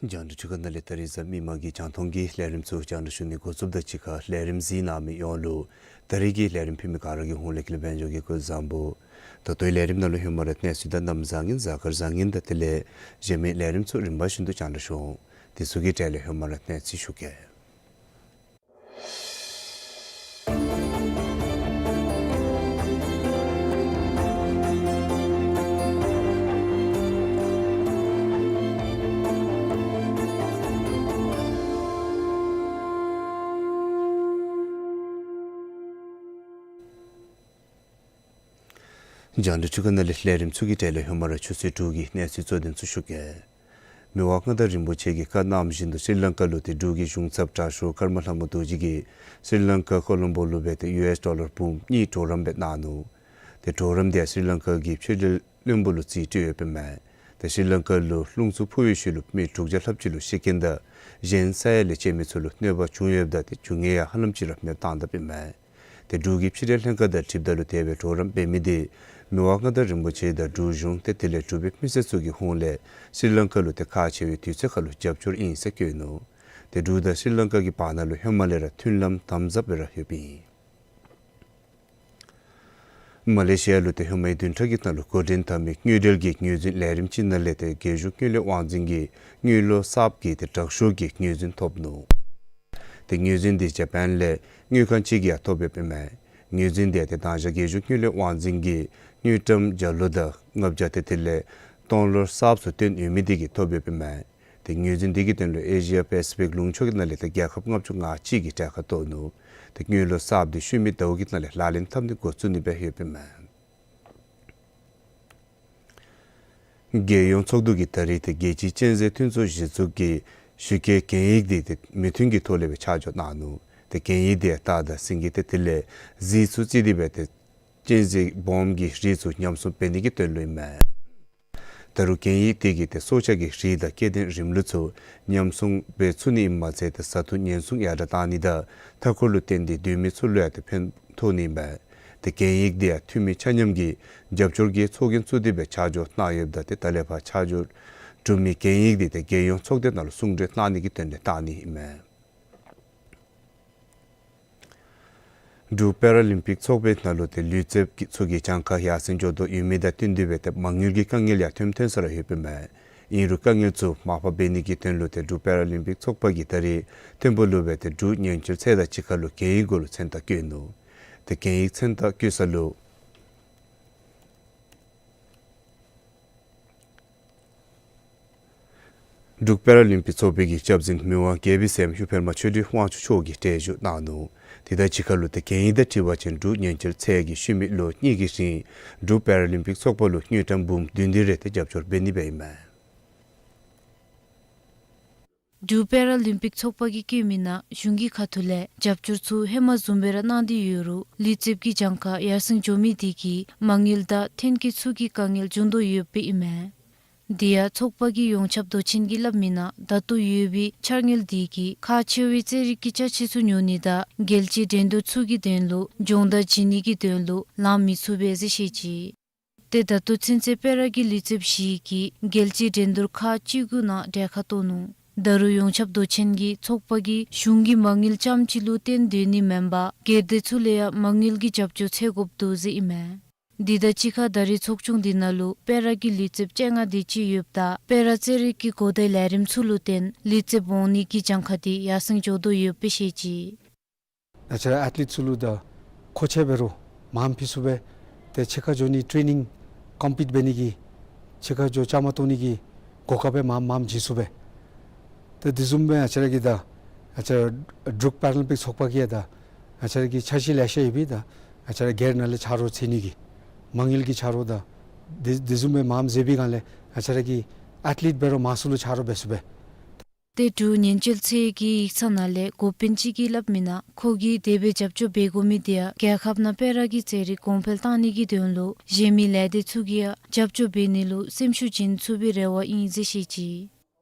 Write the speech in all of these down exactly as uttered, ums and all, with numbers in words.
རྒྱང་བསྒྲགས་འཕྲུལ་ཁང་ནང་ལས་ད་རིས་གཟའ་མིག་དམར་གྱི་རྒྱང་མཐོང་གི་ལས་རིམ་ཚུ་རྒྱང་བསྒྲགས་ཞུ་ནི་འགོ་བཙུགསཔ་དང་གཅིག་ཁར་ལས་རིམ་གཟིགས་གནང་མི་ཡོངས་ལུ་ད་རིས་ཀྱི་ལས་རིམ་ཕུལ་མི་ག་ར་གི་ཧོངས་ལས་ཀྱི་ལས་དཔལ་འབྱོར་གྱིས་སྐུ་གཟུགས་བཟང་པོ། ད་ལྟོའི་ལས་རིམ་ནང་ལུ་ཧེ་མ་ར་གནས་ཚུལ་དང་གནམ་བཟང་ངན་གཟའ་སྐར་བཟང་ངན་དང་དེ་ལས་གཞན་མི་ལས་རིམ་ཚུ་རིམ་པ་བཞིན་དུ་རྒྱང་བསྒྲགས་ཞུ་འོང་། དེ་ཚུ་གི་གྲས་ལས་ཧེ་མ་ར་གནས་ཚུལ་ཞུ་གེ། རྒྱང་བསྒྲགས་འཕྲུལ་ཁང་ནང་ལས་ལས་རིམ་ཚུ་གི་གྲས་ལས་ཧེ་མ་ར་ཆུ་ཚོད་དྲུག་གི་གནས་ཚུལ་གཙོ་དོན་ཚུ་ཞུ་གེ། མི་དབང་མངའ་བདག་རིན་པོ་ཆེ་གིས་བཀའ་གནངམ་བཞིན་དུ་ཤྲི་ལང་ཀ་ལུ་ཏེ་འབྲུག་གི་གཞུང་ཚབ་དྲག་ཤོས་ཀརྨ་ལྷ་མོ་རྡོ་རྗེ་གིས་ཤྲི་ལང་ཀ་ཀོ་ལོམ་བོ་ལུ་སྦེ་ཏེ་ཡུ་ཨེསི་ཌོ་ལར་འབུམ་གཉིས་གྲོགས་རམ་སྦེ་གནང་ནུག། ཏེ་གྲོགས་རམ་དེ་ཡང་ཤྲི་ལང་ཀ་གི་ཕྱི་འབྲེལ་བློན་པོ་ལུ་རྩིས་སྤྲོད་ཡོདཔ་ཨིན་མས། ཏེ་ཤྲི་ལང་ཀ་ལུ་རླུང་འཚུབ་འཕུ་བའི་ཤུལ་ལུ་མི་དྲུག་བརྒྱ་ལྷགཔ་ཅིག་ལུ་ཤི་རྐྱེན་དང་གཞན་ས་ཡ་ལས་བཅད་མི་ཚུ་ལུ་གནོད་པ་བྱུང་ཡོདཔ་ད་ཏེ་རྒྱུ་དངོས་ཡང་ཧ་ལམ་ཅིག་ར་མེདཔ་བཏང་དཔ་ཨིན་མས། ཏེ་འབྲུག་གི་ཕྱི་འབྲེལ་ལྷན་ཁག་དང་འཁྲིལཝ་ད་ལུ་དེ་སྦེ་གྲོགས་རམ་འབད་མི་དེ་མི་དབང་མངའ་བདག་རིན་པོ་ཆེ་དང་འབྲུག་གཞུང་ཏེ་དེ་ལས་འབྲུག་པའི་མི་སེར་ཚུ་གི་ཧོངས་ལས་ཤྲི་ལང་ཀ་ལུ་ཏེ་ཁག་ཆེ་བའི་དུས་ཚོད་ཁར་ལུ་རྒྱབ་སྐྱོར་ཨིན་ཟེར་བཀོད་ནུག། ཏེ་འབྲུག་དང་ཤྲི་ལང་ཀ་གི་བར་ན་ལུ་ཧེ་མ་ལས་ར་མཐུན་ལམ་དམ་ཟབ་སྦེ་ར་ཡོདཔ་ཨིན། མ་ལེ་ཤི་ཡ་ལུ་ཏེ་ཧེ་མའི་བདུན་ཕྲག་གི་ནང་ལུ་འགོ་འདྲེན་འཐབ་མི་དངུལ་འབྲེལ་གྱི་དངོས་རྫུན་ལས་རིམ་ཅིག་ནང་ལས་ཏེ་རྒྱལ་གཞུང་དངུལ་ལས་དབང་འཛིན་གྱི་དངུལ་ལོར་གསརཔ་གི་ཏེ་དྲག་ཤོས་ཀྱི་དངོས་རྫུན་ཐོབ་ནུག། ཏེ་དངོས་རྫུན་དེ་ཇ་པཱན་ལས་དངུལ་ཁང་ཅིག་གིས་ཡང་ཐོབ་ཡོདཔ་ཨིན་མས། དངོས་རྫུན་དེ་ཏེ་དང་ཞག་རྒྱལ་གཞུང་དངུལ་ལས་དབང་འཛིན་གྱི་དངུལ་ཀྲམ་བརྒྱ་ལོ་དང་ལྔ་བརྒྱ་ཏེ་དེ་ལས་སྟོང་ལོར་གསརཔ་ཚུ་བཏོན་ཡོད་མི་དེ་གིས་ཐོབ་ཡོདཔ་ཨིན་མས། ཏེ་དངོས་རྫུན་དེ་གི་དོན་ལུ་ཨེ་ཤི་ཡ་པེ་སི་ཕིག་ལུང་ཕྱོགས་ཀྱི་ནང་ལས་ཏེ་རྒྱལ་ཁབ་ལྔ་བཅུ་ང་གཅིག་གིས་གྲལ་ཁར་གཏོགས་ནུག། ཏེ་དངུལ་ལོར་གསརཔ་དེ་ཤུལ་མའི་ཟླཝ་གི་ནང་ལས་ལག་ལེན་འཐབ་ནི་འགོ་བཙུགས་ནི་སྦེ་ཡོདཔ་ཨིན་མས། རྒྱལ་ཡོངས་ཚོགས་འདུ་གིས་ད་རིས་ཏེ་རྒྱལ་སྤྱིའི་གཅན་གཟན་མཐུན་ཚོགས་གཞི་བཙུགས་ཀྱི་ཞུ་སྐྱེལ་གན་ཡིག་དེ་ཏེ་མོས་མཐུན་གྱི་ཐོག་ལས་སྦེ་ཆ་འཇོག་གནང་ནུག། ཏེ་གན་ཡིག་དེ་སྟག་དང་སེང་གེ་ཏེ་དེ་ལས་གཟིག་ཚུ་རྩིས་ཏེ་སྦེ་ཏེ་གཅན་གཟན་སྦོམ་གྱི་རིགས་ཚུ་ཉམས་སྲུང་འབད་ནི་གི་དོན་ལུ་ཨིན་མས། ད་རུང་གན་ཡིག་དེ་གིས་ཏེ་སྲོག་ཆགས་ཀྱི་རིགས་དང་སྐྱེ་ལྡན་རིམ་ལུགས་ཚུ་ཉམས་སྲུང་འབད་ཚུགས་ནི་ཨིནམ་མ་ཚད་ཏེ་བཟའ་འཐུང་ཉེན་སྲུང་ཡར་དྲགས་གཏང་ནི་དང་མཐའ་འཁོར་ལུ་བརྟེན་ཏེ་སྡོད་མི་ཚུ་ལུ་ཡང་ཏེ་ཕན་ཐོགས་ནི་ཨིན་པས། ཏེ་གན་ཡིག་དེ་ཡང་འཐུས་མི་ཆ་མཉམ་གྱི་རྒྱབ་སྐྱོར་གྱི་ཚོགས་རྒྱན་བཙུགས་ཏེ་སྦེ་ཆ་འཇོག་གནང་ཡོདཔ་ད་ཏེ་ད་ལས་ཕར་ཆ་འཇོག་གྲུབ་མི་གན་ཡིག་དེ་ཏེ་རྒྱལ་ཡོངས་ཚོགས་སྡེ་ནང་ལུ་གསུང་གྲོས་གནང་ནི་གི་དོན་ལས་གཏང་ནི་ཨིན་མས། འབྲུག་པེ་ར་ལིམ་པིག་ཚོགས་པའི་ནང་ལུ་ཏེ་ལུས་རྩལཔ་ཚུ་གི་གྱངས་ཁ་ཡར་སེང་འགྱོ་དོ་ཡོད་མི་དང་བསྟུན་ཏེ་སྦེ་ཏེ་མ་དངུལ་གྱི་དཀའ་ངལ་ཡང་ཐོན་ཐོན་ས་ར་ཡོདཔ་ཨིན་མས། ཨིན་རུང་དཀའ་ངལ་ཚུ་མར་ཕབ་འབད་ནི་གི་དོན་ལུ་ཏེ་འབྲུག་པེ་ར་ལིམ་པིག་ཚོགས་པ་གིས་ད་རིས་ཐིམ་ཕུག་ལུ་སྦེ་ཏེ་འབྲུག་ཉེན་བཅོལ་ཚད་དང་གཅིག་ཁར་ལུ་གན་ཡིག་གུ་ལུ་མཚན་རྟགས་བཀོད་ནུག། ཏེ་གན་ཡིག་མཚན་རྟགས་བཀོད་ས་ལུ་འབྲུག་པེ་ར་ལིམ་པིག་ཚོགས་པའི་གི་སྐྱབས་འཛིན་མི་དབང་རྒྱལ་པོའི་སྲསམོ་ཧུ་ཕེ་མ་ཆོས་སྒྲོན་དབང་ཕྱུག་མཆོག་གིས་གྲལ་བཞུགས་གནང་ནུག། དེ་དང་གཅིག་ཁར་ལུ་ཏེ་གན་ཡིག་དང་འཁྲིལ་བ་ཅིན་འབྲུག་ཉེན་བཅོལ་ཚད་ཀྱིས་ཤུལ་མའི་ལོ་གཉིས་ཀྱི་རིང་འབྲུག་པེ་ར་ལིམ་པིག་ཚོགས་པ་ལུ་དངུལ་ཀྲམ་འབུམ་བདུན་བདུན་རེ་ཏེ་རྒྱབ་སྐྱོར་འབད་ནི་སྦེ་ཨིན་མས། འབྲུག་པེ་ར་ལིམ་པིག་ཚོགས་པ་གིས་བཀོད་མི་ནང་གཞུང་གི་ཁ་ཐུག་ལས་རྒྱབ་སྐྱོར་ཚུ་ཧེ་མ་བཟུམ་སྦེ་ར་གནང་སྟེ་ཡོད་རུང་ལུས་རྩལཔ་གི་གྱངས་ཁ་ཡར་སེང་འགྱོ་མི་དེ་གིས་མ་དངུལ་དང་ཐོན་སྐྱེད་ཚུ་གི་དཀའ་ངལ་འབྱུང་དོ་ཡོདཔ་ཨིན་མས། དེ་ཡང་ཚོགས་པ་གི་ཡོངས་ཁྱབ་མདོ་ཆེན་གྱིས་སླབ་མི་ནང་ད་ལྟོ་ཡོད་པའི་འཆར་དངུལ་དེ་གིས་ཁག་ཆེ་བའི་རྩེད་རིགས་ཀྱི་ཅ་ཆས་ཚུ་ཉོ་ནི་དང་རྒྱལ་སྤྱིའི་འགྲན་བསྡུར་ཚུ་གི་དོན་ལུ་སྦྱོང་བརྡར་བྱིན་ནི་གི་དོན་ལུ་ལང་མི་ཚུགས་པས་ཟེར་བཤད་ཅི། ཏེ་ད་ལྟོ་ཚུན་ཚོད་པེ་ར་གི་ལུས་རྩལཔ་བཞི་གིས་རྒྱལ་སྤྱིའི་འགྲན་བསྡུར་ཁག་བཅུ་དགུ་ནང་གྲལ་ཁར་གཏོགས་ནུག། ད་རུང་ཡོངས་ཁྱབ་མདོ་ཆེན་གྱིས་ཚོགས་པ་གིས་གཞུང་གི་མ་དངུལ་རྐྱངམ་ཅིག་ལུ་བརྟེན་སྡོད་ནི་མེན་པར་སྒེར་སྡེ་ཚུ་ལས་ཡང་མ་དངུལ་གྱི་རྒྱབ་སྐྱོར་འཚོལ་དགོཔ་འདུག་ཟེར་ཨིན་མས། དེ་དང་གཅིག་ཁར་ད་རེས་ཚོགས་ཆུང་དེ་ནང་ལུ་པེ་ར་གི་ལུས་རྩལཔ་བཅོ་ལྔ་དེ་ཅིག་ཡོདཔ་ད་པེ་ར་རྩེད་རིགས་ཀྱི་གོ་བརྡའི་ལས་རིམ་ཚུ་ལུ་བརྟེན་ལུས་རྩལཔ་འོང་ནི་གི་གྱངས་ཁ་དེ་ཡར་སེང་འགྱོ་དོ་ཡོདཔ་སྦེ་བཤད་ཅི། ང་བཅས་ར་ཨེཐ་ལིཊ་ཚུ་ལུ་ད་མཁོ་ཆས་འབད་རུང་མངམ་ཕུལ་ཚུགས་པས། ཏེ་ཕྱི་ཁར་འགྱོ་ནི་ཊེ་ནིང་ཀོམ་པིཊ་འབད་ནི་གི་ཕྱི་ཁར་འགྱོ་བཅའ་མར་གཏོགས་ནི་གི་གོ་སྐབས་སྦེ་མངམ་མངམ་བྱིན་ཚུགས་པས། ཏེ་དེ་བཟུམ་སྦེ་ང་བཅས་ར་གི་ད་ང་བཅས་ར་འབྲུག་པེ་ར་ལིམ་པིག་ཚོགས་པ་གིས་ཡང་ད་ང་བཅས་ར་གི་འཆར་གཞི་ལེ་ཤ་ཡོད་པས། ད་ང་བཅས་ར་སྒེར་ནང་ལས་ཆ་རོགས་འཚོལ་ནི་གི་མ་དངུལ་གྱི་ཆ་རོགས་དང་དེ་དེ་བཟུམ་སྦེ་མངམ་མཛད་པའི་སྒང་ལས་ང་བཅས་ར་གི་ཨེཐ་ལིཊ་འབད་རུང་མང་སུ་ལུ་ཆ་རོགས་འབད་ཚུགས་པས། ཏེ་འབྲུག་ཉེན་བཅོལ་ཚད་ཀྱི་ཡིག་ཚང་ནང་ལས་འགོ་དཔོན་ཅིག་གིས་སླབ་མི་ནང་ཁོ་གིས་དེ་སྦེ་རྒྱབ་སྐྱོར་འབད་དགོ་མི་དེ་ཡང་རྒྱལ་ཁབ་ནང་སྤེ་ར་གི་རྩེད་རིགས་གོང་འཕེལ་བཏང་ནི་གི་དོན་ལུ་གཞན་མི་ལས་སྡེ་ཚུ་གིས་ཡང་རྒྱབ་སྐྱོར་འབད་ནི་ལུ་སེམས་ཤུགས་བྱིན་ཚུགས་པའི་རེ་བ་ཨིན་ཟེར་བཤད་ཅི།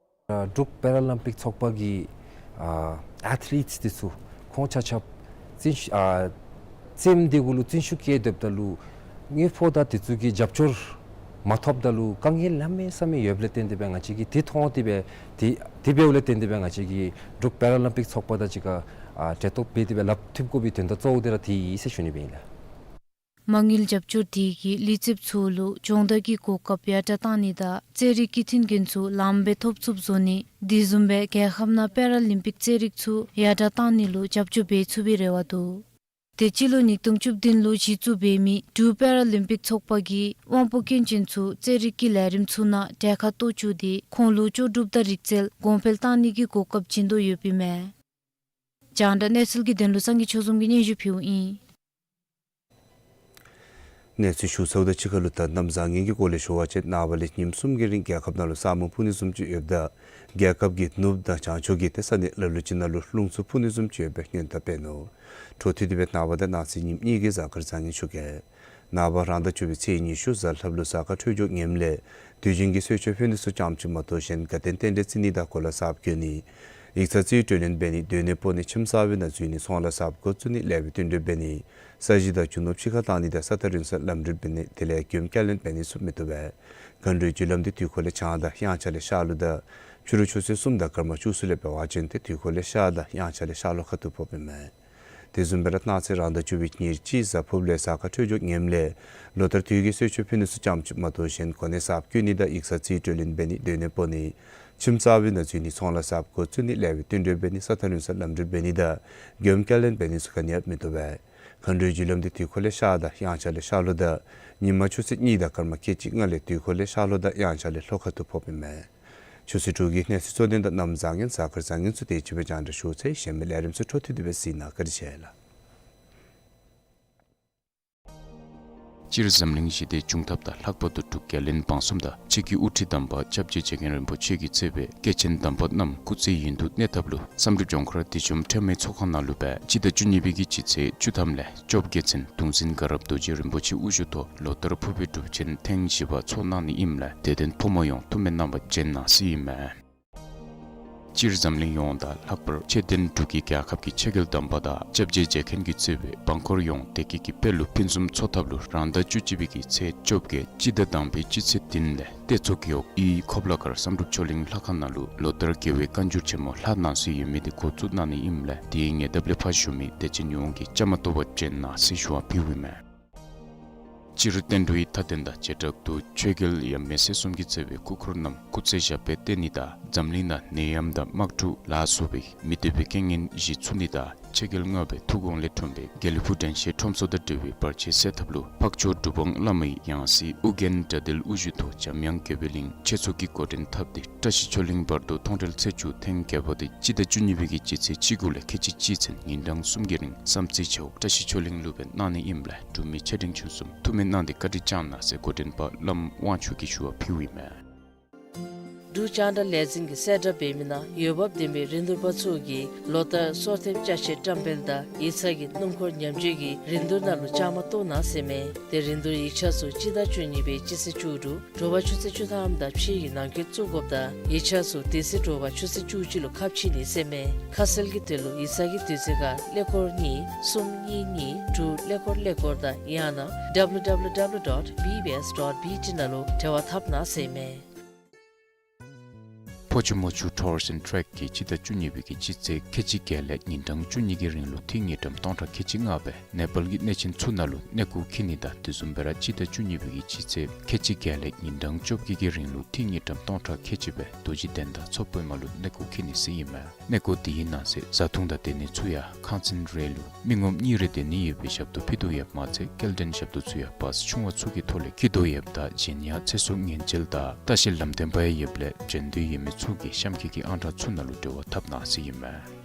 ཨ་འབྲུག་པེ་ར་ལིམ་པིག་ཚོགས་པ་གི་ཨ་ཨེཐ་ལིཊསི་དེ་ཚུ་ཁོང་ཆ་ཁྱབ་བརྩོན་ཤུགས་ཨ་རྩེདམོ་དེ་གུ་ལུ་བརྩོན་ཤུགས་བསྐྱེད་སྡོདཔ་ད་ལུ་དངུལ་ཕོགས་དང་དེ་ཚུ་གི་རྒྱབ་སྐྱོར་མ་ཐོབ་ད་ལུ་དཀའ་ངལ་གནམ་མེད་ས་མེད་ཡོདཔ་ལས་བརྟེན་ཏེ་སྦེ་ང་བཅས་ཀྱིས་དེ་མཐོང་སྟེ་སྦེ་དེ་དེ་འབདཝ་ལས་བརྟེན་ཏེ་སྦེ་ང་བཅས་ཀྱིས་འབྲུག་པེ་ར་ལིམ་པིག་ཚོགས་པ་དང་གཅིག་ཁར་ཨ་འབྲེལ་གཏོགས་འབད་དེ་སྦེ་སླབ་ཐུབ་དགོ་པའི་དོན་དག་གཙོ་བོ་དེ་ར་དེ་ཨིན་ཟེར་ཞུ་ནི་སྦེ་ཨིན་ལགས། མ་དངུལ་རྒྱབ་སྐྱོར་དེ་གིས་ལུས་རྩལཔ་ཚུ་ལུ་སྦྱོང་བརྡར་གྱི་གོ་སྐབས་ཡར་དྲགས་བཏང་ནི་དང་རྩེད་རིགས་ཀྱི་མཐུན་རྐྱེན་ཚུ་ལམ་སྦེ་ཐོབ་ཚུགསཔ་བཟོ་ནི་དེ་བཟུམ་སྦེ་རྒྱལ་ཁབ་ནང་པེ་ར་ལིམ་པིག་རྩེད་རིགས་ཚུ་ཡར་དྲགས་བཏང་ནི་ལུ་རྒྱབ་སྐྱོར་འབད་ཚུགས་པའི་རེ་བ་འདུག། དེ་སྤྱི་ལོ་ཉིས་སྟོང་བཅུ་བདུན་ལུ་གཞི་བཙུགས་འབད་མི་འབྲུག་པེ་ར་ལིམ་པིག་ཚོགས་པ་གིས་དབང་པོ་སྐྱོན་ཅན་ཚུ་རྩེད་རིགས་ཀྱི་ལས་རིམ་ཚུ་ནང་གྲལ་ཁར་གཏོགས་བཅུག་སྟེ་ཁོང་ལུ་ལྕོགས་གྲུབ་དང་རིག་རྩལ་གོང་འཕེལ་བཏང་ནི་གི་གོ་སྐབས་བྱིན་དོ་ཡོདཔ་ཨིན་མས། རྒྱང་བསྒྲགས་གནས་ཚུལ་གྱི་དོན་ལུ་སངས་རྒྱས་ཆོས་འཛོམས་ཀྱིས་སྙན་ཞུ་ཕུལཝ་ཨིན། གནས་ཚུལ་ཞུ་ཚརཝ་དང་གཅིག་ཁར་ལུ་ད་གནམ་བཟང་ངན་གྱི་སྐོར་ལས་ཞུ་བ་ཅིན་ནངས་པ་ལས་ཉིནམ་གསུམ་གྱི་རིང་རྒྱལ་ཁབ་ནང་ལུ་ས་སྨུག་ཕུབ་ནི་བཟུམ་ཅིག་ཡོདཔ་ད་རྒྱལ་ཁབ་ཀྱི་ནུབ་དང་བྱང་ཕྱོགས་ཀྱི་ཏེ་ས་གནས་ལ་ལུ་ཅིག་ནང་ལུ་རླུང་འཚུབ་ཕུབ་ནི་བཟུམ་ཅིག་ཡོད་པའི་སྔོན་བརྡ་འབད་ནུག། འཕྲོ་མཐུད་དེ་སྦེ་ནངས་པ་དང་གནངས་ཚེ་ཉིནམ་གཉིས་ཀྱི་གཟའ་སྐར་བཟང་ངན་ཞུ་གེ། ནངས་པ་རང་ཟླ་བཅུ་པའི་ཚེས་ཉི་ཤུ་གཟའ་ལྷགཔ་ལུ་གཟའ་སྐར་འཕྲོད་སྦྱོར་ངནམ་ལས་དུས་རྒྱུན་གྱི་གསོལ་མཆོད་ཕུལ་ནི་ཚུ་ཙམ་ཅིག་མ་གཏོགས་གཞན་དགའ་སྟོན་རྟེན་འབྲེལ་བརྩི་ནི་དང་གོ་ལ་གསརཔ་གྱོན་ནི། ཡིག་ཚང་རྩིས་སྤྲོད་ལེན་འབད་ནི། སྡོད་གནས་སྤོ་ནི། ཁྱིམ་གསར་པའི་ནང་འཛུལ་ནི། ཚོང་ལཱ་གསརཔ་འགོ་བཙུགས་ནི། ལས་པའི་བསྟུན་གྲོས་འབད་ནི། ས་གཞི་དང་རྒྱུ་ནོར་ཕྱི་ཁར་བཏང་ནི་དང་ས་ཐག་རིང་སར་ལམ་འགྲུལ་འབད་ནི་དེ་ལས་མགྱོནམ་བསྐྱར་ལེན་འབད་ནི་ཚུ་མི་བཏུབ་པས། མཁའ་འགྲོའི་རྒྱུ་ལམ་འདི་དུས་འཁོར་ལས་བྱང་དང་དབྱངས་འཆར་ལས་ཤར་ལྷོ་དང་ཕྱི་རུ་ཆུ་ཚོད་གསུམ་དང་སྐར་མ་བཅུ་གསུམ་ལས་འབད་བ་ཅིན་ཏེ་དུས་འཁོར་ལས་ཤར་དང་དབྱངས་འཆར་ལས་ཤར་ལྷོ་ཁ་ཐུག་ཕོགཔ་ཨིན་མས། དེ་བཟུམ་སྦེ་ར་གནངས་ཚེ་རང་ཟླ་བཅུ་པའི་ཉེར་གཅིག་གཟའ་ཕུརཔ་ལས་གཟའ་སྐར་འཕྲོད་སྦྱོར་ངནམ་ལས་ལོ་ལྟར་དུས་ཀྱི་གསོལ་མཆོད་ཕུལ་ནི་ཚུ་ཙམ་ཅིག་མ་གཏོགས་གཞན་གོ་གནས་གསརཔ་གྱོན་ནི་དང་ཡིག་ཚང་རྩིས་སྤྲོད་ལེན་འབད་ནི། སྡོད་གནས་སྤོ་ནི། ཁྱིམ་གསར་པའི་ནང་འཛུལ་ནི། ཚོང་ལཱ་གསརཔ་འགོ་བཙུགས་ནི། ལས་པའི་བསྟུན་གྲོས་འབད་ནི། ས་ཐག་རིང་སར་ལམ་འགྲུལ་འབད་ནི་དང་མགྱོནམ་བསྐྱར་ལེན་འབད་ནི་ཚུ་ག་ནི་ཡང་མི་བཏུབ་པས། མཁའ་འགྲོའི་རྒྱུ་ལམ་འདི་དུས་འཁོར་ལས་ཤར་དང་དབྱངས་འཆར་ལས་ཤར་ལྷོ་དང་ཉིན་མ་ཆུ་ཚོད་གཉིས་དང་སྐར་མ་ཁལ་གཅིག་ལྔ་ལས་དུས་འཁོར་ལས་ཤར་ལྷོ་དང་དབྱངས་འཆར་ལས་ལྷོ་ཁ་ཐུག་ཕོགཔ་ཨིན་མས། ཆུ་ཚོད་དྲུག་གི་གནས་ཚུལ་གཙོ་དོན་དང་གནམ་བཟང་ངན་གཟའ་སྐར་བཟང་ངན་ཚུ་དེ་ཅིག་སྦེ་རྒྱང་བསྒྲགས་ཞུ་ཚར་ཡི། གཞན་མི་ལས་རིམ་ཚུ་འཕྲོ་མཐུད་དེ་སྦེ་གཟིགས་གནང་། བཀའ་དྲིན་ཆེ་ལགས། སྤྱིར་འཛམ་གླིང་ཞི་བདེ་འབྱུང་ཐབས་དང་ལྷག་པར་དུ་འབྲུག་རྒྱལ་བློན་འབངས་གསུམ་དང་ཆོས་ཀྱི་དབུ་ཁྲིད་དམ་པ་སྐྱབས་རྗེ་རྗེ་མཁན་རིན་པོ་ཆེ་གིས་གཙོས་པའི་སྐྱེས་ཆེན་དམ་པ་རྣམས་སྐུ་ཚེ་ཡུན་དུ་གནས་ཐབས་ལུ་བསམ་གྲུབ་ལྗོངས་མཁར་བདེ་འབྱུང་ཁྲོས་མའི་ཚོགས་ཁང་ནང་ལུ་སྦེ་སྤྱི་ཟླ་བཅུ་གཉིས་པའི་གི་སྤྱི་ཚེས་བཅུ་ཐམ་ལས་བཅོ་བརྒྱད་ཚུན་གདུང་འཛིན་དགའ་རབ་རྡོ་རྗེ་རིན་པོ་ཆེ་དབུ་བཞུགས་ཐོག་ལོ་ལྟར་ཕུར་པའི་སྒྲུབ་ཆེན་ཐེངས་བཞི་པ་ཚོགས་གནང་ནི་ཨིནམ་ལས་དད་ལྡན་ཕོ་མོ་ཡོངས་ཐུགས་སྨོན་གནང་བར་བྱོན་གནང་ཟེར་ཨིན་མས། སྤྱིར་འཛམ་གླིང་ཡོངས་དང་ལྷག་པར་ཆོས་ལྡན་འབྲུག་གི་རྒྱལ་ཁབ་ཀྱི་ཆོས་རྒྱལ་དམ་པ་དང་སྐྱབས་རྗེ་རྗེ་མཁན་གྱིས་གཙོས་པའི་འབངས་འཁོར་ཡོངས་བདེ་སྐྱིད་ཀྱི་དཔལ་ལུ་ཕུན་སུམ་ཚོགས་ཐབས་ལུ་རང་ཟླ་བཅུ་གཅིག་པའི་གི་ཚེས་བཅོ་བརྒྱད་སྤྱི་ཟླ་དང་པའི་སྤྱི་ཚེས་བདུན་ལས་ཏེ་མཚོ་རྒེད་འོག་དབུས་ཁོ་པ་ལ་མཁར་བསམ་གྲུབ་ཆོས་གླིང་ལྷ་ཁང་ནང་ལུ་ལོ་ལྟར་རྒྱལ་བའི་བཀའ་འགྱུར་ཆེན་མོ་ལྷག་གནང་ཟེར་ཡོད་མི་དེ་འགོ་བཙུགས་གནང་ནི་ཨིནམ་ལས་དེའི་ཉེ་འདབས་ལས་ཕར་བཞུགས་མི་དད་ཅན་ཡོངས་ཀྱིས་བཅའ་མར་གཏོགས་པར་བྱོན་གནང་ཟེར་ཞུ་བ་ཕུལཝ་ཨིན་མས། སྤྱིར་བསྟན་འགྲོའི་མཐའ་རྟེན་དང་བྱེ་བྲག་ཏུ་ཆོས་རྒྱལ་ཡབ་མེས་སྲས་གསུམ་གྱིས་གཙོས་པའི་སྐུ་འཁོར་རྣམས་སྐུ་ཚེ་ཞབས་པད་བརྟན་ནི་དང་འཛམ་གླིང་ནང་ནད་ཡམས་དང་དམག་འཁྲུག་ལ་སོགས་པའི་མི་བདེ་བའི་རྐྱེན་ངན་ཞི་ཚུགས་ནི་དང་ཆོས་རྒྱལ་ལྔ་པའི་ཐུགས་དགོངས་ལས་འཁྲུངས་པའི་དགེ་ལེགས་ཕུག་དྲན་ཤེས་ཁྲོམ་ཚོགས་དང་འབྲེལ་བའི་བར་ཆད་སེལ་ཐབས་ལུ་འཕགས་མཆོག་གྲུབ་དབང་བླ་མའི་ཡང་སྲིད་ཨོ་རྒྱན་དགྲ་འདུལ་དབུ་བཞུགས་ཐོག་འཇམ་དབྱངས་དགེ་འཕེལ་གླིང་ཆོས་ཚོགས་ཀྱིས་འགོ་འདྲེན་འཐབ་སྟེ་བཀྲ་ཤིས་ཆོས་གླིང་བར་དུ་མཐོང་གྲོལ་ཚེས་བཅུ་ཐེངས་བརྒྱད་པ་དེ་སྤྱི་ཟླ་བཅུ་གཉིས་པའི་གི་སྤྱི་ཚེས་བཅུ་དགུ་ལས་ཁལ་གཅིག་གཅིག་ཚུན་ཉིན་གྲངས་གསུམ་གྱི་རིང་བསམ་རྩེ་ཆེ་འོག་བཀྲ་ཤིས་ཆོས་གླིང་ལུ་སྦེ་གནང་ནི་ཨིནམ་ལས་འབྲུག་མི་ཆེ་འབྲིང་ཆུང་གསུམ་ཐུགས་སྨོན་གནང་སྟེ་བཀའ་དྲིན་བསྐྱང་གནང་ཟེར་འགོ་འདྲེན་པ་བླམ་དབང་ཕྱུག་གིས་ཞུ་བ་ཕུལཝ་ཨིན་མས། འབྲུག་རྒྱང་བསྒྲགས་ལས་འཛིན་གྱིས་གསལ་བསྒྲགས་འབད་མི་ནང་འོས་འབབ་ལྡན་པའི་རིན་བསྡུར་པ་ཚུ་གིས་ལོ་ལྟར་སྲོག་ཐེབས་ཅ་ཆས་བཀྲམ་སྤེལ་དང་ཡིག་ཚང་གི་སྣུམ་འཁོར་ཉམས་བཅོས་ཀྱི་རིན་བསྡུར་ནང་ལུ་བཅའ་མར་གཏོགས་གནང་ཟེར་མས། དེ་རིན་བསྡུར་ཡིག་ཆ་ཚུ་སྤྱི་ཟླ་བཅུ་གཉིས་པའི་སྤྱི་ཚེས་བཅུ་དྲུག་དྲོ་པ་ཆུ་ཚོད་བཅུ་ཐམ་དང་ཕྱེད་ཀྱི་ནང་འཁོད་བཙུགས་དགོཔ་དང་ཡིག་ཆ་ཚུ་དེ་ཚེ་དྲོ་པ་ཆུ་ཚོད་བཅུ་གཅིག་ལུ་ཁ་ཕྱེ་ནི་ཟེར་མས། ཁ་གསལ་གྱི་དོན་ལུ་ཡིག་ཚང་གི་དུས་ཚོད་ཁར་ཀླད་ཀོར་གཉིས་གསུམ་གཉིས་གཉིས་དྲུག་ཀླད་ཀོར་ཀླད་ཀོར་དང་ཡང་ན་W W W dot B B S dot B T ནང་ལུ་འབྲེལ་བ་འཐབ་གནང་ཟེར་མས། ཕོ་ཆུ་མོ་ཆུ་ཊུར་སི་ཨེནཌ་ཊེཀ་གིས་སྤྱི་ཟླ་བཅུ་གཉིས་པའི་གི་སྤྱི་ཚེས་ཁལ་གཅིག་བརྒྱད་ལས་ཉིན་གྲངས་བཅུ་གཉིས་ཀྱི་རིང་ལུ་ཐིག་དངུལ་ཀྲམ་སྟོང་ཕྲག་ཁལ་གཅིག་ལྔ་སྦེ་ནེ་པཱལ་གྱི་གནས་ཆེན་ཚུ་ནང་ལུ་གནས་སྐོར་འཁྱིད་ནི་དང་དེ་བཟུམ་སྦེ་ར་སྤྱི་ཟླ་བཅུ་གཉིས་པའི་གི་སྤྱི་ཚེས་ཁལ་གཅིག་བརྒྱད་ལས་ཉིན་གྲངས་བཅོ་བརྒྱད་ཀྱི་རིང་ལུ་ཐིག་དངུལ་ཀྲམ་སྟོང་ཕྲག་ཁལ་གཅིག་སྦེ་རྡོ་རྗེ་གདན་དང་མཚོ་པདྨ་ལུ་གནས་སྐོར་འཁྱིད་ནི་ཟེར་ཨིན་མས། གནས་སྐོར་དེའི་ནང་གསེས་བཟའ་འཐུང་དང་སྡོད་གནས་ཚུ་ཡང་ཁང་ཚན་རེ་ལུ་མི་ངོམ་གཉིས་རེ་སྡོད་ནི་ཡོད་པའི་ཞབས་ཏོག་ཕུལ་དོ་ཡོདཔ་མ་ཚད་སྐྱེལ་འདྲེན་ཞབས་ཏོག་ཚུ་ཡང་བཱས་ཆུང་བ་ཚུ་གི་ཐོག་ལས་འཁྱིད་དོ་ཡོདཔ་ད་གཞན་ཡང་ཚེ་སྲོག་ཉེན་བཅོལ་དང་ལྟ་བཤལ་ལམ་སྟོན་པ་ཡང་ཡོདཔ་ལས་འབྱོན་འདོད་ཡོད་མི་ཚུ་གིས་གཤམ་འཁོད་ཀྱི་ཨང་གྲངས་ཚུ་ནང་ལུ་འབྲེལ་བ་འཐབ་གནང་ཟེར་ཨིན་མས།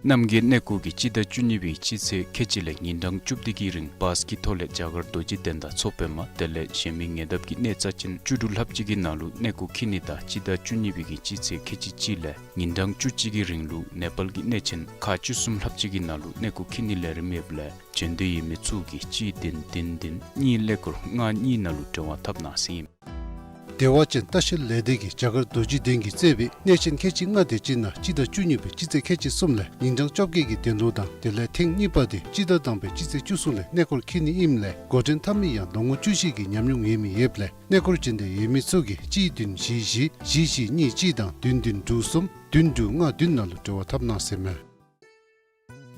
རྣམ་རྒྱལ་གནས་སྐོར་གྱིས་སྤྱི་ཟླ་བཅུ་གཉིས་པའི་སྤྱི་ཚེས་ཁལ་གཅིག་ལས་ཉིན་གྲངས་བཅུ་བདུན་གྱི་རིང་བཱས་ཀྱི་ཐོག་ལས་རྒྱ་གར་རྡོ་རྗེ་གདན་དང་མཚོ་པདྨ་དེ་ལས་གཞན་མི་ཉེ་འདབས་ཀྱི་གནས་རྩ་ཅན་བཅུ་དྲུག་ལྷགཔ་ཅིག་གི་ནང་ལུ་གནས་སྐོར་འཁྱིད་ནི་དང་སྤྱི་ཟླ་བཅུ་གཉིས་པའི་གི་སྤྱི་ཚེས་ཁལ་གཅིག་གཅིག་ལས་ཉིན་གྲངས་བཅུ་གཅིག་གི་རིང་ལུ་ནེ་པཱལ་གྱི་གནས་ཆེན་ཁག་བཅུ་གསུམ་ལྷགཔ་ཅིག་གི་ནང་ལུ་གནས་སྐོར་འཁྱིད་ནིའི་ལས་རིམ་ཡོདཔ་ལས་བྱོན་འདོད་ཡོད་མི་ཚུ་གིས་གཅིག་བདུན་བདུན་བདུན་གཉིས་ཀླད་ཀོར་ལྔ་གཉིས་ནང་ལུ་འབྲེལ་བ་འཐབ་གནང་ཟེར་ཨིན། བདེ་བ་ཅན་ལྟ་བཤལ་ལས་སྡེ་གིས་རྒྱ་གར་རྡོ་རྗེ་གདན་གྱིས་གཙོས་པའི་གནས་ཆེན་ཁལ་གཅིག་ལྔ་དེ་ཅིག་ནང་སྤྱི་ཟླ་བཅུ་གཉིས་པའི་སྤྱི་ཚེས་ཁལ་གཅིག་གསུམ་ལས་ཉིན་གྲངས་བཅོ་བརྒྱད་ཀྱི་གདན་ལོ་དང་དེ་ལས་ཐེངས་གཉིས་པ་དེ་སྤྱི་ཟླ་དང་པའི་སྤྱི་ཚེས་བཅུ་གསུམ་ལས་གནས་སྐོར་འཁྱིད་ནི་ཨིནམ་ལས་འགོ་འདྲེན་འཐབ་མི་ཡང་ལོ་ངོ་བཅུ་བཞི་གི་ཉམས་མྱོང་ཡོད་མི་ཡོདཔ་ལས་གནས་སྐོར་བྱོན་འདོད་ཡོད་མི་ཚུ་གིས་གཅིག་བདུན་བཞི་བཞི་བཞི་བཞི་གཉིས་གཅིག་དང་བདུན་བདུན་དྲུག་གསུམ་བདུན་དྲུག་ལྔ་བདུན་ནང་ལུ་འབྲེལ་བ་འཐབ་གནང་ཟེར་མས།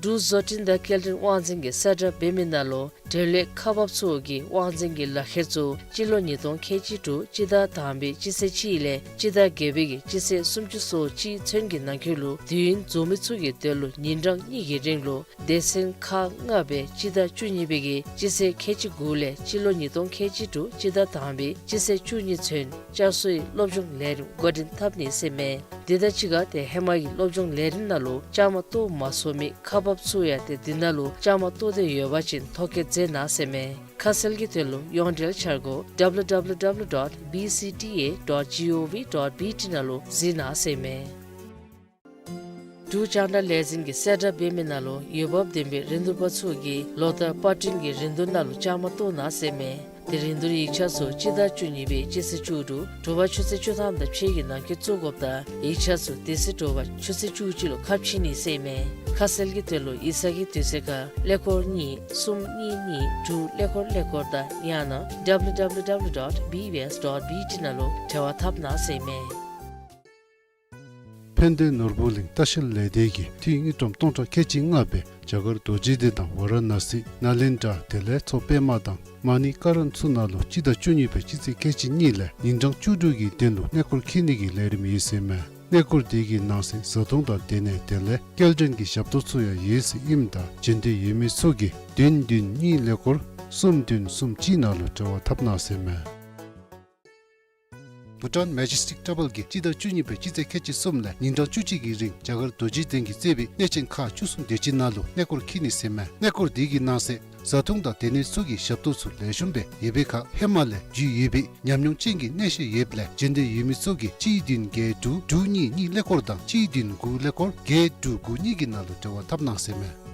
འབྲུག་བཟོ་སྐྲུན་དང་སྐྱེལ་འདྲེན་དབང་འཛིན་གྱིས་གསལ་བསྒྲགས་འབད་མི་ནང་ལུ་འབྲེལ་ཡོད་ཁག་འབགཔ་ཚུ་གིས་དབང་འཛིན་གྱི་ལག་ཁྱེར་ཚུ་སྤྱི་ལོ་ཉིས་སྟོང་ཁལ་གཅིག་དྲུག་སྤྱི་ཟླ་དང་པའི་སྤྱི་ཚེས་གཅིག་ལས་སྤྱི་ཟླ་བརྒྱད་པའི་གི་སྤྱི་ཚེས་སུམ་ཅུ་སོ་གཅིག་ཚུན་གྱི་ནང་འཁོད་ལུ་དུས་ཡུན་རྫོགས་མི་ཚུ་གི་དོན་ལུ་ཉིན་གྲངས་གཉིས་ཀྱི་རིང་ལུ་སྡེ་ཚན་ཁག་ལྔ་སྦེ་སྤྱི་ཟླ་བཅུ་གཉིས་པའི་གི་སྤྱི་ཚེས་ཁལ་གཅིག་དགུ་ལས་སྤྱི་ལོ་ཉིས་སྟོང་ཁལ་གཅིག་དྲུག་སྤྱི་ཟླ་དང་པའི་སྤྱི་ཚེས་བཅུ་གཉིས་ཚུན་བསྐྱར་གསོའི་སློབ་སྦྱོང་ལས་རིམ་འགོ་འདྲེན་འཐབ་ནི་ཟེར་མས། དེ་དང་གཅིག་ཁར་ཏེ་ཧེ་མ་གི་སློབ་སྦྱོང་ལས་རིམ་ནང་ལུ་བཅའ་མར་གཏོགས་མ་ཚུགས་མི་ཁག་འབགཔ་ཚུ་ཡང་ཏེ་དེ་ནང་ལུ་བཅའ་མར་གཏོགས་ཏེ་ཡོད་པ་ཅིན་ཐོ་བཀོད་མཛད་གནང་ཟེར་མས། ཁ་གསལ་གྱི་དོན་ལུ་ཡོངས་འབྲེལ་འཆར་སྒོ་W W W dot B C T A dot G O V dot B T ནང་ལུ་གཟིགས་གནང་ཟེར་མས། འབྲུག་རྒྱང་བསྒྲགས་ལས་འཛིན་གྱིས་གསལ་བསྒྲགས་འབད་མི་ནང་ལུ་འོས་འབབ་ལྡན་པའི་རིན་བསྡུར་པ་ཚུ་གིས་ལོ་ལྟར་པར་སྐྲུན་གྱི་རིན་བསྡུར་ནང་ལུ་བཅའ་མར་གཏོགས་གནང་ཟེར་མས། ཏེ་རིན་བསྡུར་ཡིག་ཆ་ཚུ་སྤྱི་ཟླ་བཅུ་གཉིས་པའི་སྤྱི་ཚེས་བཅུ་དྲུག་དྲོ་པ་ཆུ་ཚོད་བཅུ་ཐམ་དང་ཕྱེད་ཀྱི་ནང་འཁོད་བཙུགས་དགོཔ་དང་ཡིག་ཆ་ཚུ་དེ་ཚེ་དྲོ་པ་ཆུ་ཚོད་བཅུ་གཅིག་ལུ་ཁ་ཕྱེ་ནི་ཟེར་མས། ཁ་གསལ་གྱི་དོན་ལུ་ཡིག་ཚང་གི་དུས་ཚོད་ཁར་ཀླད་ཀོར་གཉིས་གསུམ་གཉིས་གཉིས་དྲུག་ཀླད་ཀོར་ཀླད་ཀོར་དང་ཡང་ན་W W W dot B B S dot B T ནང་ལུ་འབྲེལ་བ་འཐབ་གནང་ཟེར་མས། ཕན་བདེ་ནོར་བུ་གླིང་ལྟ་བཤལ་ལས་སྡེ་གིས་དུས་ཡུན་ཨིན་ཏོམ་སྟོང་ཕྲག་ཁལ་གཅིག་ལྔ་སྦེ་རྒྱ་གར་རྡོ་རྗེ་གདན་དང་ཝ་ར་ཎ་སི་ནཱ་ལེནྡྲ་དེ་ལས་མཚོ་པདྨ་དང་མ་ཎི་ཀ་རན་ཚུ་ནང་ལུ་སྤྱི་ཟླ་བཅུ་གཉིས་པའི་སྤྱི་ཚེས་ཁལ་གཅིག་གཉིས་ལས་ཉིན་གྲངས་བཅུ་དྲུག་གི་གདན་ལུ་གནས་སྐོར་འཁྱིད་ནི་གི་ལས་རིམ་ཡོད་ཟེར་མས། གནས་སྐོར་དེ་གི་ནང་གསེས་བཟའ་འཐུང་དང་སྡོད་གནས་དེ་ལས་སྐྱེལ་འདྲེན་གྱི་ཞབས་ཏོག་ཚུ་ཡང་ཡོད་ཟེར་ཨིནམ་ད་བྱོན་འདོད་ཡོད་མི་ཚུ་གིས་བདུན་བདུན་གཉིས་ཀླད་ཀོར་གསུམ་བདུན་གསུམ་གཅིག་ནང་ལུ་འབྲེལ་བ་འཐབ་གནང་ཟེར་མས། བྷུ་ཊཱན་མེ་ཇེ་སི་ཊིག་ཊེམ་པཱལ་གྱིས་སྤྱི་ཟླ་བཅུ་གཉིས་པའི་སྤྱི་ཚེས་ཁལ་གཅིག་གསུམ་ལས་ཉིན་གྲངས་བཅུ་གཅིག་གི་རིང་རྒྱ་གར་རྡོ་རྗེ་གདན་གྱིས་གཙོས་པའི་གནས་ཆེན་ཁག་བཅུ་གསུམ་དེ་ཅིག་ནང་ལུ་གནས་སྐོར་འཁྱིད་ནི་ཟེར་མས། གནས་སྐོར་དེ་གི་ནང་གསེས་བཟའ་འཐུང་དང་སྡོད་གནས་ཚུ་གི་ཞབས་ཏོག་ཚུ་ལེགས་ཤོམ་སྦེ་ཡོད་པའི་ཁར་ཧེ་མ་ལས་རྒྱུས་ཡོད་པའི་ཉམས་མྱོང་ཅན་གྱི་གནས་བཤད་ཡོདཔ་ལས་བྱོན་འདོད་ཡོད་མི་ཚུ་གིས་གཅིག་བདུན་བརྒྱད་དྲུག་དྲུག་གཉིས་གཉིས་ཀླད་ཀོར་དང་གཅིག་བདུན་དགུ་ཀླད་ཀོར་བརྒྱད་དྲུག་དགུ་གཉིས་ཀྱི་ནང་ལུ་འབྲེལ་བ་འཐབ་གནང་ཟེར་མས།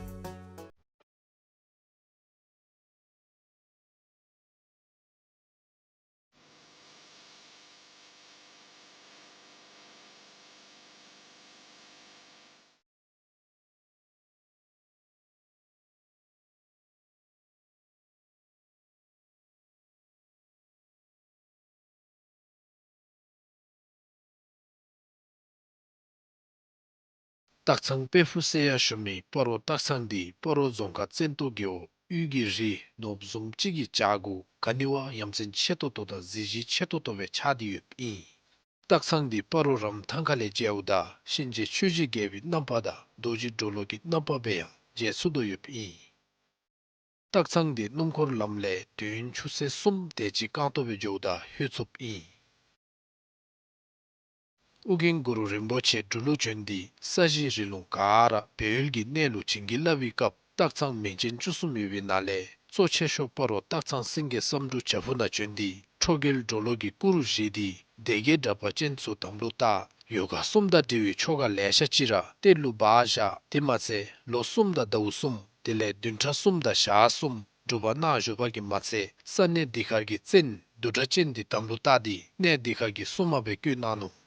སྟག་ཚང་དཔལ་ཕུག་ཟེར་ཡང་ཞུ་མི་སྤ་རོ་སྟག་ཚང་འདི་སྤ་རོ་རྫོང་ཁག་བཙན་ཏོ་རྒེད་འོག་དབུས་ཀྱི་རི་ནོར་བུ་བཟུམ་ཅིག་གི་བྱག་གུ་ག་ནི་བ་ཡ་མཚན་ཆེ་ཏོག་ཏོ་དང་གཟི་བརྗིད་ཆེ་ཏོག་ཏོ་སྦེ་ཆགས་ཏེ་ཡོདཔ་ཨིན། སྟག་ཚང་འདི་སྤ་རོ་རམ་ཐང་ཁ་ལས་མཇལཝ་ད་གཤིན་རྗེ་ཆོས་ཀྱི་རྒྱལ་པོའི་རྣམ་པ་དང་རྡོ་རྗེ་གྲོ་ལོད་ཀྱི་རྣམ་པ་སྦེ་ཡང་མཇལ་ཚུགས་དོ་ཡོདཔ་ཨིན། སྟག་ཚང་འདི་སྣུམ་འཁོར་ལམ་ལས་དུས་ཡུན་ཆུ་ཚོད་གསུམ་དེ་ཅིག་རྐང་སྟོང་སྦེ་འགྱོཝ་ད་ལྷོད་ཚུགསཔ་ཨིན། ཨོ་རྒྱན་གུ་རུ་རིན་པོ་ཆེ་འབྲུག་ལུ་བྱོན་ཏེ་ས་གཞི་རི་ལུང་ག་ར་སྦས་ཡུལ་གྱི་གནས་ལུ་བྱིན་གྱིས་བརླབས་པའི་སྐབས་སྟག་ཚང་མིང་ཅན་བཅུ་གསུམ་ཡོད་པའི་ནང་ལས་གཙོ་ཆེ་ཤོས་སྤ་རོ་སྟག་ཚང་སེང་གེ་བསམ་འགྲུབ་བྱག་ཕུག་ནང་བྱོན་ཏེ་ཁྲོ་རྒྱལ་གྲོ་ལོད་ཀྱི་སྐུ་རུ་བཞེངས་ཏེ་སྡེ་བརྒྱད་དྲེགས་པ་ཅན་ཚུ་དམ་ལུ་བཏགས། ཡོ་ག་གསུམ་དང་འབྲེལ་བའི་ཆོ་ག་ལེ་ཤ་ཅིག་ར་གཏེར་ལུ་སྦ་བཞག། དེ་མ་ཚད་ལོ་གསུམ་དང་ཟླཝ་གསུམ་དེ་ལས་བདུན་ཕྲག་གསུམ་དང་ཞག་གསུམ་སྒྲུབ་པ་གནང་བཞུགས་པ་གིས་མ་ཚད་ས་གནས་འདི་ཁར་གྱི་བཙན་བདུད་དྲེགས་ཅན་འདི་དམ་ལུ་བཏགས་ཏེ་གནས་འདི་ཁར་གྱི་སྲུང་མ་སྦེ་བསྐོས་གནང་ནུག།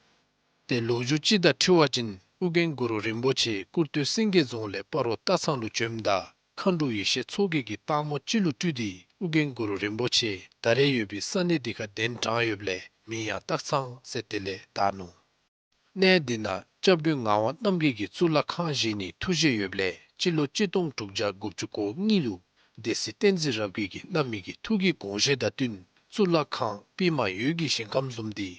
ཏེ་ལོ་རྒྱུས་ཅིག་དང་འཁྲིལ་བ་ཅིན་ཨོ་རྒྱན་གུ་རུ་རིན་པོ་ཆེ་ཀུར་སྟོད་སེང་གེ་རྫོང་ལས་སྤ་རོ་སྟག་ཚང་ལུ་བྱོནམ་ད་མཁའ་འགྲོ་ཡེ་ཤེས་མཚོ་རྒྱལ་གྱིས་སྟག་མོ་ཅིག་ལུ་སྤྲུལ་ཏེ་ཨོ་རྒྱན་གུ་རུ་རིན་པོ་ཆེ་ད་རེས་ཡོད་པའི་ས་གནས་འདི་ཁར་གདན་དྲངས་ཡོདཔ་ལས་མིང་ཡང་སྟག་ཚང་ཟེར་དེ་ལས་བཏགས་ནུག། གནས་འདི་ནང་སྐྱབས་མགོན་ངག་དབང་རྣམ་རྒྱལ་གྱིས་གཙུག་ལག་ཁང་བཞེངས་ནིའི་ཐུགས་བཞེད་ཡོདཔ་ལས་སྤྱི་ལོ་གཅིག་སྟོང་དྲུག་བརྒྱ་དགུ་བཅུ་གོ་གཉིས་ལུ་སྡེ་སྲིད་བསྟན་འཛིན་རབ་རྒྱས་ཀྱིས་གནང་མི་གི་ཐུགས་ཀྱི་དགོངས་བཞེད་དང་བསྟུན་གཙུག་ལག་ཁང་པདྨ་འོད་ཀྱི་ཞིང་ཁམས་བཟུམ་འདི་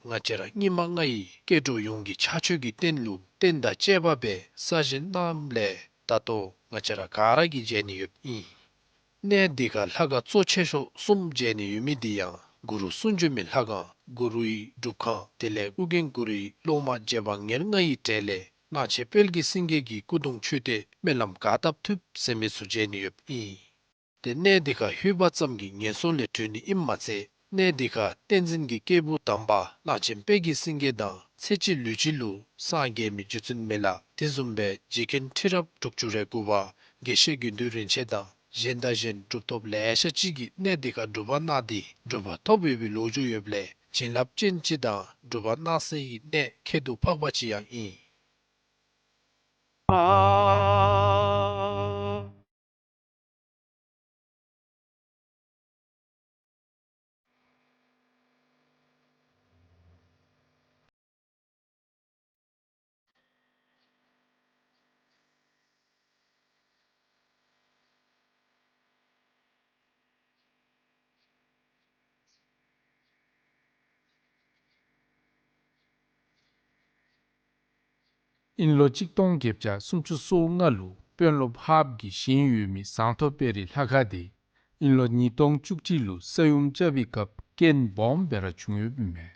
ང་བཅས་ར་སྙིགས་མ་ལྔ་ཡི་སྐྱེ་འགྲོ་ཡོངས་ཀྱི་ཕྱག་མཆོད་ཀྱི་རྟེན་ལུ་རྟེན་དང་བཅས་པ་སྦེ་གསར་བཞེངས་གནངམ་ལས་ད་ལྟོ་ང་བཅས་ར་ག་ར་གིས་མཇལ་ནི་ཡོདཔ་ཨིན། གནས་འདི་ཁར་ལྷ་ཁང་གཙོ་ཆེ་ཤོས་གསུམ་མཇལ་ནི་ཡོད་མི་འདི་ཡང་གུ་རུ་གསུང་བྱོན་མའི་ལྷ་ཁང་གུ་རུའི་སྒྲུབ་ཁང་དེ་ལས་ཨོ་རྒྱན་གུ་རུའི་སློབ་མ་རྗེ་འབངས་ཉེར་ལྔ་ཡི་གྲས་ལས་ གླང་ཆེན་དཔལ་གྱི་སེང་གེ་གི་སྐུ་གདུང་མཆོད་རྟེན་སྨོན་ལམ་ག་བཏབ་ཐུབ་ཟེར་མི་ཚུ་མཇལ་ནི་ཡོདཔ་ཨིན། ཏེ་གནས་འདི་ཁར་ལྷོད་པ་ཙམ་གྱིས་ངན་སོང་ལས་གྲོལ་ནི་ཨིནམ་མ་ཚད་གནས་འདི་ཁར་བསྟན་འཛིན་གྱི་སྐྱེས་བུ་དམ་པ་གླང་ཆེན་དཔལ་གྱི་སེང་གེ་དང་ཚེ་གཅིག་ལུས་གཅིག་ལུ་སངས་རྒྱས་མི་རྗེ་བཙུན་མི་ལ་དེ་བཟུམ་སྦེ་རྗེ་མཁན་ཁྲི་རབས་དྲུག་ཅུ་རེ་དགུ་པ་དགེ་བཤེས་དགེ་འདུན་རིན་ཆེན་དང་གཞན་དང་གཞན་གྲུབ་ཐོབ་ལེ་ཤ་ཅིག་གིས་གནས་འདི་ཁར་སྒྲུབ་པ་གནང་སྟེ་གྲུབ་པ་ཐོབ་ཡོད་པའི་ལོ་རྒྱུས་ཡོདཔ་ལས་བྱིན་རླབས་ཅན་ཅིག་དང་སྒྲུབ་པ་གནང་སའི་གནས་ཁྱད་དུ་འཕགས་པ་ཅིག་ཡང་ཨིན། ཨིན་ལོ་གཅིག་སྟོང་བརྒྱད་བརྒྱ་སུམ་ཅུ་སོ་ལྔ་ལུ་དཔོན་སློབ་ཧཱཔ་གིས་བཞེངས་ཡོད་མི་ཟངས་མདོག་དཔལ་རི་ལྷ་ཁང་འདི་ཨིན་ལོ་ཉིས་སྟོང་བཅུ་གཅིག་ལུ་ས་ཡོམ་རྐྱབ་པའི་སྐབས་རྐྱེན་སྦོམ་སྦེ་ར་བྱུང་ཡོདཔ་ཨིན་མས།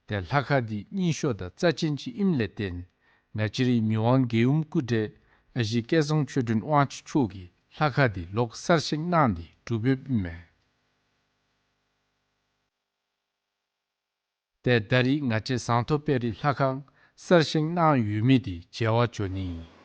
ཏེ་ལྷ་ཁང་འདི་རྙིང་ཤོས་དང་རྩ་ཅན་ཅིག་ཨིནམ་ལས་བརྟེན་ང་བཅས་རའི་མི་དབང་རྒྱལ་ཡུམ་སྐུ་བགྲེས་ཨ་ཞེ་སྐལ་བཟང་ཆོས་སྒྲོན་དབང་ཕྱུག་མཆོག་གིས་ལྷ་ཁང་འདི་ལོག་གསར་བཞེངས་གནང་སྟེ་གྲུབ་ཡོདཔ་ཨིན་མས། ཏེ་ད་རིས་ང་བཅས་ཟངས་མདོག་དཔལ་རི་ལྷ་ཁང་གསར་བཞེངས་གནང་ཡོད་མི་འདི་མཇལ་བར་འགྱོ་ནི་ཨིན།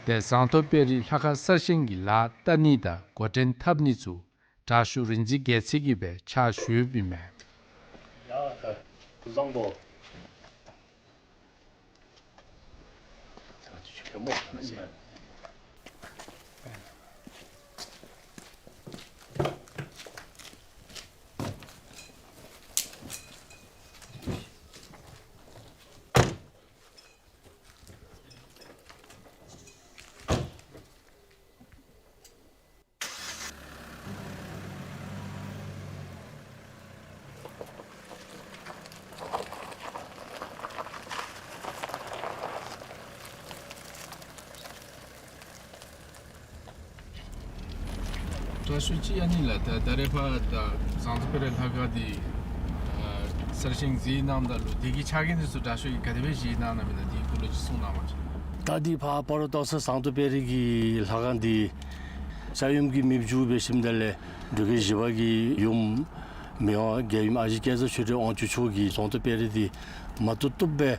ཏེ་ཟངས་མདོག་དཔལ་རི་ལྷ་ཁང་གསར་བཞེངས་ཀྱི་ལཱ་བསྟར་ནི་དང་འགོ་འདྲེན་འཐབ་ནི་ཚུ་དྲག་ཤོས་རིག་འཛིན་རྒྱལ་མཚན་གྱིས་སྦེ་ཕྱག་ཞུ་ཡོདཔ་ཨིན་མས། ཡ་ད་བཟང་པོ། དྲག་ཤོས་ཅིག་ཨ་ནི་ལགས། ད་ད་རེས་ཕར་ད་ཟངས་མདོག་དཔལ་རི་ལྷ་ཁང་འདི་ཨ་གསར་བཞེངས་མཛད་གནངམ་ད་ལུ་དེ་གི་ཆ་རྐྱེན་འདི་ཚུ་དྲག་ཤོས་ཀྱིས་ག་དེ་སྦེ་བཞེངས་གནང་གནངམ་ཨིན་ན་དེ་གི་སྐོར་ལས་ཅིག་གསུང་གནང་བ་ཅིན། ད་འདི་ཕར་སྤ་རོ་སྟག་ཚང་ཟངས་མདོག་དཔལ་རི་གི་ལྷ་ཁང་འདི་ས་ཡོམ་གྱིས་མེདཔ་བཅུག་འབད་ཞིནམ་ད་ལས་འབྲུག་རྒྱལ་བཞི་པ་གི་ཡུམ་མི་དབང་རྒྱལ་ཡུམ་ཨ་ཞེ་སྐལ་བཟང་ཆོས་སྒྲོན་དབང་ཕྱུག་མཆོག་གིས་ཟངས་མདོག་དཔལ་རི་འདི་མ་བཏུབ་བཏུབ་སྦེ་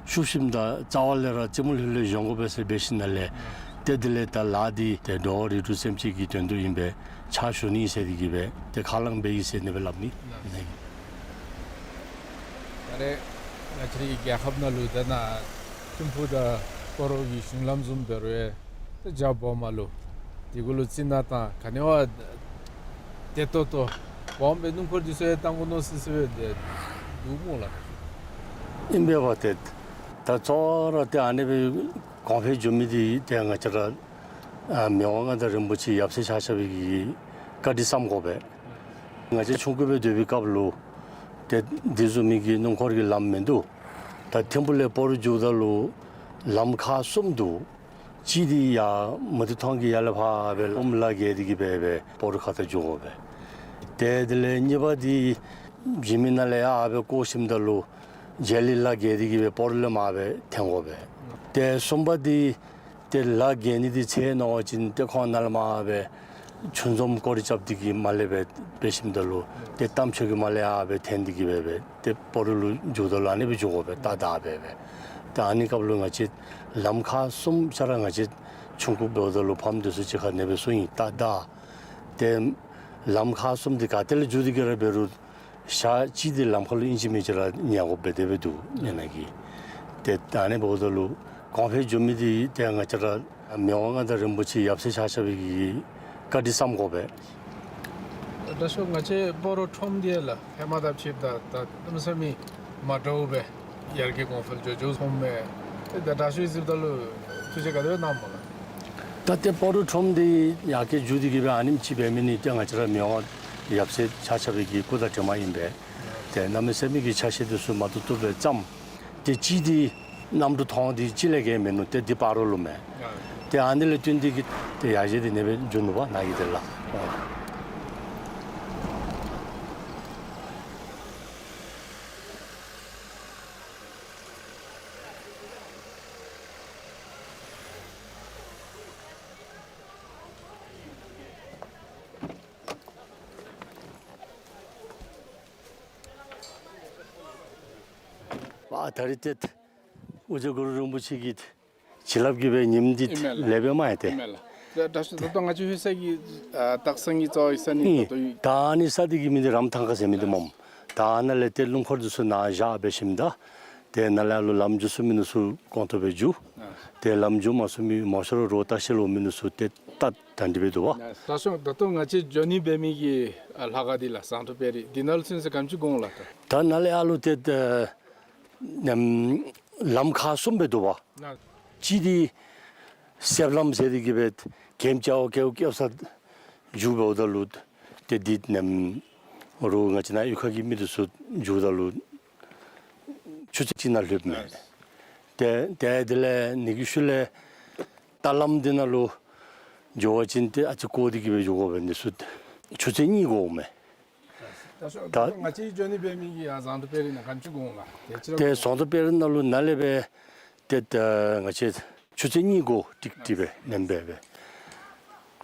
བཤུབ་ཞིནམ་ད་རྩ་བ་ལས་ར་རྩེ་མོ་ལྷོད་ལྷོད་བཞེངས་དགོ་པས་ཟེར་འབད་ཞིནམ་ལས། ཏེ་དེ་ལས་ད་ལཱ་འདི་ཏེ་འགྲོ་བ་རིགས་དྲུག་སེམས་ཅན་གྱི་དོན་དུ་ཨིན་པས། ཕྱག་ཞུ་ནི་ཟེར་འདི་གིས་སྦེ་ཏེ་ཁས་བླངས་འབད་ཡི་ཟེར་ཨ་ནི་སྦེ་སླབ་ནི་ཨིན། ད་རེས་ང་བཅས་རའི་རྒྱལ་ཁབ་ནང་ལུ་ད་ནཱ་ཐིམ་ཕུག་དང་སྤ་རོ་གི་གཞུང་ལམ་བཟུམ་འབད་རུང་ཡང་ད་རྒྱ་བོད་དམག་ལུ་དེ་གུ་ལུ་བརྩི་ན་ད་ག་ནི་བ་བདེ་ཏོག་ཏོ་སྦོམ་སྦེ་སྣུམ་འཁོར་འདི་ཚུ་ཡང་བཏང་དགོ་མནོ་སི་སི་སྦེ་འདུག་སྨོ་ལགས། ཨིན་པས་པ། ཏེ་ད་གཙོ་བོ་ར་ཏེ་ཨ་ནི་སྦེ་གོང་འཕེལ་འགྱོ་མི་འདི་ཏེ་ང་བཅས་ར་ཨ་མི་དབང་མངའ་བདག་རིན་པོ་ཆེ་ཡབ་སྲས་ཆ་ཁྱབ་ཀྱི་བཀའ་དྲིན་བསམ་དགོ་པས། ང་བཅས་ཆུང་ཀུ་སྦེ་སྡོད་པའི་སྐབས་ལུ་ཏེ་འདི་བཟུམ་མའི་གི་སྣུམ་འཁོར་གྱི་ལམ་མིན་འདུག། ད་ཐིམ་ཕུག་ལས་སྤ་རོ་འགྱོཝ་ད་ལུ་ལམ་ཁག་གསུམ་འདུག། གཅིག་འདི་ཡར་མུ་ཏིག་ཐང་གི་ཡར་ལས་ཕར་སྦེ་ཨོམ་ལ་བརྒལ་ཏེ་གི་སྦེ་སྦེ་སྤ་རོ་ཁ་ཐུག་འགྱོ་དགོ་པས། ཏེ་དེ་ལས་གཉིས་པ་འདི་འཇིགས་མེད་ནང་ལས་ཡར་སྦེ་བསྐོར་ཞིནམ་ད་ལུ་རྗེས་ལུ་ལ་བརྒལ་ཏེ་གི་སྦེ་སྤ་རོ་ལས་མར་སྦེ་འཐེན་དགོ་པས། ཏེ་གསུམ་པ་འདི་ཏེ་ལ་བརྒལ་ནི་འདི་ཚེ་མནོ་བ་ཅིན་ཏེ་ཁོང་ནཱ་ལས་མར་སྦེ་ཆུ་འཛོམས་སྐོར་ར་རྐྱབ་སྟེ་གི་མར་ལས་སྦེ་འབད་ཞིནམ་ད་ལུ་ཏེ་རྟ་མཆོག་གི་མར་ལས་ཡར་སྦེ་འཐེན་ཏེ་གི་སྦེ་སྦེ་ཏེ་སྤ་རོ་ལུ་འགྱོཝ་ད་ལུ་ཨ་ནི་སྦེ་འགྱོ་དགོ་པས། ཏ་ད་སྦེ་སྦེ། ཏེ་ཨ་ནི་སྐབས་ལུ་ང་བཅས་ལམ་ཁག་གསུམ་ཆ་ར་ང་བཅས་ཆུང་ཀུ་འབདཝ་ད་ལུ་ཕམ་འདི་ཚུ་ཅིག་ཁར་ཨ་ནི་སྦེ་གསུངས་ཡི། ཏ་ད་ཏེ་ལམ་ཁག་གསུམ་འདི་ག་ཏེ་ལས་འགྱོ་སྟེ་གི་ར་འབད་རུང་ཞག་གཅིག་འདི་ལམ་ཁར་ལུ་ཨིན་ཅི་མིན་ཅི་ར་ཉལ་དགོཔ་སྦེ་དེ་སྦེ་འདུག་ཨ་ནི་གི། ཏེ་ད་ཨ་ནི་འབདཝ་ད་ལུ་ གོང་འཕེལ་འགྱོ་མི་འདི་ཏེ་ང་བཅས་ར་མི་དབང་མངའ་བདག་རིན་པོ་ཆེ་ཡབ་སྲས་ཆ་ཁྱབ་ཀྱི་བཀའ་དྲིན་བསམ་དགོ་པས། ད་ཤོ་ང་བཅས་སྤ་རོ་ཁྲོམ་འདི་ལགས་ཧེ་མ་དང་ཕྱདཔ་ད་ད་གནམ་མེད་ས་མེད་མ་འདྲཝ་སྦེ་ཡར་རྒྱས་གོང་འཕེལ་འགྱོ་འགྱོཝ་མཐོངམ་མས། ཏེ་ད་ད་ཤོ་གཟིགསཔ་ད་ལུ་ཐུགས་བཞེད་ག་དེ་སྦེ་གནངམ་སྨོ་ལགས། ད་ཏེ་སྤ་རོ་ཁྲོམ་འདི་ཡར་རྒྱས་འགྱོ་སྟེ་གི་སྦེ་ཨ་ནེམ་ཅིག་འབད་མི་འདི་ཏེ་ང་བཅས་ར་མི་དབང་ཡབ་སྲས་ཆ་ཁྱབ་ཀྱི་སྐུ་དང་གྲིབ་མ་ཨིན་པས། ཏེ་གནམ་མེད་ས་མེད་ཀྱི་ཆ་ཤས་འདི་ཚུ་མ་བཏུབ་བཏུབ་སྦེ་བརྩམས། ཏེ་གཅིག་འདི་གནམ་གྲུ་ཐོག་འདི་གཅིག་ལས་བརྒལ་མིན་ནུག། ཏེ་འདི་སྤ་རོ་ལུ་མས། ཏེ་ཨ་ནི་ལས་བརྟེན་ཏེ་གི་ཏེ་ཡར་རྒྱས་འདི་ཨ་ནེ་སྦེ་འགྱོ་ནུག་པ་ནཱ་གི་དེ་ལགས། ཨ་ད་རིས་ཏེ་ཨོ་རྒྱན་གུ་རུ་རིན་པོ་ཆེ་གི་བྱིན་རླབས་ཀྱིས་སྦེ་ཉིནམ་འདི་ཨིན་མས་ལགས། ལེགས་པས་མས་ཏེ། ཨིན་མས་ལགས། ད་ད་ད་ལྟོ་ང་བཅས་ལྷོད་ས་གི་ཨ་སྟག་ཚང་གི་རྩ་བའི་ས་གནས་ཨིན། ད་ལྟོ་ཡོད། ད་ཨ་ནི་ས་འདི་གི་མིང་འདི་རམ་ཐང་ཁ་ཟེར་མི་འདི་སྨོ། ད་ཨ་ནཱ་ལས་ཏེ་སྣུམ་འཁོར་འདི་ཚུ་ནཱ་བཞག་འབད་ཞིནམ་ད་ཏེ་ནཱ་ལས་ཨ་ལོ་ལམ་འགྱོ་ཚུགས་མི་འདི་ཚུ་གོང་ཏོག་སྦེ་འགྱོ། ཨ་ཏེ་ལམ་འགྱོ་མ་ཚུགས་མི་མང་ཤོས་ར་རོགས་ལྟ་བཤལ་འོང་མི་འདི་ཚུ་ཏེ་ད་ད་འདི་སྦེ་འདུག་པ། ད་ཤོ་ད་ལྟོ་ང་བཅས་འགྱོ་ནི་འབད་མི་གི་ཨ་ལྷ་ཁང་འདི་ལགས་ཟངས་མདོག་དཔལ་རི་འདི་ནང་ལུ་ཚུན་ཚོད་ག་དེམ་ཅིག་འགོར་འོང་ལགས། ད་ད་ནཱ་ལས་ཨ་ལོ་ཏེ་ད་ནམ་ལམ་ཁག་གསུམ་སྦེ་འདུག་པ། ལགས། གཅིག་འདི་གསེབ་ལམ་ཟེར་ཏེ་གི་སྦེ་གེམ་ཅ་བ་ཀེའུ་ཀེའུ་ས་འགྱོ་འབདཝ་ད་ལུ་ཏེ་འདི་ནམ་རོགས་ང་བཅས་ནཱ་གཡུས་ཁ་གི་མི་འདི་ཚུ་འགྱོཝ་ད་ལུ་ཆུ་ཚོད་གཅིག་ནང་ལྷོདཔ་མས། ཏེ་ཏེ་དེ་ལས་ཨ་ནི་གི་ཤུལ་ལས་རྟ་ལམ་འདི་ནང་ལུ་འགྱོ་བ་ཅིན་ཏེ་ཨ་ཙི་འགོར་ཏེ་གི་སྦེ་འགྱོ་དགོ་པས། ཨ་ནི་ཚུ་ཆུ་ཚོད་གཉིས་འགོརཝ་མས། ད་ད་ང་བཅས་འགྱོ་ནི་འབད་མི་གི་ཡར་ཟངས་མདོག་དཔལ་རི་ནང་ག་དེམ་ཅིག་འགོར་འོང་ལགས། ཏེ་ཅི་ར་ཏེ་ཟངས་མདོག་དཔལ་རི་ནང་ལུ་ནཱ་ལས་སྦེ་ཏེ་ད་ང་བཅས་ཆུ་ཚོད་གཉིས་འགོར་ཏིག་ཏིག་སྦེ་ཨ་ནེམ་སྦེ་སྦེ།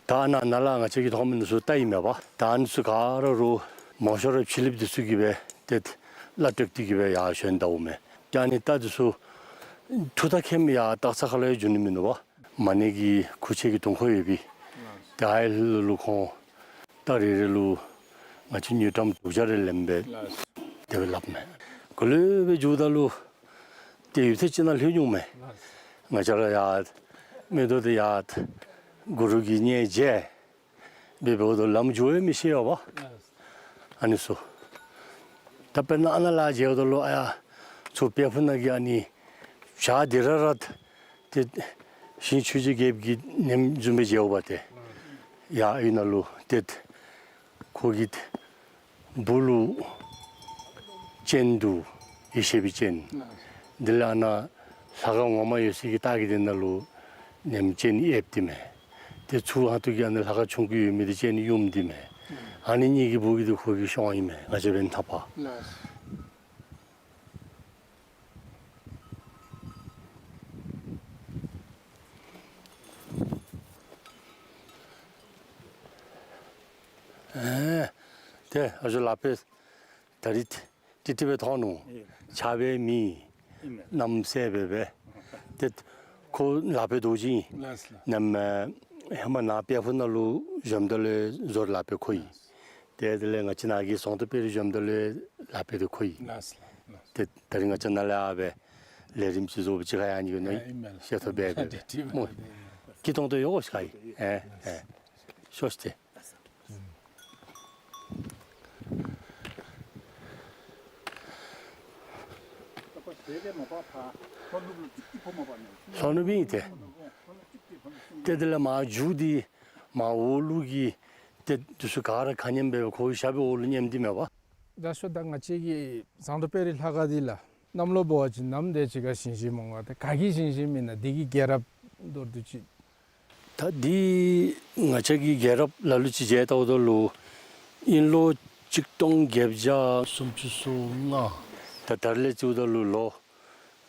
ད་ནཱ་ནཱ་ལས་ང་བཅས་ཀྱིས་མཐོང་མི་འདི་ཚུ་རྟ་ཨིན་མས་པ། ད་ཨ་ནི་ཚུ་ག་ར་རོགས་མང་ཤོས་ར་ཕྱི་གླིངཔ་འདི་ཚུ་གིས་སྦེ་ཏེ་གླ་སྤྲོད་དེ་གི་སྦེ་ཡར་བཞོན་ད་འོང་མས། ཏེ་ཨ་ནི་རྟ་འདི་ཚུ་འཐུ་ད་ཁེམ་ཡར་སྟག་ཚང་ཁ་ལུ་ཡང་འགྱོ་ནི་མིན་ནུག་པ། མ་ཎི་གི་ཁུག་ཆེན་གྱི་དུང་ཁོག་ཡོད་པའི་ཏེ་ཨའི་ལུ་ཁོང་རྟ་རེ་རེ་ལུ་ང་བཅས་དངུལ་ཀྲམ་དྲུག་བརྒྱ་རེ་ལེནམ་སྦེ་དེ་སྦེ་སླབ་མས། ག་ལུ་སྦེ་འགྱོཝ་ད་ལུ་ཏེ་ཡུདཔ་ཐེངས་ཅིག་ནང་ལྷོད་འོང་མས། ང་བཅས་ར་ཡར་མིག་ཏོ་འདི་ཡར་གུ་རུ་གི་གཉེར་མཇལ་འབད་འབདཝ་ད་ལམ་འགྱོ་ཡང་མི་ཤེས་པ། ཨ་ནི་ཚུ། ད་དཔེར་ན་ཨ་ནཱ་ལས་མཇལཝ་ད་ལུ་ཨ་ཡར་ཚུར་དཔལ་ཕུག་ནང་གི་ཨ་ནི་བྱག་འདི་ར་ར་ཏེ་ཞིང་ཆོས་རྗེ་རྒྱལཔོ་གི་ནེམ་བཟུམ་སྦེ་མཇལཝ་ཏེ། ཡར་ཨའི་ནང་ལུ་ཏེ་ཁོ་གི་སྦུག་ལུ་སྤྱན་འདུག། ཡེ་ཤེས་པའི་སྤྱན། དེ་ལས་ཨ་ནཱ་ལྷ་ཁང་ངོ་མ་ཡོད་ས་གི་ལྟག་གི་དེ་ནང་ལུ་ནེམ་སྤྱན་ཨེབ་སྟེ་མས། ཏེ་ཚུར་ཧང་ཏོ་གི་ཨ་ནཱ་ལྷ་ཁང་ཆུང་ཀུ་ཡོད་མི་འདི་སྤྱན་ཡུམ་སྟེ་མས། ཨ་ནི་གཉིས་ཀྱི་སྦུག་གི་འདི་ཁོ་གི་གཤོང་ཨིན་མས། ང་བཅས་འབདན་ཐག་པ། ཨེ་ཏེ་ཨ་ཞོ་ལག་པས་ད་རིས་ཏིག་ཏིག་སྦེ་མཐོང་ནུག། ཨེ་ཆགས་པའི་མི་ཨིན་མས། གནམ་སེརཔོ་སྦེ་སྦེ། ཏེ་ཁོ་ལག་པས་རྡོ་རྗེ་ཨིན། ལགས་ལགས། ནམ་ཧེ་མ་ནཱ་དཔལ་ཕུག་ནང་ལུ་བཞོནམ་ད་ལུ་བཟོ་ལག་པ་ཁོ་ཨིན། ཏེ་དེ་ལས་ང་བཅས་ནཱ་གི་ཟངས་མདོག་དཔལ་རི་བཞོནམ་ད་ལུ་ལག་པ་འདི་ཁོ་ཨིན། ལགས་ལགས། ཏེ་ད་རིས་ང་བཅས་ནཱ་ལས་ཨ་སྦེ་ལས་རིམ་ཅིག་བཟོ་བ་ཅིག་ཁར་ཡང་ཨ་ནི་གི་ནང་ཨིན་མས་ལགས། ཤེས་ཐོབ་སྦེ་སྦེ་སྨོ། སྐྱིད་ཏོང་ཏོ་ཡོད་གོ་ཤ་ཁ་ཨིན། ཨེ་ཨེ་ཤོག་ཤིག་ཏེ། ལྷོ་ནུབ་ཨིན་ཏེ། ཏེ་དེ་ལས་མར་མཇུག་འདི་མར་འོག་ལུ་གི་ཏེ་འདི་ཚུ་ག་ར་ཁ་མཉམ་སྦེ་ཁོ་གི་ཞབས་པའི་འོག་ལུ་མཉམ་སྟེ་མས་པ། ད་ཤོ་ད་ང་བཅས་ཀྱི་ཟངས་མདོག་དཔལ་རི་ལྷ་ཁང་འདི་ལགས་གནམ་ལོ་འབད་བ་ཅིན་ནམ་དེ་ཅིག་ཁར་བཞེངས་བཞེངསམ་འོང་ག། ཏེ་ག་གིས་བཞེངས་བཞེངསམ་ཨིན་ན། འདི་གི་རྒྱལ་རབས་མདོར་བསྡུས་ཅིག། ད་འདི་ང་བཅས་ཀྱི་རྒྱལ་རབས་ལ་ལུ་ཅིག་མཇལ་བལྟཝ་ད་ལུ་དབྱིན་ལོ་གཅིག་སྟོང་བརྒྱད་བརྒྱ་སུམ་ཅུ་སོ་ལྔ། ད་ད་རིས་ལས་བརྩིཝ་ད་ལུ་ལོ་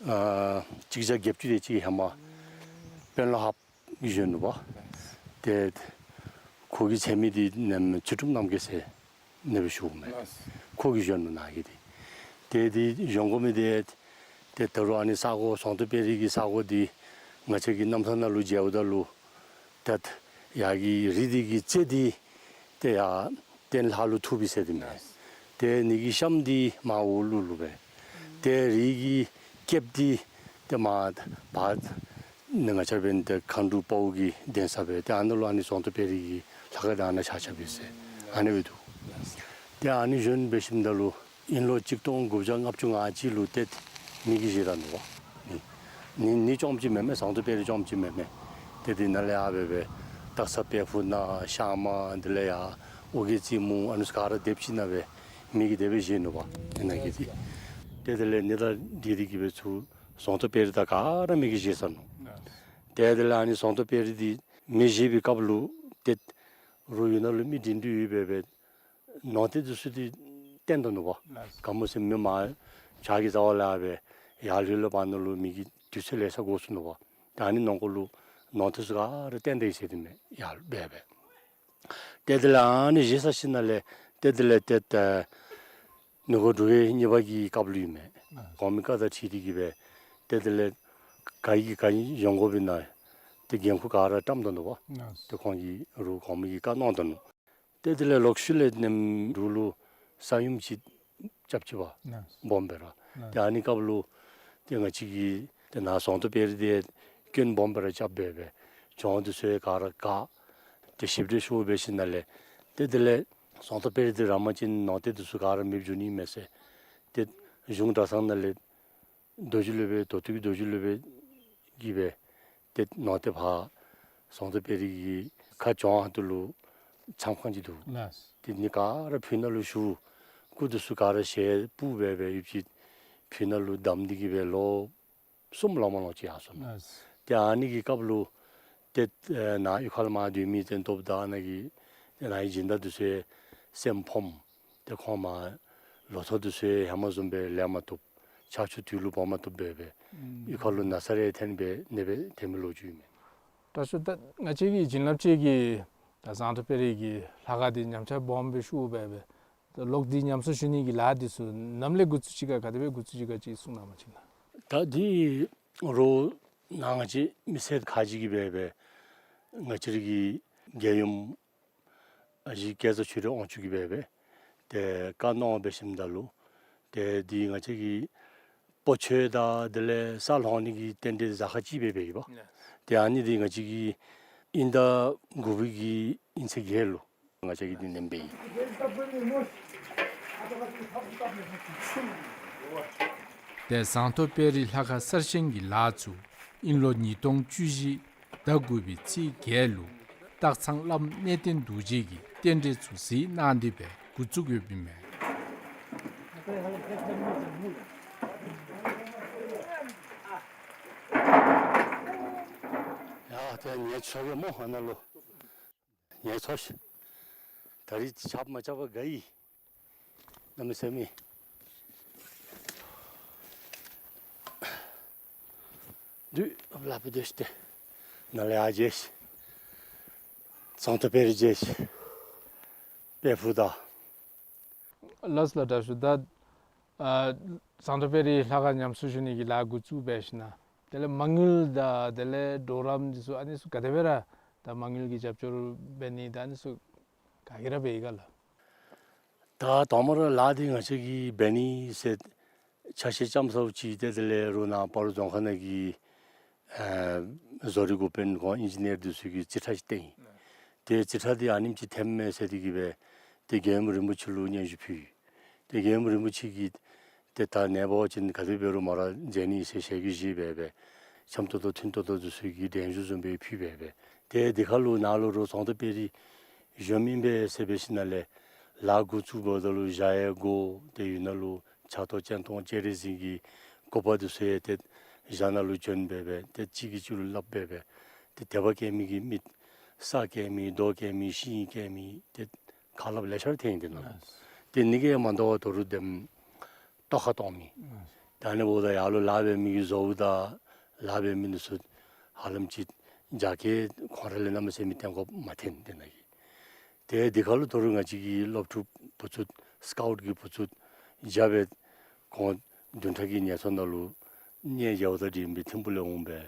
ཨ་གཅིག་བརྒྱ་བརྒྱད་ཅུ་དེ་ཅིག་ཧེ་མ་དཔོན་སློབ་ཧཱཔ་གིས་བཞོན་ནུག་པ། ཏེ་ཁོ་གི་ཚེ་མི་འདི་ནམ་ཚུལ་ཁྲིམས་རྣམ་རྒྱལ་ཟེར་ཨ་ནེ་སྦེ་ཞུཝ་མས། ལགས། ཁོ་གིས་བཞོན་ནུག་ནཱ་གི་འདི། ཏེ་འདི་བཞོན་དགོ་མི་འདི་ཏེ་ད་རུང་ཨ་ནི་ས་གོ་ཟངས་མདོག་དཔལ་རི་གི་ས་གོ་འདི་ང་བཅས་ཀྱི་རྣམ་ཐར་ནང་ལུ་མཇལཝ་ད་ལུ་ཏེ་ཡར་གྱི་རི་འདི་གི་རྩེ་འདི་ཏེ་ཡར་སྟེང་ལྷ་ལུ་ཐུག་པས་ཟེར་ཏེ་མས། ལགས། ཏེ་ཨ་ནི་གི་གཤམ་འདི་མར་འོག་ལུ་ལུ་སྦེ། ཏེ་རི་གི་སྐེདཔ་འདི་ ཏེ་མར་བར་ནི་ང་བཅས་འབདན་ཏེ་མཁའ་འགྲོ་དཔའ་བོ་གི་གདན་ས་སྦེ་ཏེ་ཨ་ནཱ་ལུ་ཨ་ནི་ཟོང་ཏོ་དཔལ་རི་གི་ལྷ་ཁང་དེ་ཨ་ནཱ་ཆགས་ཆགསཔ་ཨིན་ཟེར་ཨ་ནི་སྦེ་འདུག། ཏེ་ཨ་ནི་བཞོན་འབད་ཞིནམ་ད་ལུ་དབྱིན་ལོ་གཅིག་སྟོང་དགུ་བརྒྱ་ལྔ་བཅུ་ང་གཅིག་ལུ་ཏེ་མེ་གིས་བཞེས་ད་ནུག་པ། ནི་ནི་ནི་རྐྱངམ་ཅིག་མེན་མས། ཟོང་ཏོ་དཔལ་རི་རྐྱངམ་ཅིག་མེན་མས། ཏེ་དེ་ནང་ལས་ཡར་སྦེ་སྦེ་སྟག་ཚང་དཔལ་ཕུག་ནང་ཤང་མ་དེ་ལས་ཡར་ཨོ་རྒྱན་རྩེ་མོ་ཨ་ནི་ཚུ་ག་ར་དེམ་ཅིག་ནང་སྦེ་མེ་གིས་དེ་སྦེ་བཞེས་ནུག་པ། ཨ་ནཱ་གི་ཏེ་ཏེ་དེ་ལས་ནི་དང་འདྲིས་ཏེ་གིས་སྦེ་ཚུར་ཟོང་ཏོ་དཔལ་རི་དང་ག་ར་མེ་གིས་བཞེས་ཚར་ནུག། ཏེ་དེ་ལས་ཨ་ནི་ཟོང་ཏོ་དཔལ་རི་འདི་མེ་བཞེས་པའི་སྐབས་ལུ་ཏེ་རོགས་ཡུལ་ནང་ལུ་མི་འདྲེན་འདྲེན་ཡོད་པས་སྦེ་ནོར་རྟེན་འདི་ཚུ་འདི་བཏོན་ད་ནུག་པ། ག་མོ་ཟེར་མི་མར་བྱག་གི་རྩ་བ་ལས་སྦེ་ཡར་ལྷོད་ལྷོདཔ་ནང་ལུ་མེ་གི་དུས་ཚོད་ལེ་ཤ་འགོར་སོ་ནུག་པ། ད་ཨ་ནི་ནང་འཁོད་ལུ་ནོར་རྟེན་ཚུ་ག་ར་བཏོན་ད་ཡི་ཟེར་དེ་མས། ཡར་སྦེ་སྦེ་ཏེ་དེ་ལས་ཨ་ནི་བཞེས་ཚར་ཞིནམ་ལས་ཏེ་དེ་ལས་ཏེ་ད་མི་མགོ་འབྲུག་རྒྱལ་གཉིས་པ་གི་སྐབས་ལུ་ཨིན་མས། གོང་མའི་བཀའ་དང་འཁྲིལ་ཏེ་གིས་སྦེ་ཏེ་དེ་ལས་ག་གིས་ག་ཡོང་དགོ་པས་ན་ཏེ་འགན་ཁུར་ག་ར་བཀྲམ་ད་ནུག་པ། ཏེ་ཁོང་གིས་རོགས་གོང་མ་གིས་བཀའ་གནང་ད་ནུག། ཏེ་དེ་ལས་ལོག་ཤུལ་ལས་ནེམ་འབྲུག་ལུ་ས་ཡོམ་ཅིག་རྐྱབ་ཅི་པ། སྦོམ་སྦེ་ར། ཏེ་ཨ་ནི་སྐབས་ལུ་ཏེ་ང་བཅས་ཀྱིས་ཏེ་ནཱ་ཟོང་ཏོ་དཔལ་རི་འདི་སྐྱོན་སྦོམ་སྦེ་ར་རྐྱབ་སྦེ་སྦེ་གྱོང་འདི་ཚུ་ག་ར་བཀག། ཏེ་ཞིབ་འགྲེལ་ཞུ་འབད་ཞིནམ་ལས་ཏེ་དེ་ལས་ཟོང་ཏོ་དཔལ་རི་འདི་ར་མ་ཅིན་ནོར་རྟེན་འདི་ཚུ་ག་ར་མེདཔ་འགྱོ་ནི་མས་ཟེར། ཏེ་གཞུང་གྲྭ་ཚང་ནང་ལས་རྡོ་རྗེ་སློབ་དཔོན་མདོ་སྟོད་ཀྱི་རྡོ་རྗེ་སློབ་དཔོན་གྱིས་སྦེ་ཏེ་ནོར་རྟེན་ཕར་ཟོང་ཏོ་དཔལ་རི་གི་ཁ་གྱོང་ཧོངས་ཏོ་ལུ་ཚོམས་ཁང་ཅིག་འདུག། ཏེ་ཨ་ནི་ག་ར་ཕུལ་ནང་ལུ་བཞུགས། སྐུ་འདི་ཚུ་ག་ར་ཞལ་སྤུབས་སྦེ་སྦེ་ཡོདཔ་ཅིག་ཕུལ་ནང་ལུ་བསྡམས་ཏེ་གིས་སྦེ་ལོ་གསུམ་ལང་མ་ལང་ཅིག་ཡར་སོ་ནུག། ཏེ་ཨ་ནི་གི་སྐབས་ལུ་ཏེ་ནཱ་གཡུས་ཁ་ལས་མར་སྡོད་མི་ཏེ་སྟོབས་དང་ནཱ་གི་ཏེ་ནཱ་གི་སྦྱིན་བདག་འདི་ཚུ་སེམས་ཕམ། ཏེ་ཁོང་མར་ལོ་ཐོག་འདི་ཚུ་ཧེ་མ་བཟུམ་སྦེ་ལེན་མ་བཏུབ། ཆར་ཆུ་དུས་ལུ་འབབ་མ་བཏུབ་སྦེ་སྦེ་གཡུས་ཁ་ལུ་ན་ཚ་རེ་ཐོན་སྦེ་ནདཔ་སྦེ་ཐོན་མི་ལོ་རྒྱུས་ཨིན་མས། དྲག་ཤོས་ད་ང་བཅས་ཀྱི་བྱིན་རླབས་ཅན་གྱི་ད་ཟོང་ཏོ་དཔལ་རི་གི་ལྷ་ཁང་འདི་ཉམས་ཆག་སྦོམ་སྦེ་ཤོར་སྦེ་སྦེ་ད་ལོག་འདི་ཉམས་གསོ་ཞུ་ནི་གི་ལཱ་འདི་ཚུ་ནམ་ལས་འགོ་བཙུགས་ཅི་ག་ག་དེ་སྦེ་འགོ་བཙུགས་ཅི་ག་ཅིག་གསུང་གནང་བ་ཅིན་ལགས། ད་འདི་རོགས་ནཱ་ང་བཅས་མི་སེར་ཁག་ཅིག་གིས་སྦེ་སྦེ་ང་བཅས་ར་གི་རྒྱལ་ཡུམ་ཨ་ཞེ་སྐལ་བཟང་ཆོས་སྒྲོན་དབང་ཕྱུག་གིས་སྦེ་སྦེ་ཏེ་བཀའ་གནང་འབད་ཞིནམ་ད་ལུ་ཏེ་འདི་ང་བཅས་ཀྱི་སྤོ་ཆོས་དང་དེ་ལས་ས་སློང་ནི་གི་རྟེན་འབྲེལ་གཟའ་ཁང་ཅིག་སྦེ་འབད་ཡི་པ། ཏེ་ཨ་ནི་འདི་ང་བཅས་ཀྱིས་དབྱིན་ཟླ་དགུ་པའི་གི་དབྱིན་ཚེས་བརྒྱད་ལུ་ང་བཅས་ཀྱིས་འདི་ནེམ་འབད་ཡི། ཏེ་ཟོང་ཏོ་དཔལ་རི་ལྷ་ཁང་གསར་བཞེངས་ཀྱི་ལཱ་ཚུ་དབྱིན་ལོ་ཉིས་སྟོང་བཅུ་བཞི་ཟླ་དགུ་པའི་ཚེས་བརྒྱད་ལུ་སྟག་ཚང་བླམ་གནས་བརྟན་རྡོ་རྗེ་གིས་རྟེན་འབྲེལ་ཚུ་གཟིགས་གནང་སྟེ་སྦེ་འགོ་བཙུགས་ཡོདཔ་ཨིན་མས། ཡ་ཏེ་ངལ་འཚོ་གེ་སྨོ་ཨ་ནཱ་ལུ། ངལ་འཚོ་ཤིག། ད་རིས་ཆརཔ་མ་རྐྱབ་པར་དགའ་ཡི། གནམ་མེད་ས་མེད། དུས་ལ་ཕུད་དེ་ཤི་སྟེ་ནཱ་ལས་ཡར་མཇལ་ཤིག། ཟོང་ཏོ་དཔལ་རི་མཇལ་ཤིག། དཔལ་ཕུག་དང་། ལགས་སོ་ལགས། དྲག་ཤོས་ད་ཨ་ཟོང་ཏོ་དཔལ་རི་ལྷ་ཁང་ཉམས་གསོ་ཞུ་ནི་གི་ལཱ་འགོ་བཙུགས་འབད་ཞིནམ་དེ་ལས་མ་དངུལ་དང་དེ་ལས་གྲོགས་རམ་འདི་ཚུ་ཨ་ནི་ཚུ་ག་དེ་སྦེ་ར་ད་མ་དངུལ་གྱི་རྒྱབ་སྐྱོར་འབད་ནི་དང་ཨ་ནི་ཚུ་ག་གིས་ར་འབད་ཡི་ག་ལགས། ད་དང་པ་ར་ལཱ་འདི་ང་བཅས་ཀྱིས་འབད་ནི་ཟེར་ཆ་ཤས་རྐྱབ་ཚརཝ་ཅིག་ཏེ་དེ་ལས་རོགས་ནཱ་སྤ་རོ་རྫོང་ཁག་ནང་གི་ཨ་བཟོ་རིག་འགོ་དཔོན་ཁོང་ཨིན་ཇི་ནི་ཡར་འདི་ཚུ་གིས་རྩིས་ཁྲ་ཅིག་བཏོན་ཡི། ཏེ་རྩིས་ཁྲ་འདི་ཨ་ནེམ་ཅིག་ཐོནམ་མས་ཟེར་ཏེ་གིས་སྦེ་ཏེ་རྒྱལ་ཡུམ་རིན་པོ་ཆེ་ལུ་སྙན་ཞུ་ཕུལ་ཡི། ཏེ་རྒྱལ་ཡུམ་རིན་པོ་ཆེ་གིས་ཏེ་ད་ནངས་པ་ཅིན་ག་དེ་འབད་རུང་མ་ར་མཛད་ནི་ཟེར་ཞལ་གྱིས་བཞེས་སྦེ་སྦེ་འཆམ་ཏོག་ཏོ་མཐུན་ཏོག་ཏོ་འདི་ཚུ་གི་གདན་ཞུ་བཟུམ་སྦེ་ཕུལ་སྦེ་སྦེ། ཏེ་འདི་ཁར་ལུ་ནཱ་ལུ་རོགས་ཟོང་ཏོ་དཔལ་རི་བཞེངསམ་ཨིན་པས་ཟེར་འབད་ཞིནམ་ལས་ལཱ་འགོ་བཙུགས་འབདཝ་ད་ལུ་བཞག་ཡས་སྒོ་ཏེ་ཡོད་ནང་ལུ་ཆ་ཏོ་སྤྱན་སྟོང་སྤྱན་རས་གཟིགས་ཀྱི་སྐུ་པར་འདི་ཚུ་ཡང་ཏེ་བཞག་ནང་ལུ་བྱོན་སྦེ་སྦེ་ཏེ་གཅིག་གིས་གཅིག་ལུ་སླབ་སྦེ་སྦེ་ཏེ་དད་པ་བསྐྱེད་མི་གིས་མི་ས་བསྐྱལ་མི་རྡོ་བསྐྱལ་མི་ཤིང་བསྐྱལ་མི་ཏེ་ཁ་སླབ་ལེ་ཤ་ར་ཐོན་ཡི་དེ་ནང་ལུ། ཏེ་ཨ་ནི་གིས་མ་དོ་བར་དོ་རུང་དེམ་ཏོག་ཁ་གཏོང་མི། ད་ཨ་ནི་འབདཝ་ད་ཡར་ལུ་ལཱ་འབད་མི་གི་བཟོ་བོ་དང་ལཱ་འབད་མི་འདི་ཚུ་ཧ་ལམ་ཅིག་རྒྱ་སྐྱེད་ཁོང་ར་ལས་གནམ་མེད་ས་མེད་བརྟན་ཁོག་མ་ཐོན་དེ་ནང་གི། ཏེ་འདི་ཁར་ལུ་དོ་རུང་ང་བཅས་ཀྱི་སློབ་ཕྲུག་བུ་ཚུ་སི་ཀའུཊ་ཀྱི་བུ་ཚུ་བརྒྱ་སྦེ་ཁོང་བདུན་ཕྲག་གི་ཉེ་ཚང་ནང་ལུ་གནས་མཇལཝ་དང་འབྲེལ་བའི་ཐིམ་ཕུག་ལས་འོང་སྦེ་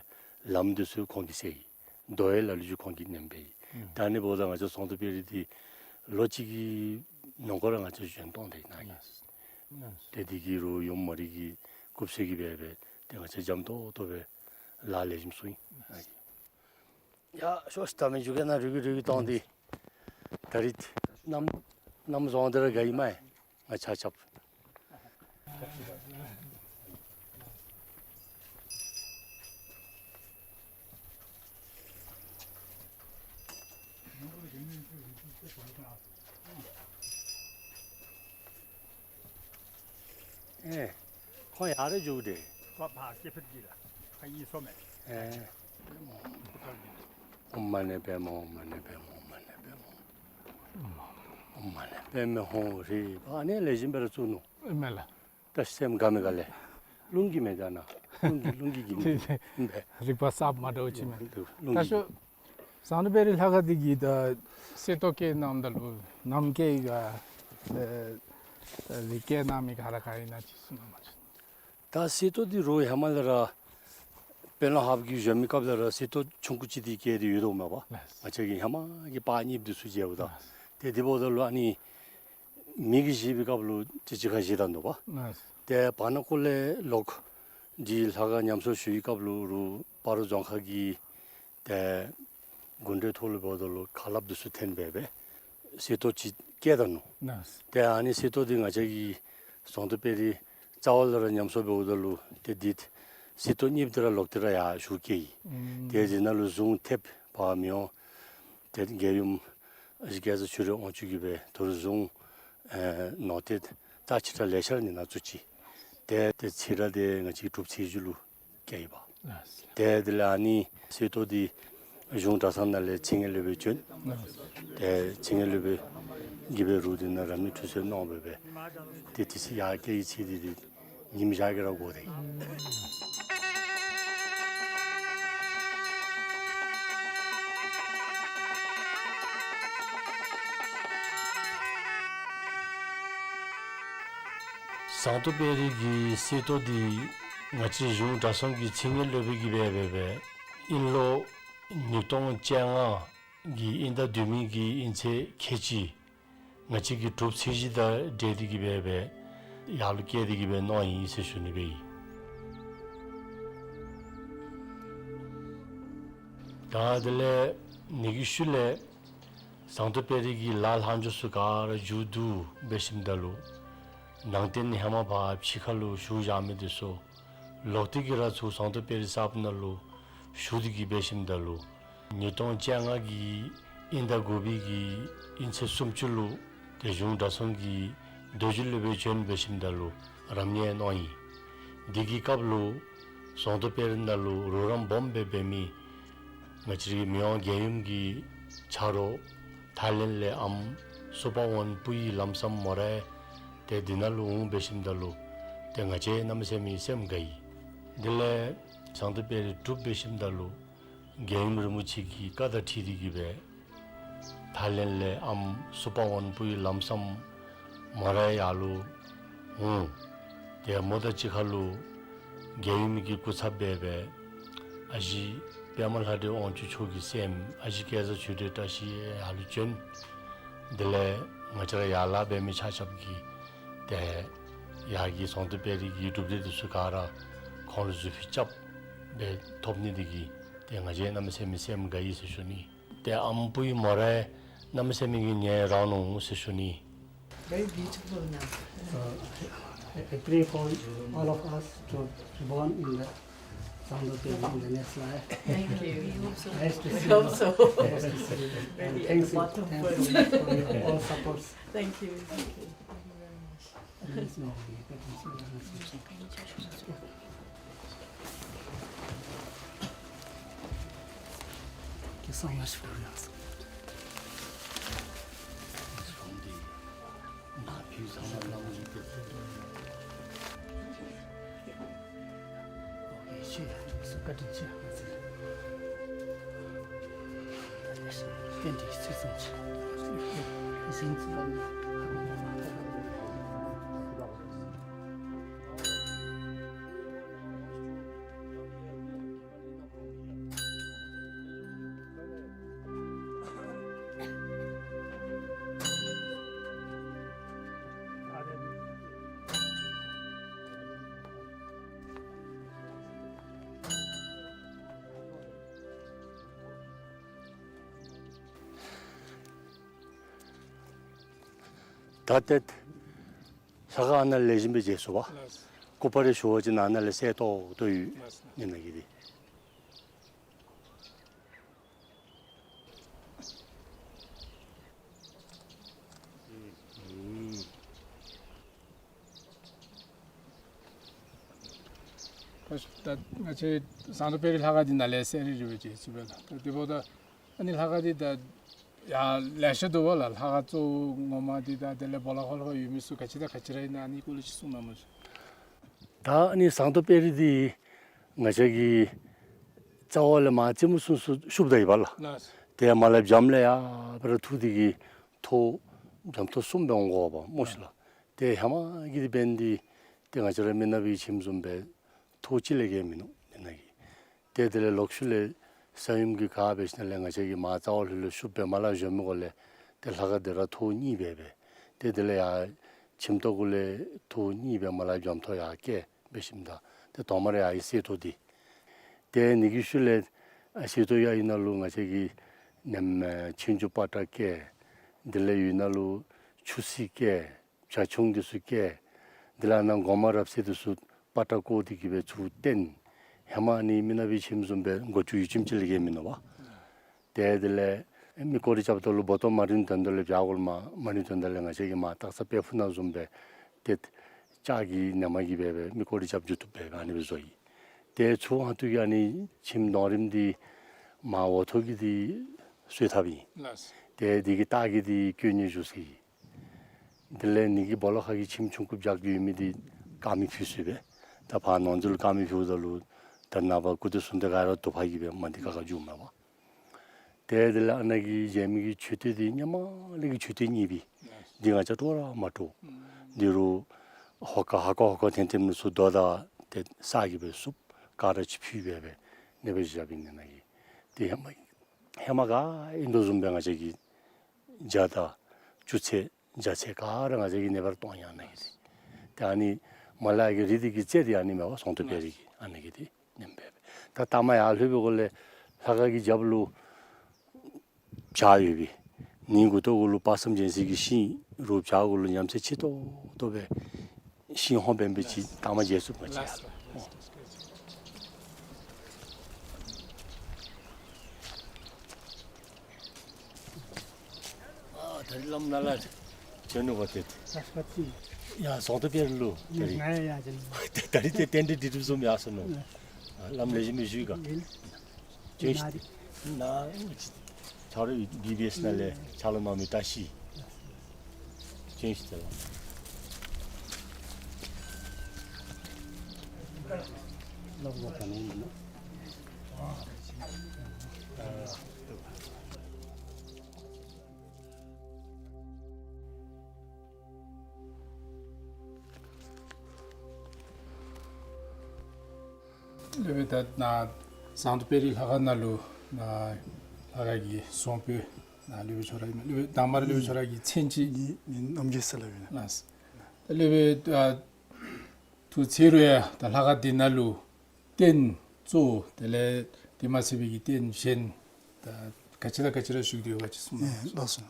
ལམ་འདི་ཚུ་ཁོང་གིས་བསལ་ཡི། རྡོ་ཡི་ལ་ལུ་ཅིག་ཁོང་གིས་ནེམ་འབད་ཡི། ཨུམ། ད་ཨ་ནི་འབདཝ་ད་ང་བཅས་ཟོང་ཏོ་དཔལ་རི་འདི་ལོ་གཅིག་གི་ནང་འཁོད་ར་ང་བཅས་བཞེངས་གཏང་དེ་ནང་གི། ཨུམ། ཏེ་འདི་གི་རོགས་ཡུམ་མ་རི་གི་སྐུ་ཚེ་གི་སྦེ་སྦེ་ ཏེ་ང་བཅས་འཇམ་ཏོང་ཏོ་སྦེ་ལཱ་ལེགས་ཤོམ་ཚུགས་ཡི། ཡ་ཤོག་ཤིག། ད་མི་འགྱོ་གེ་ན། རུལ་གི་རུལ་གི་གཏོང་སྟེ། ད་རིས་གནམ་གནམ་བཟང་དེ་ར་དགའ་ཡི་མས། ང་ཆ་ཁྱབ། ཨེ་ཁོང་ཡར་ར་འགྱོ་དེས། ཁོ་ཕར་སྐྱེ་འཕེལ་གྱི་ལ་ཁ་ཡིན་སོ་མས། ཨེ། ཨོཾ་མ་ཎི་པདྨེ་ཧཱུྃ། ཨོཾ་མ་ཎི་པདྨེ་ཧཱུྃ། ཨོཾ་མ་ཎི་པདྨེ་ཧཱུྃ། ཨོཾ་མ་ཎི་པདྨེ་ཧཱུྃ་རེ། ཨ་ནི་ལེགས་ཤོམ་སྦེ་ར་བཙུགས་ནུག། ཨིན་མས་ལགས། ད་སེམས་དགའ་མི་དགའ་ལས། རླུང་གིས་མེན་ད་ན། རླུང་གིས་རླུང་གིས་གིས་མེན་པས། རིག་པ་གསརཔ་མ་འདྲཝ་ཅིག་མས། རླུང་ད་གིས་ཤོག། ཟངས་མདོག་དཔལ་རི་ལྷ་ཁང་འདི་གི་ད་གསེར་ཏོག་བཀལ་གནངམ་ད་ལུ་ནམ་བཀལ་ག་ཨེ་རིག་བཀལ་གནང་མི་ག་ར་ག་ཨིན་ན་ཅིག་གསུང་གནང་མ་ཅིག། ད་གསེར་ཏོག་འདི་རུང་ཧེ་མ་ལས་ར་དཔོན་སློབ་ཧཱཔ་གིས་བཞོན་མི་སྐབས་ལས་ར་གསེར་ཏོག་ཆུང་ཀུ་ཅིག་འདི་བཀལ་ཏེ་ཡོད་དོ་མས་པ། ལགས། ང་བཅས་ཀྱི་ཧེ་མ་གི་པར་རྙིངམ་འདི་ཚུ་མཇལཝ་ད། ལགས། ཏེ་དེ་འབདཝ་ད་ལུ་ཨ་ནི་མི་གིས་བཞེས་པའི་སྐབས་ལུ་ཅིག་ཅིག་ཁར་བཞེས་ད་ནུག་པ། ལགས། ཏེ་བར་ན་ཀོ་ལས་ལོག་འདི་ལྷ་ཁང་ཉམས་གསོ་ཞུ་བའི་སྐབས་ལུ་རུང་སྤ་རོ་རྫོང་ཁག་གི་ཏེ་དགོན་སྡེ་ཐོག་ལུ་འབདཝ་ད་ལུ་ཁ་སླབ་འདི་ཚུ་འཐེན་སྦེ་སྦེ་གསེར་ཏོག་ཅིག་བཀལ་ད་ནུག། ལགས། ཏེ་ཨ་ནི་གསེར་ཏོག་འདི་ང་བཅས་ཀྱི་ཟངས་མདོག་དཔལ་རི་རྩ་བ་ལས་ར་ཉམས་གསོ་འབདཝ་ད་ལུ་ཏེ་འདི་གསེར་ཏོག་རྙིངམ་འདི་ར་ལོག་སྟེ་ར་ཡར་ཞུ་བསྐྱལ་ཡི། ཨུམ། ཏེ་འདི་ནང་ལུ་གཟུངས་ཐེབས་པ་མི་འོང་། ཏེ་རྒྱལ་ཡུམ་ཨ་ཞེ་སྐལ་བཟང་ཆོས་རབ་དབང་ཕྱུག་གིས་སྦེ་ད་རུང་གཟུངས་ཨེ་ནོར་ཏེ་རྩ་ཆེ་ཕྲ་ལེ་ཤ་ར་ནི་ནང་བཙུགས་ཅི། ཏེ་ཏེ་ཚེ་ར་འདི་ང་བཅས་ཀྱི་སྒྲུབ་ཚེས་བཞི་ལུ་བསྐྱལ་ཡི་པ། ལགས། ཏེ་དེ་ལས་ཨ་ནི་གསེར་ཏོག་འདི་གཞུང་གྲྭ་ཚང་ནང་ལས་ཚེ་སྔོན་སློབ་དཔོན་བྱོན། ལགས། ཏེ་ཚེ་སྔོན་སློབ་དཔོན་གྱིས་སྦེ་རུང་འདི་ནང་རབ་གནས་ཁྲུས་གསོལ་གནང་སྦེ་སྦེ་ཏེ་དེ་ཚེ་ཡར་བསྐྱལ་བའི་ཚེ་འདི་ཏེ་ཉིམ་ཞག་གིས་ར་འགོར་ཏེ། ཟངས་མདོག་དཔལ་རི་གི་གསེར་ཏོག་འདི་ང་བཅས་གཞུང་གྲྭ་ཚང་གི་ཚེ་སྔོན་སློབ་དཔོན་གྱིས་སྦེ་སྦེ་སྦེ་དབྱིན་ལོ་ཉིས་སྟོང་བཅོ་ལྔ་གི་དབྱིན་ཟླ་བདུན་མའི་གི་དབྱིན་ཚེས་ཁལ་གཅིག་ང་བཅས་ཀྱི་སྒྲུབ་ཚེས་བཞི་དང་འབྲེལ་ཏེ་གིས་སྦེ་སྦེ་ཡར་ལུ་བསྐྱལ་ཏེ་གིས་སྦེ་གནང་ཡི་ཟེར་ཞུ་ནི་སྦེ་ཨིན། ད་དེ་ལས་ཨ་ནི་གི་ཤུལ་ལས་ཟངས་མདོག་དཔལ་རི་གི་ལཱ་ལྷག་འཕྲོ་ཚུ་ག་ར་མཇུག་བསྡུ་འབད་ཞིནམ་ད་ལུ་ནང་རྟེན་ཧེ་མ་ཕར་ཕྱི་ཁ་ལུ་བཞུགས་བཞག་མི་འདི་ཚུ་ལོག་སྟེ་གིས་ར་ཚུར་ཟངས་མདོག་དཔལ་རི་གསརཔ་ནང་ལུ་ཞུ་སྟེ་གིས་འབད་ཞིནམ་ད་ལུ་ཉིས་སྟོང་བཅོ་ལྔ་གི་དབྱིན་ཟླ་དགུ་པའི་གི་དབྱིན་ཚེས་སུམ་ཅུ་ལུ་ཏེ་གཞུང་གྲྭ་ཚང་གི་རྡོ་རྗེ་སློབ་དཔོན་བྱོན་འབད་ཞིནམ་ད་ལུ་རབ་གནས་གནང་ཡི། དེ་གི་སྐབས་ལུ་ཟངས་མདོག་དཔལ་རི་ནང་ལུ་རོགས་རམ་སྦོམ་སྦེ་འབད་མི་ང་བཅས་རའི་མི་དབང་རྒྱལ་ཡུམ་གྱི་ཆ་རོགས་ཐའི་ལེནཌ་ལས་ཨམ་སུ་པ་ཝན་པུའི་ལམ་སང་མོ་རའི་ཏེ་འདི་ནང་ལུ་འོང་འབད་ཞིནམ་ད་ལུ་ཏེ་ང་བཅས་གནམ་མེད་ས་མེད་སེམས་དགའ་ཡི། དེ་ལས་ཟངས་མདོག་དཔལ་རི་གྲུབ་འབད་ཞིནམ་ད་ལུ་རྒྱལ་ཡུམ་རིན་པོ་ཆེ་གི་བཀའ་དང་འཁྲིལ་ཏེ་གིས་སྦེ་ཐའི་ལེནཌ་ལས་ཨམ་སུ་པ་ཝན་པུའི་ལམ་སང་མོ་རའི་ཡར་ལུ་འོང་། ཏེ་མོ་དང་གཅིག་ཁར་ལུ་རྒྱལ་ཡུམ་གྱི་སྐུ་ཚབ་སྦེ་སྦེ་ཨ་ཞེ་པདྨ་ལྷ་འདྲེ་དབང་ཕྱུག་མཆོག་གི་སྲསམོ་ཨ་ཞེ་སྐལ་བཟང་ཆོས་སྒྲོན་བཀྲ་ཤིས་ཡར་ལུ་བྱོན། དེ་ལས་ང་བཅས་ར་ཡར་ལཱ་འབད་མི་ཆ་ཁྱབ་ཀྱིས་ཏེ་ཡར་གྱི་ཟངས་མདོག་དཔལ་རི་གི་གྲུབ་འབྲས་འདི་ཚུ་ག་ར་ཁོང་ལུ་གཟུགས་ཕུད་རྐྱབ་སྦེ་ཐོབ་ནི་འདི་གིས་ཏེ་ང་བཅས་གནམ་མེད་ས་མེད་སེམས་དགའ་ཡི་ཟེར་ཞུ་ནི། ཏེ་ཨམ་པུའི་མོ་རའི་གནམ་མེད་ས་མེད་ཀྱི་ཉེ་རང་ནུག་ཟེར་ཞུ་ནི། Very beautiful now. So, I pray for all of us to be born in the Zangdo Tengri in the next life. Thank you. We hope so. Nice to see you. We hope so. Nice to see you. And thanks, thanks so much for your all supports. Thank you. Thank you. Thank you very much. ད་ཏེ་ལྷ་ཁང་ཨ་ནཱ་ལས་བཞིན་པའི་རྗེས་སུ་བ། ལགས། སྐུ་པར་ཞུ་བ་ཅིན་ཨ་ནཱ་ལས་གསལ་ཏོག་ཏོ་ཡོད། ལགས། ཨ་ནི་ནང་གི་དེ། ད་ང་བཅས་ཟངས་མདོག་དཔལ་རི་ལྷ་ཁང་འདི་ནཱ་ལས་གསལ་རི་རི་སྦེ་མཇལ་ཚུགས་པས་ལགས། ད་དེ་འབདཝ་ད་ཨ་ནི་ལྷ་ཁང་འདི་ད་ཡང་ལེ་ཤ་འདུག་པ་ལགས། ལྷ་ཁང་གཙོ་བོ་ངོ་མ་འདི་དང་དེ་ལས་སྦོ་ལོགས་ཁར་ལྷོད་ཡོད་མི་ཚུ་ག་ཅི་དང་ག་ཅི་ར་ཨིན་ན་ཨ་ནི་སྐོར་ལས་ཅིག་གསུང་གནང་མ་ཤིག། ད་ཨ་ནི་ཟངས་མདོག་དཔལ་རི་འདི་ང་བཅས་ཀྱི་རྩ་བ་ལས་མར་རྩེ་མོ་ཚུན་ཚོད་ཤུབ་ད་ཡི་པ་ལགས། ལགས། དེ་མར་ལས་བྱམས་ལས་ཡར་སྦེ་ར་འཐུ་སྟེ་གི་ཐོག་བྱམས་ཐོག་གསུམ་སྦེ་འོང་དགོ་པ་སྨོ་ཤིག་ལགས། དེ་ཧེ་མ་གི་དེ་འབདན་འདི་ཏེ་ང་བཅས་ར་མི་ནག་པའི་ཁྱིམ་བཟུམ་སྦེ་ཐོག་གཅིག་ལས་བརྒལ་མིན་ནུག་ཨ་ནི་ནང་གི། ཏེ་དེ་ལས་ལོག་ཤུལ་ལས་ས་ཡོམ་གྱིས་ག་འབད་ཞིནམ་ལས་ང་བཅས་ཀྱི་མར་རྩ་བ་ལྷོད་ལྷོད་ཤུབ་སྦེ་མར་ལས་བཞོན་མི་གུ་ལས་ཏེ་ལྷ་ཁང་དེ་ར་ཐོག་གཉིས་སྦེ་སྦེ། ཏེ་དེ་ལས་ཡར་ཁྱིམ་ཐོག་གུ་ལས་ཐོག་གཉིས་སྦེ་མར་ལས་བྱམས་ཐོག་ཡར་བཀལ་འབད་ཞིནམ་ད་ཏེ་ཐོག་མར་ཡར་ཨ་ནི་གསེར་ཐོག་འདི། ཏེ་ཨ་ནི་གི་ཤུལ་ལས་ཨ་གསེར་ཐོག་ཡར་ཨ་ནི་ནང་ལུ་ང་བཅས་ཀྱི་ནེམ་ཨེ་ཆོས་འབྱུང་པ་ཏྲ་བཀལ། དེ་ལས་ཡར་ཨ་ནི་ནང་ལུ་ཆུ་སྲིན་བཀལ། བྱ་ཁྱུང་འདི་ཚུ་བཀལ། དེ་ལས་ཨ་ནཱ་སྒོ་མང་རབ་གསལ་འདི་ཚུ་པ་ཏྲ་བཀོ་སྟེ་གི་སྦེ་ཚུར་བཏོན། ཧེ་མ་ཨ་ནི་མི་ནག་པའི་ཁྱིམ་བཟུམ་སྦེ་སྒོ་ཅུང་ཡུད་ཙམ་ཅིག་ལས་བརྒལ་མིན་ནུག་པ། ཏེ་དེ་ལས་མི་སྐོར་ར་རྐྱབ་ད་ལུ་སྦོ་ཏོ་མ་རིང་དོན་དག་ལས་བྱག་གུ་ལུ་མ་མ་རིང་དོན་དག་ལས་ང་བཅས་ཀྱིས་མར་སྟག་ཚང་དཔལ་ཕུག་ནང་བཟུམ་སྦེ་ཏེ་ལྕགས་ཀྱི་ནེམ་གིས་སྦེ་སྦེ་མི་སྐོར་ར་རྐྱབ་འགྱོ་བཏུབ་སྦེ་ཨ་ནི་སྦེ་བཟོ་ཡི། ཏེ་ཚུར་ཧོང་ཐུག་གི་ཨ་ནི་ཁྱིམ་གདོང་རིངམ་འདི་མར་འོག་ཐོག་གི་འདི་གསོལ་ཐབ་ཨིན། ལགས། ཏེ་འདི་གི་ལྟག་གི་འདི་དཀོན་གཉེར་བཞུགས་ས་ཨིན། དེ་ལས་ཨ་ནི་གི་སྦོ་ལོགས་ཁ་གི་ཁྱིམ་ཆུང་ཀུ་བྱག་གི་ཡོད་མི་འདི་དཀར་མེ་ཕུལ་ས་སྦེ། ད་ཕར་ནང་འཛུལ་དཀར་མེ་ཕུལཝ་ད་ལུ་ད་ནངས་པ་སྐུ་དེ་གསུང་སྟེ་ག་ར་དུ་པ་གིས་སྦེ་མ་འདི་ཁ་ཁ་འགྱོཝ་མས་པ། ཏེ་དེ་ལས་ཨ་ནཱ་གི་མཇལ་མི་གི་མཆོད་རྟེན་འདི་ཧེ་མ་ལས་ཀྱི་མཆོད་རྟེན་གཉིས་པའི་འདི་ང་བཅས་སྤྲོ་ར་མ་སྤྲོ། འདི་རུ་ཧོ་ཀ་ཧ་ཀ་ཧོ་ཀ་ཐེམ་ཐེམ་ནི་ཚུ་རྡོ་དང་ཏེ་ས་གིས་སྦེ་བསུབ། ག་ར་ཅིག་ཕུལ་སྦེ་སྦེ་ཨ་ནི་སྦེ་བཞགཔ་ཨིན་ནཱ་གི། ཏེ་ཧེ་མ་ཧེ་མ་ག་ཨིན་དོ་བཟུམ་སྦེ་ང་བཅས་ཀྱིས་ཇ་དང་བཅུད་ཚད་ཇ་ཚད་ག་ར་ང་བཅས་ཀྱིས་ཨ་ནི་སྦེ་ར་བཏོན་ཡི་ཨ་ནཱ་གི་ཏེ། ཏེ་ཨ་ནི་མར་ལས་ཀྱི་རི་འདི་གི་རྩེ་འདི་ཨ་ནི་མས་པ་ཟངས་མདོག་དཔལ་རི་གི་ཨ་ནཱ་གི་ཏེ་ཨ་ནེམ་སྦེ་སྦེ། ད་ལྟ་མར་ཡར་ལྷོད་པའི་གུ་ལས་ལྷ་ཁང་གི་རྒྱབ་ལུ་བྱག་ཡོད་པས། ཨ་ནི་མགུ་ཏོ་གུ་ལུ་དཔག་བསམ་རྒྱལ་མཚན་གྱི་ཤིང་རུ་བྱག་གུ་ལུ་ཉམས་ཚད་ཆེ་ཏོག་ཏོ་སྦེ་ཤིང་ཧོང་འབད་འབད་ཅིག་ལྟ་མར་མཇལ་ཚུགས་པ་ཅིན། ལགས་སོ། ཨ་ད་རིས་བླམ་ནཱ་ལས་བྱོན་ནུག་པ་ཏེ། ཡ་ཟངས་མདོག་དཔལ་རི་ལུ་ད་རིས། ད་རིས་ཏེ་རྟེན་འབྲེལ་འགྲིག་གྲུབ་བཟུམ་ཡར་སོང་ནུག། ཨ་བླམ་ལེགས་ཤོམ་སྦེ་བཞུགས་ག། བྱོན་ཤིག། ནཱ་ཆ་རོགས་བི་བི་ཨེསི་ནང་ལས་ཕྱག་ལཱ་གནང་མི་བཀྲ་ཤིས། བྱོན་ཤིག་ཟེར་ལགས། སློབ་དཔོན་ད་ནཱ་ཟངས་མདོག་དཔལ་རི་ལྷ་ཁང་ནང་ལུ་ནཱ་ལྷ་ཁང་གི་གསང་སྤོས་ནཱ་སློབ་དཔོན་ཁྱོད་ར་ཨིན་མས། སློབ་དཔོན་དང་པ་ར་སློབ་དཔོན་ཁྱོད་ར་གི་མཚན་ཅིག། ངེའི་མིང་རྣམ་རྒྱལ་ཟེར་སླབ་ཨིན། ལགས། ད་སློབ་དཔོན་ཨ་ཐུགས་ཚེ་རུ་ཡང་ད་ལྷ་ཁང་འདི་ནང་ལུ་རྟེན་གཙོ་བོ་དེ་ལས་དེ་མ་ཚད་པའི་གི་རྟེན་གཞན་ད་ག་ཅི་དང་ག་ཅི་ར་བཞུགས་ཏེ་ཡོད་ག་ཅིག་གསུང་གནང་། ལགས་སོ།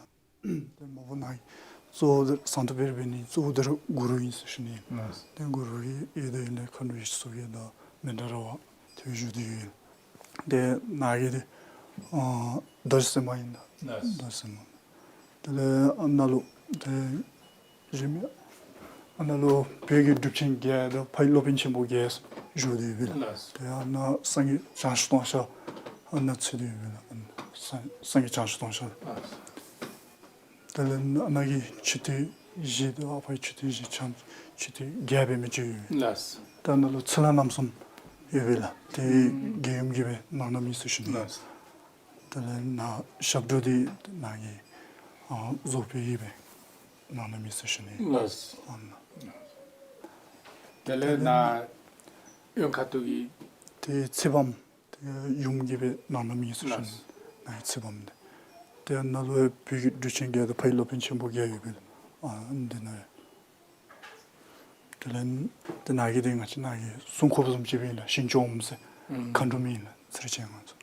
ཏེ་མ་པ་ནཱ་གི་གཙོ་བོ་འདི་ཟངས་མདོག་དཔལ་རི་འབད་ནི་གཙོ་བོ་འདི་ར་གུ་རུ་ཨིན་ཟེར་ཞུ་ནི། ལགས། ཏེ་གུ་རུ་གི་ཡོད་དོ་ཡོད་ལས་མཁའ་འགྲོ་ཡེ་ཤེས་མཚོ་རྒྱལ་དང་མཎྜལ་ར་བ་ཏེ་བཞུགས་ཏེ་ཡོད། ཏེ་ནཱ་གི་འདི་ཨ་རྡོ་རྗེ་སེམས་དཔའ་ཨིན་ད། ལགས། རྡོ་རྗེ་སེམས་དཔའ། དེ་ལས་ཨ་ནཱ་ལུ་ཏེ་རིམ་ཨ་ནཱ་ལུ་བོད་ཀྱི་གྲུབ་ཆེན་བརྒྱད་དང་ཕ་ཡི་སློབ་དཔོན་ཆེན་པོ་བརྒྱད་བཞུགས་ཏེ་ཡོད་པས་ལགས། ལགས། ཏེ་ཨ་ནཱ་སངས་རྒྱས་བྱང་ཆུབ་ཏུང་ཤ་ཨ་ནཱ་ཚུད་དེ་ཡོད་པས་ལགས། སངས་སངས་རྒྱས་བྱང་ཆུབ་ཏུང་ཤ། ལགས། དེ་ལས་ཨ་ནཱ་གི་མཆོད་རྟེན་བཞི་དང་ཨ་ཕ་གི་མཆོད་རྟེན་བཞི་ཆ་མཆོད་རྟེན་བརྒྱད་འབད་མི་ཅིག་ཡོད། ལགས། ཏེ་ཨ་ནཱ་ལུ་ཚེ་ལྷ་རྣམ་གསུམ་ཡོད་པས་ལགས། ཏེ་རྒྱལ་ཡུམ་གྱིས་སྦེ་གནང་གནངམ་ཨིན་ཟེར་ཞུ་ནི། ལགས། དེ་ལས་ནཱ་ཞབས་དྲུང་འདི་ནཱ་གི་ཨ་རྫོགས་པའི་གིས་སྦེ་གནང་གནངམ་ཨིན་ཟེར་ཞུ་ནི། ལགས། ཨ་ནཱ། དེ་ལས་ནཱ་གཡོན་ཁ་ཐུག་གི་ཏེ་ཚེ་དཔག་མེད་ཡུམ་གྱིས་སྦེ་གནང་གནངམ་ཨིན་ཟེར་ཞུ་ནི། ལགས། ནཱ་གི་ཚེ་དཔག་མེད་འདི། ཏེ་ནཱ་ལུ་ཡང་བོད་ཀྱི་གྲུབ་ཆེན་བརྒྱད་དང་ཕ་ཡི་སློབ་དཔོན་ཆེན་པོ་བརྒྱད་ཡོད་པས་ལགས། ཨ་འདི་ནང་ཡང་དེ་ལས་ཏེ་ནཱ་གི་འདི་ང་བཅས་ནཱ་གི་སྲུང་འཁོརཔ་བཟུམ་ཅིག་སྦེ་ཨིན་ལགས། ཞིང་སྐྱོང་འོག་མ་ཟེར་མཁའ་འགྲོ་མ་ཨིན་ལགས། ཚེ་རིང་ཅན་ང་ཚོ།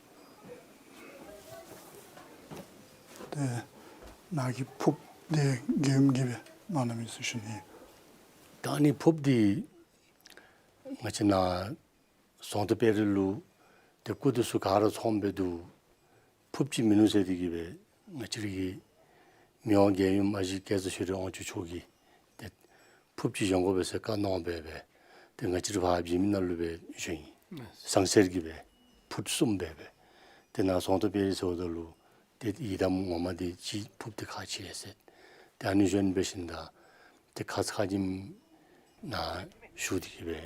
ཏེ་ནཱ་གི་ཕུརཔ་འདི་རྒྱལ་ཡུམ་གྱིས་སྦེ་ གནང་གནངམ་ཨིན་ཟེར་ཞུ་ནི། ད་ཨ་ནི་ཕོརཔ་འདི་ང་བཅས་ནཱ་ཟོང་ཐོ་དཔལ་རི་ལུ་ཏེ་སྐུ་འདི་ཚུ་ག་ར་ཚོགསམ་སྦེ་འདུག། ཕོརཔ་ཅིག་མིན་ནུག་ཟེར་ཏེ་གི་སྦེ་ང་བཅས་ར་གི་མི་དབང་རྒྱལ་ཡུམ་ཨ་ཞེ་སྐལ་བཟང་ཆོས་སྒྲོན་དབང་ཕྱུག་མཆོག་གིས་ཏེ་ཕོརཔ་ཅིག་ཡོང་དགོ་པས་ཟེར་བཀའ་གནང་སྦེ་སྦེ་ཏེ་ང་བཅས་ར་ཕར་བྱིན་མི་ནང་ལུ་སྦེ་བྱོན་ཡི། ཟངས་གསེར་གྱི་སྦེ་ཕུཊ་གསུམ་སྦེ་སྦེ་ཏེ་ནཱ་ཟོང་ཐོ་དཔལ་རི་ཟེརཝ་ད་ལུ་ཏེ་ཡི་དམ་ངོ་མ་འདི་ཅིག་ཕོརཔ་འདི་ཁག་ཆེ་ཟེར། ཏེ་ཨ་ནི་བྱོན་འབད་ཞིནམ་ད་ཏེ་ཁ་ཙ་ཁ་ཉིནམ་ནཱ་བཞུགས་ཏེ་གི་སྦེ་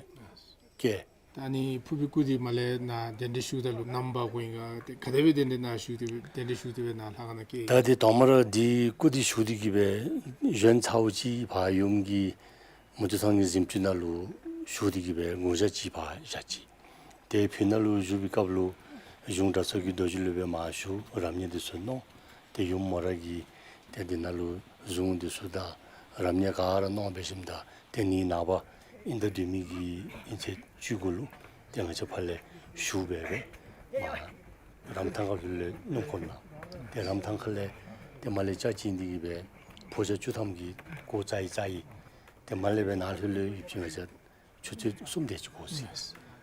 བསྐྱལ། ད་ཨ་ནི་ཕོར་པའི་སྐུ་འདི་མར་ལས་ནཱ་གདན་འདྲེན་ཞུཝ་ད་ལུ་ནམ་འབག་དགོ་ཨིན་ག། ཏེ་ག་དེ་སྦེ་གདན་འདྲེན་ནཱ་ཞུ་སྟེ་སྦེ་གདན་འདྲེན་ཞུ་སྟེ་སྦེ་ནཱ་ལྷ་ཁང་ནང་བསྐྱལ། ད་ཏེ་དང་པ་ར་འདི་སྐུ་འདི་ཞུ་སྟེ་གི་སྦེ་བྱོན་ཚརཝ་ཅིག་ཕར་ཡུམ་གྱི་མུ་ཏིག་ཚང་གི་གཟིམ་ཅུང་ནང་ལུ་ཞུ་སྟེ་གི་སྦེ་དགུང་ཞག་ཅིག་ཕར་བཞག་ཅི། ཏེ་ཕི་ནང་ལུ་བཞུགས་པའི་སྐབས་ལུ་གཞུང་གྲྭ་ཚང་གི་རྡོ་རྗེ་ལུ་སྦེ་མར་ཞུ་རབ་གནས་འདི་ཚུ་གནང་། ཏེ་ཡུམ་མོ་ར་གིས་ཏེ་འདི་ནང་ལུ་གཟུངས་འདི་ཚུ་དང་རབ་གནས་ག་ར་གནང་འབད་ཞིནམ་ད་ཏེ་ནི་ནངས་པ་དབྱིན་ཟླ་བདུན་མའི་གི་དབྱིན་ཚེས་བཅུ་དགུ་ལུ་ཏེ་ང་བཅས་ཕར་ལས་ཞུ་སྦེ་སྦེ་མར་རམ་ཐང་ཁ་ལྷོད་ལས་སྣུམ་འཁོར་ནང་ཏེ་རམ་ཐང་ཁ་ལས་ཏེ་མར་ལས་ལྕགས་བྱིན་ཏེ་གི་སྦེ་ཕོ་རྒྱས་བཅུ་ཐམ་གྱིས་གོ་ཙ་ཡི་ཙ་ཡི་ཏེ་མར་ལས་སྦེ་ནཱ་ལྷོད་ལས་ཡུདཔ་ཅིག་ང་བཅས་ཆུ་ཚོད་གསུམ་དེ་ཅིག་འགོར་ཅི།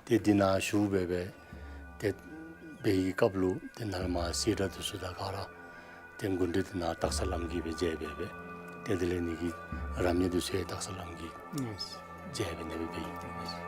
ཏེ་འདི་ནང་ཞུ་སྦེ་སྦེ་ཏེ་འབད་བའི་སྐབས་ལུ་ཏེ་ནཱ་ལས་མར་སེར་སྒྲེང་འདི་ཚུ་དང་ག་ར་ཏེ་མགུ་འདྲེན་འདི་ནཱ་སྟག་ཚང་བླམ་གིས་སྦེ་མཇལ་སྦེ་སྦེ་ཏེ་དེ་ལས་ནི་གི་རབ་གནས་འདི་ཚུ་ཡང་སྟག་ཚང་བླམ་གིས་མཇལ་སྦེ་ནི་སྦེ་འབད་ཡི།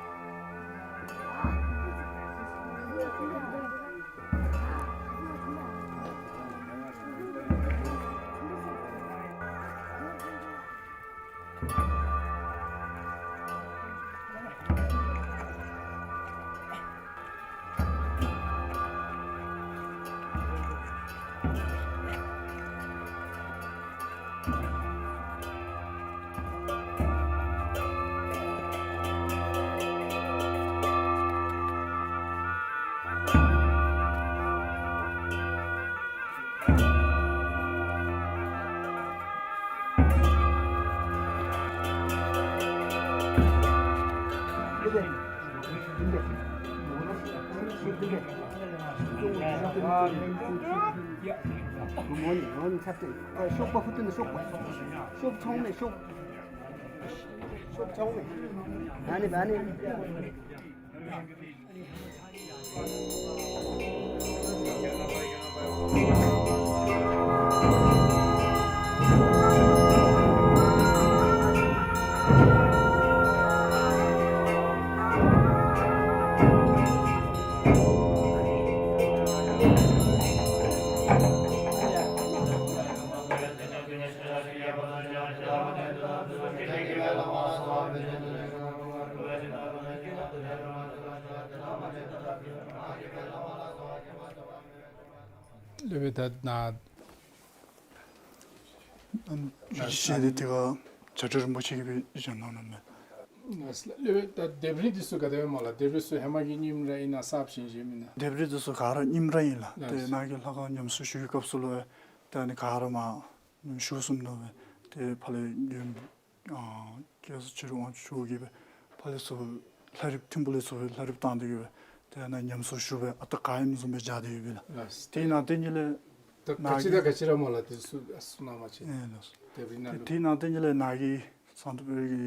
ཤོག་པ་ཧུ་ཏི་ནི་ཤོག་པ། ཤོག་ཚང་མེ་ཤོག། ཤོག་ཚང་མེ། ཨ་ནི་ཨ་ནི། ལེགས་པས། ད་ནཱ་ཨ་ནི་ཞལ་འདི་ཏེ་ག་བྱ་བྲལ་རིན་པོ་ཆེ་གིས་སྦེ་བཞེངས་གནང་ནུག་མས། ལེགས་པས། ད་ལྡེབས་རིས་འདི་ཚུ་ག་དེ་སྦེ་སྨོ་ལགས། ལྡེབས་རིས་ཚུ་ཧེ་མ་གི་རྙིངམ་ར་ཨིན་ན་གསརཔ་བཞེངས་བཞེངསམ་ཨིན་ན། ལྡེབས་རིས་འདི་ཚུ་ག་ར་རྙིངམ་ར་ཨིན་ལགས། ཏེ་ལགས། ནཱ་གི་ལྷ་ཁང་ཉམས་གསོ་ཞུ་བའི་སྐབས་སུ་ལུ་ཏེ་ཨ་ནི་ག་ར་མར་ཞུ་སོངམ་ནུག་པས། ཏེ་ཕར་ལས་ཡུམ་ཨ་སྐལ་བཟང་ཆོས་སྒྲོན་དབང་ཕྱུག་མཆོག་གིས་སྦེ་ཕར་ལས་ཚུར་ལྷ་རིཔ་ཐིམ་ཕུག་ལས་ཚུར་ལྷ་རིཔ་བཏང་སྟེ་གི་སྦེ་ཏེ་ནཱ་ཉམས་གསོ་ཞུ་སྦེ་ཨ་རྟག་ག་ཨིནམ་བཟུམ་སྦེ་སྦྱར་ཏེ་ཡོད་པས་ལགས། ལགས། ཏེ་ནཱ་ཏེ་ཉིད་ལས་ད་ག་ཅི་དང་ག་ཅི་ར་སྨོ་ལགས། ཏེ་ཚུ་གསུང་གནང་བ་ཅིན། ཨེ་ལགས། ལྡེབས་རིས་ནང་ལུ། ཏེ་ནཱ་ཏེ་ཉིད་ལས་ནཱ་གི་ཟངས་མདོག་དཔལ་རི་གི་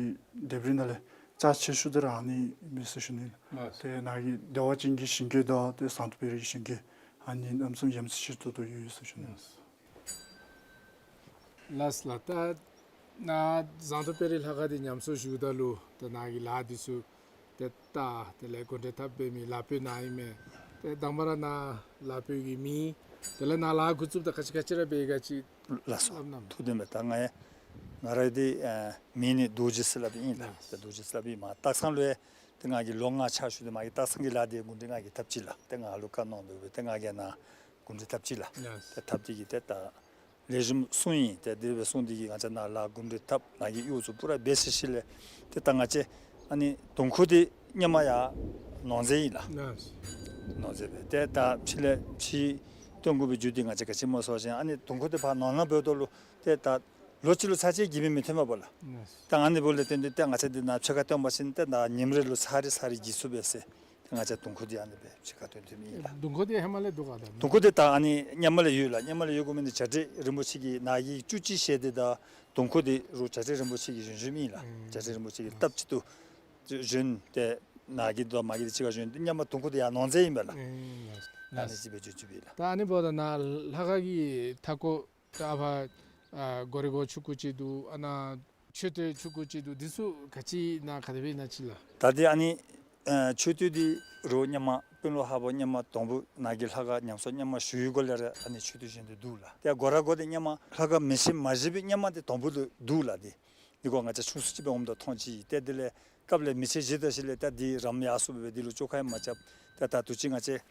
ལྡེབས་རིས་ནང་ལས་རྩ་ཆེ་ཤོས་འདི་ར་ཨ་ནི་མས་ཟེར་ཞུ་ནི། ལགས། ཏེ་ནཱ་གི་བདེ་བ་ཅན་གྱི་ཞིང་གི་དང་ཏེ་ཟངས་མདོག་དཔལ་རི་གི་ཞིང་གི་ཨ་ནི་གནམ་མེད་ས་མེད་ཡ་མཚན་ཆེ་ཏོག་ཏོ་ཡོད་ཟེར་ཞུ་ནི། ལགས། ལགས་ལགས། ད་ནཱ་ཟངས་མདོག་དཔལ་རི་ལྷ་ཁང་འདི་ཉམས་གསོ་ཞུཝ་ད་ལུ་ད་ནཱ་གི་ལཱ་འདི་ཚུ་ཏེ་ད་དེ་ལས་གུང་ཁྲན་འཐབ་འབད་མི་ལ་ཕུག་ནང་ཨིན་མས། ཏེ་དང་པ་ར་ནཱ་ལ་ཕུག་གི་མི་དེ་ལས་ནཱ་ལཱ་འགོ་བཙུགསཔ་ད་ག་ཅི་ག་ཅི་ར་འབད་ག་ཅི། ལགས་སོ། སླབ་གནང་། ཐུགས་བདེན་པས། ད་ང་ཡང་ང་ར་འདི་ཨ་མིང་ནི་རྡོ་རྗེ་ཟེར་སླབ་ཨིན་ལགས། ལགས། ད་རྡོ་རྗེ་ཟེར་སླབ་ཨིན། མར་སྟག་ཚང་ལུ་ཡང་ཏེ་ང་གིས་ལོ་ལྔ་ཕྱག་ཞུ་སྟེ་མ་གི་སྟག་ཚང་གི་ལཱ་འདི་གུང་ཁྲན་ང་གིས་འཐབ་ཅི་ལགས། ཏེ་ང་ལུ་བཀའ་གནང་དོ་སྦེ་ཏེ་ང་གིས་ནཱ་གུང་ཁྲན་འཐབ་ཅི་ལགས། ལགས། ཏེ་འཐབ་སྟེ་གི་ཏེ་ད་ལེགས་ཤོམ་སོང་ཡི། ཏེ་དེ་སྦེ་སོང་སྟེ་གི་ང་བཅས་ནཱ་ལཱ་གུང་ཁྲན་འཐབ་ནཱ་གི་གཡོག་ཚུ་པུ་ར་འབད་ཚར་ཞིནམ་ལས་ཏེ་ད་ང་བཅས་ཨ་ནི་དུང་ཁུག་འདི་སྔོན་མ་ཡར་ནོར་རྫས་ཨིན་ལགས། ལགས། ནོར་རྫས་སྦེ་ཏེ་ད་ཕྱི་ལས་ཕྱི་སྟོན་དགོ་པའི་རྒྱུ་འདི་ང་བཅས་ག་ཅི་སྨོ་ཟེར་བ་ཅིན་ཨ་ནི་དུང་ཁུག་འདི་ཕར་ནོར་ནོར་འབདཝ་ད་ལུ་ཏེ་ད་ལོ་གཅིག་ལུ་ཚར་གཅིག་བརྒྱུད་མི་མི་ཐོན་པས་ལགས། ལགས། ད་ཨ་ནི་འབདཝ་ལས་བརྟེན་ཏེ་ཏེ་ང་བཅས་འདི་ནཱ་ཕྱེད་ཀ་བཏོན་པ་ཅིན་ཏེ་ད་ཉིནམ་རེ་ལུ་ཚར་རེ་ཚར་རེ་བརྒྱུད་ཚུགས་པས་ཟེར། ད་ ང་བཅས་དུང་ཁུ་འདི་ཨ་ནི་སྦེ་ཕྱི་ཁར་བཏོན་བཏོནམ་ཨིན་ལགས། དུང་ཁུ་འདི་ཧེ་མ་ལས་འདུག་ག་ད། དུང་ཁུ་འདི་ད་ཨ་ནི་སྔོན་མ་ལས་ཡོད་ལགས། སྔོན་མ་ལས་ཡོད་དགོ་མི་འདི་བྱ་བྲལ་རིན་པོ་ཆེ་གི་ནཱ་གི་བཅུ་གཅིག་ཞལ་འདི་དང་དུང་ཁུ་འདི་རུང་བྱ་བྲལ་རིན་པོ་ཆེ་གིས་བཞེངས་བཞེངསམ་ཨིན་ལགས། ཨེ་བྱ་བྲལ་རིན་པོ་ཆེ་གིས་བཏབ་ཅི་ཏོ་བཞེངས་ཏེ་ནཱ་གི་དང་མར་གྱི་འདི་གཅིག་ཁར་བཞེངས་ཏེ་སྔོན་མ་དུང་ཁུ་འདི་ཡར་ནང་རྩེ་ཨིན་པས་ལགས། ཨེ་ལགས། ཨ་ནི་ཅིག་སྦེ་བརྗོད་བརྗོདཔ་ཨིན་ལགས། ད་ཨ་ནི་འབདཝ་ད་ནཱ་ལྷ་ཁང་གི་མཐའ་འཁོར་ད་ཨ་ཕར་ཨ་སྒོ་རའི་སྒོ་ཆུང་ཀུ་ཅིག་འདུག། ཨ་ནཱ་མཆོད་རྟེན་ཆུང་ཀུ་ཅིག་འདུག། འདི་ཚུ་ག་ཅི་ནཱ་ག་དེ་སྦེ་ཨིན་ན་ཅིག་ལགས། ད་འདི་ཨ་ནི་ཨ་མཆོད་རྟེན་འདི་རུང་སྔོན་མ་དཔོན་སློབ་ཧ་བོ་སྔོན་མ་དང་པོ་ནཱ་གི་ལྷ་ཁང་ཉམས་གསོ་སྔོན་མ་ཞུ་བའི་སྒོ་ལས་ར་ཨ་ནི་མཆོད་རྟེན་བཞེངས་ཏེ་འདུག་ལགས། ཏེ་སྒོ་ར་སྒོ་འདི་སྔོན་མ་ལྷ་ཁང་མེ་ཤིང་མ་བཞེངས་པའི་སྔོན་མ་འདི་དང་པོ་ལུ་འདུག་ལགས། འདི་འདི་སྒོ་ང་བཅས་ཆུང་སུ་ཅིག་སྦེ་འོངམ་ད་མཐོང་ཅི། ཏེ་དེ་ལས་སྐབས་ལས་མེ་ཤིང་བཞེངས་ད་ཞིནམ་ལས་ད་འདི་རམ་ཡར་སོངམ་སྦེ་འདི་ལུ་བཅོ་ཁ་ཡང་མ་རྐྱབ། ཏེ་ད་དུས་ཅི་ང་བཅས་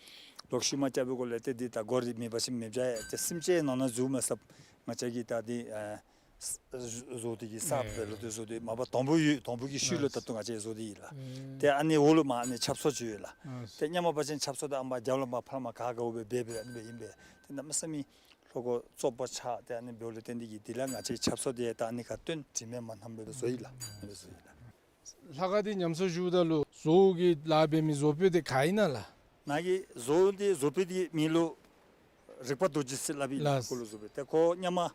ལོག་ཤུལ་མ་རྐྱབ་པའི་སྒོ་ལས་ཏེ་འདི་ད་སྒོ་རའི་མེ་འབར་ཞིནམ་མེ་འབར་ཡང་ཏེ་སེམས་ཅན་ནང་ན་འཛུལ་མ་ཚུགསཔ་ང་བཅས་ཀྱིས་ད་འདི་ཨ་བཟོ་སྟེ་གི་གསརཔ་སྦེ་ལོག་སྟེ་བཟོ་སྟེ་མ་པ་དང་པོ་ཡོད། དང་པོ་གི་ཤུལ་ལུ་ད་ལྟོ་ང་བཅས་བཟོ་སྟེ་ཡོད་ལགས། ཏེ་ཨ་ནི་འོག་ལུ་མར་ཨ་ནི་ཆབ་གསང་ཅིག་ཡོད་ལགས། ཏེ་སྔོན་མ་འབད་བ་ཅིན་ཆབ་གསང་འདི་ཨ་མར་རྒྱབ་ལུ་མར་ཕར་མར་ག་ག་འོང་སྦེ་འབད་འབད་ཨ་ནི་སྦེ་ཨིན་པས། ཏེ་གནམ་མེད་ས་མེད་ལྷོ་སྒོ་བཙོག་པ་ཆགས། ཏེ་ཨ་ནི་འབདཝ་ལས་བརྟེན་ཏེ་གི་དེ་ལས་ང་བཅས་ཆབ་གསང་འདི་ད་ཨ་ནི་ཁར་བཏོན། དྲི་མེད་མ་ཐངས་སྦེ་བཟོ་ཡི་ལགས། ཨ་ནི་བཟོ་ཡི་ལགས། ལྷ་ཁང་འདི་ཉམས་གསོ་ཞུཝ་ད་ལུ་བཟོ་བའི་ལཱ་འབད་མི་བཟོ་དཔོན་འདི་ག་ཨིན་ན་ལགས། ནཱ་གི་བཟོ་འདི་བཟོ་དཔོན་འདི་མིང་ལུ་རིག་པ་རྡོ་རྗེ་ཟེར་སླབ་ཨིན་ལགས། ལགས། ཁོ་ལུ་བཟོ་སྦེ། ཏེ་ཁོ་སྔོན་མ་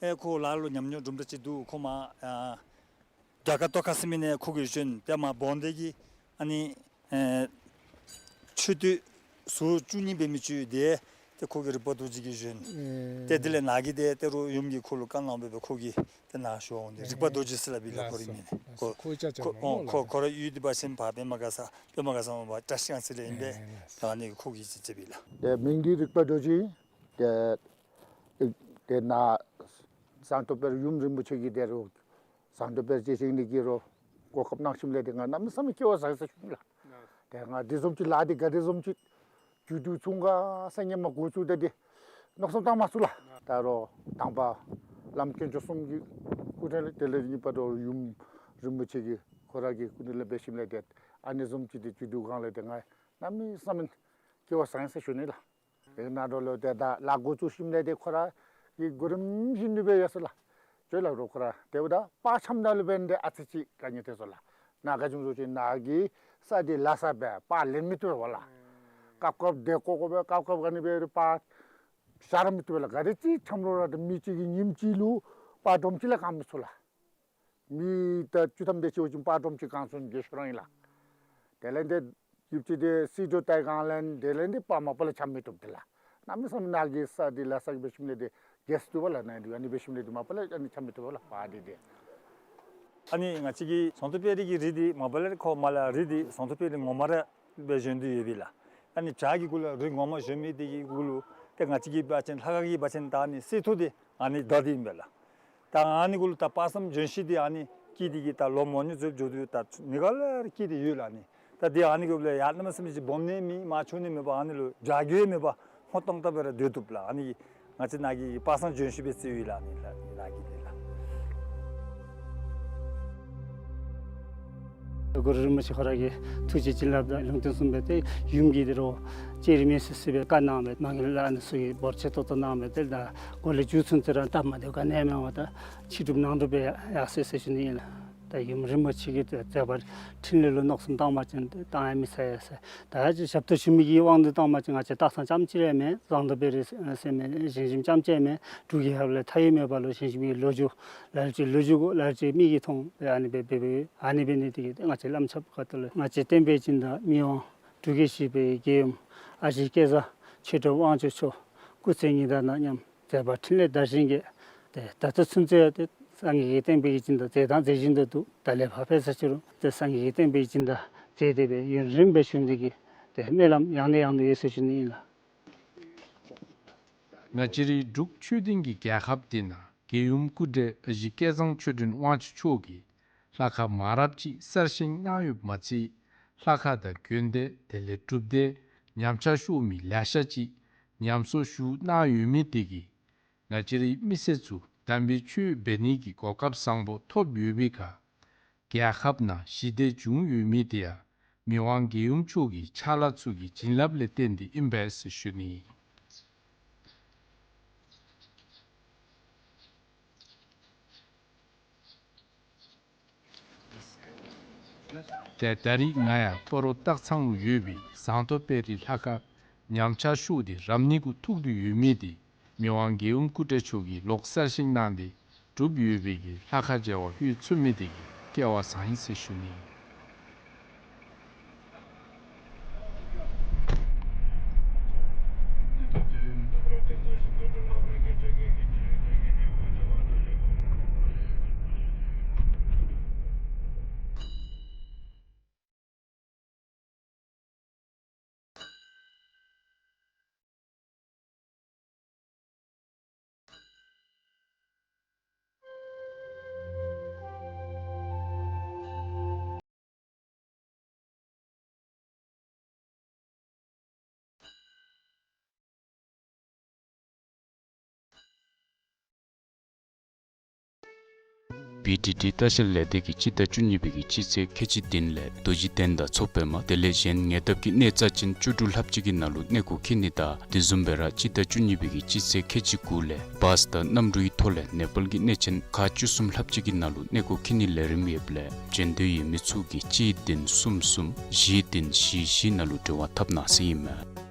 ཨེ་ཁོ་ལཱ་ལུ་ཉམས་མྱོང་དུམ་གྲ་ཅིག་འདུག། ཁོ་མར་ཨ་རྒྱ་གར་མཐོ་ཁ་ཟེར་མི་ནང་ཁོ་གིས་བཞེངས། ཏེ་མར་འབངས་འདི་གིས་ཨ་ནི་ཨེ་མཆོད་རྟེན་ཟུར་བཅུ་གཉིས་འབད་མི་ཅིག་ཡོད། ཏེ་ཏེ་ཁོ་གིས་རིག་པ་རྡོ་རྗེ་གིས་བཞེངས། ཨེ་ཏེ་དེ་ལས་ནཱ་གི་ཏེ་ཏེ་རུང་ཡུམ་གྱིས་ཁོ་ལུ་བཀའ་གནང་སྦེ་ཁོ་གིས་ཏེ་ནཱ་བཞེངས་འོང་། ཏེ་རིག་པ་རྡོ་རྗེ་ཟེར་སླབ་ཨིན་ལགས། ཁོ་རའི་མིང་ནི། ལགས་སོ། ཁོ་ཁོ་ཁོ་ཁོ་ཁོ་ར་ཡུལ་འདི་འབད་བ་ཅིན་ཕར་པདྨ་དགའ་ས་པདྨ་དགའ་ས་མར་བཀྲ་ཤིས་སྒང་ཚུ་ལས་ཨིན་པས། ཨེ་ལགས་སོ། ད་ཨ་ནི་ཁོ་གིས་ཅིག་ཅིག་སྦེ་ལགས། ཏེ་མིང་འདི་རིག་པ་རྡོ་རྗེ། ཏེ་ཏེ་ནཱ་ཟངས་མདོག་དཔལ་ཡུམ་རིན་པོ་ཆེ་གིས་ཏེ་རུང་ཟངས་མདོག་དཔལ་གྱི་ཞིང་ནི་གི་རུང་གོ་སྐབས་གནང་ཞིནམ་ལས་ཏེ་ང་གནམ་མེད་ས་མེད་སྐལ་བ་བཟང་ཟེར་ཞུ་ནི་ལགས། ཏེ་ང་འདི་བཟུམ་ཅིག་ལཱ་འདི་ག་དེ་བཟུམ་ཅིག་མཇུག་བསྡུ་ཚུགས་ག་ཟེར་སྔོན་མ་འགོ་བཙུགས་ད་འདི་མནོ་བསམ་བཏང་མ་ཚུགས་ལགས། ད་རུང་དང་པ་བླམ་དཀོན་མཆོག་གསུམ་གྱི་སྐུ་དྲིན་ལས་དེ་ལས་གཉིས་པ་རུང་ཡུམ་རིན་པོ་ཆེ་གི་ཁོ་ར་གི་སྐུ་དྲིན་ལས་འབད་ཞིནམ་ལས་ཏེ་ཨ་ནི་བཟུམ་ཅིག་འདི་མཇུག་བསྡུ་གང་ལས་ཏེ་ང་གནམ་མེད་ས་མེད་སྐལ་བ་བཟང་ཟེར་ཞུ་ནི་ལགས། དེ་ནང་འགྲོ་ལུ་ཏེ་ད་ལཱ་འགོ་བཙུགས་ཞིནམ་ལས་ཏེ་ཁོ་ར་གི་གོ་རིམ་བཞིན་དུ་སྦེ་ཡར་སོང་ལགས། ཅོག་ལགས་རོགས་ཁོ་ར་དེ་འབདཝ་ད་པར་འཆམ་ད་ལུ་འབདན་ཏེ་ཨ་ཙི་ཅིག་དཀའ་ངལ་ཐོན་སོང་ལགས། ནཱ་ག་ཅི་སྨོ་ཟེར་བ་ཅིན་ནཱ་གི་ས་འདི་ལ་ས་སྦེ་པར་ལེན་མི་བཏུབ་པས་ལགས། སྐབས་སྐབས་དེ་ཀོ་ཀོ་སྦེ་སྐབས་སྐབས་ག་ནི་སྦེ་རུང་པར་བཞག་ར་མི་བཏུབ་པས་ལགས། ག་དེ་ཅིག་འཆམ་རུང་ར་ཏེ་མི་གཅིག་གིས་ཉིནམ་གཅིག་ལུ་པར་སྒྲོམ་གཅིག་ལས་གང་མི་ཚུགས་ལགས། མི་ད་བཅུ་ཐམ་དེ་ཅིག་འབད་བ་ཅིན་པར་སྒྲོམ་གཅིག་གང་ཚུགས་ནི་གེ་ཤོ་རང་ཨིན་ལགས། དེ་ལས་ཏེ་ཡུདཔ་ཅིག་ཏེ་སི་ཏོ་ཏེ་གང་ལས་དེ་ལས་ཏེ་པར་མ་པ་ལས་འཆམ་མི་བཏུབ་དེ་ལགས། གནམ་མེད་ས་མེད་ནཱ་གི་ས་འདི་ལ་ས་གི་འབད་ཞིནམ་ལས་ཏེ་གེས་བཏུབ་པས་ལགས། ནཱ་འདི་ཨ་ནི་འབད་ཞིནམ་ལས་ཏེ་མ་པ་ལས་ཨ་ནི་འཆམ་མི་བཏུབ་པས་ལགས་པར་འདི་ཏེ། ཨ་ནི་ང་བཅས་ཀྱི་ཟངས་མདོག་དཔལ་རི་གི་རི་འདི་མ་པ་ལས་ཁོ་མར་ལས་རི་འདི་ཟངས་མདོག་དཔལ་རི་ངོ་མ་ར་སྦེ་བཞེངས་ཏེ་ཡོད་པས་ལགས། ཨ་ནི་བྱག་གི་གུ་ལུ་རི་ངོ་མ་བཞེངས་མི་འདི་གི་གུ་ལུ་ཏེ་ང་བཅས་ཀྱི་འབད་བ་ཅིན་ལྷ་ཁང་གི་འབད་བ་ཅིན་ད་ཨ་ནི་གསེར་ཐུར་འདི་ཨ་ནི་བདའ་སྟེ་ཨིན་པས་ལགས། ད་ཨ་ནི་གུ་ལུ་ད་དཔག་བསམ་ལྗོན་ཤིང་འདི་ཨ་ནི་སྐྱེས་ཏེ་གི་ད་ལོ་མང་ཉུང་ཚུ་འགྱོ་དོ་ཡོད། ད་ནི་ག་ལས་སྐྱེས་ཏེ་ཡོད་ལགས། ཨ་ནི་ད་འདི་ཨ་ནི་གུ་ལུ་ཡར་གནམ་མེད་ས་མེད་ཅིག་སྦོམ་ནི་མེད། མར་ཆུང་ནི་མེད་པར་ཨ་ནི་ལུ་བྱ་རྒོད་མེད་པར་སྔོ་ཏོང་ཏོ་སྦེ་ར་སྡོད་བཏུབ་ལགས། ཨ་ནི་ང་བཅས་ནཱ་གི་དཔག་བསམ་ལྗོན་ཤིང་སྦེ་བརྩིཝ་ཨིན་ལགས། ཨ་ནི་ལགས་ནཱ་གི་འདི་ལགས། གུ་རུ་རིན་པོ་ཆེ་ཁོ་ར་གི་ཐུགས་རྗེ་བྱིན་རླབས་དང་ལུང་བསྟན་གསུངས་པས། ཏེ་ཡུམ་གྱིས་འདི་རུང་ཅེ་རི་མེ་སི་སི་སྦེ་བཀའ་གནང་བས། མ་གི་ལ་ཨ་ནི་ཚུ་གིས་འབོར་ཆེ་ཏོག་ཏོ་གནང་བས། ཏེ་ད་གོ་ལས་མཇུག་ཚུན་ཚོད་ར་སྟབས་མ་བདེཝ་ག་ནི་ཡང་མེད་པར་ད་ཕྱི་སྒྲུབ་ནང་སྒྲུབ་སྦེ་ཡར་སོ་ཡི་ཟེར་ཞུ་ནི་ཨིན་ལགས། ད་ཡུམ་རིན་པོ་ཆེ་གི་མཛད་པ་འཕྲིན་ལས་ལུ་མནོ་བསམ་བཏང་བ་ཅིན་ཏེ་བཏང་ཡང་མི་ཚར་ཡ་ཟེར། ད་ཅི་ཞབས་ཏོག་ཞུ་མི་གི་དབང་དུ་བཏང་བ་ཅིན་ང་བཅས་སྟག་ཚང་རྐྱངམ་གཅིག་ར་མེན། ཟངས་མདོག་དཔལ་རི་ཟེར་མི་བཞེངས་ཞིནམ་རྐྱངམ་གཅིག་ར་མེན། འབྲུག་གི་ཧཱཔ་ལས་མཐའ་ཡས་མེད་པ་ལུ་བཞེངས་ཞིནམ་གྱི་ལོ་རྒྱུས་ལ་ལུ་ཅིག་ལོ་རྒྱུས་གུ་ལ་ལུ་ཅིག་མིག་གིས་མཐོང་སྦེ་ཨ་ནི་སྦེ་འབད་འབདཝ་ཨིན། ང་བཅས་བླམ་ཆོསཔ་ཁ་ཐུག་ལས་ང་བཅས་བསྟན་པའི་སྦྱིན་བདག་མི་དབང་འབྲུག་རྒྱལ་བཞི་པའི་རྒྱལ་ཡུམ་ཨ་ཞེ་སྐལ་བཟང་ཆོས་གྲགས་དབང་ཕྱུག་མཆོག་སྐུ་ཚེ་ཉི་ཟླ་དང་མཉམ་མཛད་པ་འཕྲིན་ལས་དར་ཞིང་རྒྱས། ཏེ་ད་ལྟོ་ཚུན་ཚོད་ཡང་ཏེ་སངས་རྒྱས་ཀྱི་བསྟན་པའི་སྦྱིན་བདག་མཛད་དང་མཛད་བཞིན་དུ་འདུག། ད་ལས་ཕར་འབད་ས་ཅི་རུང་ཏེ་སངས་རྒྱས་ཀྱི་བསྟན་པའི་སྦྱིན་བདག་མཛད་དེ་སྦེ་ཡུན་རིངམོ་སྦེ་བཞུགས་ནི་གི་ཏེ་སྨོན་ལམ་ཡང་ནས་ཡང་དུ་ཡོད་ཟེར་ཞུ་ནི་ཨིན་ལགས། ང་བཅས་རའི་འབྲུག་ཆོས་ལྡན་གྱི་རྒྱལ་ཁབ་འདི་ནང་རྒྱལ་ཡུམ་སྐུ་བགྲེས་ཨ་ཞེ་སྐལ་བཟང་ཆོས་སྒྲོན་དབང་ཕྱུག་མཆོག་གིས་ལྷ་ཁང་མང་རབས་ཅིག་གསར་བཞེངས་གནང་ཡོདཔ་མ་ཚད་ལྷ་ཁང་དང་དགོན་སྡེ་དེ་ལས་སྒྲུབ་སྡེ་ཉམས་ཆག་ཤོར་མི་ལེ་ཤ་ཅིག་ཉམས་གསོ་ཞུ་གནང་ཡོད་མི་དེ་གིས་ང་བཅས་རའི་མི་སེར་ཚུ་དམ་པའི་ཆོས་འབད་ནི་གི་གོ་སྐབས་བཟང་པོ་ཐོབ་ཡོད་པའི་ཁར་རྒྱལ་ཁབ་ནང་ཞི་བདེ་བྱུང་ཡོད་མི་དེ་ཡང་མི་དབང་རྒྱལ་ཡུམ་མཆོག་གི་ཕྱག་ལཱ་ཚུ་གི་བྱིན་རླབས་ལས་བརྟེན་ཏེ་ཨིན་པས་ཟེར་ཞུ་ནི། ཏེ་ད་རིས་ང་ཡང་སྤ་རོ་སྟག་ཚང་ལུ་ཡོད་པའི་ཟངས་མདོག་དཔལ་རི་ལྷ་ཁང་ཉམས་ཆག་ཤོར་ཏེ་རབ་གནས་གུ་ཐུག་སྟེ་ཡོད་མི་དེ་མི་དབང་རྒྱལ་ཡུམ་སྐུ་བགྲེས་མཆོག་གིས་ལོག་གསར་བཞེངས་གནང་སྟེ་གྲུབ་ཡོད་པའི་གི་ལྷ་ཁང་མཇལ་བར་ལྷོད་ཚུགས་མི་དེ་གིས་སྐལ་བ་བཟང་ཡི་ཟེར་ཞུ་ནི། བི་ཌི་ཌི་ལྟ་བཤལ་ལས་སྡེ་གིས་སྤྱི་ཟླ་བཅུ་གཉིས་པའི་གི་སྤྱི་ཚེས་ཁལ་གཅིག་བདུན་ལས་རྡོ་རྗེ་གདན་དང་མཚོ་པདྨ་དེ་ལས་གཞན་ཉེ་འདབས་ཀྱི་གནས་རྩ་ཅན་བཅུ་དྲུག་ལྷགཔ་ཅིག་གི་ནང་ལུ་གནས་སྐོར་འཁྱིད་ནི་དང་དེ་བཟུམ་སྦེ་ར་སྤྱི་ཟླ་བཅུ་གཉིས་པའི་གི་སྤྱི་ཚེས་ཁལ་གཅིག་དགུ་ལས་བཱས་དང་གནམ་གྲུའི་ཐོག་ལས་ནེ་པཱལ་གྱི་གནས་ཆེན་ཁག་བཅུ་གསུམ་ལྷགཔ་ཅིག་གི་ནང་ལུ་གནས་སྐོར་འཁྱིད་ནིའི་ལས་རིམ་ཡོདཔ་ལས་འབྱོན་འདོད་ཡོད་མི་ཚུ་གིས་གཅིག་བདུན་གསུམ་གསུམ་བཞི་བདུན་བཞི་བཞི་ནང་ལུ་འབྲེལ་བ་འཐབ་གནང་ཟེར་ཨིན་མས།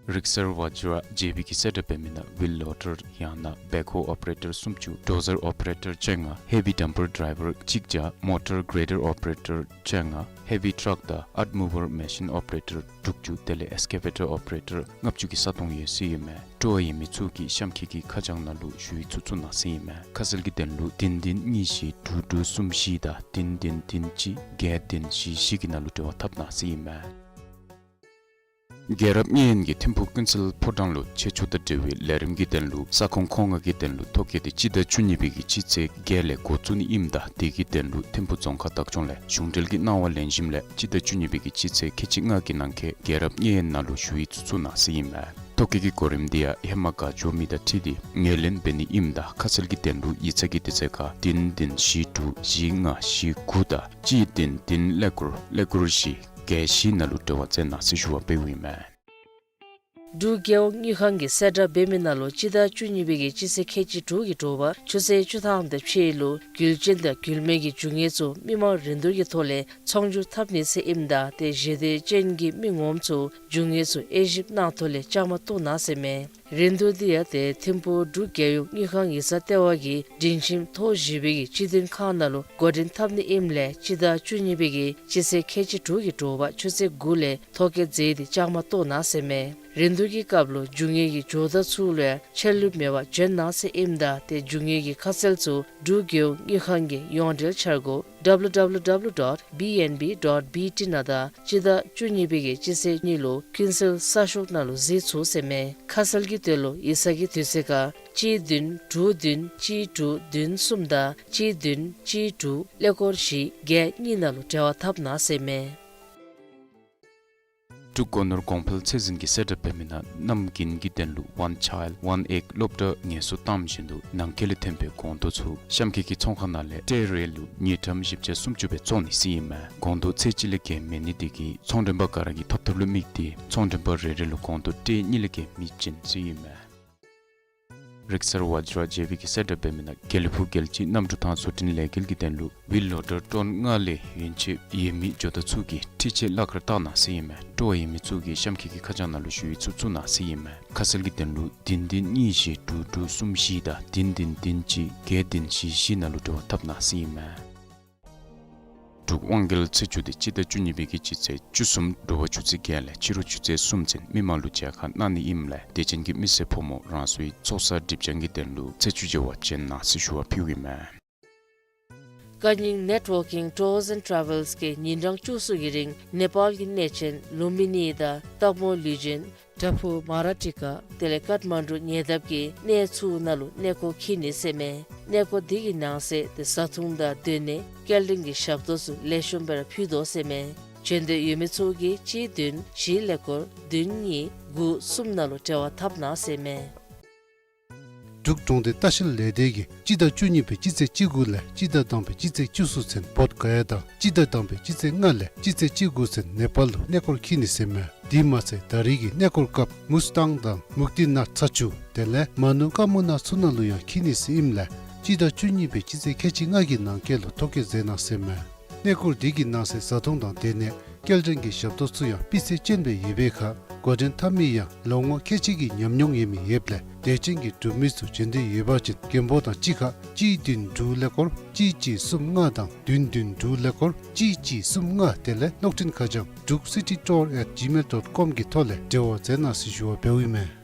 རིག་གསར་ཝ་ཇྲ་ཇེ་བི་གིས་གསལ་བསྒྲགས་འབད་མི་ནང་ཝིལ་ལོ་ཌར་ཡང་ན་བེག་ཧོ་ཨོ་པ་རེ་ཊར་སུམ་ཅུ། ཌོ་ཟར་ཨོ་པ་རེ་ཊར་བཅོ་ལྔ། ཧེ་བི་ཌམ་པར་ཌ་རའི་བར་གཅིག་བརྒྱ། མོ་ཊར་གྲེ་ཌར་ཨོ་པ་རེ་ཊར་བཅོ་ལྔ། ཧེ་བི་ཊཱག་དང་ཨརཐ་མུ་ཝར་མེ་ཤིན་ཨོ་པ་རེ་ཊར་དྲུག་ཅུ་དེ་ལས་ཨེགས་ཀེ་ཝེ་ཊར་ཨོ་པ་རེ་ཊར་ལྔ་བཅུ་གི་ས་སྟོང་ཡོད་ཟེར་ཨིན་མས། སྤྲོ་བ་ཡོད་མི་ཚུ་གིས་གཤམ་འཁོད་ཀྱི་ཁ་བྱང་ནང་ལུ་ཞུ་ཡིག་ཚུ་བཙུགས་གནང་ཟེར་ཨིན་མས། ཁ་གསལ་གྱི་དོན་ལུ་བདུན་བདུན་གཉིས་བཞི་དྲུག་དྲུག་གསུམ་བཞི་དང་བདུན་བདུན་བདུན་གཅིག་བརྒྱད་བདུན་བཞི་བཞི་གི་ནང་ལུ་འབྲེལ་བ་འཐབ་གནང་ཟེར་ཨིན་མས། རྒྱལ་རབས་བརྙན་གྱི་ཐིམ་ཕུག་ཀུན་གསལ་ཕོ་བྲང་ལུ་ཆེད་བཅུག་དང་འབྲེལ་བའི་ལས་རིམ་གྱི་དོན་ལུ་ས་ཁོངས་མཁོ་མངགས་ཀྱི་དོན་ལུ་ཐོ་བཀོད་དེ་སྤྱི་ཟླ་བཅུ་གཉིས་པའི་གི་སྤྱི་ཚེས་བརྒྱད་ལས་འགོ་བཙུགས་ནི་ཨིནམ་ད་དེ་གི་དོན་ལུ་ཐིམ་ཕུག་རྫོང་ཁག་བདག་སྐྱོང་ལས་གཞུང་འབྲེལ་གྱི་གནང་བ་ལེན་ཞིནམ་ལས་སྤྱི་ཟླ་བཅུ་གཉིས་པའི་གི་སྤྱི་ཚེས་ཁལ་གཅིག་ལྔ་གི་ནང་འཁོད་རྒྱལ་རབས་བརྙན་ནང་ལུ་ཞུ་ཡིག་ཚུ་བཙུགས་གནང་ཟེར་ཨིན་མས། ཐོ་བཀོད་ཀྱི་གོ་རིམ་དེ་ཡང་ཧེ་མ་དགའ་འབྱོར་མི་དང་འཁྲིལ་ཏེ་ངོས་ལེན་འབད་ནི་ཨིནམ་ད་ཁ་གསལ་གྱི་དོན་ལུ་ཡིག་ཚང་གི་དུས་ཚོད་ཁར་བདུན་བདུན་བཞི་དྲུག་བཞི་ལྔ་བཞི་དགུ་དང་གཅིག་བདུན་བདུན་ཀླད་ཀོར་ཀླད་ཀོར་བཞི་བརྒྱད་བཞི་ནང་ལུ་འབྲེལ་བ་མཛད་གནང་ཟེར་ཞུ་བ་འབདཝ་ཨིན་མས། འབྲུག་རྒྱལ་ཡོངས་དངུལ་ཁང་གིས་གསལ་བསྒྲགས་འབད་མི་ནང་ལུ་སྤྱི་ཟླ་བཅུ་གཉིས་པའི་གི་སྤྱི་ཚེས་ཁལ་གཅིག་དྲུག་གི་དྲོ་པ་ཆུ་ཚོད་བཅུ་ཐམ་དང་ཕྱེད་ལུ་རྒྱུན་བཅོས་དང་རྒྱུན་མེད་ཀྱི་རྒྱུ་དངོས་ཚུ་མི་མང་རིན་བསྡུར་གྱི་ཐོག་ལས་ཚོང་སྒྱུར་འཐབ་ནི་ཟེར་ཨིནམ་ད་ཏེ་ཞི་བདེ་ཅན་གྱི་མི་ངོམ་ཚུ་རྒྱུ་དངོས་ཚུ་དབྱེ་ཞིབ་གནང་ཐོག་ལས་བཅའ་མར་གཏོགས་གནང་ཟེར་མས། རིན་བསྡུར་འདི་ཡང་ཏེ་ཐིམ་ཕུག་འབྲུག་རྒྱལ་ཡོངས་དངུལ་ཁང་ཡིག་ཚང་ལྟེ་བ་གི་སྒྲིང་ཁྱིམ་ཐོག་བཞི་པའི་གི་སྤྱི་མཐུན་ཁང་ནང་ལུ་འགོ་འདྲེན་འཐབ་ནི་ཨིནམ་ལས་སྤྱི་ཟླ་བཅུ་གཉིས་པའི་གི་སྤྱི་ཚེས་ཁལ་གཅིག་དྲུག་གི་དྲོ་པ་ཆུ་ཚོད་དགུ་ལས་ཐོ་བཀོད་མཛད་དེ་བཅའ་མར་གཏོགས་གནང་ཟེར་མས། རིན་བསྡུར་གྱི་སྐབས་ལུ་རྒྱུ་དངོས་ཀྱི་ཇོ་བདག་ཚུ་ལུ་ཡང་ཆད་ལུས་མེད་པར་འབྱོན་གནང་ཟེར་ཨིནམ་ད་ཏེ་རྒྱུ་དངོས་ཀྱི་ཁ་གསལ་ཚུ་འབྲུག་རྒྱལ་ཡོངས་དངུལ་ཁང་གི་ཡོངས་འབྲེལ་འཆར་སྒོ་ཌབ་ལུ་ཌབ་ལུ་ཌབ་ལུ་ཌོཊ་བི་ཨེན་བི་ཌོཊ་བི་ཊི་ནང་དང་སྤྱི་ཟླ་བཅུ་གཉིས་པའི་གི་སྤྱི་ཚེས་གཉིས་ལུ་ཀུན་གསལ་གསར་ཤོག་ནང་ལུ་གཟིགས་ཚུགས་ཟེར་མས། ཁ་གསལ་གྱི་དོན་ལུ་ཡིག་ཚང་གི་དུས་ཚོད་ཁར་གཅིག་བདུན་དྲུག་བདུན་གཅིག་དྲུག་བདུན་གསུམ་དང་གཅིག་བདུན་གཅིག་དྲུག་ཀླད་ཀོར་བཞི་བརྒྱད་གཉིས་ནང་ལུ་འབྲེལ་བ་འཐབ་གནང་ཟེར་མས། འབྲུག་སྒོ་ནོར་གོང་འཕེལ་ཚད་འཛིན་གྱིས་གསལ་བསྒྲགས་འབད་མི་ནང་གནམ་དགུན་གྱི་དོན་ལུ་One Child One Egg སློབ་གྲྭ་ངལ་གསོ་བཏང་བཞིན་དུ་ནང་འཁོད་ལས་ཐོན་པའི་སྒོང་རྡོག་ཚུ་གཤམ་འཁོད་ཀྱི་ཚོང་ཁང་ནང་ལས་ཊེ་རེ་ལུ་དངུལ་ཀྲམ་བཞི་བརྒྱ་སུམ་ཅུ་སྦེ་བཙོང་ནི་ཟེར་ཨིན་མས། སྒོང་རྡོག་ཚད་གཅིག་ལས་བརྒལ་མེད་ནི་དེ་གིས་ཚོང་མགྲོན་པ་ག་ར་གིས་ཐོབ་ཐོབ་ལུ་དམིགས་ཏེ་ཚོང་མགྲོན་པ་རེ་རེ་ལུ་སྒོང་རྡོག་ཊེ་གཉིས་ལས་བརྒལ་མི་བྱིན་ཟེར་ཨིན་མས། རིག་གསར་ཝ་ཇྲ་ཇེ་བི་གིས་གསལ་བསྒྲགས་འབད་མི་ནང་དགེ་ལེགས་ཕུག་རྒྱལ་སྤྱིའི་གནམ་གྲུ་ཐང་བཟོ་སྐྲུན་ལས་འགུལ་གྱི་དོན་ལུ་ཝིལ་ལོ་ཌར་ཊོན་ལྔ་ལས་ཡན་ཆད་ཡོད་མི་ཇོ་བདག་ཚུ་གིས་འཕྲུལ་ཆས་གླ་ཁར་བཏགས་གནང་ཟེར་ཨིན་མས། སྤྲོ་བ་ཡོད་མི་ཚུ་གིས་གཤམ་འཁོད་ཀྱི་ཁ་བྱང་ནང་ལུ་ཞུ་ཡིག་ཚུ་བཙུགས་གནང་ཟེར་ཨིན་མས། ཁ་གསལ་གྱི་དོན་ལུ་བདུན་བདུན་གཉིས་བཞི་དྲུག་དྲུག་གསུམ་བཞི་དང་བདུན་བདུན་བདུན་གཅིག་བརྒྱད་བདུན་བཞི་བཞི་ནང་ལུ་འབྲེལ་བ་འཐབ་གནང་ཟེར་ཨིན་མས། འབྲུག་དབང་རྒྱལ་ཚེས་བཅུ་དེ་སྤྱི་ཟླ་བཅུ་གཉིས་པའི་གི་སྤྱི་ཚེས་བཅུ་གསུམ་དྲོ་པ་ཆུ་ཚོད་བརྒྱད་ལས་ཕྱི་རུ་ཆུ་ཚོད་གསུམ་ཚུན་མི་མང་ལུ་མཇལ་ཁ་གནང་ནི་ཨིནམ་ལས་དད་ཅན་གྱི་མི་སེར་ཕོ་མོ་རང་སོའི་ཚོགས་བསགས་སྒྲིབ་སྦྱང་གི་དོན་ལུ་ཚེས་བཅུ་བར་བྱོན་གནང་ཟེར་ཞུ་བ་ཕུལཝ་ཨིན་མས། ཀ་ཉིང་ནེཊ་ཝར་ཀིང་ཊུར་ཨར་ཨེནཌ་ཊ་རེ་ཝལསི་གིས་ཉིན་གྲངས་བཅུ་གསུམ་གྱི་རིང་ནེ་པཱལ་གྱི་གནས་ཆེན་ལུམ་བི་ནི་དང་སྟག་མོ་ལུས་སྦྱིན་བྲག་ཕུག་མ་ར་ཊི་ཀ་དེ་ལས་ཀཊ་མན་ཌུ་ཉེ་འདབས་ཀྱི་གནས་ཚུ་ནང་ལུ་གནས་སྐོར་འཁྱིད་ནི་ཟེར་མས། གནས་སྐོར་འདི་གི་ནང་གསེས་ཏེ་བཟའ་འཐུང་དང་སྡོད་གནས་སྐྱེལ་འདྲེན་གྱི་ཞབས་ཏོག་ཚུ་ལེགས་ཤོམ་སྦེ་ར་ཕུལ་དོ་ཟེར་མས། བྱོན་འདོད་ཡོད་མི་ཚུ་གིས་གཅིག་བདུན་བཞི་ཀླད་ཀོར་བདུན་གཉིས་དགུ་གསུམ་ནང་ལུ་འབྲེལ་བ་འཐབ་གནང་ཟེར་མས། འབྲུག་གྲོང་སྡེ་ལྟ་བཤལ་ལས་སྡེ་གིས་སྤྱི་ཟླ་བཅུ་གཉིས་པའི་སྤྱི་ཚེས་བཅུ་དགུ་ལས་སྤྱི་ཟླ་དང་པའི་སྤྱི་ཚེས་བཅུ་གསུམ་ཚུན་བོདྷ་ག་ཡ་དང་སྤྱི་ཟླ་དང་པའི་སྤྱི་ཚེས་ལྔ་ལས་སྤྱི་ཚེས་བཅུ་དགུ་ཚུན་ནེ་པཱལ་ལུ་གནས་སྐོར་འཁྱིད་ནི་ཟེར་མས། དེ་མ་ཚད་ད་རེས་ཀྱི་གནས་སྐོར་སྐབས་མུས་ཏང་དང་མུག་ཏི་ནཱཐ་ཚ་ཆུ་དེ་ལས་མ་ནུ་ཀ་མུ་ན་ཚུ་ནང་ལུ་ཡང་འཁྱིད་ནི་ཟེར་ཨིནམ་ལས་སྤྱི་ཟླ་བཅུ་གཉིས་པའི་སྤྱི་ཚེས་ཁལ་གཅིག་ལྔ་གི་ནང་འཁོད་ལུ་ཐོ་བཀོད་མཛད་གནང་ཟེར་མས། གནས་སྐོར་འདི་གི་ནང་གསེས་བཟའ་འཐུང་དང་སྡོད་གནས་སྐྱེལ་འདྲེན་གྱི་ཞབས་ཏོག་ཚུ་ཡང་སྤུས་ཚད་ཅན་སྦེ་ཡོད་པའི་ཁར་འགོ་འདྲེན་འཐབ་མི་ཡང་ལོ་ངོ་ཁལ་གཅིག་གི་ཉམས་མྱོང་ཡོད་མི་ཡོདཔ་ལས་དད་ཅན་གྱི་འབྲུག་མི་ཚུ་འབྱོན་འདོད་ཡོད་པ་ཅིན་མགོན་པོ་དང་གཅིག་ཁར་གཅིག་བདུན་དྲུག་ཀླད་ཀོར་གཅིག་གཅིག་གསུམ་ལྔ་དང་བདུན་བདུན་དྲུག་ཀླད་ཀོར་གཅིག་གཅིག་གསུམ་ལྔ་དེ་ལས་གློག་འཕྲིན་ཁ་བྱང་druk city tour at gmail dot com གི་ཐོག་ལས་འབྲེལ་བ་མཛད་གནང་ཟེར་ཞུ་བ་འབདཝ་ཨིན་མས།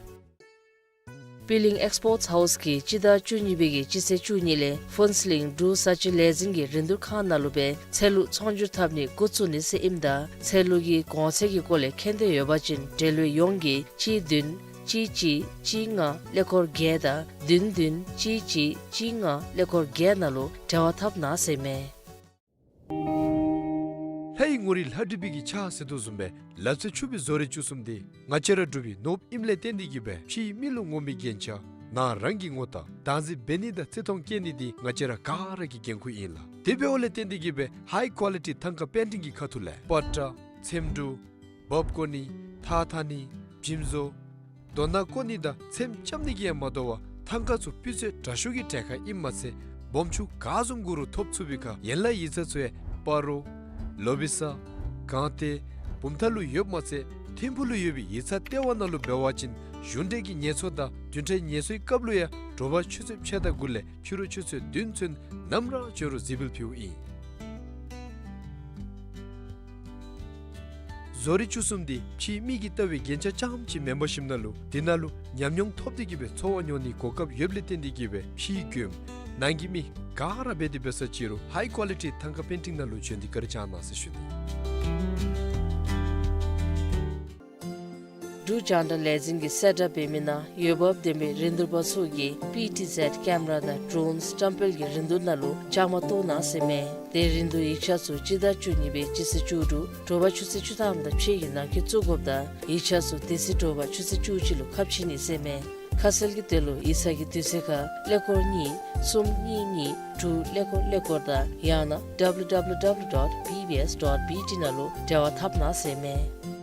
པི་ལིང་ཨེགསི་པོརཊསི་ཧའུསི་གིས་སྤྱི་ཟླ་བཅུ་གཉིས་པའི་གི་སྤྱི་ཚེས་བཅུ་གཉིས་ལས་ཕུན་ཚོགས་གླིང་འབྲུག་བཟའ་སྤྱོད་ལས་འཛིན་གྱི་རིན་བསྡུར་ཁང་ནང་ལུ་སྦེ་ཚལ་ལུ་ཚོང་སྒྱུར་འཐབ་ནི་འགོ་བཙུགས་ནི་ཟེར་ཨིནམ་ད་ཚལ་ལུ་གི་གོང་ཚད་ཀྱི་སྐོར་ལས་མཁྱེན་འདོད་ཡོད་པ་ཅིན་འབྲེལ་ཡོད་ཡོངས་ཀྱིས་གཅིག་བདུན་གཅིག་གཅིག་གཅིག་ལྔ་ཀླད་ཀོར་བརྒྱད་དང་བདུན་བདུན་གཅིག་གཅིག་གཅིག་ལྔ་ཀླད་ཀོར་བརྒྱད་ནང་ལུ་འབྲེལ་བ་འཐབ་གནང་ཟེར་མས། ལྷ་ཡི་ངོ་རིས་ལྷ་བྲིས་པའི་གི་ཕྱག་ཟེར་དོ་བཟུམ་སྦེ་ལག་རྩལ་ཕྱུག་པའི་བཟོ་རིག་བཅུ་གསུམ་འདི་ང་བཅས་ར་འབྲུག་པའི་ནོར་བུ་ཨིནམ་ལས་བརྟེན་ཏེ་གིས་སྦེ་ཕྱིའི་མི་ལུ་ངོམ་པའི་རྒྱན་ཆ་ནང་རང་གི་ངོ་རྟགས་བདག་འཛིན་འབད་ནི་དང་བརྩི་མཐོང་བསྐྱེད་ནི་འདི་ང་བཅས་ར་ག་ར་གི་འགན་ཁུར་ཨིན་ལགས། དེ་འབདཝ་ལས་བརྟེན་ཏེ་གིས་སྦེ་ཧའི་ཀོ་ལི་ཊི་ཐང་ཀ་པེན་ཊིང་གི་ཁ་ཐུག་ལས་པ་ཏྲ་ཚེམ་དྲུབ་འབག་བཀོ་ནི་ཐགས་འཐག་ནི་བྱིམ་བཟོ་རྡོ་ནག་བརྐོ་ནི་དང་ཚེམ་རྐྱབ་ནི་གིས་ཡང་མ་དོ་བར་ཐང་ཀ་ཚུ་སྤུས་ཚད་དྲག་ཤོས་ཀྱི་གྲལ་ཁར་ཨིནམ་མ་ཚད་སྦོམ་ཆུང་ག་བཟུམ་དགོ་རུང་ཐོབ་ཚུགས་པའི་ཁར་ཡན་ལག་ཡིག་ཚང་ཚུ་ཡང་སྤ་རོ་ལོ་བི་ས་སྒང་སྟེང་བུམ་ཐང་ལུ་ཡོདཔ་མ་ཚད་ཐིམ་ཕུག་ལུ་ཡོད་པའི་ཡིག་ཚང་ལྟེ་བ་ནང་ལུ་འབད་བ་ཅིན་གཞུང་འབྲེལ་གྱི་ངལ་གསོ་དང་བདུན་ཕྲག་ངལ་གསོའི་སྐབས་ལུ་ཡང་དྲོ་པ་ཆུ་ཚོད་ཕྱེད་དང་དགུ་ལས་ཕྱི་རུ་ཆུ་ཚོད་བདུན་ཚུན་ནམ་ར་འབྱོན་རུང་གཟིགས་འབུལ་ཕུལཝ་ཨིན། བཟོ་རིག་བཅུ་གསུམ་འདི་ཕྱིའི་མི་གིས་བལྟ་བའི་རྒྱན་ཆ་རྐྱངམ་ཅིག་མེན་པར་ཞིནམ་ལས་དེ་ནང་ལུ་ཉམས་མྱོང་ཐོབ་སྟེ་གིས་སྦེ་འཚོ་བ་མྱོང་ནིའི་གོ་སྐབས་ཡོདཔ་ལས་བརྟེན་ཏེ་གིས་སྦེ་ཕྱིའི་མགྱོནམ་ནང་གི་མི་ག་ར་འབད་དེ་འབད་ས་ཅིག་རུང་ཧའི་ཀོ་ལི་ཊི་ཐང་ཀ་པེན་ཊིང་ནང་ལུ་འབྱོན་ཏེ་བཀའ་དྲིན་བསྐྱང་གནང་ཟེར་ཞུ་ནི། འབྲུག་རྒྱང་བསྒྲགས་ལས་འཛིན་གྱིས་གསལ་བསྒྲགས་འབད་མི་ནང་འོས་འབབ་ལྡན་པའི་རིན་བསྡུར་པ་ཚུ་གིས་པི་ཊི་ཟེཌ་ཀེམ་ར་དང་ཌོ་རོནསི་བཀྲམ་སྤེལ་གྱི་རིན་བསྡུར་ནང་ལུ་བཅའ་མར་གཏོགས་གནང་ཟེར་མས། དེ་རིན་བསྡུར་ཡིག་ཆ་ཚུ་སྤྱི་ཟླ་བཅུ་གཉིས་པའི་སྤྱི་ཚེས་བཅུ་དྲུག་དྲོ་པ་ཆུ་ཚོད་བཅུ་ཐམ་དང་ཕྱེད་ཀྱི་ནང་འཁོད་བཙུགས་དགོཔ་དང་ཡིག་ཆ་ཚུ་དེ་ཚེ་དྲོ་པ་ཆུ་ཚོད་བཅུ་གཅིག་ལུ་ཁ་ཕྱེ་ནི་ཟེར་མས། ཁ་གསལ་གྱི་དོན་ལུ་ཡིག་ཚང་གི་དུས་ཚོད་ཁར་ཀླད་ཀོར་གཉིས་གསུམ་གཉིས་གཉིས་དྲུག་ཀླད་ཀོར་ཀླད་ཀོར་དང་ཡང་ན་ཌབ་ལུ་ཌབ་ལུ་ཌབ་ལུ་ཌོཊ་བི་བི་ཨེསི་ཌོཊ་བི་ཊི་ནང་ལུ་འབྲེལ་བ་འཐབ་གནང་ཟེར་མས།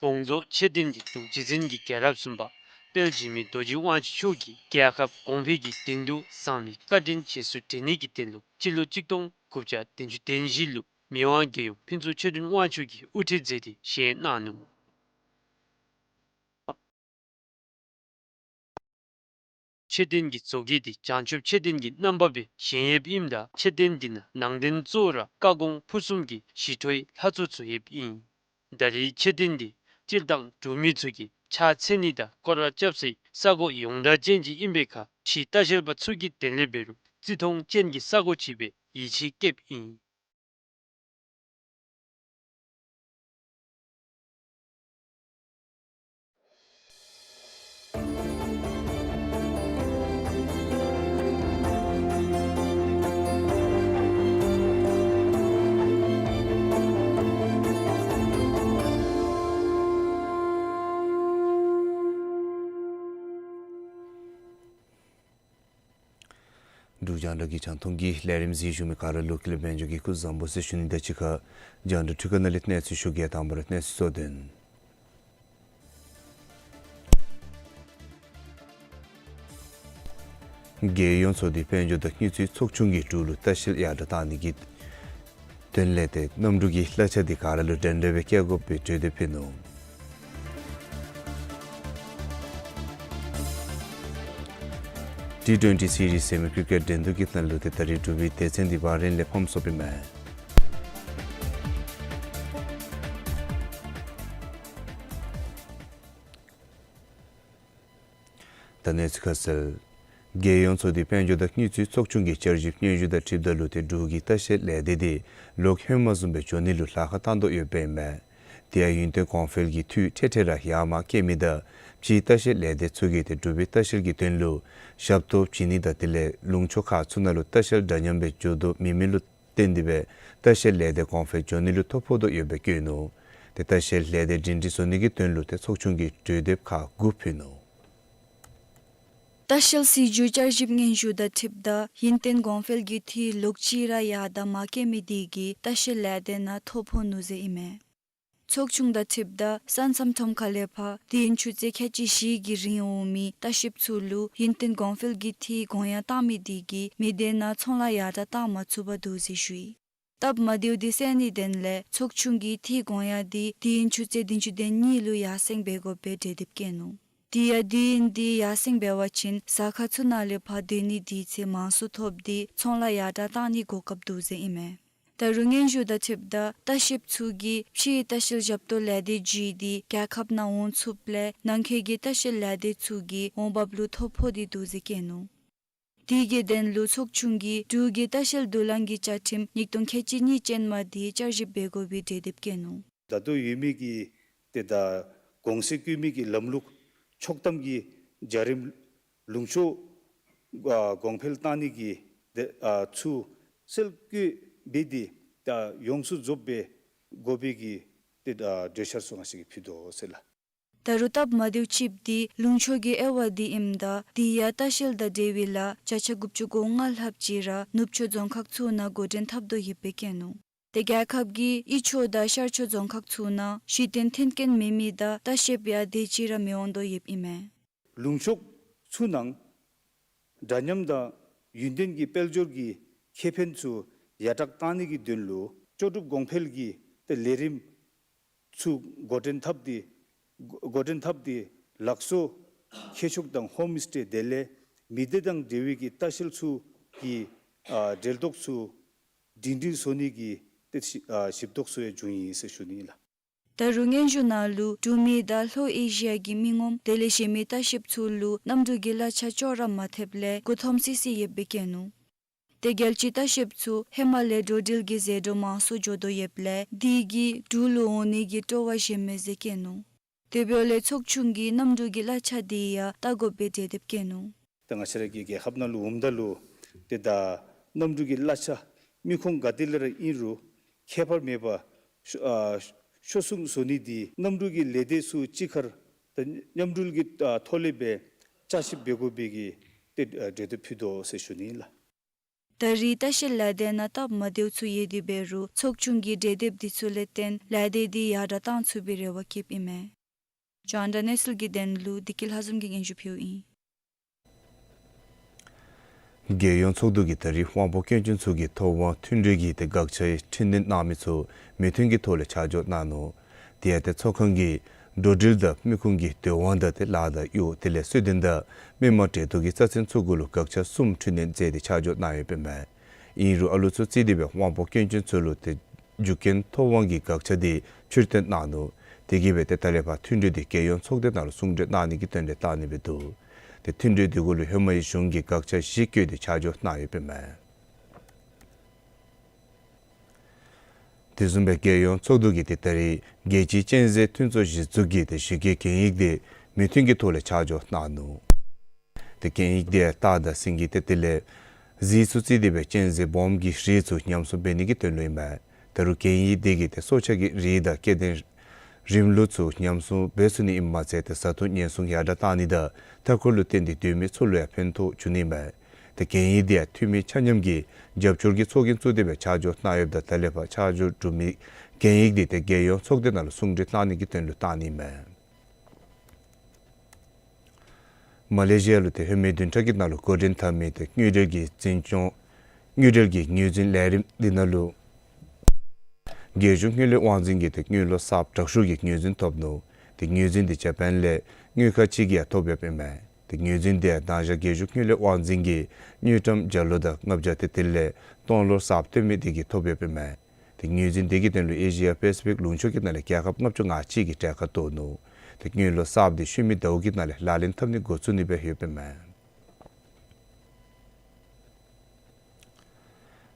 དགོངས་རྫོགས་མཆོད་རྟེན་འདི་འབྲུག་རྗེ་བཙུན་གྱི་རྒྱལ་རབས་གསུམ་པ་དཔལ་འཇིགས་མེད་རྡོ་རྗེ་དབང་ཕྱུག་མཆོག་གིས་རྒྱལ་ཁབ་གོང་འཕེལ་གྱི་དོན་དུ་བསམ་པའི་བཀའ་དྲིན་རྗེས་སུ་དྲན་ནི་གི་དོན་ལུ་སྤྱི་ལོ་གཅིག་སྟོང་དགུ་བརྒྱ་བདུན་ཅུ་དོན་བཞི་ལུ་མི་དབང་རྒྱལ་ཡུམ་ཕུན་ཚོགས་ཆོས་སྒྲོན་དབང་ཕྱུག་གིས་དབུ་ཁྲིད་མཛད་དེ་བཞེངས་གནང་ནུག། མཆོད་རྟེན་གྱི་བཟོ་བཀོད་འདི་བྱང་ཆུབ་མཆོད་རྟེན་གྱི་རྣམ་པ་སྦེ་བཞེངས་ཡོདཔ་ཨིནམ་ད་མཆོད་རྟེན་འདི་ནང་ནང་རྟེན་གཙོ་བོ་ར་བཀའ་དགོངས་ཕུར་གསུམ་གྱི་ཞི་ཁྲོའི་ལྷ་ཚོགས་ཚུ་ཡོདཔ་ཨིན། ད་རེས་མཆོད་རྟེན་འདི་སྤྱིར་བཏང་འབྲུག་མི་ཚུ་གིས་ཕྱག་འཚལ་ནི་དང་སྐོར་ར་རྐྱབ་སའི་ས་གོ་ཡོངས་གྲགས་ཅན་ཅིག་ཨིན་པའི་ཁར་ཕྱིའི་ལྟ་བཤལ་པ་ཚུ་གིས་དེ་ལས་འབད་རུང་བརྩི་མཐོང་ཅན་གྱི་ས་གོ་ཅིག་སྦེ་ཡིད་ཆེས་བསྐྱེདཔ་ཨིན། འབྲུག་རྒྱང་བསྒྲགས་ཀྱི་རྒྱང་མཐོང་གི་ལས་རིམ་གཟིགས་བཞུགས་མི་ག་ར་ལུ་ཀུན་ལེགས་དཔལ་འབྱོར་གྱི་སྐུ་གཟུགས་བཟང་པོ་ཟེར་ཞུ་ནི་དང་གཅིག་ཁར་རྒྱང་བསྒྲགས་འཕྲུལ་ཁང་ནང་ལས་གནས་ཚུལ་ཞུ་གེ། དང་པ་ར་གནས་ཚུལ་གཙོ་དོན། རྒྱལ་ཡོངས་ཚོགས་འདུའི་དཔལ་འབྱོར་དང་དངུལ་རྩིས་ཚོགས་ཆུང་གིས་འབྲུག་ལུ་ལྟ་བཤལ་ཡར་དྲག་གཏང་ནི་གི་དོན་ལས་ཏེ་གནམ་གྲུ་གི་གླ་ཆ་འདི་ག་ར་ལུ་འདྲན་འདྲ་སྦེ་བཀལ་དགོ་པའི་གྲོས་འདེབས་ཕུལ་ནུག། ཊི་ཊུ་ཝེན་ཊི་སི་རི་ཛི་སེ་མི་ཀྲིག་ཀེཊ་འགྲན་བསྡུར་གྱི་ནང་ལུ་ཏེ་ད་རེས་འབྲུག་པའི་སྡེ་ཚན་འདི་བྷ་རེན་ལས་ཕམ་སོངམ་ཨིན་མས། ད་གནས་ཚུལ་ཁ་གསལ། རྒྱལ་ཡོངས་ཚོགས་འདུའི་དཔལ་འབྱོར་དང་དངུལ་རྩིས་ཚོགས་ཆུང་གིས་བསྐྱར་ཞིབ་སྙན་ཞུ་དང་འཁྲིལཝ་ད་ལུ་ཏེ་འབྲུག་གི་ལྟ་བཤལ་ལས་སྡེ་འདི་ལོག་ཧེ་མ་བཟུམ་སྦེ་འགྱོ་ནི་ལུ་ལཱ་ཁག་བཏང་དོ་ཡོདཔ་ཨིན་མས། དེ་ཡང་ཡུན་བརྟན་གོང་འཕེལ་གྱི་འཐུས་འཕྲལ་འཕྲལ་ར་ཡར་མར་བཀལ་མི་དང་ཕྱིའི་ལྟ་བཤལ་ལས་སྡེ་ཚུ་གིས་ཏེ་འབྲུག་པའི་ལྟ་བཤལ་གྱི་དོན་ལུ་ཞབས་ཏོག་བྱིན་ནི་དང་དེ་ལས་ལུང་ཕྱོགས་ཁག་ཚུ་ནང་ལུ་ལྟ་བཤལ་འདྲ་མཉམ་སྦེ་འགྱོ་དོ་མེད་མི་ལུ་བརྟེན་ཏེ་སྦེ་ལྟ་བཤལ་ལས་སྡེ་གོང་འཕེལ་འགྱོ་ནི་ལུ་ཐོ་ཕོག་དོ་ཡོདཔ་སྦེ་བཀོད་ནུག། ཏེ་ལྟ་བཤལ་ལས་སྡེ་སྒྲིང་སྒྲིང་བཟོ་ནི་གི་དོན་ལུ་ཏེ་ཚོགས་ཆུང་གིས་གྲོས་འདེབས་ཁག་དགུ་ཕུལ་ནུག། ལྟ་བཤལ་སྲིད་བྱུས་བསྐྱར་ཞིབ་སྙན་ཞུ་དང་འཁྲིལཝ་ད་ཡུན་བརྟན་གོང་འཕེལ་གྱི་འཐུས་ལོག་ཅིག་ར་ཡར་དང་མར་བཀལ་མི་དེ་གིས་ལྟ་བཤལ་ལས་སྡེ་ནང་ཐོ་ཕོག་ནུག་ཟེར་ཨིན་མས། ཚོགས་ཆུང་དང་འཁྲིལཝ་ད་ས་མཚམས་ཁྲོམ་ཁ་ལས་ཕར་དུས་ཡུན་ཆུ་ཚོད་ཁལ་གཅིག་བཞི་གི་རིང་འོང་མི་ལྟ་བཤལཔ་ཚུ་ལུ་ཡུན་བརྟན་གོང་འཕེལ་གྱི་ཐིག་གོང་ཡང་བཏང་མི་དེ་གིས་མི་སྡེ་ནང་ཚོང་ལཱ་ཡར་དྲག་བཏང་མ་ཚུགས་པར་འདུག་ཟེར་ཞུ་ཡི། སྟབས་མ་བདེཝ་དེ་སེལ་ནིའི་དོན་ལས་ཚོགས་ཆུང་གིས་ཐིག་གོང་ཡང་དེ་དུས་ཡུན་ཆུ་ཚོད་བདུན་ཅུ་དོན་གཉིས་ལུ་ཡར་སེང་འབད་དགོ་པའི་གྲོས་འདེབས་བསྐྱལ་ནུག། དེ་ཡང་དུས་ཡུན་དེ་ཡར་སེང་འབད་བ་ཅིན་ཟ་ཁང་ཚུ་ནང་ལས་ཕར་སྡོད་ནི་དེ་ཚེ་མང་སུ་ཐོབ་སྟེ་ཚོང་ལཱ་ཡར་དྲག་བཏང་ནིའི་གོ་སྐབས་འདུག་ཟེར་ཨིན་མས། ད་རུང་སྙན་ཞུ་དང་འཁྲིལཝ་ད་ལྟ་བཤལཔ་ཚུ་གིས་ཕྱིའི་ལྟ་བཤལ་ཞབས་ཏོག་ལས་སྡེ་བརྒྱུད་དེ་རྒྱལ་ཁབ་ནང་འོང་ཚུགསཔ་ལས་ནང་འཁོད་ཀྱི་ལྟ་བཤལ་ལས་སྡེ་ཚུ་གི་འོང་འབབ་ལུ་ཐོ་ཕོག་སྟེ་འདུག་ཟེར་བཀོད་ནུག། དེ་གི་དོན་ལུ་ཚོགས་ཆུང་གིས་འབྲུག་གི་ལྟ་བཤལ་བསྡུ་ལེན་གྱི་བཅའ་ཁྲིམས་ཉིས་སྟོང་ཁལ་གཅིག་གཉིས་ཅན་མ་དེ་བསྐྱར་ཞིབ་འབད་དགོ་པའི་གྲོས་འདེབས་བཀོད་ནུག། ད་ལྟོ་ཡོད་མི་གི་ཏེ་ད་གོང་ཚད་བཀོད་མི་གི་ལམ་ལུགས་ཆོག་ཐམ་གྱི་བྱ་རིམ་ལུང་ཕྱོགས་ཨ་གོང་འཕེལ་བཏང་ནི་གི་ཏེ་ཨ་ཚུ་སེལ་བཀོད་འབད་དེ་ད་ཡོངས་སུ་རྫོགསཔ་སྦེ་དགོ་པའི་གི་ཏེ་ཨ་གྲོས་འཆར་ཚུ་ང་བཅས་ཀྱིས་ཕུལ་དོ་ཟེར་ལགས། ད་རུང་སྟབས་མ་བདེཝ་ཅིག་དེ་ལུང་ཕྱོགས་ཀྱི་དབྱེ་བ་དེ་ཨིནམ་ད་དེ་ཡང་ལྟ་བཤལ་དང་འབྲེལ་བའི་ལཱ་བརྒྱ་ཆ་དགུ་བཅུ་གོ་ལྔ་ལྷགཔ་ཅིག་ར་ནུབ་ཕྱོགས་རྫོང་ཁག་ཚུ་ནང་འགོ་འདྲེན་འཐབ་དོ་ཡོདཔ་སྦེ་བཀོད་ནུག། ཏེ་རྒྱལ་ཁབ་ཀྱི་དབུས་ཕྱོགས་དང་ཤར་ཕྱོགས་རྫོང་ཁག་ཚུ་ནང་གཞི་རྟེན་མཐུན་རྐྱེན་མེད་མི་དང་ལྟ་བཤལཔ་ཡང་དེ་ཅིག་ར་མི་འོང་དོ་ཡོདཔ་ཨིན་མས། ལུང་ཕྱོགས་ཚུ་ནང་འདྲ་མཉམ་དང་ཡུན་བརྟན་གྱི་དཔལ་འབྱོར་གྱི་ཁེ་ཕན་ཚུ་ཡར་དྲག་བཏང་ནི་གི་དོན་ལུ་ལྕོགས་གྲུབ་གོང་འཕེལ་གྱི་ཏེ་ལས་རིམ་ཚུ་འགོ་འདྲེན་འཐབ་སྟེ་འགོ་འདྲེན་འཐབ་སྟེ་ལགས་སོ་ཁྱད་ཆོས་དང་ཧོམ་སི་ཊེ་དེ་ལས་མི་སྡེ་དང་འབྲེལ་བའི་གི་ལྟ་བཤལ་ཚུ་གི་ཨ་འབྲེལ་གཏོགས་ཚུ་སྒྲིང་སྒྲིང་བཟོ་ནི་གི་ཏེ་ཞིབ་ཨ་ཞིབ་ཏོག་ཚུ་ཡང་བྱུང་ཡི་ཟེར་ཞུ་ནི་ལགས། ད་རུང་སྙན་ཞུ་ནང་ལུ་འབྲུག་མི་དང་ལྷོ་ཨེ་ཤི་ཡ་གི་མི་ངོམ་དེ་ལས་གཞན་མི་ལྟ་བཤལཔ་ཚུ་ལུ་གནམ་གྲུ་གི་གླ་ཆ་ཅོག་ར་མ་ཐེབས་ལས་མགུ་འཐོམ་སི་སི་ཡོདཔ་སྦེ་བཀོད་ནུག། ཏེ་རྒྱལ་སྤྱིའི་ལྟ་བཤལཔ་ཚུ་ཧེ་མ་ལས་འགྲོ་འགྲུལ་གྱི་ཟད་འགྲོ་མང་སུ་འགྱོ་དོ་ཡོདཔ་ལས་དེ་གིས་འབྲུག་ལུ་འོང་ནི་གི་སྤྲོ་བ་བཞེས་མས་ཟེར་བཀོད་ནུག། དེ་འབདཝ་ལས་ཚོགས་ཆུང་གིས་གནམ་གྲུ་གི་གླ་ཆ་དེ་ཡང་བལྟ་དགོ་པའི་གྲོས་འདེབས་བཀོད་ནུག། ད་ང་བཅས་ར་གི་རྒྱལ་ཁབ་ནང་ལུ་འོངམ་ད་ལུ་ཏེ་ད་གནམ་གྲུ་གི་གླ་ཆ་དམིགས་ཁོང་ག་ཏེ་ལས་ར་ཨིན་རུང་ཁྱད་པར་མེད་པར་ཤོ་ཨ་ཤོར་སོང་བཟོ་ནི་དེ་གནམ་གྲུ་གི་ལས་སྡེ་ཚུ་གཅིག་ཁར་ད་མཉམ་འབྲེལ་གྱི་ཨ་ཐོག་ལས་སྦེ་བསྐྱར་ཞིབ་འབད་དགོ་པའི་གི་ཏེ་ཨ་གྲོས་འདེབས་ཕུལ་དོ་ཟེར་ཞུ་ནི་ལགས། ད་རེས་ལྟ་བཤལ་ལས་སྡེ་ནང་སྟབས་མ་བདེཝ་ཚུ་ཡོད་དེ་འབད་རུང་ཚོགས་ཆུང་གི་གྲོས་འདེབས་དེ་ཚུ་ལས་བརྟེན་ལས་སྡེ་དེ་ཡར་དྲག་བཏང་ཚུགས་པའི་རེ་བ་བསྐྱེདཔ་ཨིན་མས། ཇོ་ཨན་ཌ་ནེ་སིལ་གྱི་དོན་ལུ་བདེ་སྐྱིད་ལྷ་འཛོམས་ཀྱིས་སྙན་ཞུ་ཕུལཝ་ཨིན། རྒྱལ་ཡོངས་ཚོགས་འདུ་གིས་ད་རེས་དབང་པོ་སྐྱོན་ཅན་ཚུ་གི་ཐོབ་དབང་མཐུན་སྒྲིལ་གྱི་ཏེ་དགག་བྱའི་འཕྲི་སྣོན་གནང་མི་ཚུ་མོས་མཐུན་གྱི་ཐོག་ལས་ཆ་འཇོག་གནང་ནུག། དེ་ཡང་ཏེ་ཚོགས་ཁང་གིས་འགྲོ་འགྲུལ་དང་མི་ཁུངས་ཀྱི་འདོད་དབང་དང་ཏེ་ལཱ་དང་གཡོག་དེ་ལས་སོ་ཐོན་དང་མི་མང་འགྲོ་འདུག་གི་རྩ་ཚན་ཚུ་གུ་ལུ་དགག་བྱ་གསུམ་འཕྲི་སྣོན་མཛད་དེ་ཆ་འཇོག་གནང་ཡོདཔ་ཨིན་མས། ཨིན་རུང་ཨ་ལུ་ཚུ་བརྩིས་ཏེ་སྦེ་དབང་པོ་སྐྱོན་ཅན་ཚུ་ལུ་ཏེ་རྒྱུ་རྐྱེན་ཐོབ་དབང་གི་དགག་བྱ་དེ་ཕྱིར་བཏོན་གནང་ནུག། དེ་གིས་སྦེ་ཏེ་ད་ལས་ཕར་མཐུན་གྲོས་དེ་རྒྱལ་ཡོངས་ཚོགས་སྡེ་ནང་ལུ་གསུང་གྲོས་གནང་ནི་གི་དོན་ལས་བཏང་ནི་སྦེ་འདུག། ཏེ་མཐུན་གྲོས་དེ་གུ་ལུ་ཧེ་མའི་གཞུང་གིས་དགག་བྱ་བཞི་བཀོད་དེ་ཆ་འཇོག་གནང་ཡོདཔ་ཨིན་མས། དེ་བཟུམ་སྦེ་རྒྱལ་ཡོངས་ཚོགས་འདུ་གིས་ཏེ་ད་རེས་རྒྱལ་སྤྱིའི་གཅན་གཟན་མཐུན་ཚོགས་གཞི་བཙུགས་ཀྱི་ཏེ་ཞི་རྒོལ་གན་ཡིག་དེ་མོས་མཐུན་གྱི་ཐོག་ལས་ཆ་འཇོག་གནང་ནུག། ཏེ་གན་ཡིག་དེ་སྟག་དང་སེང་གེ་ཏེ་དེ་ལས་གཟིག་ཚུ་བརྩིས་ཏེ་སྦེ་གཅན་གཟན་སྦོམ་གྱི་རིགས་ཚུ་ཉམས་སྲུང་འབད་ནི་གི་དོན་ལུ་ཨིན་མས། ད་རུང་གན་ཡིག་དེ་གིས་ཏེ་སྲོག་ཆགས་ཀྱི་རིགས་དང་སྐྱེ་ལྡན་རིམ་ལུགས་ཚུ་ཉམས་སྲུང་འབད་ཚུགས་ནི་ཨིནམ་མ་ཚད་ཏེ་བཟའ་འཐུང་ཉེན་སྲུང་ཡར་དྲག་བཏང་ནི་དང་མཐའ་འཁོར་ལུ་བརྟེན་ཏེ་སྡོད་མི་ཚུ་ལུ་ཡང་ཕན་ཐོགས་འབྱུང་ནི་ཨིན་མས། ཏེ་གན་ཡིག་དེ་ཡང་འཐུས་མི་ཆ་མཉམ་གྱི་རྒྱབ་སྐྱོར་གྱི་ཚོགས་རྒྱན་བཙུགས་ཏེ་སྦེ་ཆ་འཇོག་གནང་ཡོདཔ་ད་ད་ལས་ཕར་ཆ་འཇོག་གྲུབ་མི་གན་ཡིག་དེ་ཏེ་རྒྱལ་ཡོངས་ཚོགས་སྡེ་ནང་ལུ་གསུང་གྲོས་གནང་ནི་གི་དོན་ལུ་བཏང་ནི་ཨིན་མས། མ་ལེ་ཤི་ཡ་ལུ་ཏེ་ཧེ་མའི་བདུན་ཕྲག་གི་ནང་ལུ་འགོ་འདྲེན་འཐབ་མི་ཏེ་དངུལ་འབྲེལ་གྱི་འཛིན་སྐྱོང་དངུལ་འབྲེལ་གྱི་ངོས་འཛིན་ལས་རིམ་འདི་ནང་ལུ་རྒྱལ་གཞུང་དངུལ་ལས་དབང་འཛིན་གྱི་ཏེ་དངུལ་ལོར་གསརཔ་དྲག་ཤོས་ཀྱི་ངོས་འཛིན་ཐོབ་ནུག། ཏེ་ངོས་འཛིན་འདི་ཇ་པཱན་ལས་དངུལ་ཁང་ཅིག་གིས་ཡང་ཐོབ་ཡོདཔ་ཨིན་མས། ཏེ་ངོས་འཛིན་འདི་ཡང་དང་ཞག་རྒྱལ་གཞུང་དངུལ་ལས་དབང་འཛིན་གྱིས་དངུལ་ཀྲམ་བརྒྱ་ལོ་དང་ལྔ་བརྒྱ་ཏེ་དེ་ལས་སྟོང་ལོར་གསརཔ་བཏོན་མི་དེ་གིས་ཐོབ་ཡོདཔ་ཨིན་མས། ཏེ་ངོས་འཛིན་དེ་གི་དོན་ལུ་ཨེ་ཤི་ཡ་པེ་སི་ཕིག་ལུང་ཕྱོགས་ཀྱི་ནང་ལས་རྒྱལ་ཁབ་ལྔ་བཅུ་ང་གཅིག་གིས་གྲལ་ཁར་གཏོགས་ནུག། ཏེ་དངུལ་ལོར་གསརཔ་དེ་ཤུལ་མའི་ཟླཝ་གི་ནང་ལས་ལག་ལེན་འཐབ་ནི་འགོ་བཙུགས་ནི་སྦེ་ཡོདཔ་ཨིན་མས།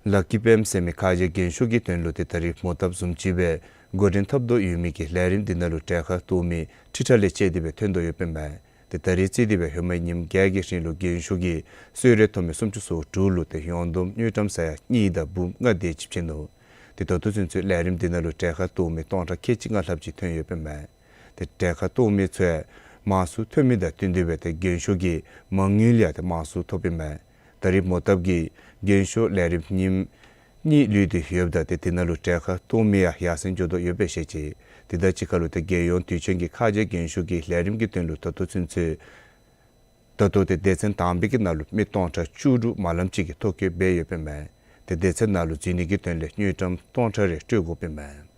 ལག་གི་པེམ་ཟེར་མི་ཁ་ཡོད་རྒྱན་ཤོག་གི་དོན་ལུ་ཏེ་ད་རིས་མོ་བཏབ་བཟུམ་ཅིག་སྦེ་འགོ་འདྲེན་འཐབ་དོ་ཡོད་མི་གི་ལས་རིམ་འདི་ནང་ལུ་གྲལ་ཁར་གཏོགས་མི་ཁྲི་ཕྲག་ལས་བཅད་དེ་སྦེ་ཐོན་དོ་ཡོདཔ་ཨིན་མས། ཏེ་ད་རིས་བརྩིས་ཏེ་སྦེ་ཧེ་མའི་ཉིནམ་བརྒྱད་ཀྱི་རིང་ལུ་རྒྱན་ཤོག་གི་གསོལ་རས་ཐོབ་མི་སུམ་ཅུ་སོ་དྲུག་ལུ་ཏེ་ཡོངས་བསྡོམས་དངུལ་ཀྲམ་ས་ཡ་གཉིས་དང་འབུམ་ལྔ་དེ་ཅིག་བྱིན་ནུག། ཏེ་ད་ལྟོ་ཚུན་ཚོད་ལས་རིམ་འདི་ནང་ལུ་གྲལ་ཁར་གཏོགས་མི་སྟོང་ཕྲག་ཁལ་གཅིག་ལྔ་ལྷགཔ་ཅིག་ཐོན་ཡོདཔ་ཨིན་མས། ཏེ་གྲལ་ཁར་གཏོགས་མི་ཚུ་ཡང་མང་སུ་ཐོན་མི་དང་བསྟུན་ཏེ་སྦེ་ཏེ་རྒྱན་ཤོག་གི་མ་དངུལ་ཡང་ཏེ་མང་སུ་ཐོབ་ཨིན་མས། ད་རིས་མོ་བཏབ་ཀྱི་རྒྱན་ཤོག་ལས་རིམ་ཉིནམ་གཉིས་ལུས་ཏེ་ཡོདཔ་ད་ཏེ་དེ་ནང་ལུ་གྲལ་ཁར་གཏོགས་མི་ཡང་ཡར་སེང་འགྱོ་དོ་ཡོདཔ་སྦེ་བཤད་ཅི། དེ་དང་གཅིག་ཁར་ལུ་ཏེ་རྒྱལ་ཡོངས་དུས་ཆེན་གྱི་ཁ་རྗེ་འགན་ཞུ་གི་ལས་རིམ་གྱི་དོན་ལུ་ད་ལྟོ་ཚུན་ཚོད་ད་ལྟོ་ཏེ་སྡེ་ཚན་དང་པའི་གི་ནང་ལུ་མི་སྟོང་ཕྲག་བཅུ་དྲུག་མ་ལམ་ཅིག་གིས་ཐོ་བཀོད་འབད་ཡོདཔ་ཨིན་མས། ཏེ་སྡེ་ཚན་ནང་ལུ་འཛུལ་ནི་གི་དོན་ལས་དངུལ་ཀྲམ་སྟོང་ཕྲག་རེ་སྤྲོད་དགོཔ་ཨིན་མས།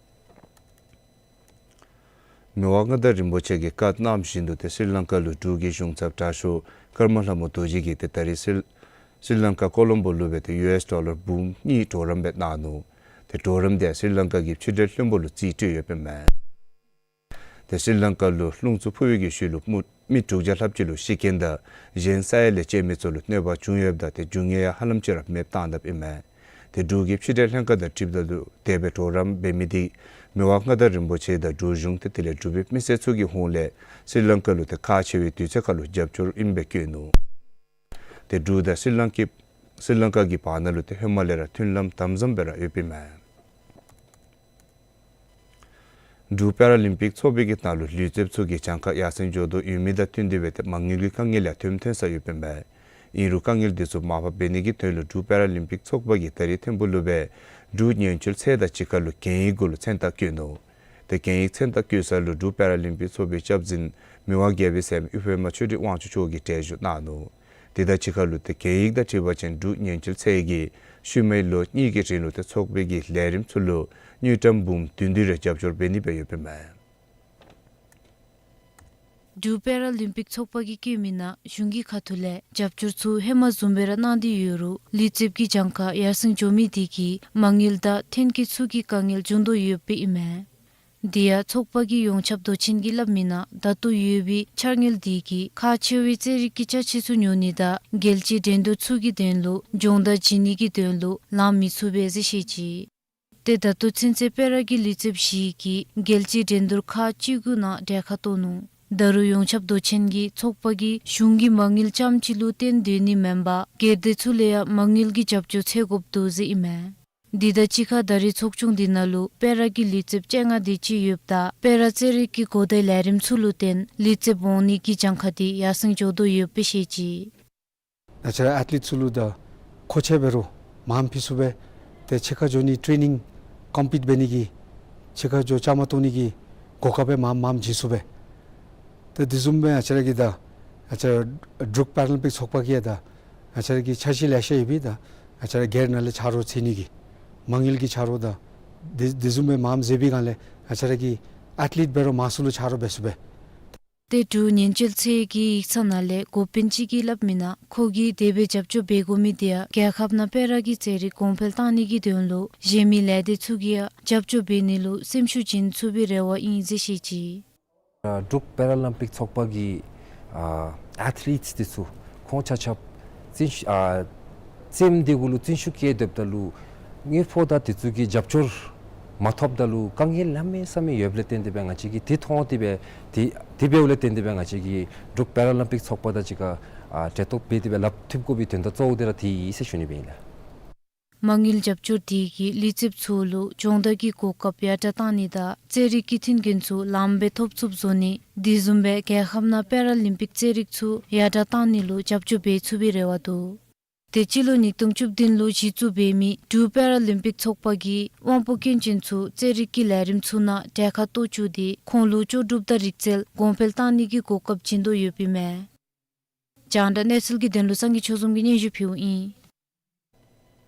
མི་དབང་མངའ་བདག་རིན་པོ་ཆེ་གིས་བཀའ་གནང་བཞིན་དུ་ཏེ་སི་རི་ལང་ཀ་ལུ་འབྲུག་གི་གཞུང་ཚབ་དྲག་ཤོས་ཀརྨ་ལྷ་མོ་རྡོ་རྗེ་གིས་ཏེ་ད་རིས་སི་སི་རི་ལང་ཀ་ཀོ་ལོམ་བོ་ལུ་སྦེ་ཏེ་ཡུ་ཨེསི་ཌོ་ལར་འབུམ་གཉིས་གྲོགས་རམ་སྦེ་གནང་ནུག། ཏེ་གྲོགས་རམ་དེ་སི་རི་ལང་ཀ་གི་ཕྱི་འབྲེལ་བློན་པོ་ལུ་རྩིས་སྤྲོད་ཡོདཔ་ཨིན་མས། ཏེ་སི་རི་ལང་ཀ་ལུ་རླུང་འཚུབ་འཕུ་བའི་གི་ཤུལ་ལུ་མི་མི་དྲུག་བརྒྱ་ལྷགཔ་ཅིག་ལུ་ཤི་རྐྱེན་དང་གཞན་ས་ཡ་ལས་བཅད་མི་ཚུ་ལུ་གནོད་པ་བྱུང་ཡོདཔ་ད་ཏེ་རྒྱུ་དངོས་ཡང་ཧ་ལམ་ཅིག་ར་མེདཔ་བཏང་དཔ་ཨིན་མས། ཏེ་འབྲུག་གི་ཕྱི་འབྲེལ་ལྷན་ཁག་དང་འཁྲིལཝ་ད་ལུ་དེ་སྦེ་གྲོགས་རམ་འབད་མི་འདི་མི་དབང་མངའ་བདག་རིན་པོ་ཆེ་དང་འབྲུག་གཞུང་ཏེ་དེ་ལས་འབྲུག་པའི་མི་སེར་ཚུ་གི་ཧོངས་ལས་སི་རི་ལང་ཀ་ལུ་ཏེ་ཁག་ཆེ་བའི་དུས་ཚོད་ཁར་ལུ་རྒྱབ་སྐྱོར་ཨིནམ་སྦེ་བཀོད་ནུག། ཏེ་འབྲུག་དང་སི་རི་ལང་ཀའི་སི་རི་ལང་ཀ་གི་བར་ན་ལུ་ཏེ་ཧེ་མ་ལས་ར་མཐུན་ལམ་དམ་ཟབ་སྦེ་ར་ཡོདཔ་ཨིན་མས། འབྲུག་པེ་ར་ལིམ་པིག་ཚོགས་པའི་གི་ནང་ལུ་ལུས་རྩལཔ་ཚུ་གིས་གྱངས་ཁ་ཡར་སེང་འགྱོ་དོ་ཡོད་མི་དང་བསྟུན་ཏེ་སྦེ་ཏེ་མ་དངུལ་གྱི་དཀའ་ངལ་ཡང་ཐོནམ་ཐོན་ས་ཡོདཔ་ཨིན་མས། ཨིན་རུང་དཀའ་ངལ་འདི་ཚུ་མར་ཕབ་འབད་ནི་གི་དོན་ལུ་འབྲུག་པེ་ར་ལིམ་པིག་ཚོགས་པ་གིས་ད་རིས་ཐིམ་ཕུག་ལུ་སྦེ་འབྲུག་ཉེན་བཅོལ་ཚད་དང་གཅིག་ཁར་ལུ་གན་ཡིག་གུ་ལུ་མཚན་རྟགས་བཀོད་ནུག། ཏེ་གན་ཡིག་མཚན་རྟགས་བཀོད་ས་ལུ་འབྲུག་པེ་ར་ལིམ་པིག་ཚོགས་པའི་སྐྱབས་འཛིན་མི་དབང་རྒྱལ་པོའི་སྲསམོ་ཨི་ཧྥོ་མ་ཆོས་སྒྲོན་དབང་ཕྱུག་མཆོག་གིས་གྲལ་བཞུགས་གནང་ནུག། དེ་དང་གཅིག་ཁར་ལུ་ཏེ་གན་ཡིག་དང་འཁྲིལ་བ་ཅིན་འབྲུག་ཉེན་བཅོལ་ཚད་ཀྱིས་ཤུལ་མའི་ལོ་གཉིས་ཀྱི་རིང་ལུ་ཏེ་ཚོགས་པའི་གི་ལས་རིམ་ཚུ་ལུ་དངུལ་ཀྲམ་འབུམ་བདུན་བདུན་རེ་རྒྱབ་སྐྱོར་འབད་ནི་སྦེ་ཡོདཔ་ཨིན་མས། འབྲུག་པེ་ར་ལིམ་པིག་ཚོགས་པ་གིས་བཀོད་མི་ནང་གཞུང་གི་ཁ་ཐུག་ལས་རྒྱབ་སྐྱོར་ཚུ་ཧེ་མ་བཟུམ་སྦེ་ར་གནང་སྟེ་ཡོད་རུང་ལུས་རྩལཔ་གི་གྱངས་ཁ་ཡར་སེང་འགྱོ་མི་དེ་གིས་མ་དངུལ་དང་ཐོན་སྐྱེད་ཚུ་གི་དཀའ་ངལ་འབྱུང་དོ་ཡོདཔ་ཨིན་མས། དེ་ཡང་ཚོགས་པ་གི་ཡོངས་ཁྱབ་མདོ་ཆེན་གྱིས་སླབ་མི་ནང་ད་ལྟོ་ཡོད་པའི་འཆར་དངུལ་དེ་གིས་ཁག་ཆེ་བའི་རྩེད་རིགས་ཀྱི་ཅ་ཆས་ཚུ་ཉོ་ནི་དང་རྒྱལ་སྤྱིའི་འགྲན་བསྡུར་ཚུ་གི་དོན་ལུ་སྦྱོང་བརྡར་བྱིན་ནི་གི་དོན་ལུ་ལང་མི་ཚུགས་པས་ཟེར་བཤད་ཅི། ཏེ་ད་ལྟོ་ཚུན་ཚོད་པེ་ར་གི་ལུས་རྩལཔ་བཞི་གིས་རྒྱལ་སྤྱིའི་འགྲན་བསྡུར་ཁག་བཅུ་དགུ་ནང་གྲལ་ཁར་གཏོགས་ནུག། ད་རུང་ཡོངས་ཁྱབ་མདོ་ཆེན་གྱིས་ཚོགས་པ་གིས་གཞུང་གི་མ་དངུལ་རྐྱངམ་ཅིག་ལུ་བརྟེན་སྡོད་ནི་མེན་པར་སྒེར་སྡེ་ཚུ་ལས་ཡང་མ་དངུལ་གྱི་རྒྱབ་སྐྱོར་འཚོལ་དགོཔ་འདུག་ཟེར་ཨིན་མས། དེ་དང་གཅིག་ཁར་ད་རིས་ཚོགས་ཆུང་འདི་ནང་ལུ་པེ་ར་གི་ལུས་རྩལཔ་བཅོ་ལྔ་དེ་ཅིག་ཡོདཔ་ད་པེ་ར་རྩེད་རིགས་ཀྱི་གོ་བརྡའི་ལས་རིམ་ཚུ་ལུ་བརྟེན་ལུས་རྩལཔ་འོང་ནི་གི་གྱངས་ཁ་དེ་ཡར་སེང་འགྱོ་དོ་ཡོདཔ་སྦེ་བཤད་ཅི། ང་བཅས་ར་ཨེཐ་ལིཊ་ཚུ་ལུ་ད་མཁོ་ཆས་འབད་རུང་མངམ་ཕུལ་ཚུགས་པས། ཏེ་ཕྱི་ཁར་འགྱོ་ནི་ཊེ་ནིང་ཀོམ་པིཊ་འབད་ནི་གི་ཕྱི་ཁར་འགྱོ་བཅའ་མར་གཏོགས་ནི་གི་གོ་སྐབས་འབད་མངམ་མངམ་བྱིན་ཚུགས་པས། ཏེ་དེ་བཟུམ་སྦེ་ང་བཅས་ར་གི་ད་ང་བཅས་ར་འབྲུག་པེ་ར་ལིམ་པིག་ཚོགས་པ་གིས་ཡང་ད་ང་བཅས་ར་གི་འཆར་གཞི་ལེ་ཤ་ཡོད་པས། ད་ང་བཅས་ར་སྒེར་ནང་ལས་ཆ་རོགས་འཚོལ་ནི་གི་མ་དངུལ་གྱི་ཆ་རོགས་དང་དེ་དེ་བཟུམ་སྦེ་མངམ་མཛད་པའི་སྒང་ལས་ང་བཅས་ར་གི་ཨེཐ་ལིཊ་འབད་རུང་མང་སུ་ལུ་ཆ་རོགས་འབད་ཚུགས་པས། ཏེ་འབྲུག་ཉེན་བཅོལ་ཚད་ཀྱི་ཡིག་ཚང་ནང་ལས་འགོ་དཔོན་ཅིག་གིས་སླབ་མི་ནང་ཁོ་གིས་དེ་སྦེ་རྒྱབ་སྐྱོར་འབད་དགོ་མི་དེ་ཡང་རྒྱལ་ཁབ་ནང་པེ་ར་གི་རྩེད་རིགས་གོང་འཕེལ་བཏང་ནི་གི་དོན་ལུ་གཞན་མི་ལས་སྡེ་ཚུ་གིས་ཡང་རྒྱབ་སྐྱོར་འབད་ནི་ལུ་སེམས་ཤུགས་བྱིན་ཚུགས་པའི་རེ་བ་ཨིན་ཟེར་བཤད་ཅི། ཨ་འབྲུག་པེ་ར་ལིམ་པིག་ཚོགས་པ་གི་ཨ་ཨེཐ་ལིཊ་འདི་ཚུ་ཁོང་ཆ་ཁྱབ་བརྩོན་ཤུགས་ཨ་རྩེདམོ་འདི་གུ་ལུ་བརྩོན་ཤུགས་བསྐྱེད་སྡོདཔ་ད་ལུ་དངུལ་ཕོགས་དང་དེ་ཚུ་གི་རྒྱབ་སྐྱོར་མ་ཐོབ་ད་ལུ་དཀའ་ངལ་གནམ་མེད་ས་མེད་ཡོདཔ་ལས་བརྟེན་ཏེ་སྦེ་ང་བཅས་ཀྱིས་དེ་མཐོང་སྟེ་སྦེ་དེ་དེ་འབདཝ་ལས་བརྟེན་ཏེ་སྦེ་ང་བཅས་ཀྱིས་འབྲུག་པེ་ར་ལིམ་པིག་ཚོགས་པ་དང་གཅིག་ཁར་ཨ་གྲལ་གཏོགས་འབད་དེ་སྦེ་ལགཔ་མཐུད་དགོ་པའི་དོན་དག་གཙོ་བོ་དེ་ར་དེ་ཨིན་ཟེར་ཞུ་ནི་སྦེ་ཨིན་ལགས། མ་དངུལ་རྒྱབ་སྐྱོར་དེ་གིས་ལུས་རྩལཔ་ཚུ་ལུ་སྦྱོང་བརྡར་གྱི་གོ་སྐབས་ཡར་དྲགས་བཏང་ནི་དང་རྩེད་རིགས་ཀྱི་མཐུན་རྐྱེན་ཚུ་ལངམ་སྦེ་ཐོབ་ཚུགསཔ་བཟོ་ནི་དེ་བཟུམ་སྦེ་རྒྱལ་ཁབ་ནང་པེ་ར་ལིམ་པིག་རྩེད་རིགས་ཚུ་ཡར་དྲགས་བཏང་ནི་ལུ་རྒྱབ་སྐྱོར་འབད་ཚུགས་པའི་རེ་བ་འདུག། ཏེ་སྤྱི་ལོ་ཉིས་སྟོང་བཅུ་བདུན་ལུ་གཞི་བཙུགས་འབད་མི་འབྲུག་པེ་ར་ལིམ་པིག་ཚོགས་པ་གིས་དབང་པོ་སྐྱོན་ཅན་ཚུ་རྩེད་རིགས་ཀྱི་ལས་རིམ་ཚུ་ནང་གྲལ་ཁར་གཏོགས་བཅུག་སྟེ་ཁོང་ལུ་ལྕོགས་གྲུབ་དང་རིག་རྩལ་གོང་འཕེལ་བཏང་ནི་གི་གོ་སྐབས་བྱིན་དོ་ཡོདཔ་ཨིན་མས། རྒྱང་བསྒྲགས་གནས་ཚུལ་གྱི་དོན་ལུ་སངས་རྒྱས་ཆོས་འཛོམས་ཀྱིས་སྙན་ཞུ་ཕུལཝ་ཨིན།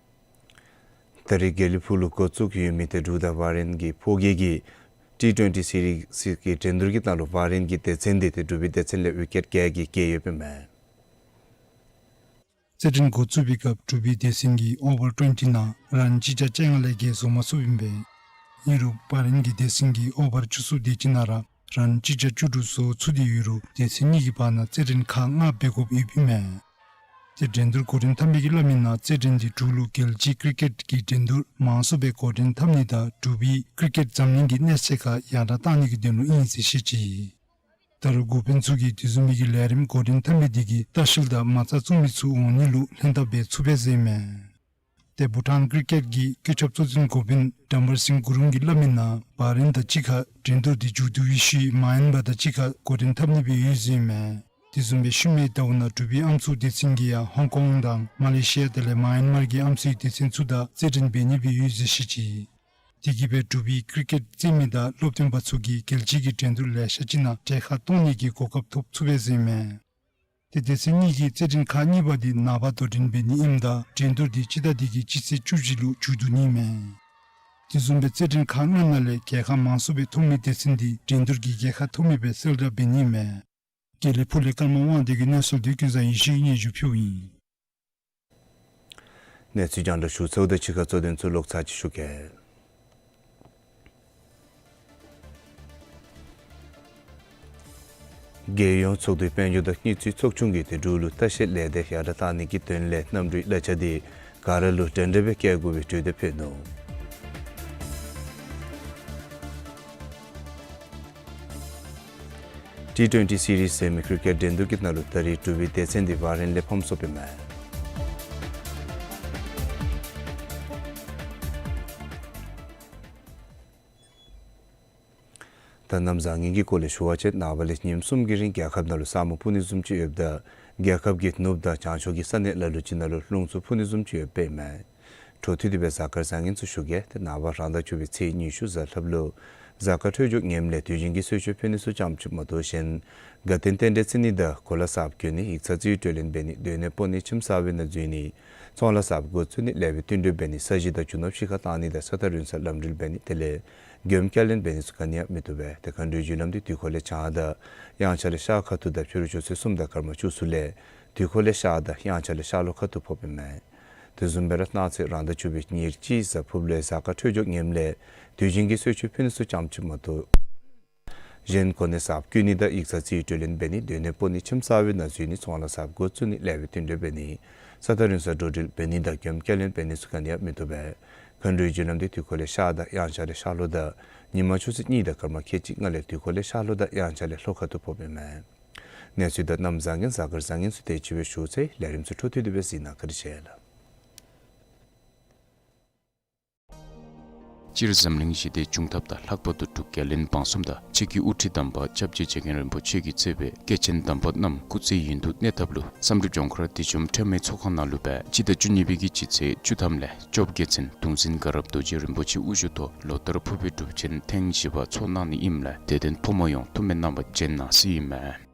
ད་རིས་དགེ་ལེགས་ཕུག་ལུ་འགོ་བཙུགས་ཡོད་མི་ཏེ་འབྲུག་དང་བྷ་རེན་གྱི་ཕོ་སྐྱེས་ཀྱི་ཊི་ཊུ་ཝེན་ཊི་སི་རི་ཛི་གི་འགྲན་བསྡུར་གྱི་ནང་ལུ་བྷ་རེན་གྱི་སྡེ་ཚན་འདི་ཏེ་འབྲུག་པའི་སྡེ་ཚན་ལས་ཝི་ཀེཊ་བརྒྱད་ཀྱིས་རྒྱལ་ཡོདཔ་ཨིན་མས། རྩེད་འགྲན་འགོ་བཙུགས་པའི་སྐབས་འབྲུག་པའི་སྡེ་ཚན་གྱིས་ཨོ་བར་ཊུན་ཊི་ནང་རན་གཅིག་བརྒྱ་བཅོ་ལྔ་ལས་བརྒལ་བཟོ་མ་ཚུགསཔ་ཨིན་པས། ཨིན་རུང་བྷ་རེན་གྱི་སྡེ་ཚན་གྱིས་ཨོ་བར་བཅུ་གསུམ་དེ་ཅིག་ནང་ར་རན་གཅིག་བརྒྱ་བཅུ་དྲུག་བཟོ་ཚུགས་ཏེ་ཡོད་རུང་སྡེ་ཚན་གཉིས་ཀྱི་བར་ན་རྩེད་འགྲན་ཁག་ལྔ་འབད་དགོཔ་ཡོདཔ་ཨིན་མས། ཏེ་འགྲན་བསྡུར་འགོ་འདྲེན་འཐབ་མི་གིས་སླབ་མི་ནང་རྩེད་འགྲན་འདི་འབྲུག་ལུ་རྒྱལ་སྤྱིའི་ཀི་རི་ཀེཊ་ཀྱི་འགྲན་བསྡུར་མང་སུ་སྦེ་འགོ་འདྲེན་འཐབ་ནི་དང་འབྲུག་པའི་ཀི་རི་ཀེཊ་འཛམ་གླིང་གི་གནས་ཚད་ཁར་ཡར་དྲགས་བཏང་ནི་གི་དོན་ལུ་ཨིན་ཟེར་བཤད་ཅི། ད་རུང་འགོ་དཔོན་ཚུ་གིས་དེ་བཟུམ་མའི་གི་ལས་རིམ་འགོ་འདྲེན་འཐབ་མི་དེ་གིས་ལྟ་བཤལ་དང་མ་རྩ་བཙུགས་མི་ཚུ་འོང་ནི་ལུ་ལྷན་ཐབས་འབད་ཚུགས་པས་ཟེར་ཨིན་མས། ཏེ་བྷུ་ཊཱན་ཀི་རི་ཀེཊ་ཀྱི་བཀོད་ཁྱབ་གཙོ་འཛིན་འགོ་དཔོན་དམ་པ་སིང་གུ་རུང་གིས་སླབ་མི་ནང་བྷ་རེན་དང་གཅིག་ཁར་འགྲན་བསྡུར་འདི་མཇུག་བསྡུ་བའི་ཤུལ་མ་ཡན་མར་དང་གཅིག་ཁར་འགོ་འདྲེན་འཐབ་ནི་སྦེ་ཡོད་ཟེར་ཨིན་མས། དེ་བཟུམ་སྦེ་ཤུལ་མའི་ཟླཝ་ནང་འབྲུག་པའི་ཨམ་སྲུའི་སྡེ་ཚན་གྱིས་ཡང་ཧོང་ཀོང་དང་མ་ལེ་ཤི་ཡ་དེ་ལས་མ་ཡན་མར་གྱི་ཨམ་སྲུའི་སྡེ་ཚན་ཚུ་དང་རྩེད་འགྲན་འབད་ནི་སྦེ་ཡོད་ཟེར་བཤད་ཅི། དེ་གིས་སྦེ་འབྲུག་པའི་ཀི་རི་ཀེཊ་རྩེད་མི་དང་སློབ་སྟོན་པ་ཚུ་གིས་རྒྱལ་སྤྱི་གི་འགྲན་བསྡུར་ལེ་ཤ་ཅིག་ནང་གྲལ་ཁར་གཏོགས་ནི་གི་གོ་སྐབས་ཐོབ་ཚུགས་པས་ཟེར་ཨིན་མས། ཏེ་སྡེ་ཚན་གཉིས་ཀྱི་རྩེད་འགྲན་ཁག་གཉིས་པ་འདི་ནངས་པ་དོ་འགྲན་འབད་ནི་ཨིནམ་ད་འགྲན་བསྡུར་འདི་སྤྱི་ཟླ་འདི་གི་སྤྱི་ཚེས་བཅུ་བཞི་ལུ་མཇུག་བསྡུ་ནི་ཨིན་མས། དེ་བཟུམ་སྦེ་རྩེད་འགྲན་ཁག་ལྔ་ནང་ལས་རྒྱལ་ཁ་མང་སུ་སྦེ་ཐོབ་མི་སྡེ་ཚན་འདི་འགྲན་བསྡུར་གྱི་རྒྱལ་ཁ་ཐོབ་མི་སྦེ་གསལ་བསྒྲགས་འབད་ནི་ཨིན་མས། དགེ་ལེགས་ཕུག་ལས་ཀརྨ་དབང་འདུས་ཀྱིས་གནས་ཚུལ་འདི་ཀུན་བཟང་ཡེ་ཤེས་ཀྱིས་སྙན་ཞུ་ཕུལཝ་ཨིན། གནས་ཚུལ་རྒྱང་བསྒྲགས་ཞུ་ཚརཝ་ད་ཕྱི་ཁ་གཙོ་དོན་ཚུ་ལོག་ཚར་ཅིག་ཞུ་གེ། རྒྱལ་ཡོངས་ཚོགས་འདུའི་དཔལ་འབྱོར་དང་དངུལ་རྩིས་ཚོགས་ཆུང་གིས་ཏེ་འབྲུག་ལུ་ལྟ་བཤལ་ལས་སྡེ་ཡར་དྲག་གཏང་ནི་གི་དོན་ལས་གནམ་གྲུའི་གླ་ཆ་འདི་ག་ར་ལུ་འདྲན་འདྲ་སྦེ་བཀལ་དགོ་པའི་གྲོས་འདེབས་ཕུལ་ནུག། ཊི་ཊུ་ཝེན་ཊི་སི་རིས་ཟེར་མི་ཀི་རི་ཀེཊ་འགྲན་བསྡུར་གྱི་ནང་ལུ་ད་རེས་འབྲུག་པའི་སྡེ་ཚན་འདི་བྷ་རེན་ལས་ཕམ་སོཔ་ཨིན་མས། ད་གནམ་བཟང་ངན་གྱི་སྐོར་ལས་ཞུ་བ་ཅིན་ནངས་པ་ལས་ཉིནམ་གསུམ་གྱི་རིང་རྒྱལ་ཁབ་ནང་ལུ་ས་སྨུག་སྤུབ་ནི་བཟུམ་ཅིག་ཡོདཔ་ད་རྒྱལ་ཁབ་ཀྱི་ནུབ་དང་བྱང་ཕྱོགས་ཀྱི་ས་གནས་ལ་ལུ་ཅིག་ནང་ལུ་རླུང་འཚུབ་འཕུ་ནི་བཟུམ་ཅིག་ཡོདཔ་ཨིན་མས། འཕྲོ་མཐུད་དེ་སྦེ་གཟའ་སྐར་བཟང་ངན་ཚུ་ཞུ་གེ། ཏེ་ནངས་པ་རང་ཟླ་བཅུ་པའི་ཚེས་ཉི་ཤུ་གཟའ་ལྷགཔ་ལུ་གཟའ་སྐར་འཕྲོད་སྦྱོར་ངནམ་ལས་དུས་རྒྱུན་གྱི་གསོལ་མཆོད་ཕུལ་ནི་ཚུ་ཙམ་ཅིག་མ་གཏོགས་གཞན་དགའ་སྟོན་རྟེན་འབྲེལ་རྩེ་ནི་དང་གོ་ལ་གསརཔ་གྱོན་ནི། ཡིག་ཚང་རྩིས་ཡིག་གྲོས་ལེན་འབད་ནི། སྡོད་གནས་སྤོ་ནི། ཁྱིམ་གསར་པའི་ནང་འཛུལ་ནི། ཚོང་ལཱ་གསརཔ་འགོ་བཙུགས་ནི། ལེགས་པའི་བསྟུན་གྲོས་འབད་ནི། ས་གཞི་དང་རྒྱུ་ནོར་ཕྱི་ཁར་བཏང་ནི་དང་ས་ཐག་རིང་སར་ལམ་འགྲུལ་འབད་ནི་དེ་ལས་མགྱོནམ་བསྐྱར་ལེན་འབད་ནི་ཚུ་ག་ནི་ཡང་མི་བཏུབ་པས། ཏེ་མཁའ་འགྲོའི་རྒྱུ་ལམ་འདི་དུས་འཁོར་ལས་བྱང་དང་དབྱངས་འཆར་ལས་ཤར་ཁ་ཐུག་དང་ཕྱི་རུ་ཆུ་ཚོད་གསུམ་དང་སྐར་མ་བཅུ་གསུམ་ལས་དུས་འཁོར་ལས་ཤར་དང་དབྱངས་འཆར་ལས་ཤར་ལྷོ་ཁ་ཐུག་ཕོགཔ་ཨིན་མས། དེ་བཟུམ་སྦེ་ར་གནངས་ཚེ་རང་ཟླ་བཅུ་པའི་ཉེར་གཅིག་གཟའ་ཕུརཔ་ལུ་ཡང་གཟའ་སྐར་འཕྲོད་སྦྱོར་ངནམ་ལས་དུས་རྒྱུན་གྱི་གསོལ་མཆོད་ཕུལ་ནི་ཚུ་ཙམ་ཅིག་མ་གཏོགས་གཞན་གོ་གནས་གསརཔ་བསྐོ་ནི་དང་ཡིག་ཚང་རྩིས་ཡིག་གྲོས་ལེན་འབད་ནི། སྡོད་གནས་སྤོ་ནི། ཁྱིམ་གསར་པའི་ནང་འཛུལ་ནི། ཚོང་ལཱ་གསརཔ་འགོ་བཙུགས་ནི། ལེགས་པའི་བསྟུན་གྲོས་འབད་ནི། ས་ཐག་རིང་སར་འགྲོ་འགྲུལ་འབད་ནི་དང་མགྱོནམ་བསྐྱར་ལེན་འབད་ནི་ཚུ་ག་ནི་ཡང་མི་བཏུབ་པས། མཁའ་འགྲོའི་རྒྱུ་ལམ་འདི་དུས་འཁོར་ལས་ཤར་དང་དབྱངས་འཆར་ལས་ཤར་ལྷོ་དང་ཉིན་མ་ཆུ་ཚོད་གཉིས་དང་སྐར་མ་ཁལ་གཅིག་ལྔ་ལས་དུས་འཁོར་ལས་ཤར་ལྷོ་དང་དབྱངས་འཆར་ལས་ལྷོ་ཁ་ཐུག་ཕོགཔ་ཨིན་མས། གནས་ཚུལ་དང་གནམ་བཟང་ངན་གཟའ་སྐར་བཟང་ངན་ཚུ་དེ་ཅིག་སྦེ་ཞུ་ཚར་ཡི། ལས་རིམ་ཚུ་འཕྲོ་མཐུད་དེ་སྦེ་གཟིགས་གནང་། བཀའ་དྲིན་ཆེ་ལགས། སྤྱིར་འཛམ་གླིང་ཞི་བདེ་འབྱུང་ཐབས་དང་ལྷག་པར་དུ་འབྲུག་རྒྱལ་བློན་འབངས་གསུམ་དང་ཆེ་བརྒྱུད་དབུ་ཁྲིད་དམ་པ་སྐྱབས་རྗེ་རྗེ་མཁན་རིན་པོ་ཆེ་གིས་གཙོས་པའི་སྐྱེས་ཆེན་དམ་པ་རྣམས་སྐུ་ཚེ་ཡུན་དུ་གནས་ཐབས་ལུ་བསམ་གྲུབ་ལྗོངས་མཁར་བདེ་འཇོམས་ཁྲོས་མའི་ཚོགས་ཁང་ནང་ལུ་སྦེ་སྤྱི་ཟླ་བཅུ་གཉིས་པའི་གི་སྤྱི་ཚེས་བཅུ་ཐམ་ལས་བཅོ་བརྒྱད་ཚུན་གདུང་འཛིན་དགའ་རབ་རྡོ་རྗེ་རིན་པོ་ཆེ་དབུ་བཞུགས་ཐོག་ལོ་ལྟར་ཕུར་བུའི་སྒྲུབ་ཆེན་ཐེངས་བཞི་པ་ཚོགས་གནང་ནི་ཨིནམ་ལས་དད་ལྡན་ཕོ་མོ་ཡོངས་ཐུགས་སྨོན་གནང་བར་བྱོན་གནང་ཟེར་ཨིན་མས།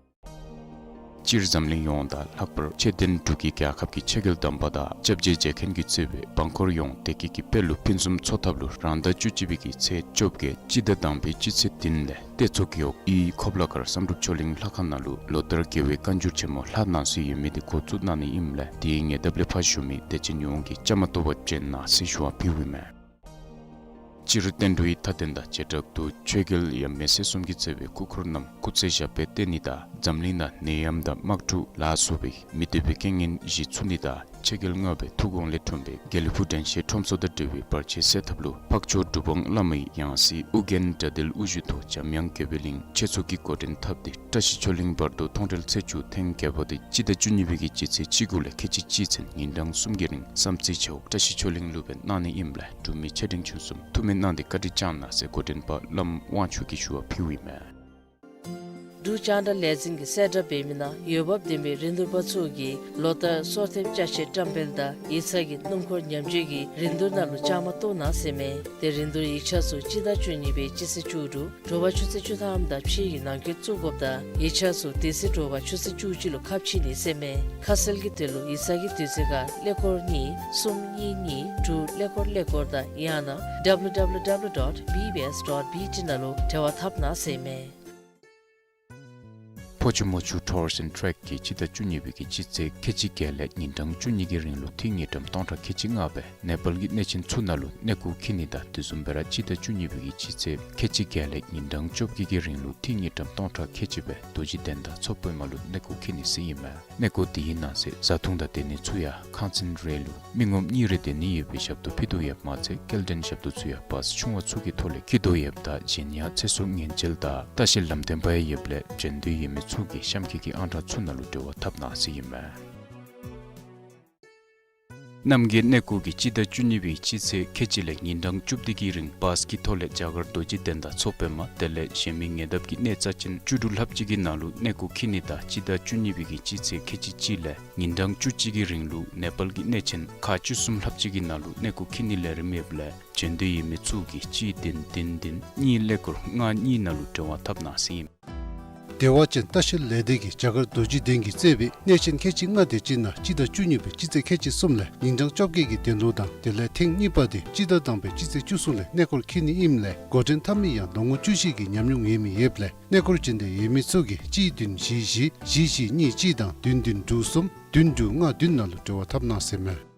སྤྱིར་འཛམ་གླིང་ཡོངས་དང་ལྷག་པར་ཆོས་ལྡན་འབྲུག་གི་རྒྱལ་ཁབ་ཀྱི་ཆོས་རྒྱལ་དམ་པ་དང་སྐྱབས་རྗེ་རྗེ་མཁན་གྱིས་གཙོས་པའི་འབངས་འཁོར་ཡོངས་བདེ་སྐྱིད་ཀྱི་དཔལ་ལུ་ཕུན་སུམ་ཚོགས་ཐབས་ལུ་རང་ཟླ་བཅུ་གཅིག་པའི་གི་ཚེས་བཅོ་བརྒྱད་སྤྱི་ཟླ་དང་པའི་སྤྱི་ཚེས་བདུན་ལས་ཏེ་ཚོགས་ཀྱི་འོག་ཡུལ་ཁོ་པ་ལ་ཁར་བསམ་གྲུབ་ཆོས་གླིང་ལྷ་ཁང་ནང་ལུ་ལོ་ལྟར་རྒྱལ་བའི་བཀའ་འགྱུར་ཆེན་མོ་ལྷག་གནང་སྲོལ་ཡོད་མི་དེ་འགོ་བཙུགས་གནང་ནི་ཨིནམ་ལས་དེའི་ཉེ་འདབས་ལས་ཕར་བཞུགས་མི་དད་ཅན་ཡོངས་ཀྱིས་བཅའ་མར་གཏོགས་པར་བྱོན་གནང་ཟེར་ཞུ་བ་ཕུལཝ་ཨིན་མས། སྤྱིར་བསྟན་འགྲོའི་མཐའ་རྟེན་དང་བྱེ་བྲག་ཏུ་ཆོས་རྒྱལ་ཡབ་མེས་སྲས་གསུམ་གྱིས་གཙོས་པའི་སྐུ་འཁོར་རྣམས་སྐུ་ཚེ་ཞབས་པད་བརྟན་ནི་དང་འཛམ་གླིང་ནང་ནད་ཡམས་དང་དམག་འཁྲུག་ལ་སོགས་པའི་མི་བདེ་བའི་རྐྱེན་ངན་ཞི་ཚུགས་ནི་དང་ཆོས་རྒྱལ་ལྔ་པའི་ཐུགས་དགོངས་ལས་འཁྲུངས་པའི་དགེ་ལེགས་ཕུག་དྲན་ཤེས་ཁྲོམ་ཚོགས་དང་འབྲེལ་བའི་བར་ཆད་སེལ་ཐབས་ལུ་འཕགས་མཆོག་གྲུབ་དབང་བླ་མའི་ཡང་སྲིད་ཨོ་རྒྱན་དགྲ་འདུལ་དབུ་བཞུགས་ཐོག་འཇམ་དབྱངས་དགེ་བའི་གླིང་ཆོས་ཚོགས་ཀྱིས་འགོ་འདྲེན་འཐབ་སྟེ་བཀྲ་ཤིས་ཆོས་གླིང་བར་དོ་མཐོང་གྲོལ་ཚེས་བཅུ་ཐེངས་བརྒྱད་པ་དེ་སྤྱི་ཟླ་བཅུ་གཉིས་པའི་གི་སྤྱི་ཚེས་བཅུ་དགུ་ལས་ཁལ་གཅིག་གཅིག་ཚུན་ཉིན་གྲངས་གསུམ་གྱི་རིང་བསམ་རྩེ་ཆེ་བ་བཀྲ་ཤིས་ཆོས་གླིང་ལུ་སྦེ་གནང་ནི་ཨིནམ་ལས་འབྲུག་མི་ཆེ་འབྲིང་ཆུང་གསུམ་ཐུགས་སྨོན་གནང་སྟེ་བཀའ་དྲིན་བསྐྱངས་གནང་ཟེར་འགོ་འདྲེན་པ་བླམ་དབང་ཕྱུག་གིས་ཞུ་བ་ཕུལཝ་ཨིན་མས། འབྲུག་རྒྱང་བསྒྲགས་ལས་འཛིན་གྱིས་གསལ་བསྒྲགས་འབད་མི་ནང་འོས་འབབ་ལྡན་པའི་རིན་བསྡུར་པ་ཚུ་གིས་ལོ་ལྟར་སོར་ཐེབས་ཅ་ཆས་བཀྲམ་སྤེལ་དང་ཡིག་ཚང་གི་སྣུམ་འཁོར་ཉམས་བཅོས་ཀྱི་རིན་བསྡུར་ནང་ལུ་བཅའ་མར་གཏོགས་གནང་ཟེར་ཨིན་མས། ཏེ་རིན་བསྡུར་ཡིག་ཆ་ཚུ་སྤྱི་ཟླ་བཅུ་གཉིས་པའི་སྤྱི་ཚེས་བཅུ་དྲུག་དྲོ་པ་ཆུ་ཚོད་བཅུ་ཐམ་དང་ཕྱེད་ཀྱི་ནང་འཁོད་བཙུགས་དགོཔ་དང་ཡིག་ཆ་ཚུ་དེ་ཚེ་དྲོ་པ་ཆུ་ཚོད་བཅུ་གཅིག་ལུ་ཁ་ཕྱེ་ནི་ཟེར་ཨིན་མས། ཁ་གསལ་གྱི་དོན་ལུ་ཡིག་ཚང་གི་དུས་ཚོད་ཁར་ཀླད་ཀོར་གཉིས་གསུམ་གཉིས་གཉིས་དྲུག་ཀླད་ཀོར་ཀླད་ཀོར་དང་ཡང་ན་W W W dot B B S dot B T ནང་ལུ་འབྲེལ་བ་འཐབ་གནང་ཟེར་ཨིན་མས། ཕོ་ཆུ་མོ་ཆུ་ཊུར་སི་ཨེནཌ་ཊེཀ་གིས་སྤྱི་ཟླ་བཅུ་གཉིས་པའི་གི་སྤྱི་ཚེས་ཁལ་གཅིག་བརྒྱད་ལས་ཉིན་གྲངས་བཅུ་གཉིས་ཀྱི་རིང་ལུ་འཐུས་དངུལ་ཀྲམ་སྟོང་ཕྲག་ཁལ་གཅིག་ལྔ་སྦེ་ནེ་པཱལ་གྱི་གནས་ཆེན་ཚུ་ནང་ལུ་གནས་སྐོར་འཁྱིད་ནི་དང་དེ་བཟུམ་སྦེ་ར་སྤྱི་ཟླ་བཅུ་གཉིས་པའི་གི་སྤྱི་ཚེས་ཁལ་གཅིག་བརྒྱད་ལས་ཉིན་གྲངས་བཅོ་བརྒྱད་ཀྱི་རིང་ལུ་འཐུས་དངུལ་ཀྲམ་སྟོང་ཕྲག་ཁལ་གཅིག་སྦེ་རྡོ་རྗེ་གདན་དང་མཚོ་པདྨ་ལུ་གནས་སྐོར་འཁྱིད་ནི་ཟེར་ཨིན་མས། གནས་སྐོར་དེའི་ནང་གསེས་བཟའ་འཐུང་དང་སྡོད་གནས་ཚུ་ཡང་ཁང་ཚན་རེ་ལུ་མི་ངོམ་གཉིས་རེ་སྡོད་ནི་ཡོད་པའི་ཞབས་ཏོག་ཕུལ་དོ་ཡོདཔ་མ་ཚད་སྐྱེལ་འདྲེན་ཞབས་ཏོག་ཚུ་ཡང་བཱས་ཆུང་བ་ཚུ་གི་ཐོག་ལས་འཁྱིད་དོ་ཡོདཔ་ད་གཞན་ཡང་ཚེ་སྲོག་ཉེན་བཅོལ་དང་ལྟ་བཤལ་ལམ་སྟོན་པ་ཡང་ཡོདཔ་ལས་འགྲན་འདོད་ཡོད་མི་ཚུ་གིས་གཤམ་འཁོད་ཀྱི་ཨང་གྲངས་ཚུ་ནང་ལུ་འབྲེལ་བ་འཐབ་གནང་ཟེར་ཨིན་མས། རྣམ་རྒྱལ་གནས་སྐོར་གྱིས་སྤྱི་ཟླ་བཅུ་གཉིས་པའི་སྤྱི་ཚེས་ཁལ་གཅིག་ལས་ཉིན་གྲངས་བཅུ་བདུན་གྱི་རིང་བཱས་ཀྱི་ཐོག་ལས་རྒྱ་གར་རྡོ་རྗེ་གདན་དང་མཚོ་པདྨ་དེ་ལས་གཞན་མི་ཉེ་འདབས་ཀྱི་གནས་རྩ་ཅན་བཅུ་དྲུག་ལྷགཔ་ཅིག་གི་ནང་ལུ་གནས་སྐོར་འཁྱིད་ནི་དང་སྤྱི་ཟླ་བཅུ་གཉིས་པའི་གི་སྤྱི་ཚེས་ཁལ་གཅིག་གཅིག་ལས་ཉིན་གྲངས་བཅུ་གཅིག་གི་རིང་ལུ་ནེ་པཱལ་གྱི་གནས་ཆེན་ཁག་བཅུ་གསུམ་ལྷགཔ་ཅིག་གི་ནང་ལུ་གནས་སྐོར་འཁྱིད་ནིའི་ལས་རིམ་ཡོདཔ་ལས་བྱོན་འདོད་ཡོད་མི་ཚུ་གིས་གཅིག་བདུན་བདུན་བདུན་གཉིས་ཀླད་ཀོར་ལྔ་གཉིས་ནང་ལུ་འབྲེལ་བ་འཐབ་གནང་ཟེར་ཨིན། བདེ་བ་ཅན་ལྟ་བཤལ་ལས་སྡེ་གིས་རྒྱ་གར་རྡོ་རྗེ་གདན་གྱིས་གཙོས་པའི་གནས་ཆེན་ཁལ་གཅིག་ལྔ་དེ་ཅིག་ནང་སྤྱི་ཟླ་བཅུ་གཉིས་པའི་སྤྱི་ཚེས་ཁལ་གཅིག་གསུམ་ལས་ཉིན་གྲངས་བཅོ་བརྒྱད་ཀྱི་གདན་ལུ་དང་དེ་ལས་ཐེངས་གཉིས་པ་དེ་སྤྱི་ཟླ་དང་པའི་སྤྱི་ཚེས་བཅུ་གསུམ་ལས་གནས་སྐོར་འཁྱིད་ནི་ཨིནམ་ལས་འགོ་འདྲེན་འཐབ་མི་ཡང་ལོ་ངོ་བཅུ་བཞི་གི་ཉམས་མྱོང་ཡོད་མི་ཡོདཔ་ལས་གནས་སྐོར་བྱོན་འདོད་ཡོད་མི་ཚུ་གིས་གཅིག་བདུན་བཞི་བཞི་བཞི་བཞི་གཉིས་གཅིག་དང་བདུན་བདུན་དྲུག་གསུམ་བདུན་དྲུག་ལྔ་བདུན་ནང་ལུ་འབྲེལ་བ་འཐབ་གནང་ཟེར་མས།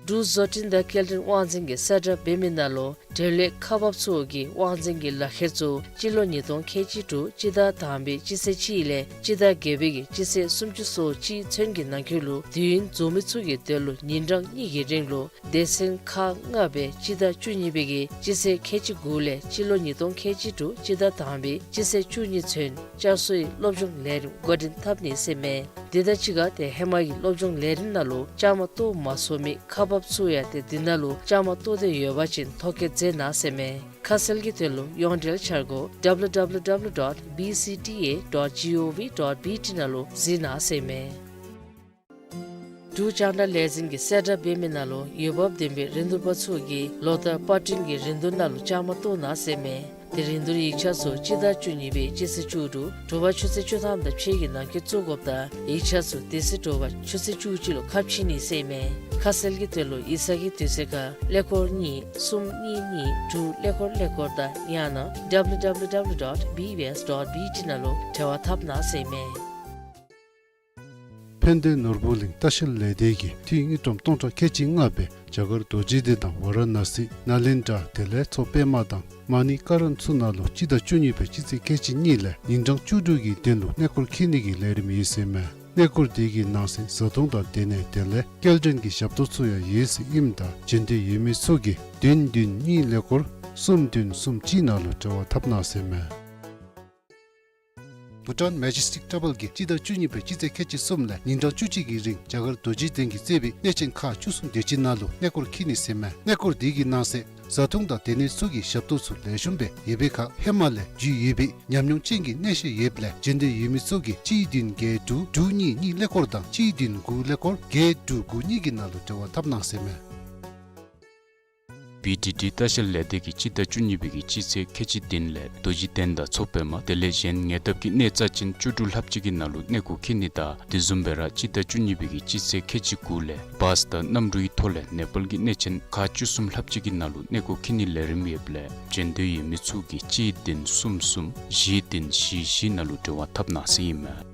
འབྲུག་བཟོ་སྐྲུན་དང་སྐྱེལ་འདྲེན་དབང་འཛིན་གྱིས་གསལ་བསྒྲགས་འབད་མི་ནང་ལུ་འབྲེལ་ཡོད་ཁག་འབགཔ་ཚུ་གིས་དབང་འཛིན་གྱི་ལག་ཁྱེར་ཚུ་སྤྱི་ལོ་ཉིས་སྟོང་ཁལ་གཅིག་དྲུག་སྤྱི་ཟླ་དང་པའི་སྤྱི་ཚེས་གཅིག་ལས་སྤྱི་ཟླ་བརྒྱད་པའི་གི་སྤྱི་ཚེས་སུམ་ཅུ་སོ་གཅིག་ཚུན་གྱི་ནང་འཁོད་ལུ་དུས་ཡུན་རྫོགས་མི་ཚུ་གི་དོན་ལུ་ཉིན་གྲངས་གཉིས་ཀྱི་རིང་ལུ་སྡེ་ཚན་ཁག་ལྔ་སྦེ་སྤྱི་ཟླ་བཅུ་གཉིས་པའི་གི་སྤྱི་ཚེས་ཁལ་གཅིག་དགུ་ལས་སྤྱི་ལོ་ཉིས་སྟོང་ཁལ་གཅིག་དྲུག་སྤྱི་ཟླ་དང་པའི་སྤྱི་ཚེས་བཅུ་གཉིས་ཚུན་བསྐྱར་གསོའི་སློབ་སྦྱོང་ལས་རིམ་འགོ་འདྲེན་འཐབ་ནི་ཟེར་མས། དེ་དང་གཅིག་ཁར་ཏེ་ཧེ་མ་གི་སློབ་སྦྱོང་ལས་རིམ་ནང་ལུ་བཅའ་མར་གཏོགས་མ་ཚུགས་མི་ཁག་འབགཔ་ཚུ་ཡང་ཏེ་འདི་ནང་ལུ་བཅའ་མར་གཏོགས་འདོད་ཡོད་པ་ཅིན་ཐོ་བཀོད་མཛད་གནང་ཟེར་མས། ཁ་གསལ་གྱི་དོན་ལུ་ཡོངས་འབྲེལ་འཆར་སྒོ་W W W dot B C T A dot G O V dot B T ནང་ལུ་གཟིགས་གནང་ཟེར་མས། འབྲུག་རྒྱང་བསྒྲགས་ལས་འཛིན་གྱིས་གསལ་བསྒྲགས་འབད་མི་ནང་ལུ་འོས་འབབ་ལྡན་པའི་རིན་བསྡུར་པ་ཚུ་གིས་ལོ་བསྟར་པར་སྐྲུན་གྱི་རིན་བསྡུར་ནང་ལུ་བཅའ་མར་གཏོགས་གནང་ཟེར་མས། ཏེ་རིན་བསྡུར་ཡིག་ཆ་ཚུ་སྤྱི་ཟླ་བཅུ་གཉིས་པའི་སྤྱི་ཚེས་བཅུ་དྲུག་དྲོ་པ་ཆུ་ཚོད་བཅུ་ཐམ་དང་ཕྱེད་ཀྱི་ནང་འཁོད་བཙུགས་དགོཔ་དང་ཡིག་ཆ་ཚུ་དེ་ཚེ་དྲོ་པ་ཆུ་ཚོད་བཅུ་གཅིག་ལུ་ཁ་ཕྱེ་ནི་ཟེར་མས། ཁ་གསལ་གྱི་དོན་ལུ་ཡིག་ཚང་གི་དུས་ཚོད་ཁར་ཀླད་ཀོར་གཉིས་གསུམ་གཉིས་གཉིས་དྲུག་ཀླད་ཀོར་ཀླད་ཀོར་དང་ཡང་ན་W W W dot B B S dot B T ནང་ལུ་འབྲེལ་བ་འཐབ་གནང་ཟེར་མས། ཕན་བདེ་ནོར་བུ་གླིང་ལྟ་བཤལ་ལས་སྡེ་གིས་ཐེངས་དངུལ་ཀྲམ་སྟོང་ཕྲག་ཁལ་གཅིག་ལྔ་སྦེ་རྒྱ་གར་རྡོ་རྗེ་གདན་དང་ཝ་ར་ཎ་སི་ནཱ་ལེནྡྲ་དེ་ལས་མཚོ་པདྨ་དང་མ་ཎི་ཀ་རན་ཚུ་ནང་ལུ་སྤྱི་ཟླ་བཅུ་གཉིས་པའི་སྤྱི་ཚེས་ཁལ་གཅིག་གཉིས་ལས་ཉིན་གྲངས་བཅུ་དྲུག་གི་གདན་ལུ་གནས་སྐོར་འཁྱིད་ནི་གི་ལས་རིམ་ཡོད་ཟེར་མས། གནས་སྐོར་དེ་གི་ནང་གསེས་བཟའ་འཐུང་དང་སྡོད་གནས་དེ་ལས་སྐྱེལ་འདྲེན་གྱི་ཞབས་ཏོག་ཚུ་ཡང་ཡོད་ཟེར་ཨིནམ་ད་བྱོན་འདོད་ཡོད་མི་ཚུ་གིས་བདུན་བདུན་གཉིས་ཀླད་ཀོར་གསུམ་བདུན་གསུམ་གཅིག་ནང་ལུ་འབྲེལ་བ་འཐབ་གནང་ཟེར་མས། བྷུ་ཊཱན་མེ་ཇེ་སི་ཊིག་ཊེམ་པལ་གྱིས་སྤྱི་ཟླ་བཅུ་གཉིས་པའི་སྤྱི་ཚེས་ཁལ་གཅིག་གསུམ་ལས་ཉིན་གྲངས་བཅུ་གཅིག་གི་རིང་རྒྱ་གར་རྡོ་རྗེ་གདན་གྱིས་གཙོས་པའི་གནས་ཆེན་ཁག་བཅུ་གསུམ་དེ་ཅིག་ནང་ལུ་གནས་སྐོར་འཁྱིད་ནི་ཟེར་མས། གནས་སྐོར་དེ་གི་ནང་གསེས་བཟའ་འཐུང་དང་སྡོད་གནས་ཚུ་གི་ཞབས་ཏོག་ཚུ་ལེགས་ཤོམ་སྦེ་ཡོད་པའི་ཁར་ཧེ་མ་ལས་རྒྱུས་ཡོད་པའི་ཉམས་མྱོང་ཅན་གྱི་གནས་བཤད་ཡོདཔ་ལས་བྱོན་འདོད་ཡོད་མི་ཚུ་གིས་གཅིག་བདུན་བརྒྱད་དྲུག་དྲུག་གཉིས་གཉིས་ཀླད་ཀོར་དང་གཅིག་བདུན་དགུ་ཀླད་ཀོར་བརྒྱད་དྲུག་དགུ་གཉིས་ཀྱི་ནང་ལུ་འབྲེལ་བ་འཐབ་གནང་ཟེར་མས། བི་ཌི་ཌི་ལྟ་བཤལ་ལས་སྡེ་གིས་སྤྱི་ཟླ་བཅུ་གཉིས་པའི་གི་སྤྱི་ཚེས་ཁལ་གཅིག་བདུན་ལས་རྡོ་རྗེ་གདན་དང་མཚོ་པདྨ་དེ་ལས་གཞན་ཉེ་འདབས་ཀྱི་གནས་རྩ་ཅན་བཅུ་དྲུག་ལྷགཔ་ཅིག་གི་ནང་ལུ་གནས་སྐོར་འཁྱིད་ནི་དང་དེ་བཟུམ་སྦེ་ར་སྤྱི་ཟླ་བཅུ་གཉིས་པའི་གི་སྤྱི་ཚེས་ཁལ་གཅིག་དགུ་ལས་བཱས་དང་གནམ་གྲུའི་ཐོག་ལས་ནེ་པཱལ་གྱི་གནས་ཆེན་ཁག་བཅུ་གསུམ་ལྷགཔ་ཅིག་གི་ནང་ལུ་གནས་སྐོར་འཁྱིད་ནིའི་ལས་རིམ་ཡོདཔ་ལས་བྱོན་འདོད་ཡོད་མི་ཚུ་གིས་གཅིག་བདུན་གསུམ་གསུམ་བཞི་བདུན་བཞི་བཞི་ནང་ལུ་འབྲེལ་བ་འཐབ་གནང་ཟེར་ཨིན་མས།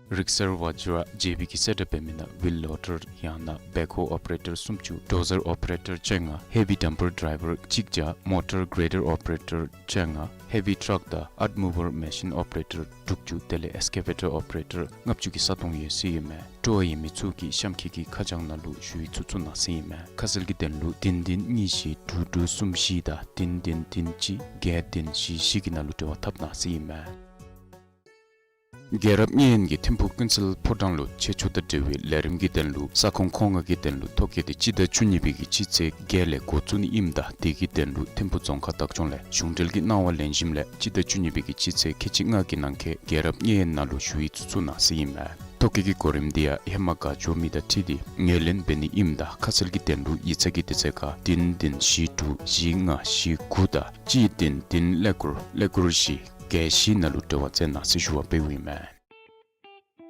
རིག་གསར་བཛྲ་ཇེ་བི་གིས་གསལ་བསྒྲགས་འབད་མི་ནང་ཝིལ་ལོ་ཌར་ཡང་ན་བེག་ཧོ་ཨོ་པ་རེ་ཊར་སུམ་ཅུ། ཌོ་ཟར་ཨོ་པ་རེ་ཊར་བཅོ་ལྔ། ཧེ་བི་ཌམ་པར་ཌ་རའི་ཝར་གཅིག་བརྒྱ། མོ་ཊར་གྲེ་ཌར་ཨོ་པ་རེ་ཊར་བཅོ་ལྔ། ཧེ་བི་ཊཱག་དང་ཨརཐ་མུ་ཝར་མེ་ཤིན་ཨོ་པ་རེ་ཊར་དྲུག་ཅུ་དེ་ལས་ཨེགས་ཀེ་ཝེ་ཊར་ཨོ་པ་རེ་ཊར་ལྔ་བཅུ་གི་ས་སྟོང་ཡོད་ཟེར་ཨིན་མས། སྤྲོ་བ་ཡོད་མི་ཚུ་གིས་གཤམ་འཁོད་ཀྱི་ཁ་བྱང་ནང་ལུ་ཞུ་ཡིག་ཚུ་བཙུགས་གནང་ཟེར་ཨིན་མས། ཁ་གསལ་གྱི་དོན་ལུ་བདུན་བདུན་གཉིས་བཞི་དྲུག་དྲུག་གསུམ་བཞི་དང་བདུན་བདུན་བདུན་གཅིག་བརྒྱད་བདུན་བཞི་བཞི་གི་ནང་ལུ་འབྲེལ་བ་འཐབ་གནང་ཟེར་ཨིན་མས། རྒྱལ་རབས་བརྙན་གྱིས་ཐིམ་ཕུག་ཀུན་གསལ་ཕོ་བྲང་ལུ་ཆེད་བཅུག་དང་འབྲེལ་བའི་ལས་རིམ་གྱི་དོན་ལུ་ས་ཁོངས་མཁོ་མངགས་ཀྱི་དོན་ལུ་ཐོ་བཀོད་དེ་སྤྱི་ཟླ་བཅུ་གཉིས་པའི་གི་སྤྱི་ཚེས་བརྒྱད་ལས་འགོ་བཙུགས་ནི་ཨིནམ་ད་དེ་གི་དོན་ལུ་ཐིམ་ཕུག་རྫོང་ཁག་བདག་སྐྱོང་ལས་གཞུང་འབྲེལ་གྱི་གནང་བ་ལེན་ཞིནམ་ལས་སྤྱི་ཟླ་བཅུ་གཉིས་པའི་གི་སྤྱི་ཚེས་ཁལ་གཅིག་ལྔ་གི་ནང་འཁོད་རྒྱལ་རབས་བརྙན་ནང་ལུ་ཞུ་ཡིག་ཚུ་བཙུགས་གནང་ཟེར་ཨིན་མས། ཐོ་བཀོད་ཀྱི་གོ་རིམ་དེ་ཡང་ཧེ་མ་ག་འབྱོར་མི་དང་འཁྲིལ་ཏེ་ངོས་ལེན་འབད་ནི་ཨིནམ་ད་ཁ་གསལ་གྱི་དོན་ལུ་ཡིག་ཚང་གི་དུས་ཚོད་ཁར་བདུན་བདུན་བཞི་དྲུག་བཞི་ལྔ་བཞི་དགུ་དང་གཅིག་བདུན་བདུན་ཀླད་ཀོར་ཀླད་ཀོར་བཞི་བརྒྱད་བཞི་ནང་ལུ་འབྲེལ་བ་མཛད་གནང་ཟེར་ཞུ་བ་འབདཝ་ཨིན་མས།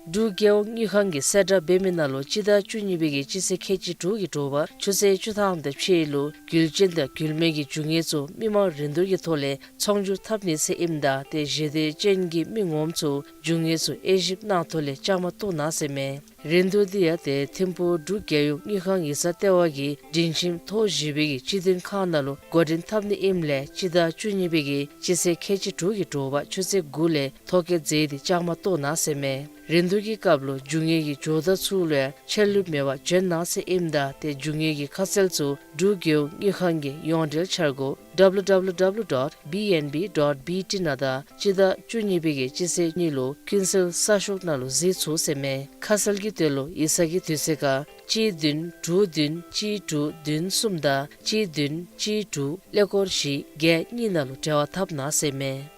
འབྲུག་རྒྱལ་ཡོངས་དངུལ་ཁང་གིས་གསལ་བསྒྲགས་འབད་མི་ནང་ལུ་སྤྱི་ཟླ་བཅུ་གཉིས་པའི་གི་སྤྱི་ཚེས་ཁལ་གཅིག་དྲུག་གི་དྲོ་པ་ཆུ་ཚོད་བཅུ་ཐམ་དང་ཕྱེད་ལུ་རྒྱུ་ཅན་དང་རྒྱུ་མེད་ཀྱི་རྒྱུ་དངོས་ཚུ་མི་མང་རིན་བསྡུར་གྱི་ཐོག་ལས་ཚོང་སྒྱུར་འཐབ་ནི་ཟེར་ཨིནམ་ད་ཏེ་ཞི་བདེ་ཅན་གྱི་མི་ངོམ་ཚུ་རྒྱུ་དངོས་ཚུ་དབྱེ་ཞིབ་གནང་ཐོག་ལས་བཅའ་མར་གཏོགས་གནང་ཟེར་མས། རིན་བསྡུར་འདི་ཡང་ཏེ་ཐིམ་ཕུག་འབྲུག་རྒྱལ་ཡོངས་དངུལ་ཁང་ཡིག་ཚང་ལྟེ་བ་གི་སྒྲིང་ཁྱིམ་ཐོག་བཞི་པའི་གི་སྤྱི་མཐུན་ཁང་ནང་ལུ་འགོ་འདྲེན་འཐབ་ནི་ཨིནམ་ལས་སྤྱི་ཟླ་བཅུ་གཉིས་པའི་གི་སྤྱི་ཚེས་ཁལ་གཅིག་དྲུག་གི་དྲོ་པ་ཆུ་ཚོད་དགུ་ལས་ཐོ་བཀོད་མཛད་དེ་བཅའ་མར་གཏོགས་གནང་ཟེར་མས། རིན་བསྡུར་གྱི་སྐབས་ལུ་རྒྱུ་དངོས་ཀྱི་ཇོ་བདག་ཚུ་ལུ་ཡང་ཆད་ལུསཔ་མེད་པར་བྱོན་གནང་ཟེར་ཨིནམ་ད་ཏེ་རྒྱུ་དངོས་ཀྱི་ཁ་གསལ་ཚུ་འབྲུག་རྒེད་འོག་དངུལ་ཁང་གི་ཡོངས་འབྲེལ་འཆར་སྒོ་W W W dot B N B dot B T ནང་དང་སྤྱི་ཟླ་བཅུ་གཉིས་པའི་གི་སྤྱི་ཚེས་གཉིས་ལུ་ཀུན་གསལ་གསར་ཤོག་ནང་ལུ་གཟིགས་ཚུགས་ཟེར་མས། ཁ་གསལ་གྱི་དོན་ལུ་ཡིག་ཚང་གི་དུས་ཚོད་ཁར་གཅིག་བདུན་དྲུག་བདུན་གཅིག་དྲུག་བདུན་གསུམ་དང་གཅིག་བདུན་གཅིག་དྲུག་ཀླད་ཀོར་བཞི་བརྒྱད་གཉིས་ནང་ལུ་འབྲེལ་བ་འཐབ་གནང་ཟེར་མས།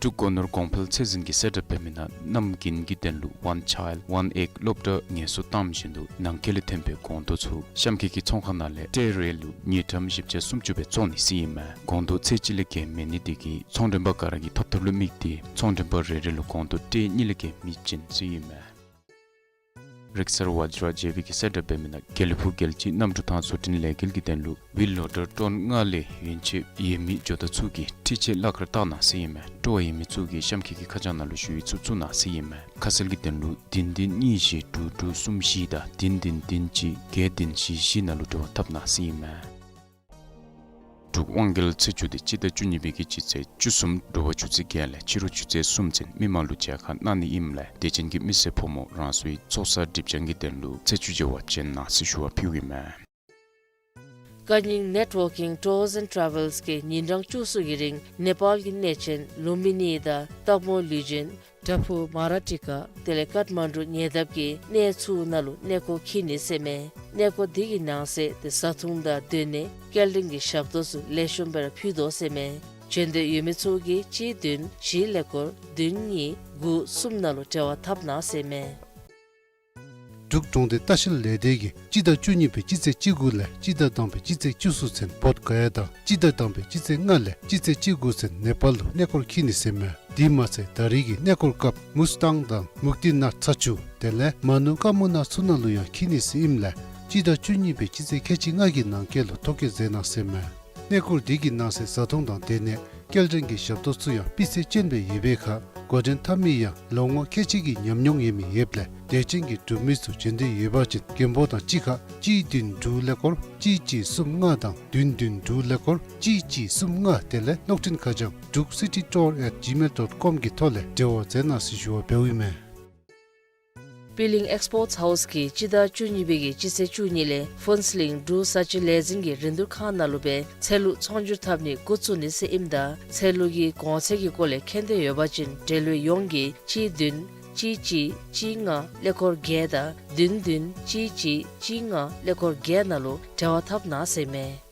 འབྲུག་སྒོ་ནོར་གོང་འཕེལ་ཚད་འཛིན་གྱི་གསལ་བསྒྲགས་འབད་མི་ནང་གནམ་དགུན་གྱི་དོན་ལུ་One Child One Egg སློབ་གྲྭ་ངལ་གསོ་བཏངམ་བཞིན་དུ་ནང་འཁོད་ལས་ཐོན་པའི་སྒོང་རྡོག་ཚུ་གཤམ་འཁོད་ཀྱི་ཚོང་ཁང་ནང་ལས་ཊེ་རེ་ལུ་དངུལ་ཀྲམ་བཞི་བརྒྱ་སུམ་ཅུ་སྦེ་བཙོང་ནི་ཟེར་ཨིན་མས། སྒོང་རྡོག་ཚད་གཅིག་ལས་བརྒལ་མེད་ནི་དེ་གིས་ཚོང་མགྲོན་པ་ག་ར་གིས་ཐོབ་ཐོབ་ལུ་དམིགས་ཏེ་ཚོང་མགྲོན་པ་རེ་རེ་ལུ་སྒོང་རྡོག་ཊེ་གཉིས་ལས་བརྒལ་མི་བྱིན་ཟེར་ཨིན་མས། རིག་གསར་བཛྲ་ཇེ་བི་གི་གསལ་བསྒྲགས་འབད་མི་ནང་དགེ་ལེགས་ཕུག་རྒྱལ་སྤྱིའི་གནམ་གྲུ་ཐང་བཟོ་སྐྲུན་ལས་འགུལ་གྱི་དོན་ལུ་ཝིལ་ལོ་ཌར་ཊོན་ལྔ་ལས་ཡོན་ཆབ་ཡོད་མི་ཇོ་བདག་ཚུ་གིས་འཕྲུལ་ཆས་གླ་ཁར་བཏང་གནང་ཟེར་ཨིན་མས། སྤྲོ་བ་ཡོད་མི་ཚུ་གིས་གཤམ་འཁོད་ཀྱི་ཁ་བྱང་ནང་ལུ་ཞུ་ཡིག་ཚུ་བཙུགས་གནང་ཟེར་ཨིན་མས། ཁ་གསལ་གྱི་དོན་ལུ་བདུན་བདུན་གཉིས་བཞི་དྲུག་དྲུག་གསུམ་བཞི་དང་བདུན་བདུན་བདུན་གཅིག་བརྒྱད་བདུན་བཞི་བཞི་ནང་ལུ་འབྲེལ་བ་འཐབ་གནང་ཟེར་ཨིན་མས། འབྲུག་དབང་རྒྱལ་ཚེས་བཅུ་དེ་སྤྱི་ཟླ་བཅུ་གཉིས་པའི་གི་སྤྱི་ཚེས་བཅུ་གསུམ་དྲོ་པ་ཆུ་ཚོད་བརྒྱད་ལས་ཕྱི་རུ་ཆུ་ཚོད་གསུམ་ཚུན་མི་མང་ལུ་མཇལ་ཁ་གནང་ནི་ཨིནམ་ལས་དད་ཅན་གྱི་མི་སེར་ཕོ་མོ་རང་སོའི་ཚོགས་བསགས་སྒྲིབ་སྦྱང་གི་དོན་ལུ་ཚེས་བཅུ་མཇལ་བར་བྱོན་གནང་ཟེར་ཞུ་བ་ཕུལཝ་ཨིན་མས། ཀ་ཉིང་Networking Tours and Travels གིས་ཉིན་གྲངས་བཅུ་གསུམ་གྱི་རིང་ནེ་པཱལ་གྱི་གནས་ཆེན་ལུམ་བི་ནི་དང་སྟག་མོ་ལུས་སྦྱིན་བྲག་ཕུག་མ་ར་ཊི་ཀ་དེ་ལས་ཀཏ་མན་ཌུ་ཉེ་འདབས་ཀྱི་གནས་ཚུ་ནང་ལུ་གནས་སྐོར་འཁྱིད་ནི་ཟེར་མས། གནས་སྐོར་འདི་གི་ནང་གསེས་ཏེ་བཟའ་འཐུང་དང་སྡོད་གནས་སྐྱེལ་འདྲེན་གྱི་ཞབས་ཏོག་ཚུ་ལེགས་ཤོམ་སྦེ་ར་ཕུལ་དོ་ཟེར་མས། བྱོན་འདོད་ཡོད་མི་ཚུ་གིས་གཅིག་བདུན་བཞི་ཀླད་ཀོར་བདུན་གཉིས་དགུ་གསུམ་ནང་ལུ་འབྲེལ་བ་འཐབ་གནང་ཟེར་མས། འབྲུག་གྲོང་སྡེ་ལྟ་བཤལ་ལས་སྡེ་གིས་སྤྱི་ཟླ་བཅུ་གཉིས་པའི་སྤྱི་ཚེས་བཅུ་དགུ་ལས་སྤྱི་ཟླ་དང་པའི་སྤྱི་ཚེས་བཅུ་གསུམ་ཚུན་བོདྷ་ག་ཡ་དང་སྤྱི་ཟླ་དང་པའི་སྤྱི་ཚེས་ལྔ་ལས་སྤྱི་ཚེས་བཅུ་དགུ་ཚུན་ནེ་པཱལ་ལུ་གནས་སྐོར་འཁྱིད་ནི་ཟེར་མས། དེ་མ་ཚད་ད་རེས་ཀྱི་གནས་སྐོར་སྐབས་མུས་ཏང་དང་མུག་ཏི་ནཱཐ་ཚ་ཆུ་དེ་ལས་མ་ནུ་ཀ་མུ་ན་ཚུ་ནང་ལུ་ཡང་འཁྱིད་ནི་ཟེར་ཨིནམ་ལས་སྤྱི་ཟླ་བཅུ་གཉིས་པའི་སྤྱི་ཚེས་ཁལ་གཅིག་ལྔ་གི་ནང་འཁོད་ལུ་ཐོ་བཀོད་མཛད་གནང་ཟེར་མས། གནས་སྐོར་འདི་གི་ནང་གསེས་བཟའ་འཐུང་དང་སྡོད་གནས་སྐྱེལ་འདྲེན་གྱི་ཞབས་ཏོག་ཚུ་ཡང་སྤུས་ཚད་ཅན་སྦེ་ཡོད་པའི་ཁར་འགོ་འདྲེན་འཐབ་མི་ཡང་ལོ་ངོ་ཁལ་གཅིག་གི་ཉམས་མྱོང་ཡོད་མི་ཡོདཔ་ལས་དད་ཅན་གྱི་འབྲུག་མི་ཚུ་བྱོན་འདོད་ཡོད་པ་ཅིན་མགོན་པོ་དང་གཅིག་ཁར་གཅིག་བདུན་དྲུག་ཀླད་ཀོར་གཅིག་གཅིག་གསུམ་ལྔ་དང་བདུན་བདུན་དྲུག་ཀླད་ཀོར་གཅིག་གཅིག་གསུམ་ལྔ་དེ་ལས་གློག་འཕྲིན་ཁ་བྱང་druk city tour at gmail dot com གི་ཐོག་ལས་འབྲེལ་བ་མཛད་གནང་ཟེར་ཞུ་བ་འབདཝ་ཨིན་མས། པི་ལིང་ཨེགསི་པོརཊ་ཧའུསི་གིས་སྤྱི་ཟླ་བཅུ་གཉིས་པའི་གི་སྤྱི་ཚེས་བཅུ་གཉིས་ལས་ཕུན་ཚོགས་གླིང་འབྲུག་བཟའ་སྤྱོད་ལས་འཛིན་གྱི་རིན་བསྡུར་ཁང་ནང་ལུ་སྦེ་ཚལ་ལུ་ཚོང་སྒྱུར་འཐབ་ནི་འགོ་བཙུགས་ནི་ཟེར་ཨིནམ་ད་ཚལ་ལུ་གི་གོང་ཚད་ཀྱི་སྐོར་ལས་མཁྱེན་འདོད་ཡོད་པ་ཅིན་འབྲེལ་ཡོད་ཡོངས་ཀྱིས་གཅིག་བདུན་གཅིག་གཅིག་གཅིག་ལྔ་ཀླད་ཀོར་བརྒྱད་དང་བདུན་བདུན་གཅིག་གཅིག་གཅིག་ལྔ་ཀླད་ཀོར་བརྒྱད་ནང་ལུ་འབྲེལ་བ་འཐབ་གནང་ཟེར་མས།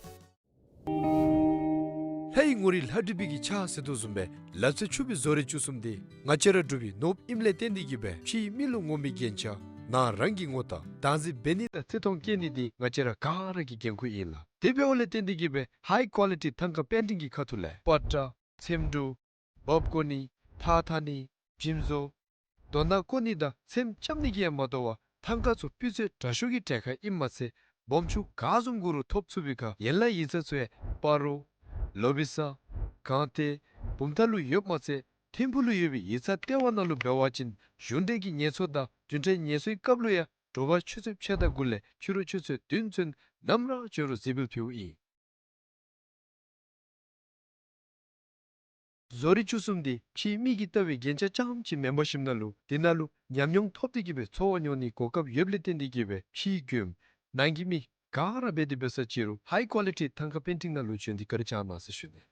ལྷའི་ངོ་རིས་ལྷ་བྲིས་པའི་གི་ཕྱག་ཟེར་དོ་བཟུམ་སྦེ་ལག་རྩལ་ཕྱུག་པའི་བཟོ་རིག་བཅུ་གསུམ་འདི་ང་བཅས་ར་འབྲུག་པའི་ནོར་བུ་ཨིནམ་ལས་བརྟེན་ཏེ་གིས་སྦེ་ཕྱིའི་མི་ལུ་ངོམ་པའི་རྒྱན་ཆ་ནང་རང་གི་ངོ་རྟགས་བདག་འཛིན་འབད་ནི་དང་བརྩི་མཐོང་བསྐྱེད་ནི་འདི་ང་བཅས་ར་ག་ར་གི་འགན་ཁུར་ཨིན་ལགས། དེ་འབདཝ་ལས་བརྟེན་ཏེ་གིས་སྦེ་ཧའི་ཀོ་ལི་ཊི་ཐང་ཀ་པེན་ཊིང་གི་ཁ་ཐུག་ལས་པ་ཏྲ་ཚེམ་དྲུབ་འབག་བཀོ་ནི་ཐགས་འཐག་ནི་འཇིམ་བཟོ་རྡོ་ནག་བརྐོ་ནི་དང་ཚེམ་རྐྱབ་ནི་གིས་ཡང་མ་དོ་བར་ཐང་ཀ་ཚུ་སྤུས་ཚད་དྲག་ཤོས་ཀྱི་གྲལ་ཁར་ཨིནམ་མ་ཚད་སྦོམ་ཆུང་ག་བཟུམ་དགོ་རུང་ཐོབ་ཚུགས་པའི་ཁར་ཡན་ལག་ཡིག་ཚང་ཚུ་ཡང་སྤ་རོ་ལོ་བི་ས་སྒང་སྟེང་བུམ་ཐང་ལུ་ཡོདཔ་མ་ཚད་ཐིམ་ཕུག་ལུ་ཡོད་པའི་ཡིག་ཚང་ལྟེ་བ་ནང་ལུ་འབད་བ་ཅིན་གཞུང་འབྲེལ་གྱི་ངལ་གསོ་དང་བདུན་ཕྲག་ངལ་གསོའི་སྐབས་ལུ་ཡང་དྲོ་པ་ཆུ་ཚོད་ཕྱེད་དང་དགུ་ལས་ཕྱི་རུ་ཆུ་ཚོད་བདུན་ཚུན་ནམ་ར་འབྱོན་རུང་གཟིགས་འབུལ་ཕུལཝ་ཨིན། བཟོ་རིག་བཅུ་གསུམ་འདི་ཕྱིའི་མིག་གིས་ལྟ་བའི་རྒྱན་ཆ་རྐྱངམ་ཅིག་མེན་པར་ཞིནམ་ལས་དེ་ནང་ལུ་ཉམས་མྱོང་ཐོབ་སྟེ་གིས་སྦེ་འཚོ་བ་མྱོང་ནིའི་གོ་སྐབས་ཡོདཔ་ལས་བརྟེན་ཏེ་གིས་སྦེ་ཕྱིའི་མགྱོནམ་ནང་གི་མི་ག་ར་འབད་དེ་འབད་ས་ཅིག་རུང་ཧའི་ཀོ་ལི་ཊི་ཐང་ཀ་པེན་ཊིང་ནང་ལུ་བྱོན་ཏེ་བཀའ་དྲིན་བསྐྱང་གནང་ཟེར་ཞུ་ནི།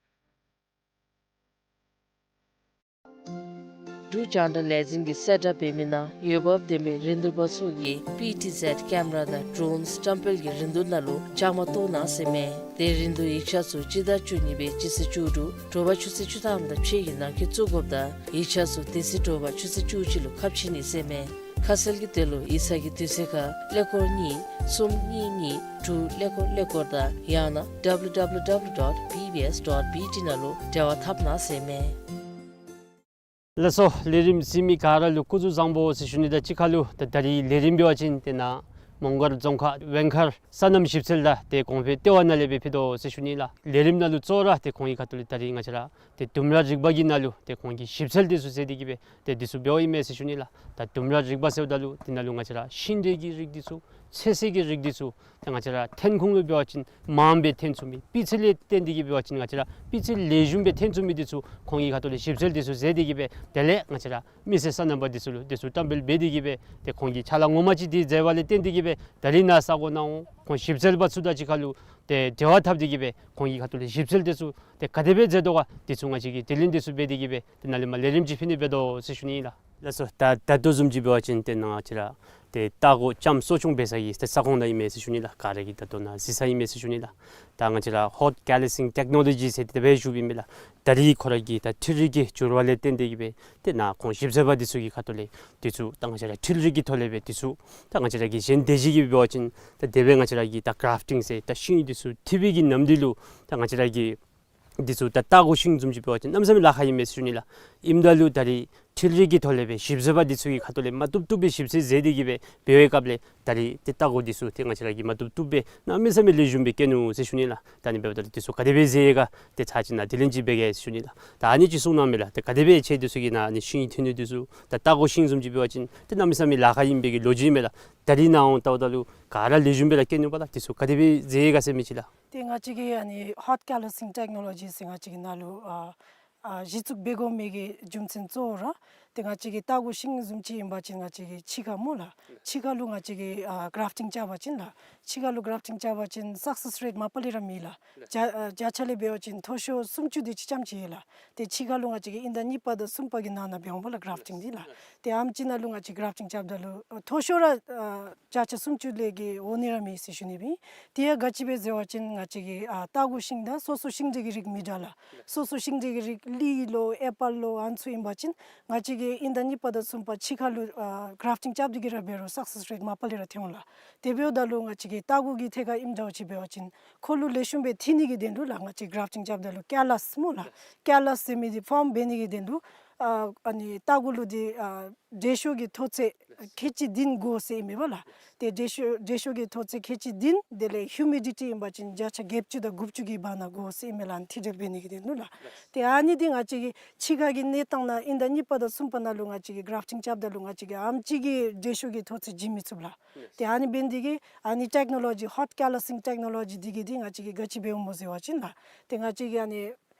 འབྲུག་རྒྱང་བསྒྲགས་ལས་འཛིན་གྱི་གསལ་བསྒྲགས་འབད་མི་ནང་འོས་འབབ་ལྡན་པའི་རིན་བསྡུར་པ་ཚུ་གིས་པི་ཊི་ཟེཌ་ཀེམ་ར་དང་ཌྲོན་བཀྲམ་སྤེལ་གྱི་རིན་བསྡུར་ནང་ལུ་བཅའ་མར་གཏོགས་གནང་ཟེར་མས། དེ་རིན་བསྡུར་ཡིག་ཆ་ཚུ་སྤྱི་ཟླ་བཅུ་གཉིས་པའི་སྤྱི་ཚེས་བཅུ་དྲུག་དྲོ་པ་ཆུ་ཚོད་བཅུ་ཐམ་དང་ཕྱེད་ཀྱི་ནང་འཁོད་བཙུགས་དགོཔ་དང་ཡིག་ཆ་ཚུ་དེ་ཚེ་དྲོ་པ་ཆུ་ཚོད་བཅུ་གཅིག་ལུ་ཁ་ཕྱེ་ནི་ཟེར་མས། ཁ་གསལ་གྱི་དོན་ལུ་ཡིག་ཚང་གི་དུས་ཚོད་ཁར་ཀླད་ཀོར་གཉིས་གསུམ་གཉིས་གཉིས་དྲུག་ཀླད་ཀོར་ཀླད་ཀོར་དང་ཡང་ན་W W W dot B B S dot B T ནང་ལུ་འབྲེལ་བ་འཐབ་གནང་ཟེར་མས། ལགས་སོ། ལས་རིམ་གཟིགས་མི་ག་ར་ལུ་སྐུ་གཟུགས་བཟང་པོ་ཟེར་ཞུ་ནི་དང་གཅིག་ཁར་ལུ་ད་ད་རིས་ལས་རིམ་འབད་བ་ཅིན་དེ་ནང་མོང་སྒར་རྫོང་ཁག་ཝེང་མཁར་སོ་ནམ་ཞིབ་འཚོལ་དང་དེ་གོང་འཕེལ་ལྟེ་བ་ནང་ལས་སྦེ་ཕུལ་དོ་ཟེར་ཞུ་ནི་ལགས། ལས་རིམ་ནང་ལུ་གཙོ་བོ་ར་དེ་ཁོང་གི་ཁ་ཐུག་ལས་ད་རིས་ང་བཅས་ར་དེ་ལྡུམ་ར་རིག་པ་གི་ནང་ལུ་དེ་ཁོང་གིས་ཞིབ་འཚོལ་འདི་ཚུ་མཛད་དེ་གིས་སྦེ་དེ་འདི་ཚུ་འབདཝ་ཨིན་མས་ཟེར་ཞུ་ནི་ལགས། ད་ལྡུམ་ར་རིག་པ་ཟེརཝ་ད་ལུ་དེ་ནང་ལུ་ང་བཅས་ར་ཤིང་འབྲས་ཀྱི་རིགས་འདི་ཚུ་ ཚོད་བསྲེ་གི་རིགས་འདི་ཚུ་ཏེ་ང་བཅས་ར་ཐོན་ཁུངས་ལུ་འབད་བ་ཅིན་མངམ་སྦེ་ཐོན་ཚུགས་མི། སྤུས་ཚད་ལས་བརྟེན་ཏེ་གིས་འབད་བ་ཅིན་ང་བཅས་ར་སྤུས་ཚད་ལེགས་ཤོམ་སྦེ་ཐོན་ཚུགས་མི་འདི་ཚུ་ཁོང་གི་ཁ་ཐུག་ལས་ཞིབ་འཚོལ་འདི་ཚུ་མཛད་དེ་གིས་སྦེ་དེ་ལས་ང་བཅས་ར་མི་སེར་སོ་ནམ་པ་འདི་ཚུ་ལུ་འདི་ཚུ་བཀྲམ་སྤེལ་འབད་དེ་གིས་སྦེ་ཏེ་ཁོང་གིས་ཕྱག་ལཱ་ངོ་མ་ཅིག་འདི་མཛད་པ་ལས་བརྟེན་ཏེ་གིས་སྦེ་ད་རིས་ནཱ་ས་གོ་ནང་འོང་ཁོང་ཞིབ་འཚོལ་པ་ཚུ་དང་གཅིག་ཁར་ལུ་ཏེ་འབྲེལ་བ་འཐབ་སྟེ་གིས་སྦེ་ཁོང་གི་ཁ་ཐུག་ལས་ཞིབ་འཚོལ་འདི་ཚུ་ཏེ་ག་དེ་སྦེ་མཛད་དོ་ག་འདི་ཚུ་ང་བཅས་ཀྱིས་དྲི་ལན་འདི་ཚུ་འབད་དེ་གིས་སྦེ་ཏེ་ནཱ་ལས་མར་ལས་རིམ་ཅིག་ཕུལ་ནི་འབད་དོ་ཟེར་ཞུ་ནི་ཨིན་ལགས། ལགས་སོ། ད་ད་ལྟོ་བཟུམ་ཅིག་འབད་བ་ཅིན་ཏེ་ནཱ་ང་བཅས་ར་ཏེ་ལྟ་སྒོ་ལྕམ་གསོ་སྐྱོང་འབད་ས་གི་ཏེ་ས་ཁོངས་ནང་ཨིན་མས་ཟེར་ཞུ་ནི་ལགས། ག་ར་གིས་ད་ལྟོ་ནཱ་གཟིགས་ས་ཨིན་མས་ཟེར་ཞུ་ནི་ལགས། ད་ང་བཅས་ར་ཧོཊ་ཀེ་ལི་སིང་ཊེཀ་ནོ་ལོ་ཇི་ཟེར་དེ་སྦེ་ཞུཝ་ཨིན་མས་ལགས། ད་རིས་ཁོ་ར་གི་ད་འཕྲུལ་རིག་གི་འགྱུར་བ་ལས་བརྟེན་ཏེ་གིས་སྦེ་ཏེ་ནཱ་ཁོང་ཞིབ་འཚོལ་པ་འདི་ཚུ་གི་ཁ་ཐུག་ལས་འདི་ཚུ་ད་ང་བཅས་ར་འཕྲུལ་རིག་གི་ཐོག་ལས་སྦེ་འདི་ཚུ་ད་ང་བཅས་ར་གི་གཞན་སྡེ་བཞི་གིས་འབད་བ་ཅིན་ད་དེ་སྦེ་ང་བཅས་ར་གི་ད་གརཱཕ་ཊིང་ཟེར་ད་ཤིང་འདི་ཚུ་འཐུ་བའི་གི་ནམ་དུས་ལུ་ད་ང་བཅས་ར་གི་འདི་ཚུ་ད་ལྟ་སྒོ་ཤིང་བཟུམ་ཅིག་འབད་བ་ཅིན་གནམ་མེད་ས་མེད་ལཱ་ཁག་ཨིན་མས་ཟེར་ཞུ་ནི་ལགས། ཨིནམ་ད་ལུ་ད་རིས་འཕྲུལ་རིག་གི་ཐོག་ལས་སྦེ་ཞིབ་འཚོལ་པ་འདི་ཚུ་གི་ཁ་ཐུག་ལས་མ་བཏུབ་བཏུབ་སྦེ་ཞིབ་འཚོལ་མཛད་དེ་གིས་སྦེ་འབད་བའི་སྐབས་ལས་ད་རིས་ཏེ་ལྟ་སྒོ་འདི་ཚུ་ཏེ་ང་བཅས་ར་གིས་མ་བཏུབ་བཏུབ་སྦེ་གནམ་མེད་ས་མེད་ལེགས་ཤོམ་སྦེ་བཀལ་ནུག་ཟེར་ཞུ་ནི་ལགས། ད་ཨ་ནི་འབདཝ་ད་ལུ་འདི་ཚུ་ག་དེ་སྦེ་མཛད་ཡི་ག་ཏེ་ཚར་གཅིག་ནཱ་དྲི་ལན་ཅིག་འབད་གེ་ཟེར་ཞུ་ནི་ལགས། ད་ཨ་ནི་ཅིག་གསུང་གནང་མས་ལགས། ཏེ་ག་དེ་སྦེ་ཁྱེད་འདི་ཚུ་གིས་ནཱ་ཨ་ནི་ཤིང་འཐུ་ནི་འདི་ཚུ་ད་ལྟ་སྒོ་ཤིང་བཟུམ་ཅིག་འབད་བ་ཅིན་ཏེ་གནམ་མེད་ས་མེད་ལཱ་ཁག་ཨིན་པའི་གི་ལོ་རྒྱུས་མས་ལགས། ད་རིས་ནཱ་འོང་ལྟཝ་ད་ལུ་ག་ར་ལེགས་ཤོམ་སྦེ་ར་བཀལ་ནུག་པ་ལགས། འདི་ཚུ་ག་དེ་སྦེ་མཛད་ཡི་ག་ཟེར་མི་ཅིག་ལགས། ཏེ་ང་བཅས་ཀྱི་ཨ་ནི་ཧོཊ་ཀེ་ལི་སིང་ཊེཀ་ནོ་ལོ་ཇི་ཟེར་ང་བཅས་ཀྱི་ནཱ་ལུ་ཨ་ཨ་གཞི་བཙུགས་འབད་དགོ་མི་གི་རྒྱུ་མཚན་གཙོ་བོ་ར་ཏེ་ང་བཅས་ཀྱི་ལྟ་སྒོ་ཤིང་བཟུམ་ཅིག་ཨིན་པ་ཅིན་ང་བཅས་ཀྱི་ཕྱི་ཁར་སྨོ་ལགས། ཕྱི་ཁར་ལུ་ང་བཅས་ཀྱིས་ཨ་གརཱཕ་ཊིང་རྐྱབ་པ་ཅིན་ལགས། ཕྱི་ཁར་ལུ་གརཱཕ་ཊིང་རྐྱབ་པ་ཅིན་སག་སེསི་རེཊ་མ་པ་ལས་ར་མེད་ལགས། བརྒྱ་ཨ་བརྒྱ་ཆ་ལས་འབད་བ་ཅིན་མཐོ་ཤོས་སུམ་ཅུ་དེ་ཅིག་ཙམ་ཅིག་ཡོད་ལགས། ཏེ་ཕྱི་ཁར་ལུ་ང་བཅས་ཀྱིས་དབྱིན་ཟླ་གཉིས་པ་དང་གསུམ་པ་གི་ནང་ན་འབད་འོང་པ་ལགས་གརཱཕ་ཊིང་འདི་ལགས། ཏེ་ཨ་ནེམ་ཅིག་ནང་ལུ་ང་བཅས་གརཱཕ་ཊིང་རྐྱབ་ད་ལུ་ཨ་མཐོ་ཤོས་ར་ཨ་བརྒྱ་ཆ་སུམ་ཅུ་ལས་བརྒལ་འོང་ནི་ར་མེད་ཟེར་ཞུ་ནི་སྦེ་ཨིན། དེ་ཡང་ག་ཅི་སྦེ་ཟེར་བ་ཅིན་ང་བཅས་ཀྱི་ཨ་ལྟ་སྒོ་ཤིང་དང་སོ་སོ་ཤིང་འབྲས་ཀྱི་རིགས་མི་འདྲ་ལགས། སོ་སོ་ཤིང་འབྲས་ཀྱི་རིགས་ལི་ལོ་ཨེ་པཱལ་ལོ་ཨ་ནི་ཚུ་ཨིན་པ་ཅིན་ང་བཅས་ཀྱིས་དབྱིན་ཟླ་གཉིས་པ་དང་གསུམ་པ་ཕྱི་ཁར་ལུ་ཨ་གརཱཕ་ཊིང་རྐྱབ་སྟེ་གིས་ར་འབད་རུང་སག་སེསི་རེཊ་མ་པ་ལས་ར་ཐོན་འོང་ལགས། དེ་འབདཝ་ད་ལུ་ང་བཅས་ཀྱི་ལྟ་སྒོ་གི་ཐད་ཁར་ཨིནམ་འདྲཝ་ཅིག་འབད་བ་ཅིན་ཁོ་ལུ་ལེགས་ཤོམ་སྦེ་འཐུ་ནི་གི་དོན་ལུ་ལགས་ང་བཅས་གརཱཕ་ཊིང་རྐྱབ་ད་ལུ་ཀེ་ལཱས་སྨོ་ལགས། ཀེ་ལཱས་ཟེར་མི་འདི་ཕོརམ་འབད་ནི་གི་དོན་ལུ་ཨ་ཨ་ནི་ལྟ་སྒོ་ལུ་འདི་ཨ་འབྲས་ཤོག་གི་མཐོ་ཚད་ཁལ་གཅིག་བདུན་དགོ་ཟེར་ཨིན་མས་པ་ལགས། ཏེ་འབྲས་ཤོག་འབྲས་ཤོག་གི་མཐོ་ཚད་ཁལ་གཅིག་བདུན་དེ་ལས་ཧིའུ་མི་ཌི་ཊི་ཨིན་པ་ཅིན་བརྒྱ་ཆ་བརྒྱད་ཅུ་དང་དགུ་བཅུ་གི་བར་ན་དགོ་ཟེར་ཨིན་མས་ལགས། ཨ་ནི་འཐུ་སྦྱོར་འབད་ནི་གི་དོན་ལུ་ལགས། ཏེ་ཨ་ནི་འདི་ང་བཅས་ཀྱི་ཕྱི་ཁ་གི་གནས་སྟངས་ནང་དབྱིན་ཟླ་གཉིས་པ་དང་གསུམ་པ་ནང་ལུ་ང་བཅས་ཀྱིས་གརཱཕ་ཊིང་རྐྱབ་ད་ལུ་ང་བཅས་ཀྱིས་ཨ་ནེམ་ཅིག་གིས་འབྲས་ཤོག་གི་མཐོ་ཚད་བྱིན་མི་ཚུགས་ལགས། ཏེ་ཨ་ནི་འབད་ནི་འདི་གིས་ཨ་ནི་ཊེཀ་ནོ་ལོ་ཇི་ཧོཊ་ཀེ་ལཱ་སིང་ཊེཀ་ནོ་ལོ་ཇི་འདི་གིས་འདི་ང་བཅས་ཀྱིས་ག་ཅི་འབདཝ་སྨོ་ཟེར་བ་ཅིན་ལགས། ཏེ་ང་བཅས་ཀྱི་ཨ་ནི་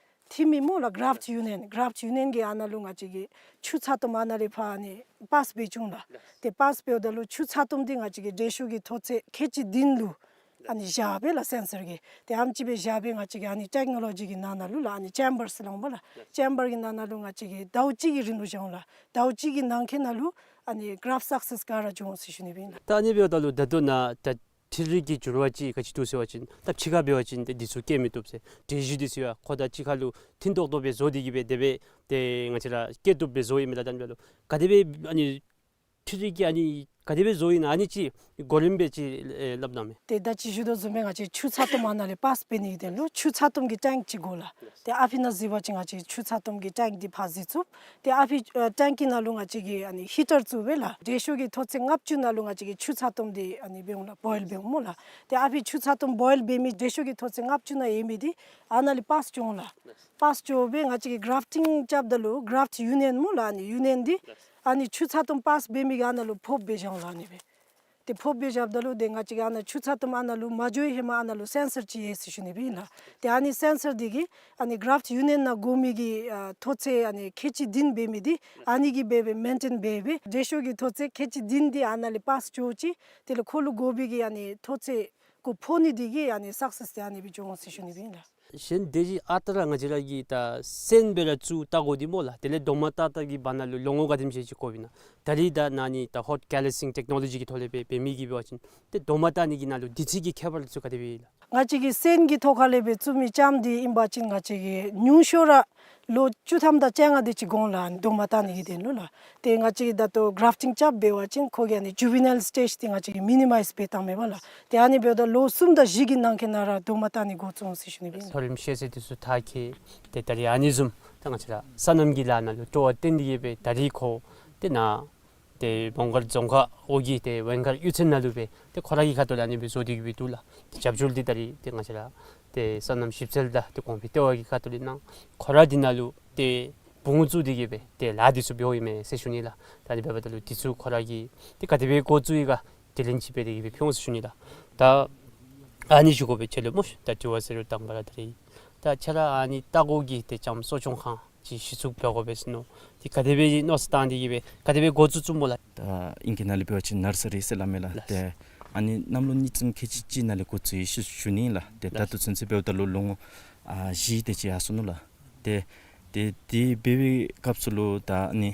འཐུ་མི་སྨོ་ལགས་གརཱཕཊ་ཡུ་ནི་ཡན་གརཱཕཊ་ཡུ་ནི་ཡན་གྱིས་ཨ་ནཱ་ལུ་ང་བཅས་ཀྱིས་ཆུ་ཚ་ཏོམ་ཨ་ནཱ་ལས་ཕར་ཨ་ནི་པཱསི་འབད་བཅུག་ལགས། ཏེ་པཱསི་འབདཝ་ད་ལུ་ཆུ་ཚ་ཏོམ་འདི་ང་བཅས་ཀྱིས་འབྲས་ཤོག་གི་མཐོ་ཚད་ཁལ་གཅིག་བདུན་ལུ་ཨ་ནི་བཞག་སྦེ་ལགས་སེན་སར་གྱིས། ཏེ་ཨ་ནེམ་ཅིག་སྦེ་བཞག་སྦེ་ང་བཅས་ཀྱིས་ཨ་ནི་ཊེཀ་ནོ་ལོ་ཇི་གི་ནང་ན་ལུ་ལགས་ཨ་ནི་ཅེམ་བར་ཟེར་སླབ་འོང་པ་ལགས། ཅེམ་བར་གྱི་ནང་ན་ལུ་ང་བཅས་ཀྱིས་ཟླཝ་གཅིག་གི་རིང་ལུ་བཞག་འོང་ལགས། ཟླཝ་གཅིག་གི་ནང་འཁོད་ནང་ལུ་ཨ་ནི་གརཱཕཊ་སག་སེསི་ག་ར་འབྱུང་འོང་ཟེར་ཞུ་ནི་སྦེ་ཨིན་ལགས། ད་ཨ་ནི་འབདཝ་ད་ལུ་ད་ལྟོ་ནཱ་ད་འཕྲུལ་རིག་གི་འགྱུར་བ་ཅིག་ག་ཅི་འདུག་ཟེར་བ་ཅིན་ད་ཕྱི་ཁར་འབད་བ་ཅིན་ཏེ་འདི་ཚུ་བཀལ་མི་བཏུབ་ཟེར། འབྲས་ཞུ་འདི་ཚུ་ཡང་ཁོ་དང་གཅིག་ཁར་ལུ་མཐུན་ཏོག་ཏོ་སྦེ་བཟོ་སྟེ་གིས་སྦེ་དེ་སྦེ་ཏེ་ང་བཅས་ར་བཀལ་བཏུབ་སྦེ་བཟོཝ་ཨིན་མས་ལགས། ད་ཨ་ནི་འབདཝ་ད་ལུ་ག་དེ་སྦེ་ཨ་ནི་འཕྲུལ་རིག་གིས་ཨ་ནི་ག་དེ་སྦེ་བཟོཝ་ཨིན་ན་ཨ་ནི་ཅིག་གོ་རིམ་སྦེ་ཅིག་ཨེ་སླབ་གནང་མས། ཏེ་ད་ཅི་ཞུ་དོ་བཟུམ་སྦེ་ང་བཅས་ཆུ་ཚ་ཏོམ་ཨ་ནཱ་ལས་པཱསི་འབད་ནི་གི་དོན་ལུ་ཆུ་ཚ་ཏོམ་གྱི་ཊེངཀ་ཅིག་དགོ་ལགས། ཏེ་ཨ་ཕི་ནང་གཟིགས་པ་ཅིན་ང་བཅས་ཆུ་ཚ་ཏོམ་གྱི་ཊེངཀ་འདི་ཕར་གཟིགས་ཚུགས། ཏེ་ཨ་ཕི་ཨ་ཊེངཀ་གི་ནང་ལུ་ང་བཅས་ཀྱིས་ཨ་ནི་ཧི་ཊར་བཙུགས་སྦེ་ལགས་འབྲས་ཤོག་གི་མཐོ་ཚད་ལྔ་བཅུ་ནང་ལུ་ང་བཅས་ཀྱིས་ཆུ་ཚ་ཏོམ་འདི་ཨ་ནི་འབད་འོང་ལགས་བོའིལ་འབད་འོང་སྨོ་ལགས། ཏེ་ཨ་ཕི་ཆུ་ཚ་ཏོམ་བོའིལ་འབད་མི་འབྲས་ཤོག་གི་མཐོ་ཚད་ལྔ་བཅུ་ནང་ཡོད་མི་འདི་ཨ་ནཱ་ལས་པཱསི་འགྱོ་འོང་ལགས། པཱསི་འགྱོ་སྦེ་ང་བཅས་ཀྱིས་གརཱཕཊིང་རྐྱབ་ད་ལུ་གརཱཕཊ་ཡུ་ནི་ཡན་སྨོ་ལགས་ཨ་ནི་ཡུ་ནི་ཡན་འདི་ཨ་ནི་ཆུ་ཚ་ཏོམ་པཱསི་འབད་མི་གི་ཨ་ནཱ་ལུ་ཕོགཔ་སྦེ་བཞག་འོང་ལགས་ཨ་ནི་སྦེ། ཏེ་ཕོགཔ་སྦེ་བཞགཔ་ད་ལུ་ཏེ་ང་བཅས་ཀྱིས་ཨ་ནཱ་ཆུ་ཚ་ཏོམ་ཨ་ནཱ་ལུ་མ་འགྱོ་བའི་ཧེ་མ་ཨ་ནཱ་ལུ་སེན་སར་ཅིག་ཡོད་ཟེར་ཞུ་ནི་སྦེ་ཨིན་ལགས། ཏེ་ཨ་ནི་སེན་སར་འདི་གིས་ཨ་ནི་གརཱཕཊ་ཡུ་ནི་ཡན་ནང་དགོ་མི་གི་ཨ་མཐོ་ཚད་ཨ་ནི་ཁལ་གཅིག་བདུན་འབད་མི་འདི་ཨ་ནི་གིས་འབད་སྦེ་མེན་ཊེན་འབད་སྦེ་འབྲས་ཤོག་གི་མཐོ་ཚད་ཁལ་གཅིག་བདུན་འདི་ཨ་ནཱ་ལས་པཱསི་འགྱོ་ཅི། དེ་ལས་ཁོ་ལུ་དགོ་པའི་གི་ཨ་ནི་མཐོ་ཚད་ཁོ་ཕོག་ནི་འདི་གིས་ཨ་ནི་སག་སེསི་འདི་ཨ་ནི་སྦེ་འགྱོ་འོང་ཟེར་ཞུ་ནི་སྦེ་ཨིན་ལགས། གཞན་སྡེ་བཞི་ཨ་རྟག་ར་ང་བཅས་ར་གིས་ད་སོན་སྦེ་ར་བཙུགས་ལྟ་དགོ་འདི་སྨོ་ལགས། དེ་ལས་རྡོག་མ་བཏགས་བཏགས་ཀྱི་བར་ན་ལུ་ལོ་ངོ་ག་དེམ་ཅིག་ཅིག་འགོརཝ་ཨིན་ན། ད་རིས་ད་ནཱ་ནི་ད་ཧོཊ་ཀེ་ལི་སིང་ཊེཀ་ནོ་ལོ་ཇི་གི་ཐོག་ལས་སྦེ་འབད་མི་གིས་འབད་བ་ཅིན་ཏེ་རྡོག་མ་བཏགས་ནི་གི་ནང་ལུ་དུས་ཚོད་ཀྱི་ཁྱད་པར་ཚུ་ག་དེ་སྦེ་ཨིན་ལགས། ང་བཅས་ཀྱི་སོན་གྱི་ཐོག་ཁ་ལས་སྦེ་བཙུགས་མི་ལྕངམ་འདི་ཨིན་པ་ཅིན་ང་བཅས་ཀྱིས་ཉུང་ཤོས་ར་ལོ་བཅུ་ཐམ་དང་བཅོ་ལྔ་དེ་ཅིག་འགོར་འོང་ལགས་རྡོག་མ་བཏགས་ནི་གི་དོན་ལུ་ལགས། ཏེ་ང་བཅས་ཀྱིས་ད་ལྟོ་གརཱཕཊིང་རྐྱབ་འབད་བ་ཅིན་ཁོ་གི་ཨ་ནི་ཇུ་ཝི་ནཱའིལ་སི་ཊེཇ་འདི་ང་བཅས་ཀྱིས་མི་ནི་མའིཛ་འབད་བཏངམ་མས་པ་ལགས། ཏེ་ཨ་ནི་འབདཝ་ད་ལོ་གསུམ་དང་བཞི་གི་ནང་འཁོད་ནང་ར་རྡོག་མ་བཏགས་ནི་འགོ་བཙུགས་འོང་ཟེར་ཞུ་ནི་སྦེ་ཨིན། མཐོ་རིམ་ཤེས་ཚད་འདི་ཚུ་མཐར་འཁྱོལ། ཏེ་ད་རིས་ཨ་ནི་བཟུམ་ད་ང་བཅས་ར་སོ་ནམ་གྱི་ལཱ་ནང་ལུ་སྤྲོ་བ་བཏོན་ཏེ་གིས་སྦེ་ད་རིས་ཁོ་ཏེ་ནཱ་ཏེ་མོང་སྒར་རྫོང་ཁག་འོག་གི་ཏེ་ཝེང་མཁར་གཡུས་ཚན་ནང་ལུ་སྦེ་ཏེ་ཁོ་ར་གི་ཁ་ཐུག་ལས་ཨ་ནི་སྦེ་བཟོ་སྟེ་གིས་སྦེ་འདུག་ལགས། ཏེ་རྒྱབ་སྐྱོར་འདི་ད་རིས་ཏེ་ང་བཅས་ར་ཏེ་སོ་ནམ་ཞིབ་འཚོལ་དང་ཏེ་གོང་འཕེལ་ལྟེ་བ་གི་ཁ་ཐུག་ལས་གནང་། ཁོ་ར་འདི་ནང་ལུ་ཏེ་བུ་ངོ་བཙུགས་ཏེ་གིས་སྦེ་ཏེ་ལཱ་འདི་ཚུ་འབདཝ་ཨིན་མས་ཟེར་ཞུ་ནི་ལགས། ད་ཨ་ནི་འབདཝ་ད་ལུ་འདི་ཚུ་ཁོ་ར་གིས་ཏེ་ག་དེ་སྦེ་འགོ་བཙུགས་ཡི་ག། དྲི་ལན་ཅིག་འབད་དེ་གི་སྦེ་ཕུལ་འོང་ཟེར་ཞུ་ནི་ལགས། ད་ཨ་ནི་ཞུ་དགོ་པས། ཁྱེད་ལུ་སྨོ་ཤ་ད་དྲི་བ་ཟེར་རུང་དང་པ་ར་ད་རེས་ད་ཁྱེད་ར་ཨ་ནི་ལྟ་སྐོར་གྱི་ཏེ་ལྕངམ་གསོ་སྐྱོང་ཁང་ཅིག་གཞི་བཙུགས་འབད་དགོ་པས་ཟེར་མནོ། ཏེ་ག་དེ་སྦེ་མནོ་བསམ་བཏང་སྟེ་གི་སྦེ་ག་དེ་སྦེ་འགོ་བཙུགས་བཙུགསཔ་སྨོ་ལགས། ད་ཨིང་སྐད་ནང་ལས་འབད་བ་ཅིན་ནར་སི་རི་ཟེར་སླབ་མས་ལགས། ལགས། ཏེ་ཨ་ནི་གནམ་ལོ་གཉིས་ཙམ་ཁལ་གཅིག་གཅིག་ནང་ལས་འགོ་བཙུགས་ཡི་ཟེར་ཞུ་ནི་ལགས། ཏེ་ད་ལགས། ལྟོ་ཚུན་ཚོད་འབདཝ་ད་ལུ་ལོ་ངོ་ཨ་བཞི་དེ་ཅིག་ཡར་སོ་ནུག་ལགས། ཏེ་ཏེ་དེ་འབད་བའི་སྐབས་སུ་ལུ་ད་ཨ་ནི་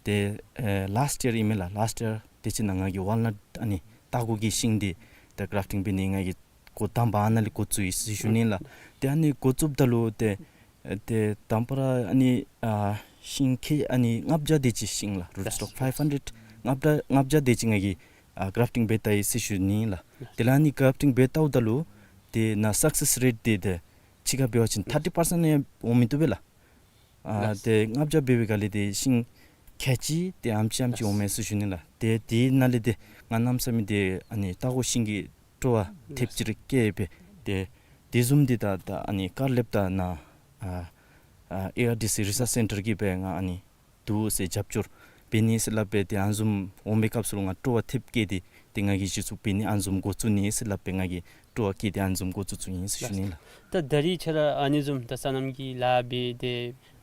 ཏེ་ཨེ་ལཱསཊ་ཡར་ཨིན་མས་ལགས། ལཱསཊ་ཡར་དེ་ཅིག་ནང་ང་གིས་ཝཱལ་ནཊ་ཨ་ནི་ལྟ་སྐོར་གྱི་ཤིང་འདི་ད་གརཱཕ་ཊིང་འབད་ནི་ང་གིས་འགོ་དང་པ་ཨ་ནཱ་ལས་འགོ་བཙུགས་ཡི་ཟེར་ཞུ་ནི་ལགས། ཏེ་ཨ་ནི་འགོ་བཙུགསཔ་ད་ལུ་ཏེ་ཨེ་ཏེ་དང་པ་ར་ཨ་ནི་ཨ་ཤིང་ཁལ་ཨ་ནི་ལྔ་བརྒྱ་དེ་ཅིག་ཤིང་ལགས། རུཊ་སི་ཊོག་ཕའིབ་ཧན་ཌེཌ་ལྔ་བརྒྱ་ལྔ་བརྒྱ་དེ་ཅིག་ང་གིས་ཨ་གརཱཕ་ཊིང་འབད་བལྟ་ཡི་ཟེར་ཞུ་ནི་ལགས། ཏེ་ལགས་ཨ་ནི་གརཱཕ་ཊིང་འབད་བལྟཝ་ད་ལུ་ཏེ་ནཱ་སག་སེསི་རེཊ་འདི་ཏེ་ཕྱི་ཁར་འབད་བ་ཅིན་ཐར་ཊི་པར་སེནཊ་ཡང་འོང་མི་བཏུབ་པས་ལགས། ཨ་ལགས། ཏེ་ལྔ་བརྒྱ་འབད་བའི་སྒང་ལས་ཏེ་ཤིང་ཁལ་གཅིག་ཏེ་ཨེམ་ཅིག་ཨེམ་ཅིག་ལགས། འོང་མས་ཟེར་ཞུ་ནི་ལགས། ཏེ་དེ་ནང་ལས་ཏེ་ང་གནམ་མེད་ས་མེད་ཏེ་ཨ་ནི་ལྟ་སྐོར་ཤིང་གི་སྤྲོ་བ་ཐེབས་ཅིག་ར་སྐྱེས་སྦེ་ཏེ་དེ་བཟུམ་འདི་ད་ད་ཨ་ནི་ཀར་ལེབ་ད་ནཱ་ཨ་ཨ་ཨེ་ཨར་ཌི་སི་རི་སརཆ་སེན་ཊར་གྱིས་སྦེ་ང་ཨ་ནི་འདུག་ཟེར་རྒྱབ་སྐྱོར་འབད་ནི་ཟེར་སླབ་སྦེ་ཏེ་ཨ་ནི་བཟུམ་འོང་པའི་སྐབས་སུ་ལུ་ང་སྤྲོ་བ་ཐེབས་སྐྱེས་ཏེ་ཏེ་ང་གིས་གཞི་བཙུགས་འབད་ནི་ཨ་ནི་བཟུམ་འགོ་བཙུགས་ནི་ཟེར་སླབ་སྦེ་ང་གིས་སྤྲོ་བ་སྐྱེས་ཏེ་ཨ་ནི་བཟུམ་འགོ་བཙུགས་བཙུགསཔ་ཨིན་ཟེར་ཞུ་ནི་ལགས། ད་ད་རེས་ཁྱེད་ར་ཨ་ནི་བཟུམ་ད་སོ་ནམ་གྱི་ལཱ་འབད་དེ་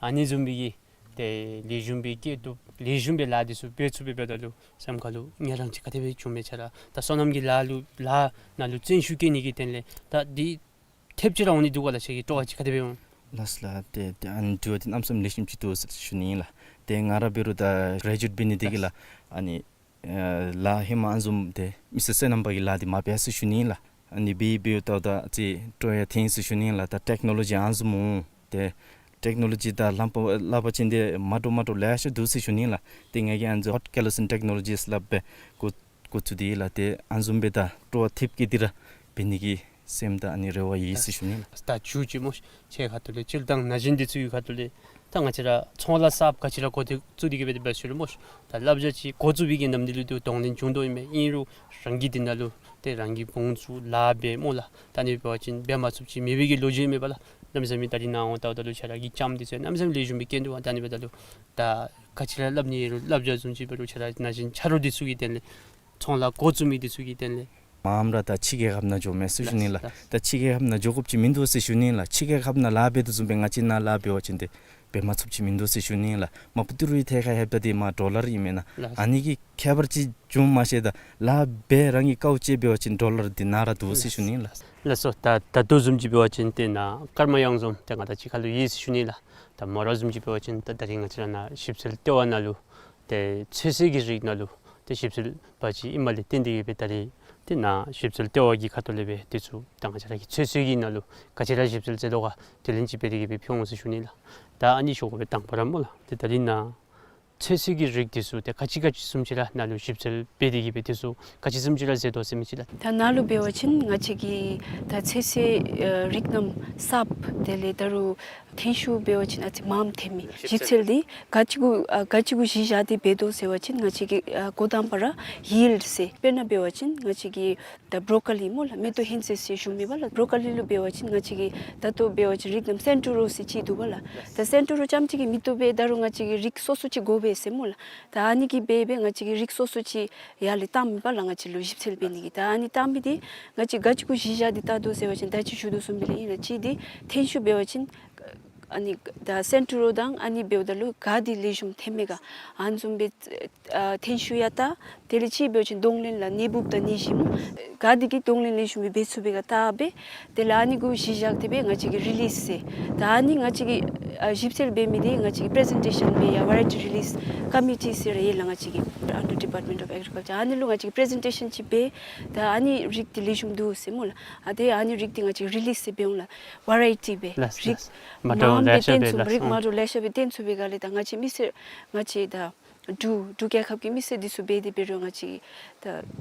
ཨ་ནི་བཟུམ་སྦེ་གི་ཏེ་ལེགས་ཤོམ་སྦེ་སྐྱེད་སྡུག་ལེགས་ཤོམ་སྦེ་ལཱ་འདི་ཚུ་འབད་ཚུགས་པའི་འབདཝ་ད་ལུ་སེམས་ཁར་ལུ་ངལ་རངས་ཅིག་ག་དེ་སྦེ་བྱུངམ་མས། ཁྱེད་ར་ད་སོ་ནམ་གྱི་ལཱ་ལུ་ལཱ་ནང་ལུ་བརྩོན་ཤུགས་བསྐྱེད་ནི་གི་དོན་ལས་ད་འདི་ཐེབས་ཅིག་ར་འོང་ནི་འདུག་ག་ལགས། ཁྱེད་ཀྱི་སྤྲོ་བ་ཅིག་ག་དེ་སྦེ་འོང་། ལགས་ལགས། ཏེ་ཏེ་ཨ་ནི་དྲི་བ་འདི་གནམ་མེད་ས་མེད་ལེགས་ཤོམ་ཅིག་འདུག་ཟེར་ཞུ་ནི་ཨིན་ལགས། ཏེ་ང་ར་འབད་རུང་ད་གརེ་ཇུ་ཨེཊ་འབད་ནི་དེ་གིས་ལགས་ཨ་ནི་ཨེ་ལཱ་ཧེ་མ་ཨ་ནི་བཟུམ་ཏེ་མི་སེར་སོ་ནམ་པ་གི་ལཱ་འདི་མ་འབད་ཟེར་ཞུ་ནི་ཨིན་ལགས། ཨ་ནི་འབད་འབདཝ་ད་ད་ཅིག་སྤྲོ་ཡང་ཐོན་ཟེར་ཞུ་ནི་ཨིན་ལགས། ད་ཊེཀ་ནོ་ལོ་ཇི་ཨ་ནི་བཟུམ་འོང་ཏེ་ཊེཀ་ནོ་ལོ་ཇི་ད་ལམ་པ་སླབ་པ་ཅིན་ཏེ་མ་འདྲཝ་མ་འདྲཝ་ལེ་ཤ་འདུག་ཟེར་ཞུ་ནི་ཨིན་ལགས། ཏེ་ང་གིས་ཨ་ནི་ཧོཊ་ཀེ་ལོ་སིན་ཊེཀ་ནོ་ལོ་ཇི་ཟེར་སླབ་སྦེ་འགོ་འགོ་བཙུགས་ཏེ་ལགས། ཏེ་ཨ་ནི་བཟུམ་སྦེ་ད་སྤྲོ་བ་ཐེབས་སྐྱེད་དེ་ར་འབད་ནི་གི་སེམས་དང་ཨ་ནི་རེ་བ་ཡོད་ཟེར་ཞུ་ནི་ལགས། ད་མཇུག་ཅིག་སྨོ་ཤ་ཁྱེད་ཁ་ཐུག་ལས་སྤྱིར་བཏང་ན་གཞོན་འདི་ཚུ་གི་ཁ་ཐུག་ལས་ད་ང་བཅས་ར་ཚོང་ལཱ་གསརཔ་ག་ཅི་ར་འགོ་འདི་བཙུགས་ཏེ་གི་སྦེ་འབད་ཞུ་རུང་སྨོ་ཤ་ད་བསླབ་བྱ་ཅིག་འགོ་བཙུགས་པའི་གི་ནམ་དུས་ལུ་ཏེ་གདོང་ལེན་བྱུང་དོ་ཨིན་མས། ཨིན་རུང་རང་གིས་འདི་ནང་ལུ་ཏེ་རང་གི་བུ་ཚུ་ལཱ་འབད་སྨོ་ལགས། ད་ཨ་ནི་འབད་བ་ཅིན་འབད་མ་ཚུགསཔ་ཅིག་མེད་པའི་གི་ལོ་རྒྱུས་མེད་པ་ལགས། གནམ་མེད་ས་མེད་ད་རེས་ནངས་པ་ལྟཝ་ད་ལུ་ཁྱེད་ར་གི་ལྕངམ་འདི་ཚུ་གནམ་མེད་ས་མེད་ལེགས་ཤོམ་སྦེ་སྐྱེ་འདུག་པ། ད་ཨ་ནི་འབདཝ་ད་ལུ་ད་ག་ཅི་ར་སླབ་ནི་ཡོད་རུང་བསླབ་བྱ་བཟུམ་ཅིག་འབད་རུང་ཁྱེད་ར་ན་གཞོན་ཆ་རོགས་འདི་ཚུ་གི་དོན་ལས་ཚོང་ལཱ་འགོ་བཙུགས་མི་འདི་ཚུ་གི་དོན་ལས་མངམ་ར་ད་ཕྱི་རྒྱལ་ཁབ་ནང་འགྱོ་མས་ཟེར་ཞུ་ནི་ལགས། ལགས། ད་ཕྱི་རྒྱལ་ཁབ་ནང་འགྱོ་དགོཔ་ཅིག་མིན་འདུག་ཟེར་ཞུ་ནི་ལགས། ཕྱི་རྒྱལ་ཁབ་ནང་ལཱ་འབད་དོ་བཟུམ་སྦེ་ང་བཅས་ནཱ་ལཱ་འབད་བ་ཅིན་ཏེ་འབད་མ་ཚུགསཔ་ཅིག་མིན་འདུག་ཟེར་ཞུ་ནི་ལགས། མ་པ་ཏི་རུའི་ཐད་ཁར་ལྷོདཔ་ད་འདི་མར་ཌོ་ལར་ཨིན་མེན་ན། ལགས། ཨ་ནི་གི་ཁྱད་པར་ཅིག་འབྱུངམ་མ་ཤེས། ད་ལཱ་འབད་རང་གི་དཀའཝ་སྤྱད་འབད་བ་ཅིན་ཌོ་ལར་འདི་ནཱ་ར་འདུག་ཟེར་ཞུ་ནི་ལགས། ལགས་སོ། ད་ད་ལྟོ་བཟུམ་ཅིག་འབད་བ་ཅིན་ཏེ་ནཱ་ཀརྨ་གཡང་འཛོམས་ཏེ་ང་དང་གཅིག་ཁར་ལུ་ཡོད་ཟེར་ཞུ་ནི་ལགས། ད་མོ་ར་བཟུམ་ཅིག་འབད་བ་ཅིན་ད་ད་རིས་ང་བཅས་ར་ནཱ་ཞིབ་འཚོལ་ལྟེ་བ་ནང་ལུ་ཏེ་ཚོད་བསྲེ་གི་རིགས་ནང་ལུ་ཏེ་ཞིབ་འཚོལ་པ་ཅིག་ཨིནམ་ལས་བརྟེན་ཏེ་གི་སྦེ་ད་རིས་ཏེ་ནཱ་ཞིབ་འཚོལ་ལྟེ་བ་གི་ཁ་ཐུག་ལས་སྦེ་དེ་ཚུ་ད་ང་བཅས་ར་གི་ཚོད་བསྲེ་གི་ནང་ལུ་ག་ཅི་ར་ཞིབ་འཚོལ་མཛད་དོ་ག་དྲི་ལན་ཅིག་འབད་དེ་གི་སྦེ་ཕུལ་འོང་ཟེར་ཞུ་ནི་ལགས། ད་ཨ་ནི་ཞུ་དགོ་པའི་དང་པ་ར་སྨོ་ལགས། ཏེ་ད་རིས་ནཱ་ཚོད་བསྲེ་གི་རིགས་དེ་ཚུ་ཏེ་ག་ཅི་ག་ཅི་བཟུམ་ཅིག་ར་ནཱ་ལུ་ཞིབ་འཚོལ་འབད་དེ་གི་སྦེ་དེ་ཚུ་ག་ཅི་བཟུམ་ཅིག་ར་མཛད་དོ་ཟེར་མི་ཅིག་ལགས། ད་ནཱ་ལུ་འབད་བ་ཅིན་ང་བཅས་ཀྱིས་ད་ཚོད་བསྲེ་ཨ་རིགས་རྣམ་གསརཔ་དེ་ལས་ད་རུང་ཐོན་ཤུགས་འབད་བ་ཅིན་ཨ་ཙི་མངམ་ཐོན་མི་ཞིབ་འཚོལ་འདི་ག་ཅི་གུ་ཨ་ག་ཅི་གུ་གཞི་བཞག་སྟེ་འབད་དོ་ཟེར་བ་ཅིན་ང་བཅས་ཀྱིས་ཨ་འགོ་དང་པ་ར་ཡིལཌ་ཟེར་དཔེར་ན་འབད་བ་ཅིན་ང་བཅས་ཀྱིས་ད་བོ་རོ་ཀོ་ལི་སྨོ་ལགས། མེ་ཏོག་ཧོན་ཚོད་ཟེར་ཞུ་མི་པ་ལགས། བོ་རོ་ཀོ་ལི་ལུ་འབད་བ་ཅིན་ང་བཅས་ཀྱིས་ད་ལྟོ་འབད་བ་ཅིན་རིགས་རྣམ་སེན་ཊོ་རོ་ཟེར་ཅིག་འདུག་པ་ལགས། ད་སེན་ཊོ་རོ་རྐྱངམ་གཅིག་གིས་མི་བཏུབ་པས། ད་རུང་ང་བཅས་ཀྱིས་རིགས་སོ་སོ་ཅིག་དགོ་པས་ཟེར་སྨོ་ལགས། ད་ཨ་ནི་གིས་འབད་འབད་ང་བཅས་ཀྱིས་རིགས་སོ་སོ་ཅིག་ཡར་ལས་བཏང་མི་པ་ལགས། ང་བཅས་ལུ་ཞིབ་འཚོལ་འབད་ནི་གི་ད་ཨ་ནི་བཏང་མི་འདི་ང་བཅས་ག་ཅི་གུ་གཞི་བཞག་སྟེ་བལྟ་དོ་ཟེར་བ་ཅིན་ད་ཅི་ཞུ་དོ་བཟུམ་སྦེ་ལགས། ཨིན་ལགས། གཅིག་འདི་ཐོན་ཤུགས་འབད་བ་ཅིན་ཨ་ནི་ད་སེན་ཊོ་རོ་དང་ཨ་ནི་འབདཝ་ད་ལུ་ག་འདི་ལེགས་ཤོམ་ཐོན་མས་ག་ཨ་ནི་བཟུམ་སྦེ་ཨ་ཐོན་ཤུགས་ཡང་བལྟ། དེ་ལས་གཅིག་འབད་བ་ཅིན་གདོང་ལེན་ལགས་ནད་འབུཔ་དང་ནད་གཞི་སྨོ་ག་འདི་གི་གདོང་ལེན་ལེགས་ཤོམ་སྦེ་འབད་ཚུགས་པས་ག་བལྟ་སྦེ། དེ་ལས་ཨ་ནི་གུ་གཞི་བཞག་སྟེ་སྦེ་ང་བཅས་ཀྱིས་རི་ལིསི་ཟེར་ད་ཨ་ནི་ང་བཅས་ཀྱིས་ཨ་ཞིབ་འཚོལ་འབད་མི་འདི་ང་བཅས་ཀྱིས་པི་རི་ཛེན་ཊེ་ཤཱན་འབད་ཡར་ཝེ་རའི་ཊི་རི་ལིསི་ཀོ་མི་ཊི་ཟེར་ར་ཡོད་ལགས། ང་བཅས་ཀྱི་ཨན་ཌར་ཌི་པརཊ་མེནཊ་ཨོཕ་ཨེག་རི་ཀལ་ཅར། ཨ་ནི་ལུ་ང་བཅས་ཀྱིས་པི་རི་ཛེན་ཊེ་ཤཱན་ཅིག་འབད། ད་ཨ་ནི་རིགས་འདི་ལེགས་ཤོམ་འདུག་ཟེར་སྨོ་ལགས། ཨ་ཏེ་ཨ་ནི་རིགས་འདི་ང་བཅས་ཀྱིས་རི་ལིསི་ཟེར་འབད་འོང་ལགས། ཝེ་རའི་ཊི་སྦེ་ལགས། རིགས་ལགས། མ་འདྲཝ་མངམ་ལེ་སྦེ་ཤ་སྟོན་སྦེ་ཚུགས་ལགས། རིགས་མ་འདྲཝ་ལེ་ཤ་སྦེ་སྟོན་ཚུགས་པའི་སྒང་ལས་ད་ང་བཅས་མི་སེར་ང་བཅས་ད་འབྲུག་འབྲུག་རྒྱལ་ཁབ་ཀྱི་མི་སེར་འདི་ཚུ་འབད་དེ་འབད་རུང་ང་བཅས་ད་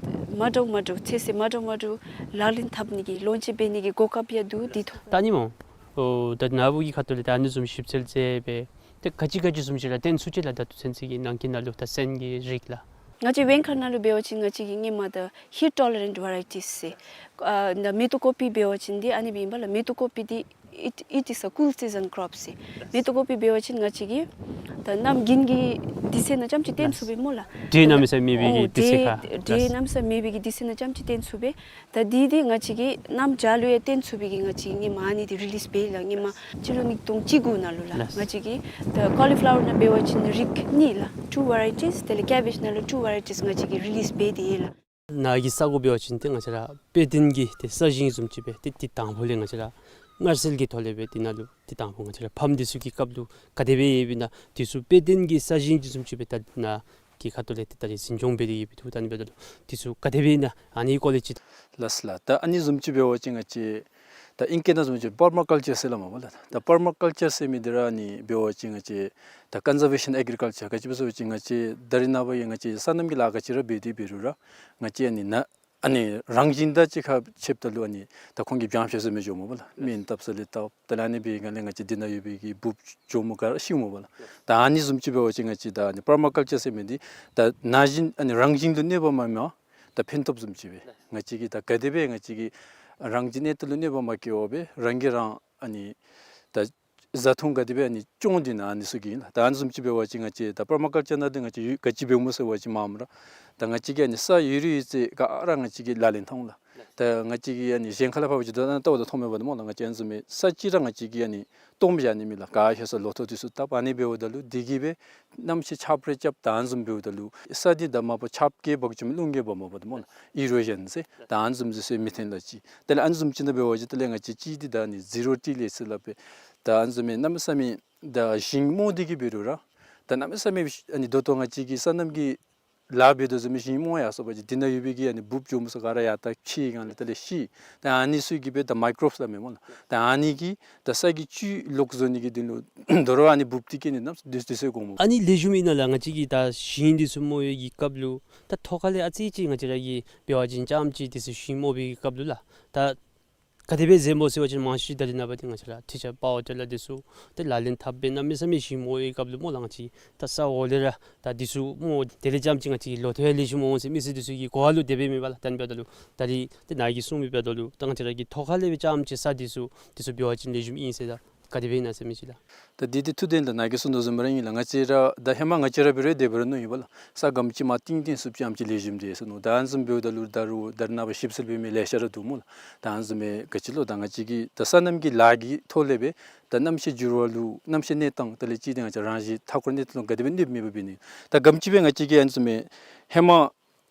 མ་འདྲཝ་མ་འདྲཝ་ཚོད་བསྲེ་མ་འདྲཝ་མ་འདྲཝ་ལག་ལེན་འཐབ་ནི་གི་ལོན་ཅིག་འབད་ནི་གི་གོ་སྐབས་ཡང་འདུག། འདི་ཐོག་ད་ཨ་ནི་སྨོ། ཨོ་ད་ནཱ་བུ་གི་ཁ་ཐུག་ལས་ད་ཨ་ནི་བཟུམ་ཞིབ་འཚོལ་མཛད་སྦེ་ཏེ་ག་ཅི་ག་ཅི་བཟུམ་ཅིག་ར་སྟོན་ཚུགས་ཅི་ལགས། ད་ལྟོ་ཚུན་ཚོད་ཀྱི་ནང་འཁོད་ནང་ལུ་ད་སོན་གྱི་རིགས་ལགས། ང་བཅས་བེང་ཁ་ནང་ལུ་འབད་བ་ཅིན་ང་བཅས་ཀྱིས་སྔོན་མ་ད་ཧིཊ་ཊོ་ལེ་རེནཊ་ཝེ་རའི་ཊིས་ཟེར་ཨ་ད་མེ་ཏོག་ཀོ་པི་འབད་བ་ཅིན་འདི་ཨ་ནི་སྦེ་ཨིན་པ་ལགས། མེ་ཏོག་ཀོ་པི་འདི་ It, it is a cool season crop ཟེར། མེན་ཏེ་ཀོ་པི་འབད་བ་ཅིན་ང་བཅས་ཀྱིས་ད་གནམ་དགུན་གྱི་དུས་ཚོད་ནང་རྐྱངམ་ཅིག་བཏོན་ཚུགས་པས་སྨོ་ལགས། འདྲེ་གནམ་མེད་ས་མེད་མེད་པའི་གི་དུས་ཚོད་ཁར། འདྲེ་གནམ་མེད་ས་མེད་པའི་གི་དུས་ཚོད་ནང་རྐྱངམ་ཅིག་བཏོན་ཚུགས་པས། ད་འདི་འདི་ང་བཅས་ཀྱིས་གནམ་བྱཱར་ལུ་ཡང་བཏོན་ཚུགས་པའི་གི་ང་བཅས་ཀྱིས་སྔོན་མ་ཨ་ནི་འདི་རི་ལིསི་འབད་ལགས། སྔོན་མ་སྤྱི་ལོ་ཉིས་སྟོང་བཅུ་དགུ་ནང་ལུ་ལགས། ལགས། ང་བཅས་ཀྱིས་ད་ཀོ་ལི་ཕ་ལ་ཝར་ནང་འབད་བ་ཅིན་རིགས་གཉིས་ལགས། two varieties། དེ་ལས་ཀེ་བེཇ་ནང་ལུ་two varieties ང་བཅས་ཀྱིས་རི་ལིསི་འབད་དེ་ཡོད་ལགས། ནཱ་གི་ས་གོ་འབད་བ་ཅིན་ཏེ་ང་བཅས་ར་དཔེ་སྟོན་གྱི་ཏེ་ས་ཞིང་བཟུམ་ཅིག་སྦེ་ཏེ་ཏེ་དང་ཕུ་ལས་ང་བཅས་ར་མངར་སེལ་གྱི་ཐོག་ལས་སྦེ་ཏེ་ནཱ་ལུ་ཏེ་དང་ཕུ་ང་བཅས་ར་ཕམ་འདི་ཚུ་གི་སྐབས་ལུ་ག་དེ་སྦེ་ཡོདཔ་ཨིན་ན་འདི་ཚུ་དཔེ་སྟོན་གྱི་ས་ཞིང་བཟུམ་ཅིག་སྦེ་ད་ནཱ་གི་ཁ་ཐུག་ལས་ཏེ་ད་རིས་འཛིན་སྐྱོང་འབད་དེ་ཡོདཔ་འདུག། ད་ཨ་ནི་འབདཝ་ད་ལུ་འདི་ཚུ་ག་དེ་སྦེ་ཨིན་ན་ཨ་ནི་སྐོར་ལས་ཅིག། ལགས་ལགས། ད་ཨ་ནི་བཟུམ་ཅིག་འབད་བ་ཅིན་ང་བཅས་ད་ཨིང་སྐད་ནང་བཟུམ་ཅིག་པར་མ་ཀཱལ་ཅར་ཟེར་སླབ་མས་པ་ལགས། ད་པར་མ་ཀཱལ་ཅར་ཟེར་མི་འདི་ར་ཨ་ནི་འབད་བ་ཅིན་ང་བཅས་ད་ཀོན་ཛར་བེ་ཤཱན་ཨེག་རི་ཀཱལ་ཅར། ག་ཅི་སྦེ་ཟེར་བ་ཅིན་ང་བཅས་ད་རིས་ནངས་པ་ཡང་ང་བཅས་སོ་ནམ་གྱི་ལཱ་ག་ཅི་ར་འབད་དེ་འབད་རུང་ར་ང་བཅས་ཨ་ནི་ནཱ་ཨ་ནི་རང་བཞིན་དང་གཅིག་ཁར་ཕྱདཔ་ད་ལུ་ཨ་ནི་ད་ཁོང་གིས་འབྱང་བཞག་ཟེར་མི་འགྱོཝ་མས་པ་ལགས། སྨན་བཏབ་ས་ལས་བཏབ་དེ་ལས་ཨ་ནི་འབད་བའི་སྒང་ལས་ང་བཅས་འདི་ནང་ཡོད་པའི་གི་འབུཔ་གྱོགམོ་ག་ར་ཤིཝ་མས་པ་ལགས། ད་ཨ་ནི་བཟུམ་ཅིག་འབད་བ་ཅིན་ང་བཅས་ད་ཨ་ནི་པར་མ་ཀཱལ་ཅར་ཟེར་མི་འདི་ད་ནང་བཞིན་ཨ་ནི་རང་བཞིན་དུ་གནོད་པ་མ་མེད་པར་ད་ཕན་ཐོགས་བཟུམ་ཅིག་སྦེ་ང་བཅས་ཀྱིས་ད་ག་དེ་སྦེ་ང་བཅས་ཀྱིས་རང་བཞིན་གནས་སྟངས་ལུ་གནོད་པ་མ་བཀལ་བར་སྦེ་རང་གིས་རང་ཨ་ནི་ད་བཟའ་འཐུང་ག་དེ་སྦེ་ཨ་ནི་སྐྱོང་དེ་ནི་ཨ་ནི་ཚུ་གིས་ཨིན་ལགས། ད་ཨ་ནི་བཟུམ་ཅིག་འབད་བ་ཅིན་ང་བཅས་ད་པར་མ་ཀཱལ་ཅར་ནང་འདི་ང་བཅས་ཡོད་ག་ཅི་འབདཝ་སྨོ་ཟེར་བ་ཅིན་མ་མ་ར་ད་ང་བཅས་ཀྱིས་ཨ་ནི་ས་ཡོད་རིགས་ཡོད་ཚད་ག་ར་ང་བཅས་ཀྱིས་ལག་ལེན་འཐབ་འོང་ལགས། ད་ང་བཅས་ཀྱིས་ཨ་ནི་གཞན་ཁ་ལས་ཕར་འབད་བ་ཅིན་ད་ལྟོ་ད་མཐོང་མས་པ་སྨོ་ལགས། ང་བཅས་ཨ་ནི་བཟུམ་མའི་ས་ཅིག་ར་ང་བཅས་ཀྱིས་ཨ་ནི་སྟོངམ་བཞག་ནི་མེད་ལགས། ག་ཧེ་ས་ལོ་ཐོག་འདི་ཚུ་བཏབ་ཨ་ནི་འབདཝ་ད་ལུ་འདི་གིས་སྦེ་གནམ་གཤིས་ཆརཔ་རེ་རྐྱབ་ད་ཨ་ནི་བཟུམ་འབདཝ་ད་ལུ་ས་འདི་ད་མ་པ་ཆརཔ་གིས་འབག་བཅུག་མི་རླུང་གིས་འབག་མ་པ་ད་སྨོ་ལགས། ཨི་རོ་ཤཱན་ཟེར་ད་ཨ་ནི་བཟུམ་ཅིག་ཟེར་མི་ཐོན་ལགས་ཅིག། དེ་ལས་ཨ་ནི་བཟུམ་ཅིག་ནང་འབད་བ་ཅིན་དེ་ལས་ང་བཅས་ཅིག་འདི་ད་ཨ་ནི་ཟི་རོ་ཊི་ལེཊ་ཟེར་སླབ་པས། ད་ཨ་ནི་བཟུམ་མའི་གནམ་མེད་ས་མེད་ད་ཞིང་རྨོ་སྟེ་གི་འབད་རུང་ར་ད་གནམ་མེད་ས་མེད་ཨ་ནི་ད་ལྟོ་ང་བཅས་ཀྱིས་སོ་ནམ་གྱི་ལཱ་འབད་དོ་བཟུམ་མའི་ཞིང་རྨོ་ཡར་སོང་པ་ཅིན་འདི་ནང་ཡོད་པའི་གི་ཨ་ནི་འབུཔ་གྱོགམོ་ཚུ་ག་ར་ཡར་ལྟ་ཕྱེ་སྒང་ལས་དེ་ལས་ཤི། ད་ཨ་ནི་ཚུ་གིས་སྦེ་ད་མའི་ཀོ་རོབསི་སླབ་མས་སྨོ་ལགས། ད་ཨ་ནི་གིས་ད་ས་གི་བཅུད་ལོག་བཟོ་ནི་གི་དོན་ལུ་དོ་རུང་ཨ་ནི་འབུཔ་འདི་གིས་ཨ་ནི་གནམ་མེད་ས་མེད་དུས་ཚོད་འགོརཝ་མས། ཨ་ནི་ལེགས་ཤོམ་ཨིན་ན་ལགས། ང་བཅས་ཀྱིས་ད་ཞིང་འདི་ཚུ་རྨོ་བའི་གི་སྐབས་ལུ་ད་ཐོག་ཁ་ལས་ཨ་ཙི་ཅིག་ང་བཅས་ར་གིས་འབད་བ་ཅིན་རྐྱངམ་ཅིག་འདི་ཚུ་ཞིང་རྨོ་བའི་གི་སྐབས་ལུ་ལགས། ད་ག་དེ་སྦེ་མཛད་སྨོ་ཟེར་བ་ཅིན་མང་ཤོས་ཅིག་ད་རིས་ནངས་པ་འདི་ང་བཅས་ར་ཊི་ཅར་པ་ཝར་ཊི་ལར་འདི་ཚུ་ཏེ་ལག་ལེན་འཐབ་སྦེ་གནམ་མེད་ས་མེད་ཞིང་རྨོ་བའི་སྐབས་ལུ་སྨོ་ལགས། ང་བཅས་ད་ས་འོག་ལས་ར་ད་འདི་ཚུ་རྨོ་དེ་ལས་རྐྱངམ་ཅིག་ང་བཅས་ལོ་ཐོག་ཡང་ལེགས་ཤོམ་འོང་ཟེར་མི་སེར་འདི་ཚུ་གི་གོ་བ་ལུ་དེ་སྦེ་མེད་པ་ལགས། ད་ཨ་ནི་འབདཝ་ད་ལུ་ད་རིས་ཏེ་ནཱ་གིས་གསུངས་མི་འབདཝ་ད་ལུ་ད་ང་བཅས་ར་གིས་ཐོག་ཁ་ལས་སྦེ་རྐྱངམ་ཅིག་ས་འདི་ཚུ་འདི་ཚུ་འབད་བ་ཅིན་ལེགས་ཤོམ་ཨིན་ཟེར་ད་ག་དེ་སྦེ་ཨིན་ན་ཟེར་མི་ཅིག་ལགས། ད་འདི་འདི་ཐུགས་བདེན་ལགས། ནཱ་གིས་གསུངས་དོ་བཟུམ་ར་ཨིན་ལགས། ང་བཅས་ར་ད་ཧེ་མ་ང་བཅས་ར་འབད་རུང་དེ་འབད་རུང་མནོ་ཡི་པ་ལགས། ས་སྒམ་ཅིག་མར་བཏིང་བཏིང་ཚུགསཔ་ཅིག་ཨ་ནེམ་ཅིག་ལེགས་ཤོམ་འདི་ཟེར་མནོ། ད་ཨ་ནི་བཟུམ་འབདཝ་ད་ལུ་ད་རུང་ད་རིས་ནངས་པ་ཞིབ་འཚོལ་འབད་མི་ལེ་ཤ་ར་འདུག་སྨོ་ལགས། ད་ཨ་ནི་བཟུམ་མའི་ག་ཅི་ལོ་ད་ང་བཅས་ཀྱིས་ད་སོ་ནམ་གྱི་ལཱ་གི་ཐོག་ལས་སྦེ་ད་གནམ་གཤིས་འགྱུར་བ་ལུ་གནམ་གཤིས་གནས་སྟངས་དེ་ལས་ཅིག་ཏེ་ང་བཅས་རང་བཞིན་མཐའ་འཁོར་གནས་སྟངས་ལུ་ག་དེ་སྦེ་གནོདཔ་མེད་པར་འབད་ནི། ད་སྒམ་ཅིག་སྦེ་ང་བཅས་ཀྱིས་ཨ་ནི་བཟུམ་མའི་ཧེ་མ་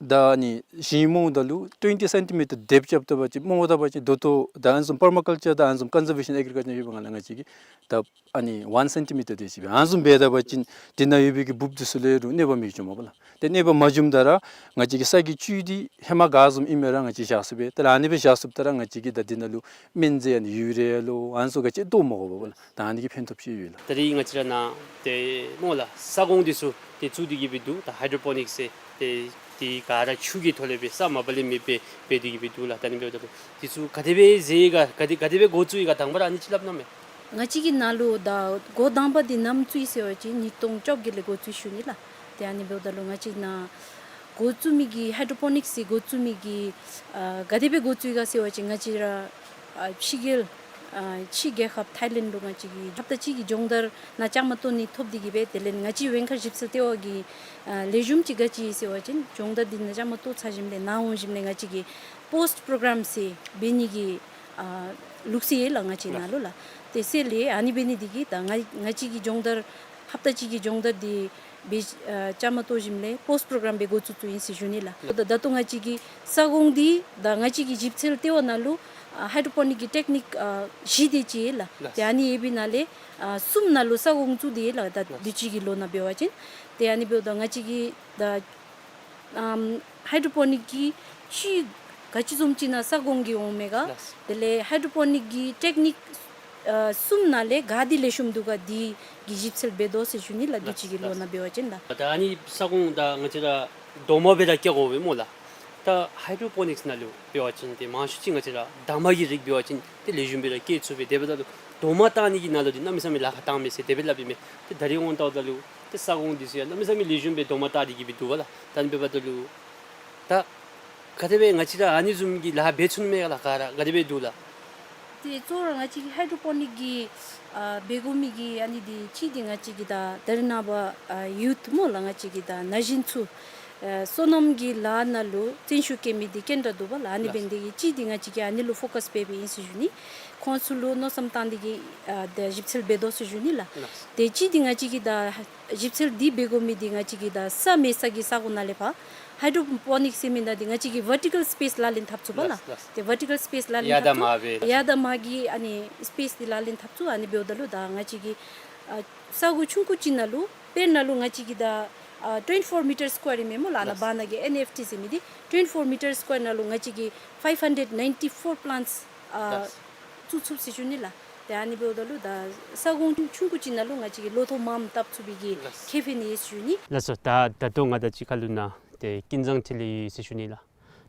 ད་ཨ་ནི་ཞིང་རྨོཝ་ད་ལུ་ཊུ་ཝེན་ཊི་སེན་ཊི་མི་ཊར་དེབ་རྐྱབ་ད་པ་ཅིན་རྨོཝ་ད་པ་ཅིན་ད་ལྟོ་ད་ཨ་ནི་བཟུམ་པར་མ་ཀཱལ་ཅར་དང་ཨ་ནི་བཟུམ་ཀོན་ཛར་བེ་ཤཱན་ཨེག་རི་ཀཱལ་ཅར་ཡོད་པའི་སྒང་ལས་ང་བཅས་ཀྱིས་ད་ཨ་ནི་ཝན་སེན་ཊི་མི་ཊར་དེ་ཅིག་སྦེ་ཨ་ནི་བཟུམ་འབད་ད་པ་ཅིན་འདི་ནང་ཡོད་པའི་གི་འབུཔ་འདི་ཚུ་ལུ་རུང་གནོད་པ་མི་འབྱུངམ་པ་ལགས། ཏེ་གནོད་པ་མ་འབྱུངམ་ད་ར་ང་བཅས་ཀྱི་ས་གི་བཅུད་འདི་ཧེ་མ་ག་བཟུམ་ཨིན་མི་ར་ང་བཅས་བཞག་ཚུགས་པས། ད་ར་ཨ་ནི་སྦེ་བཞག་ཚུགསཔ་ད་ར་ང་བཅས་ཀྱིས་ད་འདི་ནང་ལུ་སྨན་རྫས་ཨ་ནི་ཡུ་རི་ཡ་ལོ་ཨ་ནི་ཚུ་ག་ཅི་བཏོག་མ་དགོ་པས་ལགས། ད་ཨ་ནི་གི་ཕན་ཐོགས་ཅིག་ཡོད་ལགས། ད་རིས་ང་བཅས་ར་ནཱ་ཏེ་སྨོ་ལགས་ས་གོང་འདི་ཚུ་ཏེ་བཙུགས་ཏེ་གི་སྦེ་འདུག། ད་ཧའི་ཌྲོ་པོ་ནིཀསི་ཟེར་ཏེ་འདི་ག་ར་ཆུ་གི་ཐོག་ལས་སྦེ་ས་མ་པ་ལས་མེད་པར་འབད་དེ་གི་སྦེ་འདུག་ལགས། ད་ཨ་ནི་འབདཝ་ད་ལུ་འདི་ཚུ་ག་དེ་སྦེ་མཛད་ཡི་ག་ག་དེ་ག་དེ་སྦེ་འགོ་བཙུགས་ཡི་ག་དང་པ་ར་ཨ་ནི་ཅིག་སླབ་གནང་མས། ང་བཅས་ཀྱི་ནཱ་ལུ་ད་འགོ་དང་པ་འདི་ནམ་བཙུགས་ཡི་ཟེར་བ་ཅིན་ཉིས་སྟོང་བཅོ་བརྒྱད་ལས་འགོ་བཙུགས་ཞུ་ནི་ལགས། ཏེ་ཨ་ནི་འབདཝ་ད་ལུ་ང་བཅས་ནཱ་འགོ་བཙུགས་མི་གི་ཧའི་ཌྲོ་པོ་ནིཀསི་འགོ་བཙུགས་མི་གི་ཨ་ག་དེ་སྦེ་འགོ་བཙུགས་ཡི་ག་ཟེར་བ་ཅིན་ང་བཅས་ར་ཨ་ཕྱི་རྒྱལ་ཨ་ཕྱི་རྒྱལ་ཁབ་ཐཱའི་ལེནཌ་ལུ་ང་བཅས་ཀྱིས་ཧབ་ཏ་གཅིག་གི་སྦྱོང་བརྡར་ནང་བཅའ་མར་གཏོགས་ནི་ཐོབ་སྟེ་གི་སྦེ་དེ་ལས་ང་བཅས་བེང་ཁ་ཞིབ་འཚོལ་ལྟེ་བ་གི་ཨ་ལེགས་ཤོམ་ཅིག་ག་ཅི་ཟེར་བ་ཅིན་སྦྱོང་བརྡར་འདི་ནང་བཅའ་མར་གཏོགས་ཚར་ཞིནམ་ལས་ནཱ་འོང་ཞིནམ་ལས་ང་བཅས་ཀྱིས་པོསཊ་པོརོ་གརམ་ཟེར་འབད་ནི་གི་ཨ་ལུགས་སྲོལ་ཡོད་ལགས། ང་བཅས་ནཱ་ལུ་ལགས། ཏེ་ཟེར་ལས་ཨ་ནི་འབད་ནི་འདི་གིས་ད་ང་ང་བཅས་ཀྱི་སྦྱོང་བརྡར་ཧབ་ཏ་གཅིག་གི་སྦྱོང་བརྡར་འདི་སྦེ་ཨ་བཅའ་མར་གཏོགས་ཞིནམ་ལས་པོསཊ་པོརོ་གརམ་སྦེ་འགོ་བཙུགས་བཙུགསཔ་ཨིན་ཟེར་ཞུ་ནི་ལགས། ད་ད་ལྟོ་ང་བཅས་ཀྱི་ས་གོང་འདི་ད་ང་བཅས་ཀྱི་ཞིབ་འཚོལ་ལྟེ་བ་ནང་ལུ་ཨ་ཧའི་ཌྲོ་པོ་ནིཀ་གི་ཊེཀ་ནིཀ་ཨ་བཞི་དེ་ཅིག་ཡོད་ལགས། ལགས། ཏེ་ཨ་ནི་ཡོད་པའི་ནང་ལས་ཨ་གསུམ་ནང་ལུ་ས་གོང་བཙུགས་ཏེ་ཡོད་ལགས། ད་ལགས། དུས་ཅི་གི་ལོ་ནང་འབད་བ་ཅིན་ཏེ་ཨ་ནི་འབདཝ་ད་ང་བཅས་ཀྱི་ད་ཨམ་ཧའི་ཌྲོ་པོ་ནིཀ་གི་ཅིག་ག་ཅི་བཟུམ་ཅིག་ནང་ས་གོང་གི་འོང་མས་ག། ལགས། དེ་ལས་ཧའི་ཌྲོ་པོ་ནིཀ་གི་ཊེཀ་ནིཀ་ཨ་གསུམ་ནང་ལས་ག་འདི་ལེགས་ཤོམ་འདུག་ག་འདི་གི་ཞིབ་འཚོལ་འབད་དོ་ཟེར་ཞུ་ནི་ལགས། ལགས། དུས་ཅི་གི་ལོ་ནང་འབད་བ་ཅིན་ལགས། ད་ཨ་ནི་ས་གོང་ད་ང་བཅས་ར་རྡོག་མ་སྦེ་ར་བཀལ་དགོ་པས་སྨོ་ལགས། ད་ཧའི་ཌྲོ་པོ་ནིཀསི་ནང་ལུ་འབད་བ་ཅིན་ཏེ་མང་ཤོས་ཅིག་ང་བཅས་ར་འདབ་མ་གི་རིགས་འབད་བ་ཅིན་ཏེ་ལེགས་ཤོམ་སྦེ་ར་བཀལ་ཚུགས་པས། དེ་འབདཝ་ད་ལུ་རྡོག་མ་བཏགས་ནི་གི་ནང་ལུ་འདི་གནམ་མེད་ས་མེད་ལཱ་ཁག་བཏང་མས་ཟེར་དེ་སྦེ་སླབ་ཨིན་མས། ཏེ་ད་རིས་འོང་ལྟཝ་ད་ལུ་ཏེ་ས་གོང་འདི་ཚུ་ཡང་གནམ་མེད་ས་མེད་ལེགས་ཤོམ་སྦེ་རྡོག་མ་བཏགས་ཏེ་གི་སྦེ་འདུག་པ་ལགས། ད་ཨ་ནི་འབདཝ་ད་ལུ་ད་ག་དེ་སྦེ་ང་བཅས་ར་ཨ་ནི་བཟུམ་གྱི་ལཱ་འབད་ཚུགས་ནི་མས་ག་ལགས། ག་ར་ག་དེ་སྦེ་འདུག་ལགས། ཏེ་གཙོ་བོ་ར་ང་བཅས་ཀྱི་ཧའི་ཌྲོ་པོ་ནིཀ་གི་ཨ་འབད་དགོ་མི་གི་ཨ་ནི་འདི་གཅིག་འདི་ང་བཅས་ཀྱི་ད་ད་རེས་ནངས་པ་ཨ་ཡུཐ་སྨོ་ལགས། ང་བཅས་ཀྱི་ད་ན་གཞོན་ཚུ་ཨ་སོ་ནམ་གྱི་ལཱ་ནང་ལུ་བརྩོན་ཤུགས་བསྐྱེད་མི་འདི་གན་དྲག་འདུག་པ་ལགས། ཨ་ནི་ལགས། འབད་ནི་འདི་གིས་གཅིག་འདི་ང་བཅས་ཀྱིས་ཨ་ནི་ལུ་ཕོ་ཀཱས་འབད་འབདཝ་ཨིན་ཟེར་ཞུ་ནི། ཁོང་ཚུ་ལུ་མནོ་བསམ་བཏང་སྟེ་གིས་ཨ་ད་ཞིབ་འཚོལ་འབད་དོ་ཟེར་ཞུ་ནི་ལགས། ལགས། ཏེ་གཅིག་འདི་ང་བཅས་ཀྱིས་ད་ཞིབ་འཚོལ་འདི་འབད་དགོ་མི་འདི་ང་བཅས་ཀྱིས་ད་ས་མེད་ས་གི་ས་གོ་ནང་ལས་ཕར་ཧའི་ཌྲོ་པོ་ནིཀ་ཟེར་མི་ནང་འདི་ང་བཅས་ཀྱིས་ཝར་ཊི་ཀཱལ་སི་པེསི་ལག་ལེན་འཐབ་ཚུགས་པ་ལགས། ལགས། ལགས། ཏེ་ཝར་ཊི་ཀཱལ་སི་པེསི་ལག་ལེན་ཡར་དང་འཐབ་ཚུགས། མར་སྦེ་ལགས། ཡར་དང་མར་གྱི་ཨ་ནི་སི་པེསི་འདི་ལག་ལེན་འཐབ་ཚུགས། ཨ་ནི་འབདཝ་ད་ལུ་ད་ང་བཅས་ཀྱིས་ཨ་ས་གོ་ཆུང་ཀུ་ཅིག་ནང་ལུ་དཔེར་ན་ལུ་ང་བཅས་ཀྱིས་ད་ཨ་ཊུ་ཝེན་ཊི་ཕོར་མི་ཊར་སི་ཀོ་ཡར་ཨིན་མས་སྨོ་ལགས། ཨ་ནཱ། ལགས། བར་ན་གི་ཨེན་ཨེཕ་ཊི་ཟེར་མི་འདི་ཊུ་ཝེན་ཊི་ཕོར་མི་ཊར་སི་ཀོ་ཡར་ནང་ལུ་ང་བཅས་ཀྱིས་ཕའིབ་ཧན་ཌེཌ་ནའིན་ཊི་ཕོར་པི་ལཱནཊསི་ཨ་ལགས། བཙུགས་ཚུགས་ཟེར་ཞུ་ནི་ལགས། ཏེ་ཨ་ནི་འབདཝ་ད་ལུ་ད་ས་གོ་ཆུང་ཆུང་ཀུ་ཅིག་ནང་ལུ་ང་བཅས་ཀྱིས་ལོ་ཐོག་མངམ་བཏབ་ཚུགས་པའི་གི། ལགས། ཁེ་ཕན་ཡོད་ཟེར་ཞུ་ནི། ལགས་སོ། ད་ད་ལྟོ་ང་དང་གཅིག་ཁར་ལུ་ནཱ་ཏེ་ཀུན་བཟང་འཕྲིན་ལས་ཡོད་ཟེར་ཞུ་ནི་ལགས།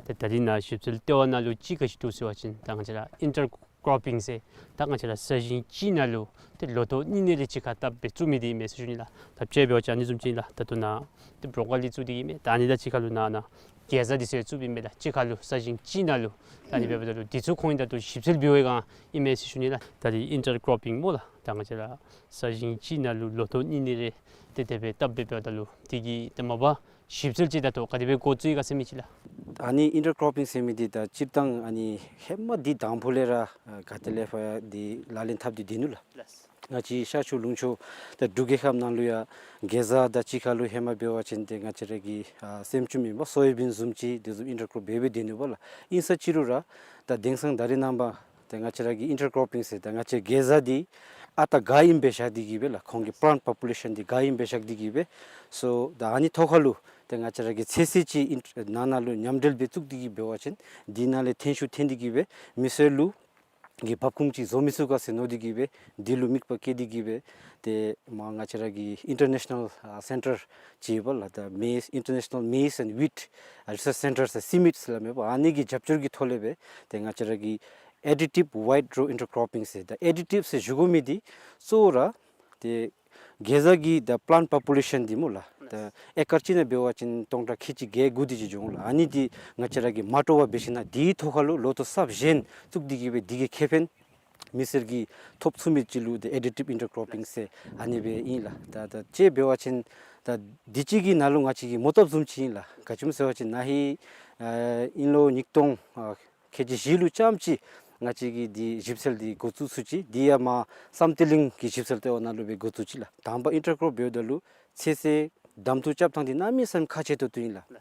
ཏེ་ད་རིས་ནཱ་ཞིབ་འཚོལ་ལྟེ་བ་ནང་ལུ་ཅིག་ག་ཅི་འདུག་ཟེར་བ་ཅིན་ད་ང་བཅས་ར་ཨིན་ཊར་ཀོར་པིང་ཟེར་ད་ང་བཅས་ར་ས་ཞིང་གཅིག་ནང་ལུ་ཏེ་ལོ་ཐོག་གཉིས་གཉིས་རེ་གཅིག་ཁར་བཏབ་སྦེ་བཙུགས་མི་འདི་ཨིན་མས་ཟེར་ཞུ་ནི་ལགས། ད་དཔྱེ་འབད་བ་ཅིན་ཨ་ནི་བཟུམ་ཅིག་ཨིན་ལགས། ད་ལྟོ་ནཱ་ཏེ་བོ་རོ་ཀོ་ལི་བཙུགས་ཏེ་ཨིན་མས། ད་ཨ་ནི་དང་གཅིག་ཁར་ལུ་ནཱ་ནཱ་གེ་ཛ་འདི་ཚུ་བཙུགས་ཏེ་ཨིན་མས་ལགས། གཅིག་ཁར་ལུ་ས་ཞིང་གཅིག་ནང་ལུ། ད་ཨ་ནི་འབདཝ་ད་ལུ་འདི་ཚུ་ཁོང་གིས་ད་ལྟོ་ཞིབ་འཚོལ་འབད་བའི་སྒང་ཨིན་མས་ཟེར་ཞུ་ནི་ལགས། ད་རིས་ཨིན་ཊར་ཀོར་པིང་སྨོ་ལགས། ད་ང་བཅས་ར་ས་ཞིང་གཅིག་ནང་ལུ་ལོ་ཐོག་གཉིས་གཉིས་རེ་ཏེ་དེ་སྦེ་བཏབ་སྦེ་འབདཝ་ད་ལུ་དེ་གི་ཏེ་མ་པ་ཞིབ་འཚོལ་ཅིག་ད་ལྟོ་ག་དེ་སྦེ་འགོ་བཙུགས་ཡི་ག་ཟེར་མི་ཅིག་ལགས། ཨ་ནི་ཨིན་ཊར་ཀོར་པིང་ཟེར་མི་འདི་ད་སྤྱིར་བཏང་ཨ་ནི་ཧེ་མ་འདི་དང་ཕུ་ལས་ར་ཨ་ག་ཏེ་ལས་ཕར་འདི་ལག་ལེན་འཐབ་སྟེ་སྡོད་ནུག་ལགས། ལགས། ང་བཅས་ཤར་ཕྱོགས་ལུང་ཕྱོགས་ད་འབྲུག་རྒྱལ་ཁབ་ནང་ལུ་ཡང་གེ་ཛ་དང་གཅིག་ཁར་ལུ་ཧེ་མ་འབད་བ་ཅིན་ཏེ་ང་བཅས་ར་གི་ཨ་སེམ་ཅུམ་ཨིན་པ་སོ་ཡ་བིན་བཟུམ་ཅིག་དེ་བཟུམ་ཨིན་ཊར་ཀོར་འབད་སྦེ་སྡོད་ནུག་པ་ལགས། ཨིན་ས་ཅི་རུང་ར་ད་དེང་སང་ད་རེས་ནངས་པ་ཏེ་ང་བཅས་ར་གི་ཨིན་ཊར་ཀོར་པིང་ཟེར་ད་ང་བཅས་གེ་ཛ་འདི་ཨ་རྟག་ག་ཨིནམ་སྦེ་བཞག་སྟེ་གིས་སྦེ་ལགས། ཁོང་གི་པི་ལཱནཊ་པོ་པུ་ལེ་ཤཱན་འདི་ག་ཨིནམ་སྦེ་བཞག་སྟེ་གིས་སྦེ་སོ་ད་ཨ་ནི་ཐོག་ཁར་ལུ་ཏེ་ང་བཅས་ར་གི་ཚོད་བསྲེ་ཅིག་ཨིན་ནང་ན་ལུ་མཉམ་འབྲེལ་སྦེ་བཙུགས་ཏེ་གིས་འབད་བ་ཅིན་འདི་ནང་ལས་ཐོན་ཤུགས་ཐོན་ཏེ་གིས་སྦེ་མི་སེར་ལུ་གི་འབབ་ཁུངས་ཅིག་བཟོ་མི་ཚུགས་ག་ཟེར་མནོ་སྟེ་གིས་སྦེ་འདི་ལུ་དམིགས་པ་བསྐྱེད་དེ་གིས་སྦེ་ཏེ་མར་ང་བཅས་ར་གི་ཨིན་ཊར་ནེ་ཤ་ནཱལ་ཨ་སེན་ཊར་ཅིག་ཡོད་པ་ལགས། ད་མེ་ཨིན་ཊར་ནེ་ཤ་ནཱལ་མེ་ཛ་ཨེནཌ་ཝིཊ་ཨ་རི་སརཆ་སེན་ཊར་ཟེར་སི་མིཊ་ཟེར་སླབ་མས་པ། ཨ་ནི་གི་རྒྱབ་སྐྱོར་གྱི་ཐོག་ལས་སྦེ་ཏེ་ང་བཅས་ར་གི་ཨེ་ཌི་ཊིབ་ཝའིཌ་རོ་ཨིན་ཊར་ཀོར་པིང་ཟེར་ད་ཨེ་ཌི་ཊིབ་ཟེར་ཞུ་དགོ་མི་འདི་གཙོ་བོ་ར་ཏེ་གེ་ཛ་གི་ད་པི་ལཱནཊ་པོ་པུ་ལེ་ཤཱན་འདི་སྨོ་ལགས། ད་ཨེ་ཀར་གཅིག་ནང་འབད་བ་ཅིན་སྟོང་ཕྲག་ཁལ་གཅིག་བརྒྱད་དགུ་དེ་ཅིག་འབྱུང་ལགས། ཨ་ནི་འདི་ང་བཅས་ར་གིས་མ་སྤྲོ་བར་འབད་ཞིན་ན་འདིའི་ཐོག་ཁར་ལུ་ལོ་ཐོག་གསརཔ་གཞན་བཙུགས་ཏེ་གིས་སྦེ་འདི་གིས་ཁེ་ཕན་མི་སེར་གྱིས་ཐོབ་ཚུགས་མི་ཅིག་ལུ་ཏེ་ཨེ་ཌི་ཊིབ་ཨིན་ཊར་ཀོར་པིང་ཟེར་ཨ་ནི་སྦེ་ཨིན་ལགས། ད་ད་དཔྱེ་འབད་བ་ཅིན་ད་འདི་གཅིག་གི་ནང་ལུ་ང་བཅས་ཀྱི་མོ་བཏབ་བཟུམ་ཅིག་ཨིན་ལགས། ག་ཅི་སྨོ་ཟེར་བ་ཅིན་ན་ཧིང་ཨ་དབྱིན་ལོ་ཉིས་སྟོང་ཨ་ཁལ་གཅིག་བཞི་ལུ་ཙམ་ཅིག་ང་བཅས་ཀྱིས་འདི་ཞིབ་འཚོལ་འདི་འགོ་བཙུགས་ཚུགས་ཅི། འདི་ཡང་མར་བསམ་གཏན་གླིང་གི་ཞིབ་འཚོལ་ལྟེ་བ་ནང་ལུ་སྦེ་འགོ་བཙུགས་ཅི་ལགས། དང་པ་ཨིན་ཊར་ཀོར་འབདཝ་ད་ལུ་ཚོད་བསྲེ་གདམ་འཐུ་རྐྱབ་ཐངས་འདི་གནམ་མེད་ས་མེད་ཁག་ཆེ་ཏོག་ཏོ་ཨིན་ལགས།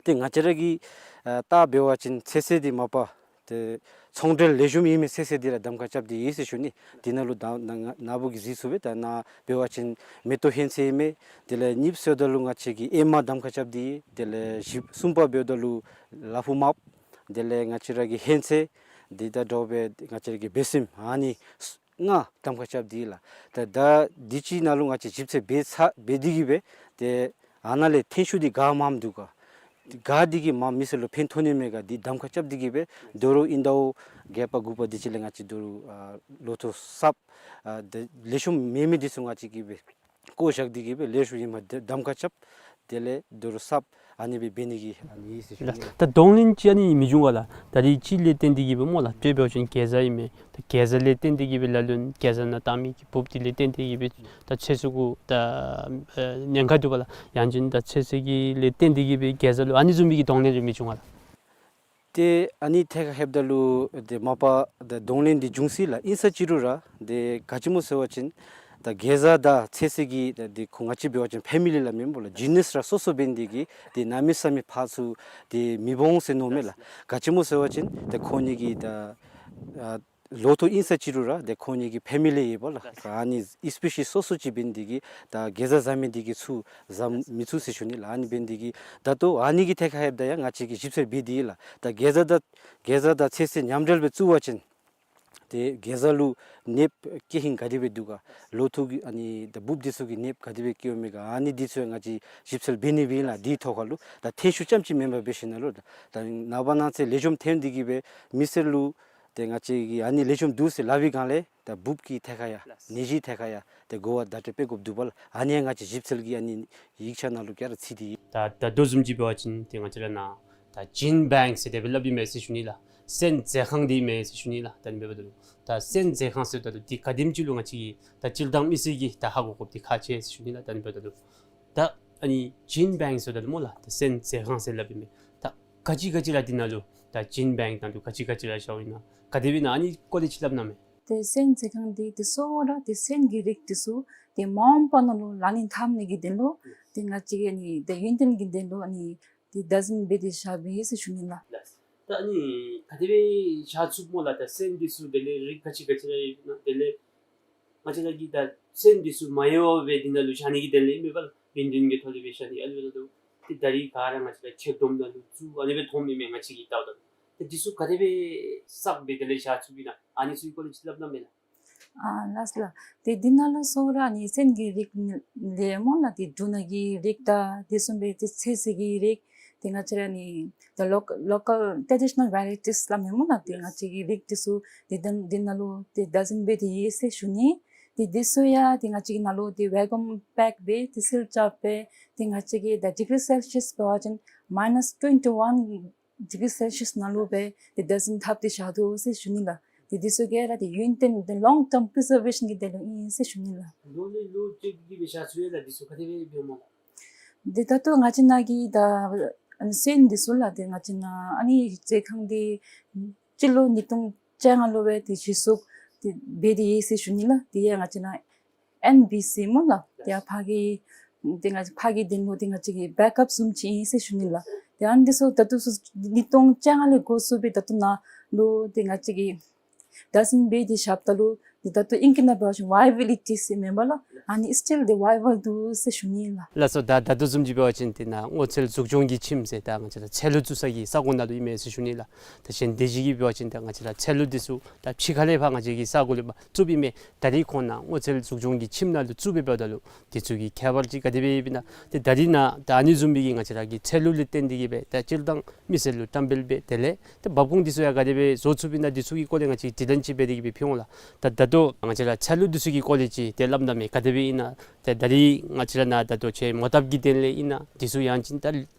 ཏེ་ང་བཅས་ར་གིས་ཨ་བལྟ་འབད་བ་ཅིན་ཚོད་བསྲེ་འདི་མ་པ་ཏེ་ཚོང་འབྲེལ་ལེགས་ཤོམ་ཨིན་མི་ཚོད་བསྲེ་འདི་ར་གདམ་ཁ་རྐྱབ་སྟེ་ཡོད་ཟེར་ཞུ་ནི། འདི་ནང་ལུ་ད་ནཱ་ནཱ་བུ་གིས་གཟིགས་ཚུགས་པས། ད་ནཱ་འབད་བ་ཅིན་མེ་ཏོག་ཧོན་ཚོད་ཨིན་མས། དེ་ལས་གཉིས་པ་ཟེརཝ་ད་ལུ་ང་བཅས་ཀྱིས་ཨེ་མ་གདམ་ཁ་རྐྱབ་སྟེ་ཡོད། དེ་ལས་བཞི་གསུམ་པ་འབདཝ་ད་ལུ་ལ་ཕུག་མརཔ། དེ་ལས་ང་བཅས་ར་གི་ཧོན་ཚོད། འདི་དང་འདྲཝ་སྦེ་ང་བཅས་ར་གི་བེ་སྲིམ། ཨ་ནི་ལྔ་གདམ་ཁ་རྐྱབ་སྟེ་ཡོད་ལགས། ད་ད་འདི་ཅིག་ནང་ལུ་ང་བཅས་ཞིབ་འཚོལ་འབད་ཚར་འབད་དེ་གིས་སྦེ་ཏེ་ཨ་ནཱ་ལས་ཐོན་ཤུགས་འདི་ག་མངམ་འདུག་ག། ག་འདི་གིས་མར་མི་སེར་ལུ་ཕན་ཐོགས་ནི་མས་ག་འདི་གདམ་ཁ་རྐྱབ་སྟེ་གིས་སྦེ་དོ་རུང་ཨིན་ཟླཝ་བརྒྱད་པ་དགུ་པ་འདི་ཅིག་ལས་ང་བཅས་དོ་རུང་ཨ་ལོ་ཐོག་གསརཔ་ཨ་ཏེ་ལེགས་ཤོམ་མེད་མི་འདི་ཚུ་ང་བཅས་ཀྱིས་སྦེ་བཀོ་བཞག་སྟེ་གིས་སྦེ་ལེགས་ཤོམ་ཨིན་མས་གདམ་ཁ་རྐྱབ། དེ་ལས་དོ་རུང་གསརཔ་ཨ་ནི་སྦེ་འབད་ནི་གི་ཨ་ནི་ཟེར་ཞུ་ནི་ལགས། ད་གདོང་ལེན་ཅིག་ཨ་ནི་མི་འབྱུང་ག་ལགས། ད་རིས་ཅིག་ལས་བརྟེན་ཏེ་གིས་སྦེ་སྨོ་ལགས། དཔེ་འབད་བ་ཅིན་གེ་ཛ་ཨིན་མས། ད་གེ་ཛ་ལས་བརྟེན་ཏེ་གིས་སྦེ་ལ་ལུ་གེ་ཛ་ནང་བཏང་མི་གི་འབུཔ་འདི་ལས་བརྟེན་ཏེ་གིས་སྦེ་ད་ཚོད་བསྲེ་གུ་ད་ཨ་ཉེན་ཁ་འདུག་པ་ལགས། ཡང་ཅིན་ད་ཚོད་བསྲེ་གི་ལས་བརྟེན་ཏེ་གིས་སྦེ་གེ་ཛ་ལུ་ཨ་ནི་བཟུམ་མའི་གི་གདོང་ལེན་རེ་མི་འབྱུང་ག་ལགས། ཏེ་ཨ་ནི་ཐད་ཁར་ལྷོདཔ་ད་ལུ་ཏེ་མ་པ་ད་གདོང་ལེན་འདི་འབྱུང་སྲིད་ལགས། ཨིན་ས་ཅི་རུང་ར་ཏེ་ག་ཅི་སྨོ་ཟེར་བ་ཅིན་ད་གེ་ཛ་དང་ཚོད་བསྲེ་གི་ད་འདི་ཁོང་ང་བཅས་འབད་བ་ཅིན་ཕེ་མི་ལི་སླབ་མས་སྨོ་ལགས། ཇི་ནསི་ར་སོ་སོ་འབད་ནི་འདི་གིས་ཏེ་གནམ་མེད་ས་མེད་ཕར་ཚུར་ཏེ་མི་འོང་ཟེར་མནོཝ་མས་ལགས། ག་ཅི་སྨོ་ཟེར་བ་ཅིན་ཏེ་ཁོང་གཉིས་ཀྱི་ད་ཨ་ལོ་ཐོག་ཨིན་ས་ཅི་རུང་ར་ཏེ་ཁོང་གཉིས་ཀྱི་ཕེ་མི་ལི་ཡོད་པ་ལགས། ཨ་ནི་སི་པེ་ཤིས་སོ་སོ་ཅིག་འབད་ནི་འདི་གིས་ད་གེ་ཛ་བཟའ་མི་འདི་གིས་ཚུར་བཟའ་མི་ཚུགས་ཟེར་ཞུ་ནི་ལགས། ཨ་ནི་འབད་ནི་འདི་གིས་ད་ལྟོ་ཨ་ནི་གི་ཐད་ཁར་ལྷོདཔ་ད་ཡང་ང་བཅས་ཀྱིས་ཞིབ་འཚོལ་འབད་དེ་ཡོད་ལགས། ད་གེ་ཛ་དང་གེ་ཛ་དང་ཚོད་བསྲེ་མཉམ་འབྲེལ་སྦེ་བཙུགས་པ་ཅིན་ཏེ་གེ་ཛ་ལུ་ནདཔ་སྐྱེ་ཧིང་ག་དེ་སྦེ་འདུག་ག། ལོ་ཐོག་གི་ཨ་ནི་ད་འབུཔ་འདི་ཚུ་གི་ནདཔ་ག་དེ་སྦེ་སྐྱེཝ་མས་ག། ཨ་ནི་འདི་ཚུ་ཡང་ང་བཅས་ཞིབ་འཚོལ་འབད་ནི་སྦེ་ཨིན་ལགས། འདིའི་ཐོག་ཁར་ལུ་ད་ཐོན་ཤུགས་རྐྱངམ་ཅིག་མེན་པར་འབད་ཞིན་ན་ལུ་ད་ནངས་པ་གནངས་ཚེ་ལེགས་ཤོམ་ཐོན་ཏེ་གིས་སྦེ་མི་སེར་ལུ་ཏེ་ང་བཅས་ཀྱིས་ཨ་ནི་ལེགས་ཤོམ་འདུག་ཟེར་སླབ་པའི་སྒང་ལས་ད་འབུཔ་གི་ཐད་ཁར་ཡང་ནད་གཞི་ཐད་ཁར་ཡང་ཏེ་གོ་བ་བརྡ་སྤྲོད་འབད་དགོཔ་འདུག་པ་ལགས། ཨ་ནི་ཡང་ང་བཅས་ཞིབ་འཚོལ་གྱི་ཨ་ནི་ཡིག་ཆ་ནང་ལུ་ག་ར་ཚུད་དེ་ཡོད། ད་ད་ལྟོ་བཟུམ་ཅིག་འབད་བ་ཅིན་ཏེ་ང་བཅས་ར་ནཱ་ ད་ཇིན་བེངཀ་ཟེར་དེ་སྦེ་སླབ་ཨིན་མས་ཟེར་ཞུ་ནི་ལགས། སོན་མཛོད་ཁང་འདི་ཨིན་མས་ཟེར་ཞུ་ནི་ལགས། ད་ཨ་ནི་འབདཝ་ད་ལུ་ད་སོན་མཛོད་ཁང་ཟེརཝ་ད་ལུ་འདི་ག་དེམ་ཅིག་ལུ་ང་བཅས་ཀྱི་ད་སྤྱིར་བཏང་མི་སེར་གྱིས་ད་ཧ་གོ་དགོཔ་འདི་ཁག་ཆེ་ཟེར་ཞུ་ནི་ལགས། ད་ཨ་ནི་འབདཝ་ད་ལུ་ད་ཨ་ནི་ཇིན་བེངཀ་ཟེརཝ་ད་ལུ་སྨོ་ལགས། ད་སོན་མཛོད་ཁང་ཟེར་སླབ་ཨིན་མས། ད་ག་ཅི་ག་ཅི་ར་འདི་ནང་ལུ་ད་ཇིན་བེངཀ་ནང་ལུ་ག་ཅི་ག་ཅི་ར་བཞགཔ་ཨིན་ན། ག་དེ་སྦེ་ཨིན་ན་ཨ་ནི་སྐོར་ལས་ཅིག་སླབ་གནང་མས། ཏེ་སོན་མཛོད་ཁང་འདི་འདི་ཚུ་ར་ཏེ་སོན་གྱི་རིགས་འདི་ཚུ་ཏེ་མ་འོངས་པ་ནང་ལུ་ལག་ལེན་འཐབ་ནི་གི་དོན་ལུ་ཏེ་ང་བཅས་ཀྱིས་ཨ་ནི་ཏེ་ཡུན་བརྟན་གྱི་དོན་ལུ་ཨ་ནི་ཏེ་བདག་འཛིན་འབད་དེ་བཞགཔ་ཨིན་ཟེར་ཞུ་ནི་ལགས། ལགས། ད་ཨ་ནི་ག་དེ་སྦེ་བཞག་ཚུགས་སྨོ་ལགས། ད་སོན་འདི་ཚུ་དེ་ལས་རིགས་ག་ཅི་ག་ཅི་ར་ཡོད་ན་དེ་ལས་ང་བཅས་ར་གིས་ད་སོན་འདི་ཚུ་མ་ཡལ་བར་སྦེ་འདི་ནང་ལུ་བཞག་ནི་གི་དོན་ལས་ཨིན་མས་པ་ལགས། ཡུན་བརྟན་གྱི་ཐོག་ལས་སྦེ་བཞག་ནི། ཨ་ནི་འབདཝ་ད་ལུ་ཏེ་ད་རིས་ག་ར་ང་བཅས་ར་ཆེག་སྒྲོམ་ནང་ལུ་བཙུགས་ཨ་ནི་སྦེ་མཐོངམ་ཨིན་མས། ང་བཅས་ཀྱིས་བལྟཝ་ད་ལུ་ཏེ་འདི་ཚུ་ག་དེ་སྦེ་བསགས་སྦེ་དེ་ལས་བཞག་ཚུགསཔ་ཨིན་ན་ཨ་ནི་ཚུ་གི་སྐོར་ལས་ཅིག་སླབ་གནང་མས་ལགས། ཨ་ལགས་ལགས། ཏེ་འདི་ནང་ལུ་སོང་ར་ཨ་ནི་སོན་གྱི་རིགས་ལས་སྨོ་ལགས། ཏེ་འབྲུ་སྣ་གི་རིགས་དང་དེ་བཟུམ་སྦེ་ཏེ་ཚོད་བསྲེ་གི་རིགས་ཏེ་ང་བཅས་ར་ཨ་ནི་the local, local traditional varieties སླབ་མས་སྨོ་ལགས། ཏེ་ང་བཅས་ཀྱི་རིགས་འདི་ཚུ་ཏེ་འདི་འདི་ནང་ལུ་ཏེ་བདག་འཛིན་འབད་དེ་ཡོད་ཟེར་ཞུ་ནི། ཏེ་འདི་ཚུ་ཡང་ཏེ་ང་བཅས་ཀྱི་ནང་ལུ་ཏེ་ཝེ་ཀུམ་པེཀ་སྦེ་ཏེ་སིལ་རྐྱབ་སྦེ་ཏེ་ང་བཅས་ཀྱིས་ད་ཌིག་རི་སེལ་ཤིས་འབད་བ་ཅིན་མའི་ནཱས་ཊུ་ཝེན་ཊི་ཝན་ཌིག་རི་སེལ་ཤིས་ནང་ལུ་སྦེ་ཏེ་བདག་འཛིན་འཐབ་སྟེ་བཞག་དོ་ཟེར་ཞུ་ནི་ལགས། ཏེ་འདི་ཚུ་ག་ར་ཏེ་ཡུན་བརྟན་ཏེ་ལོང་ཊརམ་པི་རི་ཛར་ཝེ་ཤཱན་གྱི་དོན་ལུ་ཨིན་ཟེར་ཞུ་ནི་ལགས། ལོ་ལས་ལོ་བཅད་དེ་གི་སྦེ་བཞག་ཚུགས་ཡོད་ལགས། འདི་ཚུ་ག་དེ་སྦེ་འབདཝ་སྨོ་ལགས། ཏེ་ད་ལྟོ་ང་བཅས་ནཱ་གི་ད་ཨ་ནི་སོན་འདི་ཚུ་ལགས། ཏེ་ང་བཅས་ནཱ་ཨ་ནི་མཛོད་ཁང་འདི་སྤྱི་ལོ་ཉིས་སྟོང་བཅོ་ལྔ་ལུ་སྦེ་ཏེ་གཞི་བཙུགས་ཏེ་འབད་དེ་ཡོད་ཟེར་ཞུ་ནི་ལགས། ཏེ་ཡང་ང་བཅས་ནཱ་ཨེན་བི་སི་སྨོ་ལགས། ཏེ་ཡར་ཕར་གྱི་ཏེ་ང་ཕར་གྱི་དོན་ལུ་ཏེ་ང་བཅས་ཀྱི་བེཀ་ཨཔ་བཟུམ་ཅིག་ཨིན་ཟེར་ཞུ་ནི་ལགས། ཏེ་ཨ་ནི་འདི་ཚུ་ད་ལྟོ་ཚུ་ཉིས་སྟོང་བཅོ་ལྔ་ལས་འགོ་བཙུགས་སྦེ་ད་ལྟོ་ནཱ་ལུ་ཏེ་ང་བཅས་ཀྱིས་བདག་འཛིན་འབད་དེ་བཞགཔ་ད་ལུ་ཏེ་ད་ལྟོ་ཨིང་སྐད་ནང་འབད་བ་ཅིན་ཝའི་བི་ལི་ཊི་ཟེར་མེན་པ་ལགས། ཨ་ནི་སི་ཊིལ་ཏེ་ཝའི་བཱལ་འདུག་ཟེར་ཞུ་ནི་ལགས། ལགས་སོ། ད་ད་ལྟོ་བཟུམ་ཅིག་འབད་བ་ཅིན་ཏེ་ནཱ་སྔོ་ཚལ་འཛུགས་སྐྱོང་གི་ཁྱིམ་ཟེར་ད་ང་བཅས་ར་ཚལ་ལུ་བཙུགས་ས་གི་ས་གོ་ནང་ལུ་ཨིན་མས་ཟེར་ཞུ་ནི་ལགས། ད་གཞན་སྡེ་བཞི་གིས་འབད་བ་ཅིན་ད་ང་བཅས་ར་ཚལ་ལུ་འདི་ཚུ་ད་ཕྱི་ཁ་ལས་ཕར་ང་བཅས་ཀྱི་ས་གོ་ལས་ཕར་བཙུགསཔ་ཨིན་མས། ད་རིས་ཁོང་ནཱ་སྔོ་ཚལ་འཛུགས་སྐྱོང་གི་ཁྱིམ་ནང་ལུ་བཙུགས་སྦེ་འབདཝ་ད་ལུ་འདི་ཚུ་གི་ཁྱད་པར་ཅིག་ག་དེ་སྦེ་ཡོདཔ་ཨིན་ན། ཏེ་ད་རིས་ནཱ་ད་ཨ་ནི་བཟུམ་སྦེ་གི་ང་བཅས་ར་གི་ཚལ་ལུ་ལས་བརྟེན་ཏེ་གི་སྦེ་ད་སྤྱིར་བཏང་མི་སེར་ལུ་བཀྲམ་སྤེལ་འབད་དེ་ལས་ཏེ་འབབ་ཁུངས་འདི་ཚུ་ཡང་ག་དེ་སྦེ་བཟོ་ཚུགསཔ་ཨིན་ན་འདི་ཚུ་གི་སྐོར་ལས་ང་བཅས་དྲི་ལན་ཅིག་འབད་དེ་གི་སྦེ་ཕུལ་འོང་ལགས། ད་ད་ལྟོ་ང་བཅས་ར་ཚལ་ལུ་འདི་ཚུ་གི་སྐོར་ལས་ཅིག་ཏེ་སླབ་གནང་མས། ག་དེ་སྦེ་ཨིན་ན། ཏེ་ད་རིས་ང་བཅས་ར་ནཱ་ད་ལྟོ་ཆེ་མོ་བཏབ་ཀྱི་དོན་ལས་ཨིན་ན་འདི་ཚུ་ཡང་ཅིན་ད་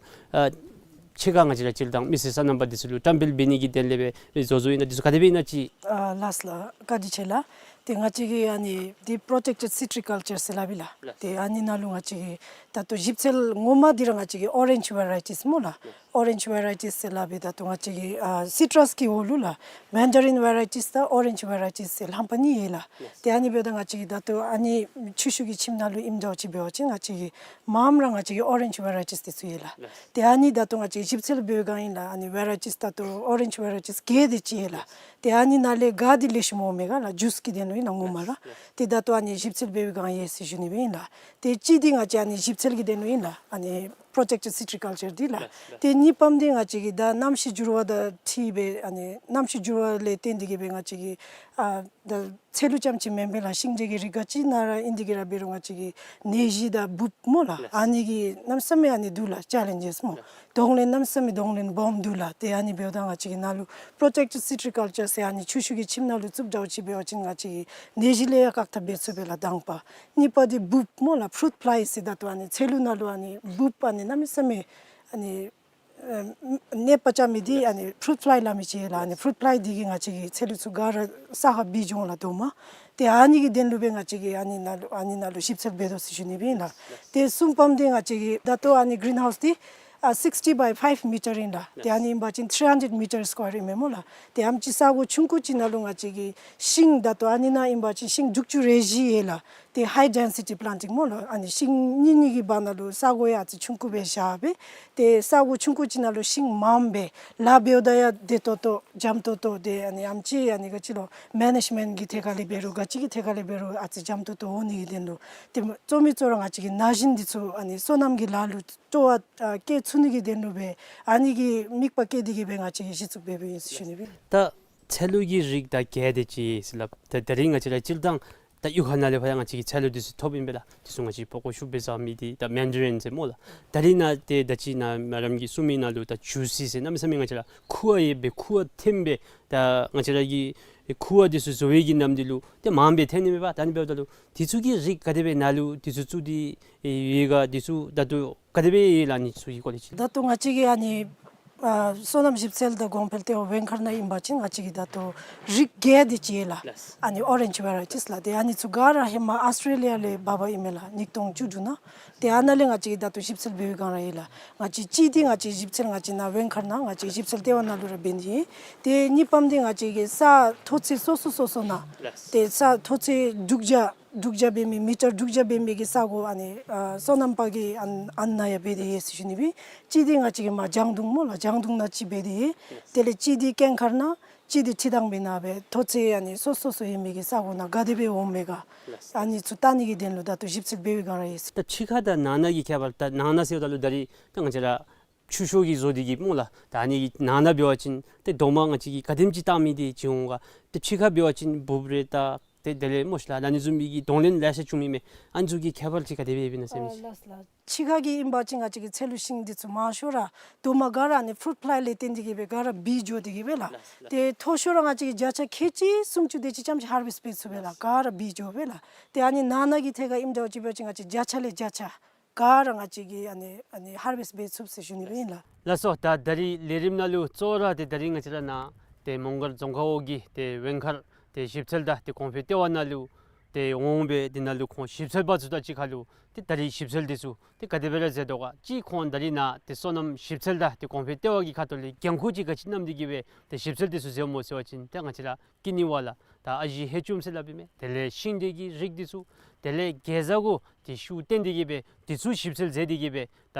ཨ་ཕྱི་ཁར་ང་བཅས་ར་སྤྱིར་བཏང་མི་སེར་སོ་ནམ་པ་འདི་ཚུ་ལུ་བཀྲམ་སྤེལ་འབད་ནི་གི་དོན་ལས་སྦེ་བཟོ་བཟོཝ་ཨིན་ན་འདི་ཚུ་ག་དེ་སྦེ་ཨིན་ན་ཅིག། ཨ་ལགས་ལགས། བཀའ་དྲིན་ཆེ་ལགས། ཏེ་ང་བཅས་ཀྱིས་ཨ་ནི་འདི་པྲོ་ཊེཀ་ཊེཌ་སི་ཊི་རི་ཀཱལ་ཅར་ཟེར་སླབ་ཨིན་ལགས། ལགས། ཏེ་ཨ་ནི་ནང་ལུ་ང་བཅས་ཀྱིས་ད་ལྟོ་ཞིབ་འཚོལ་ངོ་མ་འདི་ར་ང་བཅས་ཀྱིས་ཨོ་རེནཇ་ཝེ་རའི་ཊིས་སྨོ་ལགས། ལགས། ཨོ་རེནཇ་ཝེ་རའི་ཊིས་ཟེར་སླབ་ཨིན། ད་ལྟོ་ང་བཅས་ཀྱིས་ཨ་སི་ཊྲས་ཀྱི་འོག་ལུ་ལགས་མེན་ཌ་རིན་ཝེ་རའི་ཊིས་དང་ཨོ་རེནཇ་ཝེ་རའི་ཊིས་ཟེར་རྣམ་པ་གཉིས་ཡོད་ལགས། ལགས། ཏེ་ཨ་ནི་འབདཝ་ད་ང་བཅས་ཀྱིས་ད་ལྟོ་ཨ་ནི་ཆུ་ཤུགས་ཀྱི་ཁྱིམ་ནང་ལུ་ཨིནམ་འདྲཝ་ཅིག་འབད་བ་ཅིན་ང་བཅས་ཀྱིས་མངམ་ར་ང་བཅས་ཀྱིས་ཨོ་རེནཇ་ཝེ་རའི་ཊིས་འདི་ཚུ་ཡོད་ལགས། ལགས། ཏེ་ཨ་ནི་ད་ལྟོ་ང་བཅས་ཀྱིས་ཞིབ་འཚོལ་འབད་བའི་སྒང་ཨིན་ལགས། ཨ་ནི་ཝེ་རའི་ཊིས་ད་ལྟོ་ཨོ་རེནཇ་ཝེ་རའི་ཊིས་བརྒྱད་དེ་ཅིག་ཡོད་ལགས། ཏེ་ཨ་ནི་ནང་ལས་ག་འདི་ལེགས་ཤོམ་འོང་མས་ག་ལགས། ཇུས་ཀྱི་དོན་ལུ་ཨིན་ན་ངོ་མ་ར། ལགས། ཏེ་ད་ལྟོ་ཨ་ནི་ཞིབ་འཚོལ་འབད་བའི་སྒང་ཡོད་ཟེར་ཞུ་ནི་སྦེ་ཨིན་ལགས། ཏེ་གཅིག་འདི་ང་བཅས་ཨ་ནི་ཞིབ་འཚོལ་གྱི་དོན་ལུ་ཨིན་ལགས། ཨ་ནི་པྲོ་ཊེཀ་ཊེཌ་སི་ཊི་རི་ཀཱལ་ཅར་འདི་ལགས། ལགས། ལགས། ཏེ་གཉིས་པམ་འདི་ང་བཅས་ཀྱིས་ད་གནམ་གཤིས་འགྱུར་བ་དང་འཁྲིལ་སྦེ་ཨ་ནི་གནམ་གཤིས་འགྱུར་བ་ལས་བརྟེན་ཏེ་གི་སྦེ་ང་བཅས་ཀྱིས་ཨ་ད་ཚལ་ལུ་རྐྱངམ་ཅིག་མེན་པར་ལགས་ཤིང་འབྲས་ཀྱི་རིགས་ག་ཅི་ནང་ར་ཨིན་ཏེ་གི་ར་འབད་རུང་ང་བཅས་ཀྱིས་ནད་གཞི་དང་འབུཔ་སྨོ་ལགས། ལགས། ཨ་ནི་གི་གནམ་མེད་ས་མེད་ཨ་ནི་འདུག་ལགས། ཅེ་ལེནཇེས་སྨོ། ལགས། གདོང་ལེན་གནམ་མེད་ས་མེད་གདོང་ལེན་སྦོམ་འདུག་ལགས། ཏེ་ཨ་ནི་འབདཝ་ད་ང་བཅས་ཀྱིས་ནཱ་ལུ་པྲོ་ཊེཀ་ཊེཌ་སི་ཊི་རི་ཀཱལ་ཅར་ཟེར་ཨ་ནི་ཆུ་ཤུགས་ཀྱི་ཁྱིམ་ནང་ལུ་བཙུགསཔ་འདྲཝ་ཅིག་འབད་བ་ཅིན་ང་བཅས་ཀྱིས་ནད་གཞི་ལས་ཡང་བཀག་ཐབས་འབད་ཚུགས་པས་ལགས་དང་པ། གཉིས་པ་འདི་འབུཔ་སྨོ་ལགས། ཕུ་རུཊ་ཕླའི་ཟེར་ད་ལྟོ་ཨ་ནི་ཚལ་ལུ་ནང་ལུ་ཨ་ནི་འབུཔ་ཨ་ནི་གནམ་མེད་ས་མེད་ཨ་ནི་ཨ་གནོད་པ་རྐྱབ་མི་འདི་ཨ་ནི་ཕུ་རུཊ་ཕླའི་སླབ་མི་ཅིག་ཡོད་ལགས། ཨ་ནི་ཕུ་རུཊ་ཕླའི་འདི་གིས་ང་བཅས་ཀྱི་ཚལ་ལུ་ཚུ་ག་ར་ས་ཁར་སྦེ་འགྱོ་འོང་ལགས་དོ་མ། ཏེ་ཨ་ནི་གི་དོན་ལུ་སྦེ་ང་བཅས་ཀྱིས་ཨ་ནི་ནང་ལུ་ཨ་ནི་ནང་ལུ་ཞིབ་འཚོལ་འབད་དོ་ཟེར་ཞུ་ནི་སྦེ་ཨིན་ལགས། ཏེ་གསུམ་པམ་འདི་ང་བཅས་ཀྱི་ད་ལྟོ་ཨ་ནི་གི་རིན་ཧའུསི་འདི་ཨ་སིགསི་ཊི་བའི་ཕའིབ་མི་ཊར་ཨིན་ལགས། ཏེ་ཨ་ནི་ཨིན་པ་ཅིན་ཐིརི་ཧན་ཌེཌ་མི་ཊར་སི་ཀོ་ཡར་ཨིན་མས་སྨོ་ལགས། ཏེ་ཨ་ནེམ་ཅིག་ས་གོ་ཆུང་ཀུ་ཅིག་ནང་ལུ་ང་བཅས་ཀྱིས་ཤིང་ད་ལྟོ་ཨ་ནི་ནང་ཨིན་པ་ཅིན་ཤིང་དྲུག་ཅུ་རེ་བཞི་ཡོད་ལགས། ཏེ་ཧའི་ཌེན་སི་ཊི་པི་ལཱན་ཊིང་སྨོ་ལགས། ཨ་ནི་ཤིང་གཉིས་གཉིས་ཀྱི་བར་ན་ལུ་ས་གོ་ཡང་ཨ་ཙི་ཆུང་ཀུ་སྦེ་བཞག་སྦེ་ཏེ་ས་གོ་ཆུང་ཀུ་ཅིག་ནང་ལུ་ཤིང་མངམ་སྦེ་ལཱ་འབདཝ་ད་ཡང་བདེ་ཏོག་ཏོ་འཇམ་ཏོག་ཏོ་ཏེ་ཨ་ནི་ཨ་ནེམ་ཅིག་ཨ་ནི་ག་ཅི་ལོ་མེ་ནེཇ་མེནཊ་ཀྱི་ཐད་ཁར་ལས་འབད་རུང་ག་ཅི་གི་ཐད་ཁར་ལས་འབད་རུང་ཨ་ཙི་འཇམ་ཏོག་ཏོ་འོང་ནི་གི་དོན་ལུ་ཏེ་གཙོ་མི་གཙོ་ར་ང་བཅས་ཀྱིས་ན་གཞོན་འདི་ཚུ་ཨ་ནི་སོ་ནམ་གྱི་ལཱ་ལུ་སྤྲོ་བ་ཨ་བསྐྱེད་ཚུགས་ནི་གི་དོན་ལུ་སྦེ་ཨ་ནི་གི་དམིགས་པ་བསྐྱེད་དེ་གི་སྦེ་ང་བཅས་ཀྱིས་གཞི་བཙུགས་འབད་འབདཝ་ཨིན་ཟེར་ཞུ་ནི་སྦེ། ད་ཚལ་ལུ་གི་རིགས་ད་ག་དེ་ཅིག་ཟེར་སླབ། ད་ད་རིས་ང་བཅས་ར་སྤྱིར་བཏང་ད་གཡུས་ཁ་ནང་ལས་ཕར་ཡང་ང་བཅས་ཀྱིས་ཚལ་ལུ་འདི་ཚུ་ཐོབ་ཨིན་པས་ལགས། འདི་ཚུ་ང་བཅས་པགས་ཀོ་ཤུགས་སྦེ་བཟའ་མི་འདི་ད་མེན་ཌ་རིན་ཟེར་སྨོ་ལགས། ད་རིས་ནཱ་ཏེ་ད་ཅི་ནཱ་མེ་ཌམ་གྱིས་གསུངས་མི་ནང་ལུ་ད་ཇུ་སི་ཟེར་གནམ་མེད་ས་མེད་ང་བཅས་ར་ཁུ་བ་ཡོད་པའི་ཁུ་བ་ཐོན་པའི་ད་ང་བཅས་ར་གི་ཁུ་བ་འདི་ཚུ་བཟོ་བའི་གི་ནམ་འདི་ལུ་ཏེ་མངམ་སྦེ་ཐོན་ནི་མས་པ། ད་ཨ་ནི་འབདཝ་ད་ལུ་འདི་ཚུ་གི་རིགས་ག་དེ་སྦེ་ནཱ་ལུ་འདི་ཚུ་བཙུགས་ཏེ་ཡོད་ག། འདི་ཚུ་ད་ལྟོ་ག་དེ་སྦེ་ཡོད་ལགས། ཨ་ནི་ཚུ་གི་སྐོར་ལས་ཅིག། ད་ལྟོ་ང་བཅས་ཀྱིས་ཨ་ནི་ ཨ་སོ་ནམ་ཞིབ་འཚོལ་དང་གོང་འཕེལ་ལྟེ་བ་ཝེང་མཁར་ནང་ཨིན་པ་ཅིན་ང་བཅས་ཀྱིས་ད་ལྟོ་རིགས་བརྒྱད་དེ་ཅིག་ཡོད་ལགས། ལགས། ཨ་ནི་ཨོ་རེནཇ་ཝེ་རའི་ཊིས་ལགས། ཏེ་ཨ་ནི་ཚུ་ག་ར་ཧེ་མ་ཨོསི་ཊྲེ་ལི་ཡ་ལས་འབག་འབག་ཨིན་མས་ལགས། ཉིས་སྟོང་བཅུ་དྲུག་ནང་། ཏེ་ཨ་ནཱ་ལས་ང་བཅས་ཀྱིས་ད་ལྟོ་ཞིབ་འཚོལ་འབད་བའི་བསྒང་ར་ཡོད་ལགས། ང་བཅས་གཅིག་འདི་ང་བཅས་ཞིབ་འཚོལ་ང་བཅས་ནཱ་ཝེང་མཁར་ནང་ང་བཅས་ཞིབ་འཚོལ་ལྟེ་བ་ནང་ལུ་ར་འབད་ནི་ཨིན། ཏེ་གཉིས་པམ་འདི་ང་བཅས་ཀྱིས་ས་མཐོ་ཚད་སོ་སོ་སོ་སོ་ནང་། ལགས། ཏེ་ས་མཐོ་ཚད་དྲུག་བརྒྱ་དྲུག་བརྒྱ་འབད་མི་མི་ཊར་དྲུག་བརྒྱ་འབད་མི་གི་ས་གོ་ཨ་ནི་ཨ་སོ་ནམ་པ་གི་ཨ་ནཱ་ཡང་འབད་དེ་ཡོད་ཟེར་ཞུ་ནི་སྦེ། གཅིག་འདི་ང་བཅས་ཀྱིས་མར་ལྗང་དུང་སྨོ་ལགས། ལྗང་དུང་ནང་གཅིག་འབད་དེ་ཡོད། དེ་ལས་གཅིག་འདི་སྐྱེངས་མཁར་ནང་གཅིག་འདི་ཁྲི་ཐང་པའི་ནང་སྦེ་མཐོ་ཚད་ཨ་ནི་སོ་སོ་སོ་ཡོད་མི་གི་ས་གོ་ནང་ག་དེ་སྦེ་འོང་མས་ག། ལགས། ཨ་ནི་ཚུ་བལྟ་ནི་གི་དོན་ལུ་ད་ལྟོ་ཞིབ་འཚོལ་འབད་བའི་བསྒང་ར་ཡོད་ཟེར། ད་ཕྱི་ཁ་དང་ནང་ན་གི་ཁྱད་པར། ད་ནང་ན་ཟེརཝ་ད་ལུ་ད་རིས་ད་ང་བཅས་ར་ཆུ་ཤོག་གིས་བཟོ་སྟེ་གི་སྨོ་ལགས། ད་ཨ་ནི་ནང་ན་འབད་བ་ཅིན་ཏེ་རྡོག་མ་ང་བཅས་ཀྱིས་ག་དེམ་ཅིག་བཏགས་མི་དེ་ཅིག་འོང་ག། ཏེ་ཕྱི་ཁ་འབད་བ་ཅིན་འབུབ་རེ་ད་ཏེ་དེ་ལས་སྨོ་ཤིག་ལགས། ད་ཨ་ནི་བཟུམ་མའི་གི་གདོང་ལེན་ལེ་ཤ་བྱུང་མི་མས། ཨ་ནི་ཚུ་གི་ཁྱད་པར་ཅིག་ག་དེ་སྦེ་ཡོདཔ་ཨིན་ན་ཟེར་མི་ཅིག། ཨ་ལགས་ལགས། ཕྱི་ཁ་གི་ཨིན་པ་ཅིན་ང་བཅས་ཀྱི་ཚལ་ལུ་ཤིང་འདི་ཚུ་མང་ཤོས་ར་རྡོག་མ་ག་ར་ཨ་ནི་ཕུརུཊ་ཕླའི་ལས་བརྟེན་ཏེ་གི་སྦེ་ག་ར་བུད་འགྱོ་སྟེ་གི་སྦེ་ལགས། ལགས་ལགས། ཏེ་མཐོ་ཤོས་ར་ང་བཅས་ཀྱིས་བརྒྱ་ཆ་ཁལ་གཅིག་སུམ་ཅུ་དེ་ཅིག་ཙམ་ཅིག་ཧར་ཝེསཊ་འབད་ཚུགས་པས་ལགས། ག་ར་བུད་འགྱོ་བས་ལགས། ཏེ་ཨ་ནི་ནང་ན་གི་ཐད་ཁར་ཨིནམ་འདྲཝ་ཅིག་འབད་བ་ཅིན་ང་བཅས་བརྒྱ་ཆ་ལས་བརྒྱ་ཆ་ག་ར་ང་བཅས་ཀྱིས་ཨ་ནི་ཨ་ནི་ཧར་ཝེསཊ་འབད་ཚུགས་ཟེར་ཞུ་ནི་སྦེ་ཨིན་ལགས། ལགས་སོ། ད་ད་རིས་ལས་རིམ་ནང་ལུ་གཙོ་བོ་ར་ཏེ་ད་རིས་ང་བཅས་ར་ནཱ་ཏེ་མོང་སྒར་རྫོང་ཁག་འོག་གི་ཏེ་ཝེང་མཁར་ཏེ་ཞིབ་འཚོལ་དང་ཏེ་གོང་འཕེལ་ལྟེ་བ་ནང་ལུ་ཏེ་འོང་སྦེ་དེ་ནང་ལུ་ཁོང་ཞིབ་འཚོལ་པ་ཚུ་དང་གཅིག་ཁར་ལུ་ཏེ་ད་རིས་ཞིབ་འཚོལ་འདི་ཚུ་ཏེ་ག་དེ་སྦེ་ར་མཛད་དོ་ག། གཅིག་ཁོང་ད་རིས་ནཱ་ཏེ་སོ་ནམ་ཞིབ་འཚོལ་དང་ཏེ་གོང་འཕེལ་ལྟེ་བ་གི་ཁ་ཐུག་ལས་འགན་ཁུར་ཅིག་ག་ཅི་བསྣམས་ཏེ་གི་སྦེ་ཏེ་ཞིབ་འཚོལ་འདི་ཚུ་མཛདཔ་སྨོ་ཟེར་བ་ཅིན་ཏེ་ང་བཅས་ར་ཀི་ནི་བ་ལ་ད་ཨ་ཞེ་ཧེ་ཅུམ་ཟེར་སླབ་ཨིན་མས། དེ་ལས་ཤིང་འབྲས་ཀྱི་རིགས་འདི་ཚུ་དེ་ལས་གེ་ཛ་གུ་ཏེ་ཤུགས་བཏོན་ཏེ་གི་སྦེ་འདི་ཚུ་ཞིབ་འཚོལ་མཛད་དེ་གི་སྦེ་ད་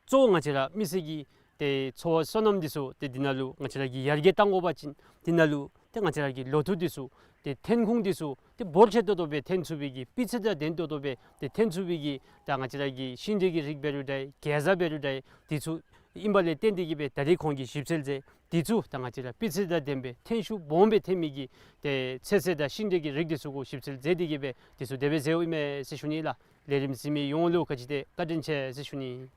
གཙོ་བོ་ང་བཅས་ར་མི་སེར་གྱི་ཏེ་འཚོ་བ་སོ་ནམ་འདི་ཚུ་ཏེ་འདི་ནང་ལུ་ང་བཅས་ར་གིས་ཡར་རྒྱས་གཏང་དགོ་པ་ཅིན་འདི་ནང་ལུ་ཏེ་ང་བཅས་ར་གི་ལོ་ཐོག་འདི་ཚུ་ཏེ་ཐོན་ཁུངས་འདི་ཚུ་ཏེ་འབོར་ཆེ་ཏོག་ཏོ་སྦེ་ཐོན་ཚུགས་པའི་གི་སྤུས་ཚད་དང་ལྡན་ཏོག་ཏོ་སྦེ་ཏེ་ཐོན་ཚུགས་པའི་གི་ད་ང་བཅས་ར་གི་ཤིང་འབྲས་ཀྱི་རིགས་འབད་རུང་འདྲ་གེ་ཛ་འབད་རུང་འདྲ་འདི་ཚུ་ཨིན་པ་ལས་བརྟེན་ཏེ་གི་སྦེ་ད་རིས་ཁོང་གིས་ཞིབ་འཚོལ་མཛད། འདི་ཚུ་ད་ང་བཅས་ར་སྤུས་ཚད་དང་ལྡན་པའི་ཐོན་ཤུགས་སྦོམ་སྦེ་ཐོན་མི་གི་ཏེ་ཚོད་བསྲེ་དང་ཤིང་འབྲས་ཀྱི་རིགས་འདི་ཚུ་གུ་ཞིབ་འཚོལ་མཛད་དེ་གི་སྦེ་འདི་ཚུ་དེ་སྦེ་མཛདཔ་ཨིན་མས་ཟེར་ཞུ་ནི་ལགས། ལས་རིམ་གཟིགས་མི་ཡོངས་ལུ་ག་ཅི་དེ་བཀའ་དྲིན་ཆེ་ཟེར་ཞུ་ནི།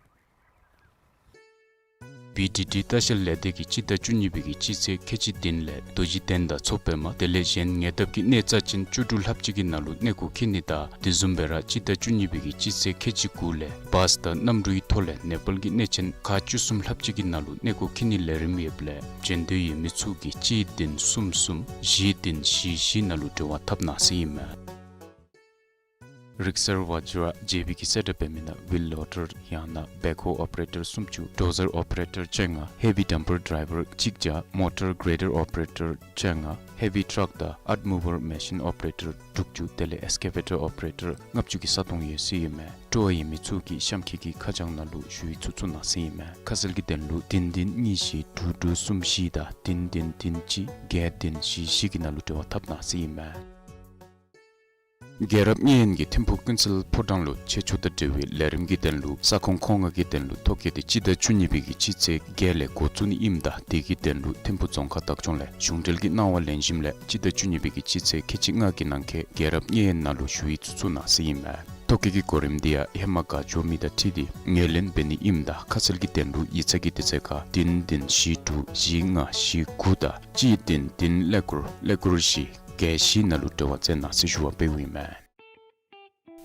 བི་ཌི་ཌི་ལྟ་བཤལ་ལས་སྡེ་གིས་སྤྱི་ཟླ་བཅུ་གཉིས་པའི་གི་སྤྱི་ཚེས་ཁལ་གཅིག་བདུན་ལས་རྡོ་རྗེ་གདན་དང་མཚོ་པདྨ་དེ་ལས་གཞན་ཉེ་འདབས་ཀྱི་གནས་རྩ་ཅན་བཅུ་དྲུག་ལྷགཔ་ཅིག་གི་ནང་ལུ་གནས་སྐོར་འཁྱིད་ནི་དང་དེ་བཟུམ་སྦེ་ར་སྤྱི་ཟླ་བཅུ་གཉིས་པའི་གི་སྤྱི་ཚེས་ཁལ་གཅིག་དགུ་ལས་བཱས་དང་གནམ་གྲུའི་ཐོག་ལས་ནེ་པཱལ་གྱི་གནས་ཆེན་ཁག་བཅུ་གསུམ་ལྷགཔ་ཅིག་གི་ནང་ལུ་གནས་སྐོར་འཁྱིད་ནིའི་ལས་རིམ་ཡོདཔ་ལས་འབྱོན་འདོད་ཡོད་མི་ཚུ་གིས་གཅིག་བདུན་གསུམ་གསུམ་བཞི་བདུན་བཞི་བཞི་ནང་ལུ་འབྲེལ་བ་འཐབ་གནང་ཟེར་ཨིན་མས། རིག་གསར་བཛྲ་ཇེ་བི་གིས་གསལ་བསྒྲགས་འབད་མི་ནང་ཝིལ་ལོ་ཌར་ཡང་ན་བེག་ཧོ་ཨོ་པ་རེ་ཊར་སུམ་ཅུ། ཌོ་ཟར་ཨོ་པ་རེ་ཊར་བཅོ་ལྔ། ཧེ་བི་ཌམ་པར་ཌ་རའི་བར་གཅིག་བརྒྱ། མོ་ཊར་གྲེ་ཌར་ཨོ་པ་རེ་ཊར་བཅོ་ལྔ། ཧེ་བི་ཊརཀ་དང་ཨརཐ་མུ་ཝར་མེ་ཤིན་ཨོ་པ་རེ་ཊར་དྲུག་ཅུ་དེ་ལས་ཨེགས་ཀེ་བེ་ཊར་ཨོ་པ་རེ་ཊར་ལྔ་བཅུ་གི་ས་སྟོང་ཡོད་ཟེར་ཨིན་མས། སྤྲོ་བ་ཡོད་མི་ཚུ་གིས་གཤམ་འཁོད་ཀྱི་ཁ་བྱང་ནང་ལུ་ཞུ་ཡིག་ཚུ་བཙུགས་གནང་ཟེར་ཨིན་མས། ཁ་གསལ་གྱི་དོན་ལུ་བདུན་བདུན་གཉིས་བཞི་དྲུག་དྲུག་གསུམ་བཞི་དང་བདུན་བདུན་བདུན་གཅིག་བརྒྱད་བདུན་བཞི་བཞི་གི་ནང་ལུ་འབྲེལ་བ་འཐབ་གནང་ཟེར་ཨིན་མས། རྒྱལ་རབས་གཉེར་ཡོན་གྱིས་ཐིམ་ཕུག་ཀུན་གསལ་ཕོ་བྲང་ལུ་ཆེད་སྦྱོང་དང་འབྲེལ་བའི་ལས་རིམ་གྱི་དོན་ལུ་ས་ཁོངས་མཁོ་མངགས་ཀྱི་དོན་ལུ་ཐོ་བཀོད་དེ་སྤྱི་ཟླ་བཅུ་གཉིས་པའི་གི་སྤྱི་ཚེས་བརྒྱད་ལས་འགོ་བཙུགས་ནི་ཨིནམ་ད་དེ་གི་དོན་ལུ་ཐིམ་ཕུག་རྫོང་ཁག་བདག་སྐྱོང་ལས་གཞུང་འབྲེལ་གྱི་གནང་བ་ལེན་ཞིནམ་ལས་སྤྱི་ཟླ་བཅུ་གཉིས་པའི་གི་སྤྱི་ཚེས་ཁལ་གཅིག་ལྔ་གི་ནང་འཁོད་རྒྱལ་རབས་གཉེར་ཡོན་ནང་ལུ་ཞུ་ཡིག་ཚུ་བཙུགས་གནང་ཟེར་ཨིན་མས། ཐོ་བཀོད་ཀྱི་གོ་རིམ་འདི་ཡང་ཧེ་མ་ག་འབྱོར་མི་དང་འཁྲིལ་ཏེ་ངོས་ལེན་འབད་ནི་ཨིནམ་ད་ཁ་གསལ་གྱི་དོན་ལུ་ཡིག་ཚང་གི་དུས་ཚོད་ཁར་བདུན་བདུན་བཞི་དྲུག་བཞི་ལྔ་བཞི་དགུ་དང་གཅིག་བདུན་བདུན་ཀླད་ཀོར་ཀླད་ཀོར་བཞི་བརྒྱད་བཞི་ནང་ལུ་འབྲེལ་བ་མཛད་གནང་ཟེར་ཞུ་བ་འབདཝ་ཨིན་མས།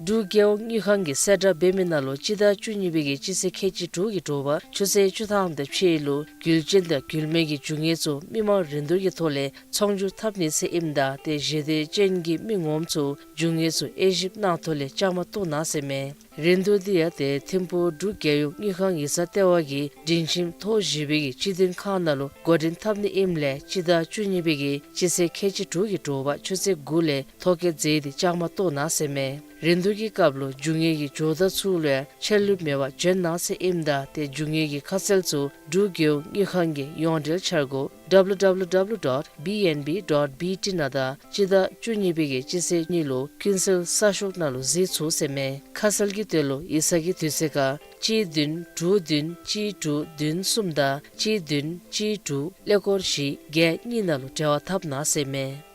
འབྲུག་རྒྱལ་ཡོངས་དངུལ་ཁང་གིས་གསལ་བསྒྲགས་འབད་མི་ནང་ལུ་སྤྱི་ཟླ་བཅུ་གཉིས་པའི་གི་སྤྱི་ཚེས་ཁལ་གཅིག་དྲུག་གི་དྲོ་པ་ཆུ་ཚོད་བཅུ་ཐམ་དང་ཕྱེད་ལུ་རྒྱུ་ཅན་དང་རྒྱུ་མེད་ཀྱི་རྒྱུ་དངོས་ཚུ་མི་མང་རིན་བསྡུར་གྱི་ཐོག་ལས་ཚོང་སྒྱུར་འཐབ་ནི་ཟེར་ཨིནམ་ད་ཏེ་ཞེ་འདོད་ཅན་གྱི་མི་ངོམ་ཚུ་རྒྱུ་དངོས་ཚུ་དབྱེ་ཞིབ་གནང་ཐོག་ལས་བཅའ་མར་གཏོགས་གནང་ཟེར་མས། རིན་བསྡུར་འདི་ཡང་ཏེ་ཐིམ་ཕུག་འབྲུག་རྒྱལ་ཡོངས་དངུལ་ཁང་ཡིག་ཚང་ལྟེ་བ་གི་སྒྲིང་ཁྱིམ་ཐོག་བཞི་པའི་གི་སྤྱི་མཐུན་ཁང་ནང་ལུ་འགོ་འདྲེན་འཐབ་ནི་ཨིནམ་ལས་སྤྱི་ཟླ་བཅུ་གཉིས་པའི་གི་སྤྱི་ཚེས་ཁལ་གཅིག་དྲུག་གི་དྲོ་པ་ཆུ་ཚོད་དགུ་ལས་ཐོ་བཀོད་མཛད་དེ་བཅའ་མར་གཏོགས་གནང་ཟེར་མས། རིན་བསྡུར་གྱི་སྐབས་ལུ་རྒྱུ་དངོས་ཀྱི་ཇོ་བདག་ཚུ་ལུ་ཡང་ཆད་ལུས་མེད་པར་འབྱོན་གནང་ཟེར་ཨིནམ་ད་ཏེ་རྒྱུ་དངོས་ཀྱི་ཁ་གསལ་ཚུ་འབྲུག་རྒྱལ་ཡོངས་དངུལ་ཁང་གི་ཡོངས་འབྲེལ་འཆར་སྒོ་ཌབ་ལུ་ཌབ་ལུ་ཌབ་ལུ་ཌོཊ་བི་ཨེན་བི་ཌོཊ་བི་ཊི་ནང་དང་སྤྱི་ཟླ་བཅུ་གཉིས་པའི་གི་སྤྱི་ཚེས་གཉིས་ལུ་ཀུན་གསལ་གསར་ཤོག་ནང་ལུ་གཟིགས་ཚུགས་ཟེར་མས། ཁ་གསལ་གྱི་དོན་ལུ་ཡིག་ཚང་གི་དུས་ཚོད་ཁར་གཅིག་བདུན་དྲུག་བདུན་གཅིག་དྲུག་བདུན་གསུམ་དང་གཅིག་བདུན་གཅིག་དྲུག་ཀླད་ཀོར་བཞི་བརྒྱད་གཉིས་ནང་ལུ་འབྲེལ་བ་འཐབ་གནང་ཟེར་མས།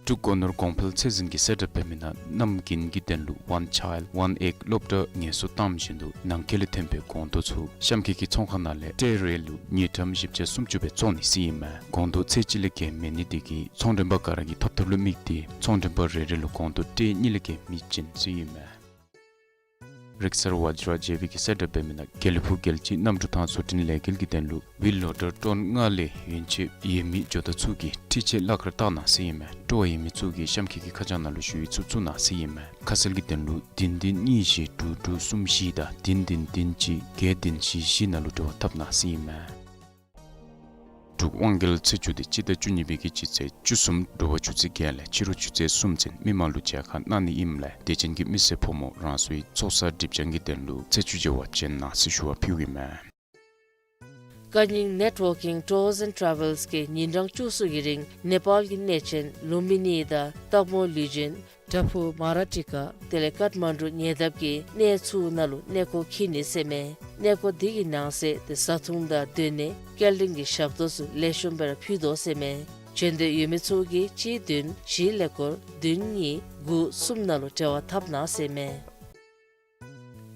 འབྲུག་སྒོ་ནོར་གོང་འཕེལ་ཚད་འཛིན་གྱིས་གསལ་བསྒྲགས་འབད་མི་ནང་གནམ་དགུན་གྱི་དོན་ལུ་One Child One Egg སློབ་གྲྭ་ངལ་གསོ་བཏངམ་བཞིན་དུ་ནང་འཁོད་ལས་ཐོན་པའི་སྒོང་རྡོག་ཚུ་གཤམ་འཁོད་ཀྱི་ཚོང་ཁང་ནང་ལས་ཊེ་རེ་ལུ་དངུལ་ཀྲམ་བཞི་བརྒྱ་སུམ་ཅུ་སྦེ་བཙོང་ནི་ཟེར་ཨིན་མས། སྒོང་རྡོག་ཚད་གཅིག་ལས་བརྒལ་མེད་ནི་དེ་གིས་ཚོང་མགྲོན་པ་ག་ར་གིས་ཐོབ་ཐབས་ལུ་དམིགས་ཏེ་ཚོང་མགྲོན་པ་རེ་རེ་ལུ་སྒོང་རྡོག་ཊེ་གཉིས་ལས་བརྒལ་མི་བྱིན་ཟེར་ཨིན་མས། རིག་གསར་བཛྲ་ཇེ་བི་གིས་གསལ་བསྒྲགས་འབད་མི་ནང་དགེ་ལེགས་ཕུག་རྒྱལ་སྤྱིའི་གནམ་གྲུ་ཐང་བཟོ་སྐྲུན་ལས་འགུལ་གྱི་དོན་ལུ་ཝིལ་ལོ་ཌར་ཊོན་ལྔ་ལས་ཡོན་ཆབ་ཡོད་མི་ཇོ་བདག་ཚུ་གིས་འཕྲུལ་ཆས་གླ་ཁར་བཏགས་གནང་ཟེར་ཨིན་མས། སྤྲོ་བ་ཡོད་མི་ཚུ་གིས་གཤམ་འཁོད་ཀྱི་ཁ་བྱང་ནང་ལུ་ཞུ་ཡིག་ཚུ་བཙུགས་གནང་ཟེར་ཨིན་མས། ཁ་གསལ་གྱི་དོན་ལུ་བདུན་བདུན་གཉིས་བཞི་དྲུག་དྲུག་གསུམ་བཞི་དང་བདུན་བདུན་བདུན་གཅིག་བརྒྱད་བདུན་བཞི་བཞི་ནང་ལུ་འབྲེལ་བ་འཐབ་གནང་ཟེར་ཨིན་མས། འབྲུག་དབང་རྒྱལ་ཚེས་བཅུ་དེ་སྤྱི་ཟླ་བཅུ་གཉིས་པའི་གི་སྤྱི་ཚེས་བཅུ་གསུམ་དྲོ་པ་ཆུ་ཚོད་བརྒྱད་ལས་ཕྱི་རུ་ཆུ་ཚོད་གསུམ་ཚུན་མི་མང་ལུ་མཇལ་ཁ་གནང་ནི་ཨིནམ་ལས་དད་ཅན་གྱི་མི་སེར་ཕོ་མོ་རང་སོའི་ཚོགས་བསགས་སྒྲིབ་སྦྱང་གི་དོན་ལུ་ཚེས་བཅུ་མཇལ་བར་བྱོན་གནང་ཟེར་ཞུ་བ་ཕུལཝ་ཨིན་མས། ཀ་ཉིང་Networking Tours and Travels གིས་ཉིན་གྲངས་བཅུ་གསུམ་གྱི་རིང་ནེ་པཱལ་གྱི་གནས་ཆེན་ལུམ་བི་ནི་དང་སྟག་མོ་ལུས་སྦྱིན། བྲག་ཕུག་མ་ར་ཊི་ཀ་དེ་ལས་ཀཏ་མན་ཌུ་ཉེ་འདབས་ཀྱི་གནས་ཚུ་ནང་ལུ་གནས་སྐོར་འཁྱིད་ནི་ཟེར་མས། གནས་སྐོར་འདི་གི་ནང་གསེས་དེ་བཟའ་འཐུང་དང་སྡོད་གནས་སྐྱེལ་འདྲེན་གྱི་ཞབས་ཏོག་ཚུ་ལེགས་ཤོམ་སྦེ་ར་ཕུལ་དོ་ཟེར་མས། བྱོན་འདོད་ཡོད་མི་ཚུ་གིས་གཅིག་བདུན་བཞི་ཀླད་ཀོར་བདུན་གཉིས་དགུ་གསུམ་ནང་ལུ་འབྲེལ་བ་འཐབ་གནང་ཟེར་མས།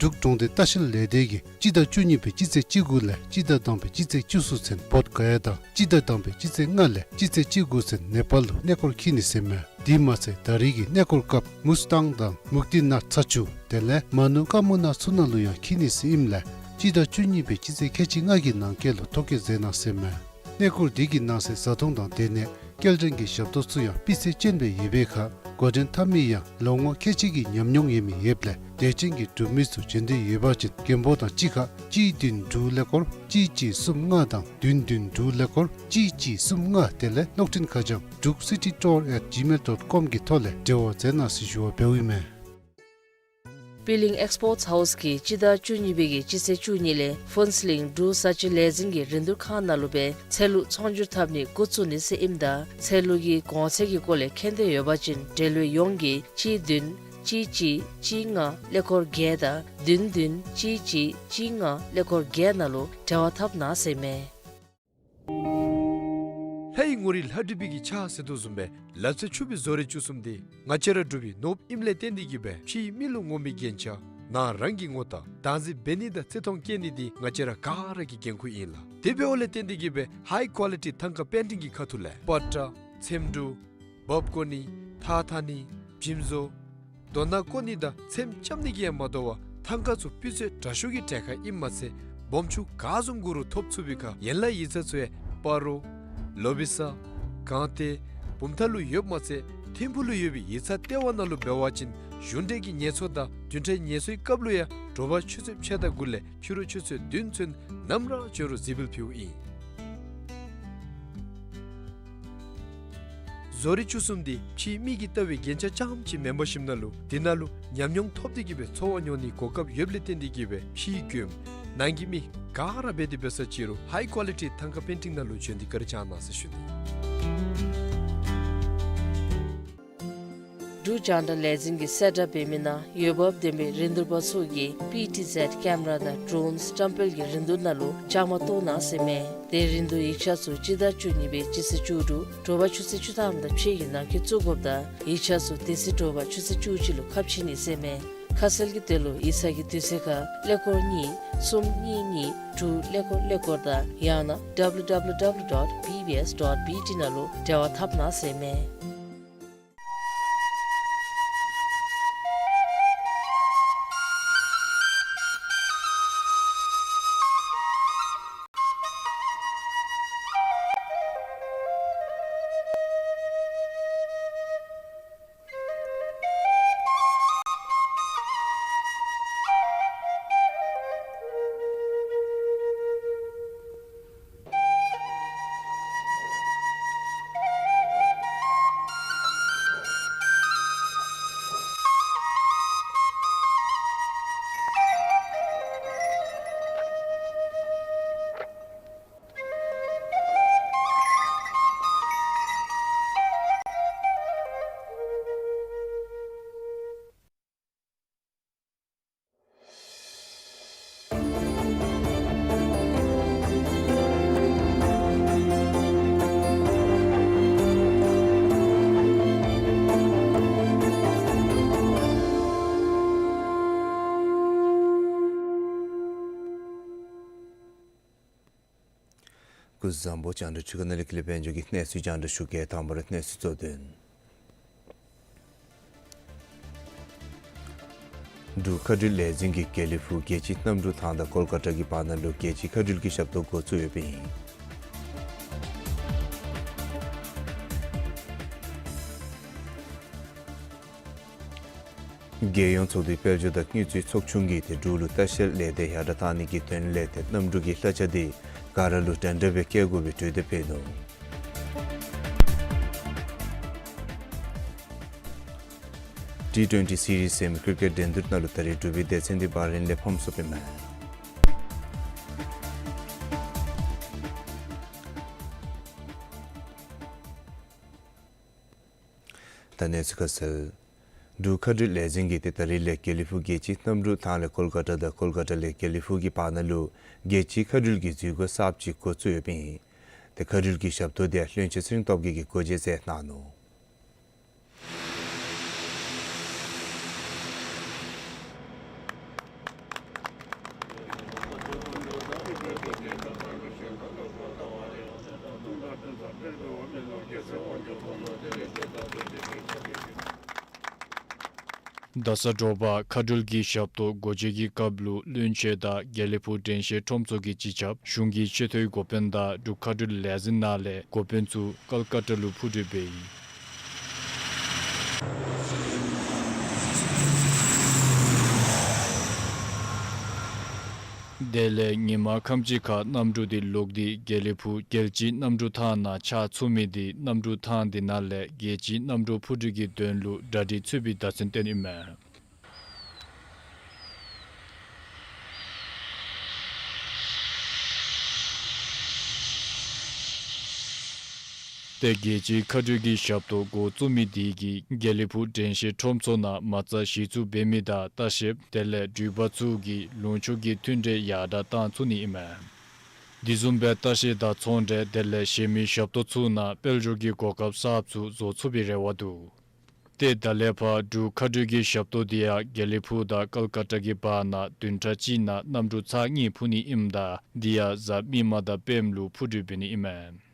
འབྲུག་གྲོང་སྡེ་ལྟ་བཤལ་ལས་སྡེ་གིས་སྤྱི་ཟླ་བཅུ་གཉིས་པའི་སྤྱི་ཚེས་བཅུ་དགུ་ལས་སྤྱི་ཟླ་དང་པའི་སྤྱི་ཚེས་བཅུ་གསུམ་ཚུན་བོདྷ་ག་ཡ་དང་སྤྱི་ཟླ་དང་པའི་སྤྱི་ཚེས་ལྔ་ལས་སྤྱི་ཚེས་བཅུ་དགུ་ཚུན་ནེ་པཱལ་ལུ་གནས་སྐོར་འཁྱིད་ནི་ཟེར་མས། དེ་མ་ཚད་ད་རེས་ཀྱི་གནས་སྐོར་སྐབས་མུས་ཏང་དང་མུག་ཏི་ནཱཐ་ཚ་ཆུ་དེ་ལས་མ་ནུ་ཀ་མུ་ན་ཚུ་ནང་ལུ་ཡང་འཁྱིད་ནི་ཟེར་ཨིནམ་ལས་སྤྱི་ཟླ་བཅུ་གཉིས་པའི་སྤྱི་ཚེས་ཁལ་གཅིག་ལྔ་གི་ནང་འཁོད་ལུ་ཐོ་བཀོད་མཛད་གནང་ཟེར་མས། གནས་སྐོར་འདི་གི་ནང་གསེས་བཟའ་འཐུང་དང་སྡོད་གནས་སྐྱེལ་འདྲེན་གྱི་ཞབས་ཏོག་ཚུ་ཡང་སྤུས་ཚད་ཅན་སྦེ་ཡོད་པའི་ཁར་འགོ་འདྲེན་འཐབ་མི་ཡང་ལོ་ངོ་ཁལ་གཅིག་གི་ཉམས་མྱོང་ཡོད་མི་ཡོདཔ་ལས་དད་ཅན་གྱི་འབྲུག་མི་ཚུ་བྱོན་འདོད་ཡོད་པ་ཅིན་མགོན་པོ་དང་གཅིག་ཁར་གཅིག་བདུན་དྲུག་ཀླད་ཀོར་གཅིག་གཅིག་གསུམ་ལྔ་དང་བདུན་བདུན་དྲུག་ཀླད་ཀོར་གཅིག་གཅིག་གསུམ་ལྔ་དེ་ལས་གློག་འཕྲིན་ཁ་བྱང་druk city tour at gmail dot com གི་ཐོག་ལས་འབྲེལ་བ་མཛད་གནང་ཟེར་ཞུ་བ་འབདཝ་ཨིན་མས། པི་ལིང་ཨེགསི་པོརཊསི་ཧའུསི་གིས་སྤྱི་ཟླ་བཅུ་གཉིས་པའི་གི་སྤྱི་ཚེས་བཅུ་གཉིས་ལས་ཕུན་ཚོགས་གླིང་འབྲུག་བཟའ་སྤྱོད་ལས་འཛིན་གྱི་རིན་བསྡུར་ཁང་ནང་ལུ་སྦེ་ཚལ་ལུ་ཚོང་སྒྱུར་འཐབ་ནི་འགོ་བཙུགས་ནི་ཟེར་ཨིནམ་ད་ཚལ་ལུ་གི་གོང་ཚད་ཀྱི་སྐོར་ལས་མཁྱེན་འདོད་ཡོད་པ་ཅིན་འབྲེལ་ཡོད་ཡོངས་ཀྱིས་གཅིག་བདུན་གཅིག་གཅིག་གཅིག་ལྔ་ཀླད་ཀོར་བརྒྱད་དང་བདུན་བདུན་གཅིག་གཅིག་གཅིག་ལྔ་ཀླད་ཀོར་བརྒྱད་ནང་ལུ་འབྲེལ་བ་འཐབ་གནང་ཟེར་མས། ལྷའི་ངོ་རིས་ལྷ་བྲིས་པའི་གི་ཕྱག་ཟེར་དོ་བཟུམ་སྦེ་ལ་རྩེ་ཕྱུག་པའི་བཟོ་རིག་བཅུ་གསུམ་འདི་ང་བཅས་ར་འབྲུག་པའི་ནོར་བུ་ཨིནམ་ལས་བརྟེན་ཏེ་གིས་སྦེ་ཕྱིའི་མི་ལུ་ངོམ་པའི་རྒྱན་ཆ་ནང་རང་གིས་ངོ་ད་བདག་འཛིན་འབད་ནི་དང་བརྩི་མཐོང་བསྐྱེད་ནི་འདི་ང་བཅས་ར་ག་ར་གི་འགན་ཁུར་ཨིན་ལགས། དེ་འབདཝ་ལས་བརྟེན་ཏེ་གིས་སྦེ་ཧའི་ཀོ་ལི་ཊི་ཐང་ཀ་པེན་ཊིང་གི་ཁ་ཐུག་ལས་པ་ཏྲ་ཚེམ་དྲུབ་འབག་བཀོ་ནི་ཐགས་འཐག་ནི་འཇིམ་བཟོ་རྡོ་ནང་བཀོ་ནི་དང་ཚེམ་རྐྱབ་ནི་གིས་ཡང་མ་དོ་བར་ཐང་ཀ་ཚུ་སྤུས་ཚད་དྲག་ཤོས་ཀྱི་གྲལ་ཁར་ཨིནམ་མ་ཚད་སྦོམ་ཆུང་ག་བཟུམ་དགོ་རུང་ཐོབ་ཚུགས་པའི་ཁར་ཡན་ལག་ཡིག་ཚང་ཚུ་ཡང་སྤ་རོ་ལོ་བི་ས་སྒང་སྟེང་བུམ་ཐང་ལུ་ཡོདཔ་མ་ཚད་ཐིམ་ཕུག་ལུ་ཡོད་པའི་ཡིག་ཚང་ལྟེ་བ་ནང་ལུ་འབད་བ་ཅིན་གཞུང་འབྲེལ་གྱི་ངལ་གསོ་དང་བདུན་ཕྲག་ངལ་གསོའི་སྐབས་ལུ་ཡང་དྲོ་པ་ཆུ་ཚོད་ཕྱེད་དང་དགུ་ལས་ཕྱི་རུ་ཆུ་ཚོད་བདུན་ཚུན་ནམ་ར་བྱོན་རུང་གཟིགས་འབུལ་ཕུལཝ་ཨིན། བཟོ་རིག་བཅུ་གསུམ་འདི་ཕྱིའི་མི་གིས་བལྟ་བའི་རྒྱན་ཆ་རྐྱངམ་ཅིག་མེན་པར་ཞིནམ་ལས་འདི་ནང་ལུ་ཉམས་མྱོང་ཐོབ་སྟེ་གིས་སྦེ་འཚོ་བ་མྱོང་ནིའི་གོ་སྐབས་ཡོདཔ་ལས་བརྟེན་ཏེ་གིས་སྦེ་ཕྱིའི་མགྱོནམ་ནང་གི་མི་ག་ར་འབད་དེ་འབད་ས་ཅིག་རུང་ཧའི་ཀོ་ལི་ཊི་ཐང་ཀ་པེན་ཊིང་ནང་ལུ་བྱོན་ཏེ་བཀའ་དྲིན་བསྐྱང་གནང་ཟེར་ཞུ་ནི། འབྲུག་རྒྱང་བསྒྲགས་ལས་འཛིན་གྱིས་གསལ་བསྒྲགས་འབད་མི་ནང་འོས་འབབ་ལྡན་པའི་རིན་བསྡུར་པ་ཚུ་གིས་པི་ཊི་ཟེཌ་ཀེམ་ར་དང་ཌྲོན་བཀྲམ་སྤེལ་གྱི་རིན་བསྡུར་ནང་ལུ་བཅའ་མར་གཏོགས་གནང་ཟེར་མས། དེ་རིན་བསྡུར་ཡིག་ཆ་ཚུ་སྤྱི་ཟླ་བཅུ་གཉིས་པའི་སྤྱི་ཚེས་བཅུ་དྲུག་དྲོ་པ་ཆུ་ཚོད་བཅུ་ཐམ་དང་ཕྱེད་ཀྱི་ནང་འཁོད་བཙུགས་དགོཔ་དང་ཡིག་ཆ་ཚུ་དེ་ཚེ་དྲོ་པ་ཆུ་ཚོད་བཅུ་གཅིག་ལུ་ཁ་ཕྱེ་ནི་ཟེར་མས། ཁ་གསལ་གྱི་དོན་ལུ་ཡིག་ཚང་གི་དུས་ཚོད་ཁར་ཀླད་ཀོར་གཉིས་གསུམ་གཉིས་གཉིས་དྲུག་ཀླད་ཀོར་ཀླད་ཀོར་དང་ཡང་ན་W W W dot B B S dot B T ནང་ལུ་འབྲེལ་བ་འཐབ་གནང་ཟེར་མས། སྐུ་གཟུགས་བཟང་པོ། རྒྱང་བསྒྲགས་ཆུ་ཁ་ནང་ལས་ཀུན་ལེགས་དཔལ་འབྱོར་གྱི་གནས་ཚུལ་རྒྱང་བསྒྲགས་ཞུ་གེ། དང་པ་ར་གནས་ཚུལ་གཙོ་དོན། འབྲུག་མཁའ་འགྲུལ་ལས་འཛིན་གྱིས་དགེ་ལེགས་ཕུག་རྒྱལ་སྤྱིའི་གནམ་གྲུ་ཐང་དང་ཀོལ་ཀ་ཏ་གི་བར་ན་ལུ་རྒྱལ་སྤྱིའི་མཁའ་འགྲུལ་གྱི་ཞབས་ཏོག་འགོ་བཙུགས་ཡོདཔ་ཨིན། རྒྱལ་ཡོངས་ཚོགས་འདུའི་དཔལ་འབྱོར་དང་དངུལ་རྩིས་ཚོགས་ཆུང་གིས་ཏེ་འབྲུག་ལུ་ལྟ་བཤལ་ལས་སྡེ་ཡར་དྲགས་གཏང་ནི་གི་དོན་ལས་ཏེ་གནམ་གྲུ་གི་གླ་ཆ་འདི་ག་ར་ལུ་འདྲན་འདྲ་སྦེ་བཀལ་དགོ་པའི་གྲོས་འདེབས་ཕུལ་ནུག། ཊི་ཊུ་ཝེན་ཊི་སི་རིསི་ཟེར་མི་ཀིར་ཀེཊ་འགྲན་བསྡུར་ནང་ལུ་ད་རིས་འབྲུག་པའི་སྡེ་ཚན་འདི་བྷ་རེན་ལས་ཕམ་སོཔ་ཨིན་མས། ད་གནས་ཚུལ་ཁ་གསལ། འབྲུག་མཁའ་འགྲུལ་ལས་འཛིན་གྱིས་ཏེ་ད་རིས་ལས་དགེ་ལེགས་ཕུག་རྒྱལ་སྤྱིའི་གནམ་གྲུ་ཐང་ལས་ཀོལ་ཀ་ཏ་དང་ཀོལ་ཀ་ཏ་ལས་དགེ་ལེགས་ཕུག་གི་བར་ན་ལུ་རྒྱལ་སྤྱིའི་མཁའ་འགྲུལ་གྱི་འཛུལ་སྒོ་གསརཔ་ཅིག་འགོ་བཙུགས་ཡོདཔ་ཨིན། ཏེ་མཁའ་འགྲུལ་གྱི་ཞབས་ཏོག་འདི་ཡང་བློན་ཆེན་ཚེ་རིང་སྟོབས་རྒྱས་ཀྱིས་སྒོ་འབྱེད་མཛད་གནང་ནུག། ད་ས་དྲོ་པ་མཁའ་འགྲུལ་གྱི་ཞབས་ཏོག་འགོ་འབྱེད་ཀྱི་སྐབས་ལུ་བློན་ཆེན་དང་དགེ་ལེགས་ཕུག་དྲན་ཤེས་ཁྲོམ་ཚོགས་ཀྱི་སྤྱི་ཁྱབ་གཞུང་གི་ཆེ་མཐོའི་འགོ་དཔོན་དང་འབྲུག་མཁའ་འགྲུལ་ལས་འཛིན་ནང་ལས་འགོ་དཔོན་ཚུ་ཀལ་ཀ་ཏ་ལུ་འཕུར་གྲུ་འབད་ཡི། དེ་ལས་ཉིན་མ་ཁམས་ཅིག་ཁར་གནམ་གྲུ་འདི་ལོག་སྟེ་དགེ་ལེགས་ཕུག་རྒྱལ་སྤྱིའི་གནམ་གྲུ་ཐང་ནང་ཆགས་ཚུགས་མི་འདི་གནམ་གྲུ་ཐང་འདི་ནང་ལས་རྒྱལ་སྤྱིའི་གནམ་གྲུ་འཕུར་གྲུ་གི་དོན་ལུ་གྲ་སྒྲིག་ཚུད་པའི་བརྡ་མཚོན་སྟོན་ཨིན་མས། ཏེ་རྒྱལ་སྤྱིའི་མཁའ་འགྲུལ་གྱི་ཞབས་ཏོག་འགོ་བཙུགས་མི་འདི་གིས་དགེ་ལེགས་ཕུག་དྲན་ཤེས་ཁྲོམ་ཚོགས་ནང་མ་རྩ་གཞི་བཙུགས་འབད་མི་དང་ལྟ་བཤལཔ་དེ་ལས་འགྲུལ་པ་ཚུ་གིས་ལུང་ཕྱོགས་ཀྱི་མཐུན་འབྲེལ་ཡར་དྲགས་གཏང་ཚུགས་ནི་ཨིན་མས། དེ་བཟུམ་སྦེ་ལྟ་བཤལ་དང་ཚོང་འབྲེལ་དེ་ལས་གཞན་མི་ཞབས་ཏོག་ཚུ་ནང་དཔལ་འབྱོར་གྱི་གོ་སྐབས་གསརཔ་ཚུ་བཟོ་ཚུགས་པའི་རེ་བ་འདུག། ཏེ་ད་ལས་ཕར་འབྲུག་མཁའ་འགྲུལ་གྱི་ཞབས་ཏོག་འདི་ཡང་དགེ་ལེགས་ཕུག་དང་ཀལ་ཀ་ཏ་གི་བར་ན་བདུན་ཕྲག་གཅིག་ནང་གནམ་གྲུ་ཚར་གཉིས་འཕུར་ནི་ཨིནམ་ད་འདི་ཡང་གཟའ་མིག་དམར་དང་སྤེནམ་ལུ་འཕུར་གྲུ་འབད་ནི་ཨིན་མས།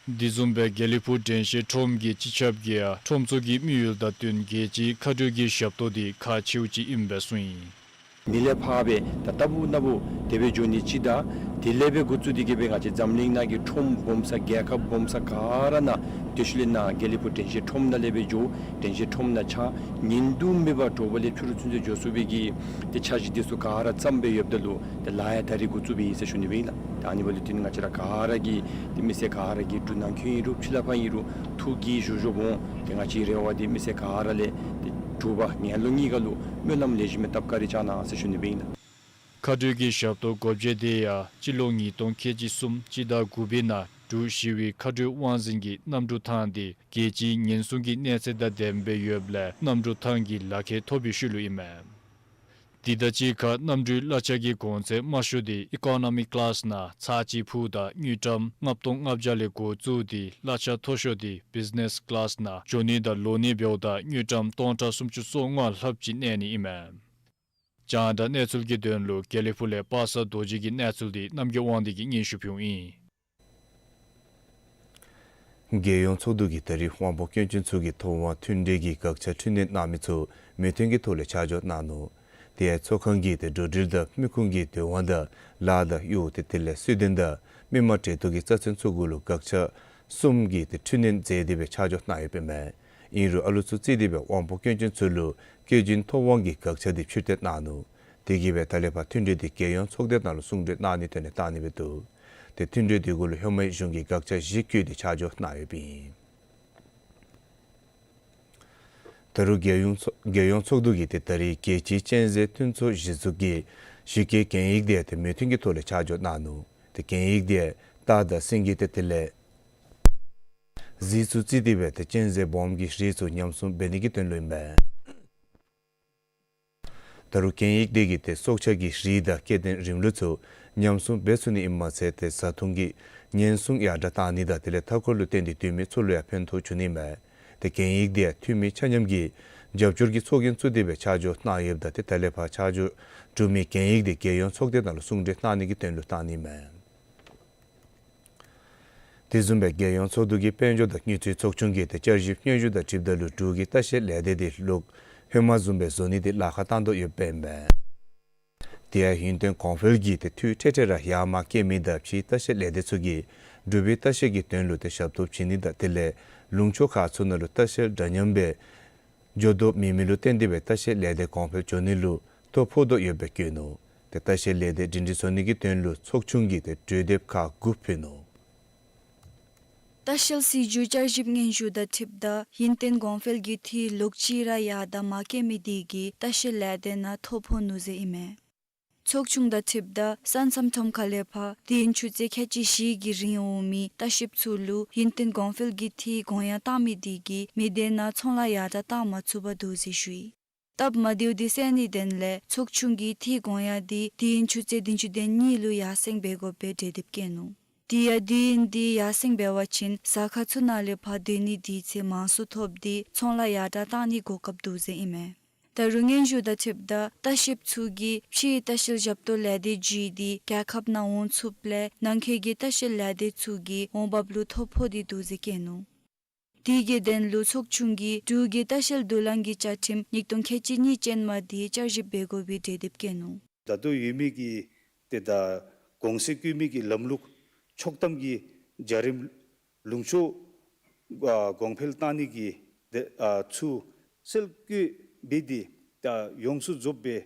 དེ་བཟུམ་སྦེ་དགེ་ལེགས་ཕུག་དྲན་ཤེས་ཁྲོམ་གྱི་སྤྱི་ཁྱབ་ཀྱིས་ཡང་ཁྲོམ་ཚོགས་ཀྱི་དམིགས་ཡུལ་དང་བསྟུན་རྒྱལ་སྤྱིའི་མཁའ་འགྲུལ་གྱི་ཞབས་ཏོག་འདི་ཁག་ཆེཝ་ཅིག་ཨིནམ་སྦེ་གསུངས་ཡི། མི་ལས་ཕར་སྦེ་ད་ལྟ་བུ་ན་བུ་དེ་སྦེ་འགྱོ་ནི་ཅིག་དང་དེ་ལས་སྦེ་འགོ་བཙུགས་ཏེ་གི་སྦེ་ང་བཅས་འཛམ་གླིང་ནང་གི་ཁྲོམ་སྦོམ་ས་རྒྱལ་ཁབ་སྦོམ་ས་ག་ར་ནང་དེ་ཤུལ་ལས་ནཱ་དགེ་ལེགས་ཕུག་དྲན་ཤེས་ཁྲོམ་ནང་ལས་སྦེ་འགྱོ། དྲན་ཤེས་ཁྲོམ་ནང་ཆགས། ཉིན་དུ་མེད་པར་དྲོ་པ་ལས་ཕྱི་རུ་ཚུན་ཚོད་འགྱོ་ཚུགས་པའི་གི་ཏེ་འཆར་གཞི་དེ་ཚུ་ག་ར་བརྩམས་སྦེ་ཡོདཔ་ད་ལུ་ཏེ་ལཱ་ཡང་ད་རིས་འགོ་བཙུགས་པའི་ཨིན་ཟེར་ཞུ་ནི་སྦེ་ཨིན་ལགས། ད་ཨ་ནི་འབདཝ་ལས་བརྟེན་ང་བཅས་ར་ག་ར་གིས་ཏེ་མི་སེར་ག་ར་གིས་འབྲུག་ནང་འཁོད་ཨིན་རུང་ཕྱི་ལས་ཕར་ཨིན་རུང་ཐུགས་ཀྱིས་བཞུགས་བཞུགསཔ་འོང་། ཏེ་ང་བཅས་རེ་བ་འདི་མི་སེར་ག་ར་ལས་ཏེ་འབྲུག་པ་ངན་ལོ་གཉིས་ཀ་ལུ་སྨོན་ལམ་ལེགས་ཤོམ་སྦེ་བཏབ་བཀའ་དྲིན་བསྐྱང་གནང་ཟེར་ཞུ་ནི་སྦེ་ཨིན་ལགས། མཁའ་འགྲུལ་གྱི་ཞབས་ཏོག་འགོ་འབྱེད་འདི་ཡང་སྤྱི་ལོ་ཉིས་སྟོང་ཁལ་གཅིག་གསུམ་སྤྱི་ཟླ་དགུ་པའི་ནང་འབྲུག་ཞི་བའི་མཁའ་འགྲུལ་དབང་འཛིན་གྱིས་གནམ་གྲུ་ཐང་འདི་རྒྱལ་སྤྱིའི་ཉེན་སྲུང་གི་གནས་ཚད་དང་ལྡནམ་སྦེ་ཡོདཔ་ལས་གནམ་གྲུ་ཐང་གི་ལག་ཁྱེར་ཐོབ་པའི་ཤུལ་ལུ་ཨིན་མས། དེ་དང་གཅིག་ཁར་གནམ་གྲུའི་གླ་ཆ་གི་གོང་ཚད་དམའ་ཤོས་འདི་ཨི་ཀོ་ནོ་མི་ཀི་ལཱསི་ནང་ཚར་གཅིག་འཕུརཝ་ད་དངུལ་ཀྲམ་ལྔ་སྟོང་ལྔ་བརྒྱ་ལས་འགོ་བཙུགས་ཏེ་གླ་ཆ་མཐོ་ཤོས་འདི་བིཛི་ནེསི་ཀི་ལཱསི་ནང་འགྱོ་ནི་དང་ལོག་ནི་འབདཝ་ད་དངུལ་ཀྲམ་སྟོང་ཕྲག་སུམ་ཅུ་སོ་ལྔ་ལྷགཔ་ཅིག་གནས་ནི་ཨིན་མས། རྒྱང་བསྒྲགས་གནས་ཚུལ་གྱི་དོན་ལུ་དགེ་ལེགས་ཕུག་ལས་པ་སངས་རྡོ་རྗེ་གི་གནས་ཚུལ་འདི་རྣམ་རྒྱལ་དབང་འདུས་ཀྱིས་སྙན་ཞུ་ཕུལཝ་ཨིན། རྒྱལ་ཡོངས་ཚོགས་འདུ་གིས་ད་རིས་དབང་པོ་སྐྱོན་ཅན་ཚུ་གི་ཐོབ་དབང་མཐུན་འབྲེལ་གྱི་དགག་བྱ་འཕྲི་སྣོན་གནང་མི་ཚུ་མོས་མཐུན་གྱི་ཐོག་ལས་ཆ་འཇོག་གནང་ནུག། དེ་ཡང་ཚོགས་ཁང་གིས་ཏེ་འགྲོ་འགྲུལ་དང་མི་ཁུངས་ཀྱི་འདོད་དབང་དང་ལཱ་དང་གཡོག་དེ་དེ་ལས་སུན་འབྲེལ་དང་མི་མང་འབྲེལ་གཏོགས་ཀྱི་རྩ་ཚན་ཚུ་གུ་ལུ་དགག་བྱ་གསུམ་གྱི་ཏེ་འཕྲི་སྣོན་མཛད་དེ་སྦེ་ཆ་འཇོག་གནང་ཡོདཔ་ཨིན་མས། ཨིན་རུང་ཨ་ལུ་ཚུ་བརྩིས་ཏེ་སྦེ་དབང་པོ་སྐྱོན་ཅན་ཚུ་ལུ་བཀོད་སྒྲིག་ཐོབ་དབང་གི་དགག་བྱ་དེ་ཕྱིར་བཏོན་གནང་ནུག། དེ་གིས་སྦེ་ད་ལས་ཕར་མཐུན་གྲོས་དེ་རྒྱལ་ཡོངས་ཚོགས་སྡེ་ནང་ལུ་གསུང་གྲོས་གནང་ནིའི་དོན་ལས་བཏང་ནི་སྦེ་འདུག། ཏེ་མཐུན་གྲོས་དེ་གུ་ལུ་ཧེ་མའི་གཞུང་གི་དགག་བྱ་བཞི་བཀོད་དེ་ཆ་འཇོག་གནང་ཡོདཔ་ཨིན། ད་རུང་རྒྱལ་ཡོངས་ཚོགས་རྒྱལ་ཡོངས་ཚོགས་འདུ་གིས་ཏེ་ད་རིས་རྒྱལ་སྤྱིའི་གཅན་གཟན་སྟོན་ཚོགས་གཞི་བཙུགས་ཀྱི་གཞི་བཀོད་གན་ཡིག་དེ་ཏེ་མོས་མཐུན་གྱི་ཐོག་ལས་ཆ་འཇོག་གནང་ནུག། ཏེ་གན་ཡིག་དེ་སྟག་དང་སེང་གེ་དེ་དེ་ལས་གཟིག་ཚུ་བརྩིས་ཏེ་སྦེ་ཏེ་གཅན་གཟན་སྦོམ་གྱི་རིགས་ཚུ་ཉམས་སྲུང་འབད་ནི་གི་དོན་ལུ་ཨིན་པས། ད་རུང་གན་ཡིག་དེ་གིས་ཏེ་སྲོག་ཆགས་ཀྱི་རིགས་དང་སྐྱེ་ལྡན་རིམ་ལུགས་ཚུ་ཉམས་སྲུང་འབད་ཚུགས་ནི་ཨིནམ་མ་ཚད་ཏེ་བཟའ་འཐུང་གི་ཉེན་སྲུང་ཡར་དྲགས་གཏང་ནི་དང་དེ་ལས་མཐའ་འཁོར་ལུ་བརྟེན་ཏེ་སྡོད་མི་ཚུ་ལུ་ཡང་ཕན་ཐོགས་འབྱུང་ནི་མས། ཏེ་གན་ཡིག་དེ་ཡང་འཐུས་མི་ཆ་མཉམ་གྱི་རྒྱབ་སྐྱོར་གྱི་ཚོགས་རྒྱན་བཙུགས་ཏེ་སྦེ་ཆ་འཇོག་གནང་ཡོདཔ་ད་ཏེ་ད་ལས་ཕར་ཆ་འཇོག་གྲུབ་མི་གན་ཡིག་དེ་རྒྱལ་ཡོངས་ཚོགས་སྡེ་ནང་ལུ་གསུང་གྲོས་གནང་ནི་གི་དོན་ལུ་བཏང་ནི་མས། དེ་བཟུམ་སྦེ་རྒྱལ་ཡོངས་ཚོགས་འདུ་གི་དཔལ་འབྱོར་དང་དངུལ་རྩིས་ཚོགས་ཆུང་གིས་ཏེ་བསྐྱར་ཞིབ་སྙན་ཞུ་དང་འཁྲིལཝ་ད་ལུ་འབྲུག་གི་ལྟ་བཤལ་ལས་སྡེ་དེ་ལོག་ ཧེ་མ་བཟུམ་སྦེ་བཟོ་ནི་དེ་ལཱ་ཁག་བཏང་དོ་ཡོདཔ་ཨིན་མས། དེ་ཡང་ཧིན་ཏོན་གོང་འཕེལ་གྱིས་ཏེ་འཐུས་ཁྲེ་ཁྲེ་ར་ཡར་མར་བསྐྱལ་མི་དང་ཕྱིའི་ལྟ་བཤལ་ལས་སྡེ་ཚུ་གིས་འབྲུག་པའི་ལྟ་བཤལ་གྱི་དོན་ལུ་ཏེ་ཞབས་ཏོག་བྱིན་ནི་དང་དེ་ལས་ལུང་ཕྱོགས་ཁག་ཚུ་ནང་ལུ་ལྟ་བཤལ་འདྲ་མཉམ་སྦེ་འགྱོ་དོ་མེད་མི་ལུ་བརྟེན་ཏེ་སྦེ་ལྟ་བཤལ་ལས་སྡེ་གོང་འཕེལ་འགྱོ་ནི་ལུ་ཐོ་ཕོག་དོ་ཡོདཔ་སྦེ་བཀོད་ནུག། ཏེ་ལྟ་བཤལ་ལས་སྡེ་སྒྲིང་སྒྲི་བཟོ་ནི་གི་དོན་ལུ་ཚོགས་ཆུང་གིས་ཏེ་གྲོས་འདེབས་ཁག་དགུ་ཕུལ་ནུག། ལྟ་བཤལ་སྲིད་བྱུས་བསྐྱར་ཞིབ་སྙན་ཞུ་དང་འཁྲིལཝ་ད་ཧིན་ཏོན་གོང་འཕེལ་གྱིས་འཐུས་ལོག་ཅི་ར་ཡར་དང་མར་བསྐྱལ་མི་དེ་གིས་ལྟ་བཤལ་ལས་སྡེ་ནང་ཐོ་ཕོག་ནུག་ཟེར་ཨིན་མས། ཚོགས་ཆུང་དང་འཁྲིལཝ་ད་ས་མཚམས་ཁྲོམ་ཁ་ལས་ཕར་དུས་ཡུན་ཆུ་ཚོད་ཁལ་གཅིག་བཞི་གི་རིང་འོང་མི་ལྟ་བཤལཔ་ཚུ་ལུ་ཧིན་ཏོན་གོང་འཕེལ་གྱིས་འཐུས་གོང་ཡངས་བཏང་མི་དེ་གིས་མི་སྡེ་ནང་ཚོང་ལཱ་ཡར་དྲགས་བཏང་མ་ཚུགས་པར་འདུག་ཟེར་ཞུ་ཡི། སྟབས་མ་བདེཝ་དེ་སེལ་ནིའི་དོན་ལས་ཚོགས་ཆུང་གིས་འཐུས་གོང་ཡངས་དེ་དུས་ཡུན་ཆུ་ཚོད་བདུན་ཅུ་དོན་གཉིས་ལུ་ཡར་སེང་འབད་དགོ་པའི་གྲོས་འདེབས་བཀོད་ནུག། དེ་ཡང་དུས་ཡུན་དེ་ཡར་སེང་འབད་བ་ཅིན་ཟ་ཁང་ཚུ་ནང་ལས་ཕར་སྡོད་ནི་དེ་ཚེ་མང་སུ་ཐོབ་སྟེ་ཚོང་ལཱ་ཡར་དྲགས་བཏང་ནིའི་གོ་སྐབས་འདུག་ཟེར་ཨིན་མས། ད་རུང་སྙན་ཞུ་དང་འཁྲིལཝ་ད་ལྟ་བཤལཔ་ཚུ་གིས་ཕྱིའི་ལྟ་བཤལ་ཞབས་ཏོག་ལས་སྡེ་བརྒྱུད་དེ་རྒྱལ་ཁབ་ནང་འོང་ཚུགསཔ་ལས་ནང་འཁོད་ཀྱི་ལྟ་བཤལ་ལས་སྡེ་ཚུ་གི་འོང་འབབ་ལུ་ཐོ་ཕོག་སྟེ་འདུག་ཟེར་བཀོད་ནུག། དེ་གི་དོན་ལུ་ཚོགས་ཆུང་གིས་འབྲུག་གི་ལྟ་བཤལ་དུག་རླངས་ཀྱི་བཅའ་ཁྲིམས་ཉིས་སྟོང་ཁལ་གཅིག་གཉིས་ཅན་མ་དེ་བསྐྱར་ཞིབ་འབད་དགོ་པའི་གྲོས་འདེབས་བཀོད་ནུག། ད་ལྟོ་ཡོད་མི་གི་ཏེ་ད་གོང་ཚད་བཀོད་མི་གི་ལམ་ལུགས་ཆོག་ཐམ་གྱི་བྱ་རིམ་ལུང་ཕྱོགས་ཨ་གོང་འཕེལ་བཏང་ནི་གི་ཏེ་ཨ་ཚུ་སེལ་བཀོད་འབད་དེ་ད་ཡོངས་སུ་རྫོགསཔ་སྦེ་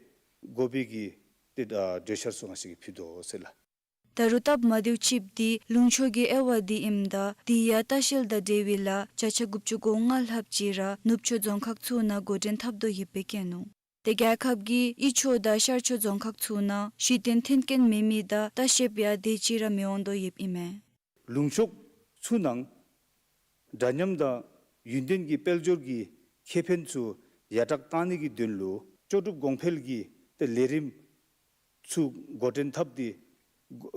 དགོ་པའི་གི་ཏེ་ཨ་གྲོས་འཆར་ཚུ་ང་བཅས་ཀྱིས་ཕུལ་དོ་ཟེར་ལགས། ད་རུང་སྟབས་མ་བདེཝ་ཅིག་དེ་ལུང་ཕྱོགས་ཀྱི་དབྱེ་བ་དེ་ཨིནམ་ད་དེ་ཡང་ལྟ་བཤལ་དང་འབྲེལ་བའི་ལཱ་བརྒྱ་ཆ་དགུ་བཅུ་གོ་ལྔ་ལྷགཔ་ཅིག་ར་ནུབ་ཕྱོགས་རྫོང་ཁག་ཚུ་ནང་འགོ་འདྲེན་འཐབ་དོ་ཡོདཔ་སྦེ་བཀོད་ནུག། ཏེ་རྒྱལ་ཁབ་ཀྱི་དབུས་ཕྱོགས་དང་ཤར་ཕྱོགས་རྫོང་ཁག་ཚུ་ནང་གཞི་རྟེན་མཐུན་རྐྱེན་མེད་མི་དང་ལྟ་བཤལཔ་ཡང་དེ་ཅིག་ར་མི་འོང་དོ་ཡོདཔ་ཨིན་མས། ལུང་ཕྱོགས་ཚུ་ནང་འདྲ་མཉམ་དང་ཡུན་བརྟན་གྱི་དཔལ་འབྱོར་གྱི་ཁེ་ཕན་ཚུ་ཡར་དྲགས་བཏང་ནི་གི་དོན་ལུ་ལྕོགས་གྲུབ་གོང་འཕེལ་གྱིས་ཏེ་ལས་རིམ་ཚུ་འགོ་འདྲེན་འཐབ་སྟེ་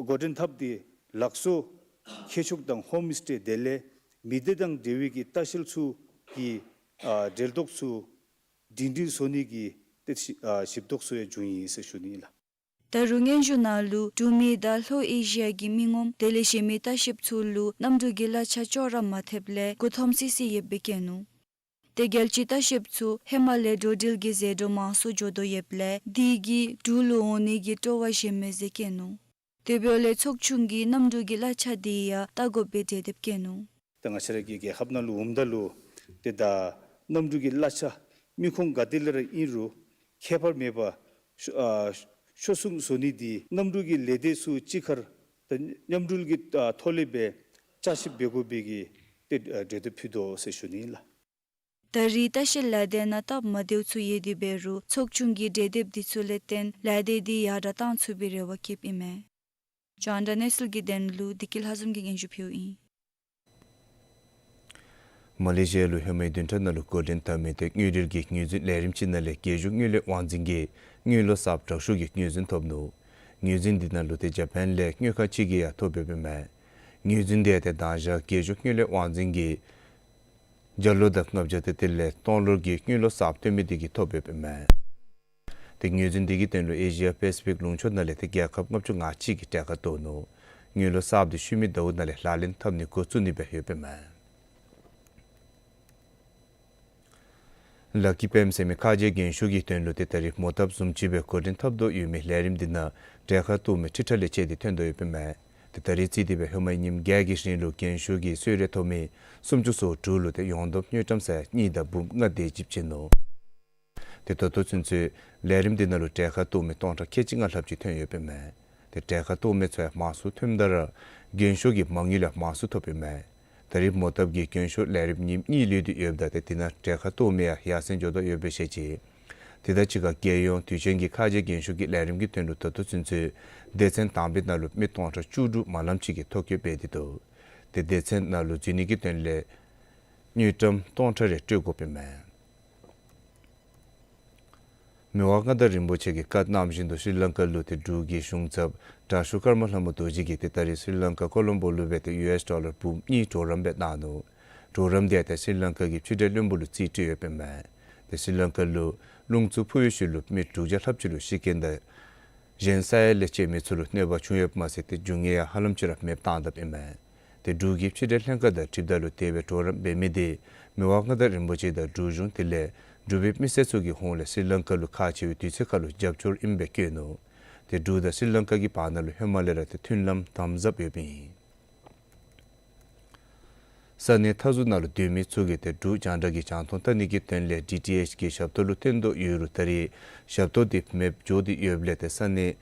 འགོ་འདྲེན་འཐབ་སྟེ་ལགས་སོ་ཁྱད་ཆོས་དང་ཧོམ་སི་ཊེ་དེ་ལས་མི་སྡེ་དང་འབྲེལ་བའི་གི་ལྟ་བཤལ་ཚུ་གི་ཨ་འབྲེལ་གཏོགས་ཚུ་སྒྲིང་སྒྲིང་བཟོ་ནི་གི་ཏེ་ཞིབ་ཨ་ཞིབ་ཏོག་ཚུ་ཡང་བྱུང་ཡི་ཟེར་ཞུ་ནི་ལགས། ད་རུང་སྙན་ཞུ་ནང་ལུ་འབྲུག་མི་དང་ལྷོ་ཨེ་ཤི་ཡ་གི་མི་ངོམ་དེ་ལས་གཞན་མི་ལྟ་བཤལཔ་ཚུ་ལུ་གནམ་གྲུ་གི་གླ་ཆ་ཅོག་ར་མ་ཐེབས་ལས་མགུ་འཐོམ་སི་སི་ཡོདཔ་སྦེ་བཀོད་ནུག། ཏེ་རྒྱལ་སྤྱིའི་ལྟ་བཤལཔ་ཚུ་ཧེ་མ་ལས་འགྲོ་འགྲུལ་གྱི་ཟད་འགྲོ་མང་སུ་འགྱོ་དོ་ཡོདཔ་ལས་དེ་གིས་འབྲུག་ལུ་འོང་ནི་གི་སྤྲོ་བ་ཞན་མས་ཟེར་བཀོད་ནུག། དེ་འབདཝ་ལས་ཚོགས་ཆུང་གིས་གནམ་གྲུ་གི་གླ་ཆ་དེ་ཡང་བལྟ་དགོ་པའི་གྲོས་འདེབས་བཀོད་ནུག། ད་ང་བཅས་ར་གི་རྒྱལ་ཁབ་ནང་ལུ་འོངམ་ད་ལུ་ཏེ་ད་གནམ་གྲུ་གི་གླ་ཆ་མི་ཁོང་ག་ཏེ་ལས་ར་ཨིན་རུང་ཁྱད་པར་མེད་པར་ཤོ་ཨ་ཤོར་སོང་བཟོ་ནི་དེ་གནམ་གྲུ་གི་ལས་སྡེ་ཚུ་གཅིག་ཁར་ད་མཉམ་འབྲེལ་གྱི་ཨ་ཐོག་ལས་སྦེ་བསྐྱར་ཞིབ་འབད་དགོ་པའི་གི་ཏེ་ཨ་གྲོས་འདེབས་ཕུལ་དོ་ཟེར་ཞུ་ནི་ལགས། ད་རེས་ལྟ་བཤལ་ལས་སྡེ་ནང་སྟབས་མ་བདེཝ་ཚུ་ཡོད་དེ་འབད་རུང་ཚོགས་ཆུང་གི་གྲོས་འདེབས་དེ་ཚུ་ལས་བརྟེན་ལས་སྡེ་དེ་ཡར་དྲགས་བཏང་ཚུགས་པའི་རེ་བ་བསྐྱེདཔ་ཨིན་མས། རྒྱང་བསྒྲགས་གནས་ཚུལ་གྱི་དོན་ལུ་བདེ་སྐྱིད་ལྷ་འཛོམས་ཀྱིས་སྙན་ཞུ་ཕུལཝ་ཨིན། མ་ལེ་ཤི་ཡ་ལུ་ཧེ་མའི་བདུན་ཕྲག་ནང་ལུ་འགོ་འདྲེན་འཐབ་མི་ཏེ་དངུལ་འབྲེལ་གྱི་དངུལ་རྫུན་ལས་རིམ་ཅིག་ནང་ལས་རྒྱལ་གཞུང་དངུལ་ལས་དབང་འཛིན་གྱིས་དངུལ་ལོར་གསརཔ་དྲག་ཤོས་ཀྱི་དངུལ་རྫུན་ཐོབ་ནུག། དངུལ་རྫུན་འདི་ནང་ལུ་ཏེ་ཇ་པཱན་ལས་དངུལ་ཁང་ཅིག་གིས་ཡང་ཐོབ་ཡོདཔ་ཨིན་མས། དངུལ་རྫུན་དེ་ཏེ་མདང་ཞག་རྒྱལ་གཞུང་དངུལ་ལས་དབང་འཛིན་གྱིས་བརྒྱ་ལོར་དང་ལྔ་བརྒྱ་དེ་དེ་ལས་སྟོང་ལོར་གྱི་དངུལ་ལོར་གསརཔ་བཏོན་མི་དེ་གིས་ཐོབ་ཡོདཔ་ཨིན་མས། ཏེ་དངུལ་རྫུན་དེ་གི་དོན་ལུ་ཨེ་ཤི་ཡ་པེ་སི་ཕིག་ལུང་ཕྱོགས་ནང་ལས་ཏེ་རྒྱལ་ཁབ་ལྔ་བཅུ་ང་གཅིག་གིས་གྲལ་ཁར་གཏོགས་ནུག། དངུལ་ལོར་གསརཔ་དེ་ཤུལ་མའི་ཟླཝ་ནང་ལས་ལག་ལེན་འཐབ་ནི་འགོ་བཙུགས་ནི་སྦེ་ཡོདཔ་ཨིན་མས། ལ་ཀི་པེམ་ཟེར་མི་ཁ་རྗེ་རྒྱན་ཤོག་གི་དོན་ལུ་ཏེ་ད་རིས་མོ་བཏབ་བཟུམ་ཅིག་སྦེ་འགོ་འདྲེན་འཐབ་དོ་ཡོད་མི་ལས་རིམ་འདི་ནང་གྲལ་ཁར་གཏོགས་མི་ཁྲི་ཕྲག་ལས་བཅད་དེ་ཐོན་དོ་ཡོདཔ་ཨིན་མས། ཏེ་ད་རིས་རྩིས་ཏེ་སྦེ་ཧེ་མའི་ཉིནམ་བརྒྱད་ཀྱི་རིང་ལུ་རྒྱན་ཤོག་གི་གསོལ་རས་ཐོབ་མི་སུམ་ཅུ་སོ་དྲུག་ལུ་ཏེ་ཡོངས་བསྡོམས་དངུལ་ཀྲམ་ས་ཡ་གཉིས་དང་འབུམ་ལྔ་དེ་ཅིག་བྱིན་ནུག། ཏེ་ད་ལྟོ་ཚུན་ཚོད་ལས་རིམ་འདི་ནང་ལུ་གྲལ་ཁར་གཏོགས་མི་སྟོང་ཕྲག་ཁལ་གཅིག་ལྔ་ལྷགཔ་ཅིག་ཐོན་ཡོདཔ་ཨིན་མས། ཏེ་གྲལ་ཁར་གཏོགས་མི་ཚུ་ཡང་མང་སུ་ཐོནམ་ད་ར་རྒྱན་ཤོག་གི་མ་དངུལ་ཡང་མང་སུ་ཐོབ་ཨིན་མས། ད་རིས་མོ་བཏབ་ཀྱི་རྒྱན་ཤོག་ལས་རིམ་ཉིནམ་གཉིས་ལུས་ཏེ་ཡོདཔ་ད་ཏེ་དེ་ནང་གྲལ་ཁར་གཏོགས་མི་ཡང་ཡར་སེང་འགྱོ་དོ་ཡོདཔ་སྦེ་བཤད་ཅི། དེ་དང་གཅིག་ཁར་རྒྱལ་ཡོངས་དུས་ཆེན་གྱི་ཁ་རྗེ་རྒྱན་ཤོག་གི་ལས་རིམ་གྱི་དོན་ལུ་ད་ལྟོ་ཚུན་ཚོད་སྡེ་ཚན་དང་པའི་ནང་ལུ་མི་སྟོང་ཕྲག་བཅུ་དྲུག་མ་ལམ་ཅིག་གིས་ཐོ་བཀོད་འབད་དེ་འདུག། ཏེ་སྡེ་ཚན་ནང་ལུ་འཛུལ་ནི་གི་དོན་ལས་དངུལ་ཀྲམ་སྟོང་ཕྲག་རེ་སྤྲོད་དགོཔ་ཨིན་མས། མི་དབང་མངའ་བདག་རིན་པོ་ཆེ་གིས་བཀའ་གནང་བཞིན་དུ་སྲི་ལང་ཀ་ལུ་ཏེ་འབྲུག་གི་གཞུང་ཚབ་དྲག་ཤོས་ཀརྨ་ལྷ་མོ་རྡོ་རྗེ་གིས་ཏེ་ད་རིས་སྲི་ལང་ཀ་ཀོ་ལོམ་བོ་ལུ་སྦེ་ཏེ་ཡུ་ཨེསི་ཌོ་ལར་འབུམ་གཉིས་གྲོགས་རམ་སྦེ་གནང་ནུག། གྲོགས་རམ་དེ་ཏེ་སྲི་ལང་ཀ་གི་ཕྱི་འབྲེལ་བློན་པོ་ལུ་རྩིས་སྤྲོད་ཡོདཔ་ཨིན་མས། ཏེ་སྲི་ལང་ཀ་ལུ་རླུང་འཚུབ་འཕུ་བའི་ཤུལ་ལུ་མི་དྲུག་བརྒྱ་ལྷགཔ་ཅིག་ལུ་ཤི་རྐྱེན་དང་གཞན་ས་ཡ་ལས་བཅད་མི་ཚུ་ལུ་གནོད་པ་བྱུང་ཡོདཔ་མ་ཚད་ཏེ་རྒྱུ་དངོས་ཡང་ཧ་ལམ་ཅིག་ར་མེདཔ་བཏང་དཔ་ཨིན་མས། ཏེ་འབྲུག་གི་ཕྱི་འབྲེལ་ལྷན་ཁག་དང་འཁྲིལཝ་ད་ལུ་དེ་སྦེ་གྲོགས་རམ་འབད་མི་དེ་མི་དབང་མངའ་བདག་རིན་པོ་ཆེ་དང་འབྲུག་གཞུང་དེ་ལས་ འབྲུག་པའི་མི་སེར་ཚུ་གི་ཧོངས་ལས་སི་རི་ལང་ཀ་ལུ་ཁག་ཆེ་བའི་དུས་ཚོད་ཁར་ལུ་རྒྱབ་སྐྱོར་ཨིནམ་སྦེ་བཀོད་ནུག། ཏེ་འབྲུག་དང་སི་རི་ལང་ཀ་གི་བར་ན་ལུ་ཧེ་མ་ལས་ར་ཏེ་མཐུན་ལམ་དམ་ཟབ་ཡོདཔ་ཨིན། ས་གནས་མཐའ་ཟུར་ནང་ལུ་སྡོད་མི་ཚུ་གིས་ཏེ་འབྲུག་རྒྱང་བསྒྲགས་ཀྱི་རྒྱང་མཐོང་བལྟ་ནི་གི་དོན་ལས་ཌི་ཊི་ཨེཆ་གི་ཞབས་ཏོག་ལུ་བརྟེན་དོ་ཡོད་རུང་ད་རེས་ཞབས་ཏོག་འདི་མེདཔ་འགྱོ་སྟེ་ཡོདཔ་ལས་ཏེ་ས་གནས་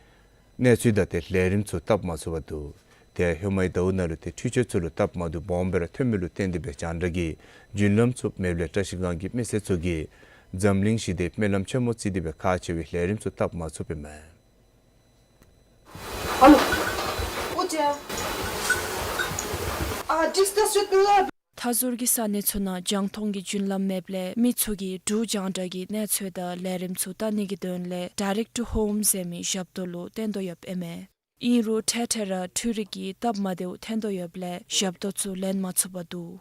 གནས་ཚུལ་དང་ཏེ་ལས་རིམ་ཚུ་བལྟ་མ་ཚུགས་པར་འདུག། ཏེ་ཧེ་མའི་ཟླཝ་ནང་ལུ་ཏེ་འཕྲུལ་ཆས་ཚུ་ལུ་སྟབས་མ་བདེཝ་སྦོམ་སྦེ་ར་ཐོན་མི་ལུ་བརྟེན་ཏེ་སྦེ་རྒྱང་བསྒྲགས་ཀྱི་རྒྱུན་ལམ་ཚུ་མེདཔ་ལས་བཀྲིས་སྒང་གི་མི་སེར་ཚུ་གིས་འཛམ་གླིང་ཞི་བདེའི་སྨོན་ལམ་ཆེན་མོ་བརྩིས་ཏེ་སྦེ་ཁག་ཆེ་བའི་ལས་རིམ་ཚུ་བལྟ་མ་ཚུགསཔ་ཨིན་མས། ཨ་ལོ། ཨོ་ཅེ། ཨ་ཌིས་ཊེནསི་རེད་ལགས། མཐའ་ཟུར་གྱི་ས་གནས་ཚུ་ནང་རྒྱང་མཐོང་གི་རྒྱུན་ལམ་མེདཔ་ལས་མི་ཚུ་གིས་འབྲུག་རྒྱང་བསྒྲགས་ཀྱི་གནས་ཚུལ་དང་ལས་རིམ་ཚུ་བལྟ་ནི་གི་དོན་ལས་Direct to Home ཟེར་མི་ཞབས་ཏོག་ལུ་བརྟེན་དོ་ཡོདཔ་ཨིན་མས། ཨིན་རུང་ཐེངས་ཐེངས་ར་འཕྲུལ་རིག་གི་སྟབས་མ་བདེཝ་ཐོན་དོ་ཡོདཔ་ལས་ཞབས་ཏོག་ཚུ་ལེན་མ་ཚུགས་པར་འདུག།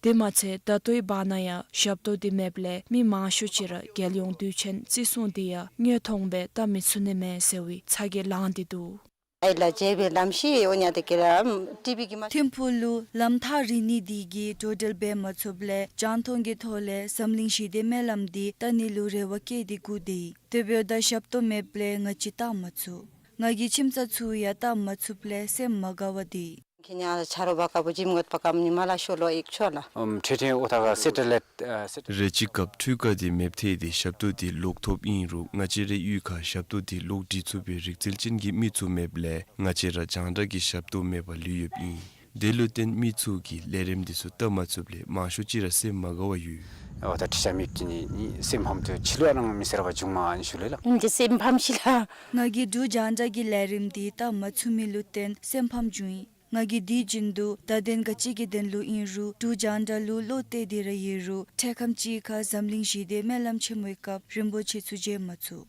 དེ་མ་ཚད་ད་ལྟོའི་བར་ན་ཡང་ཞབས་ཏོག་འདི་མེདཔ་ལས་མི་མང་ཤོས་ཅིག་ར་རྒྱལ་ཡོངས་དུས་ཆེན་བརྩི་སྲུང་འདི་ཡང་དངོས་མཐོང་སྦེ་བལྟ་མི་ཚུགས་ནི་མས་ཟེར་བའི་ཚ་གྱང་ལངས་ཏེ་འདུག། ཨའི་ལགས་མཇལ་བའི་ལམ་ཤེས་འོང་ཡ་དེ་གི་ར་ཊི་བི་གིས་མ། ཐིམ་ཕུག་ལུ་ལམ་ཐག་རིང་ནི་དེ་གིས་འགྲོ་འགྲུལ་འབད་མ་ཚུགསཔ་ལས་རྒྱང་མཐོང་གི་ཐོག་ལས་འཛམ་གླིང་ཞི་བདེའི་སྨོན་ལམ་འདི་བལྟ་ནི་ལུ་རེ་བ་བསྐྱེད་དེ་སྒུག་སྟེ་ཡོད། དེ་འབདཝ་ད་ཞབས་ཏོག་མེདཔ་ལས་ང་བཅས་བལྟ་མ་ཚུགས། ང་གི་ཁྱིམ་ཚང་ཚུ་ཡང་བལྟ་མ་ཚུགསཔ་ལས་སེམས་མ་དགའ་བར་སྡོད། ཁྱེད་ཉ་ཆ་རོགས་བ་དཀར་པོ་འཇིམ་ངོ་པ་ཀམ་ཉི་མ་ལ་ཤོ་ལོ་ཨིག་ཆོ་ལ། ཨམ་ཁྲེ་ཁྲེ་ཨོ་ཐ་ག་སེ་ཊ་ལའིཊ་ཨ་སེ་ཊ། རེ་ཅིག་སྐབས་འཕྲུལ་ཁང་འདི་མེདཔ་ཐལ་ཏེ་ཞབས་ཏོག་འདི་ལོག་ཐོབ་ཨིན་རུང་ང་བཅས་རའི་གཡུས་ཁར་ཞབས་ཏོག་འདི་ལོག་སྒྲིག་ཚུགས་པའི་རིག་རྩལ་ཅན་གྱི་མི་ཚུ་མེདཔ་ལས་ང་བཅས་ར་རྒྱང་བསྒྲགས་ཀྱི་ཞབས་ཏོག་མེད་པར་ལུས་ཡོདཔ་ཨིན། དེ་ལུ་བརྟེན་མི་ཚུ་གིས་ལས་རིམ་འདི་ཚུ་བལྟ་མ་ཚུགསཔ་ལས་མང་ཤོས་ཅིག་ར་སེམས་མ་དགའ་བར་ཡོད། འོ་ད་ཁྲི་ཤ་མེདཔ་ཅིག་ནི་སེམས་ཕམ་ཏེ་ཕྱི་ལུ་ཨ་ནང་མི་ཟེར་བ་བྱུང་མ་ཨན་ཞུ་ལེ་ལགས། ཨིན་ཏེ་སེམས་ཕམ་ཤི་ལགས། ང་གིས་འབྲུག་རྒྱང་བསྒྲགས་ཀྱི་ལས་རིམ་འདི་བལྟ་མ་ཚུགས་མི་ལུ་བརྟེན་སེམས་ཕམ་བྱུང་ཡི། ང་གིས་དུས་རྒྱུན་དུ་བརྡ་དོན་ག་ཅི་གི་དོན་ལུ་ཨིན་རུང་འབྲུག་རྒྱང་བསྒྲགས་ལུ་བློ་གཏད་དེ་ར་ཡོད་རུང་འཕྲལ་ཁམས་ཅིག་ཁར་འཛམ་གླིང་ཞི་བདེའི་སྨོན་ལམ་ཆེན་མོའི་སྐབས་རིན་པོ་ཆེ་ཚུ་མཇལ་མ་ཚུགས།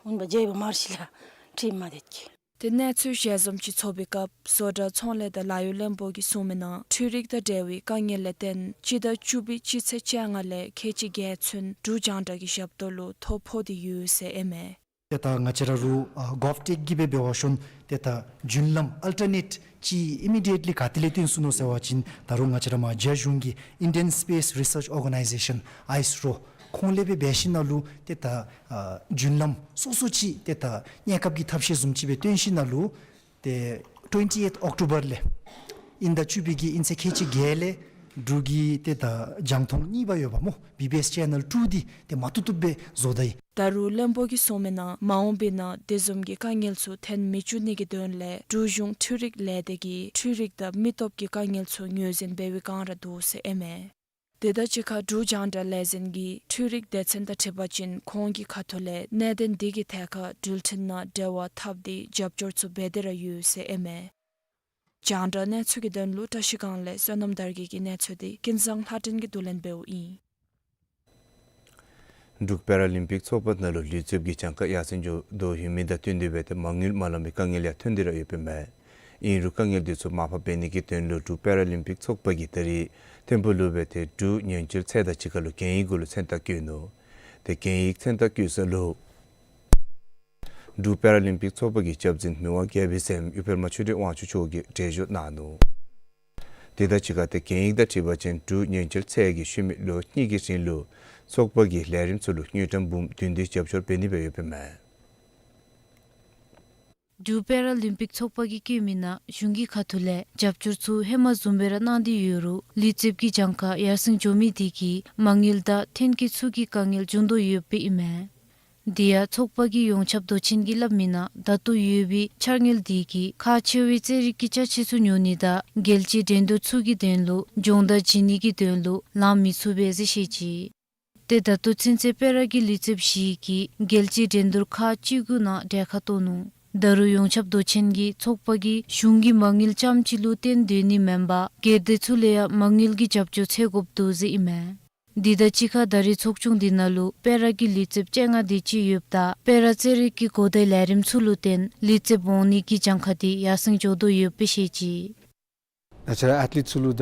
ཧུན་པ་མཇལ་བ་མ་ཤི་ལགས། ཁྲིམས་མ་དེ་ཀྱི། ཏེ་གནས་ཚུལ་ཞལ་འཛོམས་ཅིག་ཚོགས་པའི་སྐབས་བཟོ་གྲྭ་ཚོང་ལས་དང་ལཱ་གཡོག་བློན་པོ་གིས་གསུངས་མི་ནང་འཕྲུལ་རིག་དང་འབྲེལ་བའི་དཀའ་ངལ་ལས་བརྟེན་སྤྱི་ཟླ་བཅུ་པའི་སྤྱི་ཚེས་བཅོ་ལྔ་ལས་ཁལ་གཅིག་བརྒྱད་ཚུན་འབྲུག་རྒྱང་བསྒྲགས་ཀྱི་ཞབས་ཏོག་ལུ་ཐོ་ཕོག་སྟེ་ཡོད་ཟེར་ཨིན་མས། ཏེ་ད་ང་བཅས་ར་རུ་ཨ་གོབ་ཊེཀ་གི་སྦེ་འབད་བ་ཅིན་ཏེ་ད་རྒྱུན་ལམ་ཨལ་ཊར་ནེཊ་ཅིག་ཨི་མི་ཌི་ཡེཊ་ལི་ག་ཏེ་ལས་བཏོན་ཚུགས་ནུག་ཟེར་བ་ཅིན་ད་རུང་ང་བཅས་ར་མར་རྒྱ་གཞུང་གི་Indian Space Research Organisation ཨའི་སི་རོ་ཁོང་ལས་སྦེ་འབད་ཞིནམ་ལས་ཏེ་ད་ཨ་རྒྱུན་ལམ་སོ་སོ་ཅིག་ཏེ་ད་གནས་སྐབས་ཀྱི་ཐབས་ཤེས་བཟུམ་ཅིག་སྦེ་བཏོན་ཞིནམ་ལས་ཏེ་ཊུ་ཝེན་ཊི་ཨེཊ་ཨོཀ་ཊོ་བར་ལས་དབྱིན་ཟླ་བཅུ་པའི་གི་དབྱིན་ཚེས་ཁལ་གཅིག་བརྒྱད་ལས་འབྲུག་གི་ཏེ་ད་རྒྱང་མཐོང་གཉིས་པ་ཡོདཔ་སྨོ་བི་བི་ཨེསི་ཆེ་ནལ་ཊུ་འདི་ཏེ་མ་བཏུབ་བཏུབ་སྦེ་བཟོ་ད་ཡི། ད་རུང་བློན་པོ་གིས་གསུངས་མི་ནང་མ་འོངས་པའི་ནང་དེ་བཟུམ་གྱི་དཀའ་ངལ་ཚུ་ཐོན་མི་བཅུག་ནི་གི་དོན་ལས་འབྲུག་གཞུང་འཕྲུལ་རིག་ལས་སྡེ་གིས་འཕྲུལ་རིག་དང་མི་སྟོབས་ཀྱི་དཀའ་ངལ་ཚུ་ངོས་འཛིན་འབད་བའི་བསྒང་ར་འདུག་ཟེར་ཨིན་མས། དེ་དང་གཅིག་ཁར་འབྲུག་རྒྱང་བསྒྲགས་ལས་འཛིན་གྱིས་འཕྲུལ་རིག་སྡེ་ཚན་དང་འཁྲིལ་བ་ཅིན་ཁོང་གི་ཁ་ཐུག་ལས་གནད་དོན་འདི་གི་ཐད་ཁར་འགྲུལ་འཕྲིན་ནང་འབྲེལ་བ་འཐབ་སྟེ་རྒྱབ་སྐྱོར་ཚུ་འབད་དེ་ར་ཡོད་ཟེར་ཨིན་མས། རྒྱང་བསྒྲགས་གནས་ཚུལ་གྱི་དོན་ལུ་བཀྲ་ཤིས་སྒང་ལས་བསོད་ནམས་དར་རྒྱས་ཀྱི་གནས་ཚུལ་འདི་ཀུན་བཟང་ལྷ་སྒྲོན་གྱིས་བསྡུ་ལེན་འབདཝ་ཨིན། འབྲུག་པེ་ར་ལིམ་པིག་ཚོགས་པ་ནང་ལུ་ལུས་རྩལཔ་གི་གྱངས་ཁ་ཡར་སེང་འགྱོ་དོ་ཡོད་མི་དང་བསྟུན་ཏེ་སྦེ་ཏེ་མ་དངུལ་མ་ལང་པའི་དཀའ་ངལ་ཡང་ཐོན་ཏེ་ར་ཡོདཔ་ཨིན་མས། ཨིན་རུང་དཀའ་ངལ་འདི་ཚུ་མར་ཕབ་འབད་ནི་གི་དོན་ལུ་འབྲུག་པེ་ར་ལིམ་པིག་ཚོགས་པ་གིས་ད་རིས་ཐིམ་ཕུག་ལུ་སྦེ་ཏེ་འབྲུག་ཉེན་བཅོལ་ཚད་དང་གཅིག་ཁར་ལུ་གན་ཡིག་གུ་ལུ་མཚན་རྟགས་བཀོད་ནུག། ཏེ་གན་ཡིག་མཚན་རྟགས་བཀོད་ས་ལུ་འབྲུག་པེ་ར་ལིམ་པིག་ཚོགས་པ་གི་སྐྱབས་འཛིན་མི་དབང་རྒྱལ་པོའི་སྲསམོ་གཡུ་འཕེལ་མ་ཆོས་སྒྲོན་དབང་ཕྱུག་མཆོག་གིས་གྲལ་བཞུགས་གནང་ནུག། དེ་དང་གཅིག་ཁར་ཏེ་གན་ཡིག་དང་འཁྲིལ་བ་ཅིན་འབྲུག་ཉེན་བཅོལ་ཚད་ཀྱིས་ཤུལ་མའི་ལོ་གཉིས་ཀྱི་རིང་ལུ་ཚོགས་པ་གི་ལས་རིམ་ཚུ་ལུ་དངུལ་ཀྲམ་འབུམ་བདུན་བདུན་རྒྱབ་སྐྱོར་འབད་ནི་སྦེ་ཡོདཔ་ཨིན་མས། འབྲུག་པེ་ར་ལིམ་པིག་ཚོགས་པ་གིས་བཀོད་མི་ནང་གཞུང་གི་ཁ་ཐུག་ལས་རྒྱབ་སྐྱོར་ཚུ་ཧེ་མ་བཟུམ་སྦེ་ར་གནང་སྟེ་ཡོད་རུང་ལུས་རྩལཔ་གི་གྱངས་ཁ་ཡར་སེང་འགྱོ་མི་དེ་གིས་མ་དངུལ་དང་ཐོན་སྐྱེད་ཚུ་གི་དཀའ་ངལ་བྱུང་དོ་ཡོདཔ་ཨིན་མས། དེ་ཡང་ཚོགས་པ་གི་ཡོངས་ཁྱབ་མདོ་ཆེན་གྱིས་སླབ་མི་ནང་ད་ལྟོ་ཡོད་པའི་འཆར་དངུལ་དེ་གིས་ཁག་ཆེ་བའི་རྩེད་རིགས་ཀྱི་ཅ་ཆས་ཚུ་ཉོ་ནི་དང་རྒྱལ་སྤྱིའི་འགྲན་བསྡུར་ཚུ་གི་དོན་ལུ་སྦྱོང་བརྡར་བྱིན་ནི་གི་དོན་ལུ་ལང་མི་ཚུགས་པས་ཟེར་བཤད་ཅི། ཏེ་ད་ལྟོ་ཚུན་ཚོད་པེ་ར་གི་ལུས་རྩལཔ་བཞི་གིས་རྒྱལ་སྤྱིའི་འགྲན་བསྡུར་ཁག་བཅུ་དགུ་ནང་གྲལ་ཁར་གཏོགས་ནུག། ད་རུང་ཡོངས་ཁྱབ་མདོ་ཆེན་གྱིས་ཚོགས་པ་གིས་གཞུང་གི་མ་དངུལ་རྐྱངམ་ཅིག་ལུ་བརྟེན་སྡོད་ནི་མེན་པར་སྒེར་སྡེ་ཚུ་ལས་ཡང་མ་དངུལ་གྱི་རྒྱབ་སྐྱོར་འཚོལ་དགོཔ་འདུག་ཟེར་ཨིན་མས། དེ་དང་གཅིག་ཁར་ད་རེས་ཚོགས་ཆུང་འདི་ནང་ལུ་པེ་ར་གི་ལུས་རྩལཔ་བཅོ་ལྔ་དེ་ཅིག་ཡོདཔ་ད་པེ་ར་རྩེད་རིགས་ཀྱི་གོ་བརྡའི་ལས་རིམ་ཚུ་ལུ་བརྟེན་ལུས་རྩལཔ་འོང་ནི་གི་གྱངས་ཁ་དེ་ཡར་སེང་འགྱོ་དོ་ཡོདཔ་སྦེ་བཤད་ཅི། ང་བཅས་ར་ཨེཐ་ལིཊ་ཚུ་ལུ་ད་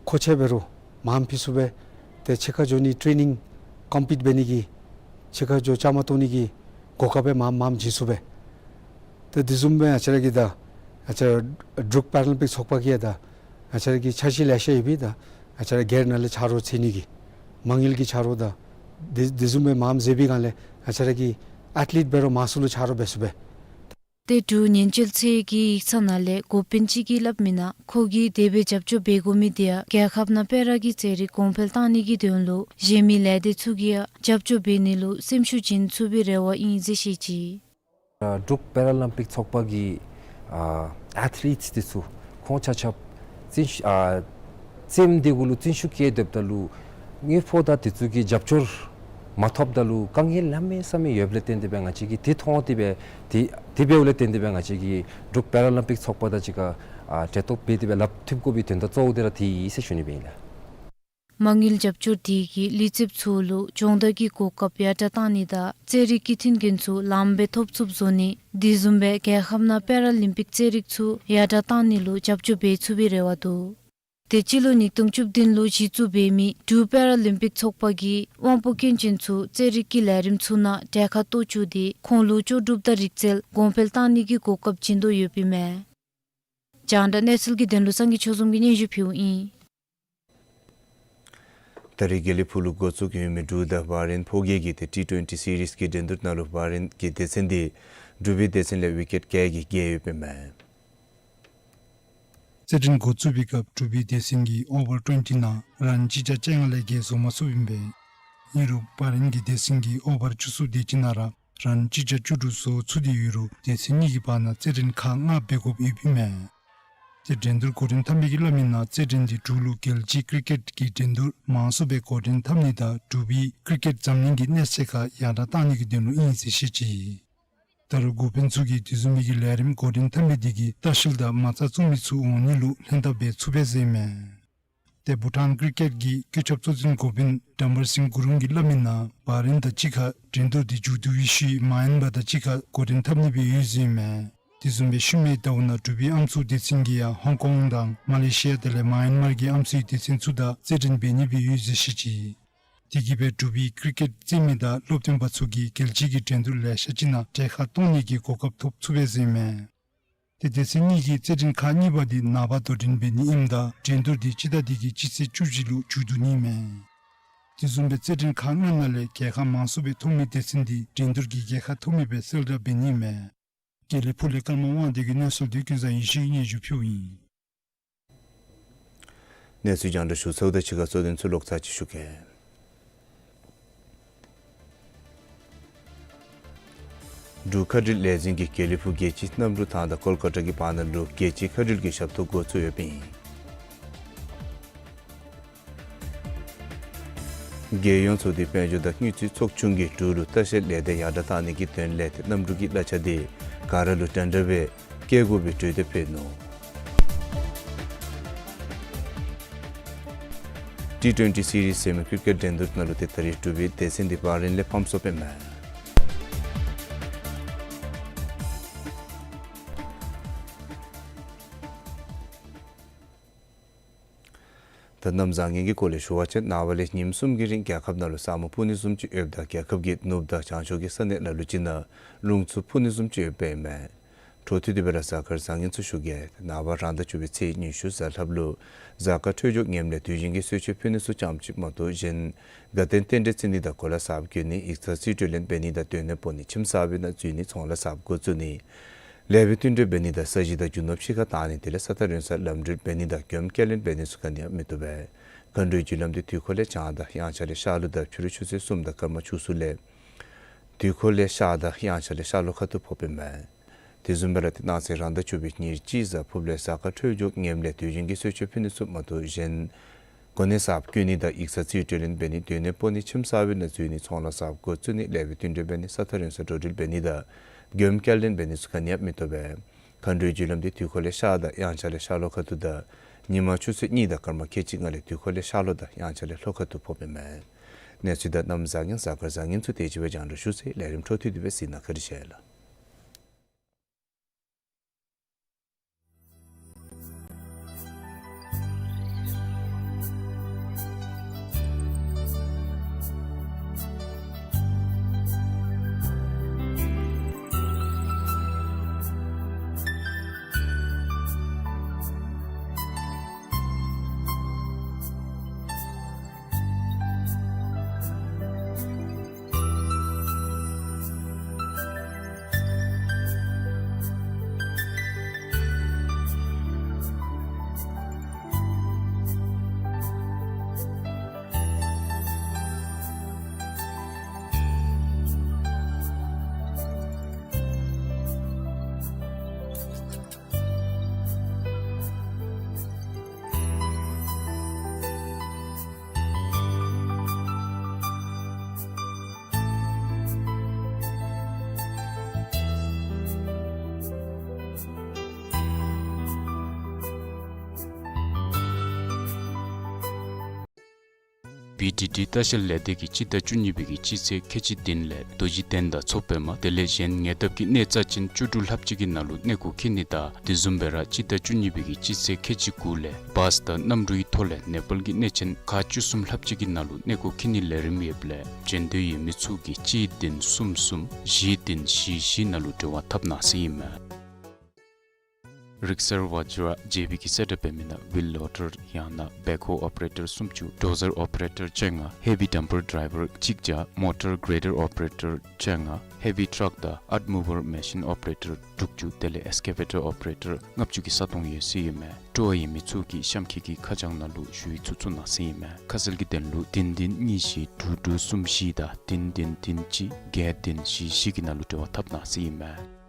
མཁོ་ཆས་འབད་རུང་མངམ་ཕུལ་ཚུགས་པས། ཏེ་ཕྱི་ཁར་འགྱོ་ནི་ཊེ་ནིང་ཀོམ་པིཊ་འབད་ནི་གི་ཕྱི་ཁར་འགྱོ་བཅའ་མར་གཏོགས་ནི་གི་གོ་སྐབས་སྦེ་མངམ་མངམ་བྱིན་ཚུགས་པས། ཏེ་དེ་བཟུམ་སྦེ་ང་བཅས་ར་གི་ད་ང་བཅས་ར་འབྲུག་པེ་ར་ལིམ་པིག་ཚོགས་པ་གིས་ཡང་ད་ང་བཅས་ར་གི་འཆར་གཞི་ལེ་ཤ་ཡོད་པས། ད་ང་བཅས་ར་སྒེར་ནང་ལས་ཆ་རོགས་འཚོལ་ནི་གི་མ་དངུལ་གྱི་ཆ་རོགས་དང་ དེ་དེ་བཟུམ་སྦེ་མངམ་མཛད་པའི་སྒང་ལས་ང་བཅས་ར་གི་ཨེཐ་ལིཊ་འབད་རུང་མང་སུ་ལུ་ཆ་རོགས་འབད་ཚུགས་པས། ཏེ་འབྲུག་ཉེན་བཅོལ་ཚད་ཀྱི་ཡིག་ཚང་ནང་ལས་འགོ་དཔོན་ཅིག་གིས་སླབ་མི་ནང་ཁོ་གིས་དེ་སྦེ་རྒྱབ་སྐྱོར་འབད་དགོ་མི་དེ་ཡང་རྒྱལ་ཁབ་ནང་པེ་ར་གི་རྩེད་རིགས་གོང་འཕེལ་གཏང་ནི་གི་དོན་ལུ་གཞན་མི་ལས་སྡེ་ཚུ་གིས་ཡང་རྒྱབ་སྐྱོར་འབད་ནི་ལུ་སེམས་ཤུགས་བྱིན་ཚུགས་པའི་རེ་བ་ཨིན་ཟེར་བཤད་ཅི། འབྲུག་པེ་ར་ལིམ་པིག་ཚོགས་པ་གི་ཨ་ཨེཐ་ལིཊ་འདི་ཚུ་ཁོང་ཆ་ཁྱབ་བརྩོན་ཤུགས་ཨ་རྩེདམོ་འདི་གུ་ལུ་བརྩོན་ཤུགས་བསྐྱེད་སྡོདཔ་ད་ལུ་དངུལ་ཕོགས་དང་དེ་ཚུ་གི་རྒྱབ་སྐྱོར་མ་ཐོབ་ད་ལུ་དཀའ་ངལ་གནམ་མེད་ས་མེད་ཡོདཔ་ལས་བརྟེན་ཏེ་སྦེ་ང་བཅས་ཀྱིས་དེ་མཐོང་སྟེ་སྦེ་དེ་དེ་འབདཝ་ལས་བརྟེན་ཏེ་སྦེ་ང་བཅས་ཀྱིས་འབྲུག་པེ་ར་ལིམ་པིག་ཚོགས་པ་དང་གཅིག་ཁར་ཨ་གྲལ་གཏོགས་འབད་དེ་སྦེ་ལགཔ་མཐུད་དགོ་པའི་དོན་དག་གཙོ་བོ་དེ་ར་དེ་ཨིན་ཟེར་ཞུ་ནི་སྦེ་ཨིན་ལགས། མ་དངུལ་རྒྱབ་སྐྱོར་དེ་གིས་ལུས་རྩལཔ་ཚུ་ལུ་སྦྱོང་བརྡར་གྱི་གོ་སྐབས་ཡར་དྲག་གཏང་ནི་དང་རྩེད་རིགས་ཀྱི་མཐུན་རྐྱེན་ཚུ་ལངམ་སྦེ་ཐོབ་ཚུགསཔ་བཟོ་ནི། དེ་བཟུམ་སྦེ་རྒྱལ་ཁབ་ནང་པེ་ར་ལིམ་པིག་རྩེད་རིགས་ཚུ་ཡར་དྲག་གཏང་ནི་ལུ་རྒྱབ་སྐྱོར་འབད་ཚུགས་པའི་རེ་བ་འདུག། དེ་སྤྱི་ལོ་ཉིས་སྟོང་བཅུ་བདུན་ལུ་གཞི་བཙུགས་འབད་མི་འབྲུག་པེ་ར་ལིམ་པིག་ཚོགས་པ་གིས་དབང་པོ་སྐྱོན་ཅན་ཚུ་རྩེད་རིགས་ཀྱི་ལས་རིམ་ཚུ་ནང་གྲལ་ཁར་གཏོགས་བཅུག་སྟེ་ཁོང་ལུ་ལྕོགས་གྲུབ་དང་རིག་རྩལ་གོང་འཕེལ་གཏང་ནི་གི་གོ་སྐབས་བྱིན་དོ་ཡོདཔ་ཨིན་མས། རྒྱང་བསྒྲགས་གནས་ཚུལ་གྱི་དོན་ལུ་སངས་རྒྱས་ཆོས་འཛོམས་ཀྱིས་སྙན་ཞུ་ཕུལཝ་ཨིན། ད་རེས་དགེ་ལེགས་ཕུག་ལུ་འགོ་བཙུགས་ཡོད་མི་འབྲུག་དང་བྷ་རེན་ཕོ་རྒྱས་ཀྱི་ཏེ་ཊི་ཊུ་ཝེན་ཊི་སི་རིསི་ཀྱི་འགྲན་བསྡུར་ནང་ལུ་བྷ་རེན་གྱི་སྡེ་ཚན་འདི་འབྲུག་པའི་སྡེ་ཚན་ལས་ཝི་ཀེཊ་བརྒྱད་ཀྱིས་རྒྱལ་ཡོདཔ་ཨིན་མས། རྩེད་འགྲན་འགོ་བཙུགས་པའི་སྐབས་འབྲུག་པའི་སྡེ་ཚན་གྱིས་ཨོ་བར་ཊུ་ཝེན་ཊི་ནང་རན་གཅིག་བརྒྱ་བཅོ་ལྔ་ལས་བརྒལ་བཟོ་མ་ཚུགསཔ་ཨིན་པས། ཨིན་རུང་བྷ་རེན་གྱི་སྡེ་ཚན་གྱིས་ཨོ་བར་བཅུ་གསུམ་དེ་ཅིག་ནང་ར་རན་གཅིག་བརྒྱ་བཅུ་དྲུག་བཟོ་ཚུགས་ཏེ་ཡོད་རུང་སྡེ་ཚན་གཉིས་ཀྱི་བར་ན་རྩེད་འགྲན་ཁག་ལྔ་འབད་དགོཔ་ཡོདཔ་ཨིན་མས། ཏེ་འགྲན་བསྡུར་འགོ་འདྲེན་འཐབ་མི་གིས་སླབ་མི་ནང་རྩེད་འགྲན་འདི་འབྲུག་ལུ་རྒྱལ་སྤྱིའི་ཀི་རི་ཀེཊ་ཀྱི་འགྲན་བསྡུར་མང་སུ་སྦེ་འགོ་འདྲེན་འཐབ་ནི་དང་འབྲུག་པའི་ཀི་རི་ཀེཊ་འཛམ་གླིང་གི་གནས་ཚད་ཁར་ཡར་དྲག་གཏང་ནི་གི་དོན་ལུ་ཨིན་ཟེར་བཤད་ཅི། ད་རུང་འགོ་དཔོན་ཚུ་གིས་དེ་བཟུམ་མའི་གི་ལས་རིམ་འགོ་འདྲེན་འཐབ་མི་དེ་གིས་ལྟ་བཤལ་དང་མ་རྩ་བཙུགས་མི་ཚུ་འོང་ནི་ལུ་ལྷན་ཐབས་འབད་ཚུགས་པས་ཟེར་ཨིན་མས། ཏེ་བྷུ་ཊཱན་ཀི་རི་ཀེཊ་ཀྱི་ཀུས་ཁྱབ་གཙོ་འཛིན་འགོ་དཔོན་ཌམ་བར་སིང་གུ་རུང་གིས་སླབ་མི་ནང་བྷ་རེན་དང་གཅིག་ཁར་འགྲན་བསྡུར་འདི་མཇུག་བསྡུ་བའི་ཤུལ་མ་ཡན་མར་དང་གཅིག་ཁར་འགོ་འདྲེན་འཐབ་ནི་སྦེ་ཡོད་ཟེར་ཨིན་མས། དེ་བཟུམ་སྦེ་ཤུལ་མའི་ཟླཝ་ནང་འབྲུག་པའི་ཨམ་སྲུ་སྡེ་ཚན་གྱིས་ཡང་ཧོང་ཀོང་དང་མ་ལེ་ཤི་ཡ་དེ་ལས་མ་ཡན་མར་གྱི་ཨམ་སྲུའི་སྡེ་ཚན་ཚུ་དང་རྩེད་འགྲན་འབད་ནི་སྦེ་ཡོད་ཟེར་བཤད་ཅི། དེ་གིས་སྦེ་འབྲུག་པའི་ཀི་རི་ཀེཊ་རྩེད་མི་དང་སློབ་སྟོན་པ་ཚུ་གིས་རྒྱལ་སྤྱི་གི་འགྲན་བསྡུར་ལེ་ཤ་ཅིག་ནང་གྲལ་ཁར་གཏོགས་ནི་གི་གོ་སྐབས་ཐོབ་ཚུགས་པས་ཟེར་ཨིན་མས། ཏེ་སྡེ་ཚན་གཉིས་ཀྱིས་རྩེད་འགྲན་ཁག་གཉིས་པ་འདི་ནངས་པ་དོ་འགྲན་འབད་ནི་ཨིནམ་ད་འགྲན་བསྡུར་འདི་སྤྱི་ཟླ་འདི་གི་སྤྱི་ཚེས་བཅུ་བཞི་ལུ་མཇུག་བསྡུ་ནི་ཨིན་མས། དེ་བཟུམ་སྦེ་རྩེད་འགྲན་ཁག་ལྔ་ནང་ལས་རྒྱལ་ཁ་མང་སུ་སྦེ་ཐོབ་མི་སྡེ་ཚན་འདི་འགྲན་བསྡུར་གྱི་རྒྱལ་ཁ་ཐོབ་མི་སྦེ་གསལ་བསྒྲགས་འབད་ནི་ཨིན་མས། དགེ་ལེགས་ཕུག་ལས་ཀརྨ་དབང་ལྡན་གྱི་གནས་ཚུལ་འདི་ཀུན་བཟང་ཡེ་ཤེས་ཀྱིས་སྙན་ཞུ་ཕུལཝ་ཨིན། གནས་ཚུལ་རྒྱང་བསྒྲགས་ཞུ་ཚརཝ་དང་གཅིག་ཁར་གཙོ་དོན་ཚུ་ལོག་ཚར་ཅིག་ཞུ་གེ། འབྲུག་མཁའ་འགྲུལ་ལས་འཛིན་གྱིས་དགེ་ལེགས་ཕུག་རྒྱལ་སྤྱིའི་གནམ་གྲུ་ཐང་དང་ཀོལ་ཀ་ཏ་གི་བར་ན་ལུ་རྒྱལ་སྤྱིའི་མཁའ་འགྲུལ་གྱི་ཞབས་ཏོག་འགོ་བཙུགས་ཡོདཔ་ཨིན། རྒྱལ་ཡོངས་ཚོགས་འདུའི་དཔལ་འབྱོར་དང་དངུལ་རྩིས་ཚོགས་ཆུང་གིས་འབྲུག་ལུ་ལྟ་བཤལ་ལས་སྡེ་ཡར་དྲག་གཏང་ནི་གི་དོན་ལས་ཏེ་གནམ་གྲུ་གི་གླ་ཆ་འདི་ག་ར་ལུ་འདྲན་འདྲ་སྦེ་བཀལ་དགོ་པའི་གྲོས་འདེབས་ཕུལ་ནུག། ཊི་ཊུ་ཝེན་ཊི་སི་རིསི་ཟེར་མི་ཀི་རི་ཀེཊ་འགྲན་བསྡུར་ནང་ལུ་ཏེ་ད་རེས་འབྲུག་པའི་སྡེ་ཚན་འདི་བྷ་རེན་ལས་ཕམ་སོཔ་ཨིན་མས། ད་གནམ་བཟང་ངན་གྱི་སྐོར་ལས་ཞུ་བ་ཅིན་ནངས་པ་ལས་ཉིནམ་གསུམ་གྱི་རིང་རྒྱལ་ཁབ་ནང་ལུ་ས་སྨུག་ཕུབ་ནི་བཟུམ་ཅིག་ཡོདཔ་ད་རྒྱལ་ཁབ་ཀྱི་ནུབ་དང་བྱང་ཕྱོགས་ཀྱི་ས་གནས་ལ་ལུ་ཅིག་ནང་རླུང་འཚུབ་ཕུབ་ནི་བཟུམ་ཅིག་ཡོདཔ་ཨིན་མས། འཕྲོ་མཐུད་དེ་སྦེ་ར་གཟའ་སྐར་བཟང་ངན་ཚུ་ཞུ་གེ། ནངས་པ་རང་ཟླ་བཅུ་པའི་ཚེས་ཉི་ཤུ་གཟའ་ལྷགཔ་ལུ་གཟའ་སྐར་འཕྲོད་སྦྱོར་ངནམ་ལས་དུས་ཆེན་གྱི་གསོལ་མཆོད་ཕུལ་ནི་ཚུ་ཙམ་ཅིག་མ་གཏོགས་གཞན་དགའ་སྟོན་རྟེན་འབྲེལ་བརྩི་ནི་དང་གོ་ལ་གསརཔ་གྱོན་ནི་ཡིག་ཚང་རྩིས་སྤྲོད་ལེན་འབད་ནི་དང་སྡོད་གནས་སྤོ་ནི་ཁྱིམ་གསར་པའི་ནང་འཛུལ་ནི་ཚོང་ལཱ་གསརཔ་འགོ་བཙུགས་ནི་ལེགས་པའི་བསྟུན་གྲོས་འབད་ནི་དང་ས་གཞི་དང་རྒྱུ་ནོར་ཕྱི་ཁར་བཏང་ནི་དེ་ལས་ས་ཐག་རིང་སར་ལམ་འགྲུལ་འབད་ནི་དང་མགྱོནམ་བསྐྱར་ལེན་འབད་ནི་ཚུ་ག་ནི་ཡང་མི་བཏུབ་པས། མཁའ་འགྲོའི་རྒྱུ་ལམ་འདི་དུས་འཁོར་ལས་བྱང་དང་དབྱངས་འཆར་ལས་ཤར་ལྷོ་དང་ཕྱི་རུ་ཆུ་ཚོད་གསུམ་དང་སྐར་མ་བཅུ་གསུམ་ལས་དུས་འཁོར་ལས་ཤར་དང་དབྱངས་འཆར་ལས་ཤར་ལྷོ་ཁ་ཐུག་ཕོགཔ་ཨིན་མས། དེ་བཟུམ་སྦེ་ར་ཏེ་གནངས་ཚེ་རང་ཟླ་བཅུ་པའི་ཉེར་གཅིག་གཟའ་ཕུརཔ་ལས་གཟའ་སྐར་འཕྲོད་སྦྱོར་ངནམ་ལས་དུས་ཆེན་གྱི་གསོལ་མཆོད་ཕུལ་ནི་ཚུ་མ་གཏོགས་གཞན་གོ་གནས་གསརཔ་གྱོན་ནི་དང་ཡིག་ཚང་རྩིས་སྤྲོད་ལེན་འབད་ནི་སྡོད་གནས་སྤོ་ནི་ཁྱིམ་གསར་པའི་ནང་འཛུལ་ནི་ཚོང་ལཱ་གསརཔ་འགོ་བཙུགས་ནི་ལེགས་པའི་བསྟུན་གྲོས་འབད་ནི་ས་ཐག་རིང་སར་འགྲོ་འགྲུལ་འབད་ནི་དང་མགྱོནམ་བསྐྱར་ལེན་འབད་ནི་ཚུ་ག་ནི་ཡང་མི་བཏུབ་པས། མཁའ་འགྲོའི་རྒྱུ་ལམ་འདི་དུས་འཁོར་ལས་ཤར་དང་དབྱངས་འཆར་ལས་ཤར་ལྷོ་ཁ་ཐུག་དང་ཉིན་མ་ཆུ་ཚོད་གཉིས་དང་སྐར་མ་ཁལ་གཅིག་ལྔ་ལས་དུས་འཁོར་ལས་ཤར་ལྷོ་དང་དབྱངས་འཆར་ལས་ལྷོ་ཁ་ཐུག་ཕོགཔ་ཨིན་མས། གནས་ཚུལ་དང་གནམ་བཟང་ངན་གཟའ་སྐར་བཟང་ངན་ཚུ་དེ་ཅིག་སྦེ་རྒྱང་བསྒྲགས་ཞུ་ཚར་ཡི། ལས་རིམ་འཕྲོ་མཐུད་དེ་སྦེ་གཟིགས་གནང་། བཀའ་དྲིན་ཆེ་ལགས། བི་ཌི་ཌི་ལྟ་བཤལ་ལས་སྡེ་གིས་སྤྱི་ཟླ་བཅུ་གཉིས་པའི་གི་སྤྱི་ཚེས་ཁལ་གཅིག་བདུན་ལས་རྡོ་རྗེ་གདན་དང་མཚོ་པདྨ་དེ་ལས་གཞན་ཉེ་འདབས་ཀྱི་གནས་རྩ་ཅན་བཅུ་དྲུག་ལྷགཔ་ཅིག་གི་ནང་ལུ་གནས་སྐོར་འཁྱིད་ནི་དང་དེ་བཟུམ་སྦེ་ར་སྤྱི་ཟླ་བཅུ་གཉིས་པའི་གི་སྤྱི་ཚེས་ཁལ་གཅིག་དགུ་ལས་བཱས་དང་གནམ་གྲུའི་ཐོག་ལས་ནེ་པཱལ་གྱི་གནས་ཆེན་ཁག་བཅུ་གསུམ་ལྷགཔ་ཅིག་གི་ནང་ལུ་གནས་སྐོར་འཁྱིད་ནིའི་ལས་རིམ་ཡོདཔ་ལས་བྱོན་འདོད་ཡོད་མི་ཚུ་གིས་གཅིག་བདུན་གསུམ་གསུམ་བཞི་བདུན་བཞི་བཞི་ནང་ལུ་འབྲེལ་བ་འཐབ་གནང་ཟེར་ཨིན་མས། རིག་གསར་ཝ་ཇི་ར་ཇེ་བི་གིས་གསལ་བསྒྲགས་འབད་མི་ནང་ཝིལ་ལོ་ཌར་ཡང་ན་བེག་ཧོ་ཨོ་པ་རེ་ཊར་སུམ་ཅུ། ཌོ་ཟར་ཨོ་པ་རེ་ཊར་བཅོ་ལྔ། ཧེ་བི་ཌམ་པར་ཌ་རའི་ཝར་གཅིག་བརྒྱ། མོ་ཊར་གྲེ་ཌར་ཨོ་པ་རེ་ཊར་བཅོ་ལྔ། ཧེ་བི་ཊརཀ་དང་ཨརཐ་མུ་ཝར་མེ་ཤིན་ཨོ་པ་རེ་ཊར་དྲུག་ཅུ་དེ་ལས་ཨེགས་ཀེ་ཝེ་ཊར་ཨོ་པ་རེ་ཊར་ལྔ་བཅུ་གི་ས་སྟོང་ཡོད་ཟེར་ཨིན་མས། སྤྲོ་བ་ཡོད་མི་ཚུ་གིས་གཤམ་འཁོད་ཀྱི་ཁ་བྱང་ནང་ལུ་ཞུ་ཡིག་ཚུ་བཙུགས་གནང་ཟེར་ཨིན་མས། ཁ་གསལ་གྱི་དོན་ལུ་བདུན་བདུན་གཉིས་བཞི་དྲུག་དྲུག་གསུམ་བཞི་དང་བདུན་བདུན་བདུན་གཅིག་བརྒྱད་བདུན་བཞི་བཞི་གི་ནང་ལུ་འབྲེལ་བ་འཐབ་གནང་ཟེར་ཨིན་མས།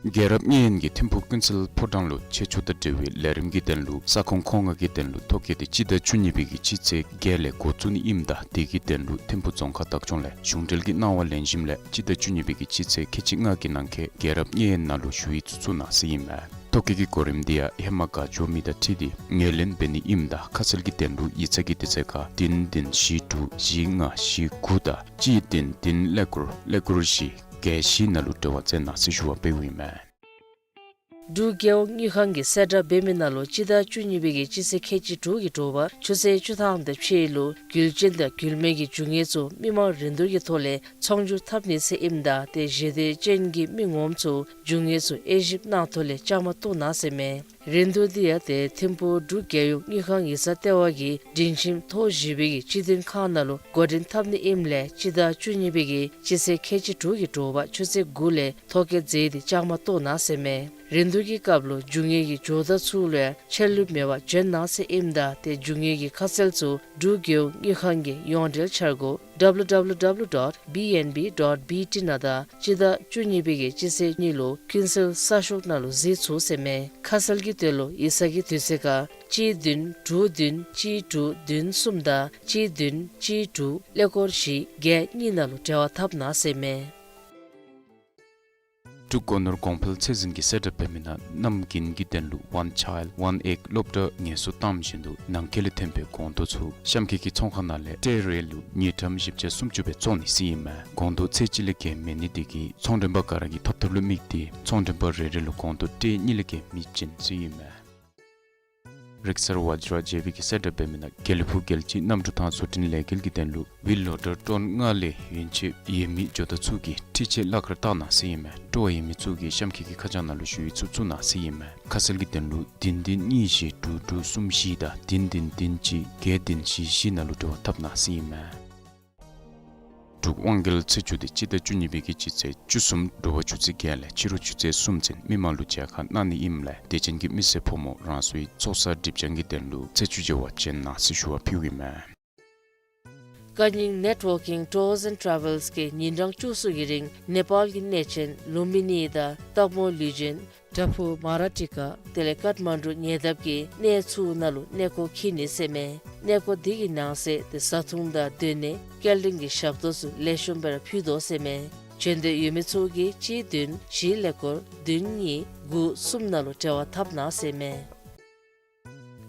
རྒྱལ་རབས་གཉན་ཡོན་གྱིས་ཐིམ་ཕུག་ཀུན་གསལ་ཕོ་བྲང་ལུ་ཆེད་བཅུག་དང་འབྲེལ་བའི་ལས་རིམ་གྱི་དོན་ལུ་ས་ཁོངས་ཁོ་ན་གི་དོན་ལུ་ཐོ་བཀོད་དེ་སྤྱི་ཟླ་བཅུ་གཉིས་པའི་གི་སྤྱི་ཚེས་བརྒྱད་ལས་འགོ་བཙུགས་ནི་ཨིནམ་ད་དེ་གི་དོན་ལུ་ཐིམ་ཕུག་རྫོང་ཁག་བདག་སྐྱོང་ལས་གཞུང་འབྲེལ་གྱི་གནང་བ་ལེན་ཞིནམ་ལས་སྤྱི་ཟླ་བཅུ་གཉིས་པའི་གི་སྤྱི་ཚེས་ཁལ་གཅིག་ལྔ་གི་ནང་འཁོད་རྒྱལ་རབས་གཉན་ཡོན་ནང་ལུ་ཞུ་ཡིག་ཚུ་བཙུགས་གནང་ཟེར་ཨིན་མས། ཐོ་བཀོད་ཀྱི་གོ་རིམ་འདི་ཡང་ཧེ་མ་ག་འབྱོར་མི་དང་འཁྲིལ་ཏེ་ངོས་ལེན་འབད་ནི་ཨིནམ་ད་ཁ་གསལ་གྱི་དོན་ལུ་ཡིག་ཚང་གི་དུས་ཚོད་ཁར་བདུན་བདུན་བཞི་དྲུག་བཞི་ལྔ་བཞི་དགུ་དང་གཅིག་བདུན་བདུན་ཀླད་ཀོར་ཀླད་ཀོར་བཞི་བརྒྱད་བཞི་ནང་ལུ་འབྲེལ་བ་མཛད་གནང་ཟེར་ཞུ་བ་འབདཝ་ཨིན་མས། འབྲུག་རྒྱལ་ཡོངས་དངུལ་ཁང་གིས་གསལ་བསྒྲགས་འབད་མི་ནང་ལུ་སྤྱི་ཟླ་བཅུ་གཉིས་པའི་གི་སྤྱི་ཚེས་ཁལ་གཅིག་དྲུག་གི་དྲོ་པ་ཆུ་ཚོད་བཅུ་ཐམ་དང་ཕྱེད་ལུ་རྒྱུ་ཅན་དང་རྒྱུ་མེད་ཀྱི་རྒྱུ་དངོས་ཚུ་མི་མང་རིན་བསྡུར་གྱི་ཐོག་ལས་ཚོང་སྒྱུར་འཐབ་ནི་ཟེར་ཨིནམ་ད་ཏེ་ཞེ་འདོད་ཅན་གྱི་མི་ངོམ་ཚུ་རྒྱུ་དངོས་ཚུ་དབྱེ་ཞིབ་གནང་ཐོག་ལས་བཅའ་མར་གཏོགས་གནང་ཟེར་མས། རིན་བསྡུར་འདི་ཡང་ཏེ་ཐིམ་ཕུག་འབྲུག་རྒྱལ་ཡོངས་དངུལ་ཁང་ཡིག་ཚང་ལྟེ་བ་གི་སྒྲིང་ཁྱིམ་ཐོག་བཞི་པའི་གི་སྤྱི་མཐུན་ཁང་ནང་ལུ་འགོ་འདྲེན་འཐབ་ནི་ཨིནམ་ལས་སྤྱི་ཟླ་བཅུ་གཉིས་པའི་གི་སྤྱི་ཚེས་ཁལ་གཅིག་དྲུག་གི་དྲོ་པ་ཆུ་ཚོད་དགུ་ལས་ཐོ་བཀོད་མཛད་དེ་བཅའ་མར་གཏོགས་གནང་ཟེར་མས། རིན་བསྡུར་གྱི་སྐབས་ལུ་རྒྱུ་དངོས་ཀྱི་ཇོ་བདག་ཚུ་ལུ་ཡང་ཆད་ལུས་མེད་པར་བྱོན་གནང་ཟེར་ཨིནམ་ད་ཏེ་རྒྱུ་དངོས་ཀྱི་ཁ་གསལ་ཚུ་འབྲུག་རྒྱལ་ཡོངས་དངུལ་ཁང་གི་ཡོངས་འབྲེལ་འཆར་སྒོ་W W W dot B N B dot B T ནང་དང་སྤྱི་ཟླ་བཅུ་གཉིས་པའི་གི་སྤྱི་ཚེས་གཉིས་ལུ་ཀུན་གསལ་གསར་ཤོག་ནང་ལུ་གཟིགས་ཚུགས་ཟེར་མས། ཁ་གསལ་གྱི་དོན་ལུ་ཡིག་ཚང་གི་དུས་ཚོད་ཁར་གཅིག་བདུན་དྲུག་བདུན་གཅིག་དྲུག་བདུན་གསུམ་དང་གཅིག་བདུན་གཅིག་དྲུག་ཀླད་ཀོར་བཞི་བརྒྱད་གཉིས་ནང་ལུ་འབྲེལ་བ་འཐབ་གནང་ཟེར་མས། འབྲུག་སྒོ་ནོར་གོང་འཕེལ་ཚད་འཛིན་གྱིས་གསལ་བསྒྲགས་འབད་མི་ནང་གནམ་དགུན་གྱི་དོན་ལུ་One Child One Egg སློབ་གྲྭ་ངལ་གསོ་བཏང་བཞིན་དུ་ནང་འཁོད་ལས་ཐོན་པའི་སྒོང་རྡོག་ཚུ་གཤམ་འཁོད་ཀྱི་ཚོང་ཁང་ནང་ལས་ཊེ་རེ་ལུ་དངུལ་ཀྲམ་བཞི་བརྒྱ་སུམ་ཅུ་སྦེ་བཙོང་ནི་ཟེར་ཨིན་མས། སྒོང་རྡོག་ཚད་གཅིག་ལས་བརྒལ་མེད་ནི་དེ་གིས་ཚོང་མགྲོན་པ་ག་ར་གིས་ཐོབ་ཐབས་ལུ་དམིགས་ཏེ་ཚོང་མགྲོན་པ་རེ་རེ་ལུ་སྒོང་རྡོག་ཊེ་གཉིས་ལས་བརྒལ་མི་བྱིན་ཟེར་ཨིན་མས། རིག་གསར་ཝ་ཇི་ར་ཇེ་བི་གིས་གསལ་བསྒྲགས་འབད་མི་ནང་དགེ་ལེགས་ཕུག་རྒྱལ་སྤྱིའི་གནམ་གྲུ་ཐང་བཟོ་སྐྲུན་ལས་འགུལ་གྱི་དོན་ལུ་ཝིལ་ལོ་ཌར་ཊོན་ལྔ་ལས་ཡོན་ཆབ་ཡོད་མི་ཇོ་བདག་ཚུ་གིས་འཕྲུལ་ཆས་གླ་ཁར་བཏང་གནང་ཟེར་ཨིན་མས། སྤྲོ་བ་ཡོད་མི་ཚུ་གིས་གཤམ་འཁོད་ཀྱི་ཁ་བྱང་ནང་ལུ་ཞུ་ཡིག་ཚུ་བཙུགས་གནང་ཟེར་ཨིན་མས། ཁ་གསལ་གྱི་དོན་ལུ་བདུན་བདུན་གཉིས་བཞི་དྲུག་དྲུག་གསུམ་བཞི་དང་བདུན་བདུན་བདུན་གཅིག་བརྒྱད་བདུན་བཞི་བཞི་ནང་ལུ་འབྲེལ་བ་འཐབ་གནང་ཟེར་ཨིན་མས། འབྲུག་དབང་རྒྱལ་ཚེས་བཅུ་དེ་སྤྱི་ཟླ་བཅུ་གཉིས་པའི་གི་སྤྱི་ཚེས་བཅུ་གསུམ་དྲོ་པ་ཆུ་ཚོད་བརྒྱད་ལས་ཕྱི་རུ་ཆུ་ཚོད་གསུམ་ཚུན་མི་མང་ལུ་མཇལ་ཁ་གནང་ནི་ཨིནམ་ལས་དད་ཅན་གྱི་མི་སེར་ཕོ་མོ་རང་སོའི་ཚོགས་བསགས་སྒྲིབ་སྦྱང་གི་དོན་ལུ་ཚེས་བཅུ་མཇལ་བར་བྱོན་གནང་ཟེར་ཞུ་བ་ཕུལཝ་ཨིན་མས། ཀ་ནིང་ནེཊ་ཝར་ཀིང་ཊུརསི་ཨེནཌ་ཊ་རེ་ཝེལསི་གིས་ཉིན་གྲངས་བཅུ་གསུམ་གྱི་རིང་ནེ་པཱལ་གྱི་གནས་ཆེན་ལུམ་བི་ནི་དང་སྟག་མོ་ལུས་སྦྱིན་བྲག་ཕུག་མ་ར་ཊི་ཀ་དེ་ལས་ཀཏ་མན་ཌུ་ཉེ་འདབས་ཀྱི་གནས་ཚུ་ནང་ལུ་གནས་སྐོར་འཁྱིད་ནི་ཟེར་མས། གནས་སྐོར་འདི་གི་ནང་གསེས་ཏེ་བཟའ་འཐུང་དང་སྡོད་གནས་སྐྱེལ་འདྲེན་གྱི་ཞབས་ཏོག་ཚུ་ལེགས་ཤོམ་སྦེ་ར་ཕུལ་དོ་ཟེར་མས། བྱོན་འདོད་ཡོད་མི་ཚུ་གིས་གཅིག་བདུན་བཞི་ཀླད་ཀོར་བདུན་གཉིས་དགུ་གསུམ་ནང་ལུ་འབྲེལ་བ་འཐབ་གནང་ཟེར་མས།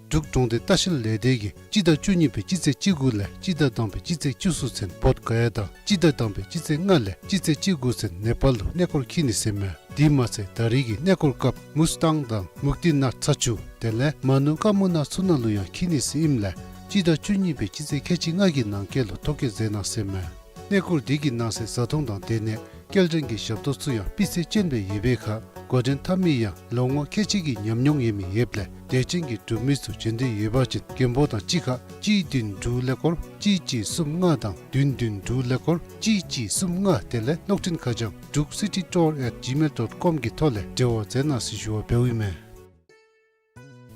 འབྲུག་གྲོང་སྡེ་ལྟ་བཤལ་ལས་སྡེ་གིས་སྤྱི་ཟླ་བཅུ་གཉིས་པའི་སྤྱི་ཚེས་བཅུ་དགུ་ལས་སྤྱི་ཟླ་དང་པའི་སྤྱི་ཚེས་བཅུ་གསུམ་ཚུན་བོདྷ་ག་ཡ་དང་སྤྱི་ཟླ་དང་པའི་སྤྱི་ཚེས་ལྔ་ལས་སྤྱི་ཚེས་བཅུ་དགུ་ཚུན་ནེ་པཱལ་ལུ་གནས་སྐོར་འཁྱིད་ནི་ཟེར་མས། དེ་མ་ཚད་ད་རེས་ཀྱི་གནས་སྐོར་སྐབས་མུས་ཏང་དང་མུག་ཏི་ནཱཐ་ཚ་ཆུ་དེ་ལས་མ་ནུ་ཀ་མུ་ན་ཚུ་ནང་ལུ་ཡང་འཁྱིད་ནི་ཟེར་ཨིནམ་ལས་སྤྱི་ཟླ་བཅུ་གཉིས་པའི་སྤྱི་ཚེས་ཁལ་གཅིག་ལྔ་གི་ནང་འཁོད་ལུ་ཐོ་བཀོད་མཛད་གནང་ཟེར་མས། གནས་སྐོར་འདི་གི་ནང་གསེས་བཟའ་འཐུང་དང་སྡོད་གནས་སྐྱེལ་འདྲེན་གྱི་ཞབས་ཏོག་ཚུ་ཡང་སྤུས་ཚད་ཅན་སྦེ་ཡོད་པའི་ཁར་འགོ་འདྲེན་འཐབ་མི་ཡང་ལོ་ངོ་ཁལ་གཅིག་གི་ཉམས་མྱོང་ཡོད་མི་ཡོདཔ་ལས་དད་ཅན་གྱི་འབྲུག་མི་ཚུ་བྱོན་འདོད་ཡོད་པ་ཅིན་མགོན་པོ་དང་གཅིག་ཁར་གཅིག་བདུན་དྲུག་ཀླད་ཀོར་གཅིག་གཅིག་གསུམ་ལྔ་དང་བདུན་བདུན་དྲུག་ཀླད་ཀོར་གཅིག་གཅིག་གསུམ་ལྔ་དེ་ལས་གློག་འཕྲིན་ཁ་བྱང་Druk City Tour at gmail dot com གི་ཐོག་ལས་འབྲེལ་བ་མཛད་གནང་ཟེར་ཞུ་བ་འབདཝ་ཨིན་མས།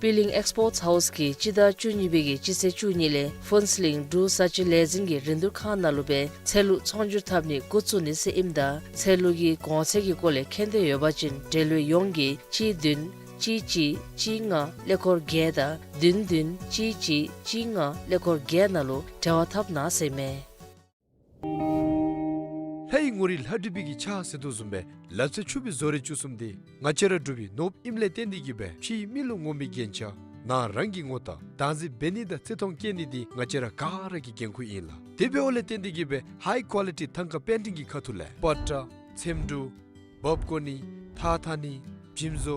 པི་ལིང་ཨེགསི་པོརཊསི་ཧའུསི་གིས་སྤྱི་ཟླ་བཅུ་གཉིས་པའི་གི་སྤྱི་ཚེས་བཅུ་གཉིས་ལས་ཕུན་ཚོགས་གླིང་འབྲུག་བཟའ་སྤྱོད་ལས་འཛིན་གྱི་རིན་བསྡུར་ཁང་ནང་ལུ་སྦེ་ཚལ་ལུ་ཚོང་སྒྱུར་འཐབ་ནི་འགོ་བཙུགས་ནི་ཟེར་ཨིནམ་ད་ཚལ་ལུ་གི་གོང་ཚད་ཀྱི་སྐོར་ལས་མཁྱེན་འདོད་ཡོད་པ་ཅིན་འབྲེལ་ཡོད་ཡོངས་ཀྱིས་གཅིག་བདུན་གཅིག་གཅིག་གཅིག་ལྔ་ཀླད་ཀོར་བརྒྱད་དང་བདུན་བདུན་གཅིག་གཅིག་གཅིག་ལྔ་ཀླད་ཀོར་བརྒྱད་ནང་ལུ་འབྲེལ་བ་འཐབ་གནང་ཟེར་མས། ལྷ་ཡི་ངོ་རིས་ལྷ་བྲིས་པའི་གི་ཕྱག་ཟེར་དོ་བཟུམ་སྦེ་ལག་རྩལ་ཕྱུག་པའི་བཟོ་རིག་བཅུ་གསུམ་འདི་ང་བཅས་ར་འབྲུག་པའི་ནོར་བུ་ཨིནམ་ལས་བརྟེན་ཏེ་གིས་སྦེ་ཕྱིའི་མི་ལུ་ངོམ་པའི་རྒྱན་ཆ་ ནཱ་རང་གི་ངོ་རྟགས་བདག་འཛིན་འབད་ནི་དང་བརྩི་མཐོང་བསྐྱེད་ནི་འདི་ང་བཅས་ར་ག་ར་གི་འགན་ཁུར་ཨིན་ལགས། དེ་འབདཝ་ལས་བརྟེན་ཏེ་གིས་སྦེ་ཧའི་ཀོ་ལི་ཊི་ཐང་ཀ་པེན་ཊིང་གི་ཁ་ཐུག་ལས་པ་ཏྲ་ཚེམ་དྲུབ་འབག་བཀོ་ནི་ཐགས་འཐག་ནི་འཇིམ་བཟོ་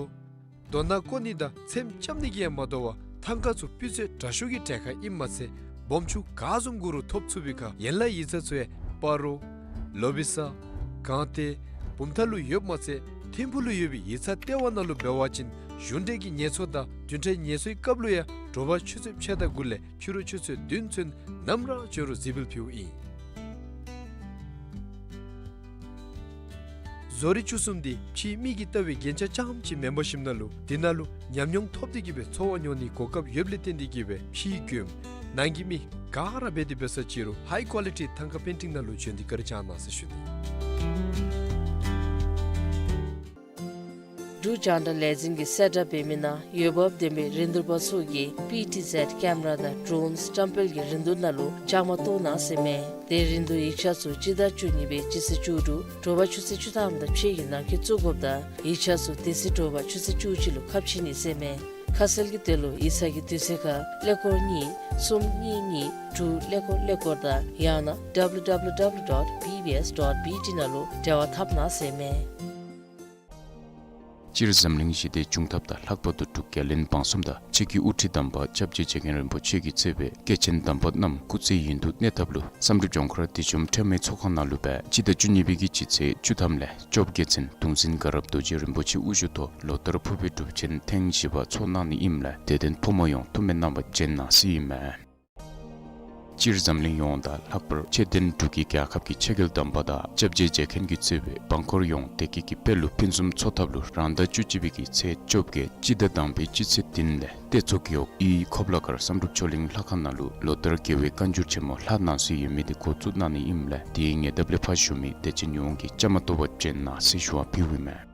རྡོ་ནག་བཀོ་ནི་དང་ཚེམ་རྐྱབ་ནི་གིས་ཡང་མ་དོ་བར་ཐང་ཀ་ཚུ་སྤུས་ཚད་དྲག་ཤོས་ཀྱི་གྲལ་ཁར་ཨིནམ་མ་ཚད་སྦོམ་ཆུང་ག་བཟུམ་དགོ་རུང་ཐོབ་ཚུགས་པའི་ཁར་ཡན་ལག་ཡིག་ཚང་ཚུ་ཡང་སྤ་རོ་ལོ་བི་ས་གངས་ཏི་བུམ་ཐང་ལུ་ཡོདཔ་མ་ཚད་ཐིམ་ཕུག་ལུ་ཡོད་པའི་ཡིག་ཚང་ལྟེ་བ་ནང་ལུ་འབད་བ་ཅིན་གཞུང་འབྲེལ་གྱི་ངལ་གསོ་དང་བདུན་ཕྲག་ངལ་གསོའི་སྐབས་ལུ་ཡང་དྲོ་པ་ཆུ་ཚོད་ཕྱེད་དང་དགུ་ལས་ཕྱི་རུ་ཆུ་ཚོད་བདུན་ཚུན་ནམ་ར་འབྱོན་རུང་གཟིགས་འབུལ་ཕུལཝ་ཨིན། བཟོ་རིག་བཅུ་གསུམ་འདི་ཕྱིའི་མིག་གིས་བལྟ་བའི་རྒྱན་ཆ་རྐྱངམ་ཅིག་མེན་པར་ཞིནམ་ལས་འདི་ནང་ལུ་ཉམས་མྱོང་ཐོབ་སྟེ་གིས་སྦེ་འཚོ་བ་མྱོང་ནིའི་གོ་སྐབས་ཡོདཔ་ལས་བརྟེན་ཏེ་གིས་སྦེ་ཕྱིའི་མགྱོནམ་ནང་གི་མི་ག་ར་འབད་དེ་འབད་ས་ཅིག་རུང་ཧའི་ཀོ་ལི་ཊི་ཐང་ཀ་པེན་ཊིང་ནང་ལུ་འབྱོན་ཏེ་བཀའ་དྲིན་བསྐྱང་གནང་ཟེར་ཞུ་ནི། འབྲུག་རྒྱང་བསྒྲགས་ལས་འཛིན་གྱིས་གསལ་བསྒྲགས་འབད་མི་ནང་འོས་འབབ་ལྡན་པའི་རིན་བསྡུར་པ་ཚུ་གིས་པི་ཊི་ཟེཌ་ཀེམ་ར་དང་ཌྲོན་བཀྲམ་སྤེལ་གྱི་རིན་བསྡུར་ནང་ལུ་བཅའ་མར་གཏོགས་གནང་ཟེར་མས། ཏེ་རིན་བསྡུར་ཡིག་ཆ་ཚུ་སྤྱི་ཟླ་བཅུ་གཉིས་པའི་སྤྱི་ཚེས་བཅུ་དྲུག་དྲོ་པ་ཆུ་ཚོད་བཅུ་ཐམ་དང་ཕྱེད་ཀྱི་ནང་འཁོད་བཙུགས་དགོཔ་དང་ཡིག་ཆ་ཚུ་དེ་ཚེ་དྲོ་པ་ཆུ་ཚོད་བཅུ་གཅིག་ལུ་ཁ་ཕྱེ་ནི་ཟེར་མས། ཁ་གསལ་གྱི་དོན་ལུ་ཡིག་ཚང་གི་དུས་ཚོད་ཁར་ཀླད་ཀོར་གཉིས་གསུམ་གཉིས་གཉིས་དྲུག་ཀླད་ཀོར་ཀླད་ཀོར་དང་ཡང་ན་ཌབ་ལུ་ཌབ་ལུ་ཌབ་ལུ་ཌོཊ་བི་བི་ཨེསི་ཌོཊ་བི་ཊི་ནང་ལུ་འབྲེལ་བ་འཐབ་གནང་ཟེར་མས། སྤྱིར་འཛམ་གླིང་ཞི་བདེ་འབྱུང་ཐབས་དང་ལྷག་པར་དུ་འབྲུག་རྒྱལ་བློན་འབངས་གསུམ་དང་ཆེ་གི་དབུ་ཁྲིད་དམ་པ་སྐྱབས་རྗེ་རྗེ་མཁན་རིན་པོ་ཆེ་གིས་གཙོས་པའི་སྐྱེས་ཆེན་དམ་པ་རྣམས་སྐུ་ཚེ་ཡུན་དུ་གནས་ཐབས་ལུ་བསམ་གྲུབ་ལྗོངས་མཁར་བདེ་འབྱུང་ཁྲོས་མའི་ཚོགས་ཁང་ནང་ལུ་སྦེ་སྤྱི་ཟླ་བཅུ་གཉིས་པའི་གི་སྤྱི་ཚེས་བཅུ་ཐམ་ལས་བཅོ་བརྒྱད་ཚུན་གདུང་འཛིན་དགའ་རབ་རྡོ་རྗེ་རིན་པོ་ཆེ་དབུ་བཞུགས་ཐོག་ལོ་ལྟར་ཕུར་པའི་སྒྲུབ་ཆེན་ཐེངས་བཞི་པ་ཚོགས་གནང་ནི་ཨིནམ་ལས་དད་ལྡན་ཕོ་མོ་ཡོངས་ཐུགས་སྨོན་གནང་བར་བྱོན་གནང་ཟེར་ཨིན་མས། སྤྱིར་འཛམ་གླིང་ཡོངས་དང་ལྷག་པར་ཆོས་ལྡན་འབྲུག་གི་རྒྱལ་ཁབ་ཀྱི་ཆོས་རྒྱལ་དམ་པ་དང་སྐྱབས་རྗེ་རྗེ་མཁན་གྱིས་གཙོས་པའི་འབངས་འཁོར་ཡོངས་བདེ་སྐྱིད་ཀྱི་དཔལ་ལུ་ཕུན་སུམ་ཚོགས་ཐབས་ལུ་རང་ཟླ་བཅུ་གཅིག་པའི་གི་ཚེས་བཅོ་བརྒྱད་སྤྱི་ཟླ་དང་པའི་སྤྱི་ཚེས་བདུན་ལས་ཏེ་མཚོ་རྒེད་འོག་ཨི་ཁོ་པ་ལ་མཁར་བསམ་གྲུབ་ཆོས་གླིང་ལྷ་ཁང་ནང་ལུ་ལོ་ལྟར་རྒྱལ་བའི་བཀའ་འགྱུར་ཆེན་མོ་ལྷག་གནང་སྲོལ་ཡོད་མི་དེ་འགོ་བཙུགས་གནང་ནི་ཨིནམ་ལས་དེའི་ཉེ་འདབས་ལས་ཕར་བཞུགས་མི་དད་ཅན་ཡོངས་ཀྱིས་བཅའ་མར་གཏོགས་པར་བྱོན་གནང་ཟེར་ཞུ་བ་ཕུལཝ་ཨིན་མས།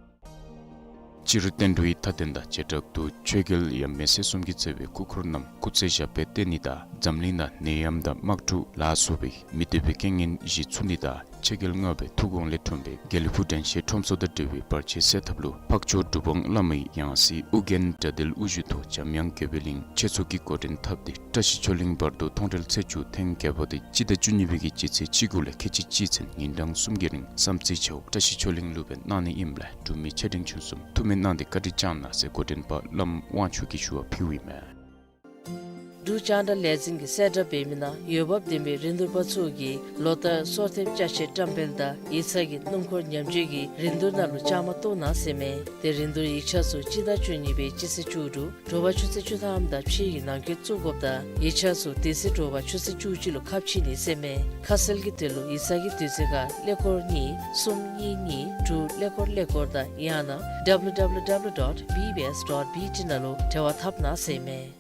སྤྱིར་བསྟན་འགྲོའི་མཐའ་རྟེན་དང་བྱེ་བྲག་ཏུ་ཆོས་རྒྱལ་ཡབ་མེས་སྲས་གསུམ་གྱིས་གཙོས་པའི་སྐུ་འཁོར་རྣམས་སྐུ་ཚེ་ཞབས་པད་བརྟན་ནི་དང་འཛམ་གླིང་ནང་ནད་ཡམས་དང་དམག་འཁྲུག་ལ་སོགས་པའི་མི་བདེ་བའི་རྐྱེན་ངན་ཞི་ཚུགས་ནི་དང་ཆོས་རྒྱལ་ལྔ་པའི་ཐུགས་དགོངས་ལས་འཁྲུངས་པའི་དགེ་ལེགས་ཕུག་དྲན་ཤེས་ཁྲོམ་ཚོགས་དང་འབྲེལ་བའི་བར་ཆད་སེལ་ཐབས་ལུ་འཕགས་མཆོག་གྲུབ་དབང་བླ་མའི་ཡང་སྲིད་ཨོ་རྒྱན་དགྲ་འདུལ་དབུ་བཞུགས་ཐོག་འཇམ་དབྱངས་དགྱེས་པའི་གླིང་ཆོས་ཚོགས་ཀྱིས་འགོ་འདྲེན་འཐབ་སྟེ་བཀྲ་ཤིས་ཆོས་གླིང་བར་དོ་མཐོང་གྲོལ་ཚེས་བཅུ་ཐེངས་བརྒྱད་པ་དེ་སྤྱི་ཟླ་བཅུ་གཉིས་པའི་གི་སྤྱི་ཚེས་བཅུ་དགུ་ལས་ཁལ་གཅིག་གཅིག་ཚུན་ཉིན་གྲངས་གསུམ་གྱི་རིང་བསམ་རྩེ་ཆབ་འོག་བཀྲ་ཤིས་ཆོས་གླིང་ལུ་སྦེ་གནང་ནི་ཨིནམ་ལས་འབྲུག་མི་ཆེ་འབྲིང་ཆུང་གསུམ་ཐུགས་སྨོན་གནང་སྟེ་བཀའ་དྲིན་བསྐྱང་གནང་ཟེར་འགོ་འདྲེན་པ་བླམ་དབང་ཕྱུག་གིས་ཞུ་བ་ཕུལཝ་ཨིན་མས། འབྲུག་རྒྱང་བསྒྲགས་ལས་འཛིན་གྱིས་གསལ་བསྒྲགས་འབད་མི་ནང་འོས་འབབ་ལྡན་པའི་རིན་བསྡུར་པ་ཚུ་གིས་ལོ་ལྟར་སོར་ཐེབས་ཅ་ཆས་བཀྲམ་སྤེལ་དང་ཡིག་ཚང་གི་སྣུམ་འཁོར་ཉམས་བཅོས་ཀྱི་རིན་བསྡུར་ནང་ལུ་བཅའ་མར་གཏོགས་གནང་ཟེར་མས། ཏེ་རིན་བསྡུར་ཡིག་ཆ་ཚུ་སྤྱི་ཟླ་བཅུ་གཉིས་པའི་སྤྱི་ཚེས་བཅུ་དྲུག་དྲོ་པ་ཆུ་ཚོད་བཅུ་ཐམ་དང་ཕྱེད་ཀྱི་ནང་འཁོད་བཙུགས་དགོཔ་དང་ཡིག་ཆ་ཚུ་དེ་ཚེ་དྲོ་པ་ཆུ་ཚོད་བཅུ་གཅིག་ལུ་ཁ་ཕྱེ་ནི་ཟེར་མས། ཁ་གསལ་གྱི་དོན་ལུ་ཡིག་ཚང་གི་དུས་ཚོད་ཁར་ཀླད་ཀོར་གཉིས་གསུམ་གཉིས་གཉིས་དྲུག་ཀླད་ཀོར་ཀླད་ཀོར་དང་ཡང་ན་ཌབ་ལུ་ཌབ་ལུ་ཌབ་ལུ་ཌོཊ་བི་བི་ཨེསི་ཌོཊ་བི་ཊི་ནང་ལུ་འབྲེལ་བ་འཐབ་གནང་ཟེར་མས།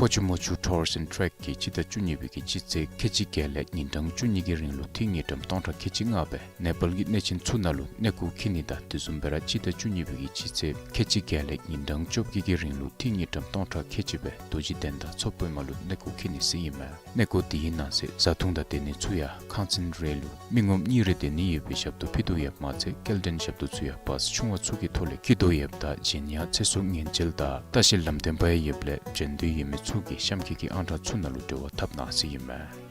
ཕོ་ཆུ་མོ་ཆུ་ཊུར་སི་ཨེནཌ་ཊེཀ་གིས་སྤྱི་ཟླ་བཅུ་གཉིས་པའི་གི་སྤྱི་ཚེས་ཁལ་གཅིག་བརྒྱད་ལས་ཉིན་གྲངས་བཅུ་གཉིས་ཀྱི་རིང་ལུ་འཐུས་དངུལ་ཀྲམ་སྟོང་ཕྲག་ཁལ་གཅིག་ལྔ་སྦེ་ནེ་པཱལ་གྱི་གནས་ཆེན་ཚུ་ནང་ལུ་གནས་སྐོར་འཁྱིད་ནི་དང་དེ་བཟུམ་སྦེ་ར་སྤྱི་ཟླ་བཅུ་གཉིས་པའི་གི་སྤྱི་ཚེས་ཁལ་གཅིག་བརྒྱད་ལས་ཉིན་གྲངས་བཅོ་བརྒྱད་ཀྱི་རིང་ལུ་འཐུས་དངུལ་ཀྲམ་སྟོང་ཕྲག་ཁལ་གཅིག་སྦེ་རྡོ་རྗེ་གདན་དང་མཚོ་པདྨ་ལུ་གནས་སྐོར་འཁྱིད་ནི་ཟེར་ཨིན་མས། གནས་སྐོར་དེའི་ནང་གསེས་བཟའ་འཐུང་དང་སྡོད་གནས་ཚུ་ཡང་ཁང་ཚན་རེ་ལུ་མི་ངོམ་གཉིས་རེ་སྡོད་ནི་ཡོད་པའི་ཞབས་ཏོག་ཕུལ་དོ་ཡོདཔ་མ་ཚད་སྐྱེལ་འདྲེན་ཞབས་ཏོག་ཚུ་ཡང་བཱས་ཆུང་བ་ཚུ་གི་ཐོག་ལས་འཁྱིད་དོ་ཡོདཔ་ད་གཞན་ཡང་ཚེ་སྲོག་ཉེན་བཅོལ་དང་ལྟ་བཤལ་ལམ་སྟོན་པ་ཡང་ཡོདཔ་ལས་འབྱོན་འདོད་ཡོད་མི་ཚུ་གིས་གཤམ་འཁོད་ཀྱི་ཨང་གྲངས་ཚུ་ནང་ལུ་འབྲེལ་བ་འཐབ་གནང་ཟེར་ཨིན་མས།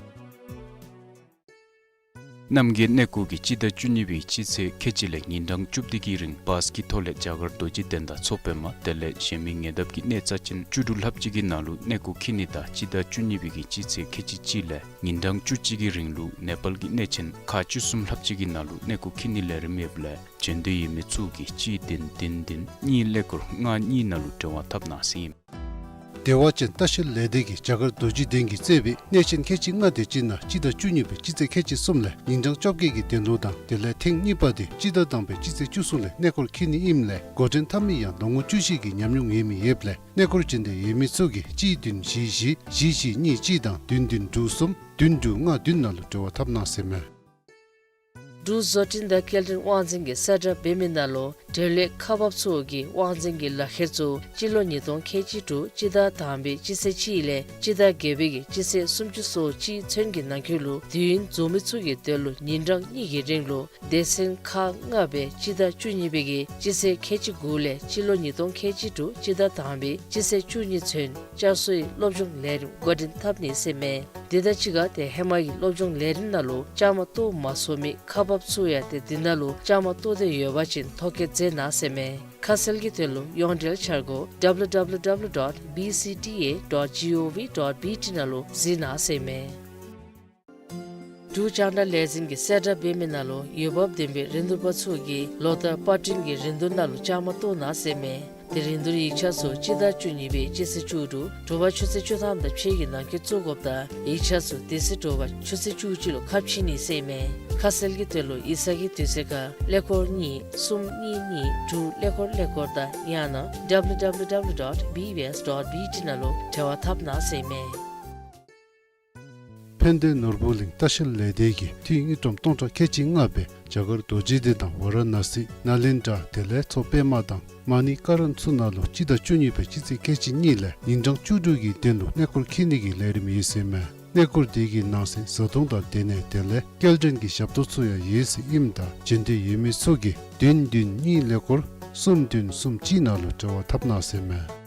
རྣམ་རྒྱལ་གནས་སྐོར་གྱིས་སྤྱི་ཟླ་བཅུ་གཉིས་པའི་སྤྱི་ཚེས་ཁལ་གཅིག་ལས་ཉིན་གྲངས་བཅུ་བདུན་གྱི་རིང་བཱས་ཀྱི་ཐོག་ལས་རྒྱ་གར་རྡོ་རྗེ་གདན་དང་མཚོ་པདྨ་དེ་ལས་གཞན་མི་ཉེ་འདབས་ཀྱི་གནས་རྩ་ཆེན་བཅུ་དྲུག་ལྷགཔ་ཅིག་གི་ནང་ལུ་གནས་སྐོར་འཁྱིད་ནི་དང་སྤྱི་ཟླ་བཅུ་གཉིས་པའི་གི་སྤྱི་ཚེས་ཁལ་གཅིག་གཅིག་ལས་ཉིན་གྲངས་བཅུ་གཅིག་གི་རིང་ལུ་ནེ་པཱལ་གྱི་གནས་ཆེན་ཁག་བཅུ་གསུམ་ལྷགཔ་ཅིག་གི་ནང་ལུ་གནས་སྐོར་འཁྱིད་ནི་ལས་རིམ་ཡོདཔ་ལས་འབྱོན་འདོད་ཡོད་མི་ཚུ་གིས་གཅིག་བདུན་བདུན་བདུན་གཉིས་ཀླད་ཀོར་ལྔ་གཉིས་ནང་ལུ་འབྲེལ་བ་འཐབ་གནང་ཟེར་ཨིན། བདེ་བ་ཅན་ལྟ་བཤལ་ལས་སྡེ་གིས་རྒྱ་གར་རྡོ་རྗེ་གདན་གྱིས་གཙོས་པའི་གནས་ཆེན་ཁལ་གཅིག་ལྔ་དེ་ཅིག་ནང་སྤྱི་ཟླ་བཅུ་གཉིས་པའི་སྤྱི་ཚེས་ཁལ་གཅིག་གསུམ་ལས་ཉིན་གྲངས་བཅོ་བརྒྱད་ཀྱི་གདན་ལུང་དང་དེ་ལས་ཐེངས་གཉིས་པ་དེ་སྤྱི་ཟླ་དང་པའི་སྤྱི་ཚེས་བཅུ་གསུམ་ལས་གནས་སྐོར་འཁྱིད་ནི་ཨིནམ་ལས་འགོ་འདྲེན་འཐབ་མི་ཡང་ལོ་ངོ་བཅུ་བཞི་གི་ཉམས་མྱོང་ཡོད་མི་ཡོདཔ་ལས་གནས་སྐོར་འབྱོན་འདོད་ཡོད་མི་ཚུ་གིས་གཅིག་བདུན་བཞི་བཞི་བཞི་གཉིས་གཅིག་དང་བདུན་བདུན་དྲུག་གསུམ་བདུན་དྲུག་ལྔ་བདུན་ནང་ལུ་འབྲེལ་བ་འཐབ་གནང་ཟེར་མས། འབྲུག་བཟོ་སྐྲུན་དང་སྐྱེལ་འདྲེན་དབང་འཛིན་གྱིས་གསལ་བསྒྲགས་འབད་མི་ནང་ལུ་འབྲེལ་ཡོད་ཁག་འབགཔ་ཚུ་གིས་དབང་འཛིན་གྱི་ལག་ཁྱེར་ཚུ་སྤྱི་ལོ་ཉིས་སྟོང་ཁལ་གཅིག་དྲུག་སྤྱི་ཟླ་དང་པའི་སྤྱི་ཚེས་གཅིག་ལས་སྤྱི་ཟླ་བརྒྱད་པའི་གི་སྤྱི་ཚེས་སུམ་ཅུ་སོ་གཅིག་ཚུན་གྱི་ནང་འཁོད་ལུ་དུས་ཡུན་རྫོགས་མི་ཚུ་གི་དོན་ལུ་ཉིན་གྲངས་གཉིས་ཀྱི་རིང་ལུ་སྡེ་ཚན་ཁག་ལྔ་སྦེ་སྤྱི་ཟླ་བཅུ་གཉིས་པའི་གི་སྤྱི་ཚེས་ཁལ་གཅིག་དགུ་ལས་སྤྱི་ལོ་ཉིས་སྟོང་ཁལ་གཅིག་དྲུག་སྤྱི་ཟླ་དང་པའི་སྤྱི་ཚེས་བཅུ་གཉིས་ཚུན་བསྐྱར་གསོའི་སློབ་སྦྱོང་ལས་རིམ་འགོ་འདྲེན་འཐབ་ནི་ཟེར་མས། དེ་དང་གཅིག་ཁར་ཏེ་ཧེ་མ་གི་སློབ་སྦྱོང་ལས་རིམ་ནང་ལུ་བཅའ་མར་གཏོགས་མ་ཚུགས་མི་ཁག་འབགཔ་ཚུ་ཡང་ཏེ་འདི་ནང་ལུ་བཅའ་མར་གཏོགས་འདོད་ཡོད་པ་ཅིན་ཐོ་བཀོད་མཛད་གནང་ཟེར་མས། ཁ་གསལ་གྱི་དོན་ལུ་ཡོངས་འབྲེལ་འཆར་སྒོ་W W W dot B C T A dot G O V dot B T ནང་ལུ་གཟིགས་གནང་ཟེར་མས། འབྲུག་རྒྱང་བསྒྲགས་ལས་འཛིན་གྱིས་གསལ་བསྒྲགས་འབད་མི་ནང་ལུ་འོས་འབབ་ལྡན་པའི་རིན་བསྡུར་པ་ཚུ་གིས་ལོ་ལྟར་པར་སྐྲུན་གྱི་རིན་བསྡུར་ནང་ལུ་བཅའ་མར་གཏོགས་གནང་ཟེར་མས། ཏེ་རིན་བསྡུར་ཡིག་ཆ་ཚུ་སྤྱི་ཟླ་བཅུ་གཉིས་པའི་སྤྱི་ཚེས་བཅུ་དྲུག་དྲོ་པ་ཆུ་ཚོད་བཅུ་ཐམ་དང་ཕྱེད་ཀྱི་ནང་འཁོད་བཙུགས་དགོཔ་དང་ཡིག་ཆ་ཚུ་དེ་ཚེ་དྲོ་པ་ཆུ་ཚོད་བཅུ་གཅིག་ལུ་ཁ་ཕྱེ་ནི་ཟེར་མས། ཁ་གསལ་གྱི་དོན་ལུ་ཡིག་ཚང་གི་དུས་ཚོད་ཁར་ཀླད་ཀོར་གཉིས་གསུམ་གཉིས་གཉིས་དྲུག་ཀླད་ཀོར་ཀླད་ཀོར་དང་ཡང་ན་W W W dot B B S dot B T ནང་ལུ་འབྲེལ་བ་འཐབ་གནང་ཟེར་མས། ཕན་བདེ་ནོར་བུ་གླིང་ལྟ་བཤལ་ལས་སྡེ་གིས་དངུལ་ཀྲམ་སྟོང་ཕྲག་ཁལ་གཅིག་ལྔ་སྦེ་རྒྱ་གར་རྡོ་རྗེ་གདན་དང་ཝ་ར་ཎ་སི་ནཱ་ལེནྡྲ་དེ་ལས་མཚོ་པདྨ་དང་མ་ཎི་ཀ་རན་ཚུ་ནང་ལུ་སྤྱི་ཟླ་བཅུ་གཉིས་པའི་སྤྱི་ཚེས་ཁལ་གཅིག་གཉིས་ལས་ཉིན་གྲངས་བཅུ་དྲུག་གི་དོན་ལུ་གནས་སྐོར་འཁྱིད་ནི་གི་ལས་རིམ་ཡོད་ཟེར་མས། གནས་སྐོར་དེ་གི་ནང་གསེས་བཟའ་འཐུང་དང་སྡོད་གནས་དེ་ལས་སྐྱེལ་འདྲེན་གྱི་ཞབས་ཏོག་ཚུ་ཡང་ཡོད་ཟེར་ཨིནམ་ད་འབྱོན་འདོད་ཡོད་མི་ཚུ་གིས་བདུན་བདུན་གཉིས་ཀླད་ཀོར་གསུམ་བདུན་གསུམ་གཅིག་ནང་ལུ་འབྲེལ་བ་འཐབ་གནང་ཟེར་མས།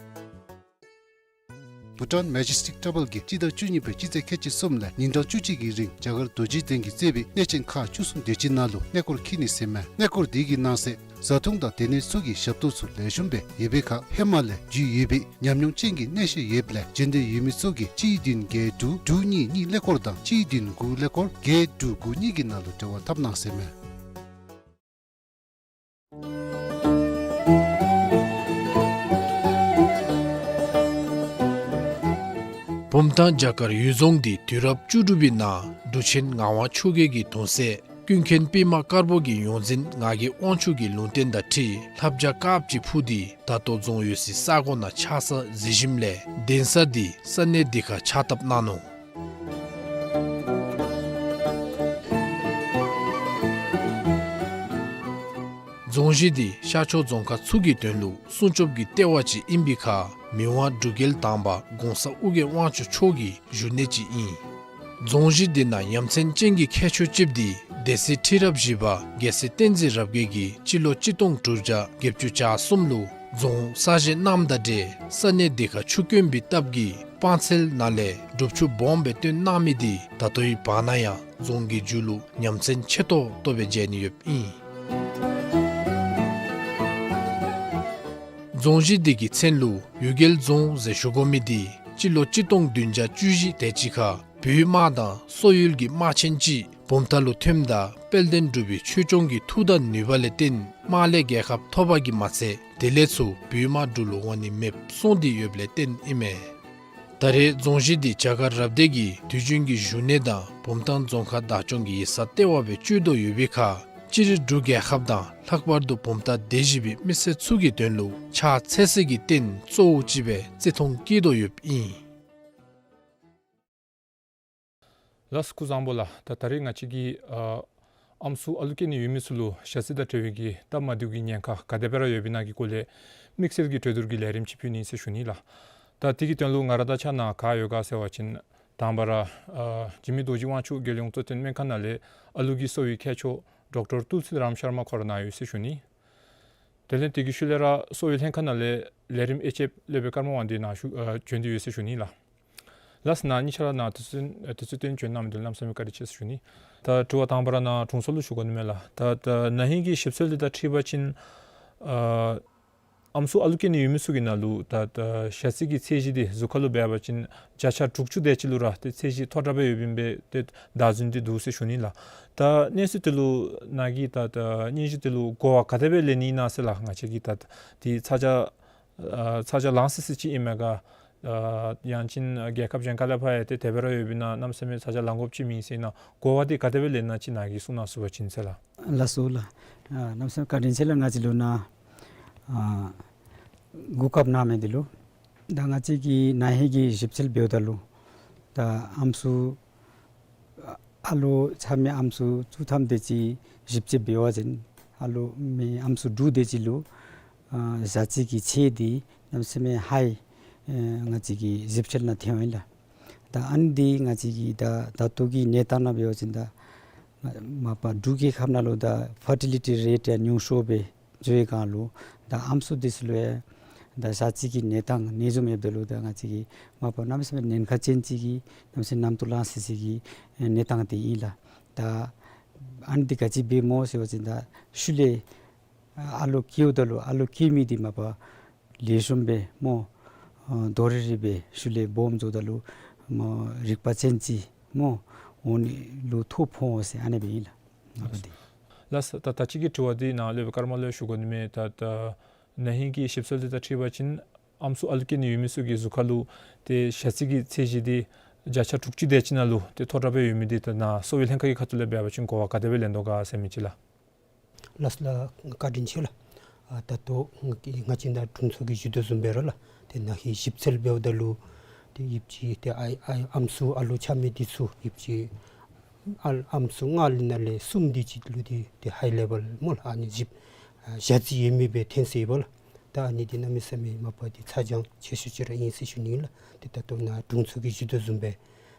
Bhutan Majestic Travel གིས་སྤྱི་ཟླ་བཅུ་གཉིས་པའི་སྤྱི་ཚེས་ཁལ་གཅིག་གསུམ་ལས་ཉིན་གྲངས་བཅུ་གཅིག་གི་རིང་རྒྱ་གར་རྡོ་རྗེ་གདན་གྱིས་གཙོས་པའི་གནས་ཆེན་ཁག་བཅུ་གསུམ་དེ་ཅིག་ནང་ལུ་གནས་སྐོར་འཁྱིད་ནི་ཟེར་མས། གནས་སྐོར་དེ་གི་ནང་གསེས་བཟའ་འཐུང་དང་སྡོད་གནས་ཚུ་གི་ཞབས་ཏོག་ཚུ་ལེགས་ཤོམ་སྦེ་ཡོད་པའི་ཁར་ཧེ་མ་ལས་རྒྱུས་ཡོད་པའི་ཉམས་མྱོང་ཅན་གྱི་གནས་བཤད་ཡོདཔ་ལས་འབྱོན་འདོད་ཡོད་མི་ཚུ་གིས་གཅིག་བདུན་བརྒྱད་དྲུག་དྲུག་གཉིས་གཉིས་ཀླད་ཀོར་དང་གཅིག་བདུན་དགུ་ཀླད་ཀོར་བརྒྱད་དྲུག་དགུ་གཉིས་ཀྱི་ནང་ལུ་འབྲེལ་བ་འཐབ་གནང་ཟེར་མས། བུམ་ཐང་རྒྱ་གར་ཡུལ་རྫོང་འདི་དུས་རབས་བཅུ་དྲུག་པའི་ནང་འབྲུག་ཆེན་ངག་དབང་ཆོས་རྒྱལ་གྱི་གདུང་སྲས་ཀུན་མཁྱེན་པདྨ་དཀར་པོ་གི་ཡོངས་འཛིན་ངག་གི་དབང་ཕྱུག་གི་ལུང་བསྟན་དང་འཁྲིལ་ལྷ་བྱ་དཀརཔོ་ཅིག་འཕུར་ཏེ་ད་ལྟོ་རྫོང་ཡོད་སའི་ས་གོ་ནང་ཆགས་ས་གཟིགས་ཞིནམ་ལས་གདན་ས་འདི་ས་གནས་འདི་ཁར་ཕྱག་བཏབ་གནང་ནུག། རྫོང་གཞི་འདི་ཤར་ཕྱོགས་རྫོང་ཁག་ཚུ་གི་དོན་ལུ་སྲུང་སྐྱོབ་ཀྱི་ལྟེ་བ་ཅིག་ཨིན་པའི་ཁར་མི་དབང་འབྲུག་རྒྱལ་དང་པ་གོང་ས་ཨོ་རྒྱན་དབང་ཕྱུག་མཆོག་གི་བཞུགས་གནས་ཅིག་ཨིན། རྫོང་གཞི་འདི་ནང་ཡ་མཚན་ཅན་གྱི་ཁྱད་ཆོས་ཅིག་འདི་སྡེ་སྲིད་ཁྲི་རབས་བཞི་པ་རྒྱལ་སྲས་བསྟན་འཛིན་རབ་རྒྱས་ཀྱིས་སྤྱི་ལོ་གཅིག་སྟོང་དྲུག་བརྒྱ་བརྒྱད་ཅུ་གྱ་གསུམ་ལུ་རྫོང་གསར་བཞེངས་གནངམ་དང་འབྲེལ་ས་གནས་འདི་ཁར་ཆུ་དཀོན་པའི་སྟབས་ཀྱིས་སྤང་ཚལ་ནང་ལས་སྒྲུབ་ཆུ་སྦོམ་སྦེ་བཏོན་གནང་མི་འདི་ད་ལྟོའི་བར་ན་ཡང་རྫོང་གི་མཇུག་ལུ་ཡ་མཚན་ཆེ་ཏོག་ཏོ་སྦེ་མཇལ་ནི་ཡོདཔ་ཨིན། རྫོང་གཞི་འདི་གི་མཚན་ལུ་གཡུལ་རྒྱལ་རྫོང་ཟེར་ཞུ་དགོ་མི་འདི་སྤྱི་ལོ་གཅིག་སྟོང་བདུན་བརྒྱ་བཅུ་བཞི་དེ་ཅིག་ཁར་བོད་དམག་དང་སོག་ཡུལ་གྱི་དམག་ཆེན་ཅིག་བུམ་ཐང་ལུ་ཐོནམ་ད་དཔལ་ལྡན་འབྲུག་པའི་ཆོས་སྐྱོང་གི་མཐུ་དང་ནུས་པ་ལས་བརྟེན་དམག་ལས་རྒྱལ་ཁ་ཐོབ་པ་གིས་མ་ཚད་དེ་ལས་ཚུར་བོད་དམག་འབྲུག་ལུ་འོང་ནི་མེདཔ་སོང་སྟེ་ཡོདཔ་ལས་བརྟེན་ཨིན་མས། ད་རེས་རྫོང་གཞི་འདི་རྒྱ་གར་རབ་སྡེ་གི་དུས་རྒྱུན་གྱི་བཞུགས་གནས་དང་བུམ་ཐང་རྫོང་ཁག་བདག་སྐྱོང་གི་ཡིག་ཚང་ལྟེ་བ་སྦེ་སྤྱོད་དོ་ཡོད་པའི་ཁར་སྤྱིར་འབྲུག་རྒྱལ་ཁབ་དང་ལྷག་པར་དུ་བུམ་ཐང་སྡེ་བཞི་པའི་མི་སེར་ཚུ་གི་དོན་ལུ་ཕྱག་འཚལ་སའི་རྟེན་གཙོ་བོ་ཅིག་སྦེ་བརྩི་མཐོང་བསྐྱེད་དོ་ཡོདཔ་ཨིན། ལགས་སོ་སྐུ་གཟུགས་བཟང་པོ་ལགས། ད་ད་རེས་ང་བཅས་ཀྱིས་ཨ་ཨམ་སྲུ་ཨ་ལུ་སྐྱེ་ནི་ཡོད་མི་ཚུ་ལུ་ཞ་རྩི་དང་འབྲེལ་བའི་གི་སྟབས་མ་བདེཝ་གི་ཉེན་ཁ་ག་དེ་སྦེ་ར་ཡོདཔ་ཨིན་ན་གི་སྐོར་ལས་དམིགས་བསལ་གྱི་གྲོས་བསྡུར་གྱི་ལས་རིམ་ཅིག་ཕུལ་ནི་ཟེར་ཞུ་ནི་ལགས། ད་དེ་གི་དོན་ལུ་ང་ར་དང་གཅིག་ཁར་ག་ཡོད་ག་ཟེར་བ་ཅིན་དང་པ་ར་ཨ་འཇིགས་མེད་རྡོ་རྗེ་དབང་ཕྱུག་རྒྱལ་ཡོངས་གཙོ་བསྟེན་སྨན་ཁང་ནང་ལས་ཨ་ལུ་གི་གསོ་བའི་མཁས་མཆོག་ཌོག་ཊར་ཏུལ་སི་རམ་ཤར་མ་ཁོ་ར་ནཱ་ཡོད་ཟེར་ཞུ་ནི། དེ་ལས་དེ་གི་ཤུལ་ལས་ར་གསོ་བའི་ལྷན་ཁག་ནང་ལས་ལས་རིམ་དབྱེ་འབྱེད་སློབ་དཔོན་ཀརྨ་དབང་འདུས་ནཱ་ཞུ་ཨ་བྱོན་ཏེ་ཡོད་ཟེར་ཞུ་ནི་ལགས། ལགས་སོ་ནཱ་གཉིས་ཆ་ར་ནཱ་དུས་ཚོད་ཨ་དུས་ཚོད་བཏོན་བྱོན་གནང་མི་འདི་ལུ་གནམ་མེད་ས་མེད་བཀའ་དྲིན་ཆེ་ཟེར་ཞུ་ནི། ད་དྲི་བ་དང་པ་ར་ནཱ་དྲུང་འཚོ་ལུ་ཞུ་དགོ་ནི་མས་ལགས། ད་ད་ན་ཧིང་གི་ཞིབ་འཚོལ་འདི་དང་འཁྲིལ་བ་ཅིན་ཨ་ཨམ་སྲུ་ཨ་ལུ་སྐྱེ་ནི་ཡོད་མི་ཚུ་གི་ནང་ལུ་ད་ད་ཞ་རྩི་གི་ཚད་གཞི་འདི་གཟུགས་ཁར་ལུ་འབད་བ་ཅིན་བརྒྱ་ཆ་དྲུག་ཅུ་དེ་ཅིག་ལུ་ར་ཏེ་ཚད་གཞི་མཐོ་དྲགས་སྦེ་ཡོདཔ་ཨིན་པས། ཏེ་བདག་འཛིན་འདི་འདུག་ཟེར་ཞུ་ནི་ལགས། ད་གནས་ཚུལ་འདི་ལུ་ནཱ་གིས་ད་ད་སྙན་ཞུ་འདི་ལུ་གོ་བ་ག་དེ་སྦེ་ལེན་ནི་ཨིན་ན་ཟེར་ལགས། ང་བཅས་ཀྱིས་ད་འདི་ཚ་གྱང་ཨ་ཚ་གྱང་ལང་སི་སི་ཅིག་ཨིན་མས་ག། ཨ་ཡང་ཅིན་རྒྱལ་ཁབ་གཞན་ཁ་ལས་ཕར་ཡང་ཏེ་དེ་སྦེ་ར་ཡོདཔ་ཨིན་ན་གནམ་མེད་ས་མེད་ཚ་གྱང་ལང་དགོཔ་ཅིག་མེན་ཟེར་ཨིན་ན་གོ་བ་འདི་ག་དེ་སྦེ་ལེན་ན་ཅིག་ནཱ་གིས་གསུང་གནང་ཚུགས་པ་ཅིན་ཟེར་ལགས། ལགས་སོ་ལགས། ཨ་གནམ་མེད་ས་མེད་བཀའ་དྲིན་ཆེ་ལགས། ང་བཅས་ལུ་ནཱ་ཨ་གོ་སྐབས་གནང་མི་འདི་ལུ། ད་ང་བཅས་ཀྱིས་ན་ཧིང་གི་ཞིབ་འཚོལ་འབདཝ་ད་ལུ་ད་ཨམ་སྲུ་ཨ་ ཨ་ལོ་ཆ་མེད་ཨམ་སྲུ་བཅུ་ཐམ་དེ་ཅིག་ཞིབ་དཔྱད་འབད་བ་ཅིན་ཨ་ལོ་མེད་ཨམ་སྲུ་དྲུག་དེ་ཅིག་ལུ་ཨ་ཞ་རྩི་གི་ཚད་འདི་གནམ་མེད་ས་མེད་ཧའི་ཨེ་ང་བཅས་ཀྱི་ཞིབ་དཔྱད་ནང་ཐོན་ཡི་ལགས། ད་ཨ་ནི་འདི་ང་བཅས་ཀྱི་ད་ད་ལྟོ་གི་གནས་སྟངས་ནང་འབད་བ་ཅིན་ད་མ་པ་འབྲུག་རྒྱལ་ཁབ་ནང་ལུ་ད་ཕར་ཊི་ལི་ཊི་རེཊ་ཡང་ཉུང་ཤོས་སྦེ་འགྱོ་བའི་སྒང་ལུ་ད་ཨམ་སྲུ་འདི་ཚུ་ལུ་ཡང་ད་ཞ་རྩི་གི་གནས་སྟངས་ནད་འབྱུང་ཡོདཔ་ད་ལུ་ད་ང་བཅས་ཀྱི་མ་པ་གནམ་མེད་ས་མེད་ཉེན་ཁ་ཅན་ཅིག་གི་གནམ་མེད་ས་མེད་ནམ་དུ་ལངས་སི་སི་གི་གནས་སྟངས་འདི་ཨིན་ལགས། ད་ཨ་ནི་འདི་ག་ཅི་འབད་སྨོ་ཟེར་བ་ཅིན་ད་ཤུལ་ལས་ཨ་ལོ་སྐྱེཝ་ད་ལུ་ཨ་ལོ་སྐྱེ་མི་འདི་མ་པ་ལེགས་ཤོམ་སྦེ་སྨོ། ཨ་དོ་རི་རི་སྦེ་ཤུལ་ལས་སྦོམ་འགྱོཝ་ད་ལུ་སྨོ་རིག་པ་ཅན་ཅིག་སྨོ་འོང་ནི་ལུ་ཐོ་ཕོག་འོང་ཟེར་ཨ་ནི་སྦེ་ཨིན་ལགས། ཨ་ནི་འདི། ལགས་སོ། ད་ད་ཅི་གི་དྲི་བ་འདི་ནཱ་སློབ་དཔོན་ཀརྨ་ལུ་ཞུ་དགོ་ནི་མས། ད་ད་ན་ཧིང་གི་ཞིབ་འཚོལ་འདི་དང་འཁྲིལ་བ་ཅིན་ཨམ་སྲུ་ཨ་ལུ་སྐྱེ་ནི་ཡོད་མི་ཚུ་གི་གཟུགས་ཁ་ལུ་ཏེ་ཞ་རྩི་གི་ཚད་གཞི་འདི་བརྒྱ་ཆ་དྲུག་ཅུ་དེ་ཅིག་ནང་ལུ་ཏེ་མཐོ་དྲགས་སྦེ་ཡོད་མི་འདི་ད་ནཱ་གསོ་བའི་ལྷན་ཁག་གི་ཁ་ཐུག་ལས་འབད་བ་ཅིན་གོ་བ་ག་དེ་སྦེ་ལེན་དོ་ག་ཟེར་མི་ཅིག་ལགས། ལགས་ལགས། བཀའ་དྲིན་ཆེ་ལགས། ཨ་ད་ལྟོ་ང་བཅས་ནཱ་དྲུང་འཚོ་གིས་ཞུ་དོ་བཟུམ་སྦེ་ར་ལགས། ཏེ་ན་ཧིང་ཞིབ་འཚོལ་འབདཝ་ད་ལུ་ཏེ་ཡོདཔ་ཅིག་ཏེ་ཨའི་ཨའི་ཨམ་སྲུ་ཨ་ལོ་ཆ་མེད་འདི་ཚུ་ཡོདཔ་ཅིག་ཨ་ཨམ་སྲུ་ལྔ་ལས་ནང་ལས་གསུམ་དེ་ཅིག་ལུ་འདི་ཏེ་ཧའི་ལེ་བཱལ་སྨོ་ལགས། ཨ་ནི་ཞིབ་ཨ་ཞ་རྩི་ཡོད་མི་སྦེ་ཐོན་སོ་ཡི་པ་ལགས། ད་ཨ་ནི་འདི་གནམ་མེད་ས་མེད་མ་པ་འདི་ཚ་གྱང་ཆེ་ཤོས་ཅིག་ར་ཨིན་ཟེར་ཞུ་ནི་ལགས། ཏེ་ད་ལྟོ་ནཱ་དྲུང་འཚོ་གིས་ཞུ་དོ་བཟུམ་སྦེ་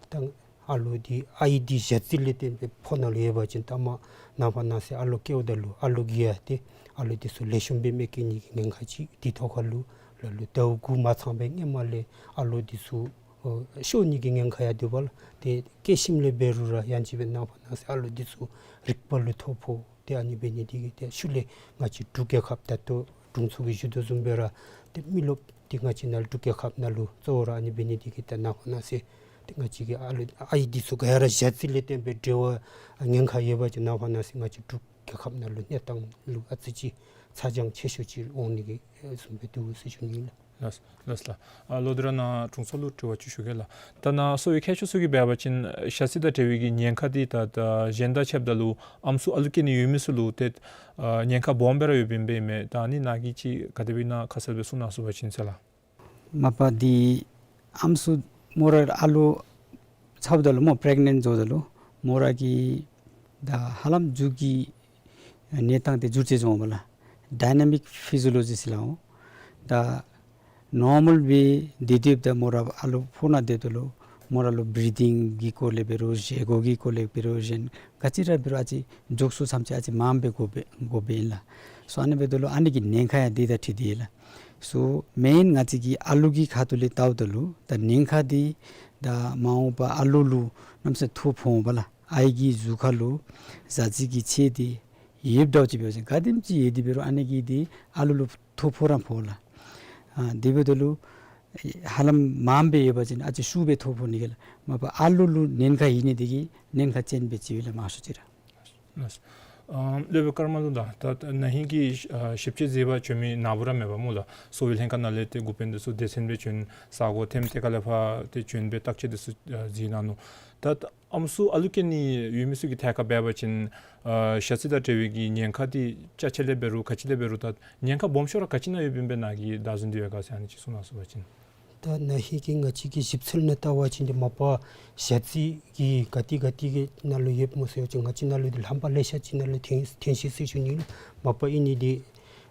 ད་ཨ་ལོ་འདི་ཨའི་འདི་ཞ་རྩི་ལས་བརྟེན་སྦེ་ཕོ་ནང་ལུ་ཡོད་པ་ཅིན་ད་མ་ནངས་པ་གནངས་ཚེ་ཨ་ལོ་སྐྱེཝ་ད་ལུ་ཨ་ལོ་གིས་ཡང་ཏེ་ཨ་ལོ་འདི་ཚུ་ལེགས་ཤོམ་སྦེ་མི་སྐྱེ་ནི་གི་ཉེན་ཁ་ཅིག། དེ་ཐོག་ཁར་ལུ་ལ་ལུ་ཟླཝ་དགུ་མ་ཚང་པའི་སྔོན་མ་ལས་ཨ་ལོ་འདི་ཚུ་ཨོ་ཤོར་ནི་གི་ཉེན་ཁ་ཡང་འདུག་པ་ལགས། ཏེ་སྐྱེ་ཞིནམ་ལས་འབད་རུང་ར་ཡང་ཅིན་སྦེ་ནངས་པ་གནངས་ཚེ་ཨ་ལོ་འདི་ཚུ་རིག་པ་ལུ་ཐོ་ཕོག། ཏེ་ཨ་ནི་འབད་ནི་འདི་གིས་ཏེ་ཤུལ་ལས་ང་བཅས་འབྲུག་རྒྱལ་ཁབ་ད་ལྟོ་དྲུང་འཚོ་གིས་ཞུ་དོ་བཟུམ་སྦེ་ར་ཏེ་མི་རློབས་འདི་ང་བཅས་ནཱ་འབྲུག་རྒྱལ་ཁབ་ནང་ལུ་གཙོ་བོ་ར་ཨ་ནི་འབད་ནི་འདི་གིས་ད་ནངས་པ་གནངས་ཚེ་ཏེ་ང་བཅས་ཀྱི་ཨ་ལོ་ཨའི་འདི་ཚུ་ག་ར་ཞ་རྩི་ལས་བརྟེན་སྦེ་འབྲེལ་བ་ཉེན་ཁ་ཡོད་པ་ཅིན་ནངས་པ་གནངས་ཚེ་ང་བཅས་འབྲུག་རྒྱལ་ཁབ་ནང་ལུ་གནས་སྟངས་ལུ་ཨ་ཙི་ཅིག་ཚ་གྱང་ཆེ་ཤོས་ཅིག་འོང་ནི་གི་བཟུམ་སྦེ་འདུག་ཟེར་ཞུ་ནི་ལགས། ལགས་ལགས་ལགས། ཨ་ལོ་དེ་ར་ནཱ་དྲུང་འཚོ་ལུ་དྲི་བ་ཅིག་ཞུ་གེ་ལགས། ད་ནཱ་གསོ་བའི་མཁས་མཆོག་ཚུ་གིས་འབད་བ་ཅིན་ཞ་རྩི་དང་འབྲེལ་བའི་གི་ཉེན་ཁ་འདི་ད་ད་གཞན་དང་ཕྱདཔ་ད་ལུ་ཨམ་སྲུ་ཨ་ལུ་སྐྱེ་ནི་ཡོད་མི་ཚུ་ལུ་ཏེ་ཨ་ཉེན་ཁ་སྦོམ་སྦེ་ར་ཡོདཔ་ཨིན་པས་མས། ད་ཨ་ནི་ནཱ་གིས་ཅིག་ག་དེ་སྦེ་ཨིན་ན་ཁ་གསལ་སྦེ་གསུང་གནང་ཚུགས་པ་ཅིན་ཟེར་ལགས། མ་པ་འདི་ཨམ་སྲུ་མོ་ར་ཨ་ལོ་ཚཝ་ད་ལུ་སྨོ་པི་རེག་ནེནཊ་འགྱོཝ་ད་ལུ་མོ་ར་གི་ད་ཧ་ལམ་མཇུག་གི་གནས་སྟངས་འདི་འགྱུར་བཅོས་འོང་པ་ལགས། ཌའི་ན་མིག་ཕི་ཟི་ཡོ་ལོ་ཇི་ཟེར་སླབ་འོང་། ད་ནོར་མཱལ་སྦེ་སྡོད་སྡོདཔ་ད་མོ་ར་ཨ་ལོ་ཕོ་ནང་སྡོདཔ་ད་ལུ་མོ་ར་ལུ་བི་རི་དིང་གི་སྐོར་ལས་འབད་རུང་བཞེས་སྒོ་གི་སྐོར་ལས་འབད་རུང་གཞན་ག་ཅི་ར་འབད་རུང་ཨ་ཙི་འགྱོ་ས་ཚུ་ཨ་ཙི་མངམ་སྦེ་དགོ་པས་དགོ་པས་ཨིན་ལགས། སོ་ཨ་ནི་འབདཝ་ད་ལུ་ཨ་ནི་གི་ཉེན་ཁ་ཡང་འདི་དང་འཁྲིལ་ཏེ་ལགས། སོ་མེན་ང་བཅས་ཀྱི་ཨ་ལོ་གི་ཁ་ཐུག་ལས་བལྟཝ་ད་ལུ་ད་ཉེན་ཁ་འདི་ད་མ་འོངས་པ་ཨ་ལོ་ལུ་གནམ་མེད་ས་མེད་ཐོ་ཕོག་འོང་པ་ལགས། ཨའི་གི་གཟུགས་ཁར་ལུ་ཞ་རྩི་གི་ཚད་འདི་ཡོདཔ་འདྲཝ་ཅིག་འབད་བ་ཅིན་ག་དེམ་ཅིག་ཡོད་དེ་འབད་རུང་ཨ་ནི་གིས་འདི་ཨ་ལོ་ལུ་ཐོ་ཕོག་ར་ཕོག་ལགས། ཨ་དེ་འབདཝ་ད་ལུ་ཧ་ལམ་མངམ་སྦེ་ཡོད་པ་ཅིན་ཨ་ཙི་ཤུགས་སྦེ་ཐོ་ཕོག་ནི་གི་ལགས། མ་པ་ཨ་ལོ་ལུ་ཉེན་ཁ་ཡོད་ནི་འདི་གིས་ཉེན་ཁ་ཅན་སྦེ་ཅིག་ཡོད་ལགས་མང་ཤོས་ཅིག་ར། ལགས། ཨམ་སློབ་དཔོན་ཀརྨ་ལུ་ད་ད་ན་ཧིང་གི་ཨ་ཞིབ་དཔྱད་མཛད་པར་བྱོན་མི་ནཱ་བུ་ར་མེད་པ་སྨོ་ལགས། གསོ་བའི་ལྷན་ཁག་ནང་ལས་ཏེ་འགོ་དཔོན་འདི་ཚུ་སྡེ་ཚན་སྦེ་བྱོན་ས་སྒོ་ཐེམ་ཏེ་ག་ལས་ཕར་ཏེ་བྱོན་སྦེ་བརྟག་དཔྱད་འདི་ཚུ་ཨ་མཛད་གནང་ནུག། ད་ཨམ་སྲུ་ཨ་ལུ་སྐྱེ་ནི་ཡོད་མི་ཚུ་གི་ཐད་ཁར་འབད་བ་ཅིན་ཨ་ཞ་རྩི་དང་འབྲེལ་བའི་གི་ཉེན་ཁ་འདི་ཅ་ཆས་ལས་འབད་རུང་ག་ཅི་ལས་འབད་རུང་ད་ཉེན་ཁ་སྦོམ་ཤོས་ར་ག་ཅི་ནང་ཡོདཔ་ཨིན་པས་ནཱ་གིས་བདའ་ཟུན་འདི་ཡོད་ག་ཟེར་ཨ་ནི་ཅིག་གསུང་གནང་ཚུགས་པ་ཅིན། ད་ན་ཧིང་གི་ང་བཅས་ཀྱི་ཞིབ་འཚོལ་ནང་བལྟ་བ་ཅིན་འདི་མ་པ་ཞ་རྩི་གི་ག་ཏེ་ག་ཏེ་གི་ནང་ལུ་ཡོདཔ་སྨོ་ཟེར་བ་ཅིན་ང་བཅས་ནང་ལུ་འདི་ལྷམ་པ་ལེ་ཤ་ཅིག་ནང་ལུ་ཐོན་ཐོན་ཅི་ཟེར་ཞུ་ནི་ལགས། མ་པ་ཨིན་ནི་འདི་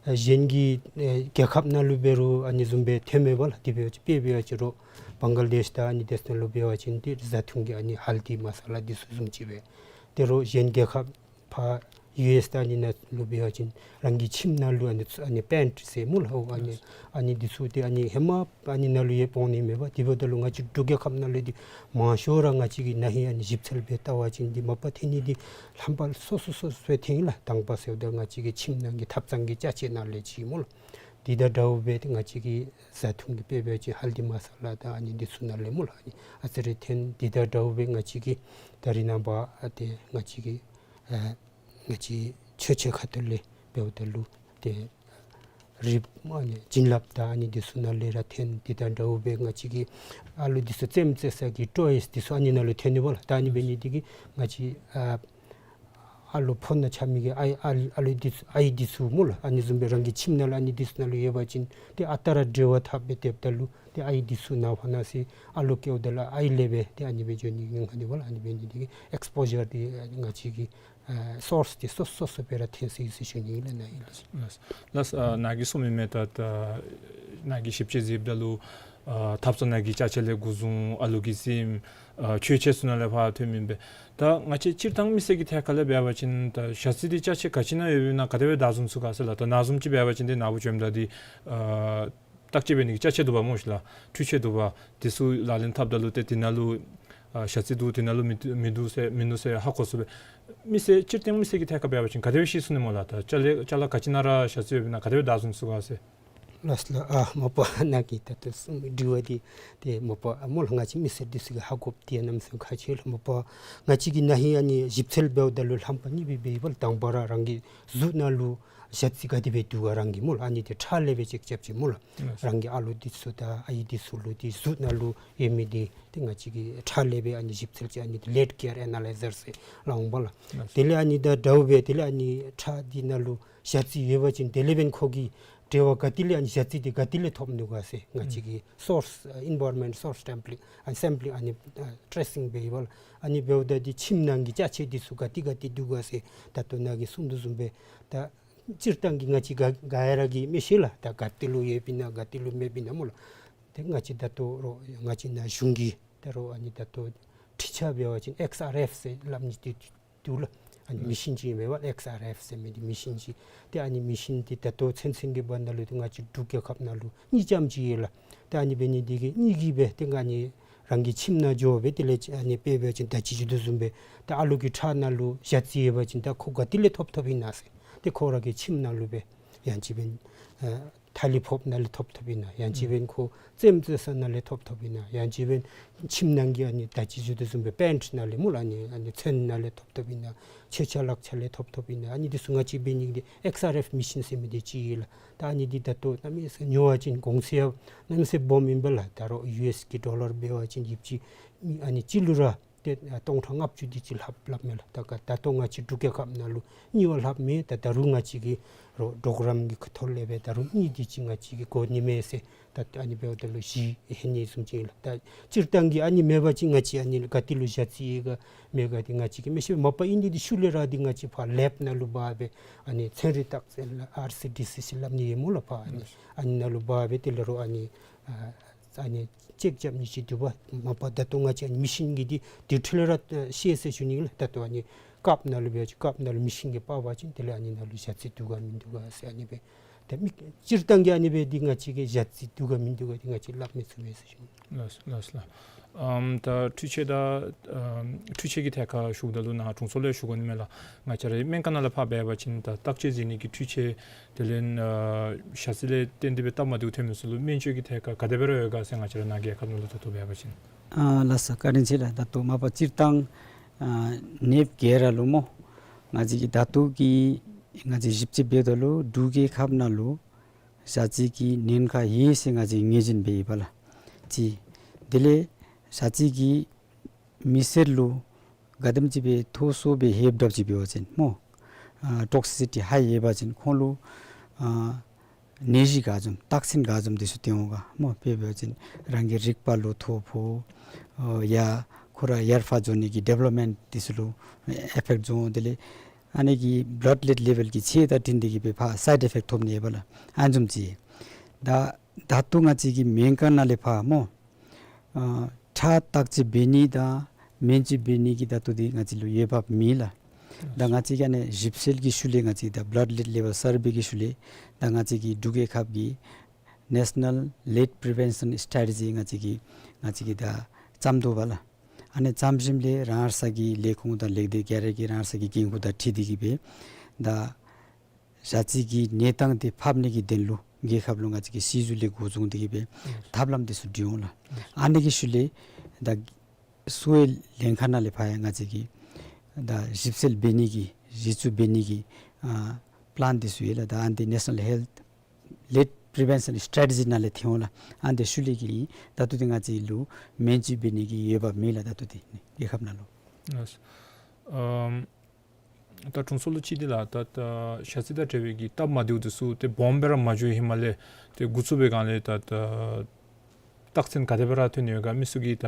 ཨ་གཞན་གྱི་ཨེ་རྒྱལ་ཁབ་ནང་ལུ་འབད་རུང་ཨ་ནི་བཟུམ་སྦེ་ཐོནམ་མས་པ་ལགས། དེ་འབད་བ་ཅིན་དཔེ་འབད་བ་ཅིན་རོགས་བང་ག་ལ་དེཤ་དང་ཨ་ནི་དེ་ཚུ་ནང་ལུ་འབད་བ་ཅིན་འདི་བཟའ་འཐུང་གི་ཨ་ནི་ཧལ་དི་མ་ས་ལ་འདི་ཚུ་བཟུམ་ཅིག་སྦེ་ཏེ་རོགས་གཞན་རྒྱལ་ཁབ་ཕར་ཡུ་ཨེས་དང་ཨ་ནི་ནང་ལུ་འབད་བ་ཅིན་རང་གི་ཁྱིམ་ནང་ལུ་ཨ་ནི་ཚུ་ཨ་ནི་པེནཊ་ཟེར་སྨོ་ལགས། ཨོ་ཨ་ནི་ཨ་ནི་འདི་ཚུ་ཏེ་ཨ་ནི་ཧེ་མ་ཨ་ནི་ནང་ལུ་ཡོདཔ་འོང་ནི་མས་པ། དེ་འབདཝ་ད་ལུ་ང་བཅས་འབྲུག་རྒྱལ་ཁབ་ནང་ལུ་འདི་མང་ཤོས་ར་ང་བཅས་ཀྱིས་ན་ཧིང་ཨ་ནི་ཞིབ་འཚོལ་འབད་བལྟ་བ་ཅིན་འདི་མ་པ་ཐོན་ནི་འདི་ལྷམ་པ་སོ་སོ་སོ་སོ་སྦེ་ཐོན་ཡི་ལགས། དང་པ་ཟེརཝ་ད་ང་བཅས་ཀྱི་ཁྱིམ་ནང་གི་ཐབ་ཚང་གི་ཅ་ཆས་ནང་ལས་ཅིག་སྨོ་ལགས། དེ་དང་འདྲཝ་སྦེ་ཏེ་ང་བཅས་ཀྱི་བཟའ་འཐུང་གི་དཔེ་འབད་བ་ཅིན་ཧལ་དི་མ་ས་ལ་དང་ཨ་ནི་འདི་ཚུ་ནང་ལས་སྨོ་ལགས། ཨ་ནི་ཨ་ཙི་རེ་ཐོན། དེ་དང་འདྲཝ་སྦེ་ང་བཅས་ཀྱི་ད་རེས་ནངས་པ་ཨ་ཏེ་ང་བཅས་ཀྱི་ཨ་ང་བཅས་ཆོས་ཆས་ཁ་ཐུག་ལས་འབདཝ་ད་ལུ་ཏེ་རིགཔ་ཨ་ནི་བྱིན་རླབས་དང་ཨ་ནི་འདི་ཚུ་ནང་ལས་ར་ཐོན། དེ་དང་འདྲཝ་སྦེ་ང་བཅས་ཀྱི་ཨ་ལུ་འདི་ཚུ་རྩེདམོ་རྩེ་ས་གི་ཊོའིས་འདི་ཚུ་ཨ་ནི་ནང་ལུ་ཐོན་ནི་པ་ལགས། ད་ཨ་ནི་འབད་ནི་འདི་གིས་ང་བཅས་ཨ་ ཨ་ལོ་ཕོ་ནང་ཆགས་མི་གི་ཨའི་ཨ་ཨ་ལོ་འདི་ཚུ་ཨའི་འདི་ཚུ་སྨོ་ལགས། ཨ་ནི་བཟུམ་སྦེ་རང་གི་ཁྱིམ་ནང་ལུ་ཨ་ནི་འདི་ཚུ་ནང་ལུ་ཡོད་པ་ཅིན་ཏེ་ཨ་རྟག་ར་འབྲེལ་བ་འཐབ་སྦེ་སྡོདཔ་ད་ལུ་ཏེ་ཨའི་འདི་ཚུ་ནཱ་ཕར་ནང་སེ་ཨ་ལོ་སྐྱེཝ་ད་ལུ་ཨའི་ལས་སྦེ་ཏེ་ཨ་ནི་སྦེ་འགྱོ་ནི་ཉེན་ཁ་འདུག་པ་ལགས། ཨ་ནི་འབད་ནི་འདི་གིས་ཨེགསི་པོ་ཞར་འདི་ང་བཅས་ཀྱིས་ཨ་སོརསི་འདི་སོ་སོ་སོ་སྦེ་ར་འཐོན་སྲིད་ཟེར་ཞུ་ནི་ཨིན་ལགས། ནཱ་ཨིན་ལགས། ལགས་ལགས། ཨ་ནཱ་གིས་གསུངས་མི་མས། ད་ད་ནཱ་གིས་ཞིབ་དཔྱད་མཛདཔ་ད་ལུ་ཨ་འཐབ་རྩོད་ནང་གི་ཅ་ཆས་ལས་འགོ་བཟུང་ཨ་ལོ་གི་སྲིནམ་ཨ་མཆོད་ཆས་ཚུ་ནང་ལས་ཕར་ཐོན་མི་ཨིན་པས། ད་ང་བཅས་སྤྱིར་བཏང་མི་སེར་གྱི་ཐད་ཁར་ལས་འབད་བ་ཅིན་ད་ཞ་རྩི་འདི་ཅ་ཆས་ག་ཅི་ནང་ཡོདཔ་ཨིན་ན་ག་དེ་སྦེ་བདའ་བཟུང་ཚུགས་ག་ཟེར་ལགས། ད་ནཱ་བཟུམ་ཅིག་འབད་བ་ཅིན་ཏེ་ནཱ་བུ་བྱོནམ་ད་འདི་ཨ་བརྟག་དཔྱད་འབད་ནི་གི་ཅ་ཆས་འདུག་པ་སྨོ་ཤིག་ལགས། འཕྲུལ་ཆས་འདུག་པ། དེ་ཚུ་ལག་ལེན་འཐབ་ད་ལུ་ཏེ་དེ་ནང་ལུ་ཨ་ཞ་རྩི་འདུག་དེ་ནང་ལུ་མི་མི་འདུག་ཟེར་མིན་འདུག་ཟེར་ཧ་གོ་ཚུགས་པས། མི་སེར་སྤྱིར་བཏང་མི་སེར་གྱི་ཐད་ཁར་འབད་བ་ཅིན་ག་དེ་སྦེ་ཤེས་ཚུགས་ནི་སྨོ་ལགས། ད་ཅ་ལས་ཅ་ལ་ག་ཅི་ནང་ར་ཞ་རྩི་ཡོདཔ་ཨིན་ན་ག་དེ་སྦེ་བདའ་བཟུང་ཚུགས་ག་ཟེར། ལགས་ལགས། ཨ་མ་པ་ནཱ་གི་ད་ལྟོ་གསུངས་དྲི་བ་འདི་ཏེ་མ་པ་ཨ་སྨོ་ལགས། ང་བཅས་མི་སེར་འདི་ཚུ་གིས་ཧ་གོ་དེ་གནམ་མེད་ས་མེད་ཁག་ཆེ་ལགས། མ་པ་ང་བཅས་ཀྱིས་ན་ཧིང་ཨ་ནི་ཞིབ་འཚོལ་འབདཝ་ད་ལུ་ལྷམ་པ་གཉིས་སྦེ་འབད་ཡི་པ་ལགས། དང་པ་ར་རང་གི་གཟུགས་ནང་ལུ་ཞ་རྩི་ག་དེ་སྦེ་འདུག་ག་རང་གི་སྨོ་ལགས། ཨ་ནི་འདི་ཁྲག་ལས་སྦེ་ཅེཀ་རྐྱབ་ཅི་སྨོ་ལགས། ལགས། རང་གི་ཨ་ལོ་འདི་ཚུ་དང་ཨའི་འདི་ཚུ་ལུ་འདི་གཟུགས་ནང་ལུ་ཡོད་མི་འདི་ཏེ་ང་བཅས་ཀྱིས་ཁྲག་ལས་སྦེ་ཨ་ནི་ཞིབ་འཚོལ་ཅི། ཨ་ནི་འདི་ལེཌ་གེར་ཨེ་ན་ལའི་ཛར་ཟེར་སླབ་འོང་པ་ལགས། ལགས། དེ་ལས་ཨ་ནི་ད་འདྲཝ་སྦེ་དེ་ལས་ཨ་ནི་ཁྲག་འདི་ནང་ལུ་ཞ་རྩི་ཡོད་པ་ཅིན་དེ་ལས་འབདན་ཁོ་གི་འབྲེལ་བ་ག་ཏེ་ལས་ཨ་ནི་ཞ་རྩི་འདི་ག་ཏེ་ལས་ཐོབ་ནུག་ག་ཟེར་ང་བཅས་ཀྱིས་སོརསི་ཨ་ཨེན་བཱ་རོན་མེནཊ་སོརསི་སེམ་པི་ལིང་ཨ་ནི་སེམ་པི་ལིང་ཨ་ནི་ཨ་ཊེ་སིང་འབད་ཡི་པ་ལགས། ཨ་ནི་འབདཝ་ད་འདི་ཁྱིམ་ནང་གི་ཅ་ཆས་འདི་ཚུ་ག་ཏེ་ག་ཏེ་འདུག་ག་ཟེར་ད་ལྟོ་ནཱ་གིས་གསུངས་དོ་བཟུམ་སྦེ་ད་སྤྱིར་བཏང་གི་ང་བཅས་ག་ག་ཡ་ར་གིས་མི་ཤེས་ལགས། ད་ག་ཏེ་ལུ་ཡོདཔ་ཨིན་ན་ག་ཏེ་ལུ་མེདཔ་ཨིན་ན་སྨོ་ལགས། ཏེ་ང་བཅས་ད་ལྟོ་རོགས་ང་བཅས་ནཱ་གཞུང་གི་ད་རོགས་ཨ་ནི་ད་ལྟོ་འཕྲུལ་ཆས་འབད་བ་ཅིན་ཨེགསི་ཨར་ཨེཕ་ཟེར་སླབ་ནི་འདི་འདུག་ལགས། ཨ་ནི་མི་ཤིན་ཅིག་ཨིན་པས་པ། ཨེགསི་ཨར་ཨེཕ་ཟེར་མི་འདི་མི་ཤིན་ཅིག། ཏེ་ཨ་ནི་མི་ཤིན་འདི་ད་ལྟོ་ཚུན་ཚོད་ཀྱི་བར་ན་ལུ་ཏེ་ང་བཅས་འབྲུག་རྒྱལ་ཁབ་ནང་ལུ་གཉིས་ཙམ་ཅིག་ཡོད་ལགས། ཏེ་ཨ་ནི་འབད་ནི་འདི་གིས་གཉིས་ཀྱིས་སྦེ་ཏེ་ཨ་ནི་རང་གི་ཁྱིམ་ནང་འགྱོ་སྦེ་དེ་ལས་ཨ་ནི་དཔེ་འབད་བ་ཅིན་ད་ཅི་ཞུ་དོ་བཟུམ་སྦེ་ད་ཨ་ལོ་གི་ཁྲག་ནང་ལུ་ཞ་རྩི་ཡོད་པ་ཅིན་ད་ཁོ་ག་ཏེ་ལས་ཐོབ་ཐོབ་ཨིན་ན་ཟེར། ཏེ་ཁོ་ར་གི་ཁྱིམ་ནང་ལུ་སྦེ་ཡང་ཅིན་འབདན་ཨ་ཐ་ལི་ཕོགཔ་ནང་ལས་ཐོབ་ཐོབ་ཨིན་ན། ཡང་ཅིན་འབདན་ཁོ་རྩེདམོ་རྩེ་ས་ནང་ལས་ཐོབ་ཐོབ་ཨིན་ན། ཡང་ཅིན་འབདན་ཁྱིམ་ནང་གི་ཨ་ནི་ད་ཅི་ཞུ་དོ་བཟུམ་སྦེ་པེནཊི་ནང་ལས་སྨོ་ལགས། ཨ་ནི་ཨ་ནི་ཚོན་ནང་ལས་ཐོབ་ཐོབ་ཨིན་ན། མཆོད་ཆས་ལག་ཆས་ལས་ཐོབ་ཐོབ་ཨིན་ན། ཨ་ནི་འདི་ཚུ་ང་བཅས་འབད་ནི་འདི་ཨེགསི་ཨར་ཨེཕ་མི་ཤིན་ཟེར་མི་འདི་ཅིག་ཡོད་ལགས། ད་ཨ་ནི་འདི་ད་ལྟོ་གནམ་མེད་ས་མེད་ཉོ་བ་ཅིན་གོང་ཚད་ཡང་གནམ་མེད་ས་མེད་སྦོམ་ཨིན་པས་ལགས། ད་རོགས་ཡུ་ཨེསི་གི་ཌོ་ལར་འབད་བ་ཅིན་ཡོདཔ་ཅིག་ཨ་ནི་གཅིག་ལུ་ར་ཏེ་ཨ་སྟོང་ཕྲག་ལྔ་བཅུ་དེ་ཅིག་ལྷགཔ་སླབ་མས་ལགས། ད་ག་ད་ལྟོ་ང་བཅས་འབྲུག་རྒྱལ་ཁབ་ནང་ལུ་གཉིས་བ་ལྷགཔ་མེད། ད་ད་རུང་ང་བཅས་ཀྱིས་རོགས་པོརོ་གརམ་གྱི་ཁ་ཐུག་ལས་སྦེ་ད་རུང་གཉིས་དེ་ཅིག་ང་བཅས་ཀྱིས་དགོ་ནི་མས་ཟེར་ད་ཨ་ནི་འབདཝ་ད་ལུ་བཞི་ལྷོད་ནི་བཟུམ་ཅིག་ཨིན་ལགས། ད་སྤྱིར་བཏང་གི་ཨ་ནི་མེད་པ་ཅིན་ང་བཅས་ཨ་ནི་ག་ཏེ་ལུ་ཞ་རྩི་ཡོད་ག་མེད་ག་འདི་ང་བཅས་ཀྱིས་མི་ཤེས། མ་པ་ཨིན་ནི་འདི་ཤུལ་ལས་ར་འདི་ང་བཅས་ཕར་ལེབ་ནང་ལུ་འབག་སྦེ་ཨ་ནི་ཚན་རིག་བརྟག་དཔྱད་ལགས་ཨར་སི་ཌི་སི་ཟེར་སླབ་ནི་ཡོད་སྨོ་ལགས། ཕར་ཨ་ནི་ཨ་ནི་ནང་ལུ་འབག་སྦེ་དེ་ལས་རོགས་ཨ་ནི་ཨ་ཨ་ནི་ཅེཀ་རྐྱབ་ནི་ཅིག་འདུག་པ། མ་པ་ད་ལྟོ་ང་བཅས་ཨ་ནི་མི་ཤིན་གྱི་འདི་ཌི་ཊེལ་ར་ཤེས་ཟེར་ཞུ་ནི་ལགས། ད་ལྟོ་ཨ་ནི་ཀབ་ནང་ལུ་འབད་ཅི་ཀབ་ནང་ལུ་མི་ཤིན་གྱིས་འབག་པ་ཅིན་དེ་ལས་ཨ་ནི་ནང་ལུ་ཞ་རྩི་འདུག་ག་མིན་འདུག་ག་ཟེར་ཨ་ནི་སྦེ་ད་མི་སྤྱིར་བཏང་གི་ཨ་ནི་སྦེ་འདི་ང་བཅས་ཀྱིས་ཞ་རྩི་འདུག་ག་མིན་འདུག་ག་འདི་ང་བཅས་སླབ་མི་ཚུགས་པས་ཟེར་ཞུ་ནི། ལགས་ལགས་ལགས། ཨམ་ད་འཕྲུལ་ཆས་ད་ཨམ་འཕྲུལ་ཆས་ཀྱི་ཐད་ཁར་ཞུཝ་ད་ལུ་ནཱ་དྲུང་འཚོ་ལས་ཞུ་དགོ་ནི་མས་ལགས། ང་བཅས་རའི་སྨན་ཁང་ནང་ལས་ཕར་འབད་བ་ཅིན་ད་བརྟག་དཔྱད་མཛད་ནི་གི་འཕྲུལ་ཆས་དེ་ལས་ཨ་ཞ་རྩི་ལས་བརྟེན་ཏེ་སྦེ་སྟབས་མ་བདེཝ་ཐོན་མི་ཚུ་ལུ་སྨན་བཅོས་ཀྱི་ཐད་ཁར་ག་དེ་སྦེ་ར་ཡོད་ག་ཟེར་ང་བཅས་ར་ནཱ་རྒྱལ་ཁབ་ནང་ལུ་ད་ལྟོ་འབད་བ་ཅིན། ཨ་ལགས་སོ། བཀའ་དྲིན་ཆེ་ལགས། ད་ལྟོ་མ་པ་སྤྱིར་བཏང་ཨ་ནདཔ་ག་ར་ལུ་སྨོ་ང་བཅས་ཀྱིས་ད་ལྟོ་གི་ང་བཅས་ཞིབ་དཔྱད་འབདཝ་ད་ལུ་འབྲུག་རྒྱལ་ཁབ་ནང་ལུ་ཞ་རྩི་གི་ཉེན་ཁ་ཡོད་ཟེར་ང་བཅས་ངོས་འཛིན་འབད་ཡི་པ་ལགས། གཅིག། དེ་ལས་ཞ་རྩི་གིས་མི་སེར་ལུ་ག་དེམ་ཅིག་སྦེ་མཐོ་སུ་སྦེ་ཧེབ་དྲགཔ་ཅིག་འབད་བ་ཅིན་སྨོ་ཨ་ཊོག་སི་སི་ཊི་ཧའི་ཡོད་པ་ཅིན་ཁོང་ལུ་ཨ་ནད་གཞི་ག་བཟུམ་རྟགས་མཚན་ག་བཟུམ་འདི་ཚུ་སྟོན་འོང་ག་སྨོ། དཔེ་འབད་བ་ཅིན་རང་གི་རིག་པ་ལུ་ཐོ་ཕོག་ཨ་ཡ་ཁོ་ར་ཡར་ཕར་འགྱོ་ནི་གི་ཌི་ཝེ་ལོབ་མེནཊ་འདི་ཚུ་ལུ་ཨེ་ཕེཀཊ་འགྱོ་འོང་། དེ་ལས་ཨ་ནི་གི་བླཌ་ལེཌ་ལེ་བཱལ་གྱི་ཆད་དང་འཁྲིལ་ཏེ་གིས་སྦེ་ཕར་སའིཌ་ཨི་ཕེཀཊ་ཐོབ་ནི་ཡོད་པ་ལགས། ཨ་ནི་བཟུམ་ཅིག། ད་ད་ལྟོ་ང་བཅས་ཀྱི་སྨན་ཁང་ནང་ལས་ཕར་སྨོ་ཨ་ཁྲག་བརྟག་དཔྱད་འབད་ནི་དང་སྨན་བཅོས་འབད་ནི་གི་ད་ལྟོ་འདི་ང་བཅས་ལུ་འོས་འབབ་མེད་ལགས། ད་ང་བཅས་ཀྱིས་ཨ་ནི་ཞིབ་འཚོལ་གྱི་ཤུལ་ལས་ང་བཅས་ད་བླཌ་ལེཌ་ལེ་བཱལ་སར་བེ་གི་ཤུལ་ལས་ད་ང་བཅས་ཀྱི་འབྲུག་རྒྱལ་ཁབ་ཀྱི་ནེ་ཤ་ནཱལ་ལེཌ་པི་རི་ཝེན་ཤཱན་སི་ཊེ་རེ་ཇི་ང་བཅས་ཀྱིས་ང་བཅས་ཀྱིས་ད་བརྩམ་དོ་བ་ལགས། ཨ་ནི་བརྩམ་ཞིནམ་ལས་རང་སོའི་གི་ལས་ཁུངས་དང་ལེགས་སྡུད་ག་ར་གིས་རང་སོའི་གི་འགན་ཁུར་དང་འཁྲིལ་ཏེ་གིས་སྦེ་ད་ཞ་རྩི་གི་གནས་སྟངས་འདི་ཕབ་ནི་གི་དོན་ལུ་རྒྱལ་ཁབ་ལུ་ང་བཅས་ཀྱིས་སྲིད་ཞུ་ལས་འགོ་བཟུང་སྟེ་གིས་སྦེ་ཐབས་ལམ་འདི་ཚུ་སྒྲིག་འོང་ལགས། ཨ་ནི་གི་ཤུལ་ལས་ད་གསོ་བའི་ལྷན་ཁག་ནང་ལས་ཕར་ཡང་ང་བཅས་ཀྱིས་ད་ཞིབ་འཚོལ་འབད་ནི་གི་གཞི་བཙུགས་འབད་ནི་གི་ཨ་པི་ལཱན་འདི་ཚུ་ཡོད་ལགས། ད་ཨ་ནི་འདི་ནེ་ཤ་ནཱལ་ཧེལཐ་ལེཌ་པི་རི་ཝེན་ཤཱན་སི་ཊེ་རེ་ཇི་ནང་ལས་ཐོན་འོང་ལགས། ཨ་ནི་འདི་ཤུལ་ལས་ཀྱི་ད་ལྟོ་འདི་ང་བཅས་ལུ་སྨན་བཅོས་འབད་ནི་གི་འོས་འབབ་མེད་ལགས། ད་ལྟོ་འདི་རྒྱལ་ཁབ་ནང་ལུ། ལགས། ཨམ་ ད་དྲུང་འཚོ་ལུ་ཅིག་འདི་ལགས། ད་ད་ཞ་རྩི་དང་འབྲེལ་བའི་གི་སྟབས་མ་བདེཝ་འདི་ཚུ་ཏེ་སྦོམ་སྦེ་ར་མ་འགྱོ་ཧེ་མ་ལས་ཏེ་འགོ་བཙུགས་པའི་སྒང་ལས་ད་ད་རྟགས་མཚན་ག་དེ་སྦེ་ར་ཐོན་ནི་ཡོད་ག། མི་ཚུ་གིས་ད་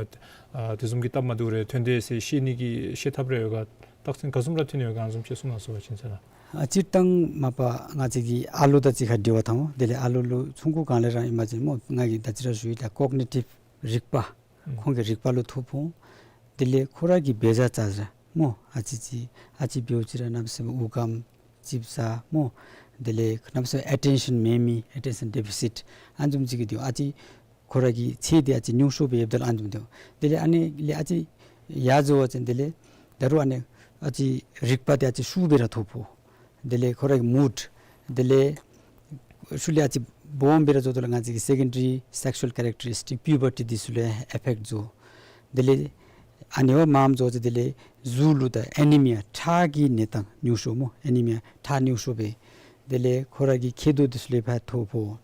ཨ་དེ་བཟུམ་གྱི་སྟབས་མ་བདེཝ་རེ་ཐོན་དེས་ཟེར་ཤེས་ནི་གི་ཤེས་ཐབས་རེ་ཡོད་ག། རྟགས་མཚན་ག་བཟུམ་ར་ཐོན་ནི་ཡོད་ག། ཨ་བཟུམ་ཅིག་གསུང་གནང་ཟེར་བ་ཅིན་ཟེར་ན། ཨ་སྤྱིར་བཏང་མ་པ་ང་བཅས་ཀྱི་ཨ་ལོ་དང་གཅིག་ཁར་འབྲེལ་བ་འཐབ་འོང་། དེ་ལས་ཨ་ལོ་ལུ་ཚུན་ཁུ་སྒང་ལས་ར་ཨིན་པ་ཅིན་སྨོ་ང་གིས་ད་ཅི་ར་ཞུ་ཡི། ད་ཀོག་ནི་ཊིབ་རིག་པ་ཨུམ་ཁོང་གི་རིག་པ་ལུ་ཐོ་ཕོག་འོང་། དེ་ལས་ཁོ་ར་གི་འབད་བཞག་བྱ་བཞག་སྨོ། ཨ་ཙི་ཅིག་ཨ་ཙི་འབདཝ་ཅིག་ར་གནམ་མེད་ས་མེད་དབུགས་སྐམ་ཅིག་ཟ་སྨོ། དེ་ལས་གནམ་མེད་ས་མེད་ཨེ་ཊེན་ཤཱན་མེད་མི་ཨེ་ཊེན་ཤཱན་ཌེ་ཕི་སིཊ་ཨ་བཟུམ་ཅིག་གི་འདུག། ཨ་ཙི་ཁོ་ར་གི་ཚད་འདི་ཨ་ཙི་ཉུང་ཤོས་སྦེ་ཡོདཔ་ད་ལུ་ཨ་བཟུམ་འདུག། དེ་ལས་ཨ་ནི་ལས་ཨ་ཙི་ཡར་འགྱོ་བ་ཅིན་དེ་ལས་ད་རུང་ཨ་ནི་ཨ་ཙི་རིག་པ་འདི་ཨ་ཙི་ཤུགས་སྦེ་ར་ཐོ་ཕོག། དེ་ལས་ཁོ་ར་གི་མུཌ། དེ་ལས་ཤུལ་ལས་ཨ་ཙི་སྦོམ་སྦེ་ར་འགྱོཝ་ད་ལུ་ང་བཅས་ཀྱི་སེ་ཀེན་ཌ་རི་སེག་ཤུ་ཨལ་ཀེ་རེག་ཊ་རིསི་ཊིཀ་པིའུ་བར་ཊི་འདི་ཚུ་ལུ་ཨེ་ཕེཀཊ་འགྱོ། དེ་ལས་ཨ་ནི་བ་མངམ་འགྱོ་ཅི། དེ་ལས་གཟུགས་ལུ་ད་ཨེ་ནི་མི་ཡ་ཁྲག་གི་གནས་སྟངས་ཉུང་ཤོས་སྨོ། ཨེ་ནི་མི་ཡ་ཁྲག་ཉུང་ཤོས་སྦེ། དེ་ལས་ཁོ་ར་གི་མཁལ་རྡོག་འདི་ཚུ་ལུ་ཕར་ཐོ་ཕོག།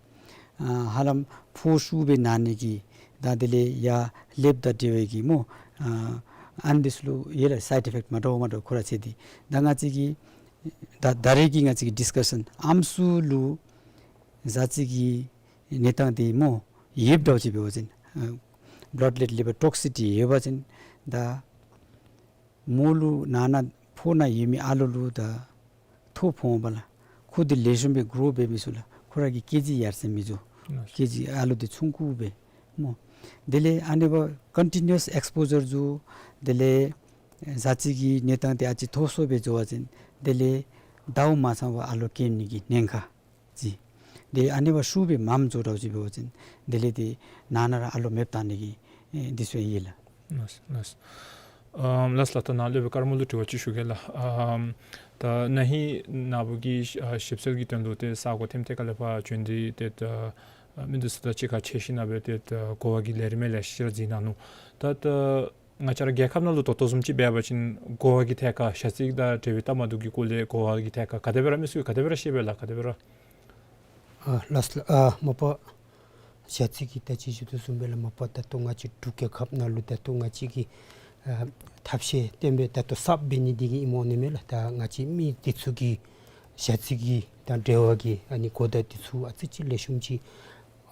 ཨ་ཧ་ལམ་ཕོཝ་ཤུགས་སྦེ་ན་ནི་གི་ད་དེ་ལས་ཡར་ལེབ་དང་འབྲེལ་བའི་གི་སྨོ། ཨ་ཨ་ནི་འདི་ཚུ་ལུ་ཡོད་ལགས། སའིཌ་ཨི་ཕེཀཊ་མ་འདྲཝ་མ་འདྲཝ་ཁོ་ར་ཚད་འདི། ད་ང་བཅས་ཀྱི་ད་ད་རེས་ཀྱི་ང་བཅས་ཀྱི་ཌིསི་ཀ་ཤཱན་ཨམ་སྲུ་ལུ་ཞ་རྩི་གི་གནས་སྟངས་འདི་སྨོ་ཡོདཔ་འདྲཝ་ཅིག་འབད་བ་ཅིན་ཨ་བླཌ་ལེཊ་ལི་བར་ཊོག་སི་ཊི་ཡོད་པ་ཅིན་ད་མོ་ལུ་ནང་ན་ཕོཝ་ནང་ཡོད་མི་ཨ་ལོ་ལུ་ད་ཐོ་ཕོག་འོང་པ་ལགས། ཁོ་འདི་ལེགས་ཤོམ་སྦེ་གྲོ་འབད་མི་ཚུགས་ལགས། ཁོ་ར་གི་སྐྱེ་རྒྱུ་ཡར་སེང་མི་འགྱོ། ཨ་སྐྱེ་རྒྱུ་ཨ་ལོ་འདི་ཆུང་ཀུ་སྦེ་སྨོ། དེ་ལས་ཨ་ནི་བ་ཀོན་ཊི་ནིའུ་ཨས་ཨེགསི་པོ་ཇར་འགྱོ། དེ་ལས་ཞ་རྩི་གི་གནས་སྟངས་འདི་ཨ་ཙི་མཐོ་སུ་སྦེ་འགྱོ་བ་ཅིན་དེ་ལས་ཟླཝ་མ་ཚང་བར་ཨ་ལོ་སྐྱེ་ནི་གི་ཉེན་ཁ་ཅིག། དེ་ཨ་ནི་བ་ཤུགས་སྦེ་མངམ་འགྱོ་འདྲཝ་ཅིག་འབད་བ་ཅིན་དེ་ལས་དེ་ནང་ན་ར་ཨ་ལོ་མེདཔ་བཏང་ནི་གི་ཨེ་འདི་ཚུ་ཡོད་ལགས། ལགས་ལགས། ཨམ་ལགས་ལགས། ད་ནཱ་སློབ་དཔོན་དཀར་མོ་ལུ་དྲི་བ་ཅིག་ཞུ་གེ་ལགས། ཨམ་ད་ན་ཧིང་ནཱ་བུ་གིས་ཨ་ཞིབ་འཚོལ་གྱི་དོན་ལུ་ཏེ་ས་གོ་ཐེམ་ཐད་ཁ་ལས་ཕར་བྱོན་ཏེ་ཏེ་ད་ཨ་མི་འདི་ཚུ་དང་གཅིག་ཁར་ཕྱད་ཞིནམ་ལས་ཏེ་ད་གོ་བ་གི་ལས་རིམ་ལེ་ཤ་ཅིག་ར་གཟིགས་གནང་ནུག། ད་ད་ང་བཅས་ར་རྒྱལ་ཁབ་ནང་ལུ་ད་ལྟོ་བཟུམ་ཅིག་འབད་བ་ཅིན་གོ་བ་གི་ཐད་ཁར་ཞ་རྩི་དང་འབྲེལ་བའི་སྟབས་མ་བདེཝ་གི་སྐོར་ལས་གོ་བ་གི་ཐད་ཁར་ག་དེ་སྦེ་ར་མི་ཚུ་གིས་ག་དེ་སྦེ་ར་ཤེས་པས་ལགས། ག་དེ་སྦེ་ར། ཨ་ལགས་ལགས། ཨ་མ་པ་ཞ་རྩི་གི་ད་ཅི་ཞུ་དོ་བཟུམ་སྦེ་ལགས། མ་པ་ད་ལྟོ་ང་བཅས་འབྲུག་རྒྱལ་ཁབ་ནང་ལུ་ད་ལྟོ་ང་བཅས་ཀྱིས་ཨ་ཐབས་ཤེས་བཏོན་སྦེ་ད་ལྟོ་གསརཔ་འབད་ནི་འདི་གིས་ཨིནམ་འོང་ནི་མས་ལགས། ད་ང་བཅས་མི་འདི་ཚུ་གིས་ཞ་རྩི་གི་དང་འབྲེལ་བ་གི་ཨ་ནི་གོ་བརྡ་འདི་ཚུ་ཨ་ཙི་ཅིག་ལེགས་ཤོམ་ཅིག་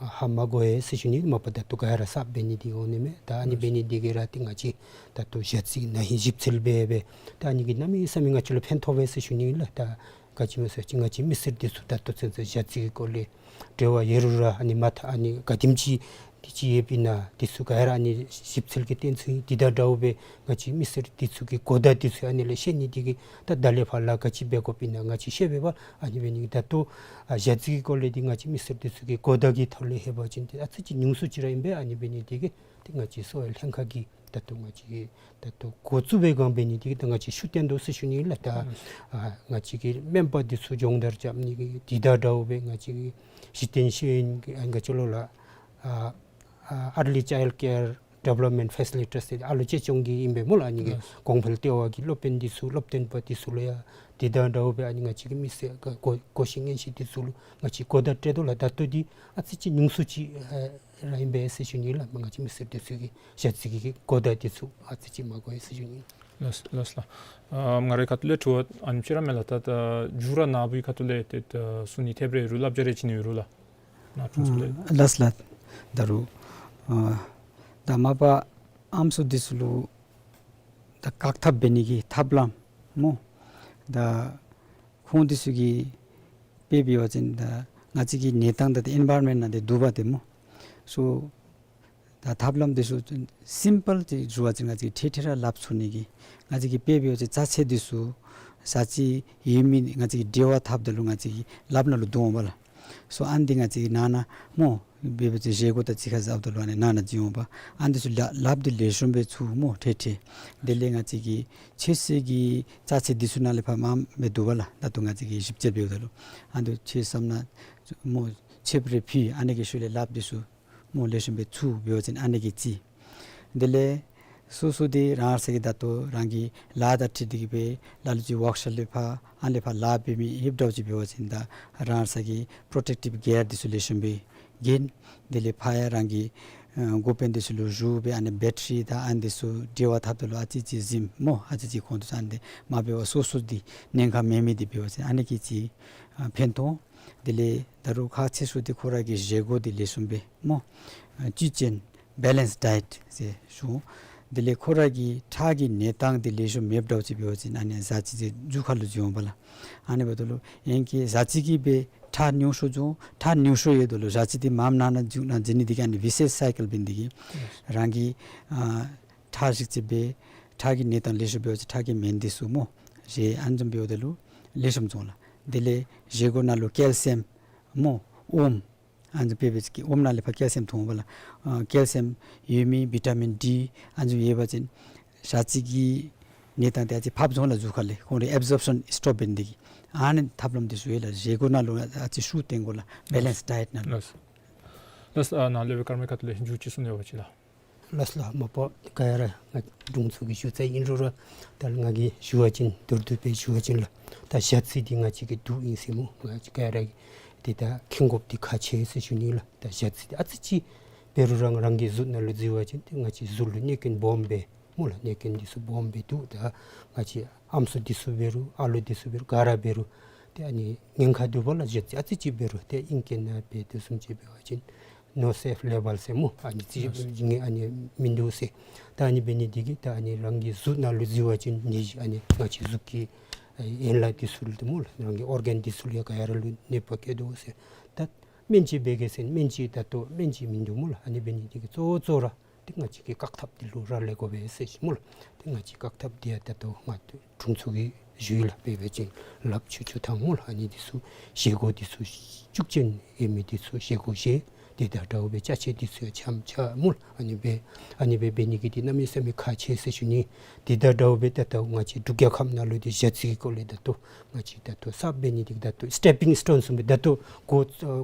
ཧ་མ་གོ་ཡི་ཟེར་ཞུ་ནི། མ་པ་ད་ལྟོ་ག་ར་གསརཔ་འབད་ནི་འདི་འོང་ནི་མས། ད་ཨ་ནི་འབད་ནི་འདི་གིས་ར་ཏེ་ང་བཅས་ད་ལྟོ་ཞ་རྩི་ན་ཧིང་ཞིབ་འཚོལ་འབད་འབད་ད་ཨ་ནི་གིས་གནམ་མེད་ས་མེད་ང་བཅས་ལུ་ཕན་ཐོགས་པས་ཟེར་ཞུ་ནི་ལགས། ད་ག་ཅི་སྨོ་ཟེར་བ་ཅིན་ང་བཅས་མི་སེར་འདི་ཚུ་ད་ལྟོ་ཚུན་ཚོད་ཞ་རྩི་གི་སྐོར་ལས་འབྲེལ་བ་ཡོད་རུང་ར་ཨ་ནི་མ་ཐག་ཨ་ནི་ག་དེམ་ཅིག་འདི་ཅིག་ཡོདཔ་ཨིན་ན་འདི་ཚུ་ག་ར་ཨ་ནི་ཞིབ་འཚོལ་གྱི་སྟེང་ཚུད་ཡི། འདི་དང་འདྲཝ་སྦེ་ང་བཅས་མི་སེར་འདི་ཚུ་གི་གོ་བརྡ་འདི་ཚུ་ཨ་ནི་ལས་ཤེས་ནི་འདི་གིས་ད་ད་ལས་ཕར་ལཱ་ག་ཅི་འབད་དགོཔ་ཨིན་ན་ང་བཅས་ཤེས་པས་པ། ཨ་ནི་འབད་ནི་གིས་ད་ལྟོ་ཨ་ཞ་རྩི་གི་སྐོར་ལས་འདི་ང་བཅས་མི་སེར་འདི་ཚུ་གི་གོ་བརྡ་གི་ཐོག་ལས་ལྷོད་པ་ཅིན་ཏེ་ཨ་ཙི་ཅིག་ཉུང་སུ་ཅིག་ར་ཨིན་པས། ཨ་ནི་འབད་ནི་འདི་གིས་ཏེ་ང་བཅས་གསོ་བའི་ལྷན་ཁག་གིས་ད་ལྟོ་ང་བཅས་ད་ལྟོ་འགོ་བཙུགས་པའི་སྒང་འབད་ནི་འདི་གིས་ད་ང་བཅས་ཤུགས་བཏོན་དོ་ཟེར་ཞུ་ནི་ལགས། ད་ཨ་ང་བཅས་ཀྱི་སྨན་པ་འདི་ཚུ་སྦྱོང་བརྡར་རྐྱབ་ནི་གི་འདི་དང་འདྲཝ་སྦེ་ང་བཅས་ཀྱི་གཞི་རྟེན་ཤེས་ཡོན་གྱི་ཨ་ང་བཅས་ལོག་ལགས་ཨ་ཨ་early child care development facilitators ཟེར་ཨ་ལོ་ཅེ་སྐྱོང་གི་ཨིན་པས་སྨོ་ལགས། ཨ་ནི་གི་ལགས། གོང་འཕེལ་ལྟེ་བ་གི་སློབ་དཔོན་འདི་ཚུ་སློབ་སྟོན་པ་འདི་ཚུ་ལུ་ཡང་འདི་དང་འདྲཝ་སྦེ་ཨ་ནི་ང་བཅས་ཀྱི་མི་སེར་ག་གོ་གོ་ཤེས་ཉན་ཤེས་འདི་ཚུ་ལུ་ང་བཅས་གོ་བརྡ་སྤྲོད་དོ་ལགས། ད་ལྟོ་འདི་ཨ་ཙི་ཅིག་ཉུང་སུ་ཅིག་ཨ་ར་ཨིན་པས་ཟེར་ཞུ་ནི་ལགས། ང་བཅས་མི་སེར་འདི་ཚུ་གིས་ཞ་རྩི་གི་གོ་བརྡ་འདི་ཚུ་ཨ་ཙི་ཅིག་མ་གོ་ཡི་ཟེར་ཞུ་ནི། ལགས་ལགས་ལགས། ཨ་ང་རའི་ཁ་ཐུག་ལས་དྲི་བ་ཨ་ནེམ་ཅིག་ར་མས་ལགས། ད་ད་མཇུག་ར་ནཱ་བུའི་ཁ་ཐུག་ལས་ཏེ་ད་གསུང་ནི་ཐེབས་རེ་ཡོད་རུང་བསླབ་བྱ་རེ་བྱིན་ནི་ཡོད་རུང་ལགས། ནཱ་དྲུང་འཚོ་ལས། ཨ་ལགས་ལགས། ད་རུང་ཨ་ད་མ་པ་ཨམ་སྲུ་འདི་ཚུ་ལུ་ད་བཀག་ཐབས་འབད་ནི་གི་ཐབས་ལམ་སྨོ། ད་ཁོང་འདི་ཚུ་གིས་དཔེ་འབད་བ་ཅིན་ད་ང་བཅས་ཀྱི་གནས་སྟངས་ད་ཏེ་ཨེན་བཱའི་རོན་མེནཊ་ནང་ཏེ་འདུག་པ་ཏེ་སྨོ། སོ་ད་ཐབས་ལམ་འདི་ཚུ་སིམ་པཱལ་ཅིག་ཞུ་བ་ཅིན་ང་བཅས་ཀྱིས་ཐད་ཐད་ར་སླབ་ཚུགས་ནི་གི་ང་བཅས་ཀྱིས་དཔེ་འབད་བ་ཅིན་རྩ་ཚད་འདི་ཚུ་ཞ་རྩི་ཡོད་མི་ང་བཅས་ཀྱིས་འབྲེལ་བ་འཐབ་ད་ལུ་ང་བཅས་ཀྱི་ལགཔ་ནང་ལུ་འདུ་འོང་པ་ལགས། སོ་ཨ་ནི་འདི་ང་བཅས་ཀྱིས་ནང་ན་སྨོ་འབད་བ་ཅིན་བཞེས་སྒོ་དང་གཅིག་ཁར་འཛོམས་ད་ལུ་ཨ་ནི་ནང་ན་བྱིན་འོང་པ། ཨ་ནི་འདི་ཚུ་ལག་ལགཔ་འདི་ལེགས་ཤོམ་སྦེ་ཚུགས་སྨོ་ཐད་ཐད། དེ་ལས་ང་བཅས་ཀྱི་ཆོས་སྲིད་ཀྱི་རྩ་ཚད་འདི་ཚུ་ནང་ལས་ཕར་མངམ་སྦེ་འདུག་པ་ལགས། ད་ལྟོ་ང་བཅས་ཀྱིས་ཞིབ་དཔྱད་འབདཝ་ད་ལུ་ཨ་ནི་འདི་ཚུ་བསམ་ན་སྨོ་ཆེབ་རེ་ཕུལ། ཨ་ནི་གི་ཤུལ་ལས་ལགཔ་འདི་ཚུ་སྨོ་ལེགས་ཤོམ་སྦེ་ཚུགས་འབད་བ་ཅིན་ཨ་ནི་གི་གཅིག། དེ་ལས་སོ་སོ་འདི་རང་སོ་གི་ད་ལྟོ་རང་གི་ལཱ་དང་འཁྲིལ་ཏེ་གིས་སྦེ་ལ་ལུ་ཅིག་ཝརཀ་ཤོབ་ལས་ཕར་ཨ་ནི་ལས་ཕར་ལཱ་འབད་མི་ཡོདཔ་འདྲཝ་ཅིག་འབད་བ་ཅིན་ད་རང་སོ་གི་པྲོ་ཊེཀ་ཊིབ་གེར་འདི་ཚུ་ལེགས་ཤོམ་སྦེ་གྱོན། དེ་ལས་ཕར་ཡང་རང་གི་ ཨ་འགོ་དཔོན་འདི་ཚུ་ལུ་ཞུ་སྦེ་ཨ་ནི་བེ་ཊ་རི་དང་ཨ་ནི་འདི་ཚུ་འབྲེལ་བ་འཐབ་ད་ལུ་ཨ་ཙི་ཙི་ཟིམ་སྨོ། ཨ་ཙི་ཙི་ཁོང་དུ་ཨ་ནི་འདི་མ་འབད་བར་སོ་སོ་འདི་ཉེན་ཁ་མེད་མི་འདི་འབད་བ་ཅིན་ཨ་ནི་གིས་ཅིག་ཨ་ཕན་ཐོགས། དེ་ལས་ད་རུང་ཁག་ཆེ་ཤོས་འདི་ཁོ་ར་གི་བཞེས་སྒོ་འདི་ལེགས་ཤོམ་སྦེ་སྨོ། ཨ་བཅུད་ཅན་བེ་ལེནསི་ཌའེཊ་ཟེར་ཞུ། དེ་ལས་ཁོ་ར་གི་ཁྲག་གི་གནས་སྟངས་འདི་ལེགས་ཤོམ་མེདཔ་འདྲཝ་ཅིག་འབད་བ་ཅིན་ཨ་ནི་ཟ་ཅི་འདི་རྒྱུ་ཁ་ལུ་འགྱོ་འོང་པ་ལགས། ཨ་ནི་འབདཝ་ད་ལུ་ཨིན་གྱི་ཟ་ཅི་གིས་སྦེ་ཁྲག་ཉུང་ཤོས་འགྱོ། ཁྲག་ཉུང་ཤོས་ཡོད་ད་ལུ་ཟ་ཅི་འདི་མངམ་ནང་ན་འགྱོ་ན་འགྱོ་ནི་འདི་གིས་ཨ་ནི་ཝི་ཤེསི་སའི་ཀལ་འབད་ནི་འདི་གིས་རང་གི་ཨ་ཁྲག་ཞིབ་ཅིག་སྦེ་ཁྲག་གི་གནས་སྟངས་ལེགས་ཤོམ་འབད་བ་ཅིན་ཁྲག་གི་སྨན་འདི་ཚུ་སྨོ། ཟས་ཨ་ནི་བཟུམ་འབདཝ་ད་ལུ་ལེགས་ཤོམ་འགྱོ་འོང་ལགས། དེ་ལས་བཞེས་སྒོ་ནང་ལུ་ཀེལ་སི་ཡམ་སྨོ། ཨོམ་ཨ་ནི་བཟུམ་སྦེ་འབད་ཅི་གི་ཨོམ་ནང་ལས་ཕར་ཀེལ་སི་ཡམ་ཐོན་འོང་པ་ལགས། ཨ་ཀེལ་སི་ཡམ་ཡོད་མི་བི་ཊ་མིན་ཌི་ཨ་ནི་བཟུམ་ཡོད་པ་ཅིན་ཟ་ཅི་གི་གནས་སྟངས་འདི་ཨ་ཙི་ཕབ་འགྱོ་འོང་ལགས། རྒྱུ་ཁ་ལས་ཁོང་རའི་ཨེབ་ཟོརབ་ཤཱན་སི་ཊོབ་འབད་ནི་འདི་གིས། ཨ་ནི་ཐབས་ལམ་འདི་ཚུ་ཡོད་ལགས། བཞེས་སྒོ་ནང་ལུ་ཨ་ཙི་ཤུགས་བཏོན་དགོ་ལགས། བེ་ལེནསི་ཌའེཊ་ནང་ལུ། ལགས། ལགས། ཨ་ནཱ་ལས་སྦེ་ཀརྨ་ཁ་ཐུག་ལས་མཇུག་ཅིག་གསུང་ནི་ཡོད་པ་ཅིན་ལགས། ལགས་ལགས། མ་པ་ག་ར་ང་དྲུང་འཚོ་གིས་ཞུ་ཚར་ཨིན་རུང་ར་ད་ང་གིས་ཞུ་བ་ཅིན་མདོར་བསྡུས་སྦེ་ཞུ་བ་ཅིན་ལགས། ད་ཞ་རྩི་འདི་ང་བཅས་ཀྱི་དུག་ཨིན་ཟེར་སྨོ། ང་བཅས་ག་ར་གིས་འདི་ད་མཁྱེན་དགོཔ་འདི་ཁག་ཆེ་ཟེར་ཞུ་ནི་ལགས། ད་ཞ་རྩི་འདི་ཨ་ཙི་ཅིག་འབད་རུང་རང་རང་གི་གཟུགས་ནང་ལུ་བཙིར་བ་ཅིན་ཏེ་ང་བཅས་གཟུགས་ལུ་གནོད་སྐྱོན་སྦོམ་སྦེ་སྨོ་ལགས། གནོད་སྐྱོན་འདི་ཚུ་སྦོམ་སྦེ་འདུག། ད་ང་བཅས་ཨམ་སྲུ་འདི་ཚུ་འབད་རུང་ཨ་ལོ་འདི་ཚུ་འབད་རུང་ག་ར་འབད་རུང་ཏེ་ཨ་ནི་ཉེན་ཁ་འདུག་པ་ལགས། ཞ་རྩི་ཨ་ཙི་ཅིག་འབད་རུང་ཏེ་ཨིང་སྐད་ནང་སྦེ་དེ་བཟུམ་ཅིག་འབད་བ་ཅིན་ནོ་སེཕ་ལེ་བཱལ་ཟེར་སྨོ། ཨ་ནི་ཅིག་ཨ་ནི་མིན་འདུག་ཟེར། ད་ཨ་ནི་འབད་ནི་འདི་གིས་ད་ཨ་ནི་རང་གི་གཟུགས་ནང་ལུ་བཙིར་བ་ཅིན་ནད་གཞི་ཨ་ནི་ང་བཅས་གཟུགས་ཀྱི་ཨ་ཡན་ལག་འདི་ཚུ་ལུ་སྨོ་ལགས། རང་གི་ཨོར་གཱན་འདི་ཚུ་ལུ་ཡང་ག་ཡ་ར་ལུ་གནོད་པ་བཀལ་དོ་ཟེར། ད་སྨན་བཅོས་འབད་གེ་ཟེར་སྨན་བཅོས་ད་ལྟོ་སྨན་བཅོས་མིན་འདུག་སྨོ་ལགས། ཨ་ནི་འབད་ནི་འདི་གིས་གཙོ་བོ་གཙོ་བོ་ར་ཏེ་ང་བཅས་ཀྱིས་བཀག་ཐབས་འདི་ལུ་རག་ལས་དགོ་པས་ཟེར་ཞུ་སྨོ་ལགས། ཏེ་ང་བཅས་བཀག་ཐབས་འདི་ཡང་ད་ལྟོ་ང་དྲུང་འཚོ་གིས་ཞུ་ཡི་ལགས། དཔེ་འབད་བ་ཅིན་ལགཔ་འཁྱུ་འཁྱུ་ཐངས་སྨོ་ལགས། ཨ་ནི་འདི་ཚུ་བཞེས་སྒོ་འདི་ཚུ་བཅུད་ཅན་ཡོད་མི་འདི་ཚུ་བཞེས་སྒོ་བཞེས། དེ་དང་འདྲཝ་སྦེ་ཅ་ཆས་འདི་ཚུ་ཡང་འཆམ་འཆམ་སྨོ་ལགས། ཨ་ནི་སྦེ་ཨ་ནི་སྦེ་འབད་ནི་གི་འདི་གནམ་མེད་ས་མེད་ཁག་ཆེ་ཟེར་ཞུ་ནི། དེ་དང་འདྲཝ་སྦེ་ད་ལྟོ་ང་བཅས་འབྲུག་རྒྱལ་ཁབ་ནང་ལུ་འདི་ཞ་རྩི་གི་སྐོར་ལས་ད་ལྟོ་ང་བཅས་ད་ལྟོ་གསརཔ་འབད་ནི་འདི་ད་ལྟོ་སི་ཊེ་པིང་སི་ཊོན་བཟུམ་སྦེ་ད་ལྟོ་གོ་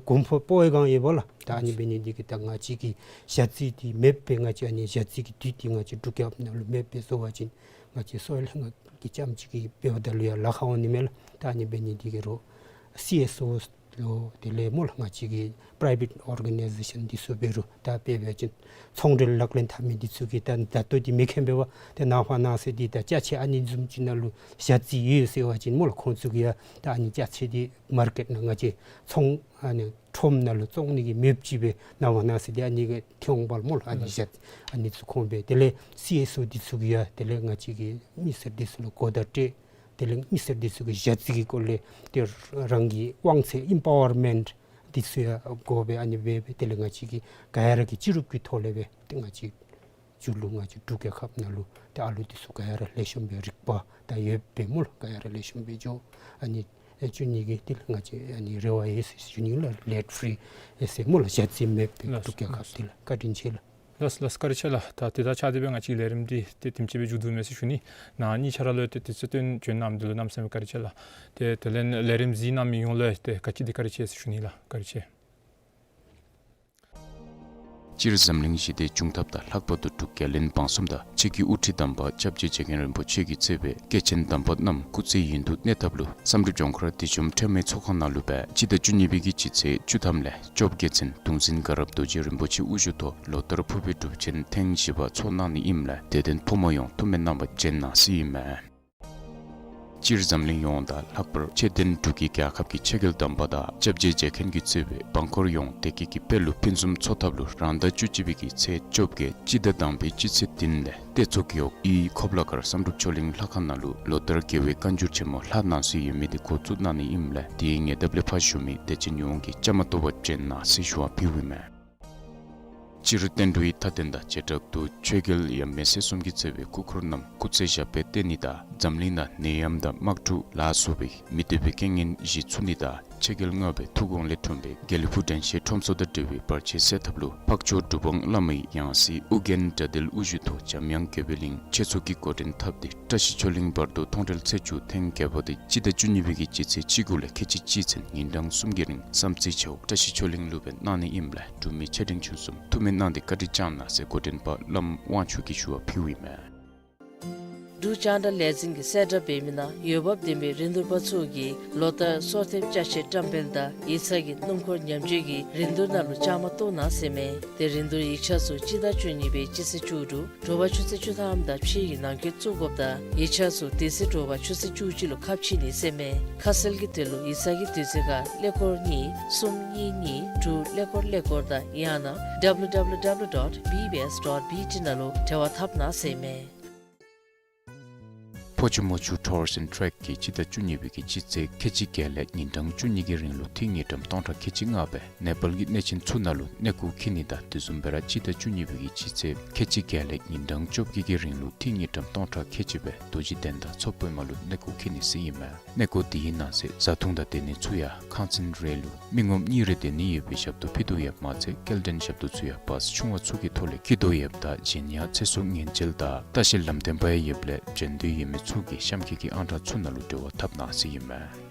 གོམ་པ་སྤོ་བའི་སྒང་ཡོད་པ་ལགས། ད་ཨ་ནི་འབད་ནི་འདི་གིས་ད་ང་བཅས་ཀྱིས་ཞ་རྩི་འདི་མེདཔ་སྦེ་ང་བཅས་ཨ་ནི་ཞ་རྩི་གི་དུག་འདི་ང་བཅས་འབྲུག་རྒྱལ་ཁབ་ནང་ལུ་མེདཔ་སྦེ་བཟོ་བ་ཅིན་ང་བཅས་སོ་ལྷན་ཁག་གི་རྐྱངམ་ཅིག་གིས་འབདཝ་ད་ལུ་ཡང་ལཱ་ཁག་འོང་ནི་མས་ལགས། ད་ཨ་ནི་འབད་ནི་འདི་གིས་རོགས་སི་ཨེསི་ཨོ་ལུ་དེ་ལས་སྨོ་ལགས་ང་བཅས་ཀྱི་པི་རའི་ཝེཊ་ཨོར་ག་ནའི་ཟེ་ཤཱན་འདི་ཚུ་འབད་རུང་ད་དཔེ་འབད་བ་ཅིན་ཚོང་འབྲེལ་ལག་ལེན་འཐབ་མི་འདི་ཚུ་གིས་ད་ད་ལྟོ་འདི་མེ་མཁན་འབད་བ་ཏེ་ནངས་པ་གནངས་ཚེ་འདི་ད་ཅ་ཆས་ཨ་ནི་བཟུམ་ཅིག་ནང་ལུ་ཞ་རྩི་ཡོད་ཟེར་བ་ཅིན་སྨོ་ལགས་ཁོང་ཚུ་གིས་ཡང་ད་ཨ་ནི་ཅ་ཆས་འདི་མར་ཀེཊ་ནང་ང་བཅས་ཚོང་ཨ་ནི་ཁྲོམ་ནང་ལུ་བཙོང་ནི་གི་མེདཔ་ཅིག་སྦེ་ནངས་པ་གནངས་ཚེ་འདི་ཨ་ནི་གི་ཐོན་འོང་པ་ལགས་སྨོ་ལགས། ཨ་ནི་ཞ་ཨ་ནི་ཚུ་ཁོང་སྦེ་དེ་ལས་སི་ཨེསི་ཨོ་འདི་ཚུ་གིས་ཡང་དེ་ལས་ང་བཅས་ཀྱི་མི་སེར་འདི་ཚུ་ལུ་གོ་བརྡ་སྤྲོད། དེ་ལས་མི་སེར་འདི་ཚུ་གིས་ཞ་རྩི་གི་སྐོར་ལས་ཏེ་རང་གི་དབང་ཚད་ཨིམ་པ་ཝར་མེནཊ་འདི་ཚུ་ཡང་དགོ་པས། ཨ་ནི་སྦེ་སྦེ་དེ་ལས་ང་བཅས་ཀྱིས་ག་ཡ་ར་གིས་སྤྱི་རུབ་ཀྱི་ཐོག་ལས་སྦེ་ཏེ་ང་བཅས་མཇུག་ལུ་ང་བཅས་འབྲུག་རྒྱལ་ཁབ་ནང་ལུ་ཏེ་ཨ་ལུ་འདི་ཚུ་ག་ཡ་ར་ལེགས་ཤོམ་སྦེ་རིག་པ་དང་ཡོདཔ་སྦེ་སྨོ་ལགས་ག་ཡ་ར་ལེགས་ཤོམ་སྦེ་འགྱོ་ཨ་ནི་ཨེ་བཅུག་ནི་གི་ཏེ་ང་བཅས་ཨ་ནི་རེ་བ་ཡོད་ཟེར་ཞུ་ནི་ལགས། ལེཌ་ཕི་རི་ཨེ་ཟེར་སྨོ་ལགས་ཞ་རྩི་མེདཔ་སྦེ་ལགས་འབྲུག་རྒྱལ་ཁབ་ལགས་འདི་ལགས། བཀའ་དྲིན་ཆེ་ལགས། ལགས་ལགས་བཀའ་དྲིན་ཆེ་ལགས། ད་དེ་དང་ཆ་སྟེ་སྦེ་ང་བཅས་ལས་རིམ་འདི་ཏེ་དེམ་ཅིག་སྦེ་མཇུག་བསྡུ་མས་ཟེར་ཞུ་ནི། ནཱ་གཉིས་ཆ་ར་ལུ་ཏེ་དུས་ཚོད་བཏོན་བྱོན་གནང་མི་འདི་ལུ་གནམ་མེད་ས་མེད་བཀའ་དྲིན་ཆེ་ལགས། ཏེ་དེ་ལས་ལས་རིམ་གཟིགས་གནང་མི་ཡོངས་ལུ་ཏེ་ག་ཅི་འདི་བཀའ་དྲིན་ཆེ་ཟེར་ཞུ་ནི་ལགས། བཀའ་དྲིན་ཆེ། སྤྱིར་འཛམ་གླིང་ཞི་བདེ་འབྱུང་ཐབས་དང་ལྷག་པར་དུ་འབྲུག་རྒྱལ་བློན་འབངས་གསུམ་དང་ཆེད་ཀྱི་དབུ་ཁྲིད་དམ་པ་སྐྱབས་རྗེ་རྗེ་མཁན་རིན་པོ་ཆེ་གིས་གཙོས་པའི་སྐྱེས་ཆེན་དམ་པ་རྣམས་སྐུ་ཚེ་ཡུན་དུ་གནས་ཐབས་ལུ་བསམ་གྲུབ་ལྗོངས་མཁར་བདེ་འཇམ་ཁྲོས་མའི་ཚོགས་ཁང་ནང་ལུ་སྦེ་སྤྱི་ཟླ་བཅུ་གཉིས་པའི་གི་སྤྱི་ཚེས་བཅུ་ཐམ་ལས་བཅོ་བརྒྱད་ཚུན་གདུང་འཛིན་དགའ་རབ་རྡོ་རྗེ་རིན་པོ་ཆེ་དབུ་བཞུགས་ཐོག་ལོ་ལྟར་ཕུར་བུའི་སྒྲུབ་ཆེན་ཐེངས་བཞི་པ་ཚོགས་གནང་ནི་ཨིནམ་ལས་དད་ལྡན་ཕོ་མོ་ཡོངས་ཐུགས་སྨོན་གནང་བར་བྱོན་གནང་ཟེར་ཨིན་མས། སྤྱིར་འཛམ་གླིང་ཡོངས་དང་ལྷག་པར་ཁྱད་ལྡན་འབྲུག་གི་རྒྱལ་ཁབ་ཀྱི་ཆོས་རྒྱལ་དམ་པ་དང་སྐྱབས་རྗེ་རྗེ་མཁན་གྱིས་གཙོས་པའི་འབངས་འཁོར་ཡོངས་བདེ་སྐྱིད་ཀྱི་དཔལ་ལུ་ཕུན་སུམ་ཚོགས་ཐབས་ལུ་རང་ཟླ་བཅུ་གཅིག་པའི་གི་ཚེས་བཅོ་བརྒྱད་སྤྱི་ཟླ་དང་པའི་སྤྱི་ཚེས་བདུན་ལས་ཏེ་མཚོ་རྒེད་འོག་དབུས་ཁོ་པ་ལ་མཁར་བསམ་གྲུབ་ཆོས་གླིང་ལྷ་ཁང་ནང་ལུ་ལོ་ལྟར་རྒྱལ་བའི་བཀའ་འགྱུར་ཆེན་མོ་ལྷག་གནང་སྲོལ་ཡོད་མི་དེ་འགོ་བཙུགས་གནང་ནི་ཨིནམ་ལས་དེའི་ཉེ་འདབས་ལས་ཕར་བཞུགས་མི་དད་ཅན་ཡོངས་ཀྱིས་བཅའ་མར་གཏོགས་པར་བྱོན་གནང་ཟེར་ཞུ་བ་ཕུལཝ་ཨིན་མས། སྤྱིར་བསྟན་འགྲོའི་མཐའ་རྟེན་དང་བྱེ་བྲག་ཏུ་ཆོས་རྒྱལ་ཡབ་མེས་སྲས་གསུམ་གྱིས་གཙོས་པའི་སྐུ་འཁོར་རྣམས་སྐུ་ཚེ་ཞབས་པད་བརྟན་ནི་དང་འཛམ་གླིང་ནང་ནད་ཡམས་དང་དམག་འཁྲུག་ལ་སོགས་པའི་མི་བདེ་བའི་རྐྱེན་ངན་ཞི་ཚུགས་ནི་དང་ཆོས་རྒྱལ་ལྔ་པའི་ཐུགས་དགོངས་ལས་འཁྲུངས་པའི་དགེ་ལེགས་ཕུག་དྲན་ཤེས་ཁྲོམ་ཚོགས་དང་འབྲེལ་བའི་བར་ཆད་སེལ་ཐབས་ལུ་འཕགས་མཆོག་གྲུབ་དབང་བླ་མའི་ཡང་སྲིད་ཨོ་རྒྱན་དགྲ་འདུལ་དབུ་བཞུགས་ཐོག་འཇམ་དབྱངས་དགྱེས་པའི་གླིང་ཆོས་ཚོགས་ཀྱི་འགོ་འདྲེན་འཐབ་སྟེ་བཀྲ་ཤིས་ཆོས་གླིང་བར་དུ་མཐོང་གྲོལ་ཚེས་བཅུ་ཐེངས་བརྒྱད་པ་དེ་སྤྱི་ཟླ་བཅུ་གཉིས་པའི་གི་སྤྱི་ཚེས་བཅུ་དགུ་ལས་ཁལ་གཅིག་གཅིག་ཚུན་ཉིན་གྲངས་གསུམ་གྱི་རིང་བསམ་རྩེ་བྱེ་འོག་བཀྲ་ཤིས་ཆོས་གླིང་ལུ་སྦེ་གནང་ནི་ཨིནམ་ལས་འབྲུག་མི་ཆེ་འབྲིང་ཆུང་གསུམ་ཐུགས་སྨོན་གནང་སྟེ་བཀའ་དྲིན་བསྐྱང་གནང་ཟེར་འགོ་འདྲེན་པ་བླམ་དབང་ཕྱུག་གིས་ཞུ་བ་ཕུལཝ་ཨིན་མས། འབྲུག་ལྕང་དྲ་ལས་འཛིན་གྱིས་གསལ་བསྒྲགས་འབད་མི་ནང་འོས་འབབ་ལྡན་པའི་རིན་བསྡུར་པ་ཚུ་གིས་ལོ་ལྟར་གསོལ་ཐེབས་ཅ་ཆས་བཀྲམ་སྤེལ་དང་ཡིག་ཚང་གི་སྣུམ་འཁོར་ཉམས་བཅོས་ཀྱི་རིན་བསྡུར་ནང་ལུ་བཅའ་མར་གཏོགས་གནང་ཟེར་མས། ཏེ་རིན་བསྡུར་ཡིག་ཆ་ཚུ་སྤྱི་ཟླ་བཅུ་གཉིས་པའི་སྤྱི་ཚེས་བཅུ་དྲུག་དྲོ་པ་ཆུ་ཚོད་བཅུ་ཐམ་དང་ཕྱེད་ཀྱི་ནང་འཁོད་བཙུགས་དགོཔ་དང་ཡིག་ཆ་ཚུ་དེ་ཚེ་དྲོ་པ་ཆུ་ཚོད་བཅུ་གཅིག་ལུ་ཁ་ཕྱེ་ནི་ཟེར་མས། ཁ་གསལ་གྱི་དོན་ལུ་ཡིག་ཚང་གི་དུས་ཚོད་ཁར་ཀླད་ཀོར་གཉིས་གསུམ་གཉིས་གཉིས་དྲུག་ཀླད་ཀོར་ཀླད་ཀོར་དང་ཡང་ན་W W W dot B B S dot B T ནང་ལུ་འབྲེལ་བ་འཐབ་གནང་ཟེར་མས། ཕོ་ཆུ་མོ་ཆུ་Tours and Trek གིས་སྤྱི་ཟླ་བཅུ་གཉིས་པའི་གི་སྤྱི་ཚེས་ཁལ་གཅིག་བརྒྱད་ལས་ཉིན་གྲངས་བཅུ་གཉིས་ཀྱི་རིང་ལུ་ཏི་རུ་དངུལ་ཀྲམ་སྟོང་ཕྲག་ཁལ་གཅིག་ལྔ་སྦེ་ནེ་པཱལ་གྱི་གནས་ཆེན་ཚུ་ནང་ལུ་གནས་སྐོར་འཁྱིད་ནི་དང་དེ་བཟུམ་སྦེ་ར་སྤྱི་ཟླ་བཅུ་གཉིས་པའི་གི་སྤྱི་ཚེས་ཁལ་གཅིག་བརྒྱད་ལས་ཉིན་གྲངས་བཅོ་བརྒྱད་ཀྱི་རིང་ལུ་ཏི་རུ་དངུལ་ཀྲམ་སྟོང་ཕྲག་ཁལ་གཅིག་སྦེ་རྡོ་རྗེ་གདན་དང་མཚོ་པདྨ་ལུ་གནས་སྐོར་འཁྱིད་ནི་ཟེར་ཨིན་མས། གནས་སྐོར་དེའི་ནང་གསེས་བཟའ་འཐུང་དང་སྡོད་གནས་ཚུ་ཡང་ཁང་ཚན་རེ་ལུ་མི་ངོམ་གཉིས་རེ་སྡོད་ནི་ཡོད་པའི་ཞབས་ཏོག་ཕུལ་དོ་ཡོདཔ་མ་ཚད་སྐྱེལ་འདྲེན་ཞབས་ཏོག་ཚུ་ཡང་བཱས་ཆུང་བ་ཚུ་གི་ཐོག་ལས་འཁྱིད་དོ་ཡོདཔ་ད་གཞན་ཡང་ཚེ་སྲོག་ཉེན་བཅོལ་དང་ལྟ་བཤལ་ལམ་སྟོན་པ་ཡང་ཡོདཔ་ལས་བྱོན་འདོད་ཡོད་མི་ཚུ་གིས་གཤམ་འཁོད་ཀྱི་ཨང་གྲངས་ཚུ་ནང་ལུ་འབྲེལ་བ་འཐབ་གནང་ཟེར་ཨིན་མས།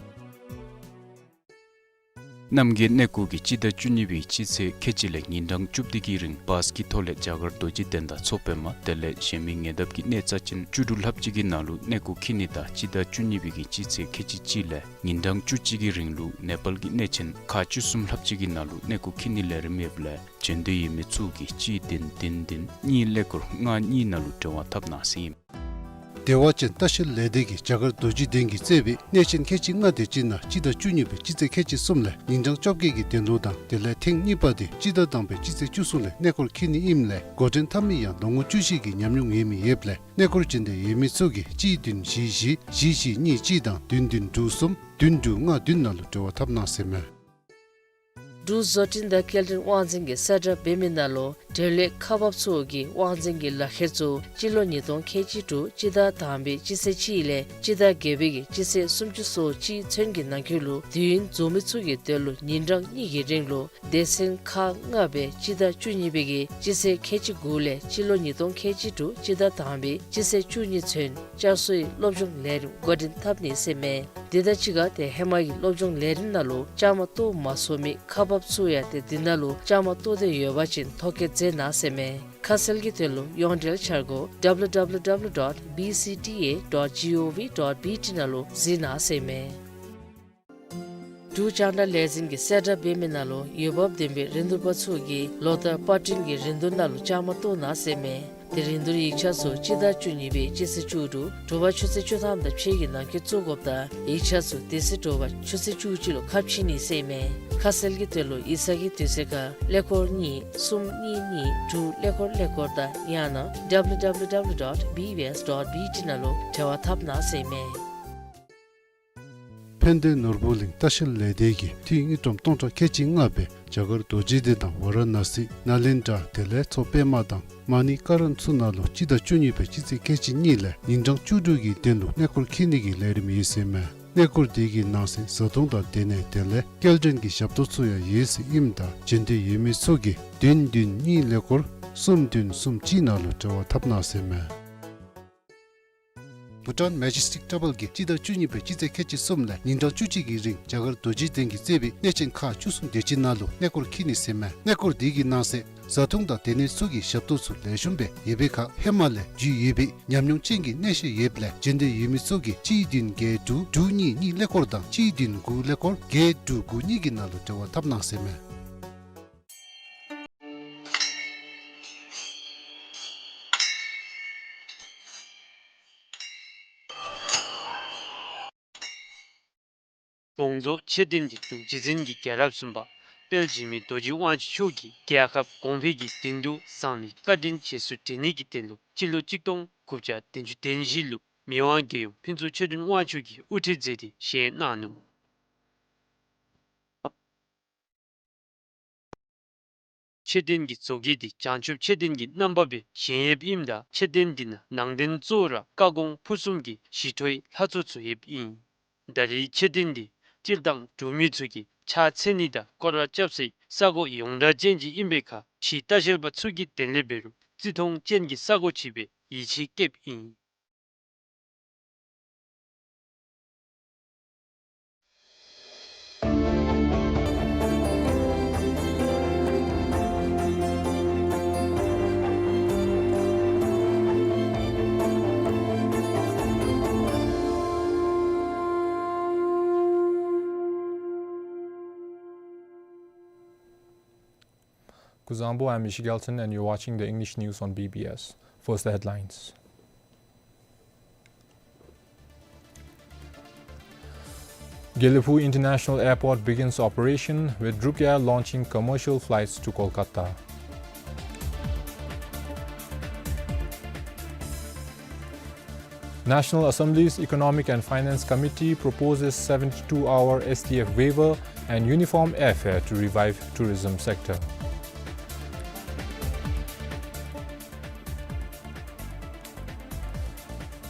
རྣམ་རྒྱལ་གནས་སྐོར་གྱིས་སྤྱི་ཟླ་བཅུ་གཉིས་པའི་སྤྱི་ཚེས་ཁལ་གཅིག་ལས་ཉིན་གྲངས་བཅུ་བདུན་གྱི་རིང་བཱས་ཀྱི་ཐོག་ལས་རྒྱ་གར་རྡོ་རྗེ་གདན་དང་མཚོ་པདྨ་དེ་ལས་གཞན་མི་ཉེ་འདབས་ཀྱི་གནས་རྩ་ཆེན་བཅུ་དྲུག་ལྷགཔ་ཅིག་གི་ནང་ལུ་གནས་སྐོར་འཁྱིད་ནི་དང་སྤྱི་ཟླ་བཅུ་གཉིས་པའི་གི་སྤྱི་ཚེས་ཁལ་གཅིག་གཅིག་ལས་ཉིན་གྲངས་བཅུ་གཅིག་གི་རིང་ལུ་ནེ་པཱལ་གྱི་གནས་ཆེན་ཁག་བཅུ་གསུམ་ལྷགཔ་ཅིག་གི་ནང་ལུ་གནས་སྐོར་འཁྱིད་ནིའི་ལས་རིམ་ཡོདཔ་ལས་བྱོན་འདོད་ཡོད་མི་ཚུ་གིས་གཅིག་བདུན་བདུན་བདུན་གཉིས་ཀླད་ཀོར་ལྔ་གཉིས་ནང་ལུ་འབྲེལ་བ་འཐབ་གནང་ཟེར་ཨིན། བདེ་བ་ཅན་ལྟ་བཤལ་ལས་སྡེ་གིས་རྒྱ་གར་རྡོ་རྗེ་གདན་གྱིས་གཙོས་པའི་གནས་ཆེན་ཁལ་གཅིག་ལྔ་དེ་ཅིག་ནང་སྤྱི་ཟླ་བཅུ་གཉིས་པའི་སྤྱི་ཚེས་ཁལ་གཅིག་གསུམ་ལས་ཉིན་གྲངས་བཅོ་བརྒྱད་ཀྱི་གདན་ལུ་དང་དེ་ལས་ཐེངས་གཉིས་པ་དེ་སྤྱི་ཟླ་དང་པའི་སྤྱི་ཚེས་བཅུ་གསུམ་ལས་གནས་སྐོར་འཁྱིད་ནི་ཨིནམ་ལས་འགོ་འདྲེན་འཐབ་མི་ཡང་ལོ་ངོ་བཅུ་བཞི་གི་ཉམས་མྱོང་ཡོད་མི་ཡོདཔ་ལས་གནས་སྐོར་བྱོན་འདོད་ཡོད་མི་ཚུ་གིས་གཅིག་བདུན་བཞི་བཞི་བཞི་བཞི་གཉིས་གཅིག་དང་བདུན་བདུན་དྲུག་གསུམ་བདུན་དྲུག་ལྔ་བདུན་ནང་ལུ་འབྲེལ་བ་འཐབ་གནང་ཟེར་མས། འབྲུག་བཟོ་སྐྲུན་དང་སྐྱེལ་འདྲེན་དབང་འཛིན་གྱིས་གསལ་བསྒྲགས་འབད་མི་ནང་ལུ་འབྲེལ་ཡོད་ཁག་འབགཔ་ཚུ་གིས་དབང་འཛིན་གྱི་ལག་ཁྱེར་ཚུ་སྤྱི་ལོ་ཉིས་སྟོང་ཁལ་གཅིག་དྲུག་སྤྱི་ཟླ་དང་པའི་སྤྱི་ཚེས་གཅིག་ལས་སྤྱི་ཟླ་བརྒྱད་པའི་གི་སྤྱི་ཚེས་སུམ་ཅུ་སོ་གཅིག་ཚུན་གྱི་ནང་འཁོད་ལུ་དུས་ཡུན་རྫོགས་མི་ཚུ་གི་དོན་ལུ་ཉིན་གྲངས་གཉིས་ཀྱི་རིང་ལུ་སྡེ་ཚན་ཁག་ལྔ་སྦེ་སྤྱི་ཟླ་བཅུ་གཉིས་པའི་གི་སྤྱི་ཚེས་ཁལ་གཅིག་དགུ་ལས་སྤྱི་ལོ་ཉིས་སྟོང་ཁལ་གཅིག་དྲུག་སྤྱི་ཟླ་དང་པའི་སྤྱི་ཚེས་བཅུ་གཉིས་ཚུན་བསྐྱར་གསོའི་སློབ་སྦྱོང་ལས་རིམ་འགོ་འདྲེན་འཐབ་ནི་ཟེར་མས། དེ་དང་གཅིག་ཁར་ཏེ་ཧེ་མ་གི་སློབ་སྦྱོང་ལས་རིམ་ནང་ལུ་བཅའ་མར་གཏོགས་མ་ཚུགས་མི་ཁག་འབགཔ་ཚུ་ཡང་ཏེ་འདི་ནང་ལུ་བཅའ་མར་གཏོགས་འདོད་ཡོད་པ་ཅིན་ཐོ་བཀོད་མཛད་གནང་ཟེར་མས། ཁ་གསལ་གྱི་དོན་ལུ་ཡོངས་འབྲེལ་འཆར་སྒོ་W W W dot B C T A dot G O V dot B T ནང་ལུ་གཟིགས་གནང་ཟེར་མས། འབྲུག་ལྕང་དྲ་ལས་འཛིན་གྱིས་གསལ་བསྒྲགས་འབད་མི་ནང་ལུ་འོས་འབབ་ལྡན་པའི་རིན་བསྡུར་པ་ཚུ་གིས་ལོ་ལྟར་པར་སྐྲུན་གྱི་རིན་བསྡུར་ནང་ལུ་བཅའ་མར་གཏོགས་གནང་ཟེར་མས། ཏེ་རིན་བསྡུར་ཡིག་ཆ་ཚུ་སྤྱི་ཟླ་བཅུ་གཉིས་པའི་སྤྱི་ཚེས་བཅུ་དྲུག་དྲོ་པ་ཆུ་ཚོད་བཅུ་ཐམ་དང་ཕྱེད་ཀྱི་ནང་འཁོད་བཙུགས་དགོཔ་དང་ཡིག་ཆ་ཚུ་དེ་ཚེ་དྲོ་པ་ཆུ་ཚོད་བཅུ་གཅིག་ལུ་ཁ་ཕྱེ་ནི་ཟེར་མས། ཁ་གསལ་གྱི་དོན་ལུ་ཡིག་ཚང་གི་དུས་ཚོད་ཁར་ཀླད་ཀོར་གཉིས་གསུམ་གཉིས་གཉིས་དྲུག་ཀླད་ཀོར་ཀླད་ཀོར་དང་ཡང་ན་W W W dot B B S dot B T ནང་ལུ་འབྲེལ་བ་འཐབ་གནང་ཟེར་མས། ཕན་བདེ་ནོར་བུ་གླིང་ལྟ་བཤལ་ལས་སྡེ་གིས་ཏི་རུ་དངུལ་ཀྲམ་སྟོང་ཕྲག་ཁལ་གཅིག་ལྔ་སྦེ་རྒྱ་གར་རྡོ་རྗེ་གདན་དང་ཝ་ར་ཎ་སི་ནཱ་ལེནྡྲ་དེ་ལས་མཚོ་པདྨ་དང་མ་ཎི་ཀ་རན་ཚུ་ནང་ལུ་སྤྱི་ཟླ་བཅུ་གཉིས་པའི་སྤྱི་ཚེས་ཁལ་གཅིག་གཉིས་ལས་ཉིན་གྲངས་བཅུ་དྲུག་གི་གདན་ལུ་གནས་སྐོར་འཁྱིད་ནི་གི་ལས་རིམ་ཡོད་ཟེར་མས། གནས་སྐོར་དེ་གི་ནང་གསེས་བཟའ་འཐུང་དང་སྡོད་གནས་དེ་ལས་སྐྱེལ་འདྲེན་གྱི་ཞབས་ཏོག་ཚུ་ཡང་ཡོད་ཟེར་ཨིནམ་ད་བྱོན་འདོད་ཡོད་མི་ཚུ་གིས་བདུན་བདུན་གཉིས་ཀླད་ཀོར་གསུམ་བདུན་གསུམ་གཅིག་ནང་ལུ་འབྲེལ་བ་འཐབ་གནང་ཟེར་མས། བྷུ་ཊཱན་མེ་ཇེ་སི་ཊིག་ཊེམ་པལ་གྱིས་སྤྱི་ཟླ་བཅུ་གཉིས་པའི་སྤྱི་ཚེས་ཁལ་གཅིག་གསུམ་ལས་ཉིན་གྲངས་བཅུ་གཅིག་གི་རིང་རྒྱ་གར་རྡོ་རྗེ་གདན་གྱིས་གཙོས་པའི་གནས་ཆེན་ཁག་བཅུ་གསུམ་དེ་ཅིག་ནང་ལུ་གནས་སྐོར་འཁྱིད་ནི་ཟེར་མས། གནས་སྐོར་དེ་གི་ནང་གསེས་བཟའ་འཐུང་དང་སྡོད་གནས་ཚུ་གི་ཞབས་ཏོག་ཚུ་ལེགས་ཤོམ་སྦེ་ཡོད་པའི་ཁར་ཧེ་མ་ལས་རྒྱུས་ཡོད་པའི་ཉམས་མྱོང་ཅན་གྱི་གནས་བཤད་ཡོདཔ་ལས་བྱོན་འདོད་ཡོད་མི་ཚུ་གིས་གཅིག་བདུན་བརྒྱད་དྲུག་དྲུག་གཉིས་གཉིས་ཀླད་ཀོར་དང་གཅིག་བདུན་དགུ་ཀླད་ཀོར་བརྒྱད་དྲུག་དགུ་གཉིས་ཀྱི་ནང་ལུ་འབྲེལ་བ་འཐབ་གནང་ཟེར་མས། དགོངས་རྫོགས་མཆོད་རྟེན་འདི་འབྲུག་རྗེ་བཙུན་གྱི་རྒྱལ་རབས་གསུམ་པ་དཔལ་འཇིགས་མེད་རྡོ་རྗེ་དབང་ཕྱུག་མཆོག་གིས་རྒྱལ་ཁབ་གོང་འཕེལ་གྱི་དོན་དུ་བསམ་པའི་བཀའ་དྲིན་རྗེས་སུ་དྲན་ནི་གི་དོན་ལུ་སྤྱི་ལོ་གཅིག་སྟོང་དགུ་བརྒྱ་བདུན་ཅུ་དོན་བཞི་ལུ་མི་དབང་རྒྱལ་ཡུམ་ཕུན་ཚོགས་ཆོས་སྒྲོན་དབང་ཕྱུག་གིས་དབུ་ཁྲིད་མཛད་དེ་བཞེངས་གནང་ནུག། མཆོད་རྟེན་གྱི་བཟོ་བཀོད་འདི་བྱང་ཆུབ་མཆོད་རྟེན་གྱི་རྣམ་པ་སྦེ་བཞེངས་ཡོདཔ་ཨིནམ་ད་མཆོད་རྟེན་འདི་ནང་ནང་རྟེན་གཙོ་བོ་ར་བཀའ་དགོངས་ཕུར་གསུམ་གྱི་ཞི་ཁྲོའི་ལྷ་ཚོགས་ཚུ་ཡོདཔ་ཨིན། ད་རེས་མཆོད་རྟེན་འདི་སྤྱིར་བཏང་འབྲུག་མི་ཚུ་གིས་ཕྱག་འཚལ་ནི་དང་སྐོར་ར་རྐྱབ་སའི་ས་གོ་ཡོངས་གྲགས་ཅན་ཅིག་ཨིན་པའི་ཁར་ཕྱི་ལྟ་བཤལ་པ་ཚུ་གི་དོན་ལས་འབད་རུང་བརྩི་མཐོང་ཅན་གྱི་ས་གོ་ཅིག་སྦེ་ཡིད་ཆེས་བསྐྱེདཔ་ཨིན། Kuzuzangpo, I'm Ishi Gelton, and you're watching the English news on B B S. First, the headlines. Gelephu International Airport begins operation, with Druk Air launching commercial flights to Kolkata. National Assembly's Economic and Finance Committee proposes seventy-two hour S T F waiver and uniform airfare to revive tourism sector.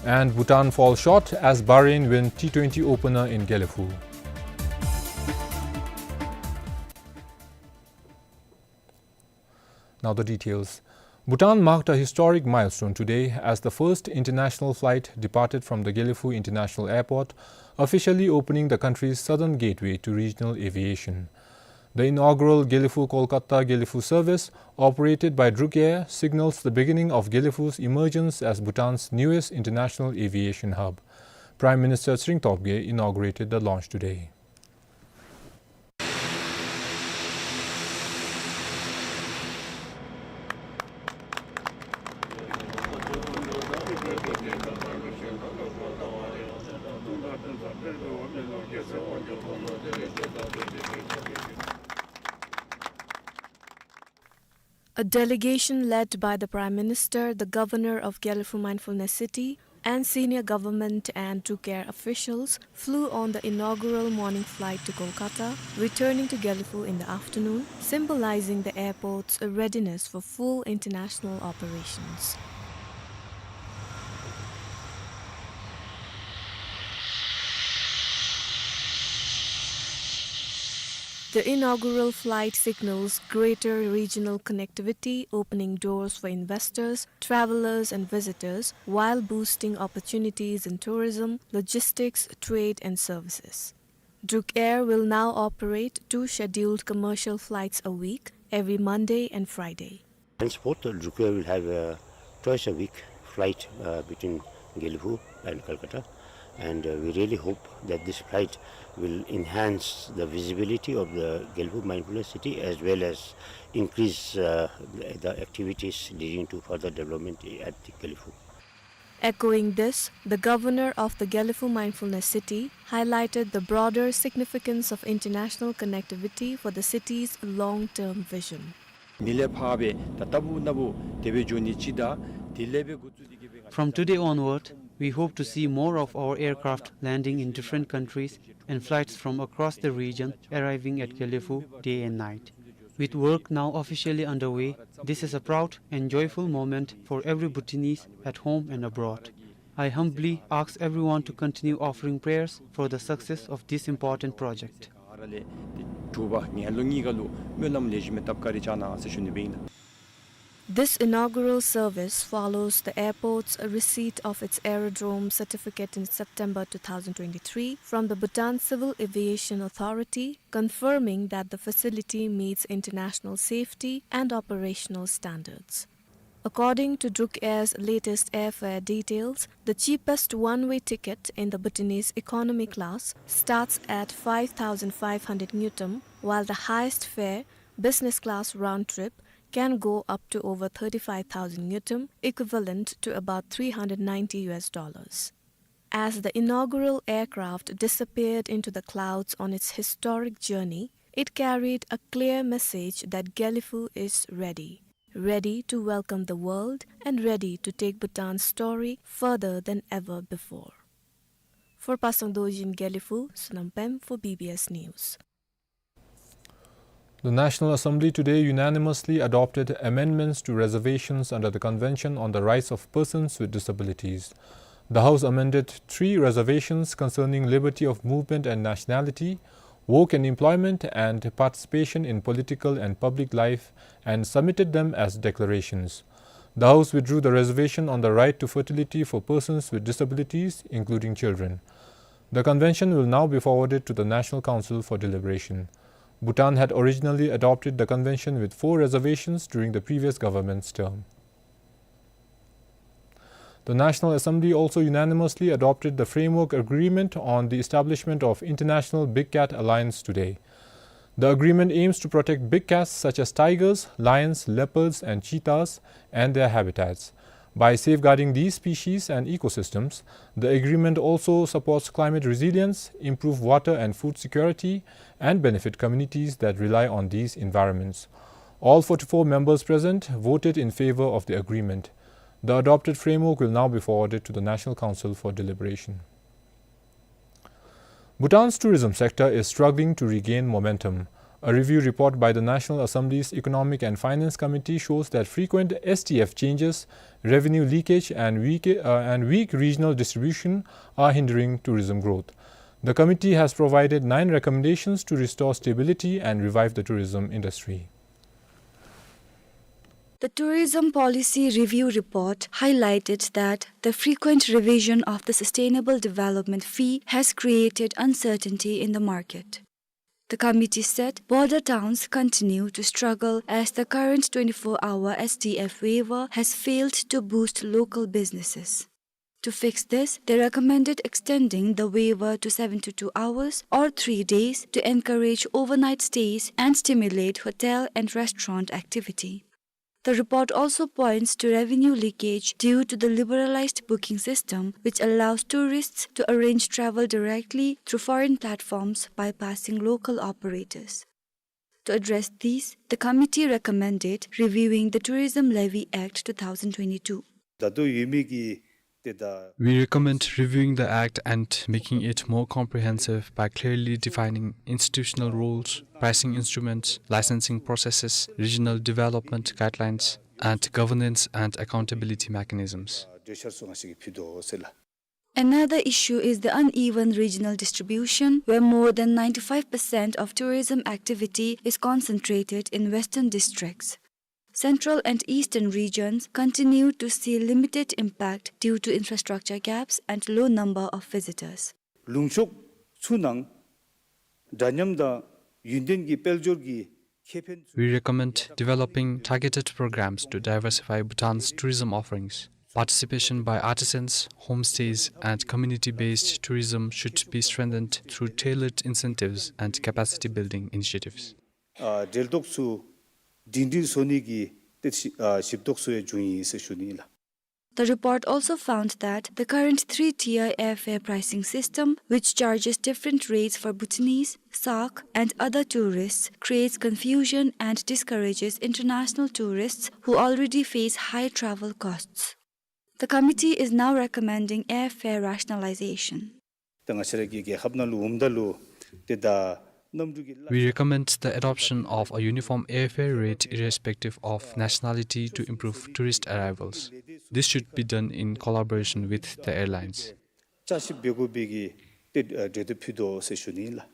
And Bhutan falls short as Bahrain win T twenty opener in Gelephu. Now the details. Bhutan marked a historic milestone today as the first international flight departed from the Gelephu International Airport, officially opening the country's southern gateway to regional aviation. The inaugural Gelephu Kolkata Gelephu service, operated by Druk Air, signals the beginning of Gelephu's emergence as Bhutan's newest international aviation hub. Prime Minister Tshering Tobgay inaugurated the launch today. A delegation led by the Prime Minister, the Governor of Gelephu Mindfulness City, and senior government and Druk Air officials flew on the inaugural morning flight to Kolkata, returning to Gelephu in the afternoon, symbolizing the airport's readiness for full international operations. The inaugural flight signals greater regional connectivity, opening doors for investors, travelers and visitors, while boosting opportunities in tourism, logistics, trade and services. Druk Air will now operate two scheduled commercial flights a week, every Monday and Friday. Henceforth, uh, Druk Air will have, uh, twice a week flight, uh, between Gelephu and Kolkata. And, uh, we really hope that this flight will enhance the visibility of the Gelephu Mindfulness City as well as increase, uh, the, the activities leading to further development at the Gelephu. Echoing this, the governor of the Gelephu Mindfulness City highlighted the broader significance of international connectivity for the city's long-term vision. མི་ལས་འཕགས་པའི་ད་ལྟ་བུ་ན་བུ་དེ་སྦེ་འགྱོ་ནི་ཅིག་དང་དེ་ལས་སྦེ་འགོ་བཙུགས་ཏེ་གི་སྦེ། From today onward, we hope to see more of our aircraft landing in different countries and flights from across the region arriving at Gelephu day and night. With work now officially underway, this is a proud and joyful moment for every Bhutanese at home and abroad. I humbly ask everyone to continue offering prayers for the success of this important project. This inaugural service follows the airport's receipt of its aerodrome certificate in September two thousand twenty-three from the Bhutan Civil Aviation Authority, confirming that the facility meets international safety and operational standards. According to Druk Air's latest airfare details, the cheapest one-way ticket in the Bhutanese economy class starts at five thousand five hundred ngultrum, while the highest fare, business class round trip, can go up to over thirty-five thousand ngultrum, equivalent to about three hundred ninety U S dollars. As the inaugural aircraft disappeared into the clouds on its historic journey, it carried a clear message that Gelephu is ready, ready to welcome the world and ready to take Bhutan's story further than ever before. For Pasang Dorji in Gelephu, Sonam Pem for B B S News. The National Assembly today unanimously adopted amendments to reservations under the Convention on the Rights of Persons with Disabilities. The House amended three reservations concerning liberty of movement and nationality, work and employment, and participation in political and public life, and submitted them as declarations. The House withdrew the reservation on the right to fertility for persons with disabilities, including children. The convention will now be forwarded to the National Council for deliberation. Bhutan had originally adopted the convention with four reservations during the previous government's term. The National Assembly also unanimously adopted the Framework Agreement on the Establishment of International Big Cat Alliance today. The agreement aims to protect big cats such as tigers, lions, leopards, and cheetahs and their habitats. By safeguarding these species and ecosystems, the agreement also supports climate resilience, improve water and food security, and benefit communities that rely on these environments. All forty-four members present voted in favor of the agreement. The adopted framework will now be forwarded to the National Council for deliberation. Bhutan's tourism sector is struggling to regain momentum. A review report by the National Assembly's Economic and Finance Committee shows that frequent S D F changes, revenue leakage, and weak, uh, and weak regional distribution are hindering tourism growth. The committee has provided nine recommendations to restore stability and revive the tourism industry. The Tourism Policy Review Report highlighted that the frequent revision of the Sustainable Development Fee has created uncertainty in the market. The committee said border towns continue to struggle as the current twenty-four hour S D F waiver has failed to boost local businesses. To fix this, they recommended extending the waiver to seventy-two hours or three days to encourage overnight stays and stimulate hotel and restaurant activity. The report also points to revenue leakage due to the liberalized booking system, which allows tourists to arrange travel directly through foreign platforms bypassing local operators. To address these, the committee recommended reviewing the Tourism Levy Act two thousand twenty-two. ད་ལྟོ་ཡོད་མི་གི་ཏེ་ད། We recommend reviewing the Act and making it more comprehensive by clearly defining institutional roles, pricing instruments, licensing processes, regional development guidelines, and governance and accountability mechanisms. གྲོས་འཆར་ཚུ་ང་བཅས་ཀྱིས་ཕུལ་དོ་ཟེར་ལགས། Another issue is the uneven regional distribution, where more than ninety-five percent of tourism activity is concentrated in western districts. Central and eastern regions continue to see limited impact due to infrastructure gaps and low number of visitors. ལུང་ཕྱོགས་ཚུ་ནང་འདྲ་མཉམ་དང་ཡུན་བརྟན་གྱི་དཔལ་འབྱོར་གྱི་ཁེ་ཕན་ཚུ། We recommend developing targeted programs to diversify Bhutan's tourism offerings. Participation by artisans, homestays, and community-based tourism should be strengthened through tailored incentives and capacity-building initiatives. ཨ་འབྲེལ་གཏོགས་ཚུ་སྒྲིང་སྒྲིང་བཟོ་ནི་གི་ཏེ་ཞིབ་ཞིབ་ཏོག་ཚུ་ཡང་བྱུང་ཡི་ཟེར་ཞུ་ནི་ལགས། The report also found that the current three-tier airfare pricing system, which charges different rates for Bhutanese, Sak, and other tourists, creates confusion and discourages international tourists who already face high travel costs. The committee is now recommending airfare rationalization. ད་ང་བཅས་ར་གི་རྒྱལ་ཁབ་ནང་ལུ་འོངམ་ད་ལུ་ཏེ་ད་གནམ་གྲུ་གི་གླ། We recommend the adoption of a uniform airfare rate irrespective of nationality to improve tourist arrivals. This should be done in collaboration with the airlines. བསྐྱར་ཞིབ་འབད་དགོ་པའི་གི་ཏེ་གྲོས་འདེབས་ཕུལ་དོ་ཟེར་ཞུ་ནི་ལགས།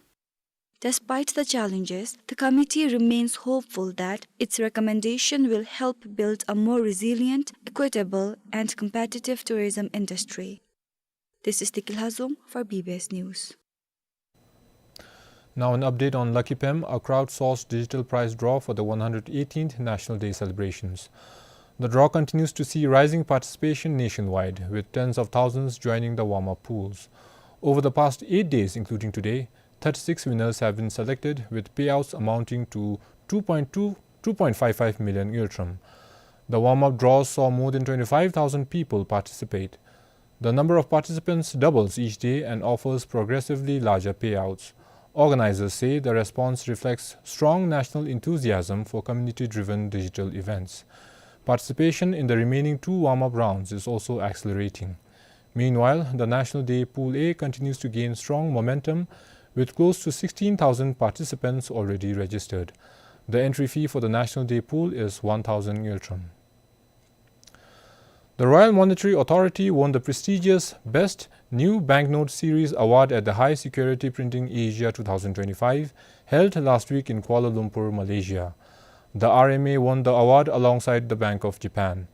Despite the challenges, the committee remains hopeful that its recommendation will help build a more resilient, equitable, and competitive tourism industry. This is Tiki Lhazong for B B S News. Now an update on Lucky Pem, a crowdsourced digital prize draw for the one hundred eighteenth National Day celebrations. The draw continues to see rising participation nationwide, with tens of thousands joining the warm-up pools. Over the past eight days, including today, thirty-six winners have been selected, with payouts amounting to two point two, two point five five million ngultrum. The warm-up draws saw more than twenty-five thousand people participate. The number of participants doubles each day and offers progressively larger payouts. Organizers say the response reflects strong national enthusiasm for community-driven digital events. Participation in the remaining two warm-up rounds is also accelerating. Meanwhile, the National Day Pool A continues to gain strong momentum, with close to sixteen thousand participants already registered. The entry fee for the National Day Pool is one thousand ngultrum. The Royal Monetary Authority won the prestigious Best New Banknote Series Award at the High Security Printing Asia two thousand twenty-five, held last week in Kuala Lumpur, Malaysia. The R M A won the award alongside the Bank of Japan.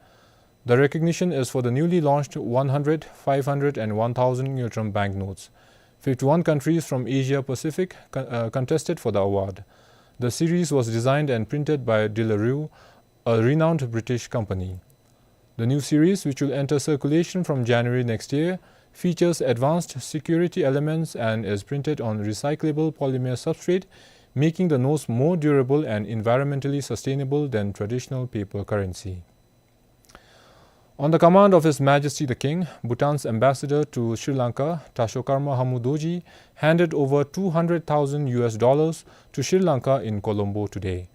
The recognition is for the newly launched one hundred, five hundred and one thousand ngultrum banknotes. Fifty-one countries from Asia Pacific con-, uh, contested for the award. The series was designed and printed by De La Rue, a renowned British company. The new series, which will enter circulation from January next year, features advanced security elements and is printed on recyclable polymer substrate, making the notes more durable and environmentally sustainable than traditional paper currency. On the command of His Majesty the King, Bhutan's ambassador to Sri Lanka, Tashokarma Hamu Dorji, handed over two hundred thousand U S dollars to Sri Lanka in Colombo today.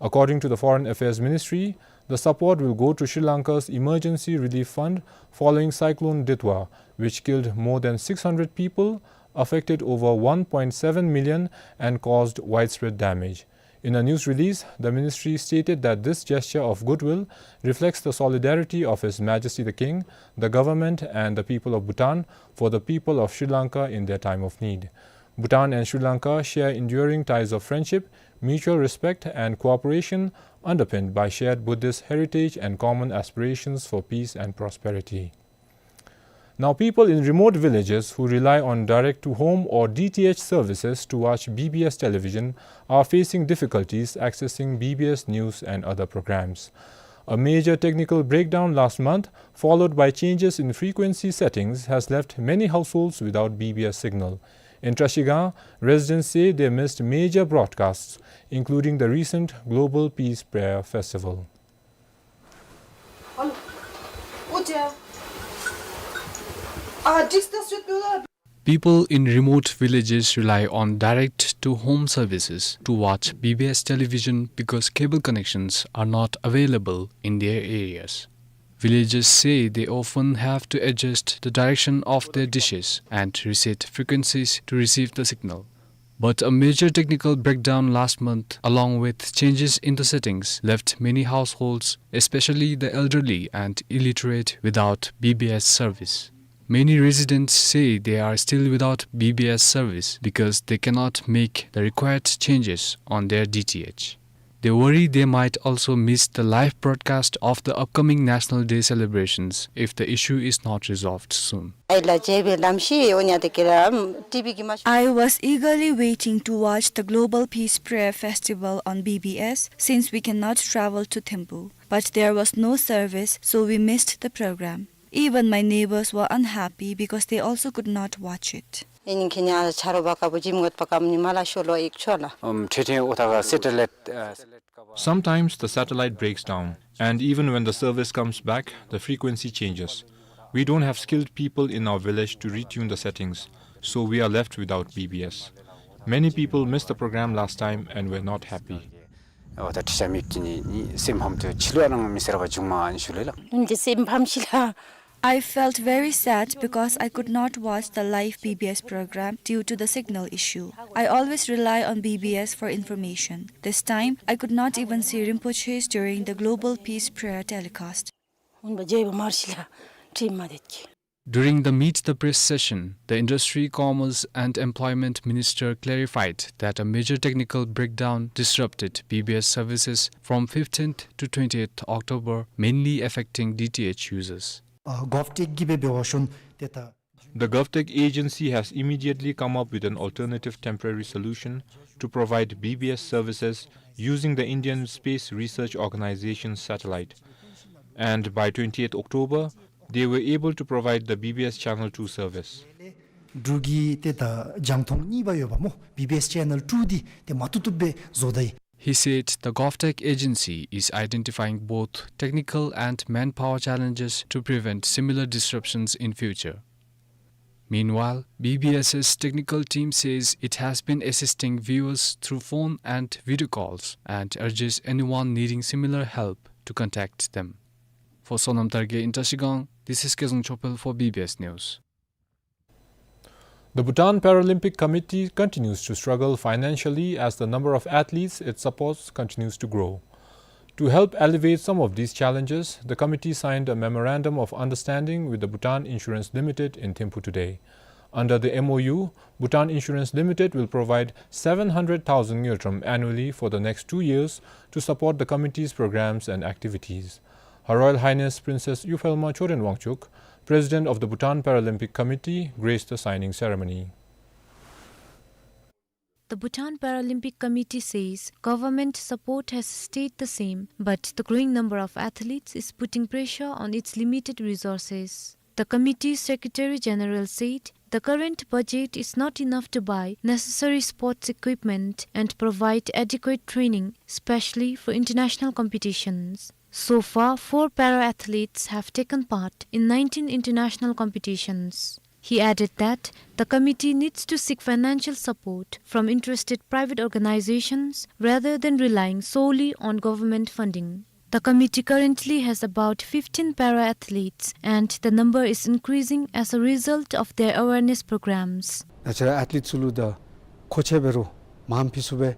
According to the Foreign Affairs Ministry, the support will go to Sri Lanka's Emergency Relief Fund following Cyclone Ditwa, which killed more than six hundred people, affected over one point seven million, and caused widespread damage. In a news release, the ministry stated that this gesture of goodwill reflects the solidarity of His Majesty the King, the government, and the people of Bhutan for the people of Sri Lanka in their time of need. Bhutan and Sri Lanka share enduring ties of friendship, mutual respect, and cooperation underpinned by shared Buddhist heritage and common aspirations for peace and prosperity. Now, people in remote villages who rely on direct-to-home or D T H services to watch B B S television are facing difficulties accessing B B S news and other programs. A major technical breakdown last month, followed by changes in frequency settings, has left many households without B B S signal. In Trashigang, residents say they missed major broadcasts, including the recent Global Peace Prayer Festival. People in remote villages rely on direct-to-home services to watch B B S television because cable connections are not available in their areas. Villagers say they often have to adjust the direction of their dishes and reset frequencies to receive the signal. But a major technical breakdown last month, along with changes in the settings, left many households, especially the elderly and illiterate, without B B S service. Many residents say they are still without B B S service because they cannot make the required changes on their D T H. They worry they might also miss the live broadcast of the upcoming National Day celebrations if the issue is not resolved soon. I was eagerly waiting to watch the Global Peace Prayer Festival on B B S since we cannot travel to Thimphu, but there was no service, so we missed the program. Even my neighbors were unhappy because they also could not watch it. Um, ṭhē ṭhē ཡང་འོ་ད་ག་སེ་ཊ་ལའིཊ། Sometimes the satellite breaks down, and even when the service comes back, the frequency changes. We don't have skilled people in our village to retune the settings, so we are left without B B S. Many people missed the program last time and were not happy. འོ་ད་ཁྲི་ཤ་མེདཔ་ཅིག་ནི་སེམས་ཕམ་སྟེ་ཕྱི་ལུ་ཡང་ནང་མི་ཟེར་བ་བྱུང་མ་ཨན་ཞུ་ལེ་ལགས། ཨིན་ཏེ་སེམས་ཕམ་ཤི་ལགས། I felt very sad because I could not watch the live B B S program due to the signal issue. I always rely on B B S for information. This time, I could not even see Rinpoches during the Global Peace Prayer telecast. ཨིན་པ་མཇལ་བ་མ་ཤི་ལགས། ཁྲིམས་མ་དེད་ཀྱི། During the Meet the Press session, the Industry, Commerce and Employment Minister clarified that a major technical breakdown disrupted B B S services from fifteenth to twentieth October, mainly affecting D T H users. ཨ་གོབ་ཊེཀ་གིས་འབད་འབད་བ་ཤོན་ཏེ་ད། The GovTech agency has immediately come up with an alternative temporary solution to provide B B S services using the Indian Space Research Organization satellite. And by twentieth October, they were able to provide the B B S Channel two service. འབྲུག་གི་ཏེ་ད་རྒྱང་མཐོང་གཉིས་པ་ཡོདཔ་སྨོ། B B S Channel two འདི་ཏེ་མ་བཏུབ་བཏུབ་སྦེ་བཟོ་ད་ཡི། He said the GovTech agency is identifying both technical and manpower challenges to prevent similar disruptions in future. Meanwhile, B B S's technical team says it has been assisting viewers through phone and video calls and urges anyone needing similar help to contact them. For Sonam Targe in Trashigang, this is Kezang Chopel for B B S News. The Bhutan Paralympic Committee continues to struggle financially as the number of athletes it supports continues to grow. To help alleviate some of these challenges, the committee signed a memorandum of understanding with the Bhutan Insurance Limited in Thimphu today. Under the M O U, Bhutan Insurance Limited will provide seven hundred thousand ngultrum annually for the next two years to support the committee's programs and activities. Her Royal Highness Princess Yuphelma Choden Wangchuck, President of the Bhutan Paralympic Committee, graced the signing ceremony. The Bhutan Paralympic Committee says government support has stayed the same, but the growing number of athletes is putting pressure on its limited resources. The committee's Secretary General said The current budget is not enough to buy necessary sports equipment and provide adequate training, especially for international competitions. So far, four para-athletes have taken part in nineteen international competitions. He added that the committee needs to seek financial support from interested private organizations rather than relying solely on government funding. The committee currently has about fifteen para-athletes, and the number is increasing as a result of their awareness programs. Natural athletes sulu da koche beru mam pisu be.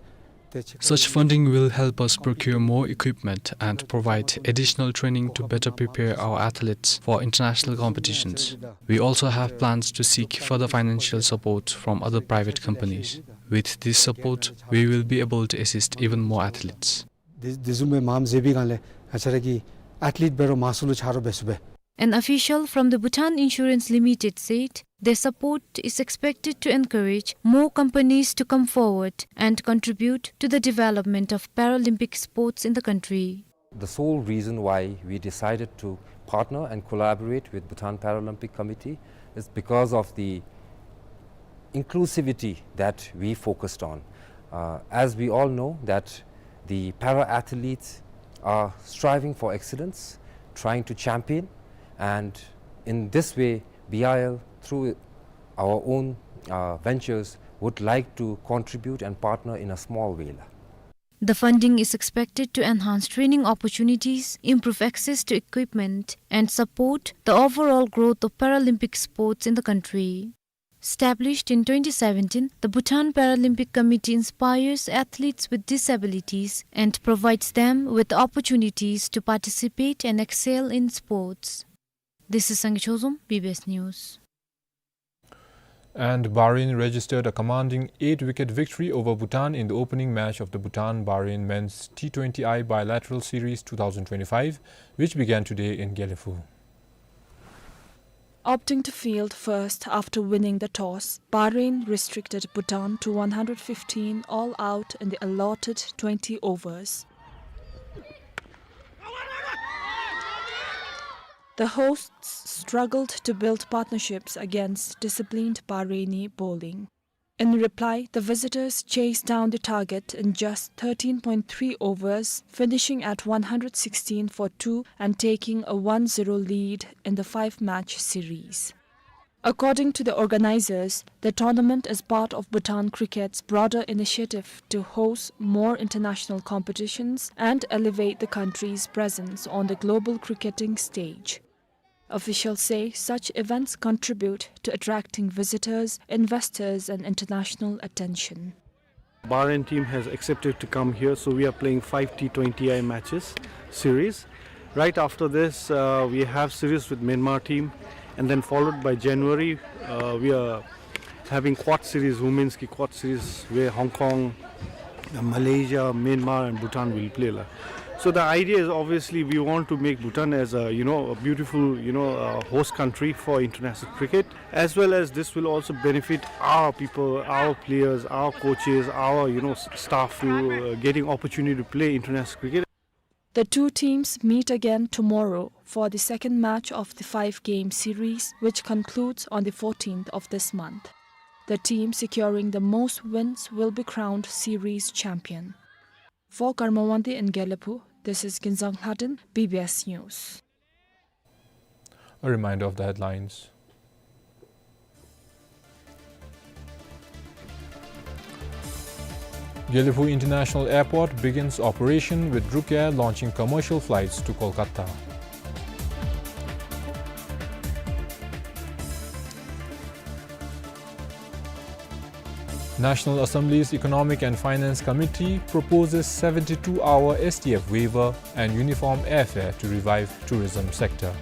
Such funding will help us procure more equipment and provide additional training to better prepare our athletes for international competitions. We also have plans to seek further financial support from other private companies. With this support, we will be able to assist even more athletes. Di-, dizum be mam zebi ganle, achara ki athlete bero masulu charo besube. An official from the Bhutan Insurance Limited said their support is expected to encourage more companies to come forward and contribute to the development of Paralympic sports in the country. The sole reason why we decided to partner and collaborate with Bhutan Paralympic Committee is because of the inclusivity that we focused on. Uh, as we all know that the para athletes are striving for excellence, trying to champion, and in this way, B I L, through our own, uh, ventures, would like to contribute and partner in a small way. The funding is expected to enhance training opportunities, improve access to equipment, and support the overall growth of Paralympic sports in the country. Established in twenty seventeen, the Bhutan Paralympic Committee inspires athletes with disabilities and provides them with opportunities to participate and excel in sports. This is Sangay Chozom, B B S News. And Bahrain registered a commanding eight-wicket victory over Bhutan in the opening match of the Bhutan-Bahrain Men's T twenty I Bilateral Series two thousand twenty-five, which began today in Gelephu. Opting to field first after winning the toss, Bahrain restricted Bhutan to one hundred fifteen all out in the allotted twenty overs. The hosts struggled to build partnerships against disciplined Bahraini bowling. In reply, the visitors chased down the target in just thirteen point three overs, finishing at one hundred sixteen for two and taking a one zero lead in the five-match series. According to the organizers, the tournament is part of Bhutan cricket's broader initiative to host more international competitions and elevate the country's presence on the global cricketing stage. Officials say such events contribute to attracting visitors, investors, and international attention. Bahrain team has accepted to come here, so we are playing five T twenty I matches series. Right after this, uh, we have series with Myanmar team, and then followed by January, uh, we are having quad series, women's ki quad series, where Hong Kong, uh, Malaysia, Myanmar, and Bhutan will play la. So the idea is, obviously, we want to make Bhutan as a, you know, a beautiful, you know, uh, host country for international cricket, as well as this will also benefit our people, our players, our coaches, our, you know, s-, staff to, uh, getting opportunity to play international cricket. The two teams meet again tomorrow for the second match of the five-game series, which concludes on the fourteenth of this month. The team securing the most wins will be crowned series champion. For Karma Wangdi in Gelephu, this is Ginzang Lhadon, B B S News. A reminder of the headlines. Gelephu International Airport begins operation with Druk Air launching commercial flights to Kolkata. National Assembly's Economic and Finance Committee proposes seventy-two hour S T F waiver and uniform airfare to revive tourism sector.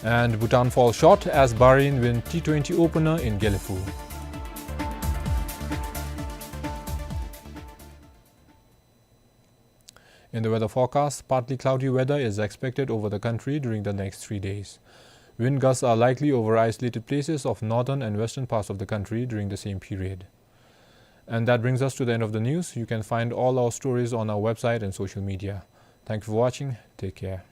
And Bhutan falls short as Bahrain win T twenty opener in Gelephu. In the weather forecast, partly cloudy weather is expected over the country during the next three days. Wind gusts are likely over isolated places of northern and western parts of the country during the same period. And that brings us to the end of the news. You can find all our stories on our website and social media. Thank you for watching. Take care.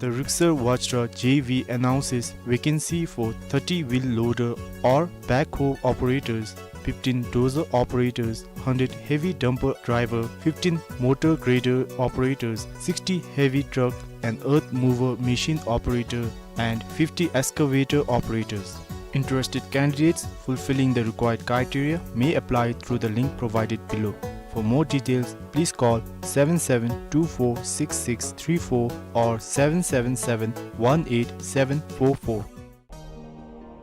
The Riksar Vajra J V announces vacancy for thirty wheel loader or backhoe operators, fifteen dozer operators, hundred heavy dumper driver, fifteen motor grader operators, sixty heavy truck and earth mover machine operator, and fifty excavator operators. Interested candidates fulfilling the required criteria may apply through the link provided below. For more details, please call seven seven two four six six three four or seven seven seven one eight seven four four.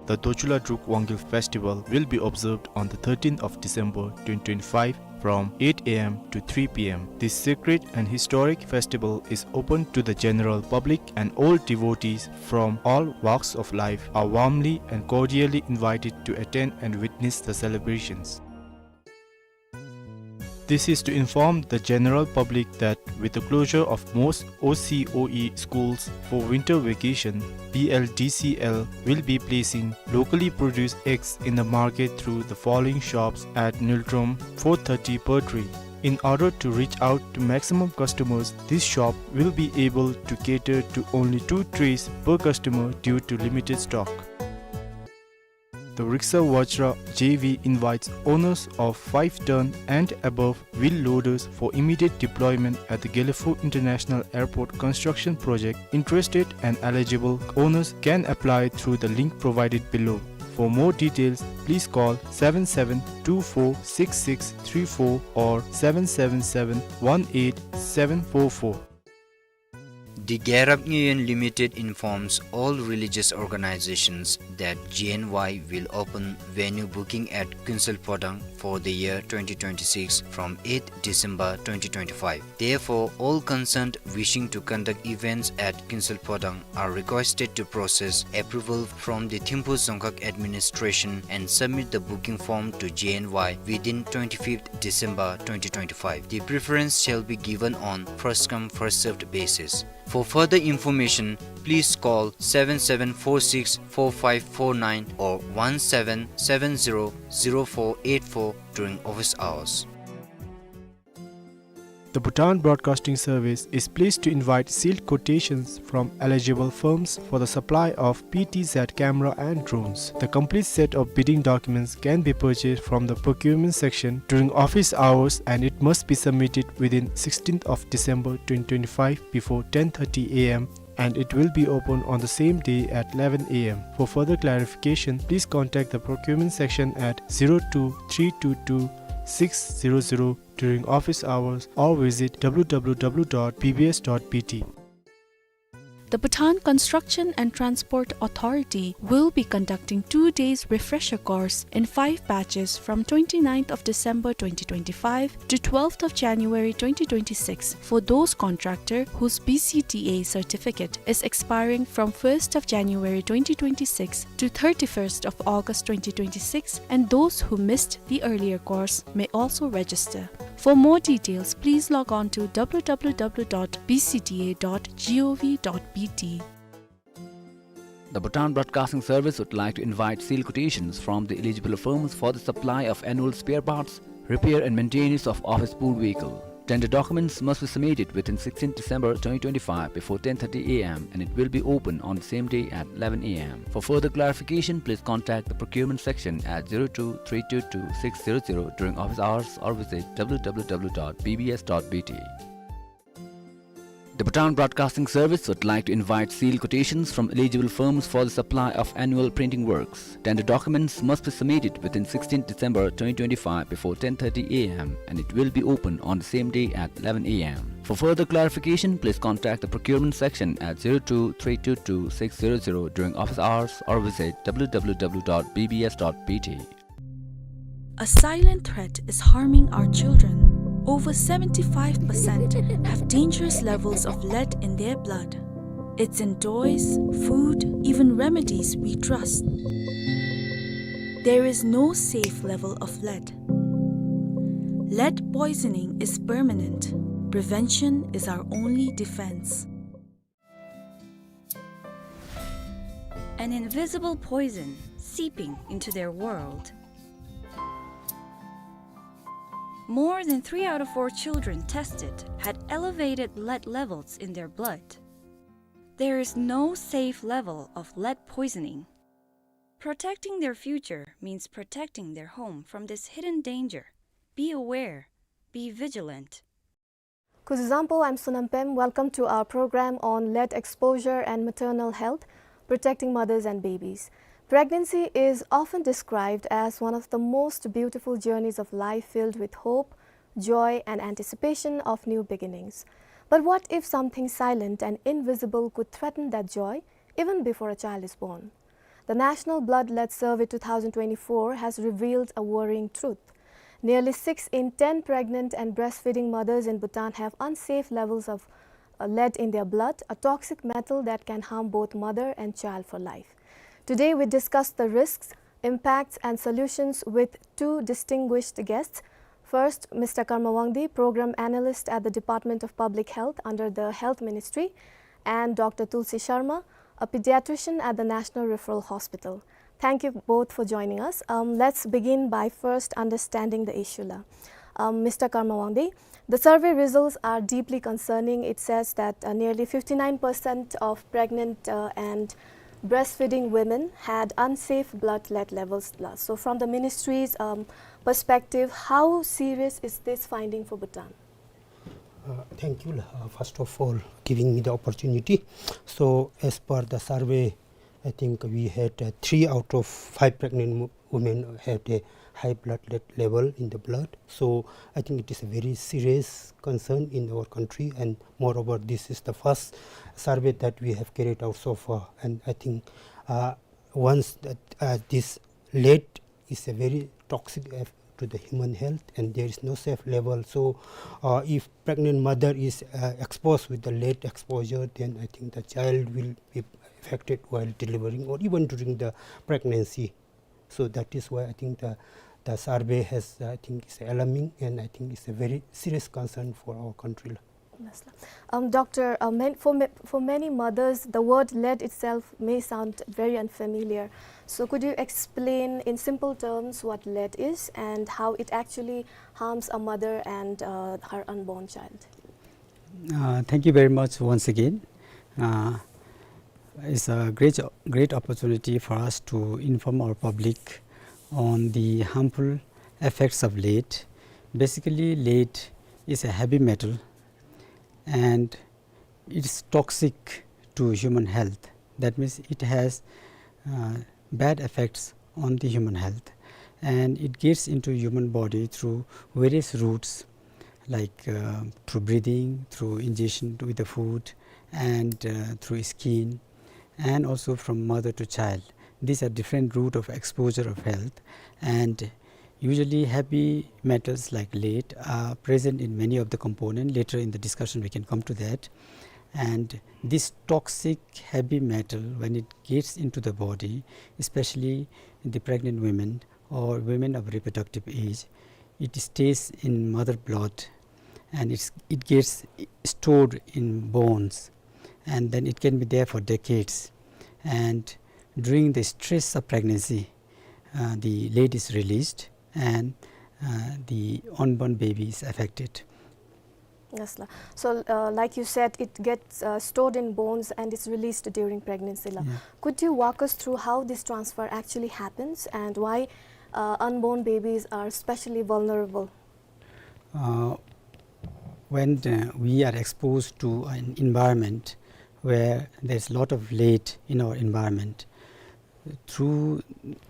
The Dochula Druk Wangil Festival will be observed on the thirteenth of December twenty twenty-five from eight A M to three P M. This sacred and historic festival is open to the general public, and all devotees from all walks of life are warmly and cordially invited to attend and witness the celebrations. This is to inform the general public that with the closure of most O C O E schools for winter vacation, B L D C L will be placing locally produced eggs in the market through the following shops at Niltrom, four thirty Purtry. In order to reach out to maximum customers, this shop will be able to cater to only two trays per customer due to limited stock. The Riksar Vajra J V invites owners of five ton and above wheel loaders for immediate deployment at the Gelephu International Airport construction project. Interested and eligible owners can apply through the link provided below. For more details, please call seven seven two four six six three four or seven seven seven one eight seven four four. The Gyarap Nguyen Limited informs all religious organizations that G N Y will open venue booking at Kuensel Phodang for the year twenty twenty-six from eighth December twenty twenty-five. Therefore, all concerned wishing to conduct events at Kuensel Phodang are requested to process approval from the Thimphu Dzongkhag Administration and submit the booking form to G N Y within twenty-fifth December twenty twenty-five. The preference shall be given on first come, first served basis. For further information, please call seven seven four six four five four nine or one seven seven zero zero four eight four during office hours. The Bhutan Broadcasting Service is pleased to invite sealed quotations from eligible firms for the supply of P T Z camera and drones. The complete set of bidding documents can be purchased from the procurement section during office hours, and it must be submitted within sixteenth of December twenty twenty-five before ten thirty A M, and it will be open on the same day at eleven A M. For further clarification, please contact the procurement section at zero two three two two six zero zero during office hours or visit W W W dot B B S dot B T. The Bhutan Construction and Transport Authority will be conducting two days refresher course in five batches from twenty-ninth of December twenty twenty-five to twelfth of January twenty twenty-six for those contractor whose B C T A certificate is expiring from first of January twenty twenty-six to thirty-first of August twenty twenty-six, and those who missed the earlier course may also register. For more details, please log on to W W W dot B C T A dot G O V dot B T. The Bhutan Broadcasting Service would like to invite sealed quotations from the eligible firms for the supply of annual spare parts, repair and maintenance of office pool vehicle. Tender documents must be submitted within sixteenth December twenty twenty-five before ten thirty A M, and it will be open on the same day at eleven A M. For further clarification, please contact the procurement section at zero two three two two six zero zero during office hours or visit W W W dot B B S dot B T. The Bhutan Broadcasting Service would like to invite sealed quotations from eligible firms for the supply of annual printing works. Tender documents must be submitted within sixteenth December twenty twenty-five before ten thirty A M, and it will be open on the same day at eleven A M. For further clarification, please contact the procurement section at zero two three two two six zero zero during office hours or visit W W W dot B B S dot B T. A silent threat is harming our children. Over seventy-five percent have dangerous levels of lead in their blood. It's in toys, food, even remedies we trust. There is no safe level of lead. Lead poisoning is permanent. Prevention is our only defense. An invisible poison seeping into their world. More than three out of four children tested had elevated lead levels in their blood. There is no safe level of lead poisoning. Protecting their future means protecting their home from this hidden danger. Be aware, be vigilant. Kuzuzangpo, I'm Sonam Pem. Welcome to our program on lead exposure and maternal health, protecting mothers and babies. Pregnancy is often described as one of the most beautiful journeys of life, filled with hope, joy, and anticipation of new beginnings. But what if something silent and invisible could threaten that joy even before a child is born? The National Blood Lead Survey two thousand twenty-four has revealed a worrying truth. Nearly six in ten pregnant and breastfeeding mothers in Bhutan have unsafe levels of, uh, lead in their blood, a toxic metal that can harm both mother and child for life. Today, we discuss the risks, impacts, and solutions with two distinguished guests. First, Mister Karma Wangdi, Program Analyst at the Department of Public Health under the Health Ministry, and Doctor Tulsi Sharma, a pediatrician at the National Referral Hospital. Thank you both for joining us. Um, let's begin by first understanding the issue la. Um, Mister Karma Wangdi, the survey results are deeply concerning. It says that, uh, nearly fifty-nine percent of pregnant, uh, and breastfeeding women had unsafe blood lead levels la. So from the ministry's, um, perspective, how serious is this finding for Bhutan? Uh, thank you, uh, first of all, giving me the opportunity. So, as per the survey, I think we had, uh, three out of five pregnant mo-, women had a high blood lead level in the blood. So, I think it is a very serious concern in our country, and moreover, this is the first survey that we have carried out so far. And I think, uh, once that, uh, this lead is a very toxic eff-, to the human health, and there is no safe level. So, uh, if pregnant mother is, uh, exposed with the lead exposure, then I think the child will be affected while delivering or even during the pregnancy. So that is why I think the, the survey has, I think, is alarming, and I think it's a very serious concern for our country. Yes, sir. Um, Doctor, uh, man-, for ma-, for many mothers, the word lead itself may sound very unfamiliar. So could you explain in simple terms what lead is and how it actually harms a mother and, uh, her unborn child? Uh, thank you very much once again. Uh, it's a great, great opportunity for us to inform our public on the harmful effects of lead. Basically, lead is a heavy metal, and it's toxic to human health. That means it has, uh, bad effects on the human health, and it gets into human body through various routes, like, uh, through breathing, through ingestion with the food, and, uh, through skin, and also from mother to child. These are different route of exposure of health, and usually heavy metals like lead are present in many of the component. Later in the discussion we can come to that. And this toxic heavy metal, when it gets into the body, especially the pregnant women or women of reproductive age, it stays in mother blood, and it's, it gets stored in bones, and then it can be there for decades. And during the stress of pregnancy, uh, the lead is released, and, uh, the unborn baby is affected. Yes, la. So, uh, like you said, it gets, uh, stored in bones and is released during pregnancy, la. Yeah. Could you walk us through how this transfer actually happens and why, uh, unborn babies are especially vulnerable? Uh, when, uh, we are exposed to an environment where there's a lot of lead in our environment, through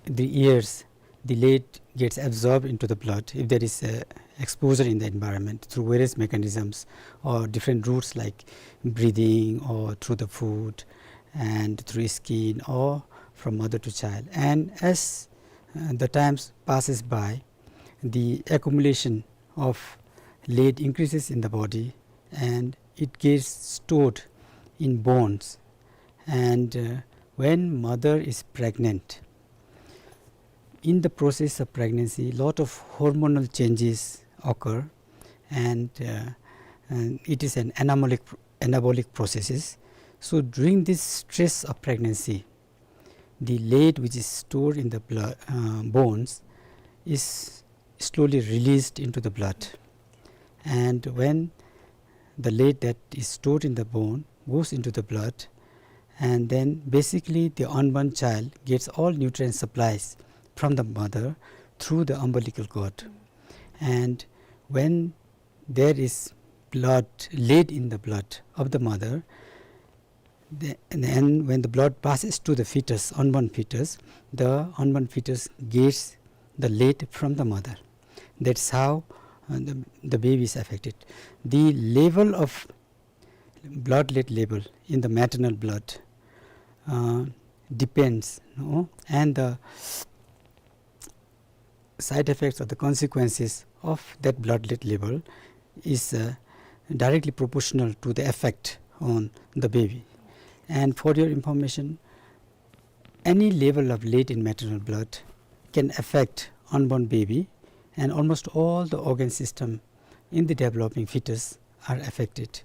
the years, the lead gets absorbed into the blood if there is a exposure in the environment through various mechanisms or different routes like breathing or through the food and through skin or from mother to child. And as, uh, the times passes by, the accumulation of lead increases in the body and it gets stored in bones. And, uh, when mother is pregnant, in the process of pregnancy, lot of hormonal changes occur, and, uh, and it is an anabolic, anabolic processes. So during this stress of pregnancy, the lead which is stored in the blood, uh, bones is slowly released into the blood. And when the lead that is stored in the bone goes into the blood, And then basically the unborn child gets all nutrient supplies from the mother through the umbilical cord. And when there is blood, lead in the blood of the mother, the, and when the blood passes to the fetus, unborn fetus, the unborn fetus gets the lead from the mother. That's how, uh, the, the baby is affected. The level of blood lead level in the maternal blood, uh, depends, no? And the side effects or the consequences of that blood lead level is, uh, directly proportional to the effect on the baby. And for your information, any level of lead in maternal blood can affect unborn baby, and almost all the organ system in the developing fetus are affected.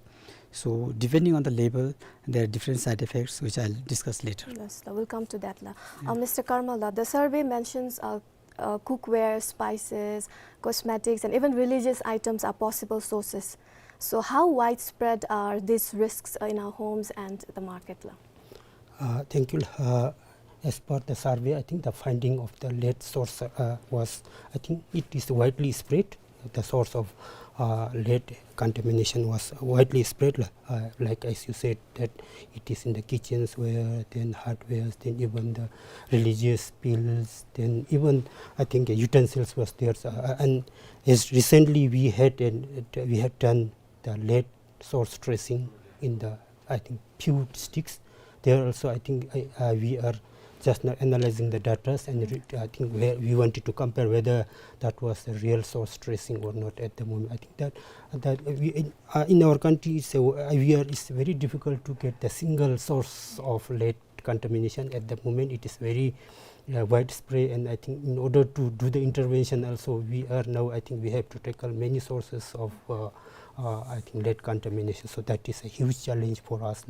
So depending on the level, there are different side effects which I'll discuss later. Yes, la, we'll come to that, la. Uh, Mister Karmal, la, the survey mentions, uh, uh, cookware, spices, cosmetics, and even religious items are possible sources. So how widespread are these risks, uh, in our homes and the market, la? Uh, thank you. Uh, as per the survey, I think the finding of the lead source, uh, was, I think it is widely spread. The source of, uh, lead contamination was widely spread, li-, uh, like as you said, that it is in the kitchens where, then hardwares, then even the religious bills, then even I think utensils was there. So, uh, and as recently we had an, we have done the lead source tracing in the, I think, few districts. There also, I think, I, uh, we are just now analyzing the data, and re-, I think where we wanted to compare whether that was the real source tracing or not at the moment. I think that, that we, in, uh, in our country, it's a, uh, we are, it's very difficult to get the single source of lead contamination at the moment. It is very, uh, widespread, and I think in order to do the intervention also, we are now, I think we have to tackle many sources of, uh, uh, I think, lead contamination. So that is a huge challenge for us.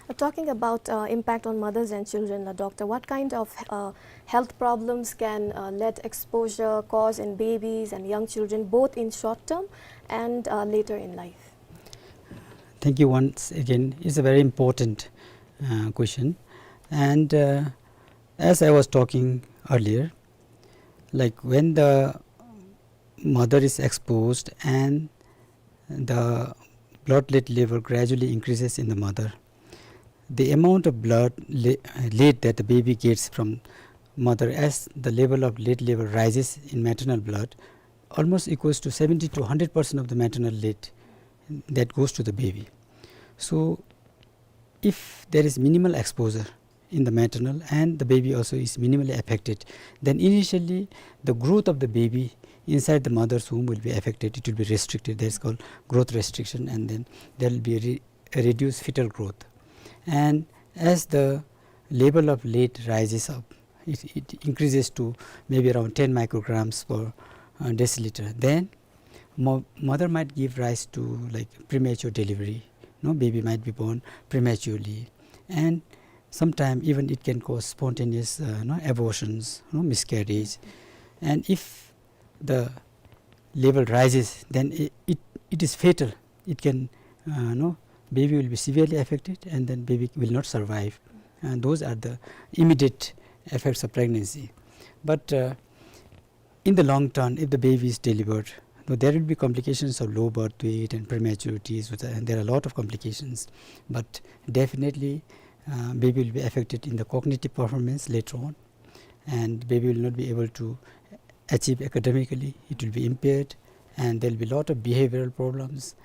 Uh, talking about, uh, impact on mothers and children, la, doctor, what kind of, uh, health problems can, uh, lead exposure cause in babies and young children, both in short term and, uh, later in life? Thank you once again. It's a very important, uh, question. And, uh, as I was talking earlier, like, when the mother is exposed and the blood lead level gradually increases in the mother, the amount of blood le-, lead that the baby gets from mother, as the level of lead level rises in maternal blood, almost equals to seventy to hundred percent of the maternal lead that goes to the baby. So if there is minimal exposure in the maternal and the baby also is minimally affected, then initially the growth of the baby inside the mother's womb will be affected. It will be restricted. That is called growth restriction, and then there will be re-, a reduced fetal growth. And as the level of lead rises up, it, it increases to maybe around ten micrograms per, uh, deciliter. Then mo-, mother might give rise to, like, premature delivery. No, baby might be born prematurely, and sometime even it can cause spontaneous, uh, no, abortions, no, miscarriage. And if the level rises, then it, it, it is fatal. It can, uh, no, baby will be severely affected, and then baby will not survive. And those are the immediate effects of pregnancy. But, uh, in the long term, if the baby is delivered, though there will be complications of low birth weight and prematurities, which are, and there are a lot of complications, but definitely, uh, baby will be affected in the cognitive performance later on, and baby will not be able to achieve academically. It will be impaired, and there will be a lot of behavioral problems,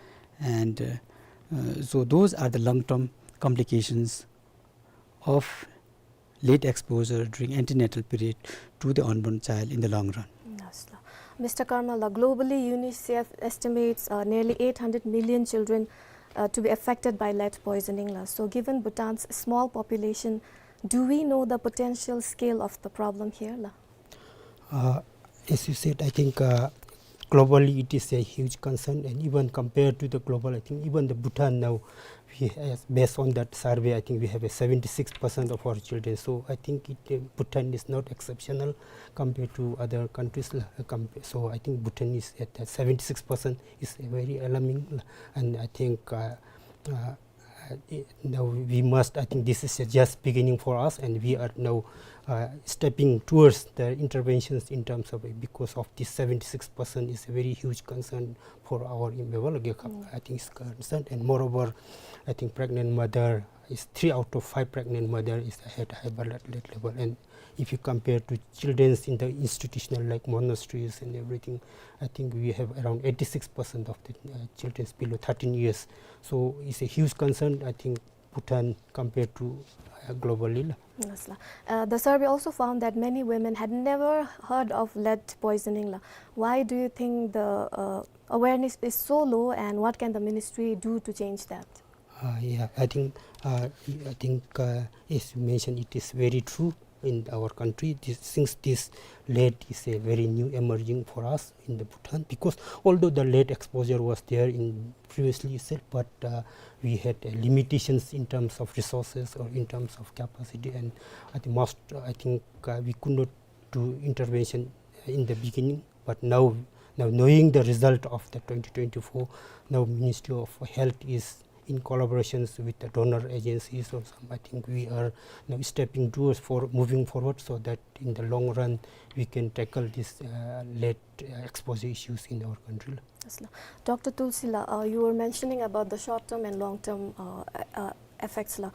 and, uh, uh, so those are the long-term complications of lead exposure during antenatal period to the unborn child in the long run. Yes, la. Mister Karmal, la, globally, UNICEF estimates, uh, nearly eight hundred million children, uh, to be affected by lead poisoning, la. So, given Bhutan's small population, do we know the potential scale of the problem here, la? Uh, as you said, I think, uh, globally it is a huge concern, and even compared to the global, I think even the Bhutan now, we has, based on that survey, I think we have a seventy-six percent of our children. So I think it, uh, Bhutan is not exceptional compared to other countries, uh, compa-, so I think Bhutan is at, uh, seventy-six percent is very alarming, and I think, uh, uh, Uh, i-, now we must, I think this is just beginning for us, and we are now, uh, stepping towards the interventions in terms of, because of this seventy-six percent is a very huge concern for our, mm, I think it's concerned. And moreover, I think pregnant mother is, three out of five pregnant mother is at high blood lead level. And if you compare to children's in the institutional, like monasteries and everything, I think we have around eighty-six percent of the, uh, children's below thirteen years. So it's a huge concern, I think, Bhutan compared to, uh, globally la. Yes la. Uh, the survey also found that many women had never heard of lead poisoning la. Why do you think the, uh, awareness is so low, and what can the ministry do to change that? Uh, yeah, I think, uh, I think, uh, as you mentioned, it is very true in our country. This, since this lead is a very new emerging for us in the Bhutan, because although the lead exposure was there in previously itself, but, uh, we had, uh, limitations in terms of resources or in terms of capacity, and at the most, uh, I think, uh, we could not do intervention in the beginning. But now, now knowing the result of the twenty twenty-four, now Ministry of Health is in collaborations with the donor agencies or some, I think we are now stepping towards for moving forward so that in the long run we can tackle this, uh, lead, uh, exposure issues in our country. Yes la. Doctor Tulsi la, uh, you were mentioning about the short-term and long-term, uh, uh, effects la,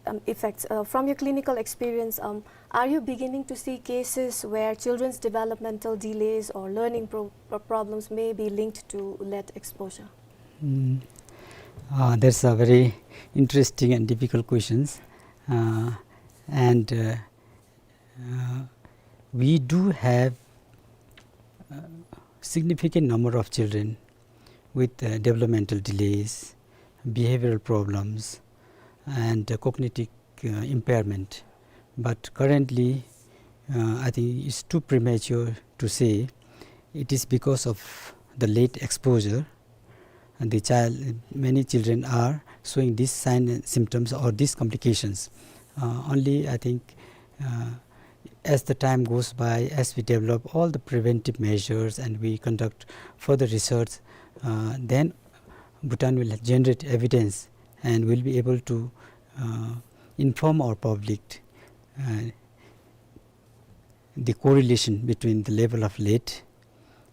um, effects. Uh, from your clinical experience, um, are you beginning to see cases where children's developmental delays or learning pro-, pro-, problems may be linked to lead exposure? Mm. Uh, that's a very interesting and difficult questions. Uh, and, uh, uh, we do have, uh, significant number of children with, uh, developmental delays, behavioral problems, and, uh, cognitive, uh, impairment. But currently, uh, I think it's too premature to say it is because of the lead exposure and the child, many children are showing these signs and symptoms or these complications. Uh, only, I think, uh, as the time goes by, as we develop all the preventive measures and we conduct further research, uh, then Bhutan will generate evidence and will be able to, uh, inform our public, uh, the correlation between the level of lead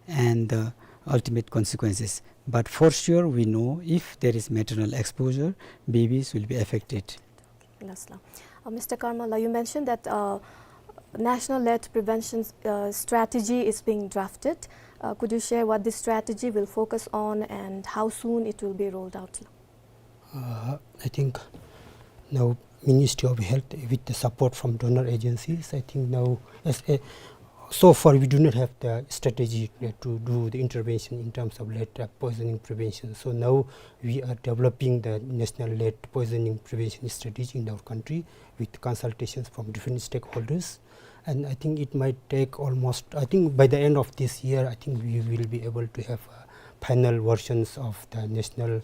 and the ultimate consequences. But for sure, we know if there is maternal exposure, babies will be affected. Yes la. Uh, Mister Karmala, you mentioned that, uh, National Lead Prevention, uh, Strategy is being drafted. Uh, could you share what this strategy will focus on and how soon it will be rolled out? Uh, I think now Ministry of Health, with the support from donor agencies, I think now as a, so far we do not have the strategy, uh, to do the intervention in terms of lead, uh, poisoning prevention. So now we are developing the national lead poisoning prevention strategy in our country with consultations from different stakeholders. And I think it might take almost, I think by the end of this year, I think we will be able to have, uh, final versions of the national,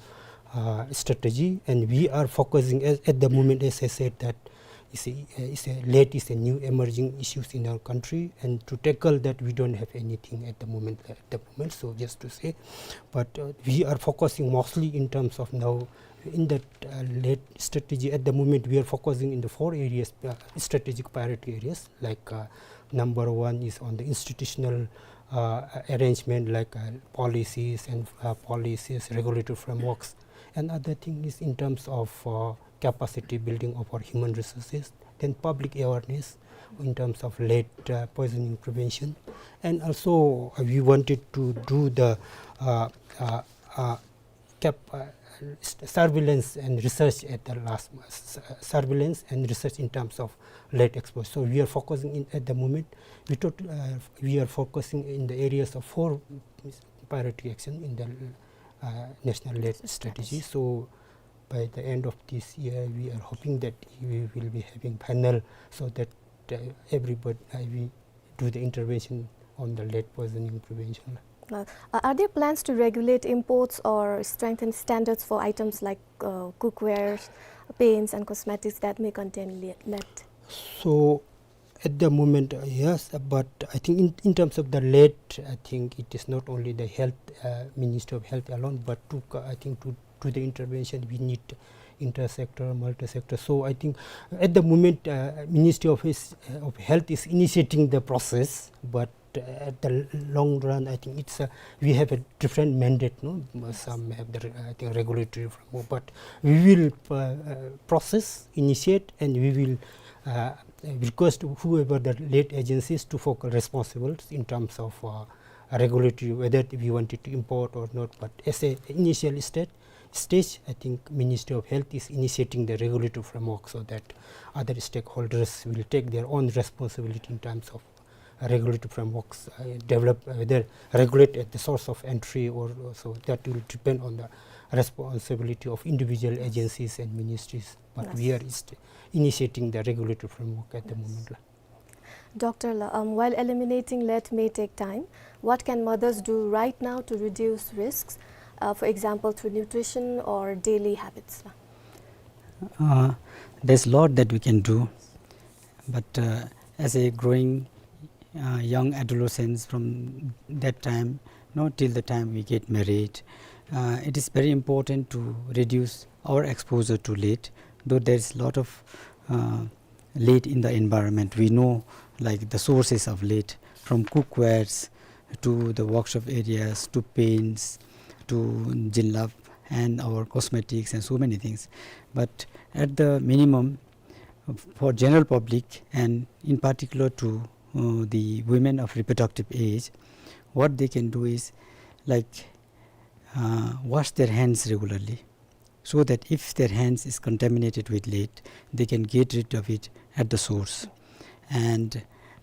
uh, strategy. And we are focusing at, at the moment, as I said, that is a, is a lead is a new emerging issues in our country. And to tackle that, we don't have anything at the moment, at the moment. So just to say, but, uh, we are focusing mostly in terms of now in that, uh, lead strategy, at the moment, we are focusing in the four areas, uh, strategic priority areas, like, uh, number one is on the institutional, uh, arrangement, like, uh, policies and, uh, policies, regulatory frameworks. And other thing is in terms of, uh, capacity building of our human resources, then public awareness in terms of lead, uh, poisoning prevention. And also, uh, we wanted to do the, uh, uh, uh, cap-, uh, s-, surveillance and research at the last, s-, surveillance and research in terms of lead exposure. So we are focusing in, at the moment, we tot-, uh, we are focusing in the areas of four priority action in the, uh, national lead strategy. So by the end of this year, we are hoping that we will be having panel so that, uh, everybody, uh, we do the intervention on the lead poisoning prevention. Uh, are there plans to regulate imports or strengthen standards for items like, uh, cookware, paints and cosmetics that may contain le-, lead? So at the moment, uh, yes, uh, but I think in, in terms of the lead, I think it is not only the health, uh, Ministry of Health alone, but to co-, I think to, to the intervention, we need inter-sector, multi-sector. So I think at the moment, uh, Ministry of Health, of Health is initiating the process, but, uh, at the long run, I think it's, uh, we have a different mandate, no? Some have the, I think, regulatory framework, but we will, uh, uh, process, initiate, and we will, uh, request whoever the lead agencies to focal responsible in terms of, uh, regulatory, whether we want it to import or not. But as a initial stage, stage, I think Ministry of Health is initiating the regulatory framework so that other stakeholders will take their own responsibility in terms of regulatory frameworks, uh, develop, uh, whether regulate at the source of entry or, or so that will depend on the responsibility of individual agencies and ministries. But we are initiating the regulatory framework at the moment. Doctor la, um, while eliminating lead may take time, what can mothers do right now to reduce risks, uh, for example, through nutrition or daily habits la? Uh, there's a lot that we can do, but, uh, as a growing, uh, young adolescents from that time, no, till the time we get married, uh, it is very important to reduce our exposure to lead, though there is a lot of, uh, lead in the environment. We know, like, the sources of lead, from cookwares to the workshop areas to paints to jilbab and our cosmetics and so many things. But at the minimum, for general public and in particular to, uh, the women of reproductive age, what they can do is, like, uh, wash their hands regularly, so that if their hands is contaminated with lead, they can get rid of it at the source. And,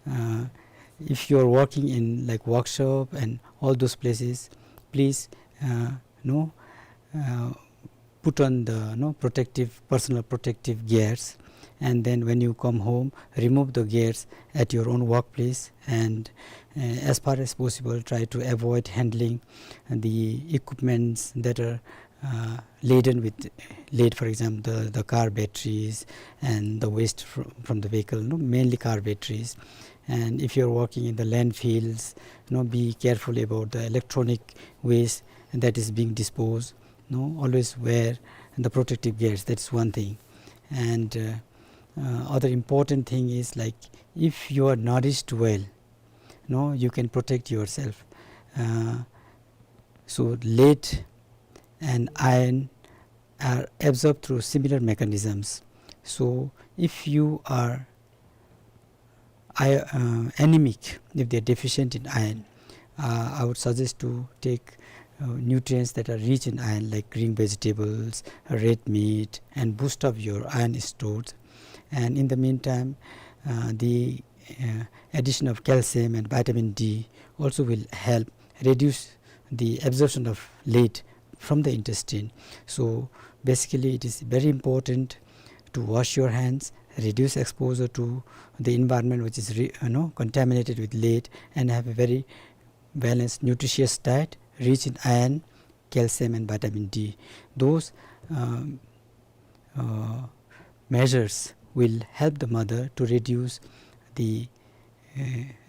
uh, if you are working in, like, workshop and all those places, please, uh, no, uh, put on the, no, protective, personal protective gears, and then when you come home, remove the gears at your own workplace, and, uh, as far as possible, try to avoid handling the equipments that are, uh, laden with lead, for example, the, the car batteries and the waste fr-, from the vehicle, no, mainly car batteries. And if you are working in the landfills, you know, be careful about the electronic waste that is being disposed. No, always wear the protective gears. That's one thing. And, uh, uh, other important thing is, like, if you are nourished well, no, you can protect yourself. Uh, so lead and iron are absorbed through similar mechanisms. So if you are I-, uh, anemic, if they are deficient in iron, uh, I would suggest to take, uh, nutrients that are rich in iron, like green vegetables, red meat, and boost up your iron stores. And in the meantime, uh, the, uh, addition of calcium and vitamin D also will help reduce the absorption of lead from the intestine. So basically, it is very important to wash your hands, reduce exposure to the environment which is re-, you know, contaminated with lead, and have a very balanced, nutritious diet rich in iron, calcium, and vitamin D. Those, um, uh, measures will help the mother to reduce the, uh,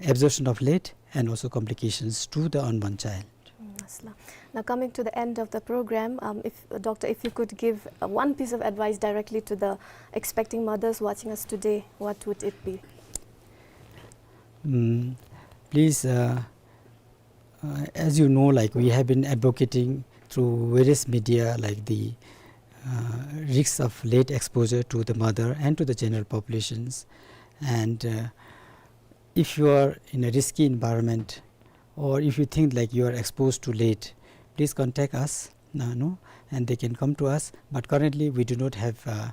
absorption of lead and also complications to the unborn child. Mm, yes la. Now, coming to the end of the program, um, if, uh, Doctor, if you could give, uh, one piece of advice directly to the expecting mothers watching us today, what would it be? Mm, please, uh, uh, as you know, like, we have been advocating through various media, like, the, uh, risks of lead exposure to the mother and to the general populations. And, uh, if you are in a risky environment, or if you think, like, you are exposed to lead, please contact us, uh, no, and they can come to us. But currently, we do not have, uh,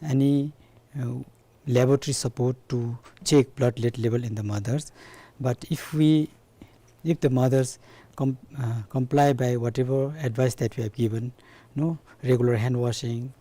any, uh, laboratory support to check blood lead level in the mothers. But if we, if the mothers com-, uh, comply by whatever advice that we have given, no, regular hand washing,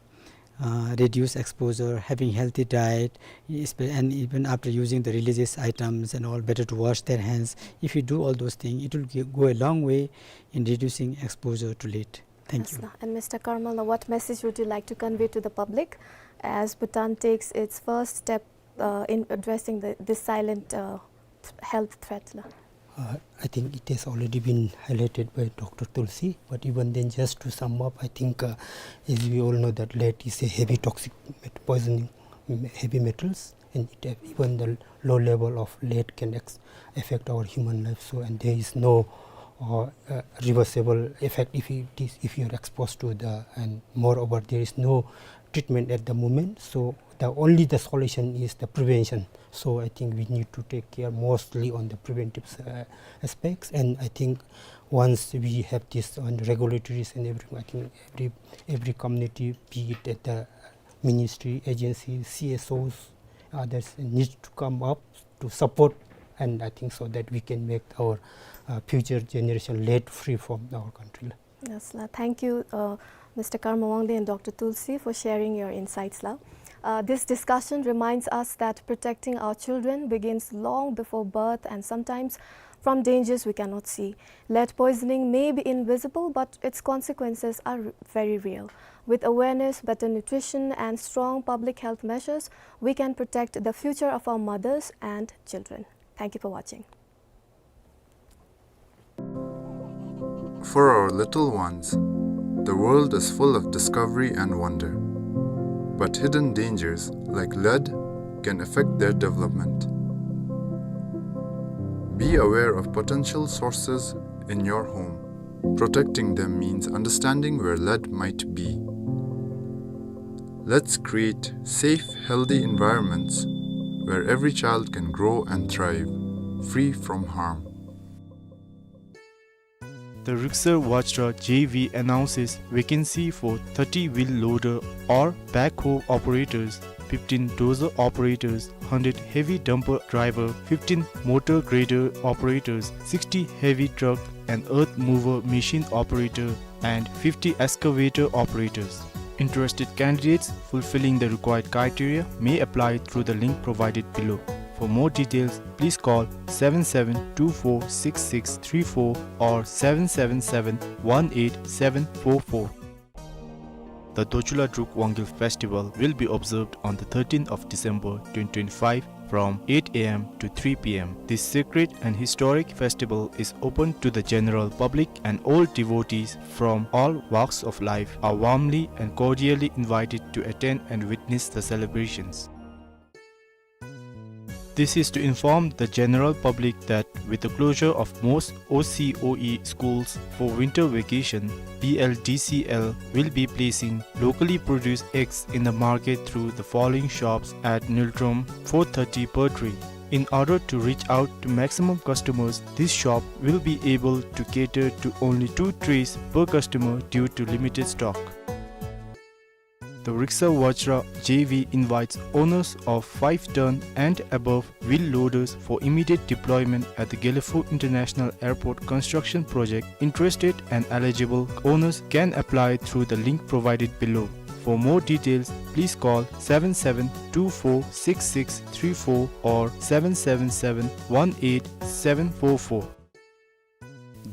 uh, reduce exposure, having healthy diet, espe-, and even after using the religious items and all, better to wash their hands. If you do all those things, it will gi-, go a long way in reducing exposure to lead. Thank you. Yes la. And Mister Karmal, now what message would you like to convey to the public as Bhutan takes its first step, uh, in addressing the, this silent, uh, th-, health threat la? Uh, I think it has already been highlighted by Doctor Tulsi, but even then, just to sum up, I think, uh, as we all know that lead is a heavy toxic met-, poisoning, mm, heavy metals, and it, uh, even the low level of lead can ex-, affect our human life. So, and there is no, uh, uh, reversible effect if it is, if you are exposed to the, and moreover, there is no treatment at the moment. So the only the solution is the prevention. So I think we need to take care mostly on the preventive, uh, aspects. And I think once we have this on regulatories and everything, I think every, every community, be it at the ministry, agency, C S Os, others need to come up to support, and I think so that we can make our, uh, future generation lead free from our country. Yes, la. Thank you, uh, Mister Karma Wangdi and Doctor Tulsi, for sharing your insights, la. Uh, this discussion reminds us that protecting our children begins long before birth and sometimes from dangers we cannot see. Lead poisoning may be invisible, but its consequences are r-, very real. With awareness, better nutrition, and strong public health measures, we can protect the future of our mothers and children. Thank you for watching. For our little ones, the world is full of discovery and wonder. But hidden dangers, like lead, can affect their development. Be aware of potential sources in your home. Protecting them means understanding where lead might be. Let's create safe, healthy environments where every child can grow and thrive, free from harm. The Riksar Vajra J V announces vacancy for thirty wheel loader or backhoe operators, fifteen dozer operators, hundred heavy dumper driver, fifteen motor grader operators, sixty heavy truck and earth mover machine operator, and fifty excavator operators. Interested candidates fulfilling the required criteria may apply through the link provided below. For more details, please call seven seven two four six six three four or seven seven seven one eight seven four four. The Dochula Druk Wangil Festival will be observed on the thirteenth of December twenty twenty-five from eight A M to three P M. This sacred and historic festival is open to the general public, and all devotees from all walks of life are warmly and cordially invited to attend and witness the celebrations. This is to inform the general public that with the closure of most O C O E schools for winter vacation, B L D C L will be placing locally produced eggs in the market through the following shops at Niltrom, four thirty Purtry. In order to reach out to maximum customers, this shop will be able to cater to only two trays per customer due to limited stock. The Riksar Vajra J V invites owners of five ton and above wheel loaders for immediate deployment at the Gelephu International Airport construction project. Interested and eligible owners can apply through the link provided below. For more details, please call seven seven two four six six three four or seven seven seven one eight seven four four.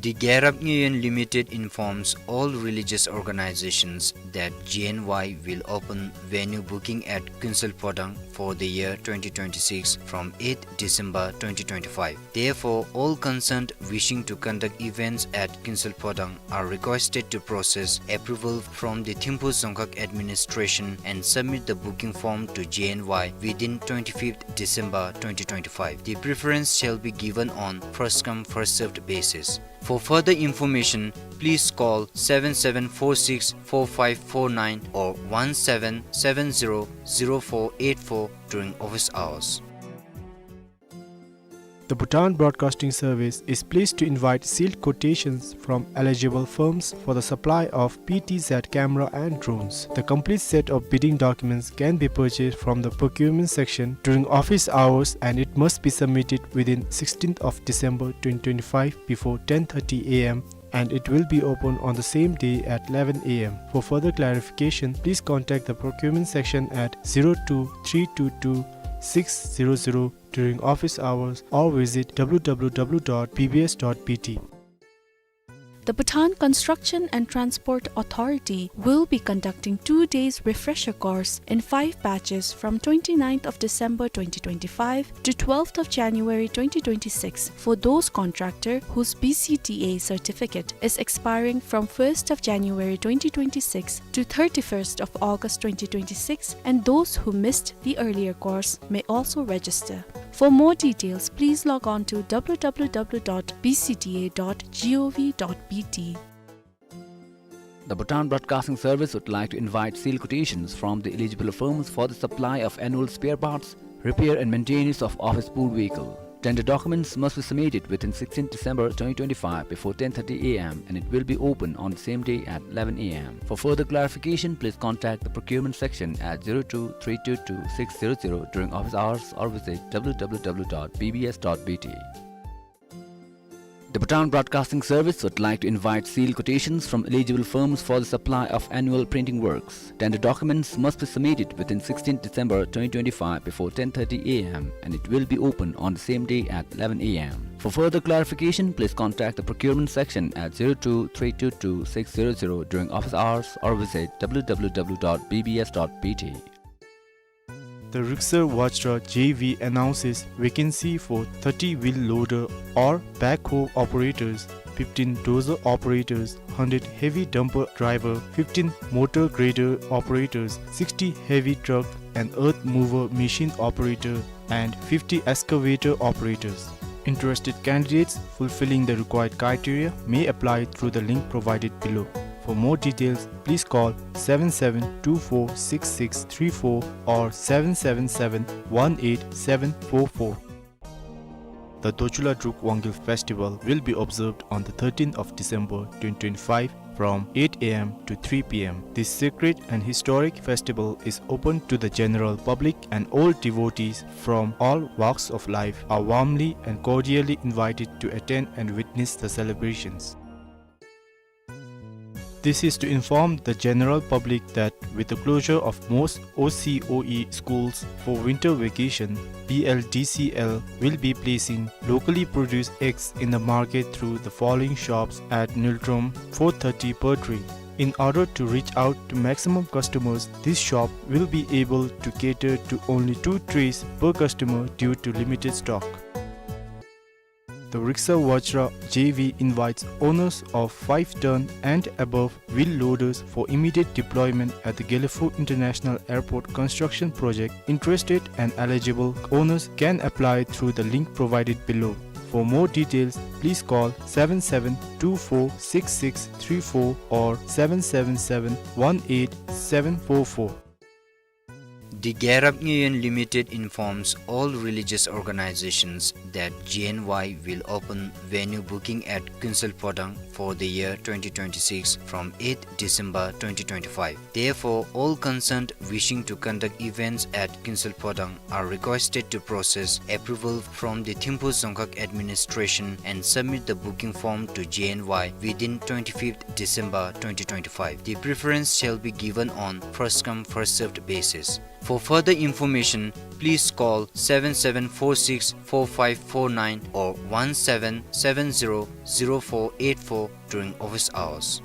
The Gyarap Nyeyen Limited informs all religious organizations that G N Y will open venue booking at Kuensel Phodang for the year twenty twenty-six from eighth December twenty twenty-five. Therefore, all concerned wishing to conduct events at Kuensel Phodang are requested to process approval from the Thimphu Dzongkhag Administration and submit the booking form to G N Y within twenty-fifth December twenty twenty-five. The preference shall be given on first come, first served basis. For further information, please call seven seven four six four five four nine or one seven seven zero zero four eight four during office hours. The Bhutan Broadcasting Service is pleased to invite sealed quotations from eligible firms for the supply of P T Z camera and drones. The complete set of bidding documents can be purchased from the procurement section during office hours, and it must be submitted within sixteenth of December twenty twenty-five before ten thirty A M, and it will be open on the same day at eleven A M. For further clarification, please contact the procurement section at zero two three two two six zero zero during office hours or visit W W W dot B B S dot B T. The Bhutan Construction and Transport Authority will be conducting two days refresher course in five batches from twenty-ninth of December twenty twenty-five to twelfth of January twenty twenty-six for those contractor whose B C T A certificate is expiring from first of January twenty twenty-six to thirty-first of August twenty twenty-six, and those who missed the earlier course may also register. For more details, please log on to W W W dot B C T A dot gov dot B T. The Bhutan Broadcasting Service would like to invite sealed quotations from the eligible firms for the supply of annual spare parts, repair and maintenance of office pool vehicle. Tender documents must be submitted within sixteenth December twenty twenty-five before ten thirty A M and it will be open on the same day at eleven A M. For further clarification, please contact the procurement section at zero two three two two six zero zero during office hours or visit W W W dot B B S dot B T. The Bhutan Broadcasting Service would like to invite sealed quotations from eligible firms for the supply of annual printing works. Tender documents must be submitted within sixteenth December twenty twenty-five before ten thirty A M and it will be open on the same day at eleven A M. For further clarification, please contact the procurement section at zero two three two two six zero zero during office hours or visit W W W dot B B S dot B T. The Riksar Vajra J V announces vacancy for thirty wheel loader or backhoe operators, fifteen dozer operators, hundred heavy dumper driver, fifteen motor grader operators, sixty heavy truck and earth mover machine operator, and fifty excavator operators. Interested candidates fulfilling the required criteria may apply through the link provided below. For more details, please call seven seven two four six six three four or seven seven seven one eight seven four four. The Dochula Druk Wangil Festival will be observed on the thirteenth of December twenty twenty-five from eight A M to three P M. This sacred and historic festival is open to the general public and all devotees from all walks of life are warmly and cordially invited to attend and witness the celebrations. This is to inform the general public that with the closure of most O C O E schools for winter vacation, B L D C L will be placing locally produced eggs in the market through the following shops at Niltrom, four thirty per tray. In order to reach out to maximum customers, this shop will be able to cater to only two trays per customer due to limited stock. The Riksar Vajra J V invites owners of five ton and above wheel loaders for immediate deployment at the Gelephu International Airport construction project. Interested and eligible owners can apply through the link provided below. For more details, please call seven seven two four six six three four or seven seven seven one eight seven four four. The Gyarap Nyeyen Limited informs all religious organizations that G N Y will open venue booking at Kuensel Phodang for the year twenty twenty-six from eighth December twenty twenty-five. Therefore, all concerned wishing to conduct events at Kuensel Phodang are requested to process approval from the Thimphu Dzongkhag Administration and submit the booking form to G N Y within twenty-fifth December twenty twenty-five. The preference shall be given on first come, first served basis. For further information, please call seven seven four six four five four nine or one seven seven zero zero four eight four during office hours.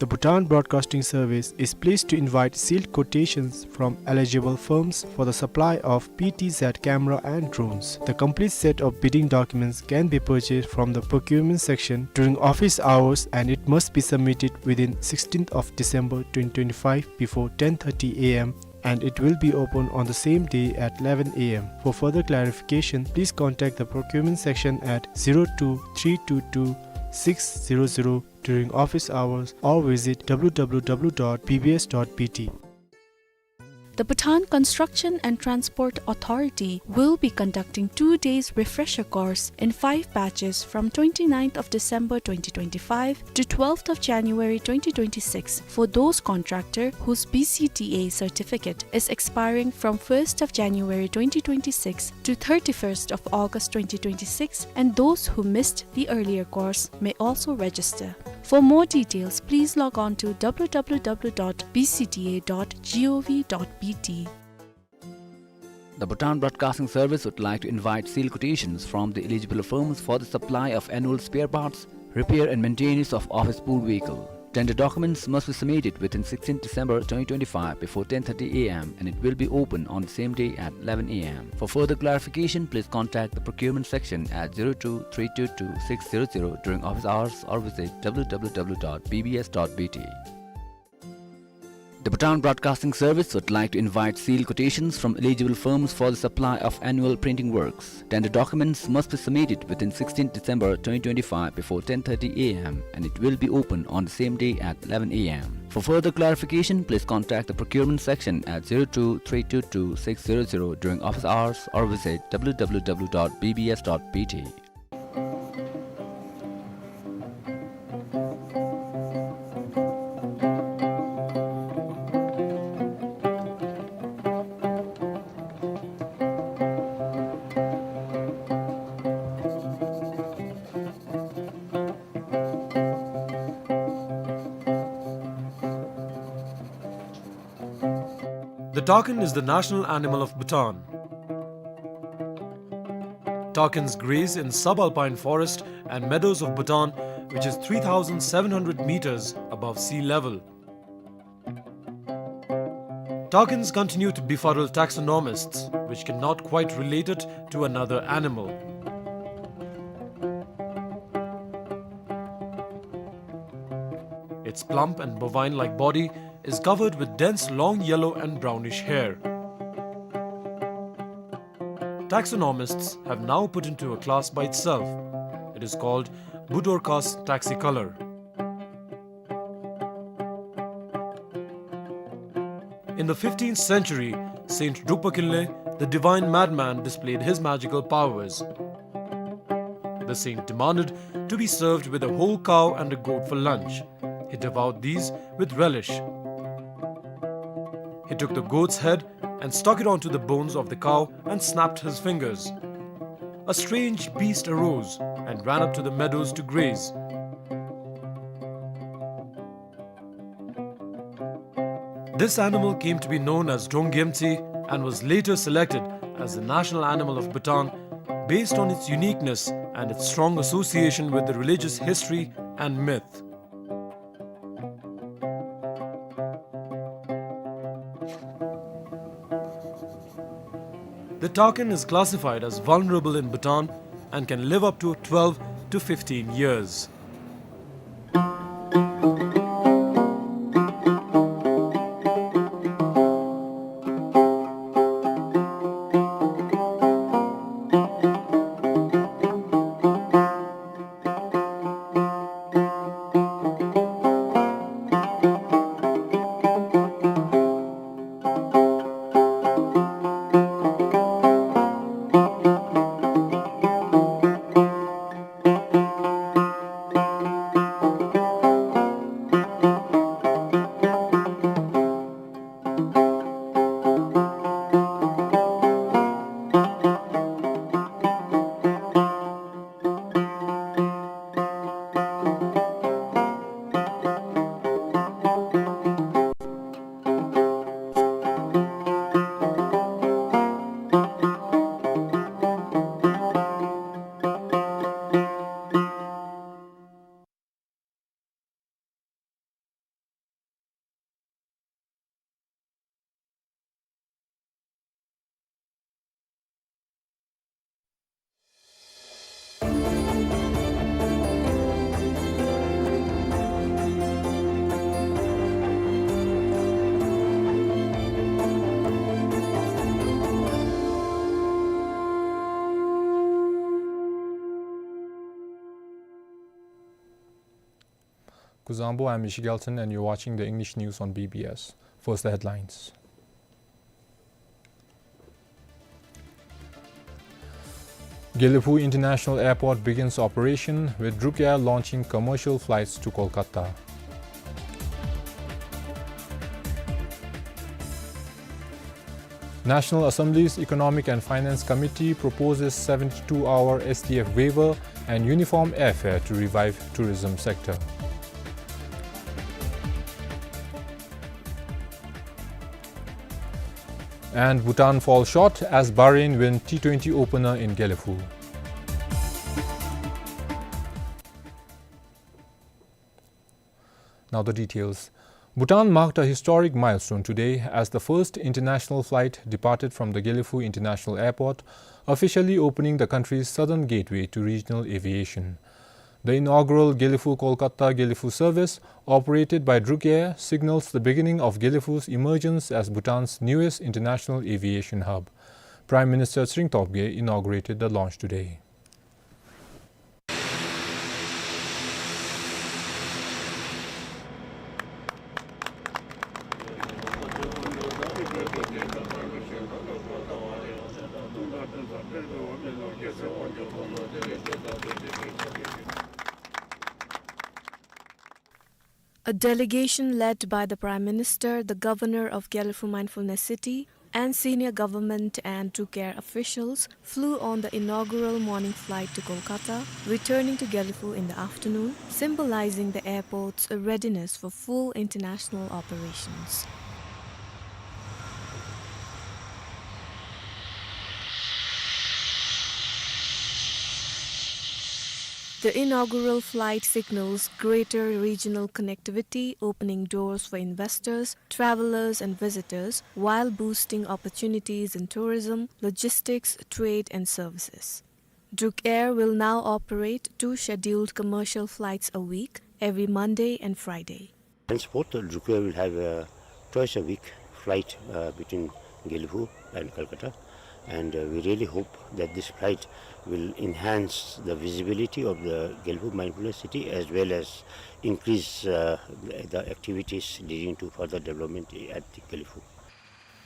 The Bhutan Broadcasting Service is pleased to invite sealed quotations from eligible firms for the supply of P T Z camera and drones. The complete set of bidding documents can be purchased from the procurement section during office hours, and it must be submitted within sixteenth of December twenty twenty-five before ten thirty A M, and it will be open on the same day at eleven A M. For further clarification, please contact the procurement section at zero two three two two six zero zero during office hours or visit W W W dot B B S dot B T. The Bhutan Construction and Transport Authority will be conducting two days refresher course in five batches from twenty-ninth of December twenty twenty-five to twelfth of January twenty twenty-six for those contractor whose B C T A certificate is expiring from first of January twenty twenty-six to thirty-first of August twenty twenty-six, and those who missed the earlier course may also register. For more details, please log on to W W W dot B C T A dot gov dot B T. The Bhutan Broadcasting Service would like to invite sealed quotations from the eligible firms for the supply of annual spare parts, repair and maintenance of office pool vehicle. Tender documents must be submitted within sixteenth December twenty twenty-five before ten thirty A M and it will be open on the same day at eleven A M. For further clarification, please contact the procurement section at zero two three two two six zero zero during office hours or visit W W W dot B B S dot B T. The Bhutan Broadcasting Service would like to invite sealed quotations from eligible firms for the supply of annual printing works. Tender documents must be submitted within sixteenth December twenty twenty-five before ten thirty A M and it will be open on the same day at eleven A M. For further clarification, please contact the procurement section at zero two three two two six zero zero during office hours or visit W W W dot B B S dot B T. The takin is the national animal of Bhutan. Takins graze in subalpine forest and meadows of Bhutan, which is three thousand seven hundred meters above sea level. Takins continue to befuddle taxonomists, which cannot quite relate it to another animal. Its plump and bovine-like body is covered with dense long yellow and brownish hair. Taxonomists have now put into a class by itself. It is called Budorcas taxicolor. In the fifteenth century, Saint Drukpa Kinley, the divine madman, displayed his magical powers. The saint demanded to be served with a whole cow and a goat for lunch. He devoured these with relish. He took the goat's head and stuck it onto the bones of the cow and snapped his fingers. A strange beast arose and ran up to the meadows to graze. This animal came to be known as Drongyemtsi and was later selected as the national animal of Bhutan based on its uniqueness and its strong association with the religious history and myth. The takin is classified as vulnerable in Bhutan and can live up to twelve to fifteen years. Kuzuzangpo, I'm Ishi Gelton and you're watching the English news on B B S. First, the headlines. Gelephu International Airport begins operation, with Druk Air launching commercial flights to Kolkata. National Assembly's Economic and Finance Committee proposes seventy-two hour S T F waiver and uniform airfare to revive tourism sector. And Bhutan falls short as Bahrain win T twenty opener in Gelephu. Now the details. Bhutan marked a historic milestone today as the first international flight departed from the Gelephu International Airport, officially opening the country's southern gateway to regional aviation. The inaugural Gelephu Kolkata Gelephu service, operated by Druk Air, signals the beginning of Gelephu's emergence as Bhutan's newest international aviation hub. Prime Minister Tshering Tobgay inaugurated the launch today. A delegation led by the Prime Minister, the Governor of Gelephu Mindfulness City, and senior government and Druk Air officials flew on the inaugural morning flight to Kolkata, returning to Gelephu in the afternoon, symbolizing the airport's readiness for full international operations. The inaugural flight signals greater regional connectivity, opening doors for investors, travelers and visitors, while boosting opportunities in tourism, logistics, trade and services. Druk Air will now operate two scheduled commercial flights a week, every Monday and Friday. Henceforth, uh, Druk Air will have a twice a week flight, uh, between Gelephu and Kolkata. And, uh, we really hope that this flight will enhance the visibility of the Gelephu Mindfulness City as well as increase, uh, the, the activities leading to further development at the Gelephu.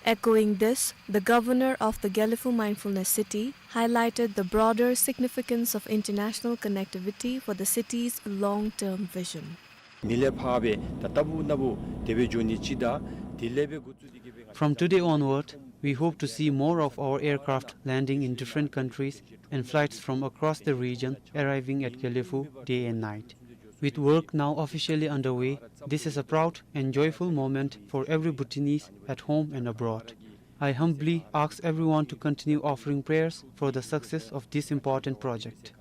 Echoing this, the governor of the Gelephu Mindfulness City highlighted the broader significance of international connectivity for the city's long-term vision. མི་ལས་ཕར་སྦེ་ད་ལྟ་བུ་ན་བུ་དེ་སྦེ་འགྱོ་ནི་ཅིག་དང་དེ་ལས་སྦེ་འགོ་བཙུགས་ཏེ་གི་སྦེ། From today onward, we hope to see more of our aircraft landing in different countries and flights from across the region arriving at Gelephu day and night. With work now officially underway, this is a proud and joyful moment for every Bhutanese at home and abroad. I humbly ask everyone to continue offering prayers for the success of this important project.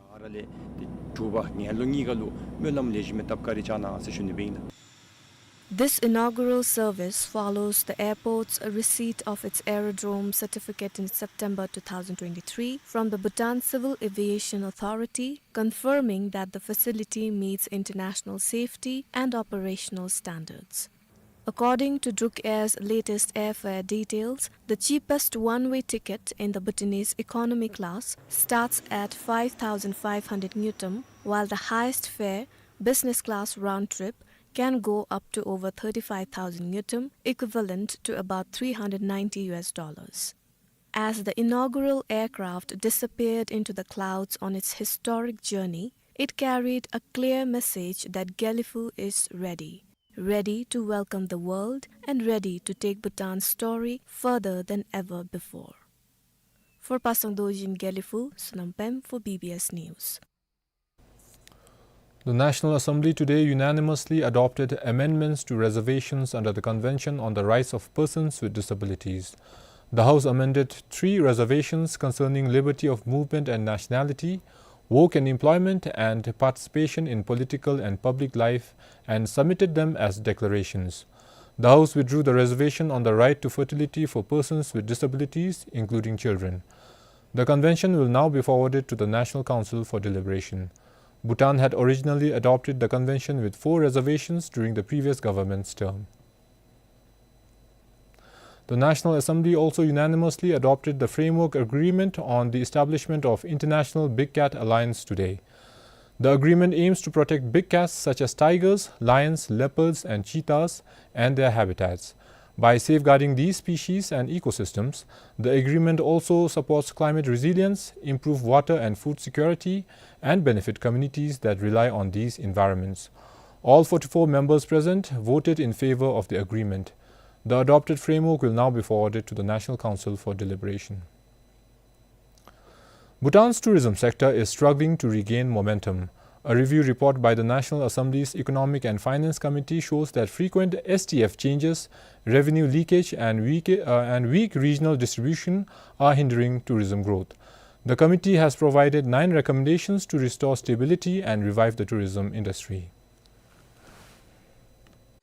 This inaugural service follows the airport's receipt of its aerodrome certificate in September two thousand twenty-three from the Bhutan Civil Aviation Authority, confirming that the facility meets international safety and operational standards. According to Druk Air's latest airfare details, the cheapest one-way ticket in the Bhutanese economy class starts at five thousand five hundred ngultrum, while the highest fare, business class round trip, can go up to over thirty-five thousand ngultrum, equivalent to about three hundred ninety U S dollars. As the inaugural aircraft disappeared into the clouds on its historic journey, it carried a clear message that Gelephu is ready, ready to welcome the world and ready to take Bhutan's story further than ever before. For Pasang Dorji in Gelephu, Sonam Pem for B B S News. The National Assembly today unanimously adopted amendments to reservations under the Convention on the Rights of Persons with Disabilities. The House amended three reservations concerning liberty of movement and nationality, work and employment, and participation in political and public life, and submitted them as declarations. The House withdrew the reservation on the right to fertility for persons with disabilities, including children. The convention will now be forwarded to the National Council for deliberation. Bhutan had originally adopted the convention with four reservations during the previous government's term. The National Assembly also unanimously adopted the Framework Agreement on the Establishment of International Big Cat Alliance today. The agreement aims to protect big cats such as tigers, lions, leopards, and cheetahs and their habitats. By safeguarding these species and ecosystems, the agreement also supports climate resilience, improve water and food security, and benefit communities that rely on these environments. All forty-four members present voted in favor of the agreement. The adopted framework will now be forwarded to the National Council for deliberation. Bhutan's tourism sector is struggling to regain momentum. A review report by the National Assembly's Economic and Finance Committee shows that frequent S D F changes, revenue leakage, and weak, uh, and weak regional distribution are hindering tourism growth. The committee has provided nine recommendations to restore stability and revive the tourism industry.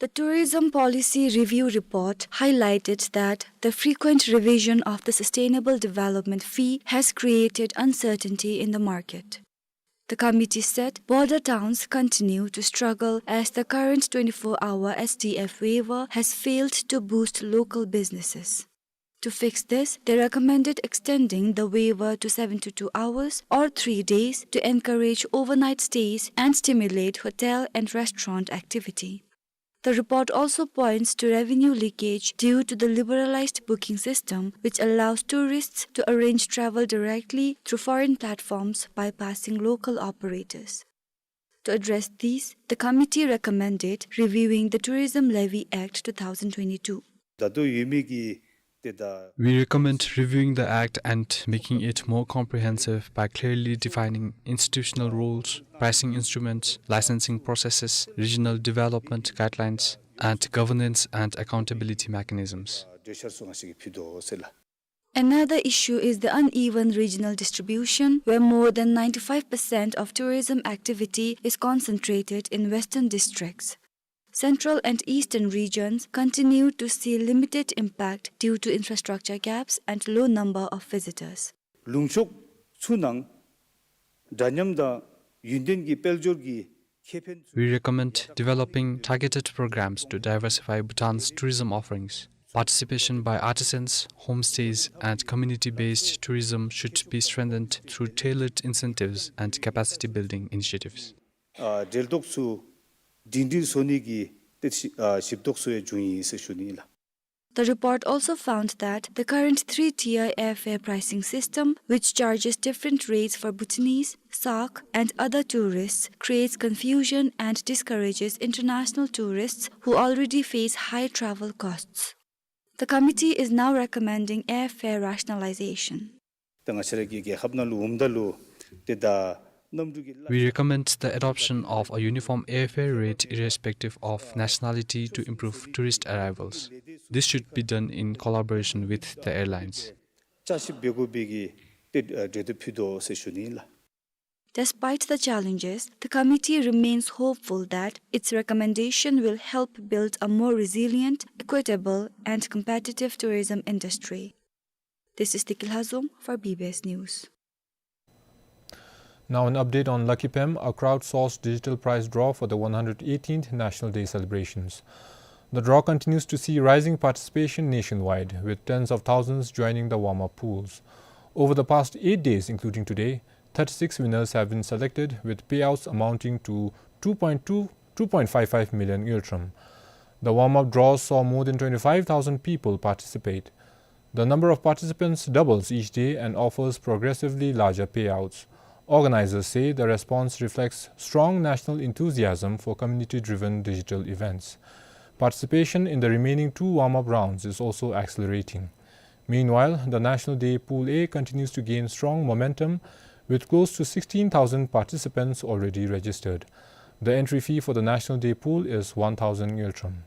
The Tourism Policy Review Report highlighted that the frequent revision of the Sustainable Development Fee has created uncertainty in the market. The committee said border towns continue to struggle as the current twenty-four hour S D F waiver has failed to boost local businesses. To fix this, they recommended extending the waiver to seventy-two hours or three days to encourage overnight stays and stimulate hotel and restaurant activity. The report also points to revenue leakage due to the liberalized booking system, which allows tourists to arrange travel directly through foreign platforms, bypassing local operators. To address these, the committee recommended reviewing the Tourism Levy Act two thousand twenty-two. ད་ལྟོ་ཡོད་མི་གི་ཏེ་ད། We recommend reviewing the act and making it more comprehensive by clearly defining institutional roles, pricing instruments, licensing processes, regional development guidelines, and governance and accountability mechanisms. གྲོས་འཆར་ཚུ་ང་བཅས་ཀྱིས་ཕུལ་དོ་ཟེར་ལགས། Another issue is the uneven regional distribution, where more than ninety-five percent of tourism activity is concentrated in western districts. Central and eastern regions continue to see limited impact due to infrastructure gaps and low number of visitors. ལུང་ཕྱོགས་ཚུ་ནང་འདྲ་མཉམ་དང་ཡུན་བརྟན་གྱི་དཔལ་འབྱོར་གྱི་ཁེ་ཕན་ཚུ། We recommend developing targeted programs to diversify Bhutan's tourism offerings. Participation by artisans, homestays, and community-based tourism should be strengthened through tailored incentives and capacity-building initiatives. ཨ་འབྲེལ་གཏོགས་ཚུ་སྒྲིང་སྒྲིང་བཟོ་ནི་གི་ཏེ་ཞིབ་ཨ་ཞིབ་ཏོག་ཚུ་ཡང་བྱུང་ཡི་ཟེར་ཞུ་ནི་ལགས། The report also found that the current three-tier airfare pricing system, which charges different rates for Bhutanese, Sak, and other tourists, creates confusion and discourages international tourists who already face high travel costs. The committee is now recommending airfare rationalization. ད་ང་བཅས་ར་གི་རྒྱལ་ཁབ་ནང་ལུ་འོངམ་ད་ལུ་ཏེ་ད་གནམ་གྲུ་གི་གླ། We recommend the adoption of a uniform airfare rate irrespective of nationality to improve tourist arrivals. This should be done in collaboration with the airlines. བསྐྱར་ཞིབ་འབད་དགོ་པའི་གི་ཏེ་ཨ་གྲོས་འདེབས་ཕུལ་དོ་ཟེར་ཞུ་ནི་ལགས། Despite the challenges, the committee remains hopeful that its recommendation will help build a more resilient, equitable, and competitive tourism industry. This is Tiki Lhazom for B B S News. Now an update on Lucky Pem, a crowdsourced digital prize draw for the one hundred eighteenth National Day celebrations. The draw continues to see rising participation nationwide, with tens of thousands joining the warm-up pools. Over the past eight days, including today, thirty-six winners have been selected, with payouts amounting to two point two, two point five five million ngultrum. The warm-up draws saw more than twenty-five thousand people participate. The number of participants doubles each day and offers progressively larger payouts. Organizers say the response reflects strong national enthusiasm for community-driven digital events. Participation in the remaining two warm-up rounds is also accelerating. Meanwhile, the National Day Pool A continues to gain strong momentum, with close to sixteen thousand participants already registered. The entry fee for the National Day Pool is one thousand ngultrum.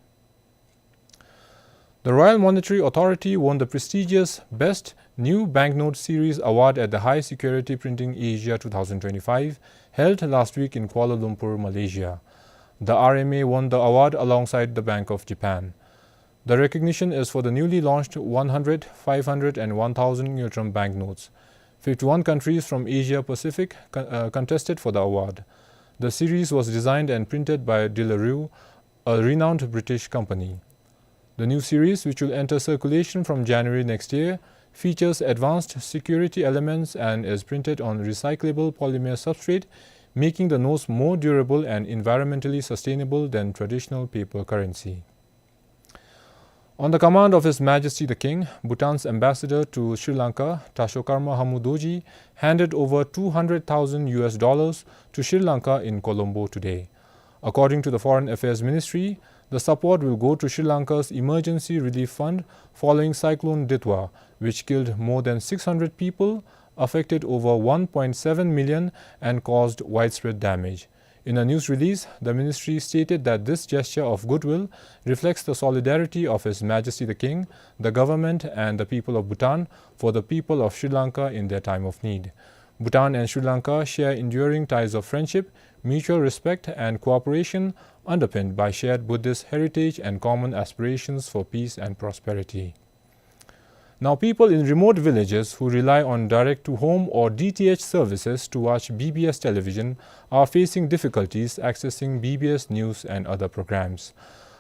The Royal Monetary Authority won the prestigious Best New Banknote Series Award at the High Security Printing Asia two thousand twenty-five, held last week in Kuala Lumpur, Malaysia. The R M A won the award alongside the Bank of Japan. The recognition is for the newly launched one hundred, five hundred and one thousand ngultrum banknotes. Fifty-one countries from Asia Pacific con-, uh, contested for the award. The series was designed and printed by De La Rue, a renowned British company. The new series, which will enter circulation from January next year, features advanced security elements and is printed on recyclable polymer substrate, making the notes more durable and environmentally sustainable than traditional paper currency. On the command of His Majesty the King, Bhutan's ambassador to Sri Lanka, Tashokarma Hamu Dorji, handed over two hundred thousand U S dollars to Sri Lanka in Colombo today. According to the Foreign Affairs Ministry, the support will go to Sri Lanka's Emergency Relief Fund following Cyclone Ditwa, which killed more than six hundred people, affected over one point seven million, and caused widespread damage. In a news release, the ministry stated that this gesture of goodwill reflects the solidarity of His Majesty the King, the government, and the people of Bhutan for the people of Sri Lanka in their time of need. Bhutan and Sri Lanka share enduring ties of friendship, mutual respect, and cooperation underpinned by shared Buddhist heritage and common aspirations for peace and prosperity. Now, people in remote villages who rely on direct-to-home or D T H services to watch B B S television are facing difficulties accessing B B S news and other programs.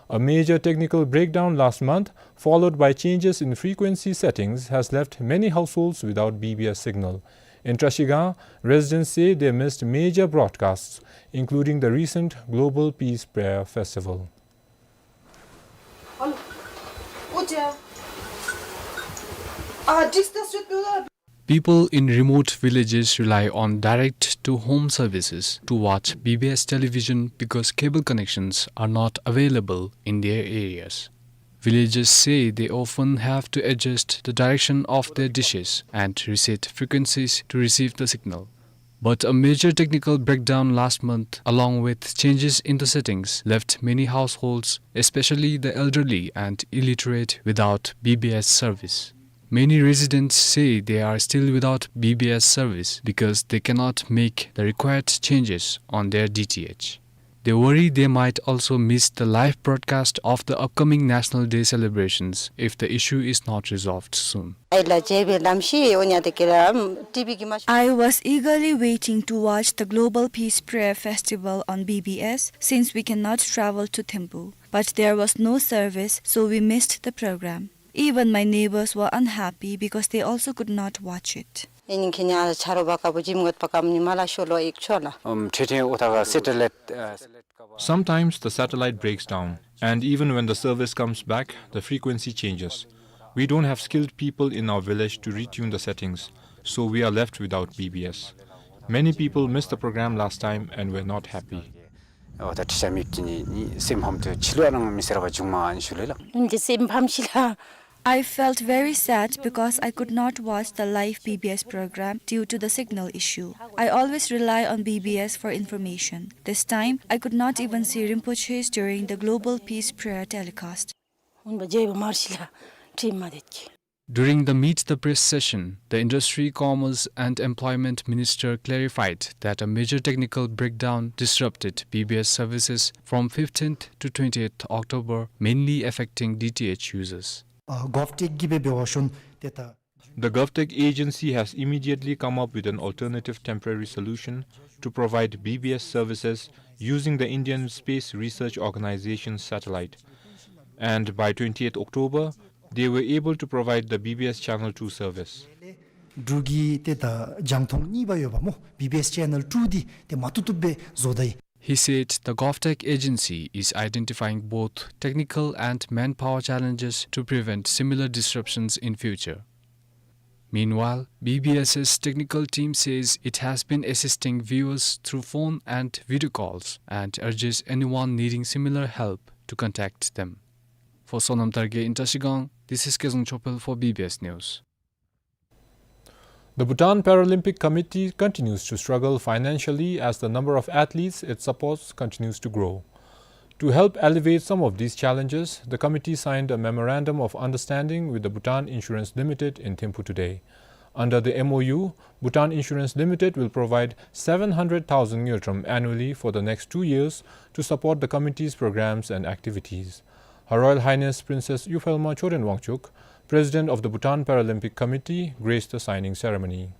A major technical breakdown last month, followed by changes in frequency settings, has left many households without B B S signal. In Trashigang, residents say they missed major broadcasts, including the recent Global Peace Prayer Festival. People in remote villages rely on direct-to-home services to watch B B S television because cable connections are not available in their areas. Villagers say they often have to adjust the direction of their dishes and reset frequencies to receive the signal. But a major technical breakdown last month, along with changes in the settings, left many households, especially the elderly and illiterate, without B B S service. Many residents say they are still without B B S service because they cannot make the required changes on their D T H. They worry they might also miss the live broadcast of the upcoming National Day celebrations if the issue is not resolved soon. I was eagerly waiting to watch the Global Peace Prayer Festival on B B S since we cannot travel to Thimphu. But there was no service, so we missed the program. Even my neighbors were unhappy because they also could not watch it. Um, ཁྱེད་ཁྱེད་འོ་ཐ་ག་སེ་ཊ་ལའིཊ་ཨ། Sometimes the satellite breaks down, and even when the service comes back, the frequency changes. We don't have skilled people in our village to retune the settings, so we are left without B B S. Many people missed the program last time and were not happy. འོ་ད་དྲི་ཤ་མིག་གི་ནི་ནི་སེམས་ཕམ་དུ་ཕྱི་ལོགས་ནང་མི་སེར་བ་བྱུང་མ་ཨན་ཞུ་ལེ་ལགས། འདི་སེམས་ཕམ་ཤི་ལགས། I felt very sad because I could not watch the live B B S program due to the signal issue. I always rely on B B S for information. This time, I could not even see Rinpoches during the Global Peace Prayer telecast. འོན་པ་རྒྱལ་བ་མར་ཤི་ལགས། དྲི་མ་དེ་ཀྱི། During the Meet the Press session, the Industry, Commerce and Employment Minister clarified that a major technical breakdown disrupted B B S services from fifteenth to twentieth October, mainly affecting D T H users. ཨ་གོབ་ཊེཀ་གིས་འབད་འབད་བ་ཤོན་ཏེ་ད། The GovTech agency has immediately come up with an alternative temporary solution to provide B B S services using the Indian Space Research Organization's satellite. And by twentieth October, they were able to provide the B B S Channel two service. འབྲུག་གི་ཏེ་ད་རྒྱང་མཐོང་གཉིས་པ་ཡོད་པ་མོ། B B S Channel two འདི་ཏེ་མ་བཏུབ་བཏུབ་སྦེ་བཟོ་ད་ཡི། He said the GovTech agency is identifying both technical and manpower challenges to prevent similar disruptions in future. Meanwhile, B B S's technical team says it has been assisting viewers through phone and video calls and urges anyone needing similar help to contact them. For Sonam Targe in Trashigang, this is Kezang Chopel for B B S News. The Bhutan Paralympic Committee continues to struggle financially as the number of athletes it supports continues to grow. To help alleviate some of these challenges, the committee signed a memorandum of understanding with the Bhutan Insurance Limited in Thimphu today. Under the M O U, Bhutan Insurance Limited will provide seven hundred thousand ngultrum annually for the next two years to support the committee's programs and activities. Her Royal Highness Princess Yugphalma Chotdren Wangchuck, President of the Bhutan Paralympic Committee, graced the signing ceremony.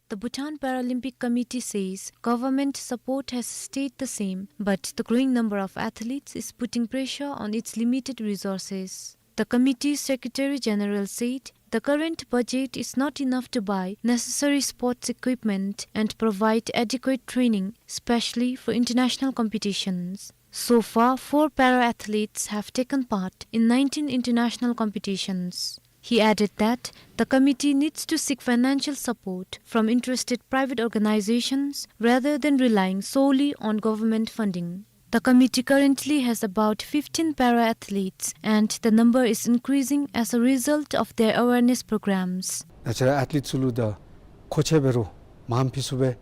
The Bhutan Paralympic Committee says government support has stayed the same, but the growing number of athletes is putting pressure on its limited resources. The committee's Secretary General said the current budget is not enough to buy necessary sports equipment and provide adequate training, especially for international competitions. So far, four para-athletes have taken part in nineteen international competitions. He added that the committee needs to seek financial support from interested private organizations rather than relying solely on government funding. The committee currently has about fifteen para-athletes, and the number is increasing as a result of their awareness programs. ནཱ་ཅ་ར་ཨེཐ་ལིཊ་ཚུ་ལུ་ད་མཁོ་ཆས་འབད་རུང་མངམ་ཕུལ་ཚུགས་པའི་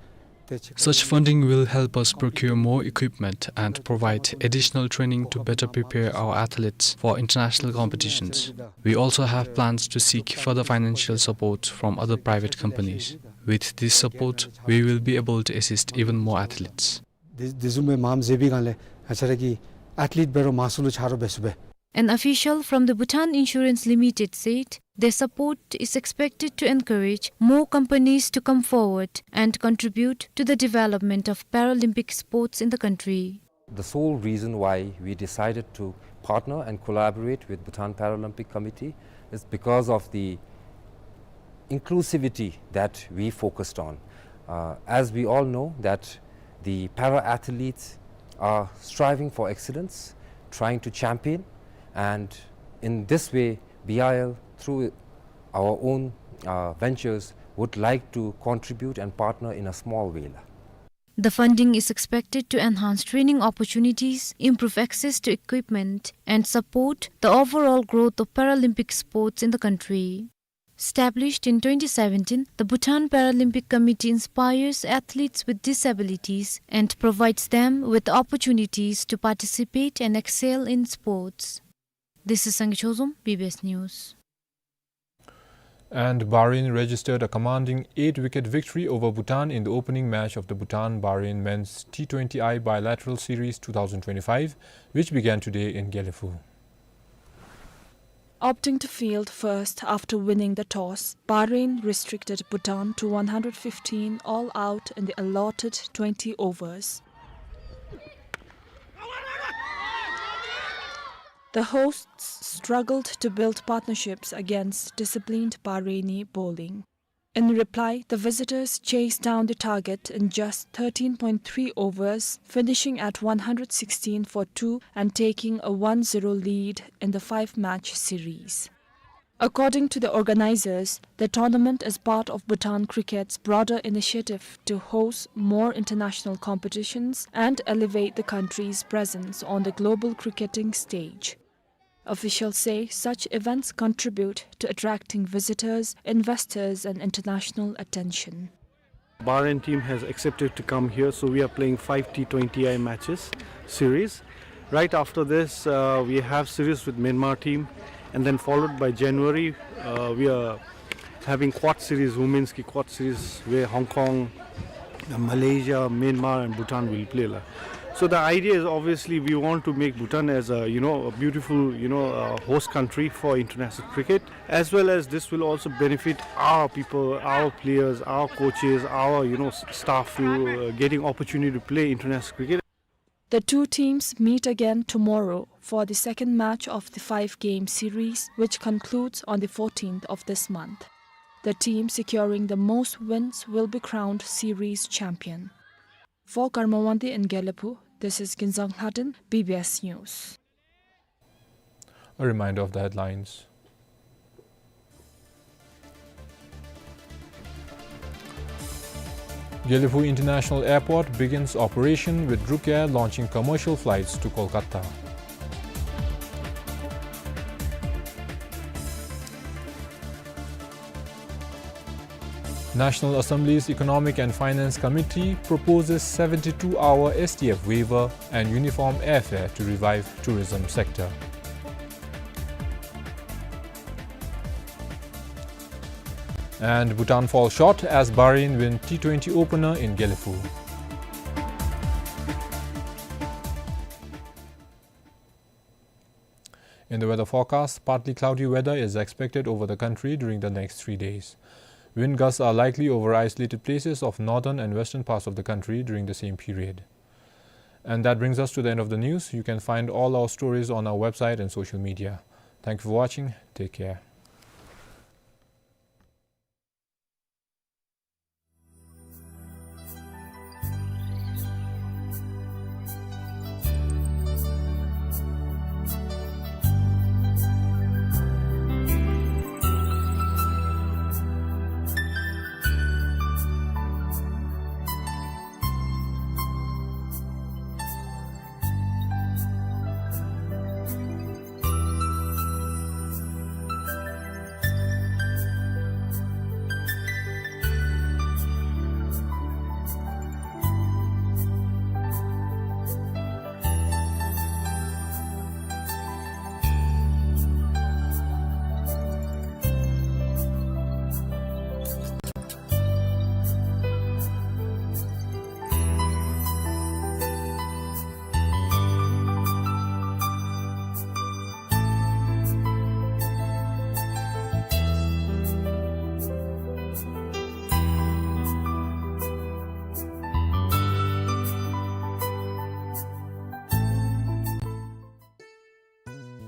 Such funding will help us procure more equipment and provide additional training to better prepare our athletes for international competitions. We also have plans to seek further financial support from other private companies. With this support, we will be able to assist even more athletes. དེ་དེ་བཟུམ་མའི་མངམ་མཛད་པའི་སྒང་ལས་ང་བཅས་ར་གི་ཨེཐ་ལིཊ་འབད་རུང་མང་སུ་ལུ་ཆ་རོགས་འབད་ཚུགས་པས། An official from the Bhutan Insurance Limited said their support is expected to encourage more companies to come forward and contribute to the development of Paralympic sports in the country. The sole reason why we decided to partner and collaborate with Bhutan Paralympic Committee is because of the inclusivity that we focused on. Uh, as we all know that the para athletes are striving for excellence, trying to champion, and in this way, B I L, through our own, uh, ventures, would like to contribute and partner in a small way. The funding is expected to enhance training opportunities, improve access to equipment, and support the overall growth of Paralympic sports in the country. Established in twenty seventeen, the Bhutan Paralympic Committee inspires athletes with disabilities and provides them with opportunities to participate and excel in sports. This is Sangay Chozom, B B S News. And Bahrain registered a commanding eight-wicket victory over Bhutan in the opening match of the Bhutan-Bahrain Men's T twenty I Bilateral Series two thousand twenty-five, which began today in Gelephu. Opting to field first after winning the toss, Bahrain restricted Bhutan to one hundred fifteen all out in the allotted twenty overs. The hosts struggled to build partnerships against disciplined Bahraini bowling. In reply, the visitors chased down the target in just thirteen point three overs, finishing at one hundred sixteen for two and taking a one zero lead in the five-match series. According to the organizers, the tournament is part of Bhutan cricket's broader initiative to host more international competitions and elevate the country's presence on the global cricketing stage. Officials say such events contribute to attracting visitors, investors, and international attention. Bahrain team has accepted to come here, so we are playing five T twenty I matches series. Right after this, uh, we have series with Myanmar team, and then followed by January, uh, we are having quad series, women's ki quad series, where Hong Kong, uh, Malaysia, Myanmar, and Bhutan will play la. So the idea is, obviously, we want to make Bhutan as a, you know, a beautiful, you know, uh, host country for international cricket, as well as this will also benefit our people, our players, our coaches, our, you know, s-, staff who, uh, getting opportunity to play international cricket. The two teams meet again tomorrow for the second match of the five-game series, which concludes on the fourteenth of this month. The team securing the most wins will be crowned series champion. For Karma Wangdi in Gelephu, this is Ginzang Lhaden, B B S News. A reminder of the headlines. Gelephu International Airport begins operation with Ruk Air launching commercial flights to Kolkata. National Assembly's Economic and Finance Committee proposes seventy-two hour S T F waiver and uniform airfare to revive tourism sector. And Bhutan falls short as Bahrain win T twenty opener in Gelephu. In the weather forecast, partly cloudy weather is expected over the country during the next three days. Wind gusts are likely over isolated places of northern and western parts of the country during the same period. And that brings us to the end of the news. You can find all our stories on our website and social media. Thank you for watching. Take care.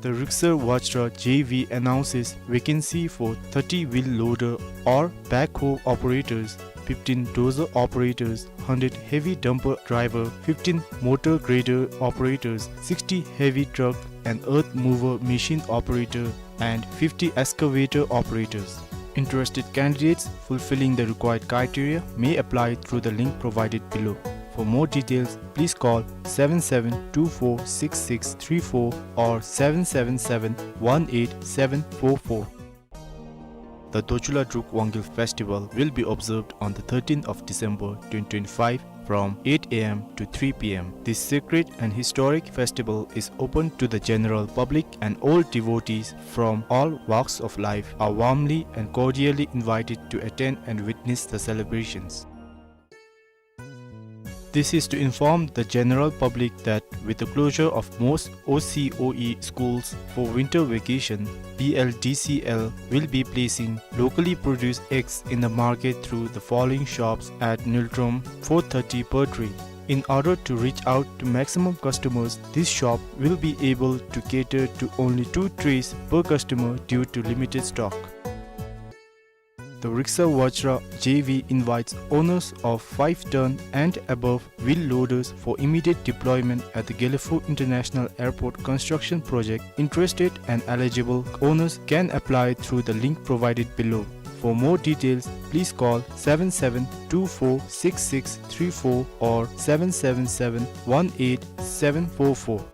The Riksar Vajra J V announces vacancy for thirty wheel loader or backhoe operators, fifteen dozer operators, hundred heavy dumper driver, fifteen motor grader operators, sixty heavy truck and earth mover machine operator, and fifty excavator operators. Interested candidates fulfilling the required criteria may apply through the link provided below. For more details, please call seven seven two four six six three four or seven seven seven one eight seven four four. The Dochula Druk Wangil Festival will be observed on the thirteenth of December twenty twenty-five from eight A M to three P M. This sacred and historic festival is open to the general public, and all devotees from all walks of life are warmly and cordially invited to attend and witness the celebrations. This is to inform the general public that with the closure of most O C O E schools for winter vacation, B L D C L will be placing locally produced eggs in the market through the following shops at Niltrom, four thirty Purtry. In order to reach out to maximum customers, this shop will be able to cater to only two trays per customer due to limited stock. The Riksar Vajra J V invites owners of five ton and above wheel loaders for immediate deployment at the Gelephu International Airport construction project. Interested and eligible owners can apply through the link provided below. For more details, please call seven seven two four six six three four or seven seven seven one eight seven four four.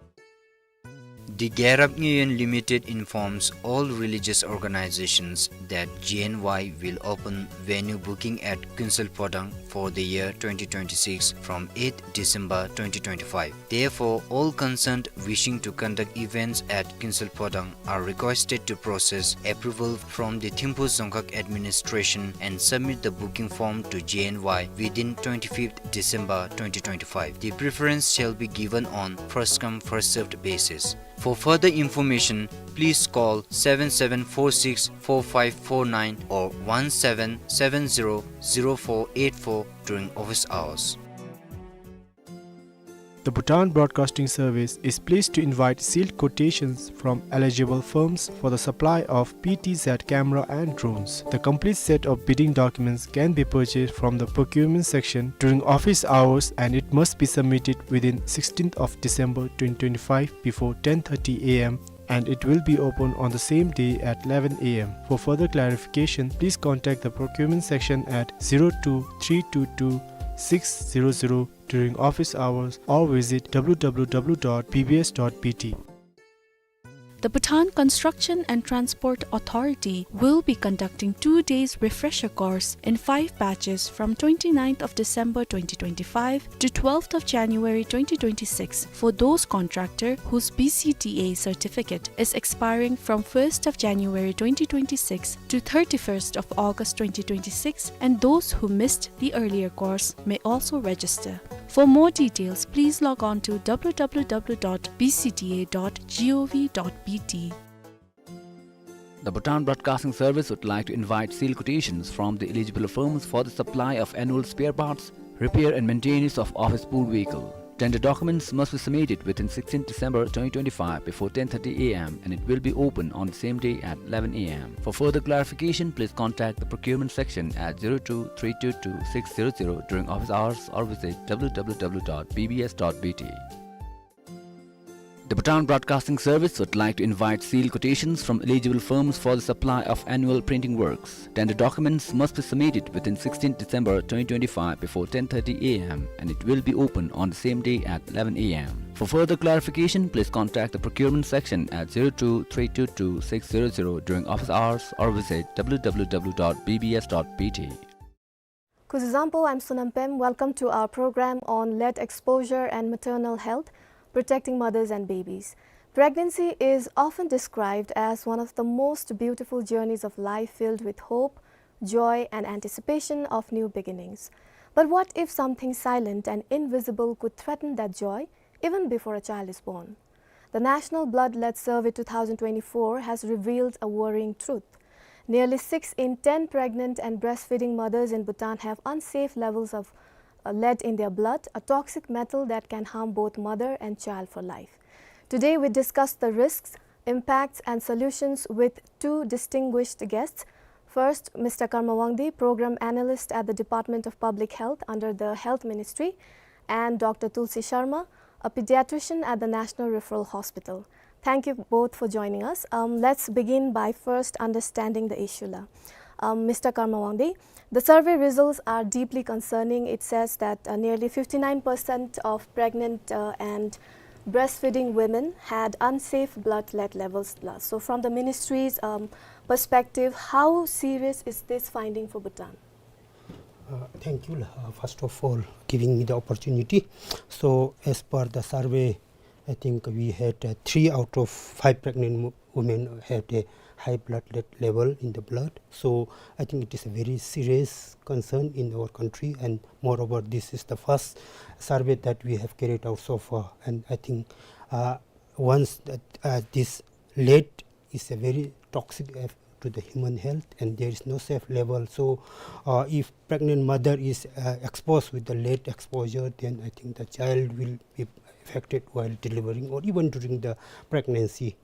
The Gerab Nguyen Limited informs all religious organizations that G N Y will open venue booking at Kunsel Podang for the year twenty twenty-six from eighth December twenty twenty-five. Therefore, all concerned wishing to conduct events at Kunsel Podang are requested to process approval from the Thimphu Dzongkhag administration and submit the booking form to G N Y within twenty-fifth December twenty twenty-five. The preference shall be given on first come, first served basis. For further information, please call seven seven four six four five four nine or one seven seven zero zero four eight four during office hours. The Bhutan Broadcasting Service is pleased to invite sealed quotations from eligible firms for the supply of P T Z camera and drones. The complete set of bidding documents can be purchased from the procurement section during office hours, and it must be submitted within sixteenth of December twenty twenty-five before ten thirty A M, and it will be open on the same day at eleven A M. For further clarification, please contact the procurement section at zero two three two two six zero zero during office hours or visit W W W dot B B S dot B T. The Bhutan Construction and Transport Authority will be conducting two days refresher course in five batches from twenty-ninth of December twenty twenty-five to twelfth of January twenty twenty-six for those contractor whose B C T A certificate is expiring from first of January twenty twenty-six to thirty-first of August twenty twenty-six, and those who missed the earlier course may also register. For more details, please log on to W W W dot B C T A dot gov dot B T. The Bhutan Broadcasting Service would like to invite sealed quotations from the eligible firms for the supply of annual spare parts, repair and maintenance of office pool vehicle. Tender documents must be submitted within sixteenth December twenty twenty-five before ten thirty A M, and it will be open on the same day at eleven A M. For further clarification, please contact the procurement section at zero two three two two six zero zero during office hours or visit W W W dot B B S dot B T. The Bhutan Broadcasting Service would like to invite sealed quotations from eligible firms for the supply of annual printing works. Tender documents must be submitted within sixteenth December twenty twenty-five before ten thirty A M, and it will be open on the same day at eleven A M. For further clarification, please contact the procurement section at zero two three two two six zero zero during office hours or visit W W W dot B B S dot B T. Kuzuzangpo, I'm Sonam Pem. Welcome to our program on lead exposure and maternal health, protecting mothers and babies. Pregnancy is often described as one of the most beautiful journeys of life, filled with hope, joy, and anticipation of new beginnings. But what if something silent and invisible could threaten that joy even before a child is born? The National Blood Lead Survey two thousand twenty-four has revealed a worrying truth. Nearly six in ten pregnant and breastfeeding mothers in Bhutan have unsafe levels of, uh, lead in their blood, a toxic metal that can harm both mother and child for life. Today, we discuss the risks, Impacts and solutions with two distinguished guests. First, Mister Karma Wangdi, Program Analyst at the Department of Public Health under the Health Ministry, and Doctor Tulsi Sharma, a pediatrician at the National Referral Hospital. Thank you both for joining us. Um, let's begin by first understanding the issue la. Um, Mister Karma Wangdi, the survey results are deeply concerning. It says that, uh, nearly fifty-nine percent of pregnant, uh, and breastfeeding women had unsafe blood lead levels la. So from the ministry's, um, perspective, how serious is this finding for Bhutan? Uh, thank you, uh, first of all, giving me the opportunity. So, as per the survey, I think we had, uh, three out of five pregnant mo-, women had a high blood le-, level in the blood. So, I think it is a very serious concern in our country, and moreover, this is the first survey that we have carried out so far. And I think, uh, once that, uh, this lead is a very toxic eff-, to the human health, and there is no safe level. So, uh, if pregnant mother is, uh, exposed with the lead exposure, then I think the child will be affected while delivering or even during the pregnancy.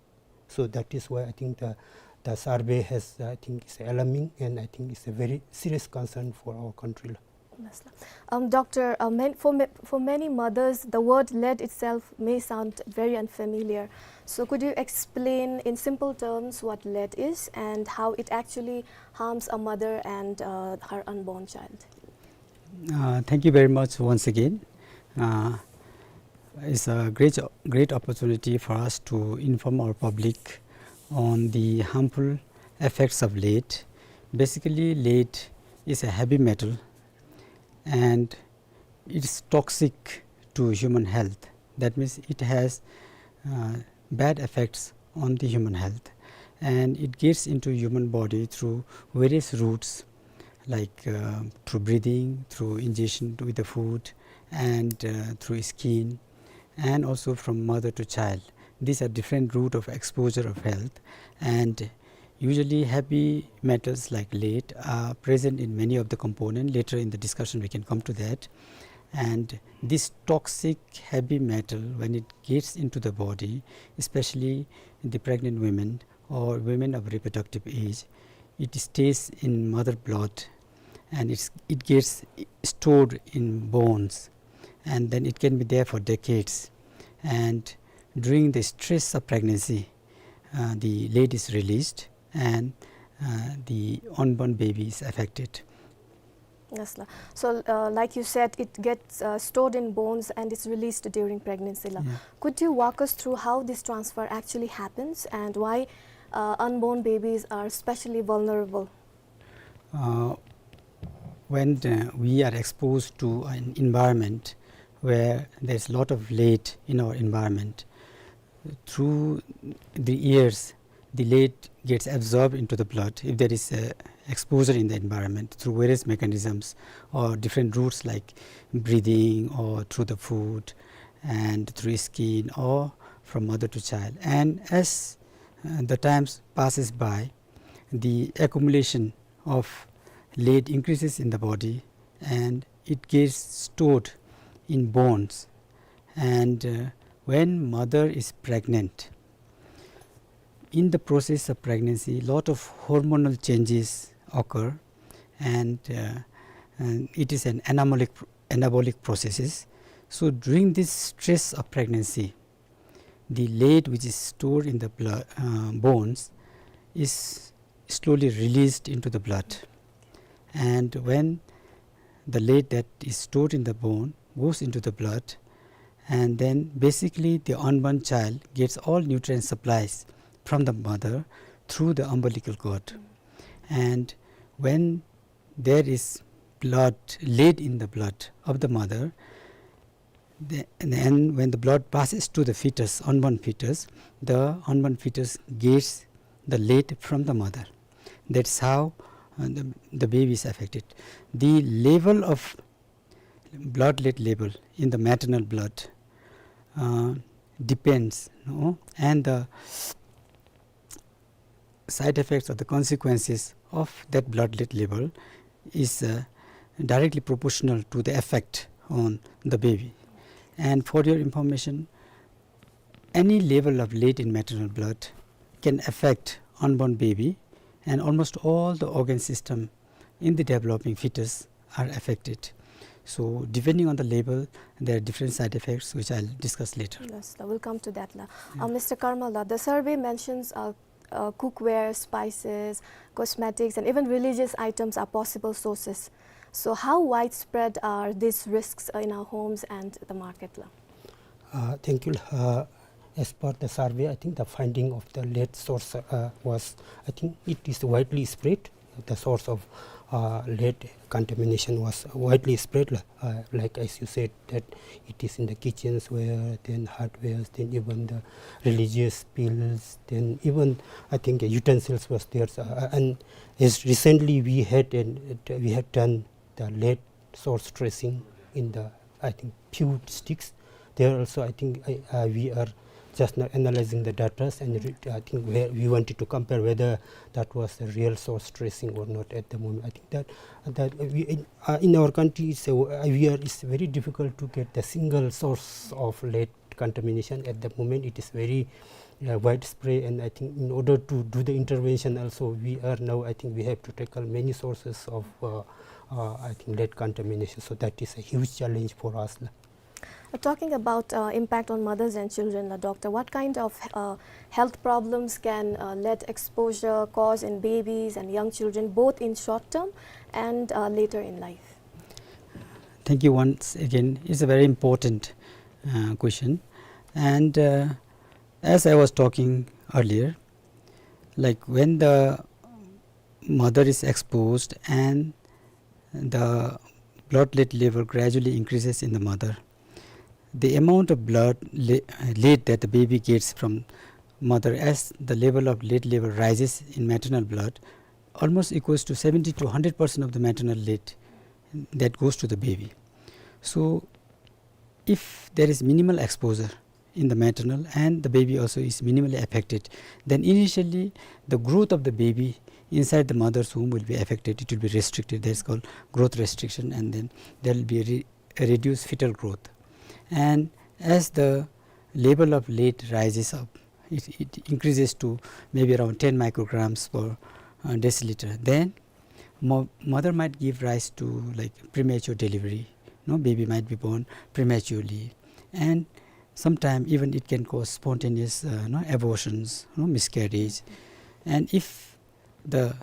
So that is why I think the, the survey has, I think, is alarming, and I think it's a very serious concern for our country. Yes, sir. Um, Doctor, uh, man-, for ma-, for many mothers, the word lead itself may sound very unfamiliar. So could you explain in simple terms what lead is and how it actually harms a mother and, uh, her unborn child? Uh, thank you very much once again. Uh, it's a great, great opportunity for us to inform our public on the harmful effects of lead. Basically, lead is a heavy metal and it's toxic to human health. That means it has, uh, bad effects on the human health, and it gets into human body through various routes, like, uh, through breathing, through ingestion with the food, and, uh, through skin, and also from mother to child. These are different route of exposure of health, and usually heavy metals like lead are present in many of the component. Later in the discussion we can come to that. And this toxic heavy metal, when it gets into the body, especially the pregnant women or women of reproductive age, it stays in mother blood, and it's, it gets stored in bones, and then it can be there for decades. And during the stress of pregnancy, uh, the lead is released, and, uh, the unborn baby is affected. Yes, la. So, uh, like you said, it gets, uh, stored in bones and it's released during pregnancy, la. Yeah. Could you walk us through how this transfer actually happens and why, uh, unborn babies are especially vulnerable? Uh, when, uh, we are exposed to an environment where there's a lot of lead in our environment, through the years, the lead gets absorbed into the blood if there is a exposure in the environment through various mechanisms or different routes like breathing or through the food and through skin or from mother to child. And as, uh, the times passes by, the accumulation of lead increases in the body and it gets stored in bones. And, uh, when mother is pregnant, in the process of pregnancy, lot of hormonal changes occur, and, uh, and it is an anabolic, anabolic processes. So during this stress of pregnancy, the lead which is stored in the blood, uh, bones is slowly released into the blood. And when the lead that is stored in the bone goes into the blood, and then basically the unborn child gets all nutrient supplies from the mother through the umbilical cord. And when there is blood, lead in the blood of the mother, the, and when the blood passes to the fetus, unborn fetus, the unborn fetus gets the lead from the mother. That's how, uh, the, the baby is affected. The level of blood lead level in the maternal blood, uh, depends, no? And the side effects or the consequences of that blood lead level is, uh, directly proportional to the effect on the baby. And for your information, any level of lead in maternal blood can affect unborn baby, and almost all the organ system in the developing fetus are affected. So depending on the level, there are different side effects which I'll discuss later. Yes, la, we'll come to that, la. Uh, Mister Karmal, la, the survey mentions, uh, uh, cookware, spices, cosmetics, and even religious items are possible sources. So how widespread are these risks, uh, in our homes and the market, la? Uh, thank you. Uh, as per the survey, I think the finding of the lead source, uh, was, I think it is widely spread. The source of, uh, lead contamination was widely spread, uh, like as you said, that it is in the kitchens where, then hardwares, then even the religious bills, then even, I think, uh, utensils was there. Uh, and as recently we had, an, we had done the lead source tracing in the, I think, few districts. There also, I think, I, uh, we are just now analyzing the data, and re-, I think we, we wanted to compare whether that was the real source tracing or not at the moment. I think that, that we, in, uh, in our country, it's a, uh, we are, it's very difficult to get the single source of lead contamination at the moment. It is very, uh, widespread, and I think in order to do the intervention also, we are now, I think we have to tackle many sources of, uh, uh, I think, lead contamination. So that is a huge challenge for us. Uh, talking about, uh, impact on mothers and children, la, doctor, what kind of, uh, health problems can, uh, lead exposure cause in babies and young children, both in short term and, uh, later in life? Thank you once again. It's a very important, uh, question. And, uh, as I was talking earlier, like, when the mother is exposed and the blood lead level gradually increases in the mother, the amount of blood le-, lead that the baby gets from mother as the level of lead level rises in maternal blood almost equals to seventy to hundred percent of the maternal lead that goes to the baby. So if there is minimal exposure in the maternal and the baby also is minimally affected, then initially the growth of the baby inside the mother's womb will be affected, it will be restricted. That is called growth restriction, and then there will be a re-, a reduced fetal growth. And as the level of lead rises up, it, it increases to maybe around ten micrograms per, uh, deciliter. Then mo-, mother might give rise to, like, premature delivery. No, baby might be born prematurely, and sometime even it can cause spontaneous, uh, no, abortions, no, miscarriage. And if the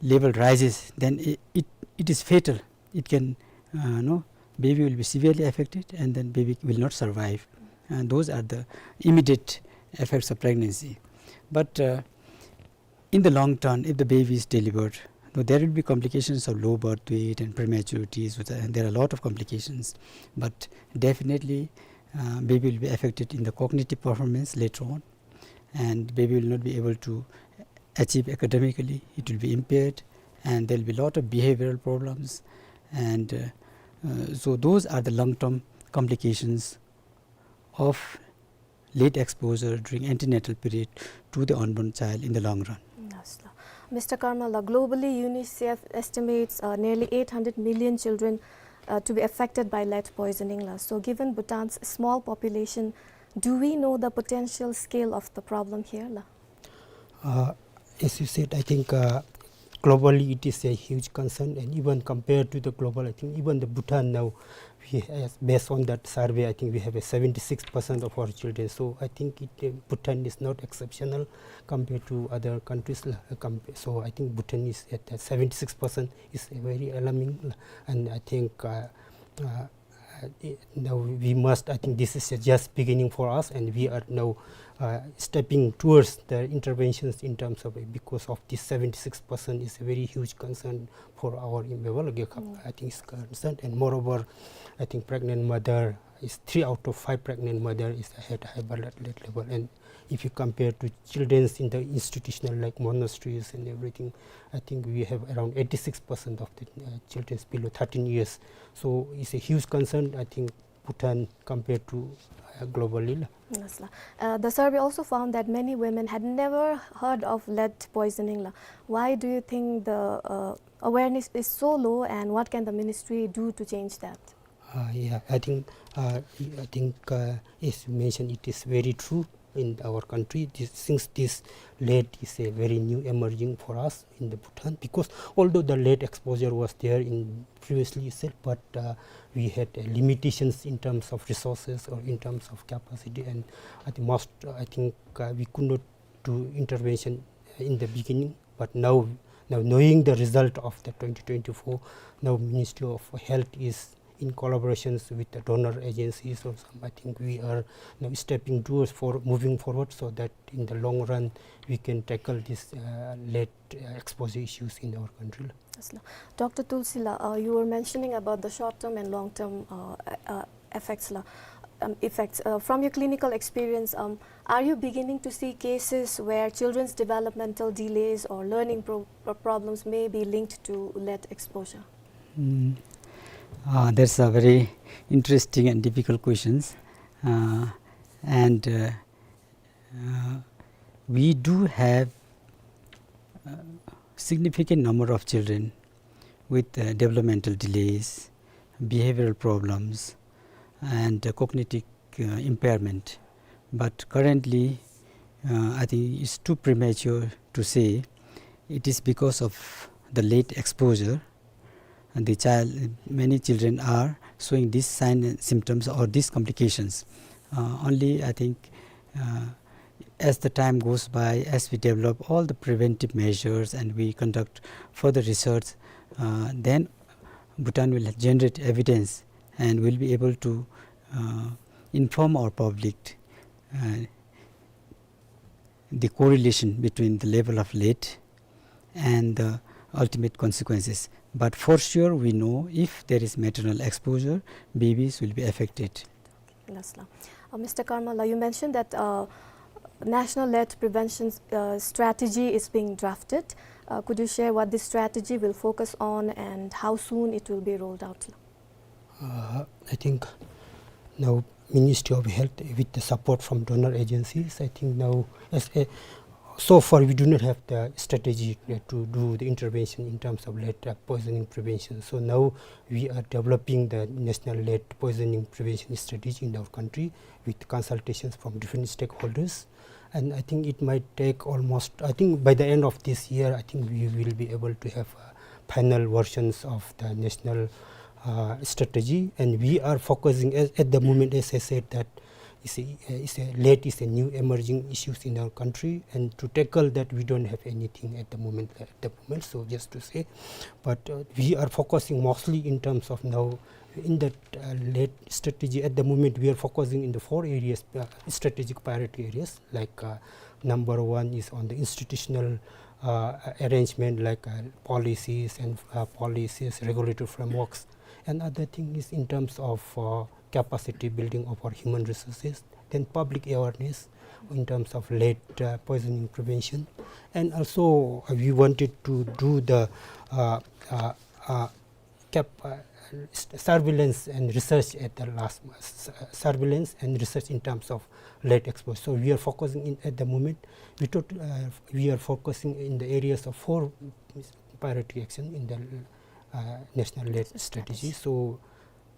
level rises, then it, it, it is fatal. It can, uh, no, baby will be severely affected, and then baby will not survive. And those are the immediate effects of pregnancy. But, uh, in the long term, if the baby is delivered, now there will be complications of low birth weight and prematurities, which are, and there are a lot of complications. But definitely, uh, baby will be affected in the cognitive performance later on, and baby will not be able to achieve academically. It will be impaired, and there will be a lot of behavioral problems. And, uh, uh, so those are the long-term complications of lead exposure during antenatal period to the unborn child in the long run. Yes, la. Mister Karmal, la, globally, UNICEF estimates, uh, nearly eight hundred million children, uh, to be affected by lead poisoning, la. So, given Bhutan's small population, do we know the potential scale of the problem here, la? Uh, as you said, I think, uh, globally it is a huge concern, and even compared to the global, I think even the Bhutan now, we has, based on that survey, I think we have a seventy-six percent of our children. So I think it, uh, Bhutan is not exceptional compared to other countries, la, uh, compa-, so I think Bhutan is at, uh, seventy-six percent is very alarming, la, and I think, uh, uh, uh, i-, now we must, I think this is just beginning for us, and we are now, uh, stepping towards the interventions in terms of, because of this seventy-six percent is a very huge concern for our, mm, I think it's concerned. And moreover, I think pregnant mother is, three out of five pregnant mother is had high blood lead level, and if you compare to children's in the institutional, like monasteries and everything, I think we have around eighty-six percent of the, uh, children's below thirteen years. So it's a huge concern, I think, Bhutan compared to, uh, globally, la. Yes, la. Uh, the survey also found that many women had never heard of lead poisoning, la. Why do you think the, uh, awareness is so low, and what can the ministry do to change that? Uh, yeah, I think, uh, I think, uh, as you mentioned, it is very true. in our country, this, since this lead is a very new emerging for us in the Bhutan, because although the lead exposure was there in previously itself, but, uh, we had, uh, limitations in terms of resources or in terms of capacity, and at the most, uh, I think, uh, we could not do intervention in the beginning. But now, now knowing the result of the twenty twenty-four, now Ministry of Health is in collaborations with the donor agencies or some, I think we are now stepping towards for moving forward so that in the long run we can tackle this, uh, lead, uh, exposure issues in our country. Yes, la. Doctor Tulsi la, uh, you were mentioning about the short-term and long-term, uh, uh, effects la. Um, effects. Uh, from your clinical experience, um, are you beginning to see cases where children's developmental delays or learning pro-, uh, problems may be linked to lead exposure? Mm. Uh, that's a very interesting and difficult questions. Uh, and, uh, uh, we do have a significant number of children with, uh, developmental delays, behavioral problems, and, uh, cognitive, uh, impairment. But currently, uh, I think it's too premature to say it is because of the lead exposure. And the child, many children are showing these signs and symptoms or these complications. Uh, only, I think, uh, as the time goes by, as we develop all the preventive measures and we conduct further research, uh, then Bhutan will generate evidence and will be able to, uh, inform our public, uh, the correlation between the level of lead and the ultimate consequences. But for sure, we know if there is maternal exposure, babies will be affected. Yes, la. Uh, Mister Karmala, you mentioned that, uh, National Lead Prevention, uh, Strategy is being drafted. Uh, could you share what this strategy will focus on and how soon it will be rolled out? Uh, I think now Ministry of Health, with the support from donor agencies, I think now as a, so far we do not have the strategy, uh, to do the intervention in terms of lead, uh, poisoning prevention. So now we are developing the national lead poisoning prevention strategy in our country with consultations from different stakeholders. And I think it might take almost, I think by the end of this year, I think we will be able to have, uh, final versions of the national, uh, strategy. And we are focusing at, at the moment, as I said, that is a, is a, lead is a new emerging issues in our country. And to tackle that, we don't have anything at the moment, at the moment. So just to say, but, uh, we are focusing mostly in terms of now in that, uh, lead strategy. At the moment, we are focusing in the four areas, uh, strategic priority areas. Like, uh, number one is on the institutional, uh, arrangement, like, uh, policies and, uh, policies, regulatory frameworks. Another thing is in terms of, uh, capacity building of our human resources, then public awareness in terms of lead, uh, poisoning prevention. And also, uh, we wanted to do the, uh, uh, uh, cap-, uh, s-, surveillance and research at the last, s-, surveillance and research in terms of lead exposure. So we are focusing in, at the moment, we tot-, uh, we are focusing in the areas of four priority action in the, uh, national lead strategy. So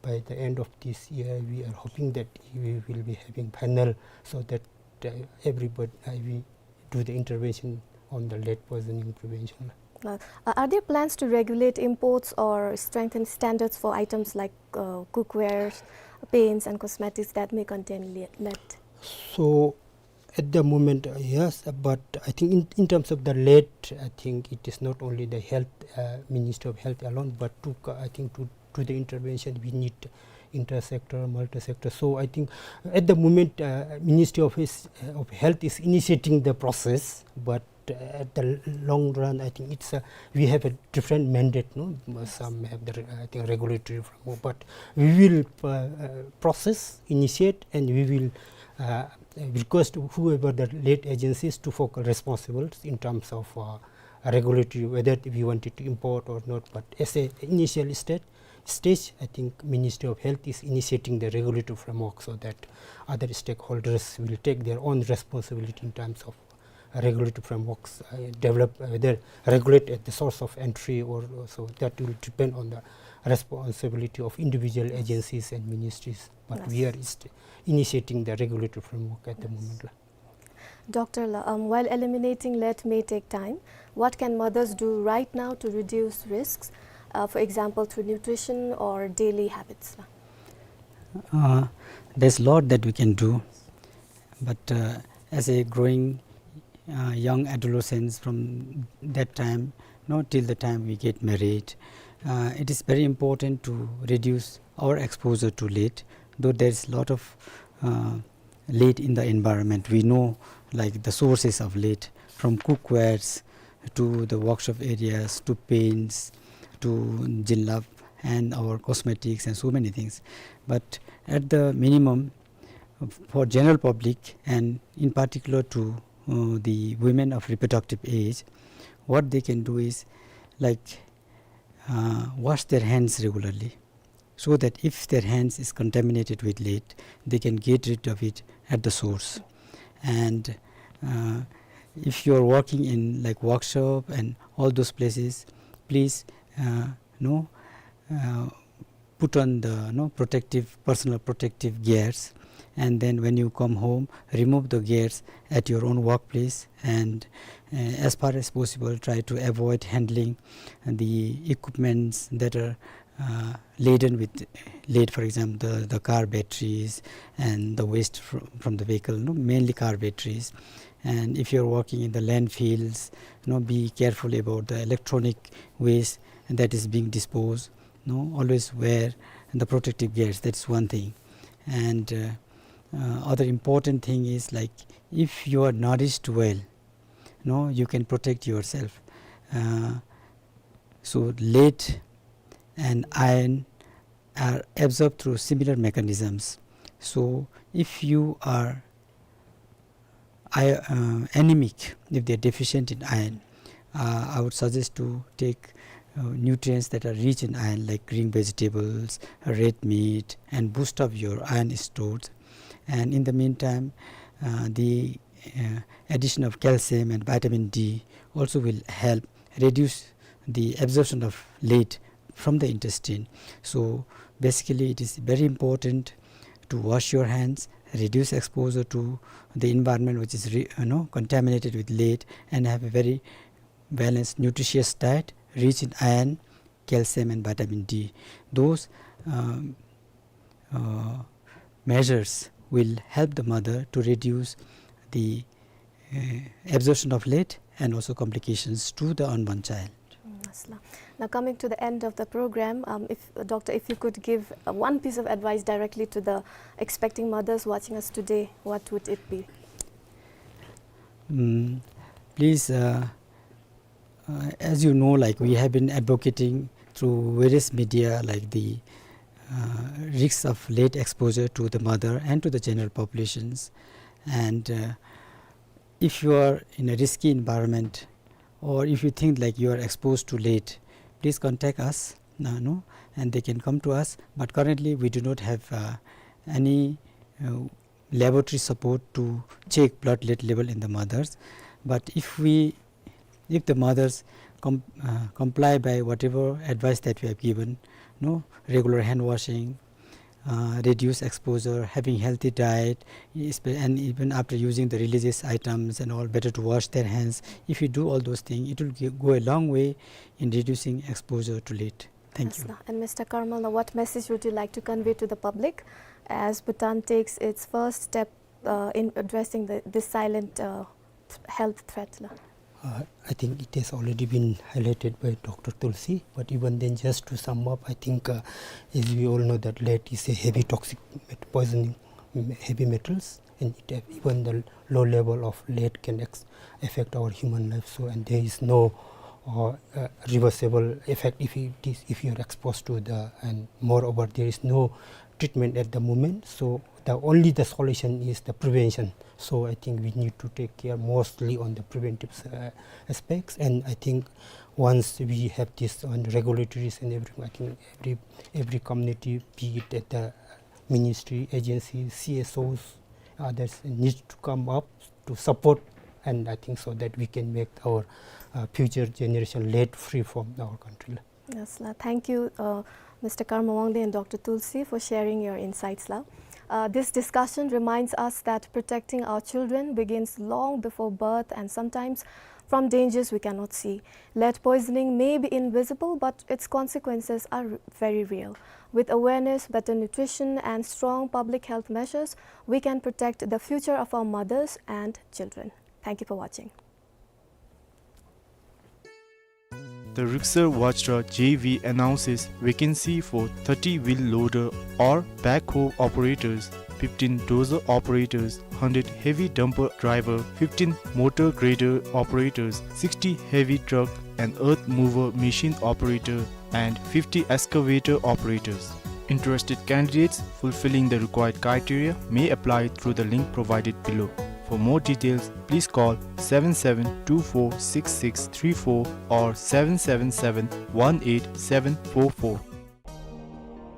by the end of this year, we are hoping that we will be having panel so that, uh, everybody, uh, we do the intervention on the lead poisoning prevention. Uh, are there plans to regulate imports or strengthen standards for items like, uh, cookware, paints and cosmetics that may contain le-, lead? So at the moment, uh, yes, uh, but I think in, in terms of the lead, I think it is not only the health, uh, Ministry of Health alone, but to co-, I think to, to the intervention, we need intersector, multi-sector. So I think at the moment, uh, Ministry of, his, uh, of Health is initiating the process, but, uh, at the l-, long run, I think it's, uh, we have a different mandate, no? Some have the re-, I think, regulatory framework, but we will, uh, uh, process, initiate, and we will, uh, request whoever the lead agencies to focal responsible in terms of, uh, regulatory, whether we wanted to import or not. But as a initial state, stage, I think Ministry of Health is initiating the regulatory framework so that other stakeholders will take their own responsibility in terms of regulatory frameworks, uh, develop, uh, whether regulate at the source of entry or, or so that will depend on the responsibility of individual agencies and ministries. But we are initiating the regulatory framework at the moment. Doctor la, um, while eliminating lead may take time, what can mothers do right now to reduce risks, uh, for example, through nutrition or daily habits la? Uh, there's a lot that we can do, but, uh, as a growing, uh, young adolescents from that time, you know, till the time we get married, uh, it is very important to reduce our exposure to lead, though there is a lot of, uh, lead in the environment. We know, like, the sources of lead, from cookwares to the workshop areas to paints to jilbab and our cosmetics and so many things. But at the minimum, for general public and in particular to, uh, the women of reproductive age, what they can do is, like, uh, wash their hands regularly, so that if their hands is contaminated with lead, they can get rid of it at the source. And, uh, if you are working in, like, workshop and all those places, please, uh, you know, uh, put on the, you know, protective, personal protective gears, and then when you come home, remove the gears at your own workplace, and, uh, as far as possible, try to avoid handling the equipments that are, uh, laden with lead, for example, the, the car batteries and the waste fr-, from the vehicle, you know, mainly car batteries. And if you're working in the landfills, you know, be careful about the electronic waste that is being disposed. You know, always wear the protective gears. That's one thing. And, uh, uh, other important thing is, like, if you are nourished well, you know, you can protect yourself. Uh, so lead and iron are absorbed through similar mechanisms. So if you are I-, uh, anemic, if they are deficient in iron, uh, I would suggest to take, uh, nutrients that are rich in iron, like green vegetables, red meat, and boost up your iron stores. And in the meantime, uh, the, uh, addition of calcium and vitamin D also will help reduce the absorption of lead from the intestine. So basically, it is very important to wash your hands, reduce exposure to the environment which is re-, you know, contaminated with lead, and have a very balanced, nutritious diet rich in iron, calcium, and vitamin D. Those, um, uh, measures will help the mother to reduce the, uh, absorption of lead and also complications to the unborn child. Mm, yes, la. Now, coming to the end of the program, um, if, uh, Doctor, if you could give, uh, one piece of advice directly to the expecting mothers watching us today, what would it be? Mm, please, uh, uh, as you know, like, we have been advocating through various media, like, the, uh, risks of lead exposure to the mother and to the general populations. And, uh, if you are in a risky environment, or if you think, like, you are exposed to lead, please contact us, uh, no? And they can come to us. But currently, we do not have, uh, any, uh, laboratory support to check blood lead level in the mothers. But if we, if the mothers com-, uh, comply by whatever advice that we have given, no, regular hand washing, uh, reduce exposure, having healthy diet, espe-, and even after using the religious items and all, better to wash their hands. If you do all those things, it will gi-, go a long way in reducing exposure to lead. Thank you. Yes, la. And Mister Karmal, now what message would you like to convey to the public as Bhutan takes its first step, uh, in addressing the, this silent, uh, th-, health threat la? Uh, I think it has already been highlighted by Doctor Tulsi, but even then, just to sum up, I think, uh, as we all know that lead is a heavy toxic met-, poisoning, mm, heavy metals, and it, uh, even the low level of lead can ex-, affect our human life. So, and there is no, uh, uh, reversible effect if it is, if you are exposed to the, and moreover, there is no treatment at the moment. So the only the solution is the prevention. So I think we need to take care mostly on the preventive, uh, aspects. And I think once we have this on regulatories and everything, I think every, every community, be it at the ministry, agency, C S Os, others need to come up to support, and I think so that we can make our, uh, future generation lead free from our country. Yes, la. Thank you, uh, Mister Karma Wangdi and Doctor Tulsi, for sharing your insights la. Uh, this discussion reminds us that protecting our children begins long before birth and sometimes from dangers we cannot see. Lead poisoning may be invisible, but its consequences are r-, very real. With awareness, better nutrition, and strong public health measures, we can protect the future of our mothers and children. Thank you for watching. The Riksar Vajra J V announces vacancy for thirty wheel loader or backhoe operators, fifteen dozer operators, hundred heavy dumper driver, fifteen motor grader operators, sixty heavy truck and earth mover machine operator, and fifty excavator operators. Interested candidates fulfilling the required criteria may apply through the link provided below. For more details, please call seven seven two four six six three four or seven seven seven one eight seven four four.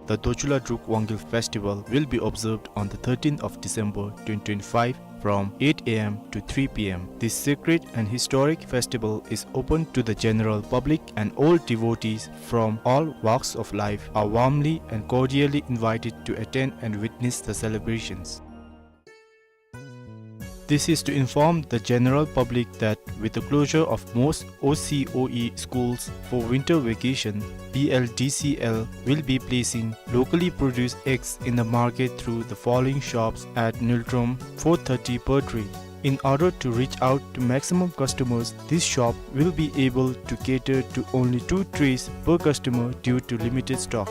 The Dochula Druk Wangil Festival will be observed on the thirteenth of December twenty twenty-five from eight A M to three P M. This sacred and historic festival is open to the general public and all devotees from all walks of life are warmly and cordially invited to attend and witness the celebrations. This is to inform the general public that with the closure of most O C O E schools for winter vacation, B L D C L will be placing locally produced eggs in the market through the following shops at Niltrom, four thirty per tray. In order to reach out to maximum customers, this shop will be able to cater to only two trays per customer due to limited stock.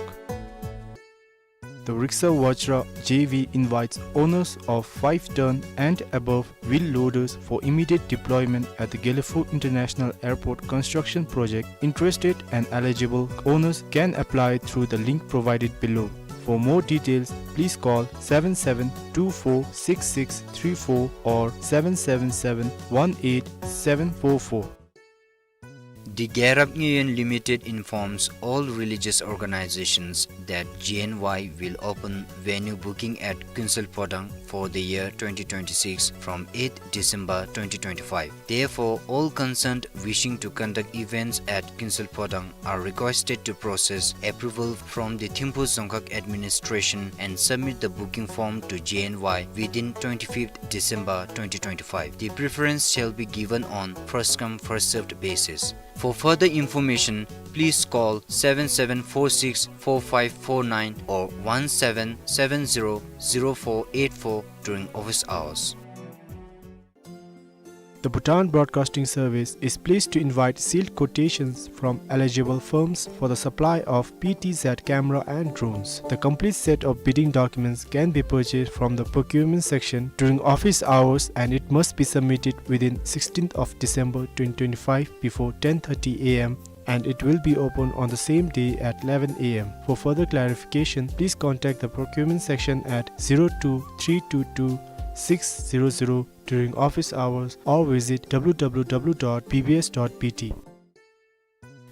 The Riksar Vajra J V invites owners of five ton and above wheel loaders for immediate deployment at the Gelephu International Airport construction project. Interested and eligible owners can apply through the link provided below. For more details, please call seven seven two four six six three four or seven seven seven one eight seven four four. The Gerab Nguyen Limited informs all religious organizations that G N Y will open venue booking at Kinsel Phodang for the year twenty twenty-six from eighth December twenty twenty-five. Therefore, all concerned wishing to conduct events at Kinsel Phodang are requested to process approval from the Thimphu Dzongkhag administration and submit the booking form to G N Y within twenty-fifth December twenty twenty-five. The preference shall be given on first come, first served basis. For further information, please call seven seven four six four five four nine or one seven seven zero zero four eight four during office hours. The Bhutan Broadcasting Service is pleased to invite sealed quotations from eligible firms for the supply of P T Z camera and drones. The complete set of bidding documents can be purchased from the procurement section during office hours, and it must be submitted within sixteenth of December twenty twenty-five before ten thirty A M, and it will be open on the same day at eleven A M. For further clarification, please contact the procurement section at zero two three two two six zero zero during office hours or visit W W W dot B B S dot B T.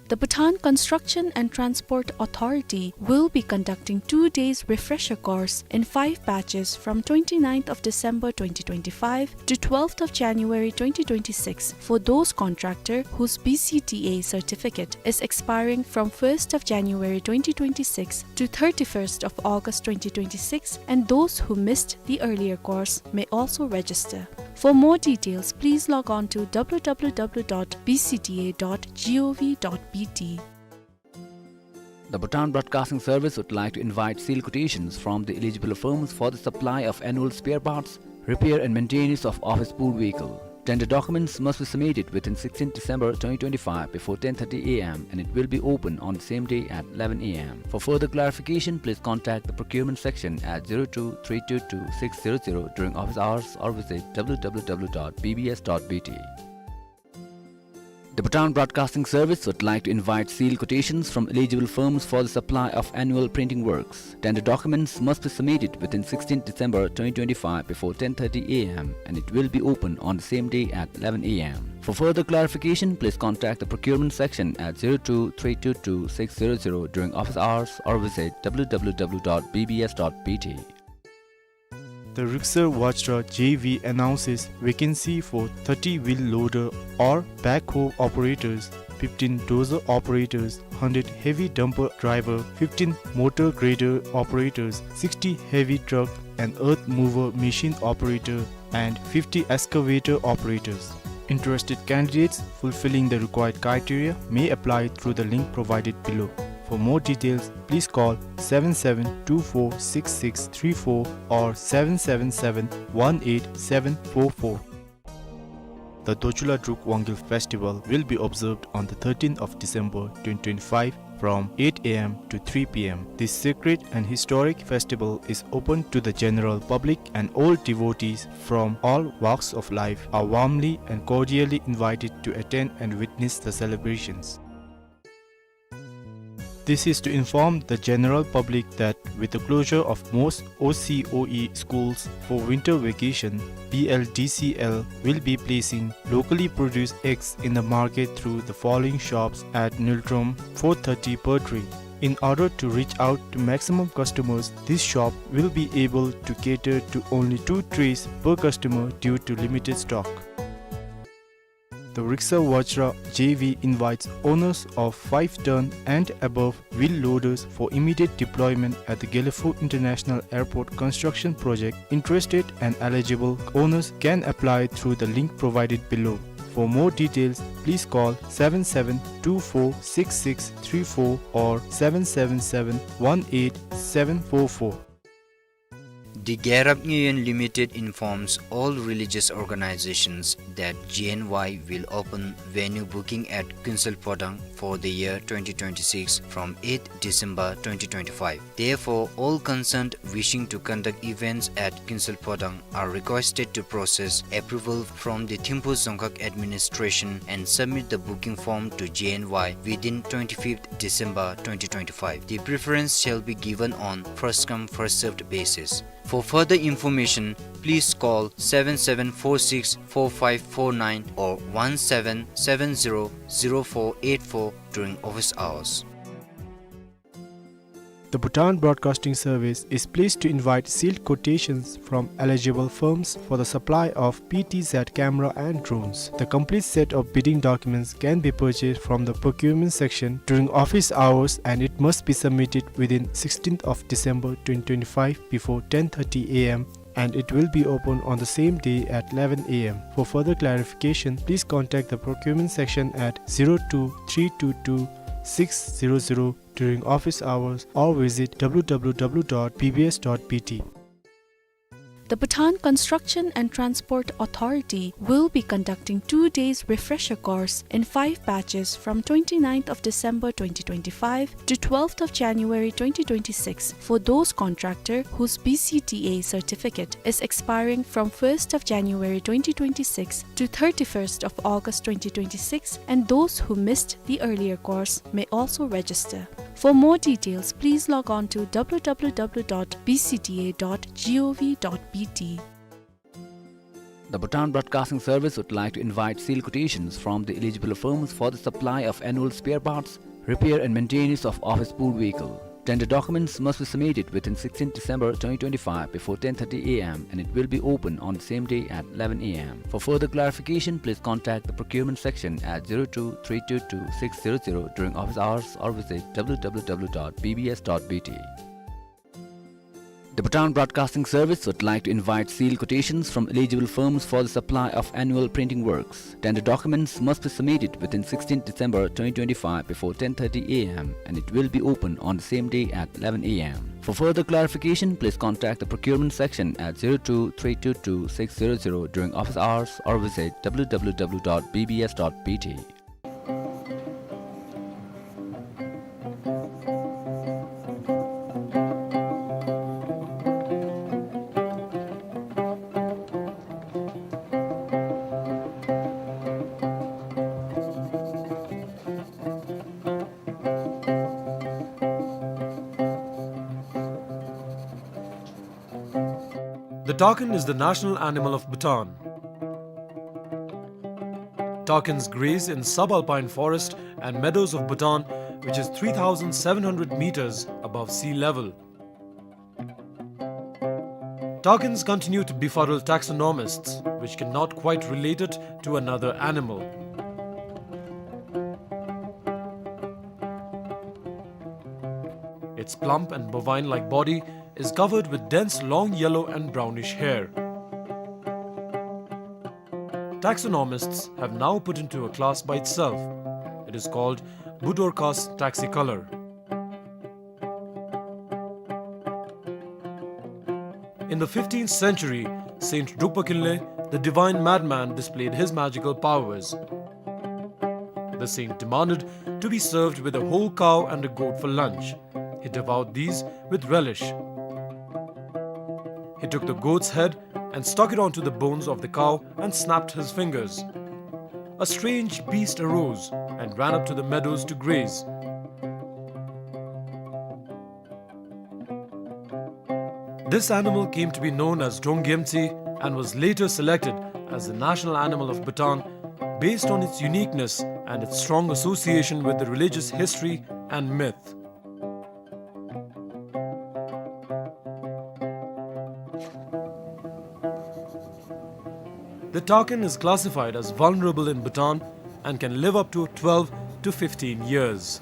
The Bhutan Construction and Transport Authority will be conducting two days refresher course in five batches from twenty-ninth of December twenty twenty-five to twelfth of January twenty twenty-six for those contractor whose B C T A certificate is expiring from first of January twenty twenty-six to thirty-first of August twenty twenty-six, and those who missed the earlier course may also register. For more details, please log on to W W W dot B C T A dot gov dot B T. The Bhutan Broadcasting Service would like to invite sealed quotations from the eligible firms for the supply of annual spare parts, repair and maintenance of office pool vehicle. Tender documents must be submitted within sixteenth December twenty twenty-five before ten thirty A M, and it will be open on the same day at eleven A M. For further clarification, please contact the procurement section at zero two three two two six zero zero during office hours or visit W W W dot B B S dot B T. The Bhutan Broadcasting Service would like to invite sealed quotations from eligible firms for the supply of annual printing works. Tender documents must be submitted within sixteenth December twenty twenty-five before ten thirty A M, and it will be open on the same day at eleven A M. For further clarification, please contact the procurement section at zero two three two two six zero zero during office hours or visit W W W dot B B S dot B T. The Riksar Vajra J V announces vacancy for thirty wheel loader or backhoe operators, fifteen dozer operators, hundred heavy dumper driver, fifteen motor grader operators, sixty heavy truck and earth mover machine operator, and fifty excavator operators. Interested candidates fulfilling the required criteria may apply through the link provided below. For more details, please call seven seven two four six six three four or seven seven seven one eight seven four four. The Dochula Druk Wangil Festival will be observed on the thirteenth of December twenty twenty-five from eight A M to three P M. This sacred and historic festival is open to the general public and all devotees from all walks of life are warmly and cordially invited to attend and witness the celebrations. This is to inform the general public that with the closure of most O C O E schools for winter vacation, B L D C L will be placing locally produced eggs in the market through the following shops at Niltrom, four thirty per tray. In order to reach out to maximum customers, this shop will be able to cater to only two trays per customer due to limited stock. The Riksha Vajra J V invites owners of five ton and above wheel loaders for immediate deployment at the Gelephu International Airport construction project. Interested and eligible owners can apply through the link provided below. For more details, please call seven seven two four six six three four or seven seven seven one eight seven four four. The Gerab Nguyen Limited informs all religious organizations that G N Y will open venue booking at Kinsel Phodang for the year twenty twenty-six from eighth December twenty twenty-five. Therefore, all concerned wishing to conduct events at Kinsel Phodang are requested to process approval from the Thimphu Dzongkhag administration and submit the booking form to G N Y within twenty-fifth December twenty twenty-five. The preference shall be given on first come, first served basis. For further information, please call seven seven four six four five four nine or one seven seven zero zero four eight four during office hours. The Bhutan Broadcasting Service is pleased to invite sealed quotations from eligible firms for the supply of P T Z camera and drones. The complete set of bidding documents can be purchased from the procurement section during office hours, and it must be submitted within sixteenth of December twenty twenty-five before ten thirty A M, and it will be open on the same day at eleven A M. For further clarification, please contact the procurement section at zero two three two two six zero zero during office hours or visit W W W dot B B S dot B T. The Bhutan Construction and Transport Authority will be conducting two days refresher course in five batches from twenty-ninth of December twenty twenty-five to twelfth of January twenty twenty-six for those contractor whose B C T A certificate is expiring from first of January twenty twenty-six to thirty-first of August twenty twenty-six, and those who missed the earlier course may also register. For more details, please log on to W W W dot B C T A dot gov dot B T. The Bhutan Broadcasting Service would like to invite sealed quotations from the eligible firms for the supply of annual spare parts, repair and maintenance of office pool vehicle. Tender documents must be submitted within sixteenth December twenty twenty-five before ten thirty A M, and it will be open on the same day at eleven A M. For further clarification, please contact the procurement section at zero two three two two six zero zero during office hours or visit W W W dot B B S dot B T. The Bhutan Broadcasting Service would like to invite sealed quotations from eligible firms for the supply of annual printing works. Tender documents must be submitted within sixteenth December twenty twenty-five before ten thirty A M, and it will be open on the same day at eleven A M. For further clarification, please contact the procurement section at zero two three two two six zero zero during office hours or visit W W W dot B B S dot B T. The takin is the national animal of Bhutan. Takins graze in subalpine forest and meadows of Bhutan, which is three thousand seven hundred meters above sea level. Takins continue to befuddle taxonomists, which cannot quite relate it to another animal. Its plump and bovine-like body is covered with dense long yellow and brownish hair. Taxonomists have now put into a class by itself. It is called Budorcas taxicolor. In the fifteenth century, Saint Drukpa Kinley, the divine madman, displayed his magical powers. The saint demanded to be served with a whole cow and a goat for lunch. He devoured these with relish. He took the goat's head and stuck it onto the bones of the cow and snapped his fingers. A strange beast arose and ran up to the meadows to graze. This animal came to be known as Dronggyemtsi and was later selected as the national animal of Bhutan based on its uniqueness and its strong association with the religious history and myth. The takin is classified as vulnerable in Bhutan and can live up to twelve to fifteen years.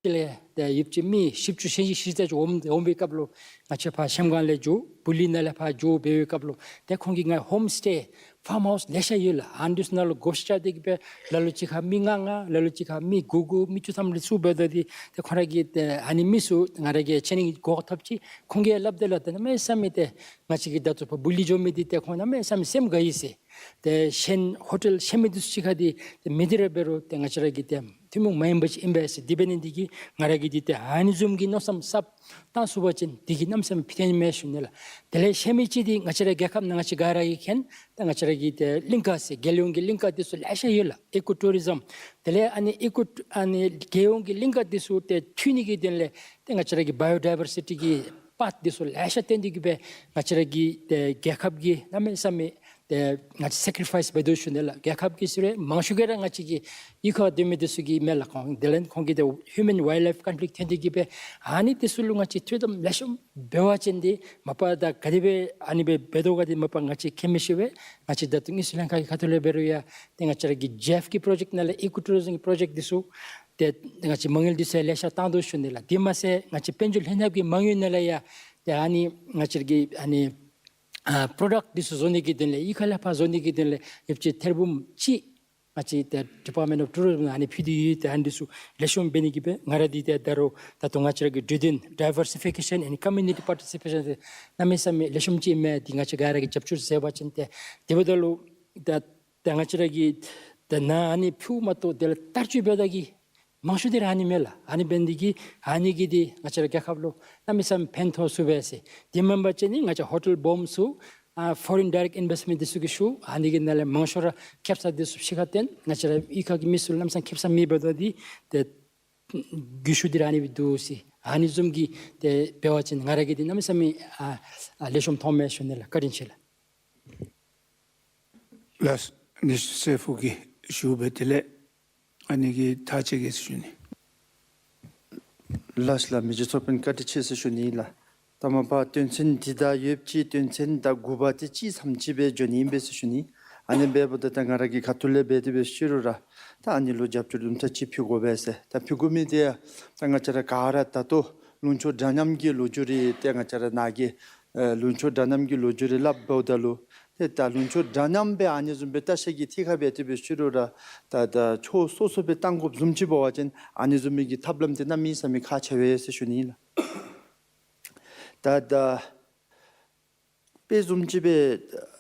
ལས་ཏེ་ཡོདཔ་ཅིག་མི་བཞི་བཅུ་ཞེ་བཞི་ཞེ་བརྒྱད་ཅིག་འོང་འོང་པའི་སྐབས་ལུ་ང་བཅས་ཕར་ཤམ་སྒང་ལས་འགྱོ་བུ་ལི་ནང་ལས་ཕར་འགྱོ་འབད་བའི་སྐབས་ལུ་ཏེ་ཁོང་གིས་ང་ཧོམ་སི་ཊེ་ཕཱརམ་ཧའུསི་ལེ་ཤ་ཡོད་ལགས། ཨ་ནི་ཚུ་ནང་ལུ་བགོ་བཤའ་རྐྱབ་སྟེ་གིས་སྦེ་ལ་ལུ་ཅིག་ཁར་མི་ལྔ་ལྔ་ལ་ལུ་ཅིག་ཁར་མི་དགུ་དགུ་མི་བཅུ་ཐམ་ལས་ཚུར་འབད་དེ་ཏེ་ཁོང་ར་གིས་ཏེ་ཨ་ནི་མི་ཚུ་ང་ར་གིས་ཊེ་ནིང་གི་གོ་སྐབས་ཐོབ་ཅི། ཁོང་གིས་སླབ་དེ་ལུ་ཏེ་གནམ་མེད་ས་མེད་ཏེ་ང་བཅས་ཀྱི་ད་ལྟོ་ཕར་བུ་ལི་འགྱོ་མི་འདི་ཏེ་ཁོང་གནམ་མེད་ས་མེད་སེམས་དགའ་ཡི་ཟེར། ཏེ་གཞན་ཧོ་ཊེལ་ཤ་མི་འདི་ཚུ་ཅིག་ཁར་འདི་ཏེ་མི་འདི་ར་འབད་རུང་ཏེ་ང་བཅས་ར་གི་ཏེ་ཐུན་མོང་མ་ཡིན་པ་ཅིག་ཨིན་པས་ཟེར། དེ་འབད་ནི་འདི་གིས་ང་ར་གིས་འདི་ཏེ་ཨ་ནི་བཟུམ་གྱི་མནོ་བསམ་གསརཔ་བཏང་ཚུགས་པ་ཅིན་འདི་གིས་གནམ་མེད་ས་མེད་ཕན་ཐོགས་ནི་མས་ཞུ་ནི་ལགས། དེ་ལས་ཤ་མི་ཅིག་འདི་ང་བཅས་ར་རྒྱལ་ཁབ་ནང་ང་བཅས་ག་ར་གིས་མཁྱེན། ཏེ་ང་བཅས་ར་གི་ཏེ་གླིང་ཀ་ཟེར་རྒྱལ་ཡོངས་ཀྱི་གླིང་ཀ་འདི་ཚུ་ལེ་ཤ་ཡོད་ལགས། ཨི་ཀོ་ཊུ་རི་ཛམ། དེ་ལས་ཨ་ནི་ཨི་ཀོ་ཨ་ནི་རྒྱལ་ཡོངས་ཀྱི་གླིང་ཀ་འདི་ཚུ་ཏེ་མཐུད་ནི་གི་དོན་ལས་ཏེ་ང་བཅས་ར་གི་བཱ་ཡོ་ཌའི་བར་སི་ཊི་གི་པཱཐ་འདི་ཚུ་ལེ་ཤ་བཏོན་ཏེ་གིས་སྦེ་ང་བཅས་ར་གི་ཏེ་རྒྱལ་ཁབ་ཀྱི་གནམ་མེད་ས་མེད་ ཏེ་ང་བཅས་སེཀ་རི་ཕའིསི་འབད་དོ་ཞུ་ནི་ལགས། རྒྱལ་ཁབ་ཀྱིས་ཟེར་རུང་མང་ཤོས་ཀྱིས་ར་ང་བཅས་ཀྱི་གཡུས་ཁར་སྡོད་མི་འདི་ཚུ་གི་མས་ལགས། ཁོང་དེ་ལས་ཁོང་གིས་ཏེ་ཧིའུ་མེན་ཝའིལཌ་ལའིཕ་ཀོན་ཕི་ལིཀཊ་ཐོན་ཏེ་གིས་སྦེ་ཨ་ནི་འདི་ཚུ་ལུ་ང་བཅས་ཐོ་དམ་ལེགས་ཤོམ་འབད་བ་ཅིན་འདི་མ་པ་ད་ག་དེ་སྦེ་ཨ་ནི་སྦེ་འབད་དོ་ག་འདི་མ་པ་ང་བཅས་མཁྱེན་མི་ཤེས་པས། ང་བཅས་ད་ལྟོ་དངུལ་རྩིས་ལྷན་ཁག་གི་ཁ་ཐུག་ལས་འབད་རུང་ཡང་ཏེ་ང་བཅས་ར་གི་ཇེ་ཨེཕ་ཀེ་པྲོ་ཇེཀཊ་ནང་ལས་ཨི་ཀོ་ཊུ་རི་ཛིམ་གི་པྲོ་ཇེཀཊ་འདི་ཚུ་ཏེ་ང་བཅས་མ་དངུལ་འདི་ཚུ་ཡང་ལེ་ཤ་བཏང་དོ་ཞུ་ནི་ལགས། དེ་མ་ཚད་ང་བཅས་དཔལ་འབྱོར་ལྷན་ཐབས་ཀྱི་མ་དངུལ་ནང་ལས་ཡང་ཏེ་ཨ་ནི་ང་བཅས་ར་གི་ཨ་ནི་ཨ་པྲོ་ཌཀཊ་འདི་ཚུ་བཟོ་ནི་གི་དོན་ལས་གཡུས་ཁ་ལས་ཕར་བཟོ་ནི་གི་དོན་ལས་ཡོདཔ་ཅིག་ཐེར་འབུམ་གཅིག་ང་བཅས་ཏེ་ཌི་པརཊ་མེནཊ་ཨོཕ་ཊུ་རི་ཛིམ་ནང་ཨ་ནི་ཕུལ་ཏེ་ཡོད། ཏེ་ཨ་ནི་འདི་ཚུ་ལེགས་ཤོམ་འབད་ནི་གི་སྦེ་ང་ར་འདི་ཏེ་ད་རུང་ད་ལྟོ་ང་བཅས་ར་གི་འབྲུག་དོན་ཌའི་ཝར་སི་ཕི་ཀེ་ཤཱན་ཨེནཌ་ཀོ་མིའུ་ནི་ཊི་པར་ཊི་སི་པེ་ཤཱན་ཟེར་གནམ་མེད་ས་མེད་ལེགས་ཤོམ་ཅིག་མས། འདི་ང་བཅས་ག་ར་གིས་རྒྱབ་སྐྱོར་མཛད་པ་ཅིན་ཏེ་དེ་འབདཝ་ད་ལུ་ད་ད་ང་བཅས་ར་གིས་ད་ནཱ་ཨ་ནི་ཕུལཝ་མ་གཏོགས་དེ་ལས་བསྟར་སྤྱོད་འབདཝ་ད་གིས་མང་ཤོས་འདི་ར་ཨ་ནི་མས་ལགས། ཨ་ནི་འབད་ནི་འདི་གིས་ཨ་ནི་གིས་འདི་ང་བཅས་ར་རྒྱལ་ཁབ་ལུ་གནམ་མེད་ས་མེད་ཕན་ཐོགས་ཚུགས་པས་ཟེར། དེ་མེན་པ་ཅིན་ནི་ང་བཅས་ཧོ་ཊེལ་སྦོམ་ཚུ་ཨ་ཕོ་རིན་ཌའི་རེཀཊ་ཨིན་བེསཊ་མེནཊ་འདི་ཚུ་གིས་ཞུ། ཨ་ནི་གི་ནང་ལས་མང་ཤོས་ར་ཁེ་སང་འདི་ཚུ་ཕྱི་ཁར་བཏོན། ང་བཅས་ར་གཡུས་ཁ་གི་མི་ཚུ་གནམ་མེད་ས་མེད་ཁེ་སང་མེད་འབདཝ་ད་འདི་ཏེ་རྒུད་ཤུགས་འདི་ར་ཨ་ནི་སྦེ་འདུག་ཟེར། ཨ་ནི་བཟུམ་གྱི་ཏེ་འབད་བ་ཅིན་ང་ར་གིས་འདི་གནམ་མེད་ས་མེད་ཨ་ཨ་ལེགས་ཤོམ་མཐོངམ་མས་ཞུ་ནི་ལགས། བཀའ་དྲིན་ཆེ་ལགས། ལགས་སོ། ནེ་ཤཱན་ཤེ་ཕུ་གིས་ཞུ་བའི་དེ་ལས་ཨ་ནི་གི་ཐག་བཅད་གེ་ཟེར་ཞུ་ནི། ལགས་ལགས། མི་རྗེ་ཚོགས་དཔོན་བཀའ་དྲིན་ཆེ་ཟེར་ཞུ་ནི་ལགས། ད་མ་པ་དོན་ཚན་འདི་དང་ཡོདཔ་ཅིག་དོན་ཚན་ད་དགུ་པ་དེ་ཅིག་ཙམ་ཅིག་སྦེ་འགྱོ་ནི་ཨིན་པས་ཟེར་ཞུ་ནི། ཨ་ནི་འབདཝ་ད་ད་ང་ར་གི་ཁ་ཐུག་ལས་འབད་དེ་འབད་ཞུ་རུང་ར་ད་ཨ་ནི་ལུ་རྒྱབ་སྐྱོར་དུམ་གྲ་ཅིག་ཕུལ་དགོ་པས་ཟེར། ད་ཕུལ་དགོ་མི་དེ་ཡང་ད་ང་བཅས་ར་ག་ར་ད་ལྟོ་ལུང་ཕྱོགས་འདྲ་མཉམ་གྱི་ལོ་རྒྱུས་རེ་ཏེ་ང་བཅས་ར་ནཱ་གི་ཨེ་ལུང་ཕྱོགས་འདྲ་མཉམ་གྱི་ལོ་རྒྱུས་རེ་སླབ་འབདཝ་ད་ལུ་ཏེ་ད་ལུང་ཕྱོགས་འདྲ་མཉམ་སྦེ་ཨ་ནི་བཟུམ་སྦེ་ལྟ་བཤལ་གྱི་ཐད་ཁར་འབད་དེ་འབད་ཞུ་རུང་ར་ད་ད་ཕྱོགས་སོ་སོ་སྦེ་བཏང་དགོཔ་བཟུམ་ཅིག་འབད་བ་ཅིན་ཨ་ནི་བཟུམ་མའི་གི་ཐབས་ལམ་དེ་གནམ་མེད་ས་མེད་ཁག་ཆེ་བས་ཟེར་ཞུ་ནི་ཨིན་ལགས། ད་ད་དཔེ་བཟུམ་ཅིག་སྦེ་